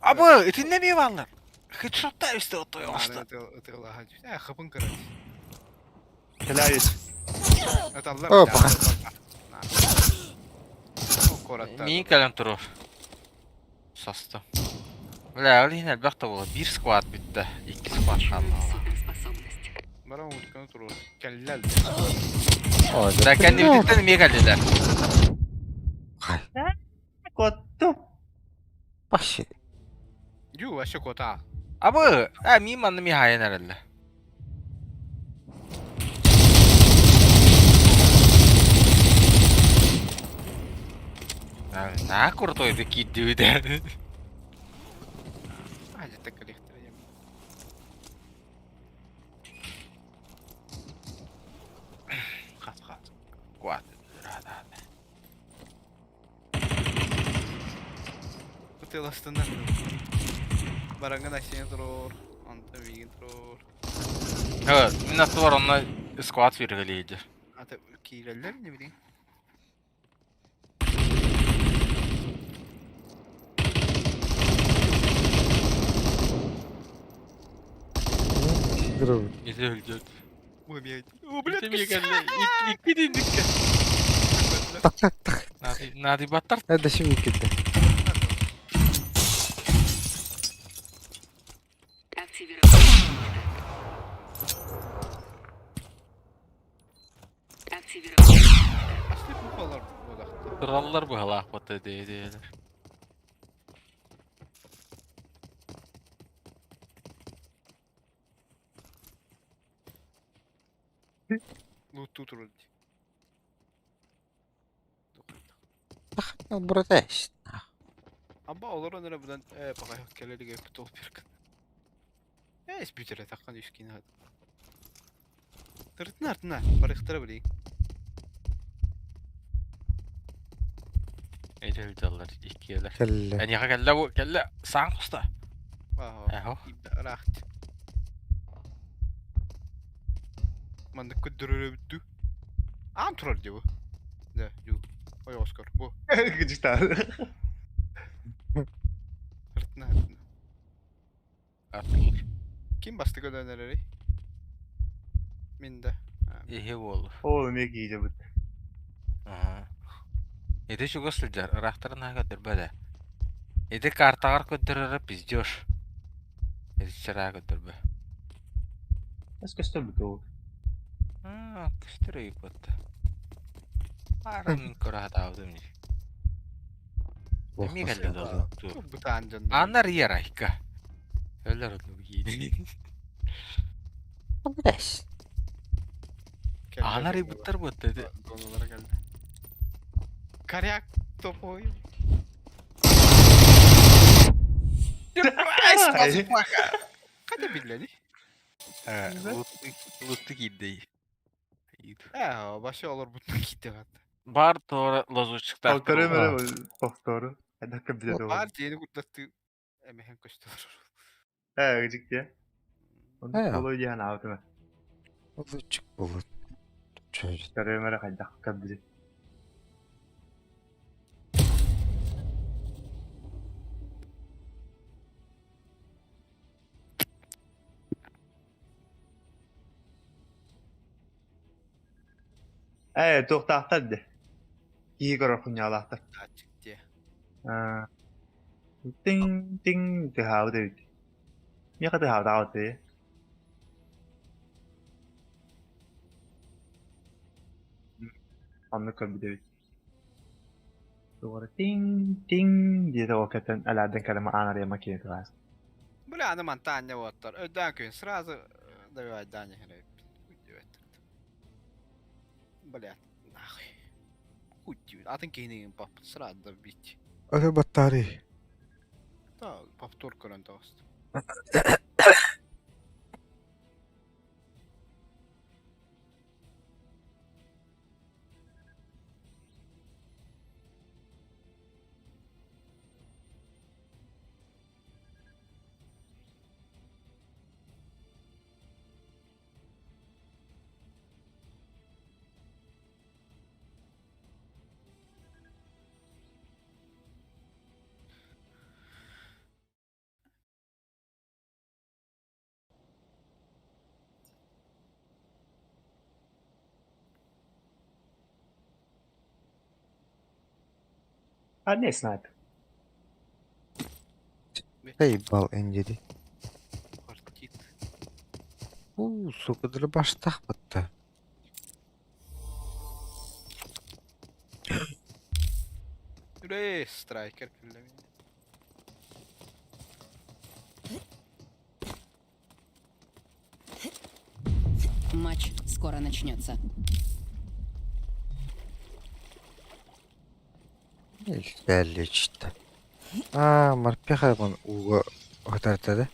Абы, итиннэ эмиэ бааллар. Хедшотта үстэ оттой оста. Ытыалаһан. Э, хапын кырат. Кэляюсь. Аталлар. О, пока. Куораттар. Миин кэлэн туруор. Саста. Бля, ол иһин элбэх да буолла. Биир сквад бүттэ. Икки сквад хаалла. Суперспособность. Баран утканы туруор. Кэллэл. Ой, Да, кэннибититтэн эмиэ кэллилэр. Хай. Котту. Вообще. Ю, вообще кота. Абы, э, миин манна миэ хаайан эрэллэр. На крутой киирдибит. А, это коллектор. Хат хат. Куат. Ытыаластыннар. Баранган асен туруор. Онтон миигин туруор. Э, мин аттыбар онно сквад сүргэлиидир. Ата киирэллэр не билин. Dur. Ити өлдүт. Ой, мия. О, блядь, Ити эмиэ кэллэ. Икки динникке. Так так так. Нади, нади баттар. Это şimdi gitti. Активировать. Активировать. Асли буквалар бодахта. Тураллар быһалаах бата дии-диилэр. Лутту турар. Burada işte. Аба олорон эрэ будан э пакай кэлэлигэ тол биркин. Э, бүтере таккан үскин хат. Тыртына артына барыктара билейин. Ити өлдөллөр иккиэлэр. Кэллэ. Эниэхэ кэллэ бу кэллэ саан хуста. Ахо. Эхо. Рахт. Маннык көддөрөрө бүттү. Аан турар дии бу. Да, ю. Ой, Оскар, бу. Кыжыкта. Артына артына. Артылар. Ким басты көлөнөрөй? Мин да. Иһи буолу. О, меги кийде бут. Аха. Ити чугас сылдьар, ыраахтарын аһа көрдөрбөтө. Ити картаҕар көрдөрөрө пиздёж. Ити чараа көрдөрбө. Эс көстөр бут ол. Аа, көстөр өйүк батта. Баарын мин көрө хатаабытым дии. Эмиэ кэллэ да. Бытаан дьоннор. Анар Ярайка. Өлөр оннук иини. Блять. Анар ыйбыттар буотта ити. Донулара кэллэ. Коряк тупой. Сюрприз, Хотя биллэни. Лутты киирдей. Ээ, вообще олорбутун киирди хатта. Бар туора лазутчиктаах Повторю мөрө повтору. Эдакка биле Бар дьиэни курдаттыы эмэһэн көстөр. Ээ, ыжык дии. Ээ. Ол диэн аабытыма. Лучик болот. Чөй. Көрүм эрэ хайдах көрбүтүн. Ээ, туохтаахтар дии. Киһи көрөр хунньаалаахтар. Датчик дии. Аа. Тиҥ тиҥ тыаһаабыт эбит. Миэхэ тыаһаабатаҕа дии. Оннук көрбүт эбит. Туох эрэ тиҥ тиҥ диэтэ ол кэтэн элээрдэн кэлэн аан арыйа макина тыаһаас. Бля, аны мантан анньа уоттар. Өйдөөн күн сразу добивайдаан иһэр эбиппин. Бля, нахуй. Хуй Атын киһини пап сразу добить. Аты баттари. Да, повтор көрөн таҕыстым. А не снайпер. Заебал Энди. Квартит. У, сука, дробаштах батта. Үрээ, страйкер күллэ мин. Матч скоро начнется. Илтээлличтэ. Аа, морпеха бун ууга утарта да.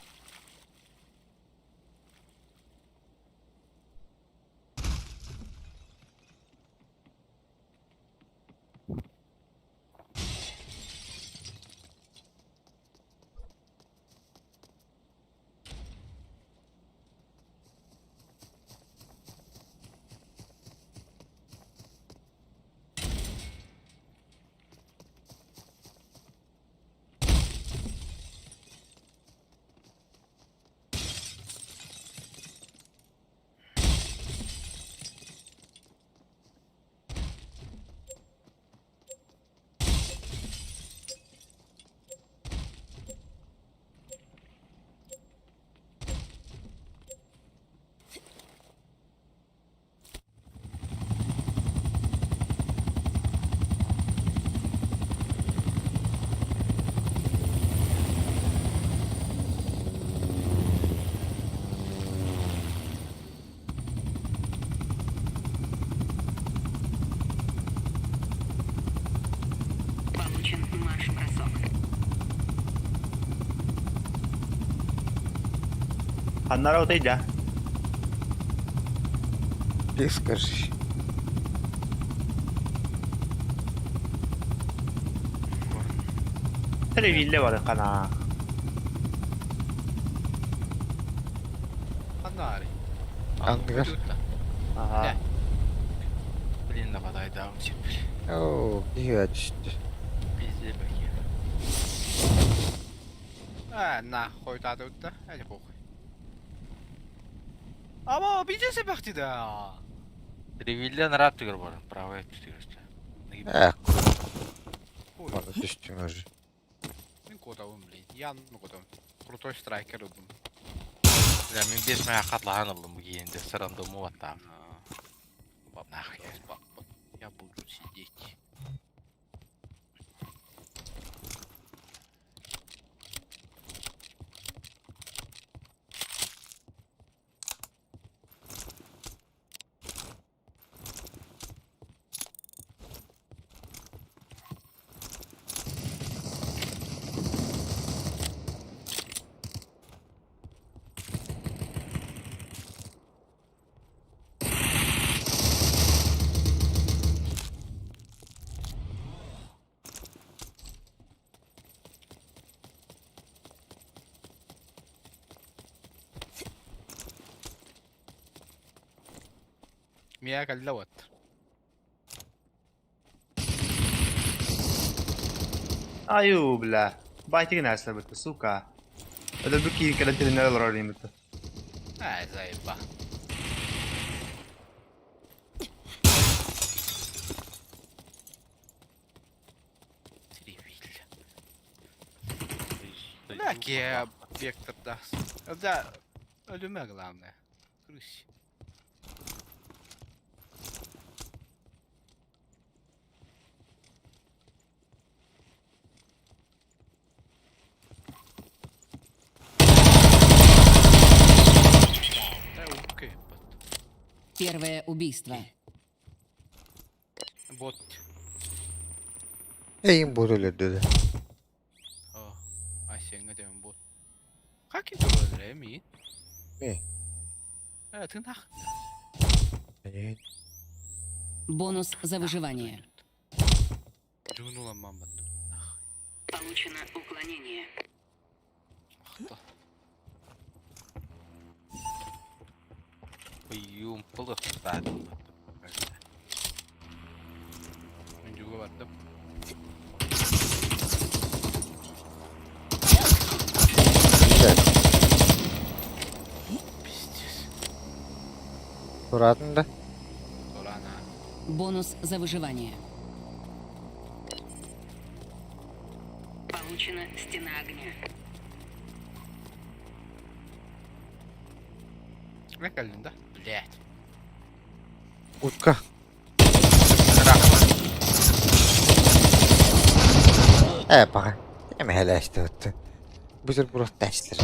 Получен марш-бросок. Ханнара отay дьа. Ты скажи. Телевизор бар хана. Анари. Андыгар. Ага. Блин, нападайдаҕым сирбир. Оо, киһи түстэ. Пиздец бакия. А, на, хойутаатыбыт да, эли похуй. Ама, бизнес эбэхти да. Ревиллен рад тыгыр баран, правая түтүгөр. Ээ, Хуй. аны түстүң уже. Мин кодабын, блин. Ян кодабын. Крутой страйкер ылдым. Бля, мин бес мая хатлахан ылдым бу киһинде сырандымы баттаам. Нахуй. Я буду сидеть. Миа кэллэ вот. Айуу, бля. Байтигин ааслабыт, сука. Өлөрбүт киһи кэлэн тилиннэр олорор диэммит. Ай, заеба. Тревиль. Бля, кеп, вектор даст. Да, өлүмэ главное. Крысь. Первое убийство. Бот. Эйин бот өлөрдө. О, Асенга деген бот. Как это было, ми? Ми. Э, ты нах. Бонус за выживание. Дюнула мама. Получено уклонение. Ах Уйум пылыхтаадым. Мен жуга бардым. Пиздец. Туратын да. Турана. Бонус за выживание. Получена стена огня. Мен кэллим да? Блять. Утка. Ээ, баҕа. Эмэһэлээстэ Бутерброд тэстер.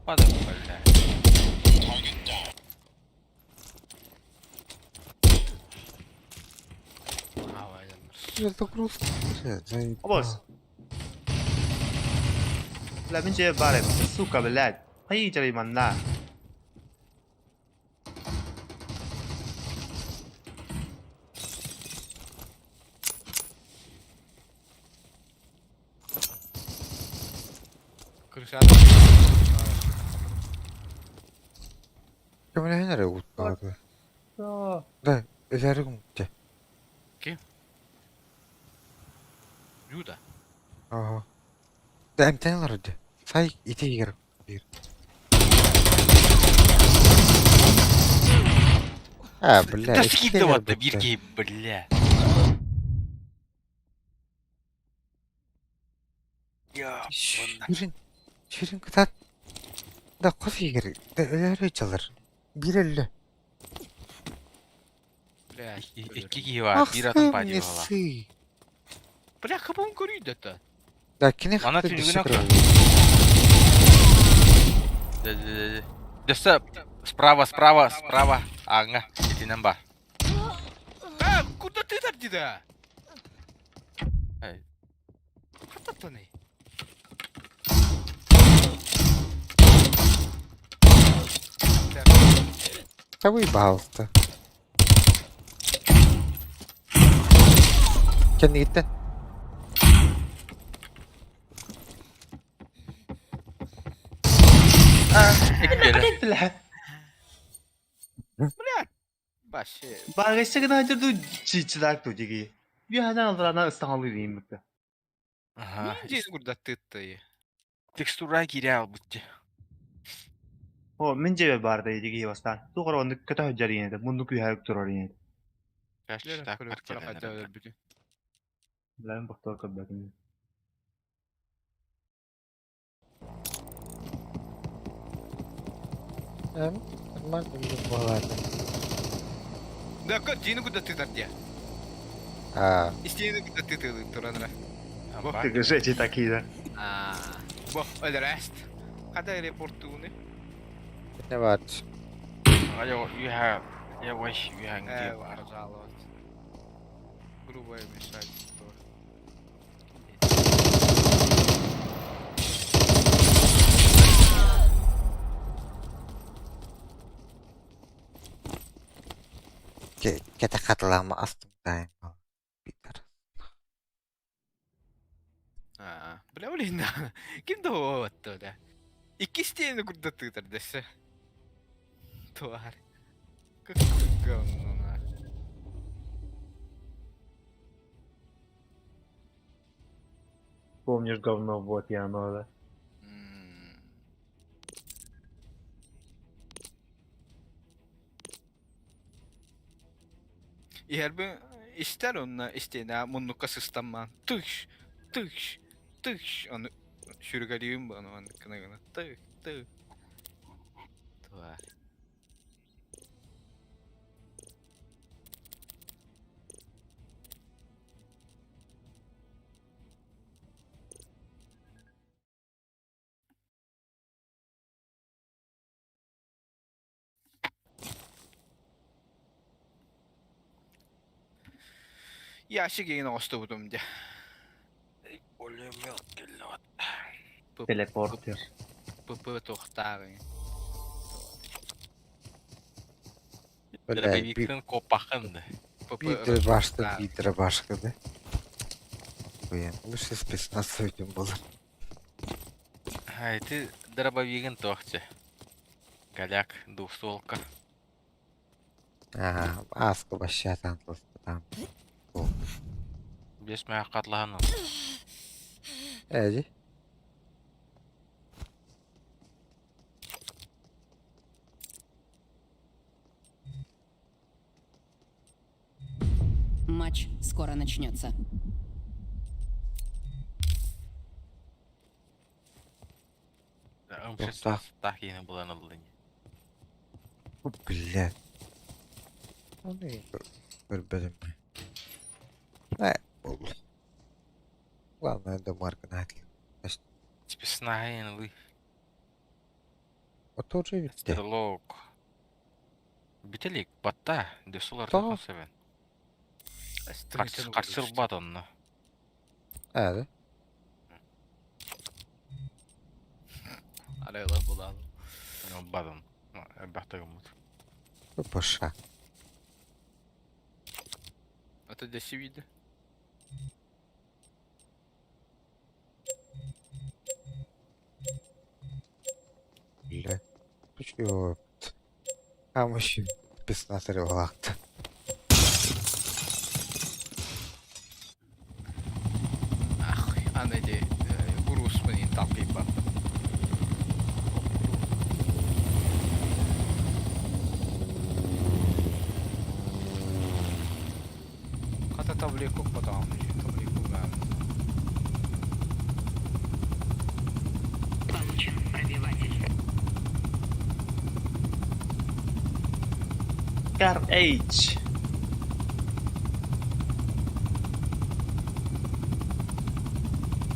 Падал, бля. Это грустно. Босс. Бля, мин дьиэ баар эбит. Сука, блядь. Хайыы дьарый манна. Крыша. Көмөлөһөн эрэ утка. Да, өлөрүгүм дьэ. Люда. Ага. Да эмтэн олорор дьэ. Сай ити игер биир. А, бля, Да икки скидывать да өлөрбүттэр. бирки, бля. Я, Сүрүн, сүрүн кытаат. Да хос игер, да өлөрү чалар. Биир өллө. Блядь. Икки киһи бар, биир атын Ахсым пади буолла. несы. Бля, хабым көрүйді это. Да кини Мана хатты түнүгүнэн дөссө Да, да, да. Дөссө справа, справа, справа. Аңа, итинен бар. А, куда ты тардида? Эй. Хататаны. Табый баалта. Кэннигиттэн. Иккиэлэ. Бля. Вообще. Бааргайса гына дуу чичилаак дуу диги. Биһанан алдарана ыстаҥалыы дииммиккэ. Аха. Здесь куда ты ты. Текстура киирэ албытчы. О, мин дьиэбэр баар да диги бастаан. Туох эрэ оннук көтө сылдьар иэнэ этэ, муннук үөһэ турар иэнэ этэ. Так, Бля, мин бохтоор көрбөтүм. Эм, нормально буолаата. Да, как Дину куда ты тардия? А, Истину куда ты ты туранра. Ты же такие, да. А, бо, rest. Хада репортуны. не бар. Айо, үһэ, я ваш үһэҥ Э, бар. пожалуйста. Грубое вмешательство. Кэтэх хатылаама астымтаайын Питер. Аа, бля, блин, ким да буолбатта да. Иккис тиэни курдаттыытар дэссе. Тварь. Как говно на. Помнишь говно, вот и оно, да. М. Иһэрбин истэр онно истиэнэ муннукка сыстаммаан тыш тыш тыш ону сүргэлиибин бу ону маннык гына гына тых тых Тварь. Ящик игин оҥостубутум дьэ. Пулемет кэллэҕит. Телепортер. ПП туохтааҕый? Бля, Дробовиктын коппахын да. ПП Биирдэ башта, биирдэ башка да. Блин, лучше спецназ этим было. А ити дробовигын туохча. Голяк, двухстволка. Аа, ааска башшаатаан там. Бес мөһөх хатлаһан Эди. Матч скоро начнется. Туохтаах. М16 киһини булан ыллын. Блядь. Оны көрбөтүм. Э, болду. Главное, домарка на Спецназын ылыы. Вот уже битте. Стрелок. Бүтэлик батта. Дөсулар Тоҕо? себен. Харсылбат онно. Эди. Арайла булан. Бадын. Бахтагыммыт. Паша. Это для вида. Бля. Чё? Там еще спецназ релакт. Ах, аны ди груз мын талкыйбап. Хата таблетку потом, таблетку да. Получен пробиватель. Кар H.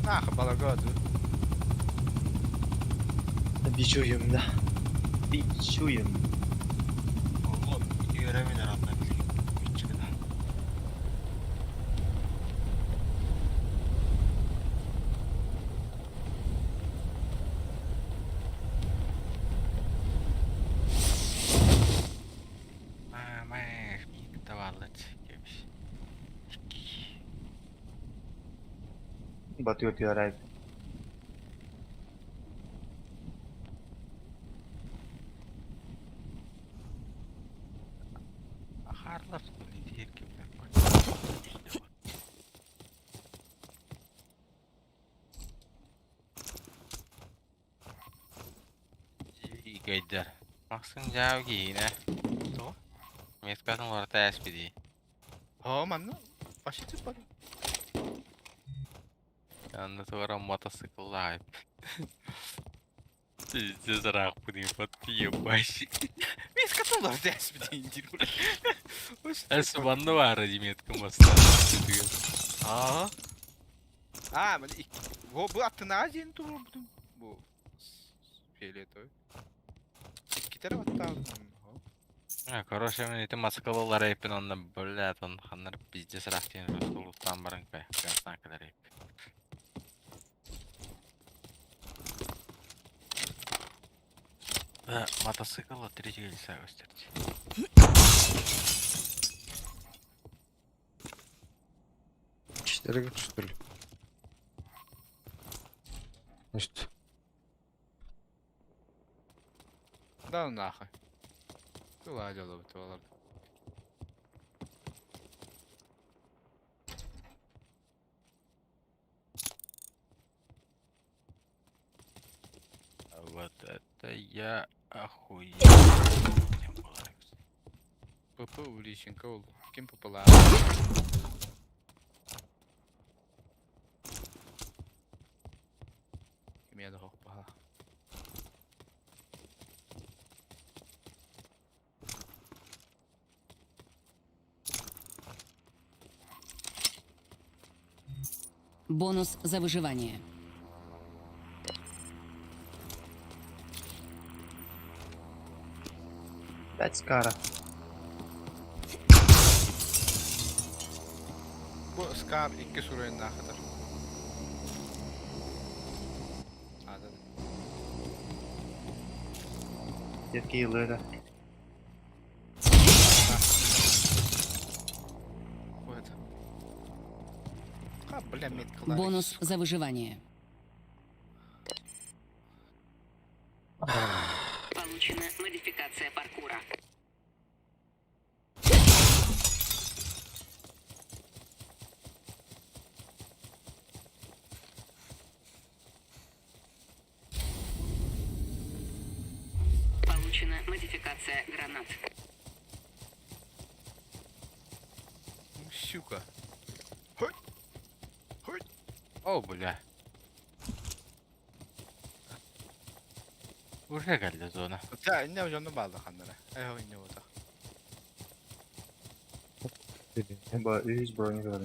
Нах, балагады. Бичуем, да. Бичуем. Oğlum göremeler anla bileyim. Кебис. Батıyor diyor Харлар диир кимнер Гайдар. Максын жау киинэ. То? Меткатын уларта эспиди. О, манна. Пашите бар. Анна туара мотоцикллаах. Пиздец ыраахпын ыыппат ебать. Мин каталар дэспитин диир. Эс манна баара дии метка маста. Аа. А, мен бу бу аттына ден турбутум. Бу фиолетовый. Икки баттаабытым. А, короче, мен ити москалалар эпин онна блядь, он ханнар пиздец ыраах диэн ростолуттан баран кэ. Кастан кэлэр эп. Да, мотоцикл третьего лица көстөрдү. Рыгать, что ли? Значит, Да ну нахуй. Тыла дьолобут олорду. Вот это я охуел. ПП Увлеченко ол. Ким ППла? Кимия да хоппаха. Бонус за выживание. Пять скара. Бу Скар икки суруйуннаахытар. Аада. Який лида. Вот. А, бля, метка Бонус за выживание. Получена модификация паркура. Получена модификация гранат. Сука. Хоть. Хоть. О, бля. Уже кэллэ зона. Да, инне дьону баалла ханнара. Эһо инне бута. Бо үс броник var.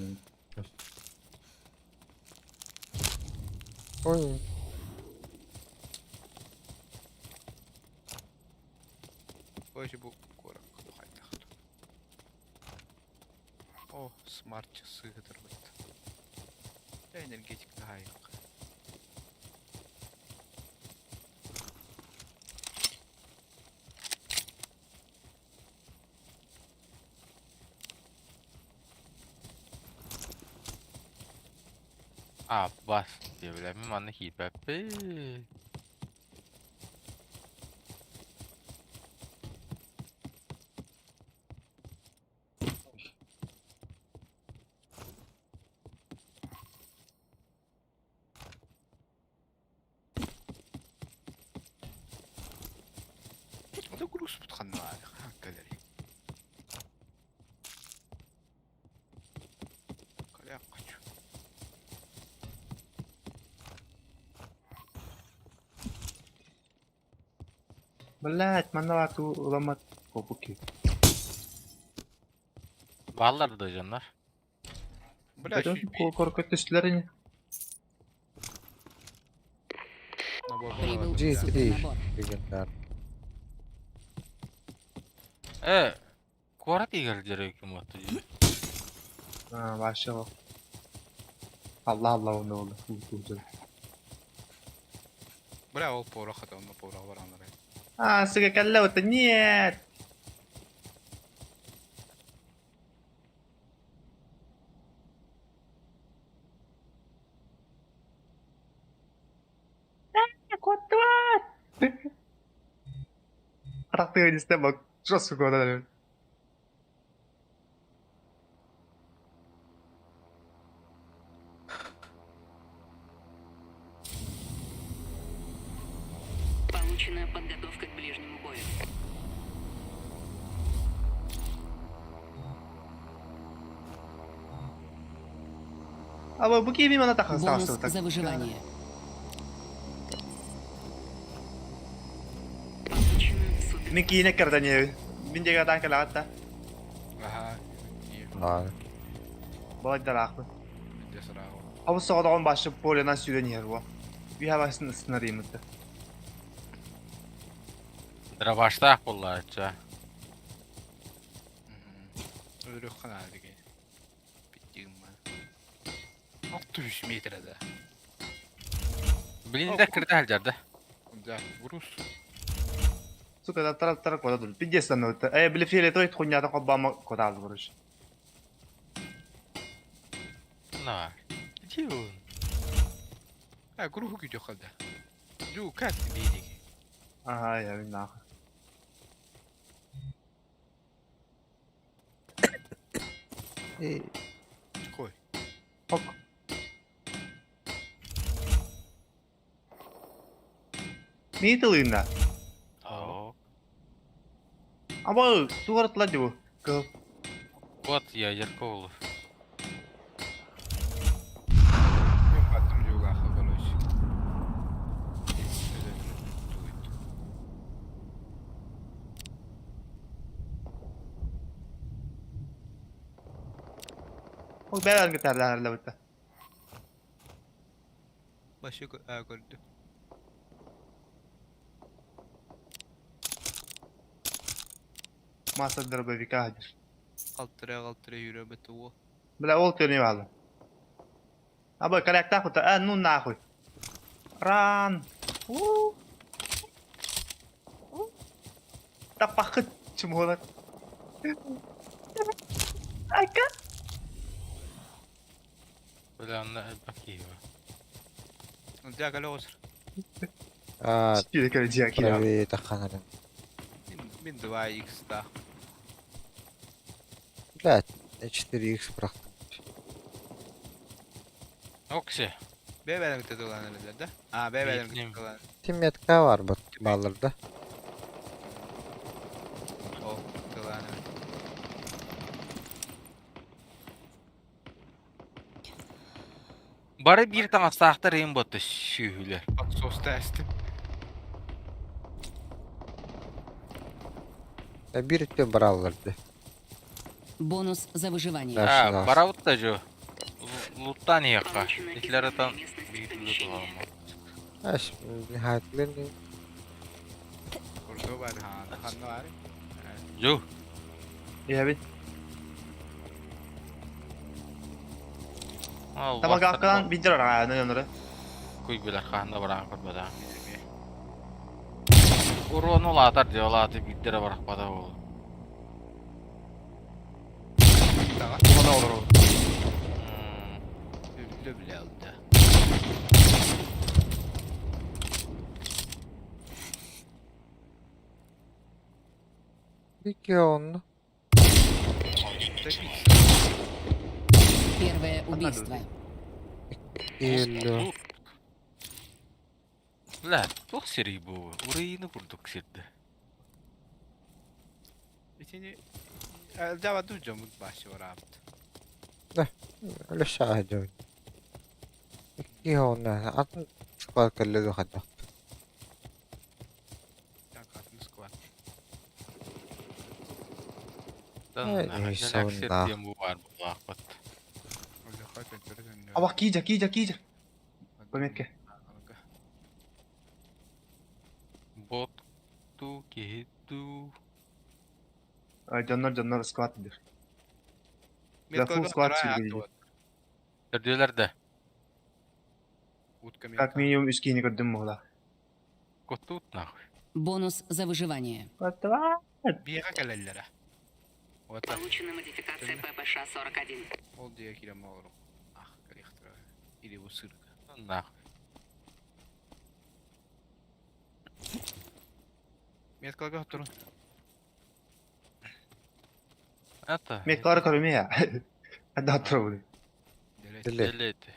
Ой, Ой, бу курак хайдах. О, смарт часы кытырбыт. Да энергетик тахайык. А, бас диye бля, мин манна киирбэппин. Это груз бутханна галерей. Коляк хочу. Блять, манна ту ламат копуки. Бааллар да дьоннор. Бля, Корко түстүлэр ини. Прибыл G3. супернабор. легендар. Э, куорат иһэр ким уотта дии. А, вообще. Allah Allah onu oldu. Oldu. Бля, ол порох это, он на порох бараннары. А, сука, калло-то нет. Атактыгын истеп бак. Жестко көрөм. Получена подготовка к ближнему бою. А бу кими мана тахас Бонус за выживание. Получена супер. Мин кийине керден Мин деге атан келагатта. Ага. Да. Балайдарахпын. Де сразу. Абы соҕотоҕун башы поленан сүүрэн иһэр буо. Үһэ басын ысынарыймытты. Дробаштаах буоллаачча. Өрөх қана деген. Биттигім ба. 600 метр да. Блин, да кирде халдьарда. Да, груз. Сука, да тарап тарап кода дур. Пиздец аны. Э, били фиолетовый хуйнята кобама кода алды короче. На. Где он? А, кругу күйдө да. Жу, как ты бейдик? Ага, я нахуй. Кой. Ок. Митылына. О. Аба, туғартла дебу. Кыл. Вот я Яркоулов. Мен баттым жуга короче. Ол бәрін гитарлар бітті. Башы көрдү. Маса дробовика хадир. Калтыра калтыра жүрө бету. Бля, ол төрне алды. Аба, корректа хута. А, ну нахуй. Ран. У. Тапахыт чумолар. Айка. Бля, на Бакиева. Жакалы осыр. А, Кире кире кире. правее таханарын. Мен 2x да. Блядь, 4х бырахтым. Окси. Бебелем тетулан эле да? А, бебелем Бейкнем. тетулан. Тимметка бар бут балларда. О, тетулан. Бары бир таҥастаахтар иһин буотта сүүһүлэр. Подсос тестим. Бир өттө баралларды. Бонус за выживание. Да. А, да. барабыт да жо. Луттан иһиэххэ. Получена Итилэр избранная ытан местность биир помещения. Аш, нихайтлерни. Ордо бар, ха, ханна бар. Жо. Я бит. Ал Тамак аккан бидер ара, ну нөрө. Куй билер хаанда бараан көрбөдө. Уруону улаатар дии, улааты биирдэрэ барахпата буолу. Тага. Ona olur ол. Үллө биле алды. Ики онну. Первое убийство. Еллө. Бля, туох сирий бу? Урыйны курдук сирде. Итини Жаба дужамут башы барабыт. Өлө шаһы Ики онна. Атын склад кэллэ хадда. Такатын склад. Эй, сонна. Диэн бу бар булаахпат. Аба, кижа, кижа, кижа. Пометке. Бот ту киһи ту. Жоннор, жоннор склад дир. Да, full склад сирге. Төрдүөлэр да. Как минимум үс кийини көрдүм була. Котут нахуй. Бонус за выживание. Каттыва. Биэҕэ кэлэллэрэ. Ота Получена модификация ППШ-41. ол дьиэ киирэн оҕорум. Ах, кэлиэхтэрэ. Или бу сырык. Нахуй. Меткалга хотторун. Это. Меткалар көрүмэ я. Ада турабы. Диле. Делете.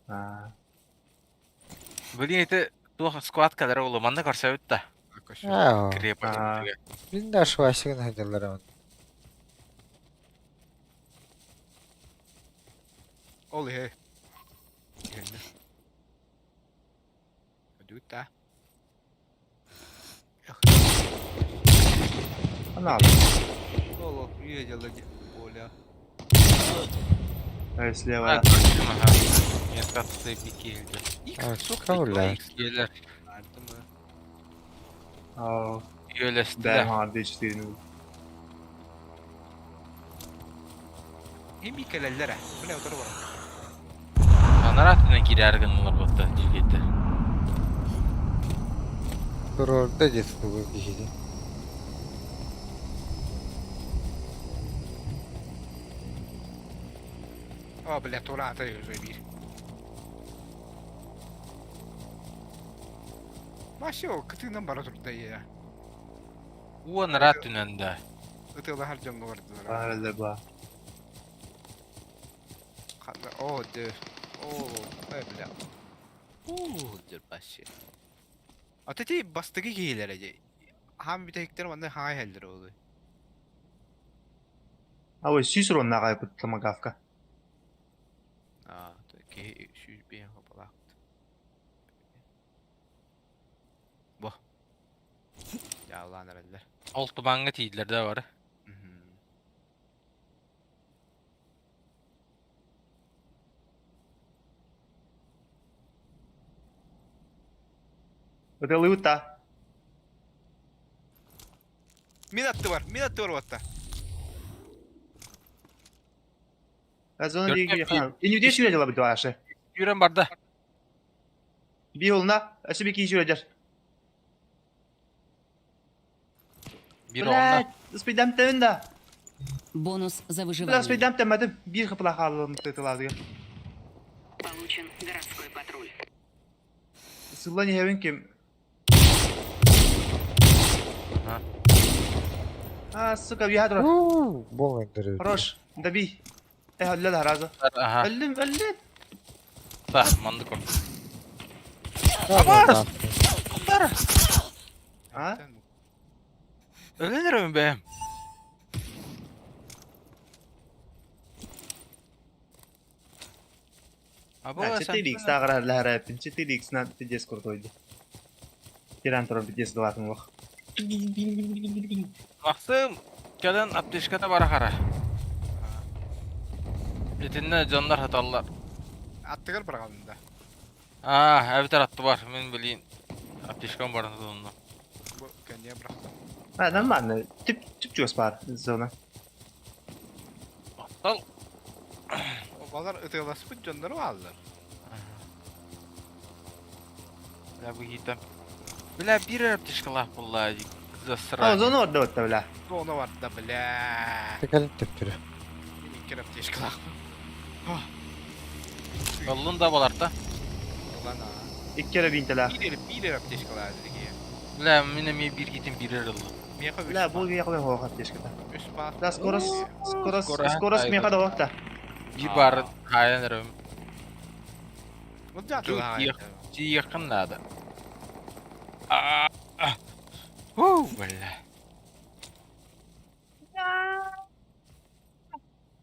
А. Блин, это туох склад кэлэр олу манна көрсөбүт да. Аа. Крепость. Аа. Бин да швашыгын хадалар он. Ол иһэ. Иһэннэ. Өдүт та. Ана. Ол үйе дьалла Оля. Эй, слева. Меткатты бикилди. А, кауля. Келер. Артымы. Аа. Үөлэстилэр. Бэм харды четыре. Эми кэлэллэрэ. Бля, отор бар. Анара түнен киирэр гыннылар буотта дьиэгитэ. Турорда десугу киһи. О, бля, тураата уже биир. Вася, кытыынан бара турда я. Уон рад түнэн да. Ытыалаһар дьоҥҥо бардылар. Баар ба. Ханна, о, дэ. О, э, бля. Уу, дэр вообще. А ты бастыгы киһилэрэ дии. Хаам бүтэһиктэр манна хаҥай иһэллэр ол. А ой, сүүс уроннаах айбыт томагавка. Аа, киһи сүүс биэһин хапалаахпыт. Бо. Дьааллаан эрэллэр. Ол тумаҥҥа тиийдилэр да бары. Ыталыыбыт да. Мин аттыбар, мин аттыбар уотта. Зона диэки Инүдэ сүүрэ дьалабыт башы. Сүүрэн барда. Биолна, өсүбі кии сүүрэ Биир оҕонно. Блядь, успейдам тэбин да. Бонус за Бля, выживание. успейдам тэммэтим. Биир хапыла хааллым тытылаадыгар. Получен городской патруль. Сыллан иһэбин ким? А. А, сука, бия турар. Бог эндер. Хорош, добей. Э, өллө да разу. Аха. Өллүм, өллүм. Да, маннык көр. Абас! А? Өлөн эрэбин бэйэм. Абы 4x тағыра ләһәрәппин. 4x на пиздец крутой. Тиран турар пиздец галатын лох. Максым, кэлэн аптечката бара хара. Итиннэ дьоннор саталлар. Аттыгар быраҕалын да. Аа, эбэтэр атты бар, мин билиин. Аптечкам баран тутунну. Бу кэнниэ бырахтым. А, нормально. Түп түп чугас бар зона. Махтал. Балар ытыаласпыт дьоннору бааллар. Бля, бу киһитэ. Бля, биир эрэ аптечкалаах буолла А, засрань. зона орда батта бля. Зона барда, бля. Текелин төптөрү. Мин икки аптечкалаахпын. Оллун да баларта. Ылан аа. Икки эрэ биинтэлээх. Биир биир эрэ аптечкалаах дии. Бля, мин эмиэ биир китин биир эрэ ыллым. Миэхэ үс Бля, бу миэхэ мен хоох аптечката. Үс баар. Да, скорость, скорость, Скорость. скорость миэхэ да да. Биир баарын хаайан эрэбин. Вот дьаатылаах. Тиийиэххин наада. Аа. Уу, бля.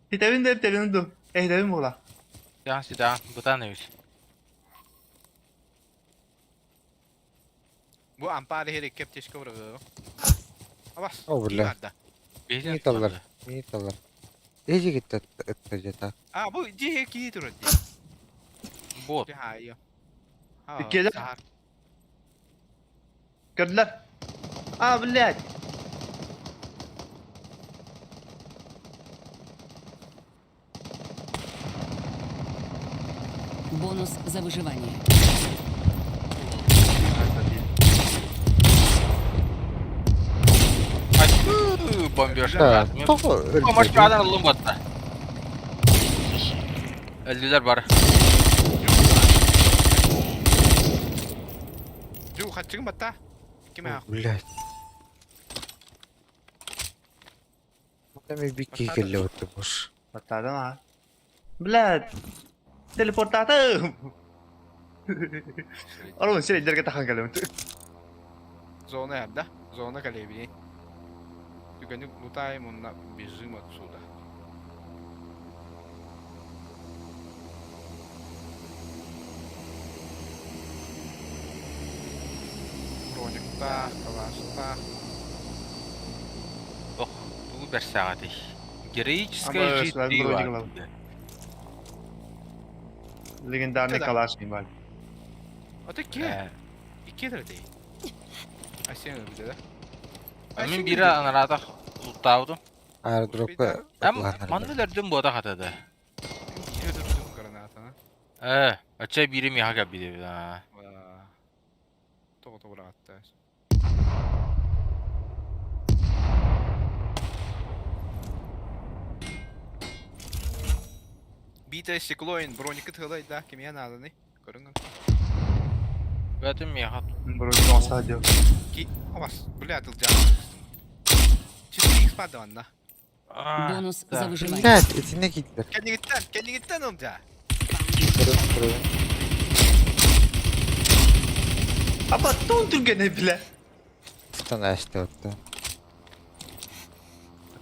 Ситэбин да эптэбин ду. Эһдэбин буола. Ситаан, ситаан, бытаан эбит. Бу ампаар иһэр икки аптечка бырагыа. Абас. О, бля. Барда. Мин таллар. Мин таллар. Эжи гитте ытта А, бу дьиэ кии турар дии. Бот. Дьэ, хаайы. Иккиэлэр. Көрдүлэр. А, блядь. Бонус за выживание. Ай, бомбежка. Тоҕо Бомбежкадан ыллым батта. Өлдүлэр бар. Дьу, хаччыгын батта. Ким аах. Блядь. Эми бикки келле отты бош. Баттаадым а. Блядь. Телепортаатым. Орун сирейдерге тахан кэлэм. Зона эрдэ. Зона кэлэбини. Түгэнник лутаем, онно бежим отсюда. Брониктаах, калаштаах. Ох, тугу бэрсээҕитий. Героическая Ама, жизнь сразу броник ылабын. Легендарный Да. калаш бар. Ото икки. Икки этэр дии. А сен өлбүтэ да? Мин биирэ анараатах луттаабытым. Аэродропка Эм, манна өлөрдүм буота хатады. Биир өлөрдүм гранатаны. Э, ача биири миэхэ кэлбит эбит аа. Тоҕо быраҕатта. Битое стекло ин броника тыла да кимиэ нааданы көрүҥ. Бэтим миэхэ Вроде он садил. Ки Абас, бля, тылдьаан. 4 х паданна. Бонус за выживание. Блядь, итиннэ киирдилэр. Кэннигиттэн, кэннигиттэн ылдьаа. Көрөн көрөн. А потом түргэнэ бля. Станаштыатта.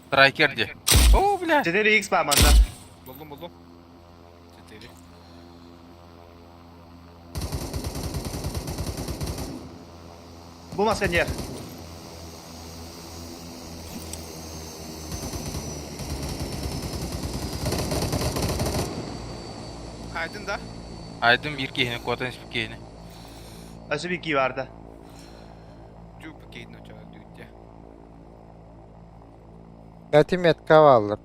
Страйкер ди. О, бля. 4x ба манна. Буллум, буллум. 4. Бу маска нет. Айдын да. Айдын bir киһини, куотан испит киһини. Өссө bir кии баарда. Дьуп кейдин очоҕо дүүттэ. Бэти метка бааллар.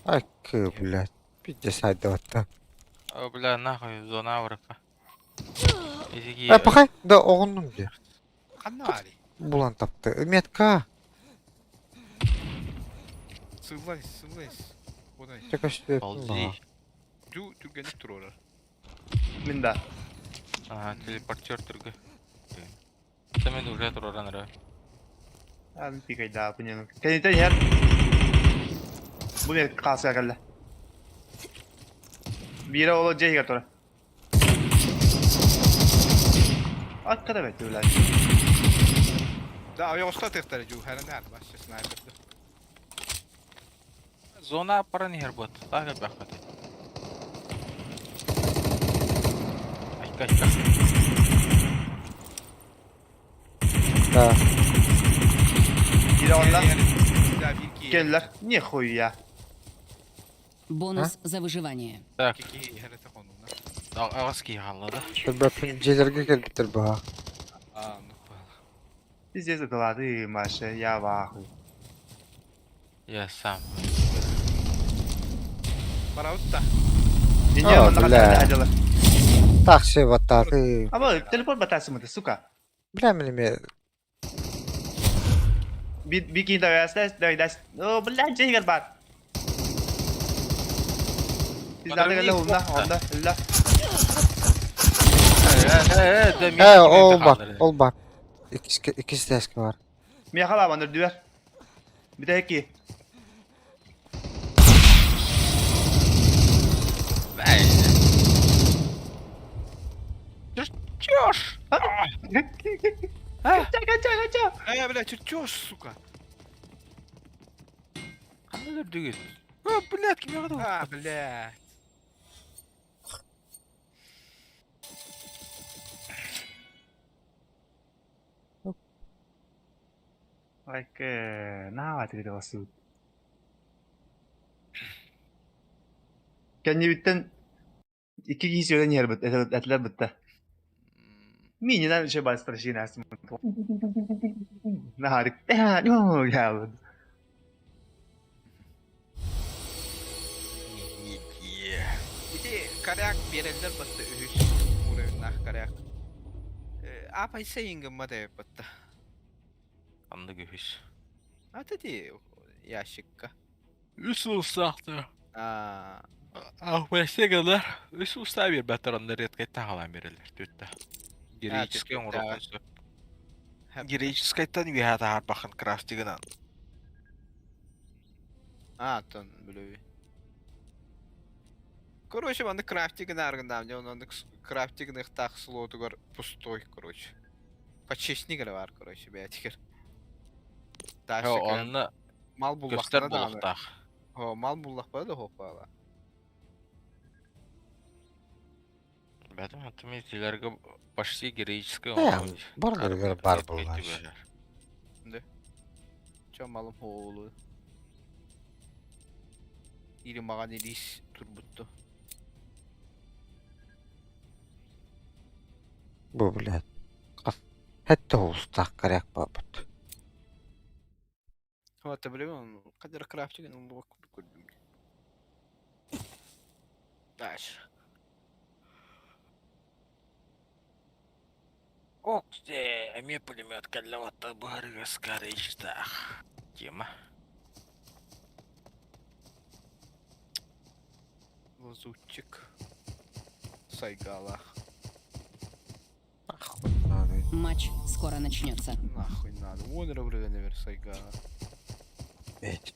Акы, блядь. Пиздец айдыбатта. О, бля, нахуй, зона врага. Изиги. Э, пахай, да оҕуннум дии. Ханна баарый? Булан тапты. Метка. Сыллай, сыллай. Одай. Чэ көстүбэппин Ползи. баҕа. Дьу түргэнник туруорар. Мин да. Ага, телепортер түргө. Это мен уже тураран эрэ. Ан пикайда пынен. Кэнитен иһэр. Бу мер хаасыга кэллэ. Биирэ ола дьиэ иһигэр турар. Акка да бэт блядь. Да, ойоҕосто атыахтара дьу, хэрэнээр вообще снайперды. Зона аппаран иһэр буот. Таах элбэххит. Айка, айка. Да. Биирэ онно. Да, биир киһи. Кэллэр. Нихуя. Бонус за выживание. Так, Икки киһи иһэр этэ хонууна. аҕыс киһи хаалла да. Көрбөппүн дьиэлэргэ кэлбиттэр баҕа. А, ну пала. Пиздец это Маша, я в ахуе. Я сам. Барабыт да. Не, О, он бля. дела. Таксы баттааты. А вот телепорт батасымыты, сука. Бля, мин эмиэ Бикин давай, давай, давай. О, блядь, дьиэ иһигэр баар. Пиздаты кэллэ улна, онно, ылла. Э, ол бар, ол бар. Иккис иккис этээскэ бар. Миэхэ баабан үрдүбэр. Бүтэһик киһи. Чёж! Кача, кача, кача. Э, бля, чертеж, сука. Ханна үрдүгүт? О, блядь, кимиэхэ да А, блядь. Айка, наава тигде басып. Кэннибиттэн икки киһи сүрэн иһэр бит, этилэр бытта. Мининэн үчүгэй баар страшина Наһаарык. Ити коряк биэрэллэр батта үһүс уровеннаах коряк. Апайса ингыммат эбит батта. Ханнык үһүс? Ата ти ящикка. Үс улустаахтар. Аа, Ахмайса гылар. Үс улустаа биэрбэттэр онно редкай таһалаан биэрэллэр түттэ. Героическай оҥоруоххун сөп. Героическайтан үөһээ таһаарбаххын крафтигынан. Аа, оттон билэбин. Короче, маннык крафтигын аргындаам дьэ, оннук крафтигыныахтаах слотугар пустой, короче. Подчистник эрэ баар, короче, бэйэтигэр. Дальше Онно мал көстөр буллахтара даҕаны. буолуохтаах. О, мал буллахпара да хоп-паала. Бэтим оттон итилэргэ почти героическай Э, оҥоробут. бардарыгар баар буоллаҕа. Чэ, малым хоолу. Или маҕан илиис турбутту. Бу, блядь. Хэтте улустаах коряк баабыт. Вот, билэбин, хадыр крафтигын умбуга көрдүм. Дальше. Ок, эмиэ пулемет кэллэ уотта быһарыгас корейстаах. Тема. Лазутчик. Сайгалах. Нахуй надо. Матч скоро начнется. Нахуй надо. Вон рабрыга Сайга. Эть.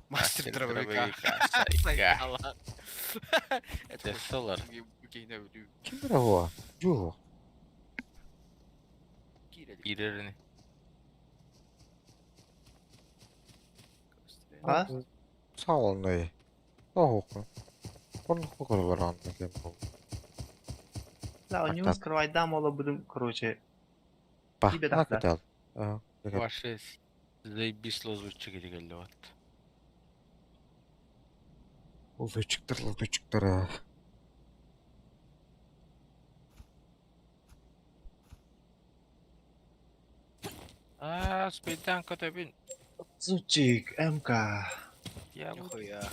Мастер дробовика. Сайга. Сайгала. Это Тесалар. Ким браво? Жух. Кирерини. А? Саалнай. Тооху. Оннук көрөр кем бу. Да, у него Так. скрывай мало будем, короче. Ба. Тебе так, да. Көтел. Аа. Ваше заебись лазутчик келди вот. Лазутчиктар, лазутчиктар. Аа, спитан көтөбүн. Зучик, МК. Я бу. Нихуя.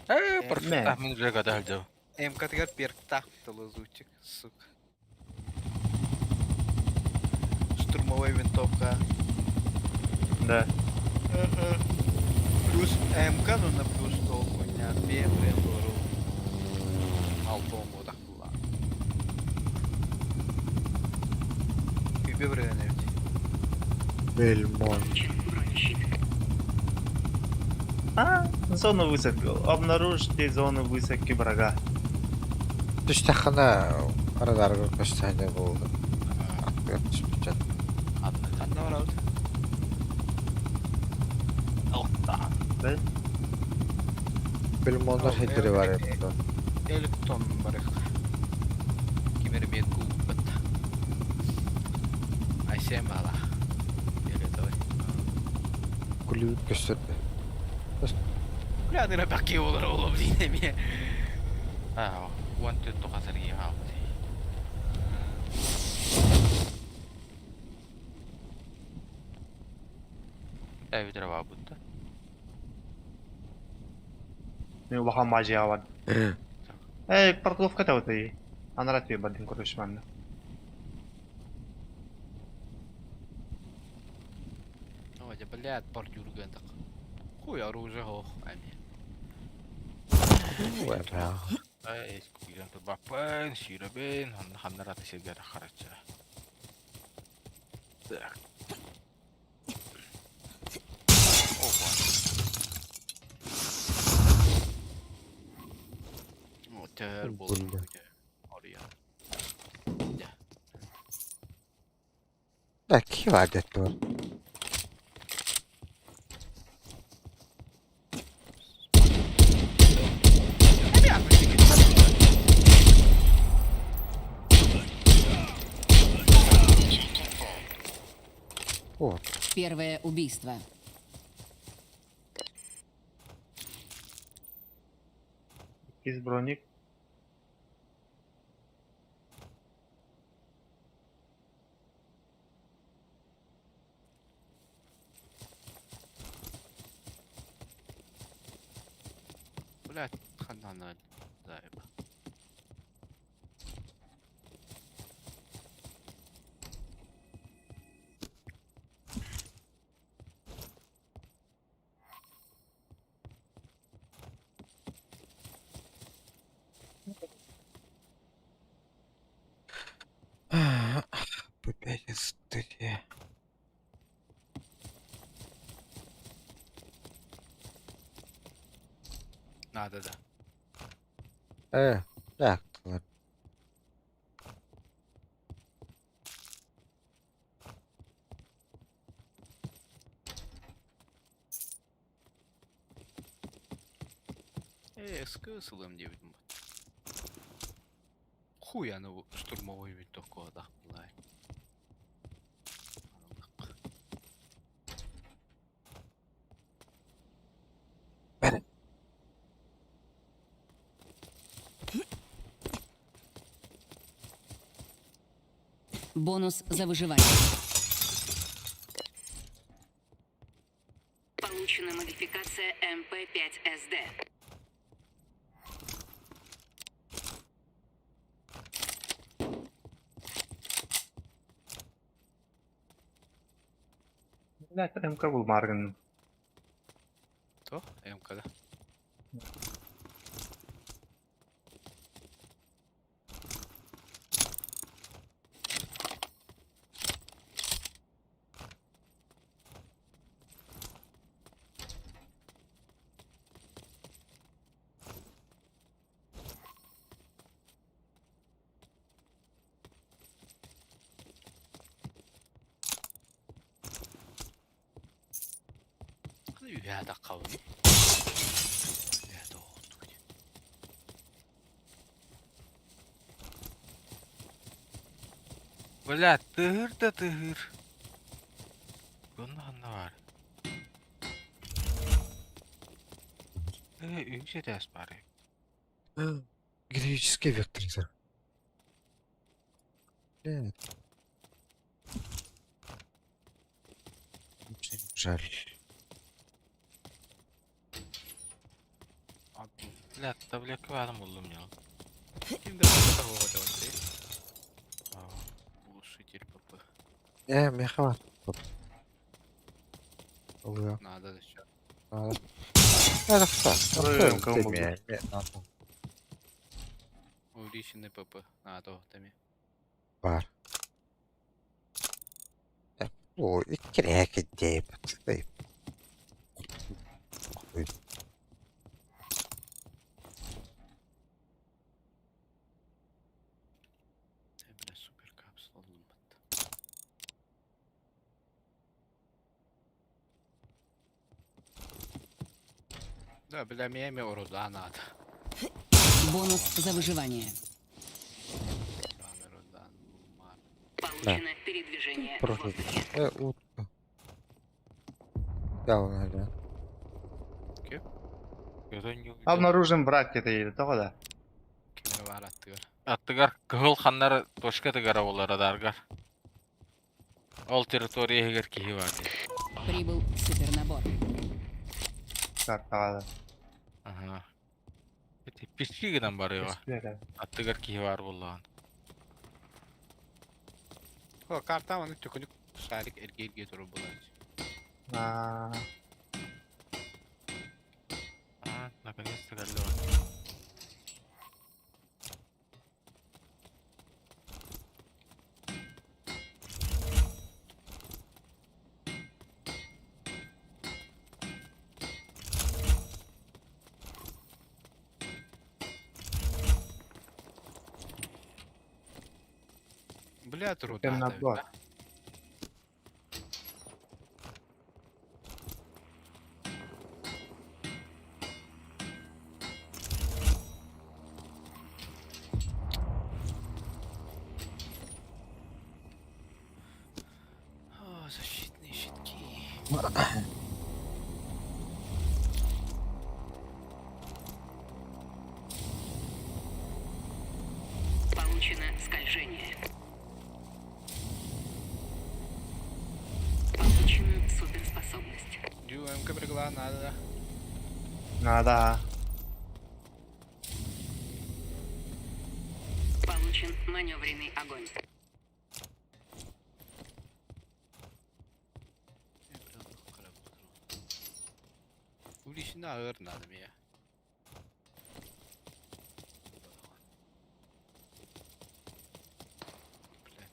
Э, Мэ. парфюм мин уже гадалды. МК тигер перктах лазутчик, сука. Штурмовая винтовка. Да. Плюс МК, ну на плюс 100 хуйня. Б, Б, дору. Алтон вот так была. Күбе бір өнерді. Бельмон. Получен бронещит. А, зону высадки. Обнаружьте зону высадки врага. Түстәхана арадарга көстәне булды. Аттыга түспүчәт. Қанда бар ауд? Да? Бельмоннар хеддери бар эбит. Электон бар Кимер мет кулбат. Айсем ала. Фиолетовый. Күлүп көстөрдү. Бля, нера баки олар олом дейін Аа, one two тухасар яа. Э, видер бабутта. Мен улахан мажия бар. Эй, парковка та вот и. Анара тебе бадин, короче, манна. Ой, блядь, бордюр гэнтак. Хуй оружие хох, ами. Уэбэ. Эй, скуган турбапын, ширабын, ханнара тесергер харача. Так. Опа. О, төр Бля. болду. Ория. Да, ки бар деттор. Вот. Первое убийство. Из броник. Блядь, ханана. Заеба. Опять стыде. Надо, да. Так, ладно. СК сылым деп едім. Хуй аны штурмовой винтовка да, былай. Бонус за выживание. Получена модификация МП-5СД. Блядь, МК был Марган. То, МК, да. Түһээтэххэ Бля, тоҕуттуу Бля, тыһыыр да тыһыыр. Онно ханна баар? Э, үһүс этээс баар эбит. Героический вектор. Блядь. Очень жаль. Бля, таблетка баарын буллум я. Ким да того давай. Глушитель ПП. Э, меха бар. Oluyor. Надо еще. Надо. Надо Ой, кому булду. Увеличенный ПП. Надо, тами. Бар. О, иккирээки деп. Ой. Бля, супер капсула лыммат. Да, бля, мне руда надо. Бонус за выживание. Рано руда, мар. Получено передвижение в Прошлый. воздухе. Э, утка. Да, он, наверное. Обнаружен брак где-то едет, тоҕо да. Кимер бар аттыгар. Аттыгар кыһыл ханнар точка тыгара болар адаргар. Ол территория иһигэр киһи бар дии. Прибыл супернабор. Картаҕа да. Аха. Ити писки гынан барыга. Аттыгар киһи бар буоллаҕын. О, карта оны төкүнүк шарик эрге-эрге туру булар. Аа, А, наконец-то кэллэ. Бля, руда. набор. О, защитные щитки. Получено скольжение. Получена суперспособность. ДЮМК пригла надо. Надо. Получен маневренный огонь. Увеличена ağır надо мне. Бля.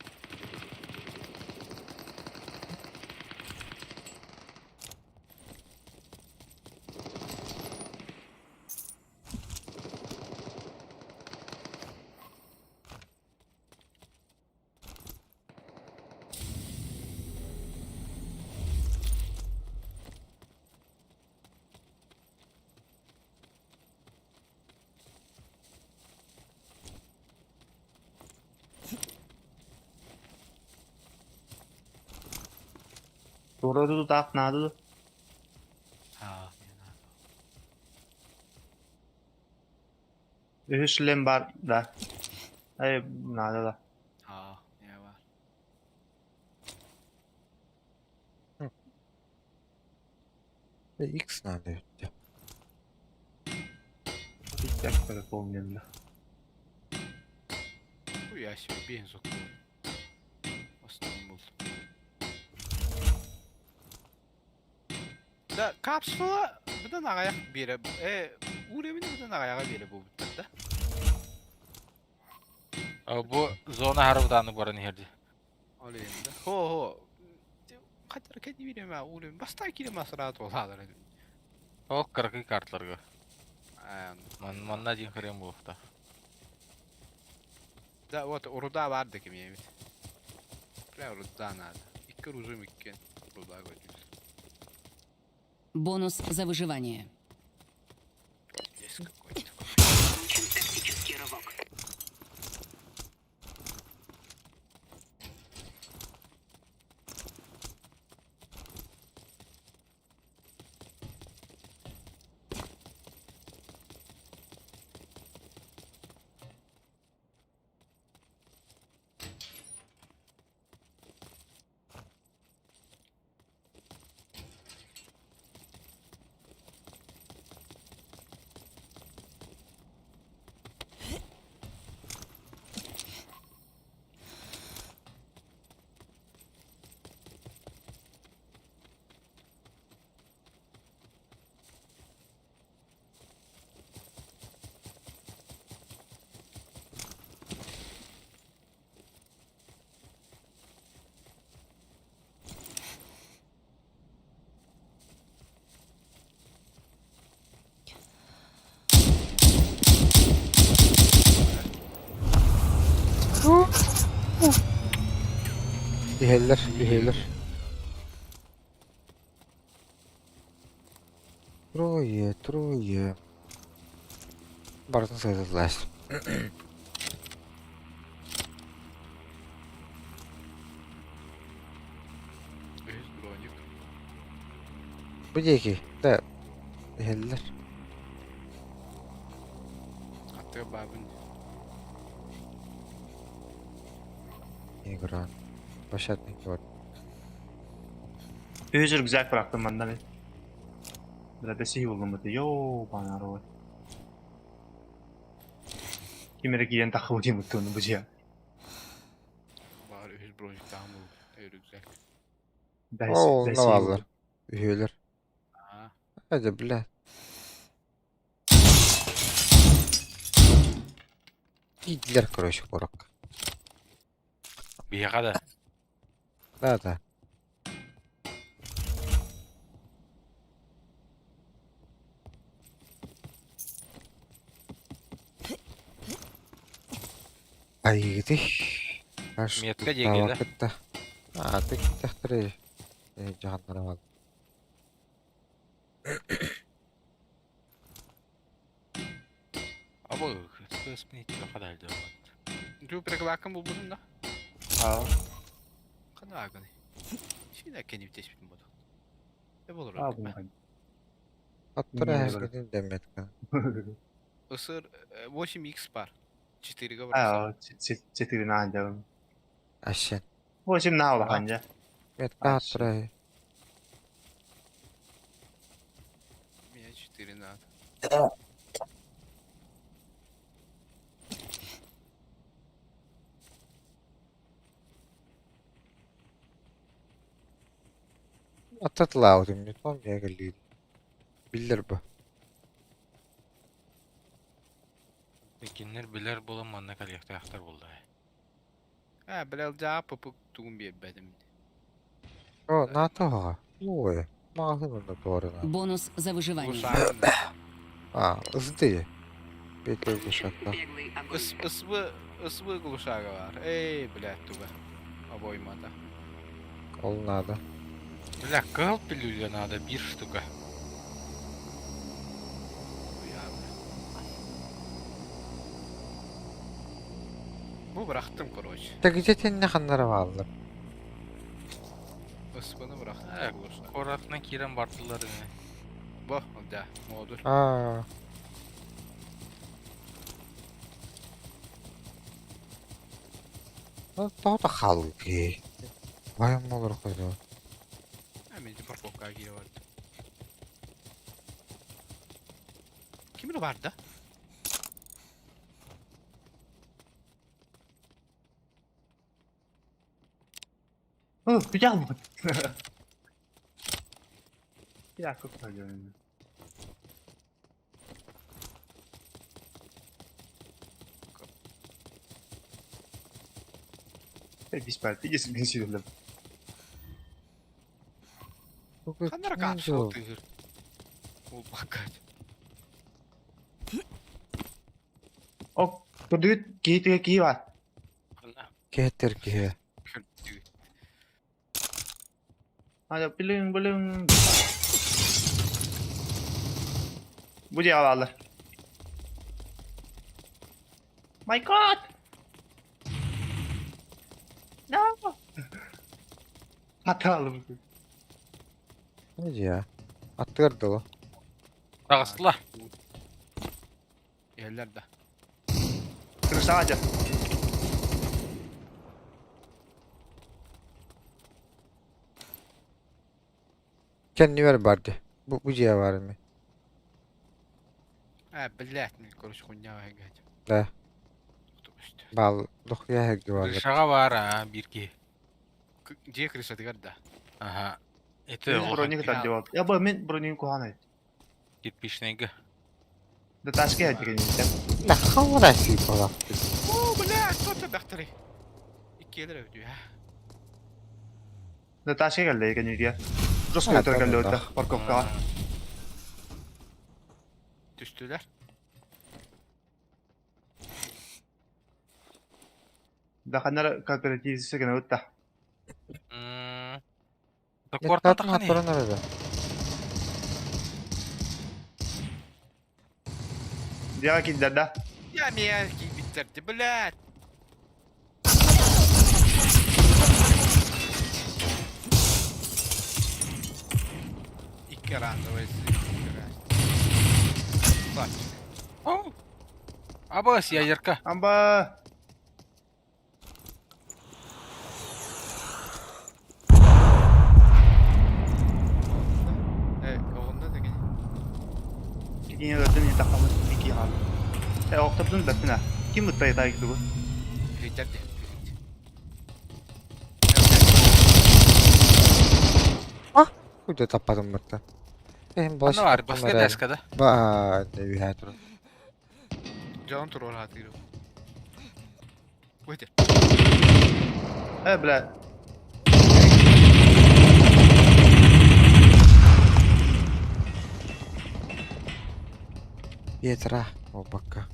Тура тутаах наада. А, мне надо. Үһүс шлем бар, да. Ай, надо да. А, не бар. X надо. Икки помню. Хуя себе бензу. Основной был. Да, капсула быдан ағаяқ бере, э, уровень быдан ағаяға бере бұл да. Бу зона харыбытааны баран иһэрди. Ол енді. Хо, хо. Қатар кәді бере ма уровень. Баста кире масыра толадыр. Ол кыракый картларга. Ан, Ман манна дин хрен буохта. Да, вот руда барды ким ебит. Бля, руда надо. Икки рузум иккен. Руда көтүс. Бонус за выживание. Здесь какой-то. Получен тактический рывок. Иһэллэр, иһэллэр. Трое, трое. Барытын сыһытыллаас. Үһүс броник. Бу диэки, да, иһэллэр. Аттыга баабын. Игра. Площадный код. Үһүс рюкзак бырахтым манна мин. Бля, бэсиһи буллум быты. Йоо, банарова. Ким эрэ киирэн таххыбы диэн быттыны бу дьиэ. Баар үһүс броник таһым бул. Рюкзак. Бэс, Оо, бэсиһи наваллар. булдум. Үһүөлэр. Аа. Hadi бля. Киирдилэр короче куоракка. Биһиэхэ да. Да да. Айыгытый. Аш Метка диэки да. кытта. А, ты китэхтэрэ. Жаһаннара Абы, көспүн итти хадалды. Дүү приглакын булбутун да. Аа, Кана аганы. Шина кенип теспитин боду. Не болор. аа, бу. Аттара Не, хэскитин дэмметка. Ысыр 8x бар. 4 га бар. Аа, четыре на дьэ. Ашен. Восемь на улахан дьэ. Метка Аш. аттара. Меня 4 надо. Аттатлаутым не том ягали. Биллер бу. Кинилэр билэр буолан манна кэлиэхтээхтэр буолла. А, бля, жаа папык тугун биэрбэтим. О, НАТО. Ой, маҕаһыын онно туорана. Бонус за выживание. Глушагын. А, ызды. Бетер Получен бушакта. беглый огонь. Ыс ысвы ысвы глушага бар. Эй, блядь, туга. Обоймада. Ол надо. Бля, кыл пилюля надо, бир штука. Хуя, бля. Бу бырахтым, короче. Так где тенне ханнара бааллар. Ысвыны бырахтым. Э, глушаг. Куоратынан киирэн бардылар ини. Бу, да, модуль. А, тоҕо хаалыы. Байым болор койду. А, мен де парковкаға кире барды. Кимин бар да? Оо, бля, бу. Я как пойдем. Беспаль, иди сюда. Қандар капсула тыгыр. Ол бакать. О, көрдүгүт киһи киһи бар. Ханна? Кетер киһи. Ада билин билин. Бу дьиэҕэ бааллар. My God! No! Hatalı bu. Не дьиэ? Аттыгар дылы. Таҕыстыла. Иһэллэр да. Крышаҕа дьэ. Кэннибэр бар дии. Бу, бу дьиэ бар ини. А, блядь, мен короче хуйня гать. Да. Бал, дохуя эһиги бааллар. Крышаҕа баар аа биир киһи. Дьиэ крышатыгар да. Аха. Это Мин броник тардыбат. Я бу мин броник куһаҕан кирпичнэйгэ. Да ташка этигин. Да хавра сыпала. О, блядь, кто то бахтары. Иккиэлэр өтүү, ha. Да ташка кэллэ кэннигэр. Жестко өтөр кэллэ өтө парковкаҕа. Түстүлэр. Да ханнара кооператив гына ытта. Да квартал таханы. Дьиэҕэ киирдэр да? Я меня киирбиттэрди, блядь. Икки рандовый Абас, ядерка. Амба! Э, оҕунна да кини. Кини өлөрдүм не тахаммыт икки хаалла. Э, охтордун бэртин а. Ким ыттай таайык дугу? Күйдэр де. Куйда таппатым бытта. Эһин бас. Аны бар, баска дэска да. Ба, үһэ турар. Дьон туруор хатыыр. Выйди. Э, бля. Петра, обакка.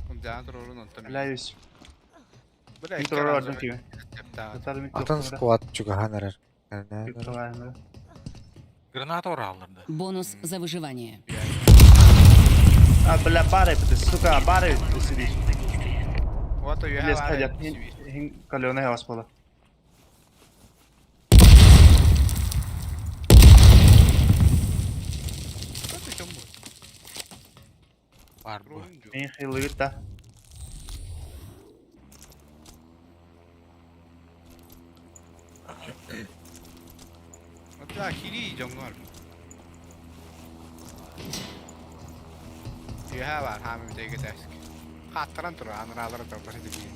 Дьон туруорун онтон. Бля, Бля, Мин туруор ордун киме. Атын сквад чугаһан эрэр. Граната оралларда. Бонус за выживание. А, бля, бары, ты, сука, бары, ты сидишь. Вот я Лес ходят, каленая вас была. Бар бу. Мен хилыгыт да. Да, хири жоңгор. Юха бар, хамы битеге тәск. Хаттаран тур, анралар тур, диби.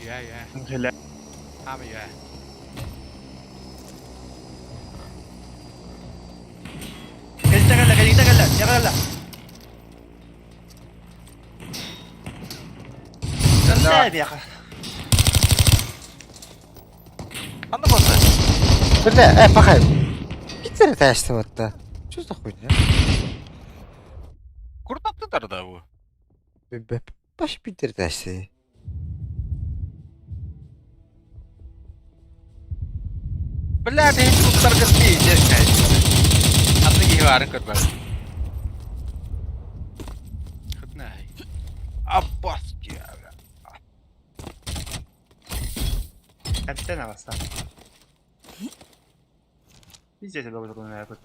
Юха, юха. Хилэ. Хамы юха. Кэлитэ кэллэ, кэлитэ кэллэ, дьэ кэллэ. Кэллэ биэхэ. Аны болса. Бля, э, пахай. Питер тәшті батта. Что за хуйня? Куртаттыдар да бу. Баш Питер тәшті. Бля, ты туттар кытты, дескай. Аны киһи баарын көрбөт. Хытнай. Аббас Кэптен аҕаста. Пиздец, я должен был тут.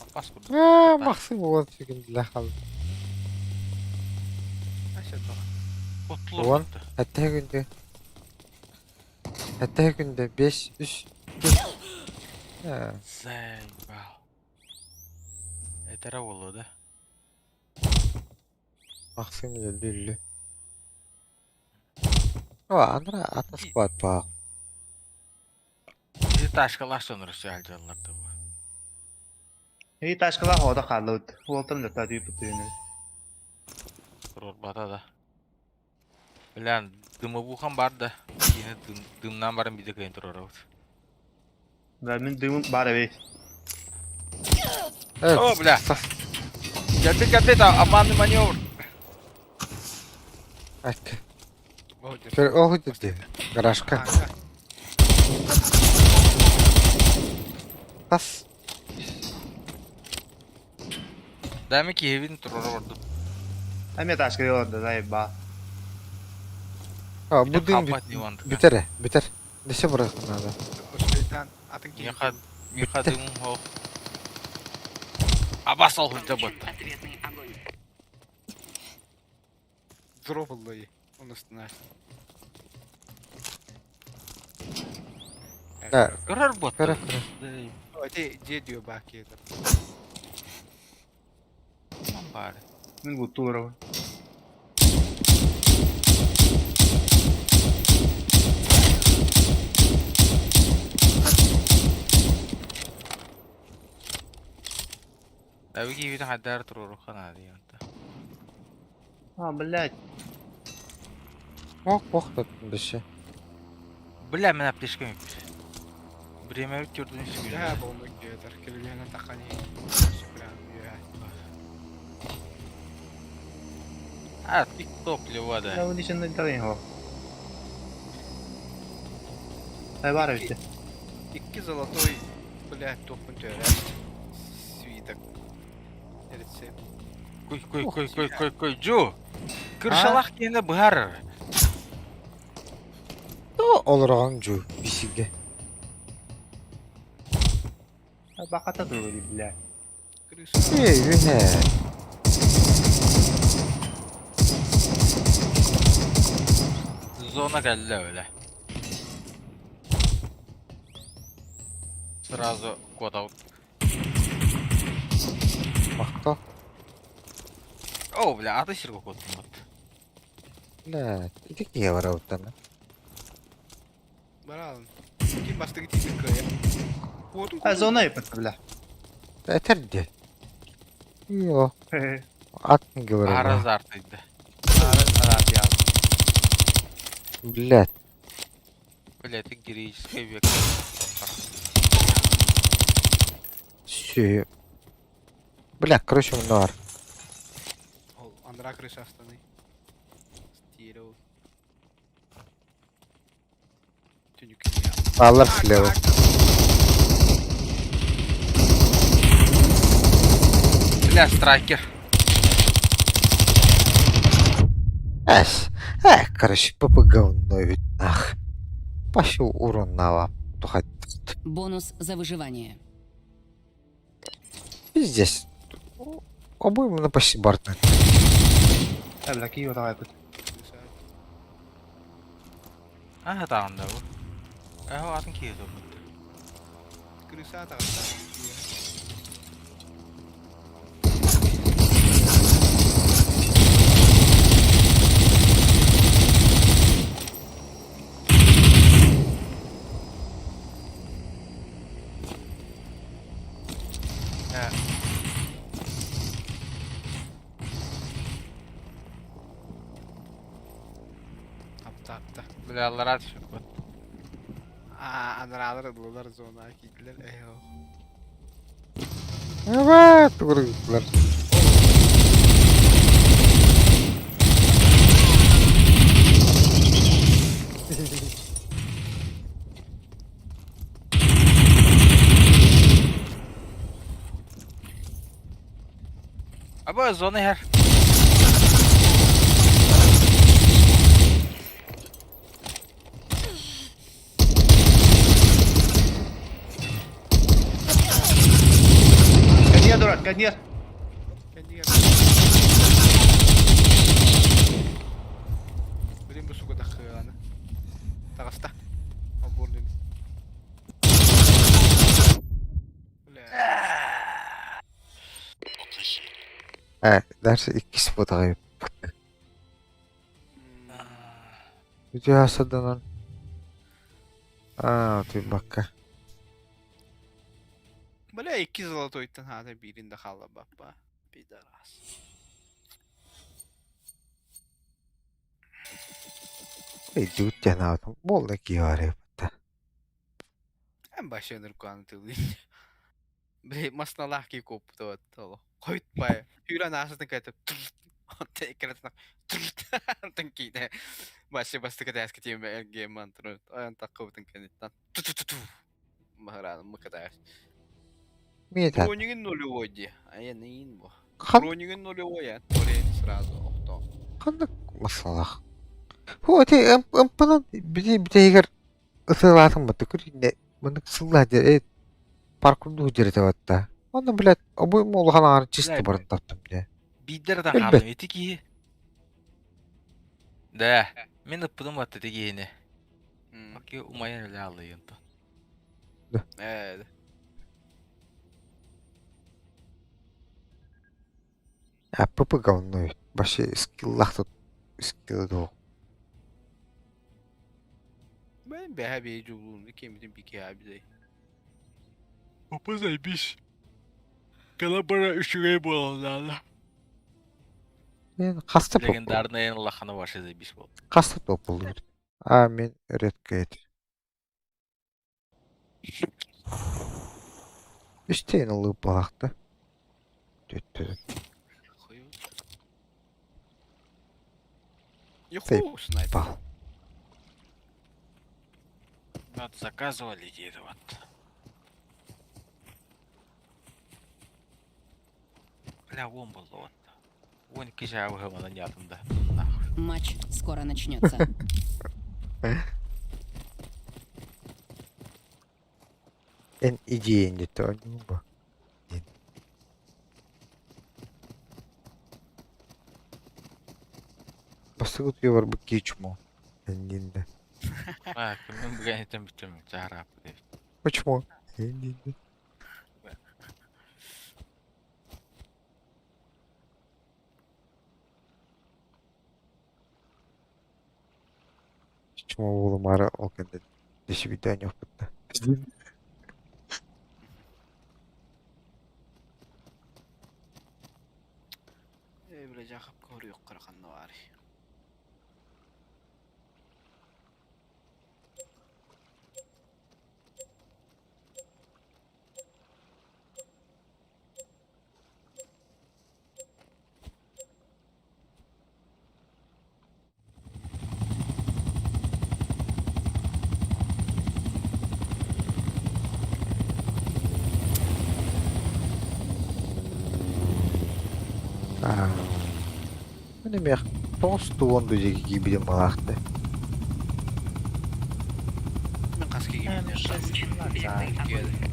Аббас курдук. Аа, Максим болан сүгүн хал. Куттулар. Уон. Әттә күндө. Әттә күндө 5 3 2. Заебал. Этера болду да. Максим өллү. О, анра атын сквад ба. Бизи ташкалар сонор сәлдалларды бу. И ташкала хода хааллыбыт. Уолтан да тадыы путуйны. Турбата да. Билен дымы бухан бар да. Кини дымнан барын биде кыйын турарабыт. Да, мин дымым бар эбит. О, бля. Келди келди да обманный маневр. Әкке. Ол дии. Гаражка. Тас. Даме киһибин туруора бардым. Эмиэ тааска олордо, заебал. А, бу дым бүтэр э, бүтэр. Десе бырахын надо. Атын киһи. Миха, Миха дым хох. Абас ол хыджа Получен бытта. ответный огонь. Дроп ыллай. Он астына. Да, Көрөр ботта. көрө көрө. Ити дьиэ дио баки это. Баар. Мин гуттуурабын. Әби киһибитин хайдаар туруоруохха наада диэн. А, блядь. Ох, ох, тут десе. Бля, мен аптечкам иппит. Время төрдүн сүгүн. Да, болну киэтер. Келгенен тақани. А, топливо да. Я уничтожил его. Ай, баар эбит. Икки золотой, блядь, тохпун төөрэ. Свиток. Рецепт. Куй, куй, куй, куй, куй, куй, Жу. Кыршалах киэнэ быһар. То олорон жу бисиге. Баката дури, блядь. Крыса. Эй, үне. Зона кэллэ өлө. Сразу код аут. Махта. О, бля, аты сирге кодтум бат. Бля, ити кие бар ауттан. Баралын. Ким бастыгы тиби кыя. Куотун А, зона еппет, бля. Этер де. Йо, ат говорю. Аразар тыйды. Блядь. Бля, это героический век. Все. Бля, короче, мунар. Ол андра крыша астаны. Стирил. Түнүк. Алар слева. Бля, страйкер. Эс. Э, короче, ПП говно ведь нах. Пошел урон на вам. Тухать. Бонус за выживание. Пиздец. Обоим на почти бартна. А, бля, киев давай тут. А, таанда бу. Э, атын кие бут. Крыса тагыста. Апта апта. Бля, аллар атышып бут. А, анралар ылылар зона кийдилер. Эйо. Evet, doğru gittiler. Аба, зона хер. Конец, дурак, конец. Кэннигэр. Блин, бу сука тахыаны. Таҕыста. Обордун. Бля. Э, дальше иккис ботаҕай. Үтүө саданан. Аа, ты бакка. Бля, икки золотойтан хаата биирин да хаалла баппа. Пидорас. Эй, дүүттэн аатым. Болла киаре бата. Эн башын ыркуаны тылый. Бля, масналах ки копту толо. Хойтпай. Хүрэн аасытын кайтып. Эккирэтинэх Антон киинэ Вася бастакы тээскэ тиэмэ эргиэмэ антон ойон таххыбытын кэнниттэн ту-ту-ту-ту Маһыраан мыкатаас. Миэтэ. Бронигин нулевой дии. Айаныйын бу. Хан Бронигин нулевой а. Торен сразу охтоо. ханнык масалаах. Ху ити ымпынан бити битигэр ысылаатын батты күрүнне мынык сыллаа дьэ э паркурду дьэрэтэ батта. Онно блядь обойма улахан аҥаар чисто Блядь. баран таптым дьэ. Биирдэ эрэ Өлбөт. хааллым ити киһи. Да, мин ыппытым батта ити киһини. Оки умайан өлө аллайын то. Ээ. А ПП говно вообще скиллах тут скилл дуох. Мен бэһэ бэйэ дьулуун кемитин бики абидай. Опа заебись. Кала бара үчүгэй буолаллаала. Мен хаста топ Легендарный улахана вообще заебись был. хаста топ болдум. А мен редко эти. Үстейін ылып балақты. Төттө. Юху, снайпер. Бал. Вот заказывали где-то вот. Бля, вон был вот. Вон киша выгомана нятында. Нахуй. Матч скоро начнется. Эн идеян дете ойнуун ба. Бастыгы туя бар бу кичмо. Эндинде. А, мен бүгін айтам бүтем, чарап деп. Почему? Эндинде. Чмо болумара ол кенде деши биден yok бутта. Ээ, бля, жахап көрүөх караханна бар. Аа. Мен эмиэх тоҕус туон дужеги киибитим балаахты. Мен хаски киибитин. Получен эффектный огонь.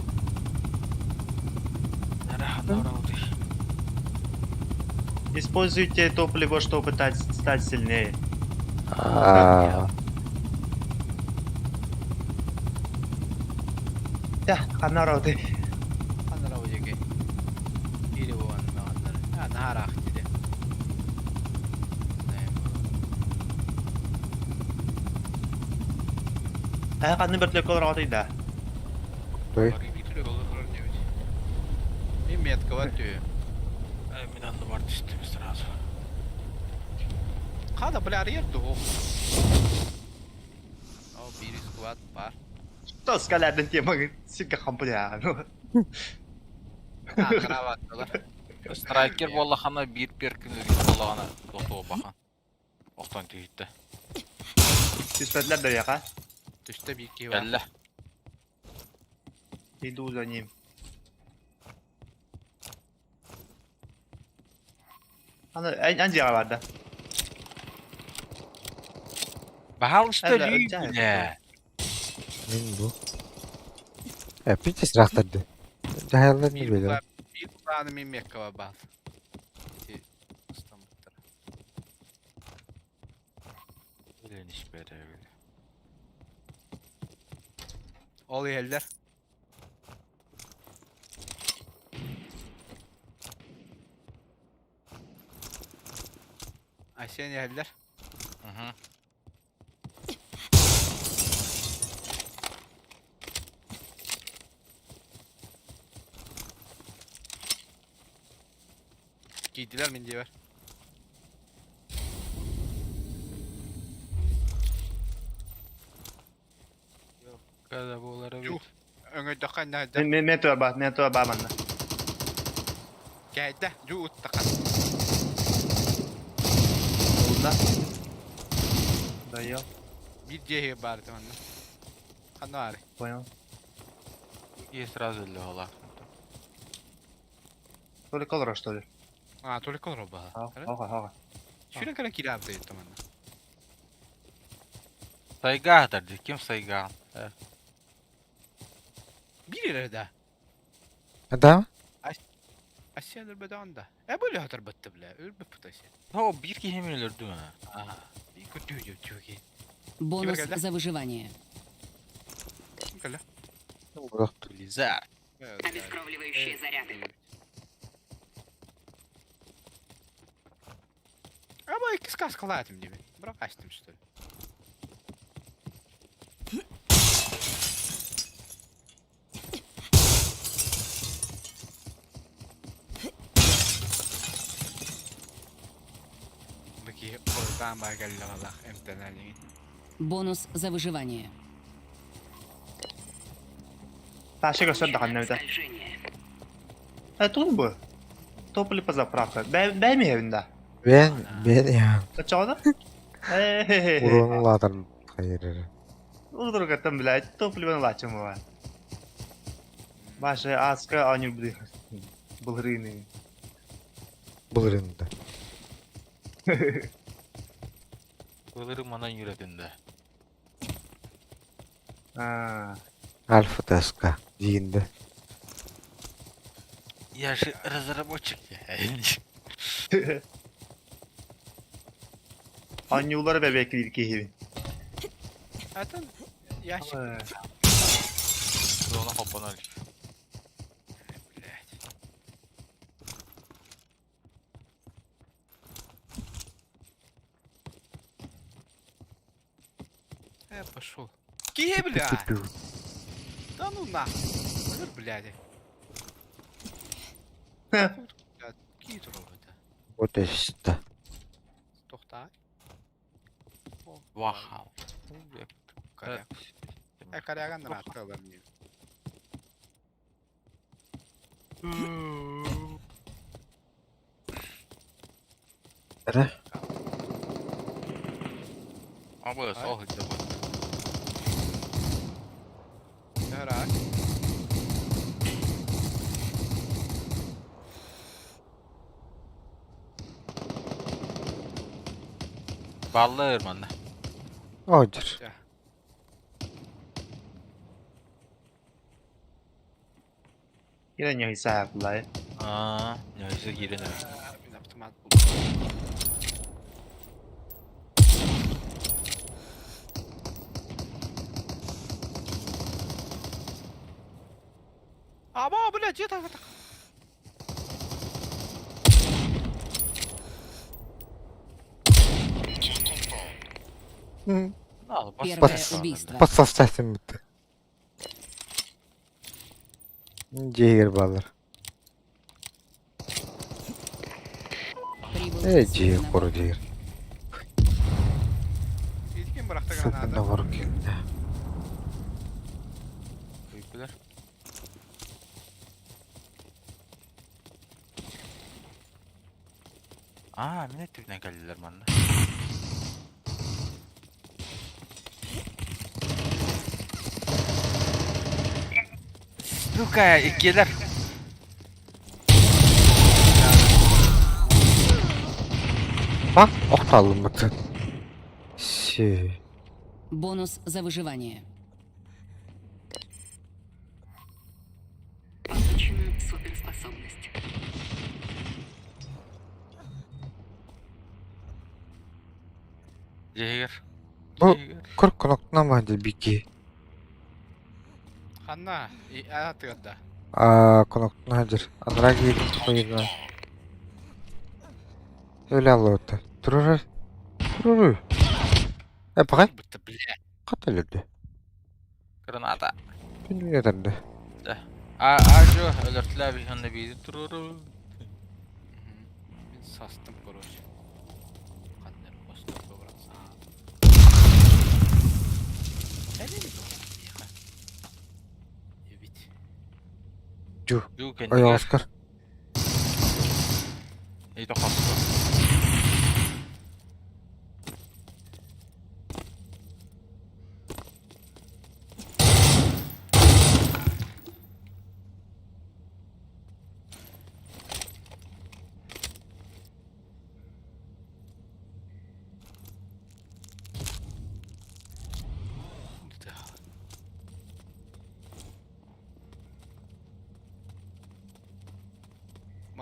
Используйте топливо, чтобы стать сильнее. Аа. Да, ханароды. Ханара ожеге. Или вон ханара. А, нахарах тиде. Ә, қаны бір түлек олар да. Той. И метка вот түү. Мен анны бар түстім сразу. Хада, бля, арьер дух. О, бири сквад бар. Что скалядын тема сика хампля. Ну. Страйкер боллахана бир перкин боллахана тохтоо бахан. Охтон түйітті. Түспәтләр дә яка. Түстә бик кива. Әллә. Иду за ним. Аны ан жага барды. Бахалышта Әллә, лүй, жай, бля. Мен бу. Э, пичес рахтарды. Жаһаллар не билер. Бир планы мен мекка бар. Ти стамбуттар. Блин, ишпәді, бля. Ол елдер. Айсен елдер. Мгм. Giydiler min diye ver. Когда болары Юх. Өңөйдөккө нәдә. Мен мен туа ба, мен туа ба манна. Кәйдә, жу уттака. Да? Доел. Биир дьиэ баар этэ манна. Ханна баарый? Понял. И сразу легла. Только колора, что ли? А, только колор баҕа. Ага, ага. Сүүрэн кэлэн киирээбит этэ манна. Сайга дии, ким сайга? Биир эрэ да. Да? Асия өлбөтөҕүн да. Э бу өлө хатарбатты бля. Өлбөппүт Асия. О, биир киһи мин өлөрдүм а. Аа. Биир көтүү чүөки. Бонус Киберкэллэ. за выживание. Кэллэ. Близзард. Обескровливающие заряды. А бу иккис каскалаатым диэбин. Быракаастым что ли? Бу киһи хойутаан баа кэллэҕэлээх эмтэнэн иҥин. Бонус за выживание. Таша көрсөр даҕаны эбитэ. Э, тугун бу? Топливо заправка. Бэй бэй миһэбин да. Бэйэн, бэйэн иһэн. Оччоҕуна? Э, Уруон улаатар хайырыр. Удургаттан блядь, топливо лачым була. Башы аска оонньуур былырыыны. Былырында. Былыры манан yürөтүн да. Аа. Альфа таска диинде. Я же разработчик. Оонньуулары бэбиэккиир киһибин. Атын ящик. Зона хоппоноль. Блядь. Э, пошел. Кие, бля! Да ну нахуй. Өлөр, блядь. Кие турар это? Вот это. Тохтай. Вау. Коряк. Э, коряган раталар мне. Эрэ. Абы сол хыджа. Ярак. Баллар манна. Одер. Кирен ньыйсаа булай. Аа, ньыйсы киирэн эрэ. Мин автомат булдум. Аба, блядь, это это. Ал, бас- Первое Бас- убийство. Подсостасым бітті. Жегер балар. Прибыл Э, жегер супернабор. қоры жегер. Илген бырахта граната. Супернабор келді. Uykular. Аа, мин өттүбүнэн кэллилэр манна. Сука, иккилэр. Ха, оқталым бітті. Се. Бонус за выживание. Получена суперспособность. Жегер. Бу- Жегер. Көр кноктынан барды бики. Ханна, и а тыгда. А, кноктынан хадыр. Анра кейдім қойына. Өлі алла өтті. Тұрыр. Тұрыр. Э, бағай, Будто, блядь. қат өлірді. Граната. Күн өлірді. А, ажо, өлөртүлэр биһиэнэ биири туруру. Мин састым, короче. Ханнер постом добраться. Эбит. Жу Ой, кэннигэр. Оскар. Эй, тохотто.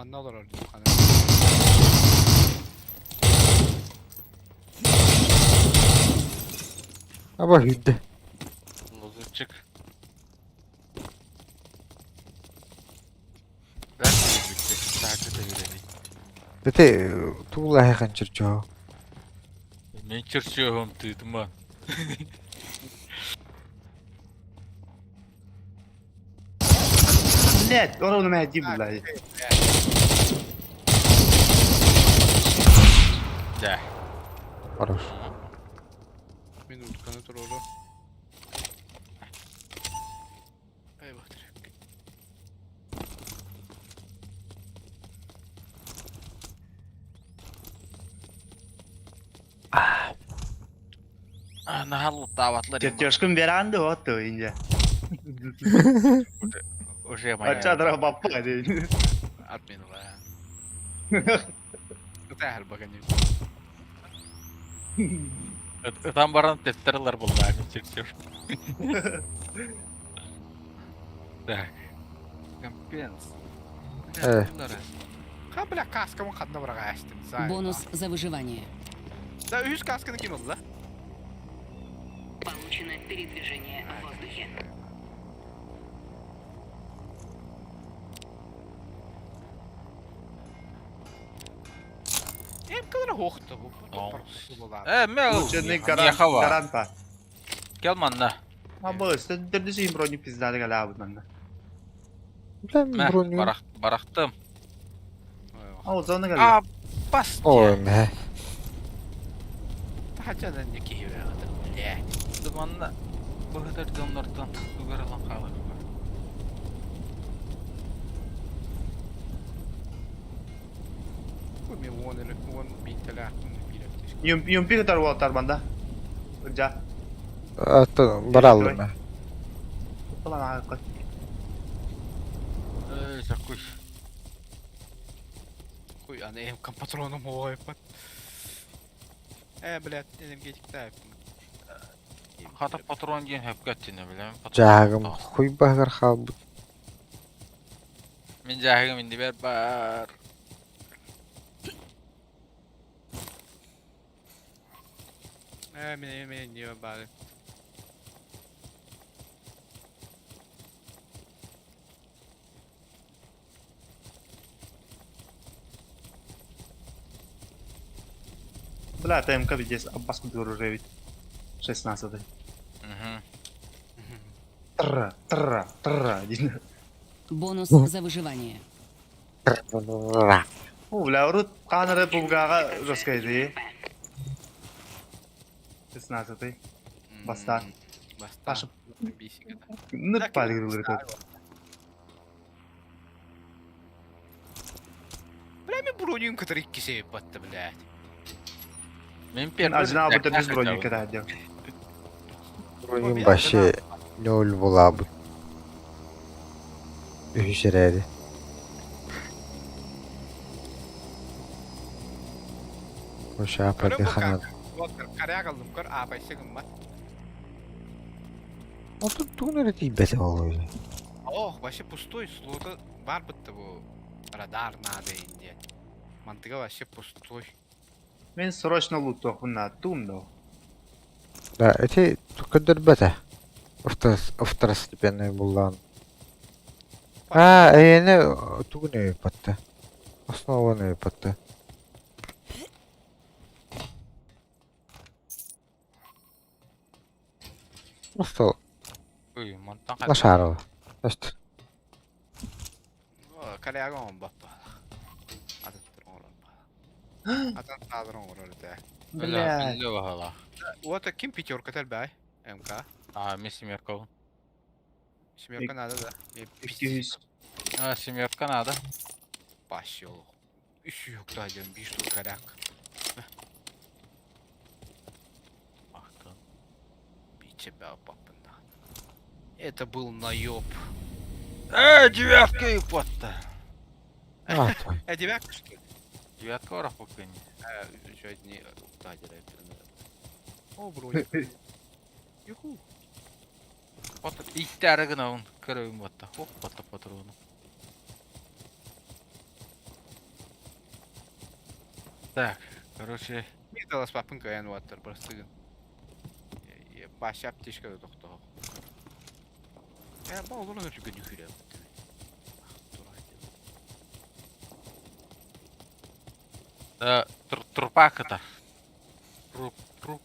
Манна олорор хана. Аба сүүрдэ. Лазутчик. Бэрт бүттэ. Таһырдьа тэбирэний. Ити туулаһыхан чирчоо. Мен чирчиэһим тыытыма. Блять, ровно меня диб, блядь. Да. Хорош. Минутканы турору. Ай, бахтыр. Наһаа Чертежкын беранды вот то инде. Уже моя. Ача баппа дей. Отменила. Ытаһар баканьы. Ытан баран тестерлер булла, чертеж. Так. Компенс. Э. Ха, бля, каскамы ханна бараға әштім. Бонус за выживание. Да, үс касканы ким алды? Получено передвижение в воздухе. Эм кылара хоқты бұл. Э, мел. Лучший гарант, Нехава. гаранта. Кел манна. А бо, сен дердisi броню пиздады гала бу Бля, Мә, броню. барах, барахтым. А о зона гала. А, бас. Ой, мэ. Тахачадан не киһи блядь. Манна. Быһытар дьоннортон тугаралан хаалар. Бу мен он эле, он бинтеле билеп Юм юм пик тар валтар банда. Жа. Аттан баралым мэ. План ага. Эй, сакуй. Хуй, аны эм патроном ойпат. Э, блядь, энергетик тайп. Хата патрон диэн хөпкөттүнэ билем. Жаагым хуй баһыгар хаалбыт. Мин жааһыгым иннибэр бар. Э, мен мен не бары. Бля, ТМК здесь Аббас уже ведь 16 Мгм. Тра, тра, тра. Бонус за выживание. О, бля, урут канары пубгага жесткая 16 Баста. Баста. Паша. Бисик. Ну, палил этот. Бля, мен бронюм, который кисей батты, блядь. Мин первый. Ажна бу без брони када дел. Бронюм башы нөл булабыт. Үһүсэрээри. Ошаа Көрө бу ханад. Вот, каряг алдым, көр, а, байсыгым бат. Отут тугун эрэ тиийбэтэ буолуо. Ох, вообще пустой слота бар бытты бу. Радар надо инде. Мантыга вообще пустой. Мен срочно лут тохуна тумно. Да, эти көдөрбөтө. Второстепенный буллаан. А, эйэне тугун өйпатта. Основаны өйпатта. Просто Ой, мантан лошарова. Значит, Каряга он баппа. Ататтыр оңор баппа. Атан саадыр оңор да. Бля. Бля, бахала. Вот ким пятерка тәлбәй? МК. А, мен семерка. Семерка надо, да. 200. А, семерка надо. Пошел. Үш юк да дем, биш тур каряк. Ахтан. Биче бә папында. Это был наеб. Э, девятка и потта. а, той. Э, девятка что ли? Девятка ора покыни. Э, еще одни да, О, броник. Юху. Пот иттәрі гына он көрөйм батта. Хоп, батта патрону. Так, короче, Мин таласпаппын кыайан уоттар бырастыгын. Баша аптечка да тохтоох. Э, бу олорон өтүгэн үхүрэ. да, трупак это. Труп, труп.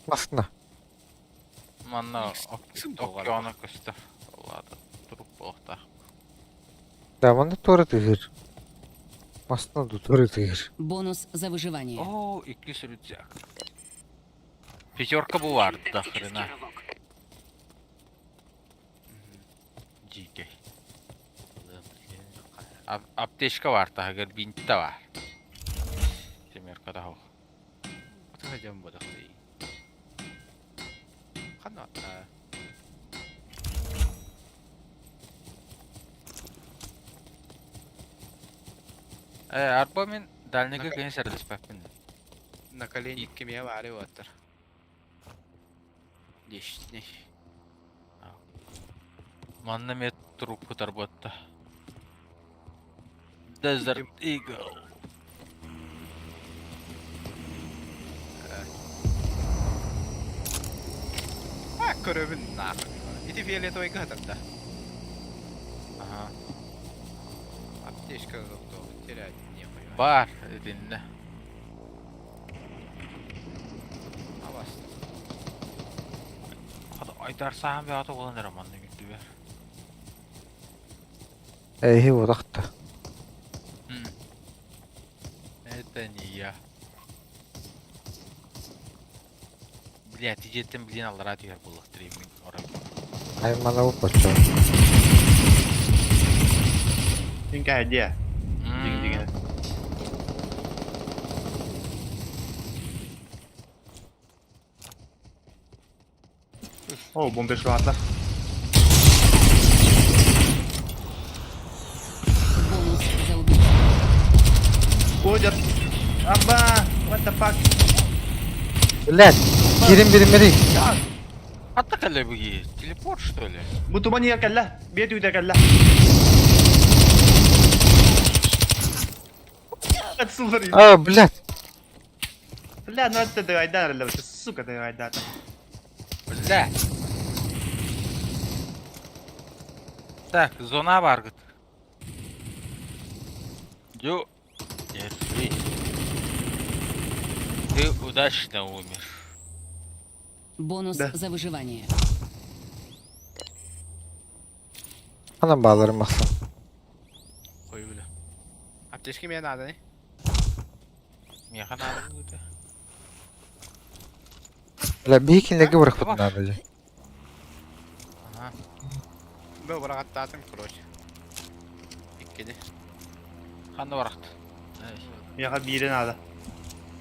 Масына. Манна Иксим тоҕо океана көстөр. Ладно, труп буолуохтаах. Да, манна туора тыгыр. Масына да туора тыгыр. Бонус за выживание. О, иккис рюкзак. Пятерка была до Тактический хрена. рывок. Дикий. Аптечка бар таһыгар бинтэ бар. Семерка да суох. Атыга дьон бодох дии. Ханна Э, арба мин дальныйга кини сэрдэспэппин. На коленник кимия баары уоттар. Лишний. Манна мет труп кытарбатта. Desert Eagle. А, көрөбүн нахуй. Ити фиолетовый кыһатарда. Ага. Аптечка золотого терять нехуя. Бар итиннэ. Авас. Айдар сахан бэҕэтэ буолан эрэ манна үрдүбэр. Эһи утахта. Это не я. Блядь, тижеттен блин аллара түһэр буоллахтар мин орой. Аймана бу почо. 应该的，ding ding. О, бомбежеватlar. Бонус за убийство. Ходят. Аба, what the fuck? Блядь, кирин биримери. Хатта кэллэ буги? Телепорт что ли? Бу туман иһэр кэллэ. Биэ түйдэ кэллэ. Отсылар. А, блядь. Бля, ну это ты айдар, ты сука ты айдар. Бля. Так, зона баргыт. Ю, держись. Ты удачно умер. Бонус Да. за выживание. Анам бааларым махсан. Хуй бля. Аптечка мне надо, не? Меха надо будет. Бля, биһикинлерге бырахпытын надо. Ага. Был барагаттаатым, короче. Иккини. Ханна барахт. Миэхэ биирэ надо.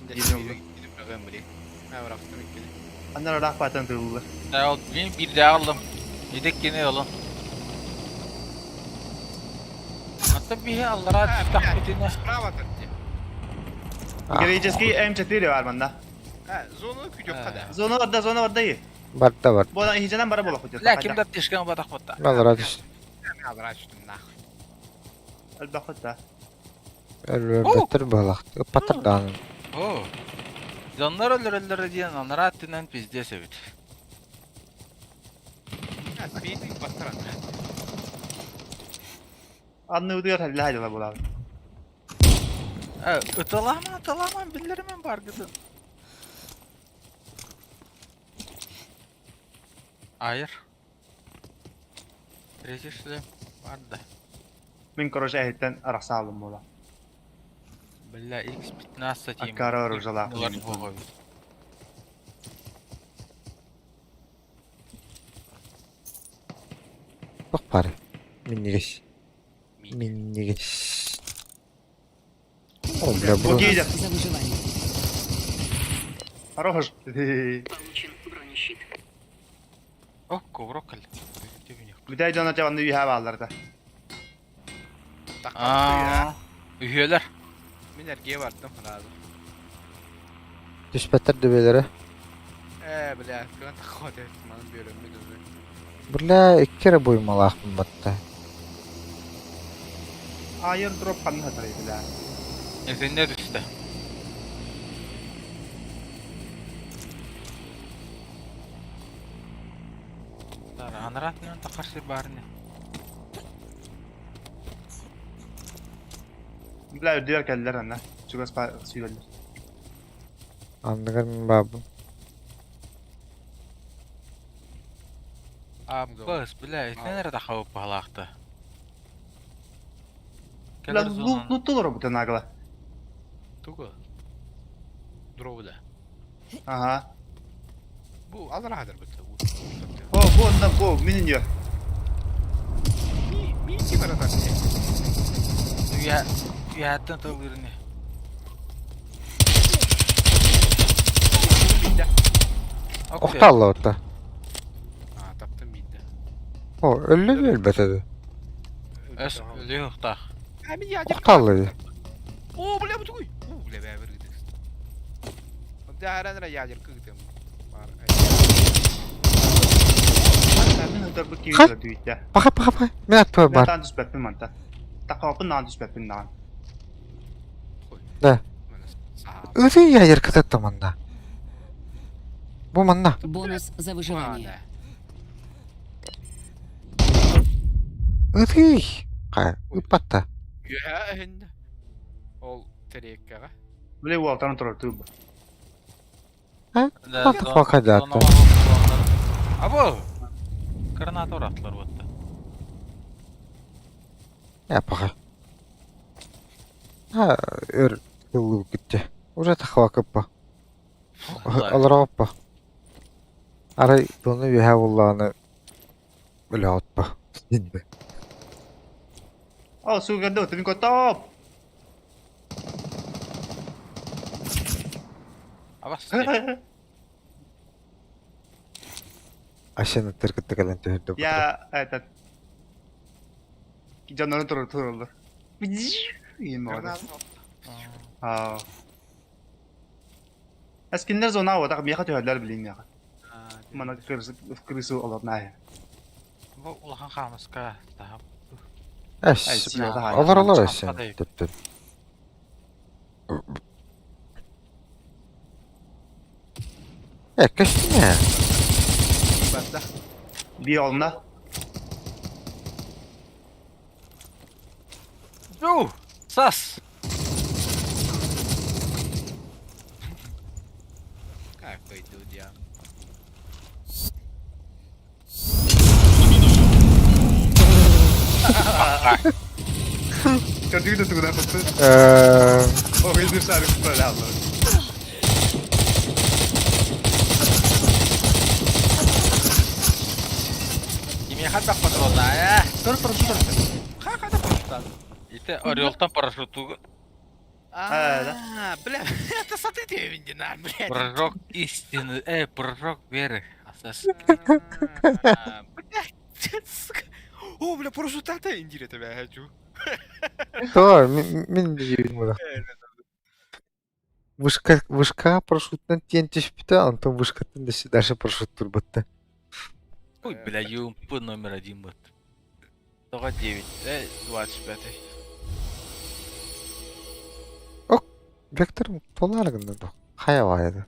Биирин Барахтым иккини. Аннар ыраах баатан тыллар. Да, ол мен бирде алдым. Едек кene алым. Ата биһи аллара тахпытына. Справа тут. Греческий М4 бар манна. А, зону күтөк када. Зона барда, зона барда и. Барда бар. Бу иһижанан бара була хотел. Бля, кимде аптечканы батах батта. Аллара түс. Аллара түштүм нахуй. Элбэх да. Беттер балах. Паттар даан. О. Дьоннор өлөрөллөрө диэн анараа өттүнэн пиздец эбит. А, бейтинг баттаран. Анны удугар хәллә хәллә була. Э, ыталама, ыталама, биллеримен баргытын. Айыр. Третий шлем бар да. Мин короче әһиттен арахсаалым була. Бля, X15 тим. Аккара оружала. Булар боҕо бит. Бак бар. Миннигес. Миннигес. О, бля, Бу бро. гейдер. За выживание. Хорош. Получен бронещит. О, ковроколь. Бүтәй дьоно чабанны үйһә баалларда. Аа, үһүөлэр. Мин эрге бардым сразу. Түспәттер дөбөлөрө. Э, бля, көн тахот манын бөрөм мин өзү. Бля, иккере буймалаахпын батта. Айыр дроп ханна хатар бля. Этинне түстэ. Анараа түнэн тахар сир баар ини. Бля, үрдүгэр кэллэр ана. Чугас сүүрэллэр. Анныгар мин баабын. Аббас, бля, итинэн эрэ тахабыт баһылаахта. Бля, Кэлэр зонаны. луттулар бу тенагла. Тугу? Дрову да. Ага. Бу алраадыр бит. О, бу онна бу мин иньо. Ми ми ки баратар. Үйә үйәттен тылырны. Бидде. Охта алла А, таптым бидде. О, өллө да өлбөтө да. Өс өлү охтах. А мен ядер. Охта алла О, бля, бу тугуй. О, бля, бля, бер гидек. Дааран ядер кыгытым. Бар. Мин өтөр бу киви Хай. дүйдэ. Паха паха паха. Мен атпа Мен бар. таан түспәппин манта. Тақапын наан түспәппин наан. Да. Ыты ядер кытатта манна. Бу манна. Бонус за выживание. Ыты. Хай, ыппатта. Үһә Ол тереккәгә. Бля, уалтан турар туб. Да, What the fuck is that? Або! Граната уратлар бутта. Я паха. А, өр ыллы китте. Уже тахва кыппа. Алараппа. Арай дону үһә буллааны өлө отпа. Инде. О, сугерде өтүн котоп. Абас. Ашаны тыркытты кэлэн төһөрдө. Я этот Дьоннорун турар тураллар. Иин мода. Аа. Эскиннер зона отак меха төһөллөр билин меха. Мана крысы крысы олор най. Бу улахан хамыска таһа. Эш. Ай, сиода хай. Олар олар эшен. Чападай. Төптөр. Э, кэшне. Барда. Би олна. Жу! Сас! Как пойду я. Көрдүгү тугуна кытты. Э, О, билдир сары кытты алла. Кимия хатта патрона, э? Тур тур тур. Как это просто? Ите Орелтан парашюту. А, бля, это саты тебе на, блядь. Прыжок истины, э, прыжок веры. Асас. А, Блядь, сука. О, бля, парашютата индире тебя хочу. То, мин жибин була. Вышка, вышка парашютынан тиен түспүтэ, онтон вышкаттан дальше парашют турбатта. Ой, бля, ЮМП номер один вот. Только 9, э, 25. Вектор толаргында да. Хайа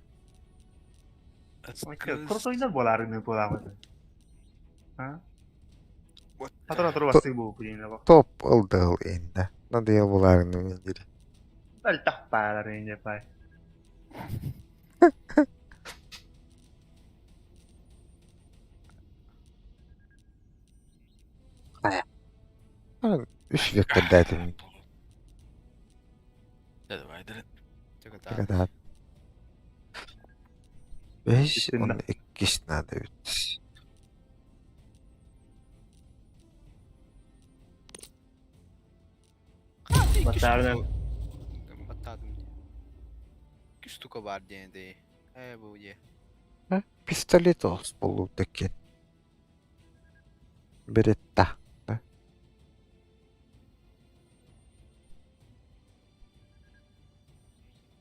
Курсойнар боларыны боламы. А? Атыр атыр басты бу билин бу. Топ ылдыл инде. Надо буларны мен дири. Бэл тахпалар инде пай. Үш вектор дәтим. Да, давай, да. Тагада. Беш, Бүтүн он иккис надо бит. Батарны Баттадым. Икки штука бар диэн Э, бу е. Пистолет олс болу текен. Беретта. Да.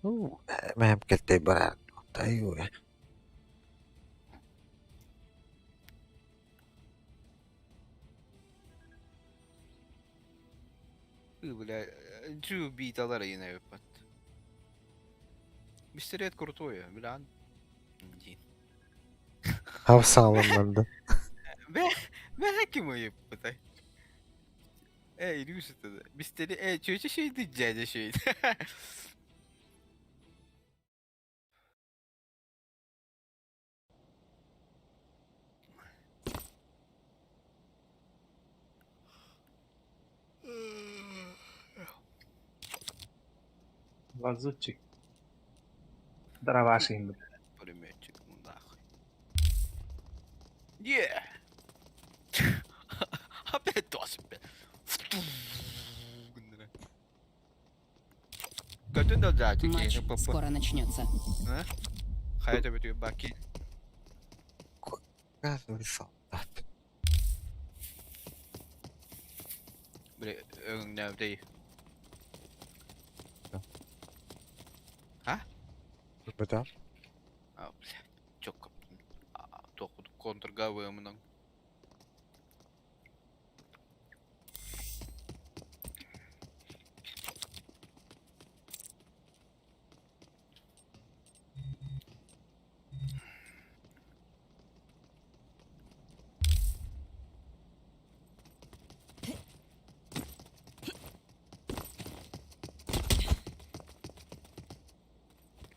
Ну, мэм келтей барар. Таю. Бля, джу бит алар yine öpät. Пистолет крутой, бля. Дин. Хавсалымланды. Бе, Бэһэ ким ыйыппытай? Э, Илюша-то, мистери, э, чүөчэ шейді, дядя шейді. Лазутчик. Дроваши им. Пулеметчик, ну нахуй. Не! Опять тоже, блядь. Көтөн да дьаачы Матч киһини пп. скоро начнется. Хайа төбөтүгэр баки. Газовый солдат. Били өҥнөөбүтэй. А? Быта. А, блядь. Чокко. Туох контрга вымынан.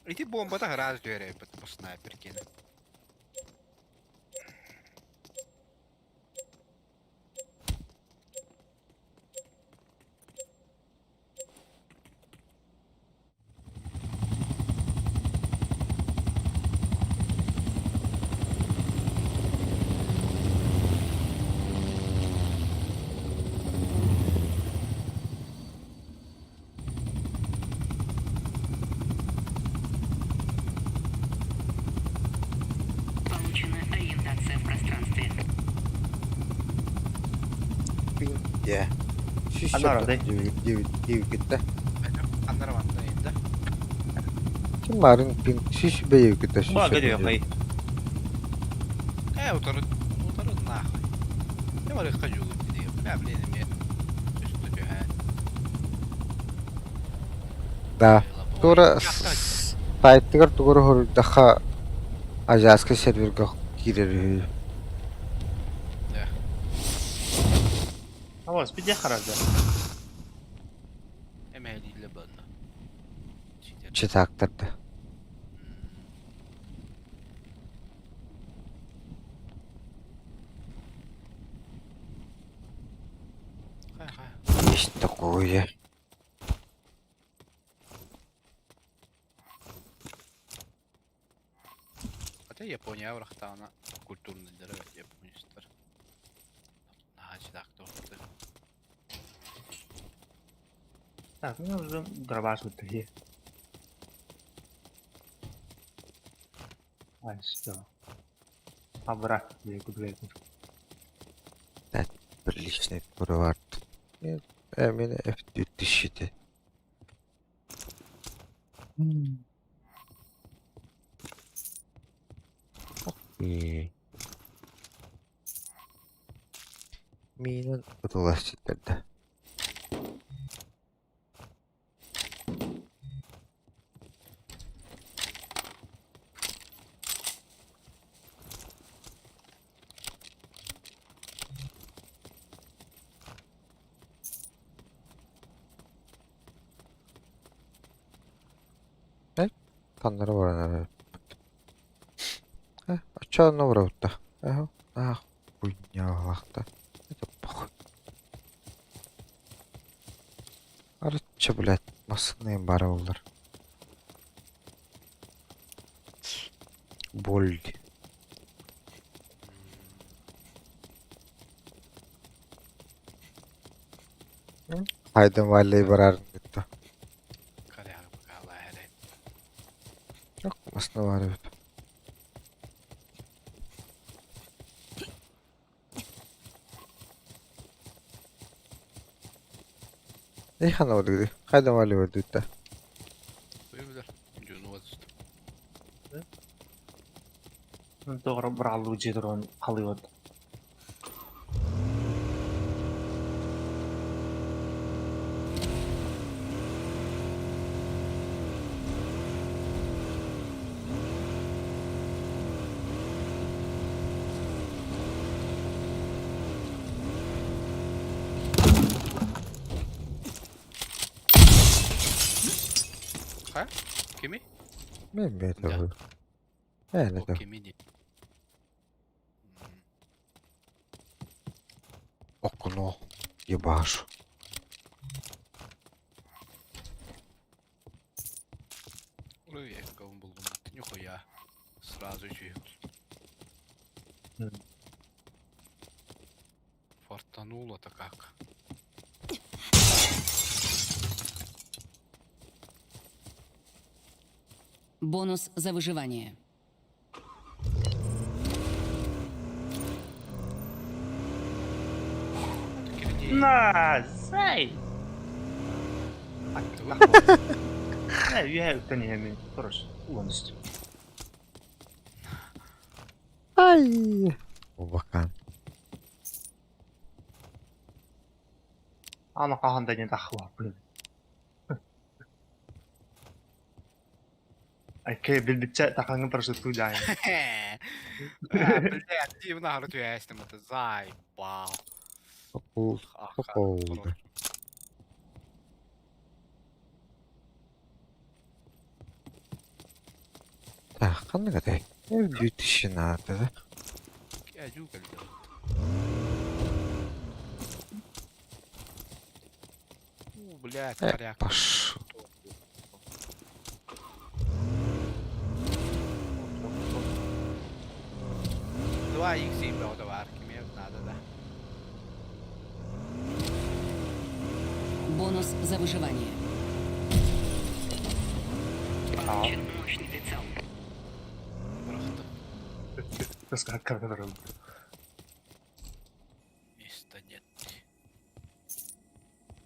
Ити бомбата гараж түһэрээппит по снайперкины. Получена ориентация в пространстве. Yeah. Анара, дай. Диэбиккитэ. Аннара манна инда. Ким баарын пин сүүс бэйэбиккитэ сүүс. Ба, где я? Э, утары утары нахуй. Я бар хожу диye. Бля, блин, эми. Үстү түһэн. Да. Тура сайтыгар тугур хоруйдахха азиатскай серверга киирэр үһү. А вот, спиди харада. Эмээлийле банна. Читактарда. Хай хай. Есть такое. Хотя Япония урахтаана культурный дәрәбет японецтар. Наһаа читактоохтар. Так, мне уже дробаш вот такие. А, что? Абра, я куплю. Приличный турвард. Мені F2000. Миинен ытыласчыттарда. Таннары баран Э, очоонно барабытта. Э, ах, хуйня Это похуй. Арычча, блядь, массыны бара олар. Боль. Хайден валлей барар дитта. Каряга бакала эрэ. Yok, masına var evet. Эй, хана олды. Хайден валлей бар дитта. Буйбулар. Жуну вазыст. Doğru бралу жедрон қалып. Ха? Кими? Мен бэйэтэ Да. бу. Эн О, это. кими дии. Окно. Ебашу. Уровень был нихуя. Сразу чуть. Фартануло-то как. Бонус за выживание. На, зай! Үөһэ үктэн иһэмин короче, полностью. Ай! Убакан. Аны хаһан да не тахла, блин. Окей, билбитчэ тахаңын парашюттуу дьаайын. Блядь, дивно түһээстим это заебал. Попул. Популда. Так, ханнык этэй? 2000 да? У, блядь, коряк. Пошел. Два икс и б киме надо, да. Бонус за выживание. Получен мощный прицел. Места нет.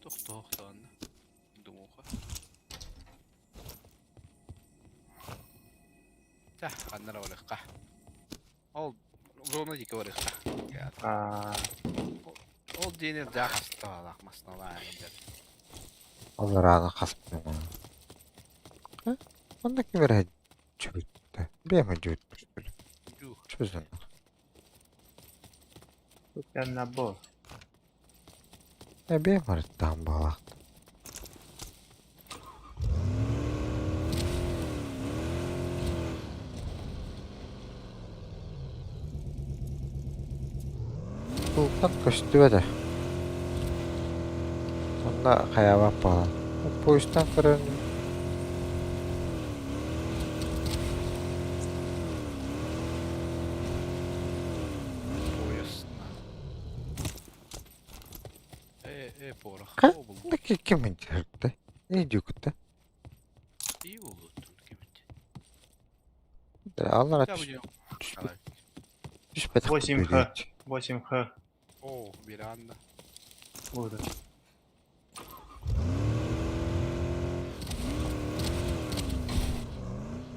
Тох-тох, ладно. Думуха. Та, ханнара барыхха. Ол зона дике барыхха. Ол диэни дьаахастаалаах масналаан деп. Алларааны хаспына. Онно ким эрэ чүбүттэ. Бэйэм дьүбүт Чүзүн. Набор. Бэйэм арыттаан баалаах. Тултан көстүбэтэ. Онно хайаабат буолан. Поездтан көрөн Поезд. Э, порох. Ха? Ким интерте? Не дюкта. И улуттун кимит. Аллара Да, будем. түспэтэх 8 Х. 8 Х. О, Миранда. Вот.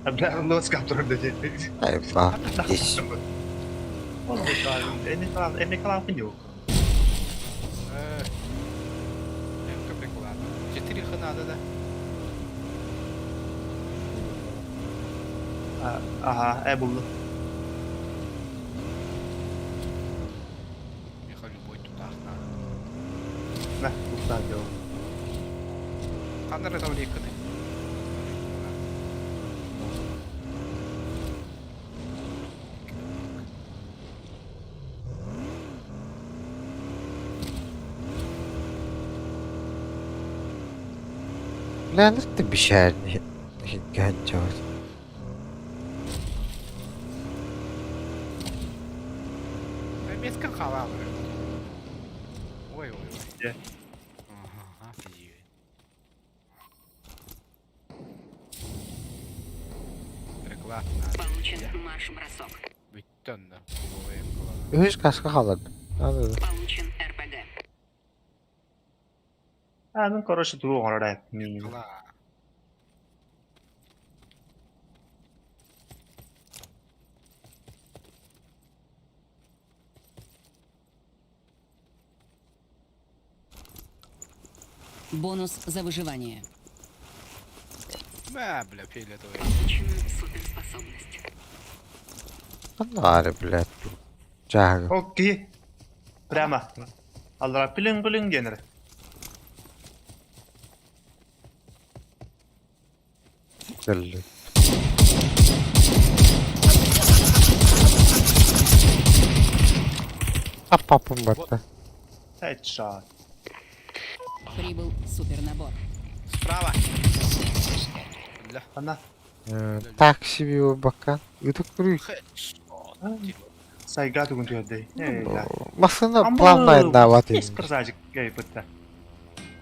А бля, лоска турда Ай, ба. Здесь. Эми калан Эмка приклада. 4 Х надо, да? Ага, булду. Миха любой тутах надо. На, тутах делал. Ханнары тавликаны. Ләнерті бишәрни хиггән Меска халал. Ой, ой, ой. Где? Ага, офигеть. Приклад Получен марш-бросок. Бүттөн да. Үһүс каска халад. Получен РПГ. А, ну, короче, тугу оҥорор минимум. Бонус за выживание. Мә, бля, фиолетовый. Получена суперспособность. Аннары, блядь. Жағы. Окей. Прямо. Аллара пилин-пилин генер. Кэлли. Аппаппын батта. Headshot. Прибыл супернабор. Справа. Бля. Она Такси бакка. Ытык көрүй. Headshot. сайга тугун түһэрдэй. Эй, да. Массыына плавно Есть красавчик, эй, бытта.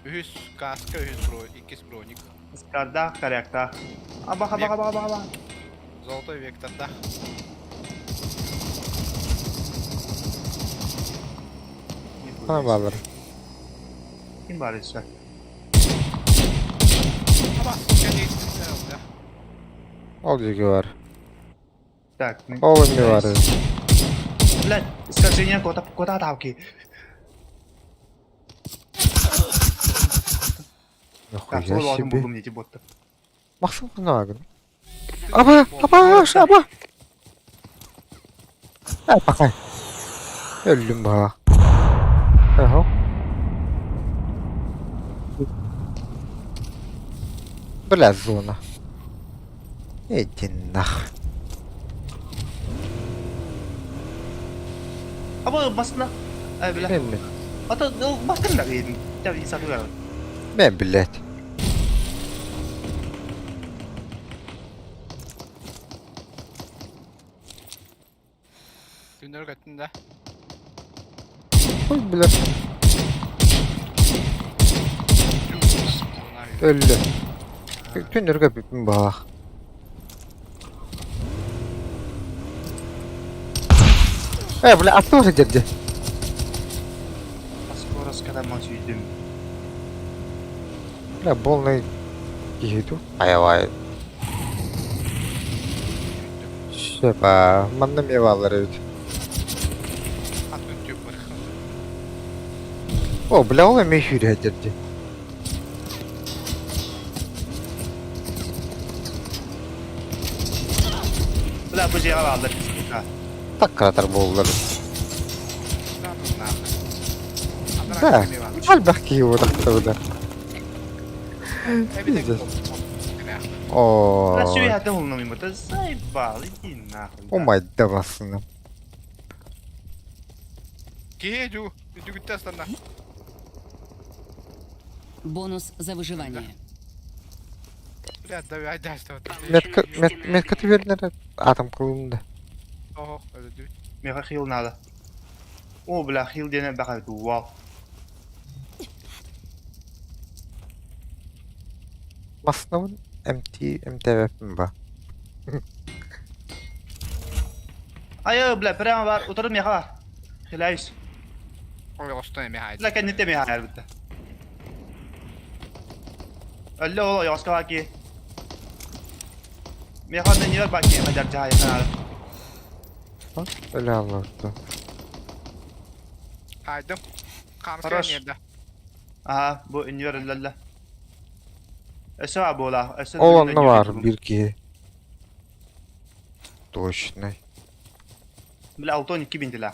Үһүс каска, үһүс бро, иккис броник. Скарда, корректа. Аба, аба, аба, аба, аба. Золотой векторда. Ана балар. Ким бар еще? Аба, кәне Ол жеге бар. Так, мен- Ол эмне бар. Блядь, искажение кота, кота тавки. Так, Нихуя сол алдым себе. булдум дети ботты. Максым кына Аба, аба, аба. Э, бакай. Өлдүм баа. Аха. Бля, зона. Иди нах. Аба, басына. Ай, бля. Мен, Ата, ну, баскын да едим. Я инсафы бар. мен, блядь. Түнөр көттүн да. Ой, блядь. Өлдү. Түнөргө бүпүн баа. Э, бля, аттым жерде. Скоро когда ман сүйдүм. Бля, полный киһиту. Аябай. Шепа, манна мевалар эбит. Атын түп бар. О, бля, ол эме хүрэ жерде. Бля, бу жега алды. Так кратер болдур. Да, нахуй. Да, албах киһи бодахтабыда. Пиздец. О, Бля, сүй хата улным им. Это заебал, иди нахуй. Умайда басыным. Кеду, үтүгүттэ астана. Бонус за выживание. Бля, давай, дай что Метка, мет, метка түбернер атом кылымда. Ого, өлдү. Меха хил надо. О, бля, хил дене бака вау. Басынабын МТ, МТВ ба. Ай, бля, прямо бар, утырып меха бар. Хилайс. Ой, остан эме хайд. Бля, кәннете меха әлбәттә. Әллә ул яска баки. Меха не бар баки, хаҗар җай каналы. Öyle Allah'ta. Хайдым. Камска Хорош. нерде. Aha, бу инвер әллә. Эсә була, эсә. Ол онно бар bir киһи. Точно. Бля, 6 12 бинтилә.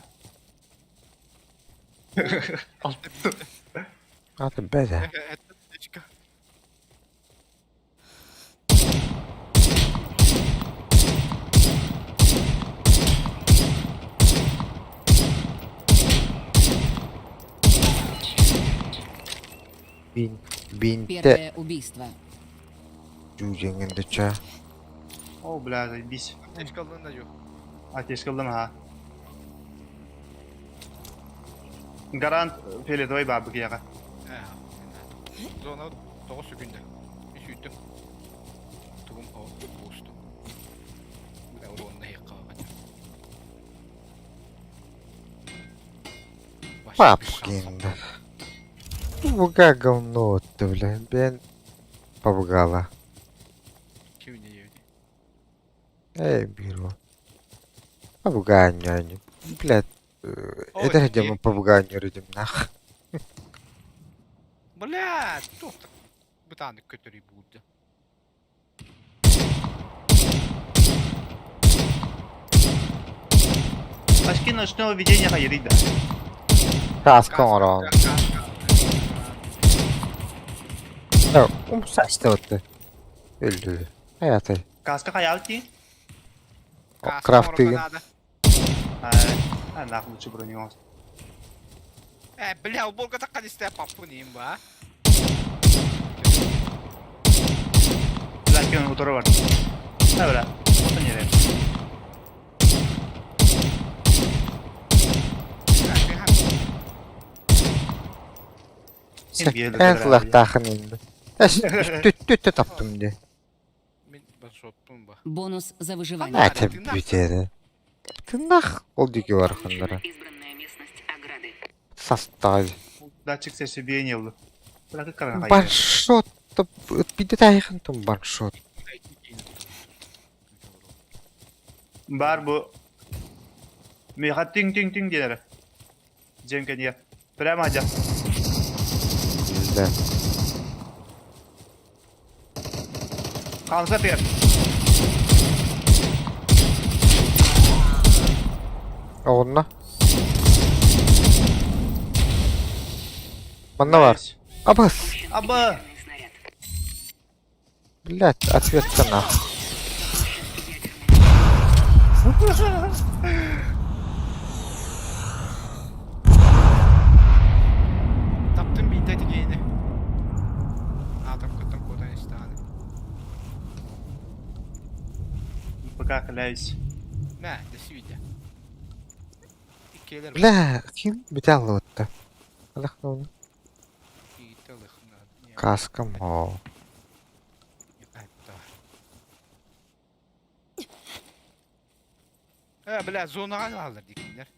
Аты бәдә. Эчка. Бин, бинте Первое убийство. жужеңинде ча. О, бля, заебись. Эчка алында жок. Ateş kıldım ha. Гарант фиолетовый бабы кияга. Зона 9 секунда. Үч үттүм. Тугум о, бусту. Бля, урон не кага. Папкинда. Буга говно ты, бля. Бен побгала. Кимне ебди. Эй, биру. Побуганю. Блядь. Ой, Это где мы побуганю родим, нах. Бля, тут бытаны көтөрүй булды. Очки ночного видения хайри да. Каска орон. Умсасты вот. Өлдү. Хайатай? Каска хайаабыт дии? Крафтыгын. А, нахуй лучше броню оҥост. Э, бля, уболга такка дистэ паппын иим ба. Бля, ким утары бар. Ha бля, отun yere. Эн сылахтаахын инде. Түттүттү таптым дии. Мин басоттум ба. Бонус за выживание. Ата бүтэрэ. Тыннах ол диги барханнара. Избранная местность ограды. Састаҕай. Датчик сердцебиения был. Баншот. Биде тайхын тум баншот. Бар бу. Миха түҥ-түҥ-түҥ диэн эрэ. Дьиэм кэннигэр. Прямо адьас. Да. Хамса пер. Оҕунна. Манна бар. Абас. Аба. Блядь, ответственно. Таптым биитэ тигиини. Аатым кыттан куотан истэҕинэ. Пока хляюсь. Мэ, до свидания. Иккиэлэр Бля, ким бүтэ аллыбытта. Алах Каскам оо. Э, бля, зонаҕа хааллар дикиннэр.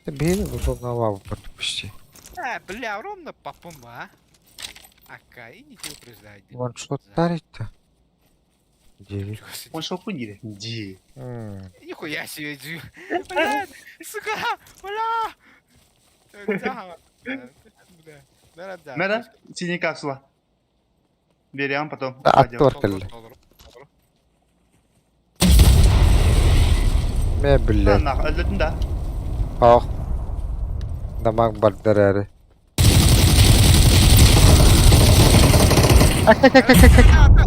Биһиги бу зонаҕа почти. Э, бля, ровно папым, а? Акка, и не предупреждай. Вон что тарить-то? Девять. Он шелку не Ди. Нихуя себе, Джи. Бля, сука, бля. Бля, Мэра, синяя капсула. Берем потом. Да, аттор кэллэ. Мэ биллэр. Өллөтүн да. Ох. Дамаг бардар эрэ. Ак ак ак ак ак.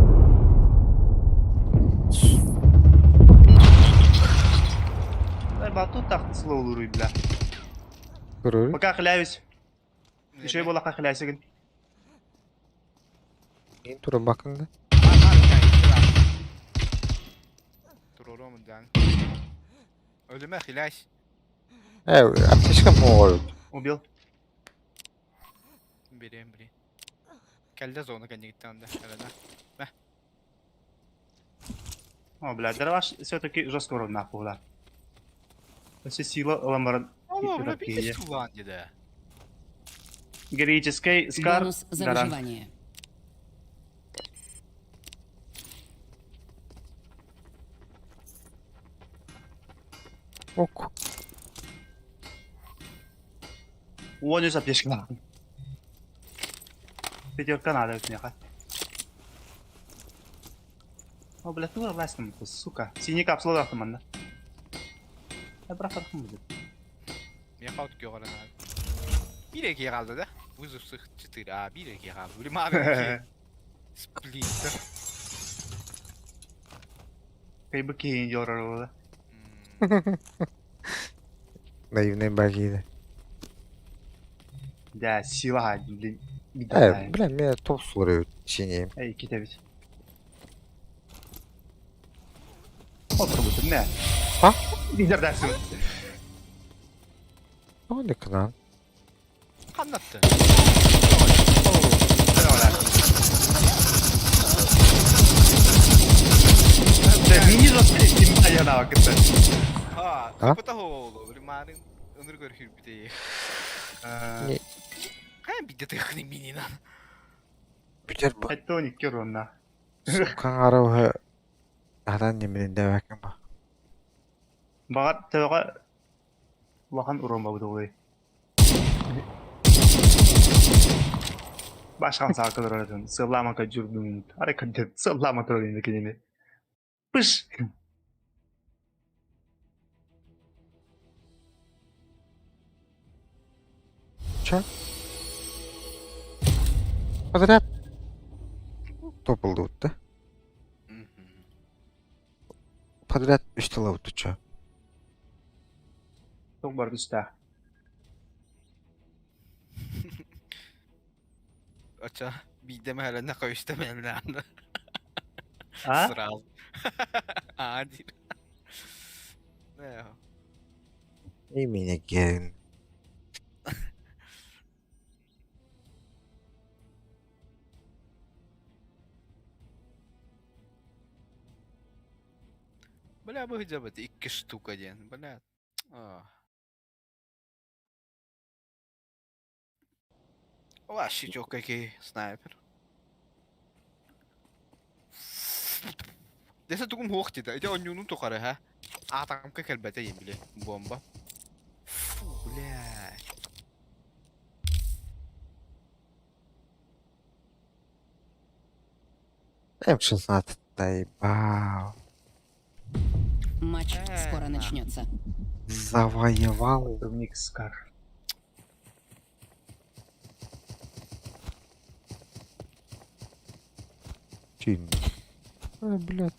Батут тахтысыла олуруй бля. Көрөр. Пока хляюсь. Еще буоллахха хляйсыгын. Мин туран бакында. Туруруомун даан. Өлүмэ хилясь. Э, аптечка моҕор. Убил. Берем, бери. Кэллэ зона кэннигиттэн да. Эбэна. О, бля, дроваш все-таки жестко урон нахуй, бля. Все сила ылан баран. Алло, бля, биир сулаан деді. Героический скар. Бонус за Гарант. выживание. Ок. Уон үс аптечка. Пятерка надо от меня. О, бля, ты властным, сука. Синий капсула дахтым манна. Я брат будет. Мен қалды күйеғара Бір екі қалды да. Вызов сых 4, а бір екі қалды. Блин, маған Сплинтер. Кайбы кейин yorар Наивный багида. Да, сила, блин. Э, бля, мен топ суры чинейм. Эй, кете бит. Отыр не? А? Лидер дәсін. Оны кынан. Қаннатты. Мини жестко ким аяна вакытта. А, А? капыта холу. Блин, марын ыныр көрүр бите. Не. Кайын бите тыхны мининан. Бүтер бу. Тоник керонна. Суккан арауы адан неменен дәвәкін ба. Бағар төға улахан урон бабы ой. Башқан саакы дұратын. Сыллама ка жүрдүм. Аре кадет сыллама турар енді кенеме. Пыш. Ча? Подряд. Топылды утты. Подряд үс тылабыт туча. Туох барыта үстээх. Оча биирдэ мэһэлэннэ хойуста мэһэлэнэ. А? Сразу. А, диир. Имени again. Бля, быһыдьабыт икки штука диэн. Бля. Вообще какие снайпер. Десе тугум хуох дида. Ити онньуунун тухары ха. Аатамка кэлбэтэ диэн били бомба. Фу, блядь. М16 доебал. Матч скоро начнется. Завоевал. Доминик Скар. Чин. Ой, блядь.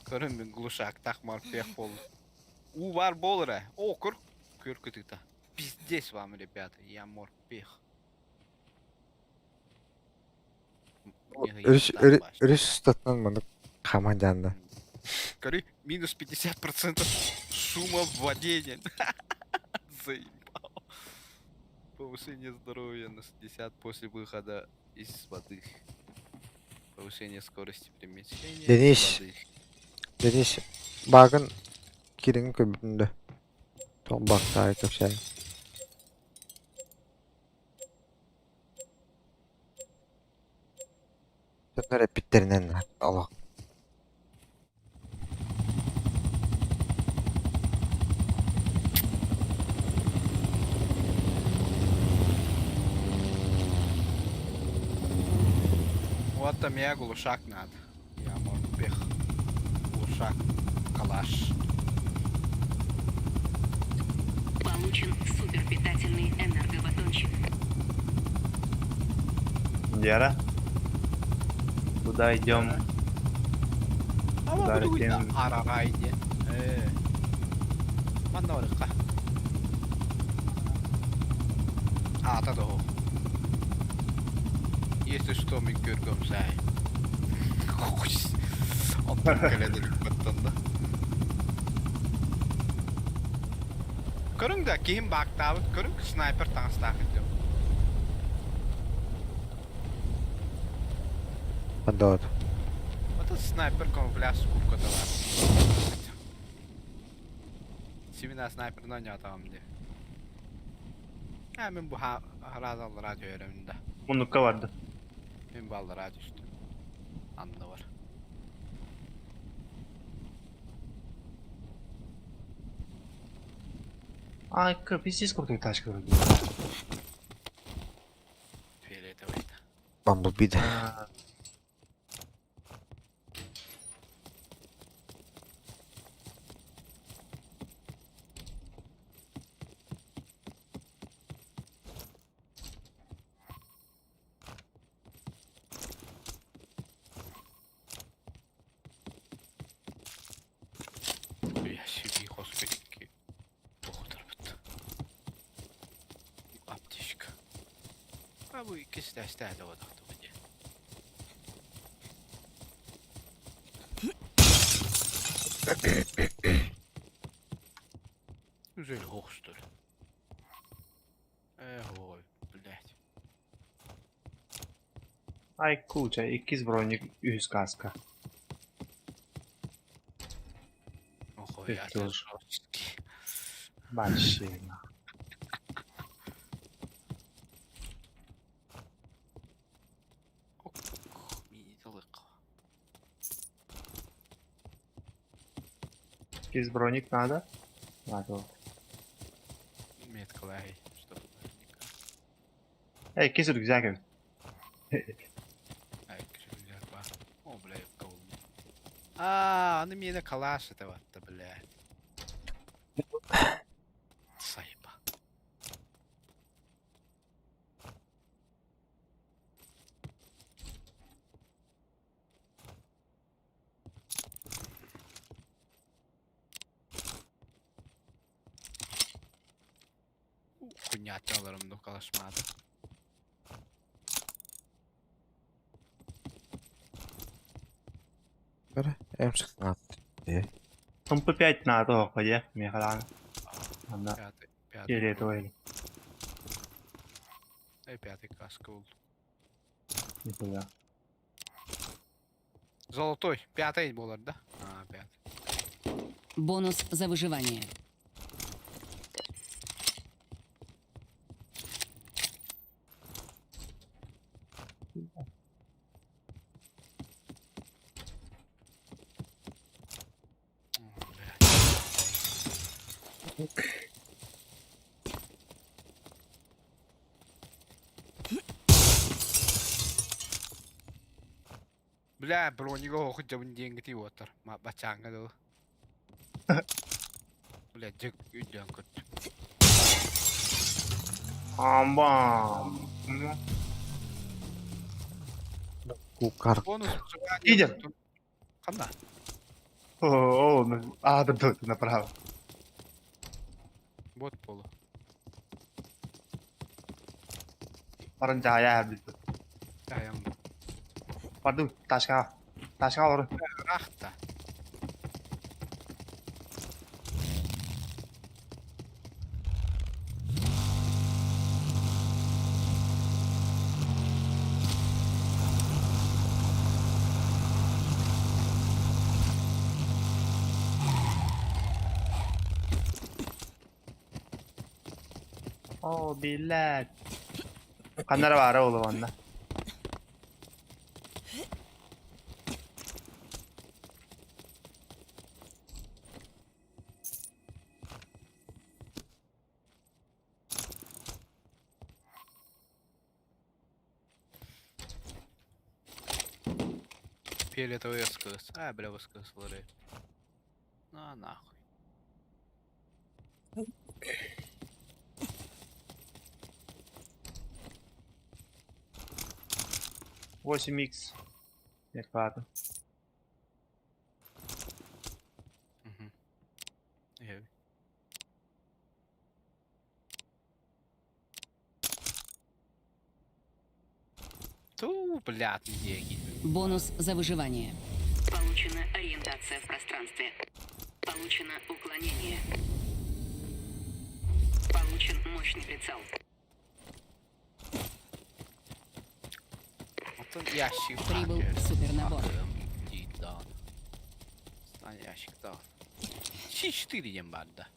Көрөн мин глушактаах морпех буолла. Уу баар буолар ээ. Оо, көр, көр кытыыта. Пиздец вам, ребята, я морпех. Өрүс өрүс устатынан маннык хааман дьаанна. Көрү, минус 50% шума в воде. Заебал. Повышение здоровья на 60 после выхода из воды. Повышение скорости перемещения из Денис. воды. Денис багын кириҥ көбүтүн да. Тоҕ бактаай кэпсээн. Дьоннор эппиттэринэн олох Вот там я глушак надо. Я морпех. Глушак. Калаш. Получен суперпитательный энергобатончик. Дера. Куда идем? А Куда летим? Арарайде. Манна барыхха. Аата доо. Если что, мин көргөм сай. Онтон кэлэн иликпэттэн да. Көрүҥ да, киһим баактаабыт, көрүҥ снайпер таҥастаах илдьэ. Подот. Вот снайпер камуфляж куртката баар. Симина снайперын оонньоотоҕум дии. Аа, мин бу хараас аллараа түһэрэмин да. Муннукка барды. Мин бу аллараа түстүм. Анныбар. Ай, пиздец, какой тачка вроде. Фиолетовый. Бамблби да. Я себе господи. Тоқтырбыт. Аптечка. А бу иккис тэстээтэ бодохтубут дии. Güzel hoştur. Эх, ой, блядь. Ай, куча, иккис броник, үс каска. Охуй, Ты я тоже. жесткий. Большие. Мини-талык. Иккис броник надо? Надо. Меткалай, чтобы наверняка. Эй, иккис рюкзак. Ай, рюкзак ба. О, бля, кого. А, аны миэнэ калаш это ватта, блядь. Сайба. Хуйняталарым ну калашмады. Бары М16 дии. МП5 надо оһоххо дьэ, миэхэ даҕаны. Манна Пятый, пятый. фиолетовай. Эй, пятый каска был. Нихуя. Золотой, пятый буолар да? А, пятый. Бонус за выживание. Бля, бронига оһук дьабын диэҥҥитий уоттар. Бачааҥҥа дылы. Бля, дьик өйдөөн көрдүм. Амбам. Кукар. Бонус выживания. Идем. Ханна? О, о, а, да, да, направо. Вот полу. Баран дьаһайа эһэрбит. Дайам. Бардым, ташка. Ташка олору. Рахта. О, блядь. Ханна эрэ баара буолуо манна. Фиолетовый СКС. А, бля, СКС лоры. На нахуй. 8 икс. Нет, ладно. Угу. Я... Ту, блядь, деньги. Бонус за выживание. Получена ориентация в пространстве. Получено уклонение. Получен мощный прицел. Оттон ящик Прибыл супернабор. Ящик даҕаны. Си-4 диэн баар да.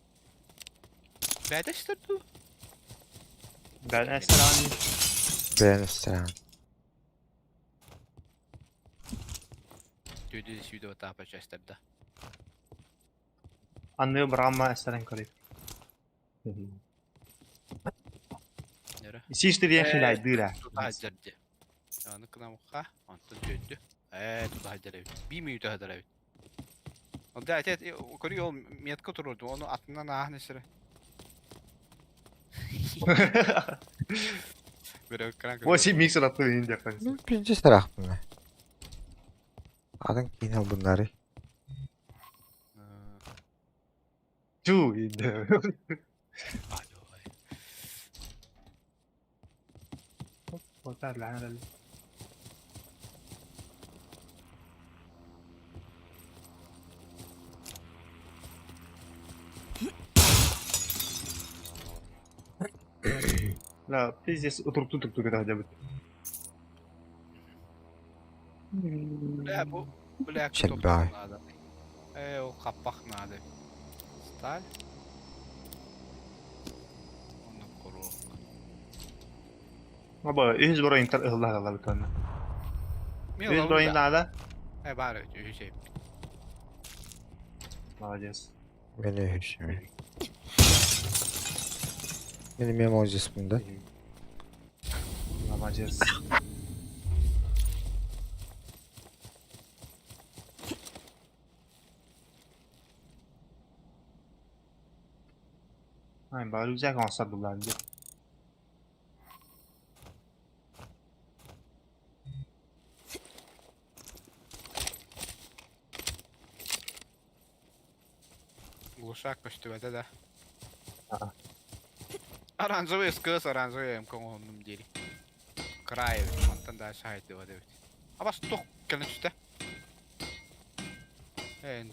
Бэйэтэ ситэр дуу? Бэйэн эстераан. Бэйэн эстераан. Түөдү сүүдэ батаапа частарда. Анны бырама эстерен көрүй. Нөрө. Сишти диэн хилайдыыр ээ. Тута дьэрдэ. Аны кынамха, онтон түөдү. Ээ, тута дьэрэ. Би мүйтэ хадара. Да, это көрүй ол метка турурду, оны атынан ааһын эсере. Бөрө кран. 8 икс ратты иин диэххэ. Ну, пиздец тарахпын. Атын киин албыннары. Тю иин. Вот Да, пиздец, утурту тук тук это быть. Бля, бу бля, Чебай. надо. Э, ол хаппах надо. Сталь. Оны корук. Аба, үһүс бро интер ыһылла ыһылла бүтүннэ. Үһүс бро надо. Э, бар үһүс эп. Молодец. Мени үһүс. Мени мемо здесь да? Молодец. Ай, баа рюкзак оҥостор буллаан дии. Глушак көстүбэтэ да. Аа. Оранжевый СКС, оранжевый МК оҥоһуннум диэри. Кыраай эбит, мантан дальше хайдыбат эбит. Абас туох кэлэн түстэ? Эн,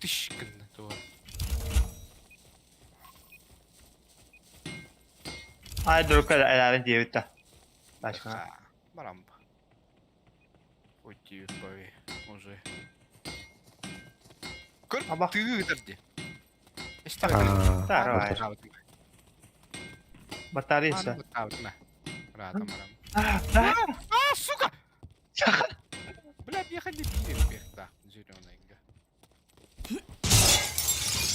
тыш гынна туох. Ай, друг, элээрин диэбит да. Башка. Барам. Хоть и уже. Көр, тыы ытар дии. Старай. Батарейса. А, сука! Бля, ехали пиво вверх, зеленый.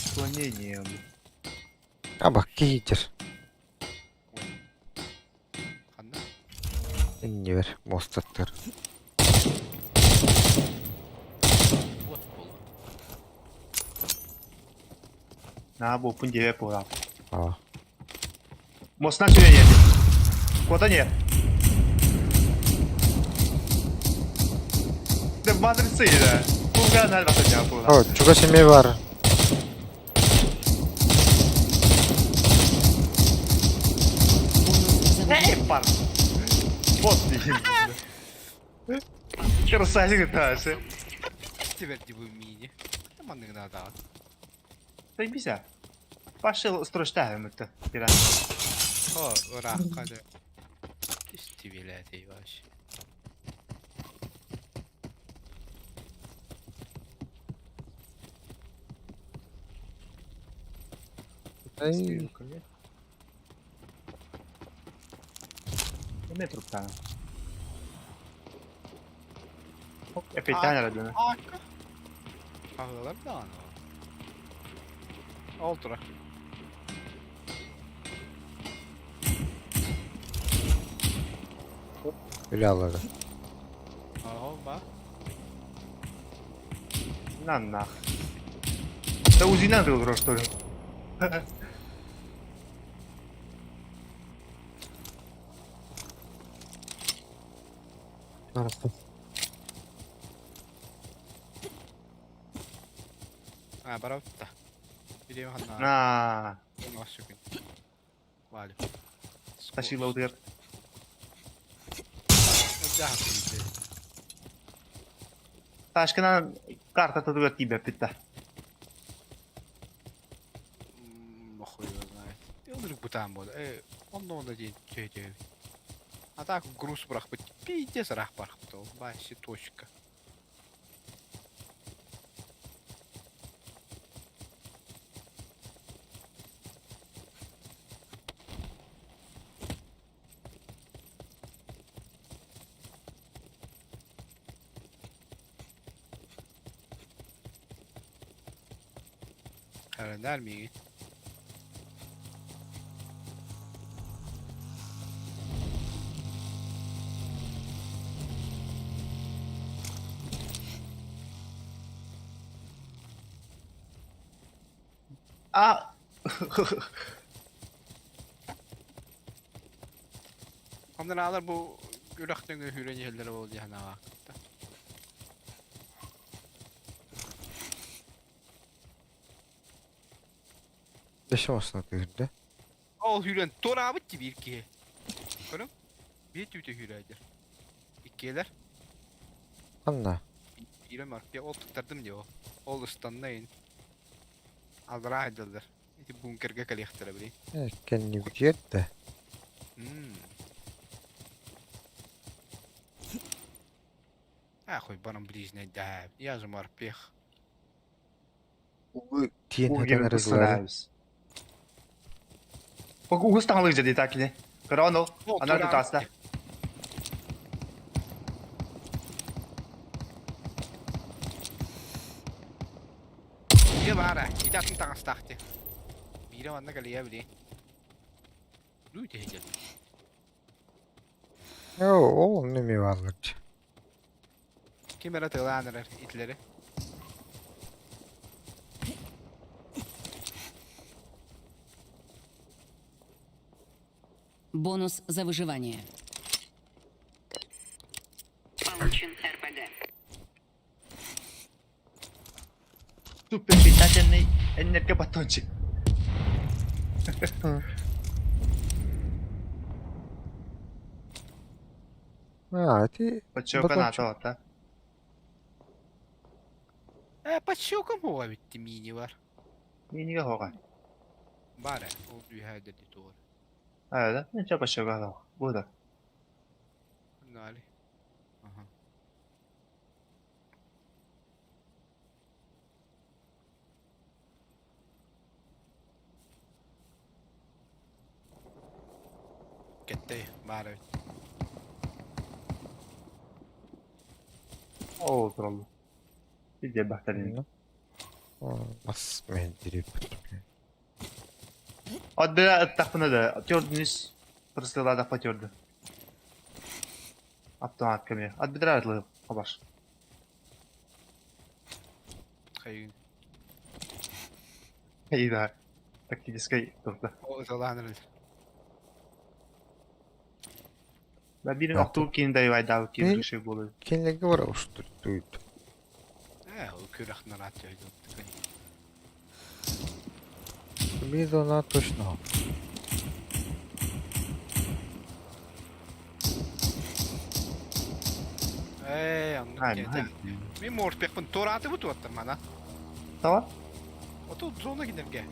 Склонение. Аба киитер. Ханна? Иннибэр муостаттар. Вот пол. На буоппун диэбэт буолаах. Аа. Мостынан сүрэн иһэрдим. Куотан иһэр. Да матрица иһэр. Пулгаан албата дьаа буолаах. О, чугас эмиэ баар. Эй, пар. Вот диин. Красавчик таасы. Истибэрди бу миини. Манныгы наада. Тэйбисэ. Пошел строчтаһымытты. Пира. О, ыраахха да. Истибилээтий вообще. Эй, Эмиэ туруктаана. Эппиэттээн эрэ дьоно. Хаһыалар даҕаны. Ол тура. Үлэ аллара. Ол ба. На нах. Да УЗИнан тылгыр что ли? А, барабытта. Билиэм ханна. На. Сүгүн. Валю. Спасибо, Удыр. Ташкынан карта тутугар тиийбэппит да. Хуй его знает. Ынырык бытаан буолла. Э, онно онно диэн чөйдөбүт. А так груз бырахпыт. Пиздец ыраах барахпыт ол. Вообще точка. Эрэнээр миигин. А. Онон аалар бу үрэх нөҥүө сүүрэн иһэллэрэ буолуо дии санаабаккыт Дөссө мостуна түһүрдэ. Ол сүүрэн туораабыт дии биир киһи. Көрүҥ. Биир түүтэ сүүрээдэр. Иккиэлэр. Ханна? Биирэ морпе ол туттардым дии ол. Ол ыстанна ин. Аллараа сылдьаллар. Ити бункерга кэлиэхтэрэ билигин. Э, кэннибитигэр да. М. Ахуй баран ближний да. Я же морпех. Тиэн хатан арыгылары. Угус таҥалык дьэ диэтэ кини. Көрөҕүн ол. Анар тутааста. Дьэ баара, ити атын таҥастаах дии. Биирэ манна кэлиэ били. Ну ити дьэ. Оо, ол онно эмиэ бааллар дии. Ким эрэ тылаан эрэр итилэри. Бонус за выживание. Получен РПГ. Супер питательный энергобатончик. А, ити Подчёка батончик. наата ота. Э, подщёкам буола битти мини бар. Миниге хоға. Бар э, ол үһэ дэди туор. А, да? Ничего подчёка хоға. Бу да. Нали. Ага. Кэттэй баар эбит. Ол тураллар. Виде бахтарин. Мас мэһэндириэппит. От бira ыттахпына да, тёрдүнүс прысылаадахпа тёрдү. Автомат көмө. От бедра ытлы хабаш. Хайын. Ида. Тактической турда. Ол ыталаан Да бирин октуу кин дайвайдау кин души болу. Кинилэргэ бара устуйт. Э, ол күрэх нараат өйдө. Биир она точно. Ээ, оннук диэтэ. Мин морпехпын туораатыбыт уоттар мана. Тава? Оту зона кинерге.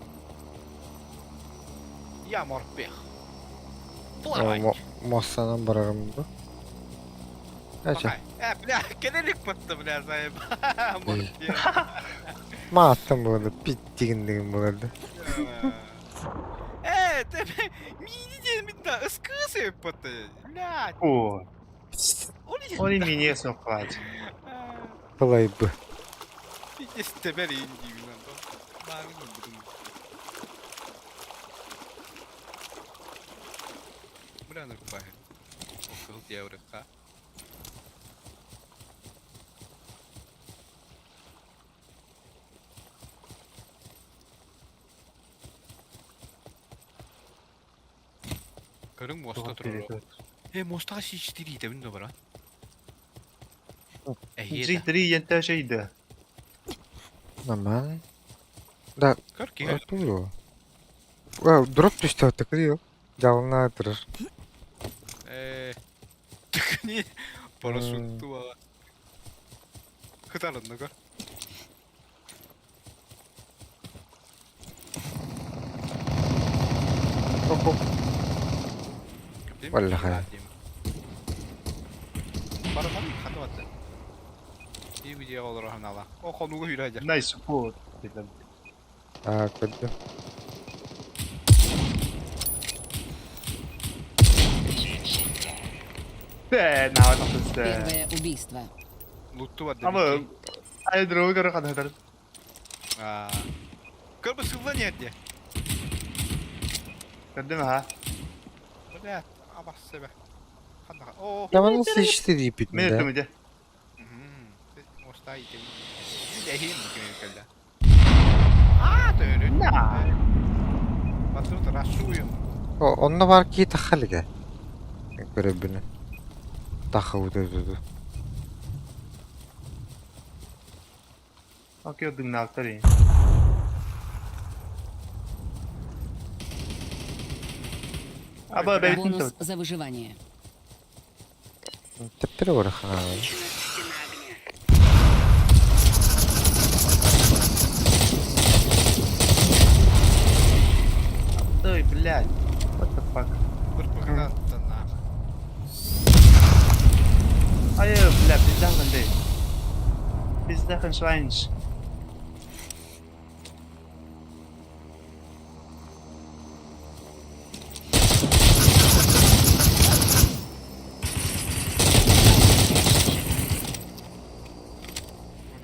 Я морпех. Плавай. Муостанан барарым бу. Ача. Э, бля, кэлэлик батта, бля, заеб. Морпех. Мааттан буолла, питтигин буолла. Э, тебе мини диэн мин да ыскыы сөппөттө. Бля. О. Они меня сохват. Балайбы. Истебер индивин. Барын бұдым. Бля, нырпай. Окыл диэврыкка. Көрүң моста турар. Э, мостаға C4 итэбин да бара. G3 ентэ шейді. Нормально. Да, Көр киһи. Артур. Дроп түстэ такый Жалына турар. Э, түкни парашютту бала. Хытарынны көр. Валлахай. Бараман хатыбатты. И видео олор ханала. О хонуга хүрәҗә. Nice support. А, көрдүм. Бэ, нават тахсыс. Первое убийство. Лутту бар. Ама ай друг көрө хандар. А. Көр бу сылла нерде? Көрдүм ха. Бля, абас себе. Ханна. О. Яман C4 ипит. Мен өттүм иде. Моста итем. Дехин кэллэ. А, төрү. На. Батут расуйум. О, онно бар ки тахалыга. Көрөбүнэ. Тахы Окей, дыгналтар. Аба бэйтин Бонус за выживание. Тептер бар ха. Стена огня. Ой, блядь. What the fuck? Бырпыгынан нах. Ай, бля, пизда ханды. Пизда ханшвайнш.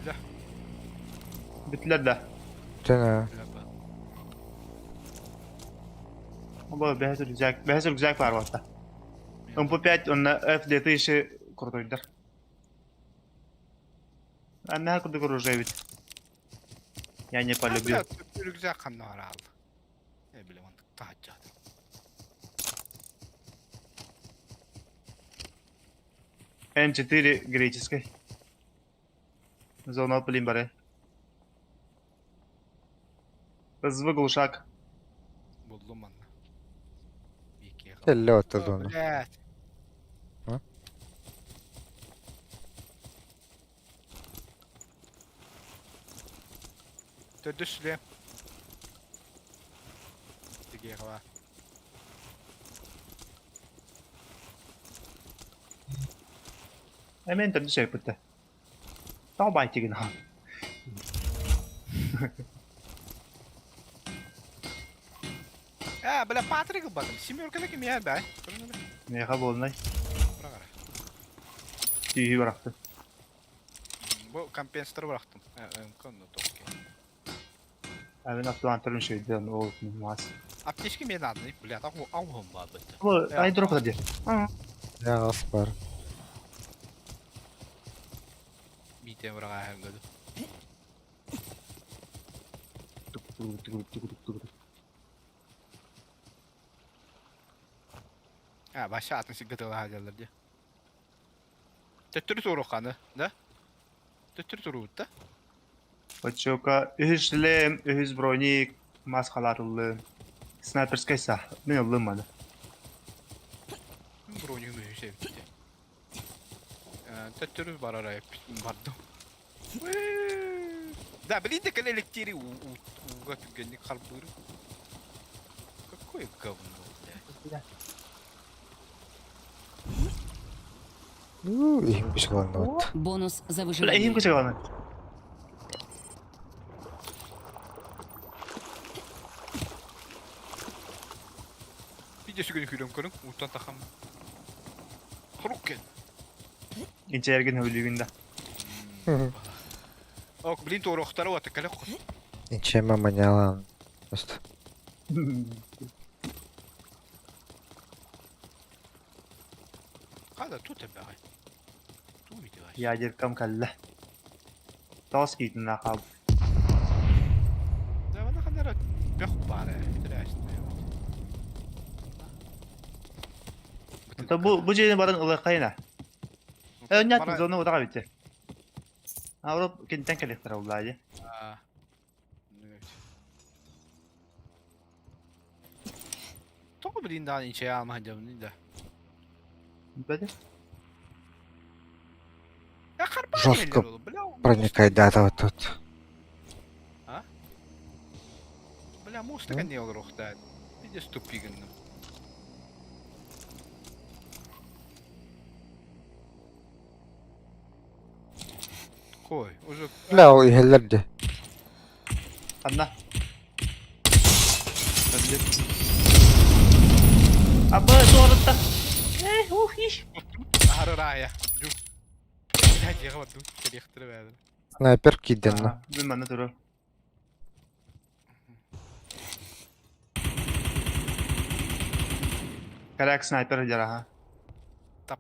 Бля. Бүтләр да. Жана Оба бәһәс рюкзак, бәһәс рюкзак бар ватта. МП5 онна F2000 крутойдар. А на куда оружие ведь. Я не полюбил. Рюкзак ханна арал. Э, бля, он таача. М4 греческой. Зона Плимбаре. Звук глушак. Булдум манна. Элле отто зона. Блядь. А? Төрдүс шлем. Тигиэҕэ Эмиэ төрдүс өйпүттэ. Тоҕо баайтыгын аҕа? Ээ, бля, Патрик ылбатым. Семерканы ким иһэр бай? Миэхэ буолунай. Быраҕара. Тииһи бырахтым. Бу компенсаторы бырахтым. Онно тоқки. Мин автоматтарым үчүгэйдэр, ол маас. Аптечка мне надо, бля, так ауһум баар бытта. Бу айдроп да диэн. Яҕас бар. Биитэ быраҕааһын гыды. А, баша атын сиргэ тылаһа дьаллар дии. Төттөрү туруохханы, да? Төттөрү туруубут да? Оччока үһүс шлем, үһүс броник, мас халаатыллын. Снайперскай саа. Мин ыллым маны. Бронигым үһүс эбит дии. Төттөрү барар бардым. Да, блин, да кэлэ электири ууга түргэнник харбыыр. Какое говно, блядь. Иһим күчүк Бонус за Бля, выживание. иһим күчүк аны. Видео сүгүнү күлөм көрүҥ, ууттан тахам. Хорук Инчээргин хөбүлүүгүн да. Ок, блин, туоруохтара уота кэлэ хос. Ничем манялан. Просто. Хада тут эбэҕэй. Туу итигай. Ядеркам кэллэ. Тоҕус киитин хаал. Да, вона ханара бөх баар ээ. Тирээстэй. Бу бу дьиэни баран ылыаххайына. Э, өннят зона утаға битте. Авроп кинтен кэлиэхтэрэ уллаа дии. Тоҕо блин даҕаны инчэйэ аалма сылдьабын да. Бэдэ. Жестко проникай да вот тут. А? Бля, муста кэннигэ олоруохтаах. Иди тупи гынным. Кой, уже... Бля, ол иһэллэр дии. Ханна? Абы, туорутта. Эй, ух, иш. Аһары рая. Дю. Бля, дьиэҕэ бардым. Кэлиэхтэрэ бэйэлэрэ. Снайпер киирдин. Мин манна турар. Кэлээк снайпер дьараха. Тап.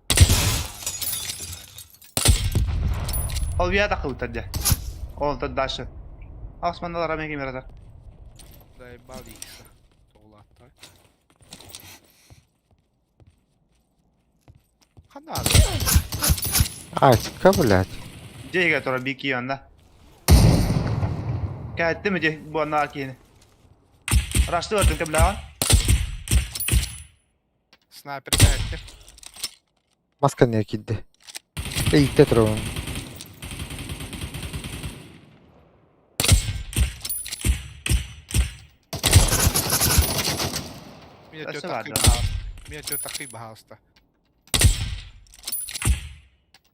Ол вия тахылтар дьэ. Ол тот дальше. Османналар ами кимератар. Заебал икса. Тоҕулааттар. Ханна Ачка, блядь. Дьиэгэ турар бики онно. Кээттим ити бу аннаа киһини. Рашты бардын кэблэҕин. Снайпер кээттим. Маска не киирдэ. Ииттэ турабын. Меня Өссө тётя баар такый да. Меня тётя такый баһаалыста.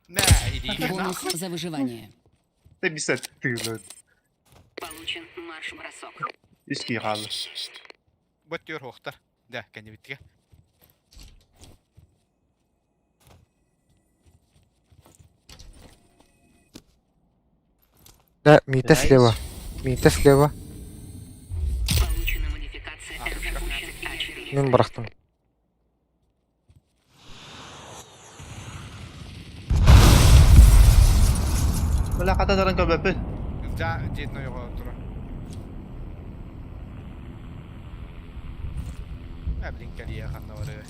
Нэ, иди Бонус за выживание. Ты бисет тыылы. Получен марш-бросок. Үс киһи хаалла. Бөттүөр хуохтар. Да, кэннибиттигэ. Да, Мита слева. Мита слева. Получена модификация Р-А4. Мин бырахтым. Бля, хата таран көрбөппүн. Да, дьиэтин ойоҕо турар. Э, блин, кэлиэ ханна барыа.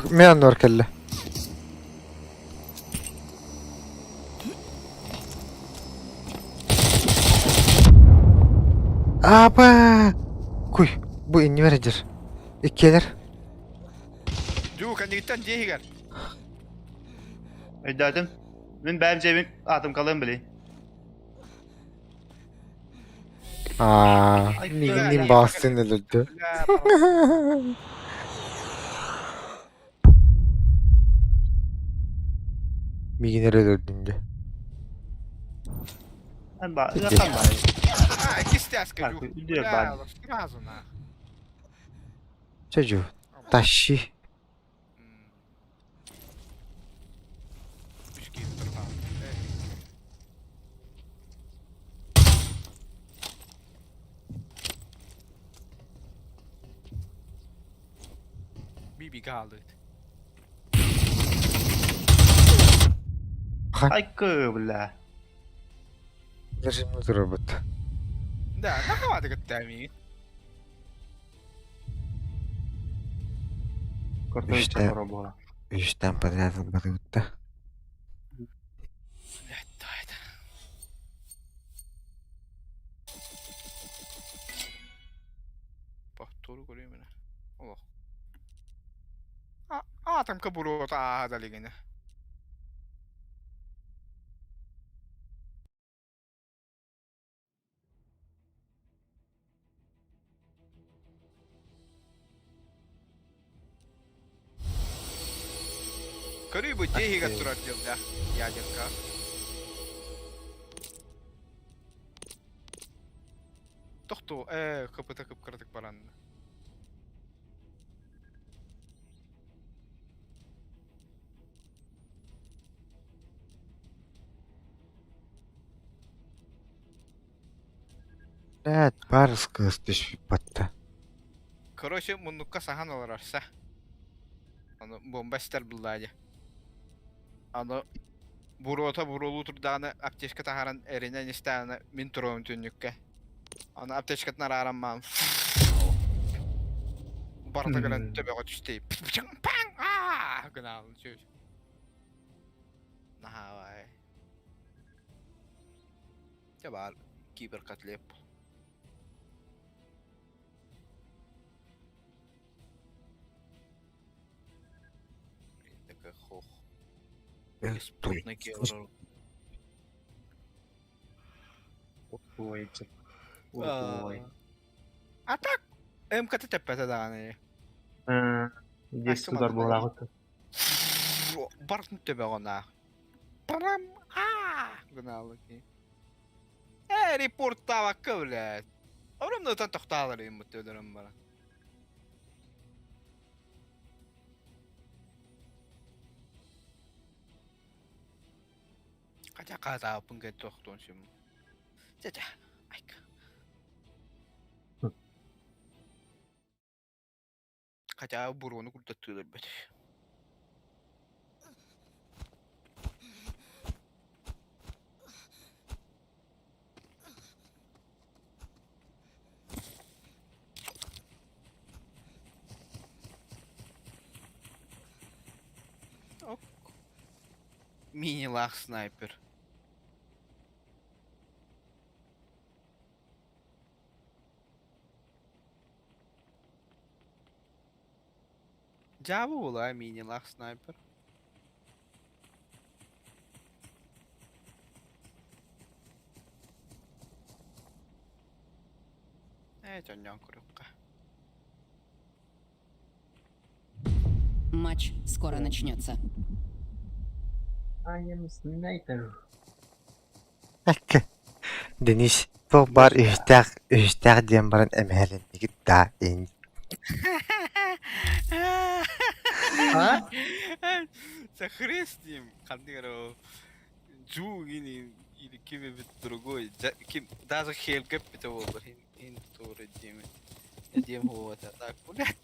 Мин анныгар кэллэ. Аба! Куй, бу иннибэр дьэр. Иккиэлэр. Дьуу, кэннигиттэн дьиэ иһигэр. Өйдөөтүм. Мин бэйэм дьиэбин аатым калыам билий. Аа, миигинниин баҕастыын өлөрдө. Миигин эрэ өлөрдүн дии. А, кистяска, бля, сразу нах. Чэ, тащи. Биби хаалыт. Айкы, бля. Режимный робот. Да, нахуй кытта миигин. Карточка пробовала. Үстэн подряд ылбатыбытта. Блядь, да это. Повтору көрүмүнэ. Олох. Атомка буруота ааһа да илигинэ. Көрүү бу дьиэ иһигэр турар дьылда ядерка. Тохтуу, ээ, кыпыта кып-кыратык баранна. Блядь, баар кыыс түспүт батта. Короче, муннукка саһан олорорса. Аны бомба эстэр буллаа дии. Аны буруота буруолуу турдаҕына аптечка таһааран эринэн истэҕинэ мин туруом түннүккэ. Аны аптечкатын арааран маан барыта кэлэн төбөҕө түстэ. Паң! Аа! Гынаалын сүр. Наһаа Дьэ баар киберкотлет Такая хох. Беспутный герой. Ой, ой. А так, МКТ тэппэтэ даҕаны. Здесь удар буолаҕыт. Бартын төбөҕүн Парам аа гынаалы ки. Э, репорттаабакка, блядь. Оромнотон тохтаалар ыйыммыт өлөрөн баран. Хотя хаатаабыппын кэлэ тохтуон сөп. Чэ-чэ, айка. Хотя буруону курдаттыы өлөрбөт. Ок. Мини-лах снайпер. Дьаабы буолуо мини-лах снайпер. Ээ, дьонньоон курукка. Матч скоро начнется. I am sniper. Эккэ. Денис, туох баар үһүстээх үһүстээх диэн баран эмэһэлэннигит даа ин. А? За хрест с ним, ханнык эрэ Джу или или ким-нибудь другой, ким даже Хельга это буоллар ин туора диэми диэм вот так, блядь,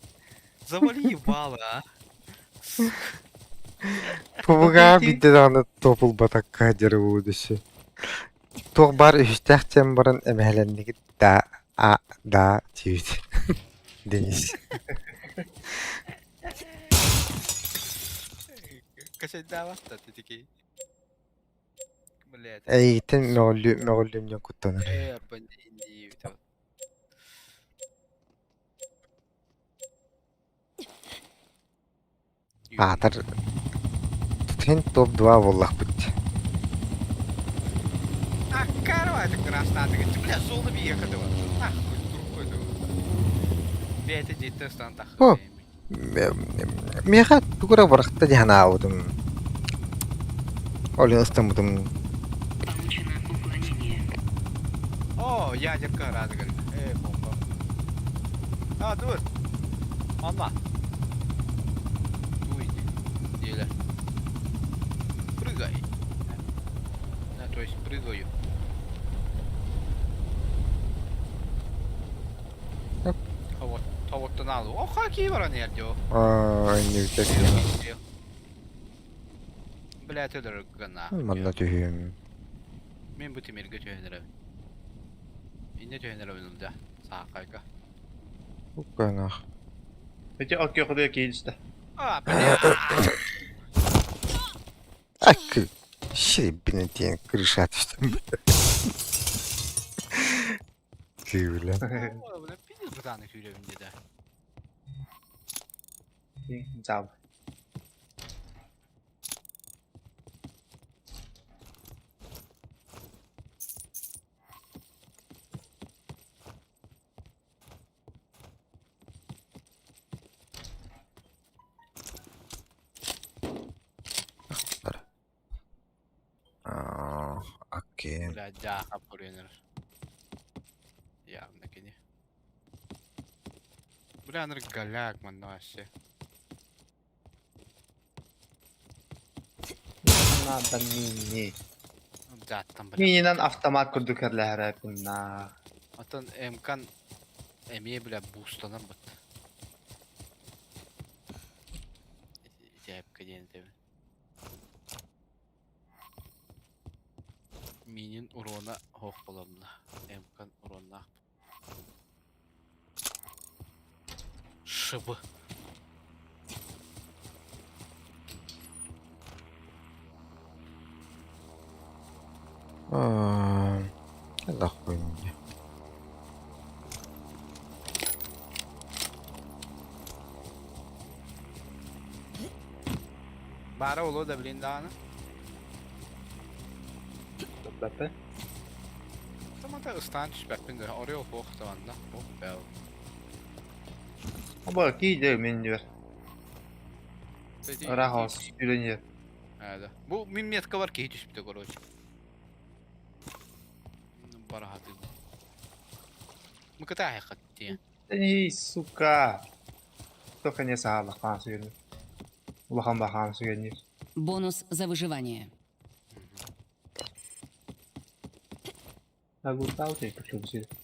завали ебало, а. Пубугаа биирдэ даҕаны туопулбатакка дьарыгы Туох баар үһүстээх диэн баран эмэһэлэннигит даа а даа диэбит Денис. Качайдаабат да титики. Блядь. Эйигиттэн мөҕүллү мөҕүллүм диэн куттанар. Э, диэбит Аатар тут топ-2 буоллахпыт. Акка! Карваты краснаты, бля, зона биэхэ дыва. Нахуй, туркой дыва. Бэйэтэ дьиэттэн ыстан О. таххы. Миэхэ тугу эрэ бырахта дии санаабытым. Ол иһин ыстаммытым. Получено уклонение. О, ядерка радуга. Э, бомба. А, дур. Анна. Дуй. Диля. Прыгай. Да, то есть прыгаю. Оп. Вот, вот надо. О, хаки баран ярдё. Аа, иннибитэ Бля, ты гана. Манна түһүм. Мен бу тимирге түһэнэрэ. Инне түһэнэрэ да. Саакайга. Укканах. Эти окей куда кейлисте. А, бля. Акы. Щебинэ диэн крыша түстүм. Кыылы. О, бля, пиздец братаны күүрөбүн деді. Зав. Аа, окей. Бля, дяха пуренер. Явно кини. Бля, аныр голяк манна вообще. Надо мини. Да, там, бля. Мининен автомат курдук керлэһэрэ на. Отон МК эмиэ, бля, бустанар бат. Тяпка диэн тэбин. Минин урона хоох боломна. МК уроннаах. Шыбы. Аа, это хуйня. Бара оло да блин дааны. Бәпе. Тамата ыстаан түспәппин да. Орел хоох таванна. Ох, бәл. Аба кейде мен дибер. Рахос үйренер. Да. Бу мин метка бар киһи түспүтэ короче. Барахаты. Мыкыта хайхат тиэ. Эй, сука. Только не саала хаан сүйенер. Улахан бахан сүйенер. Бонус за выживание. Агуртау тей күчлү сүйенер.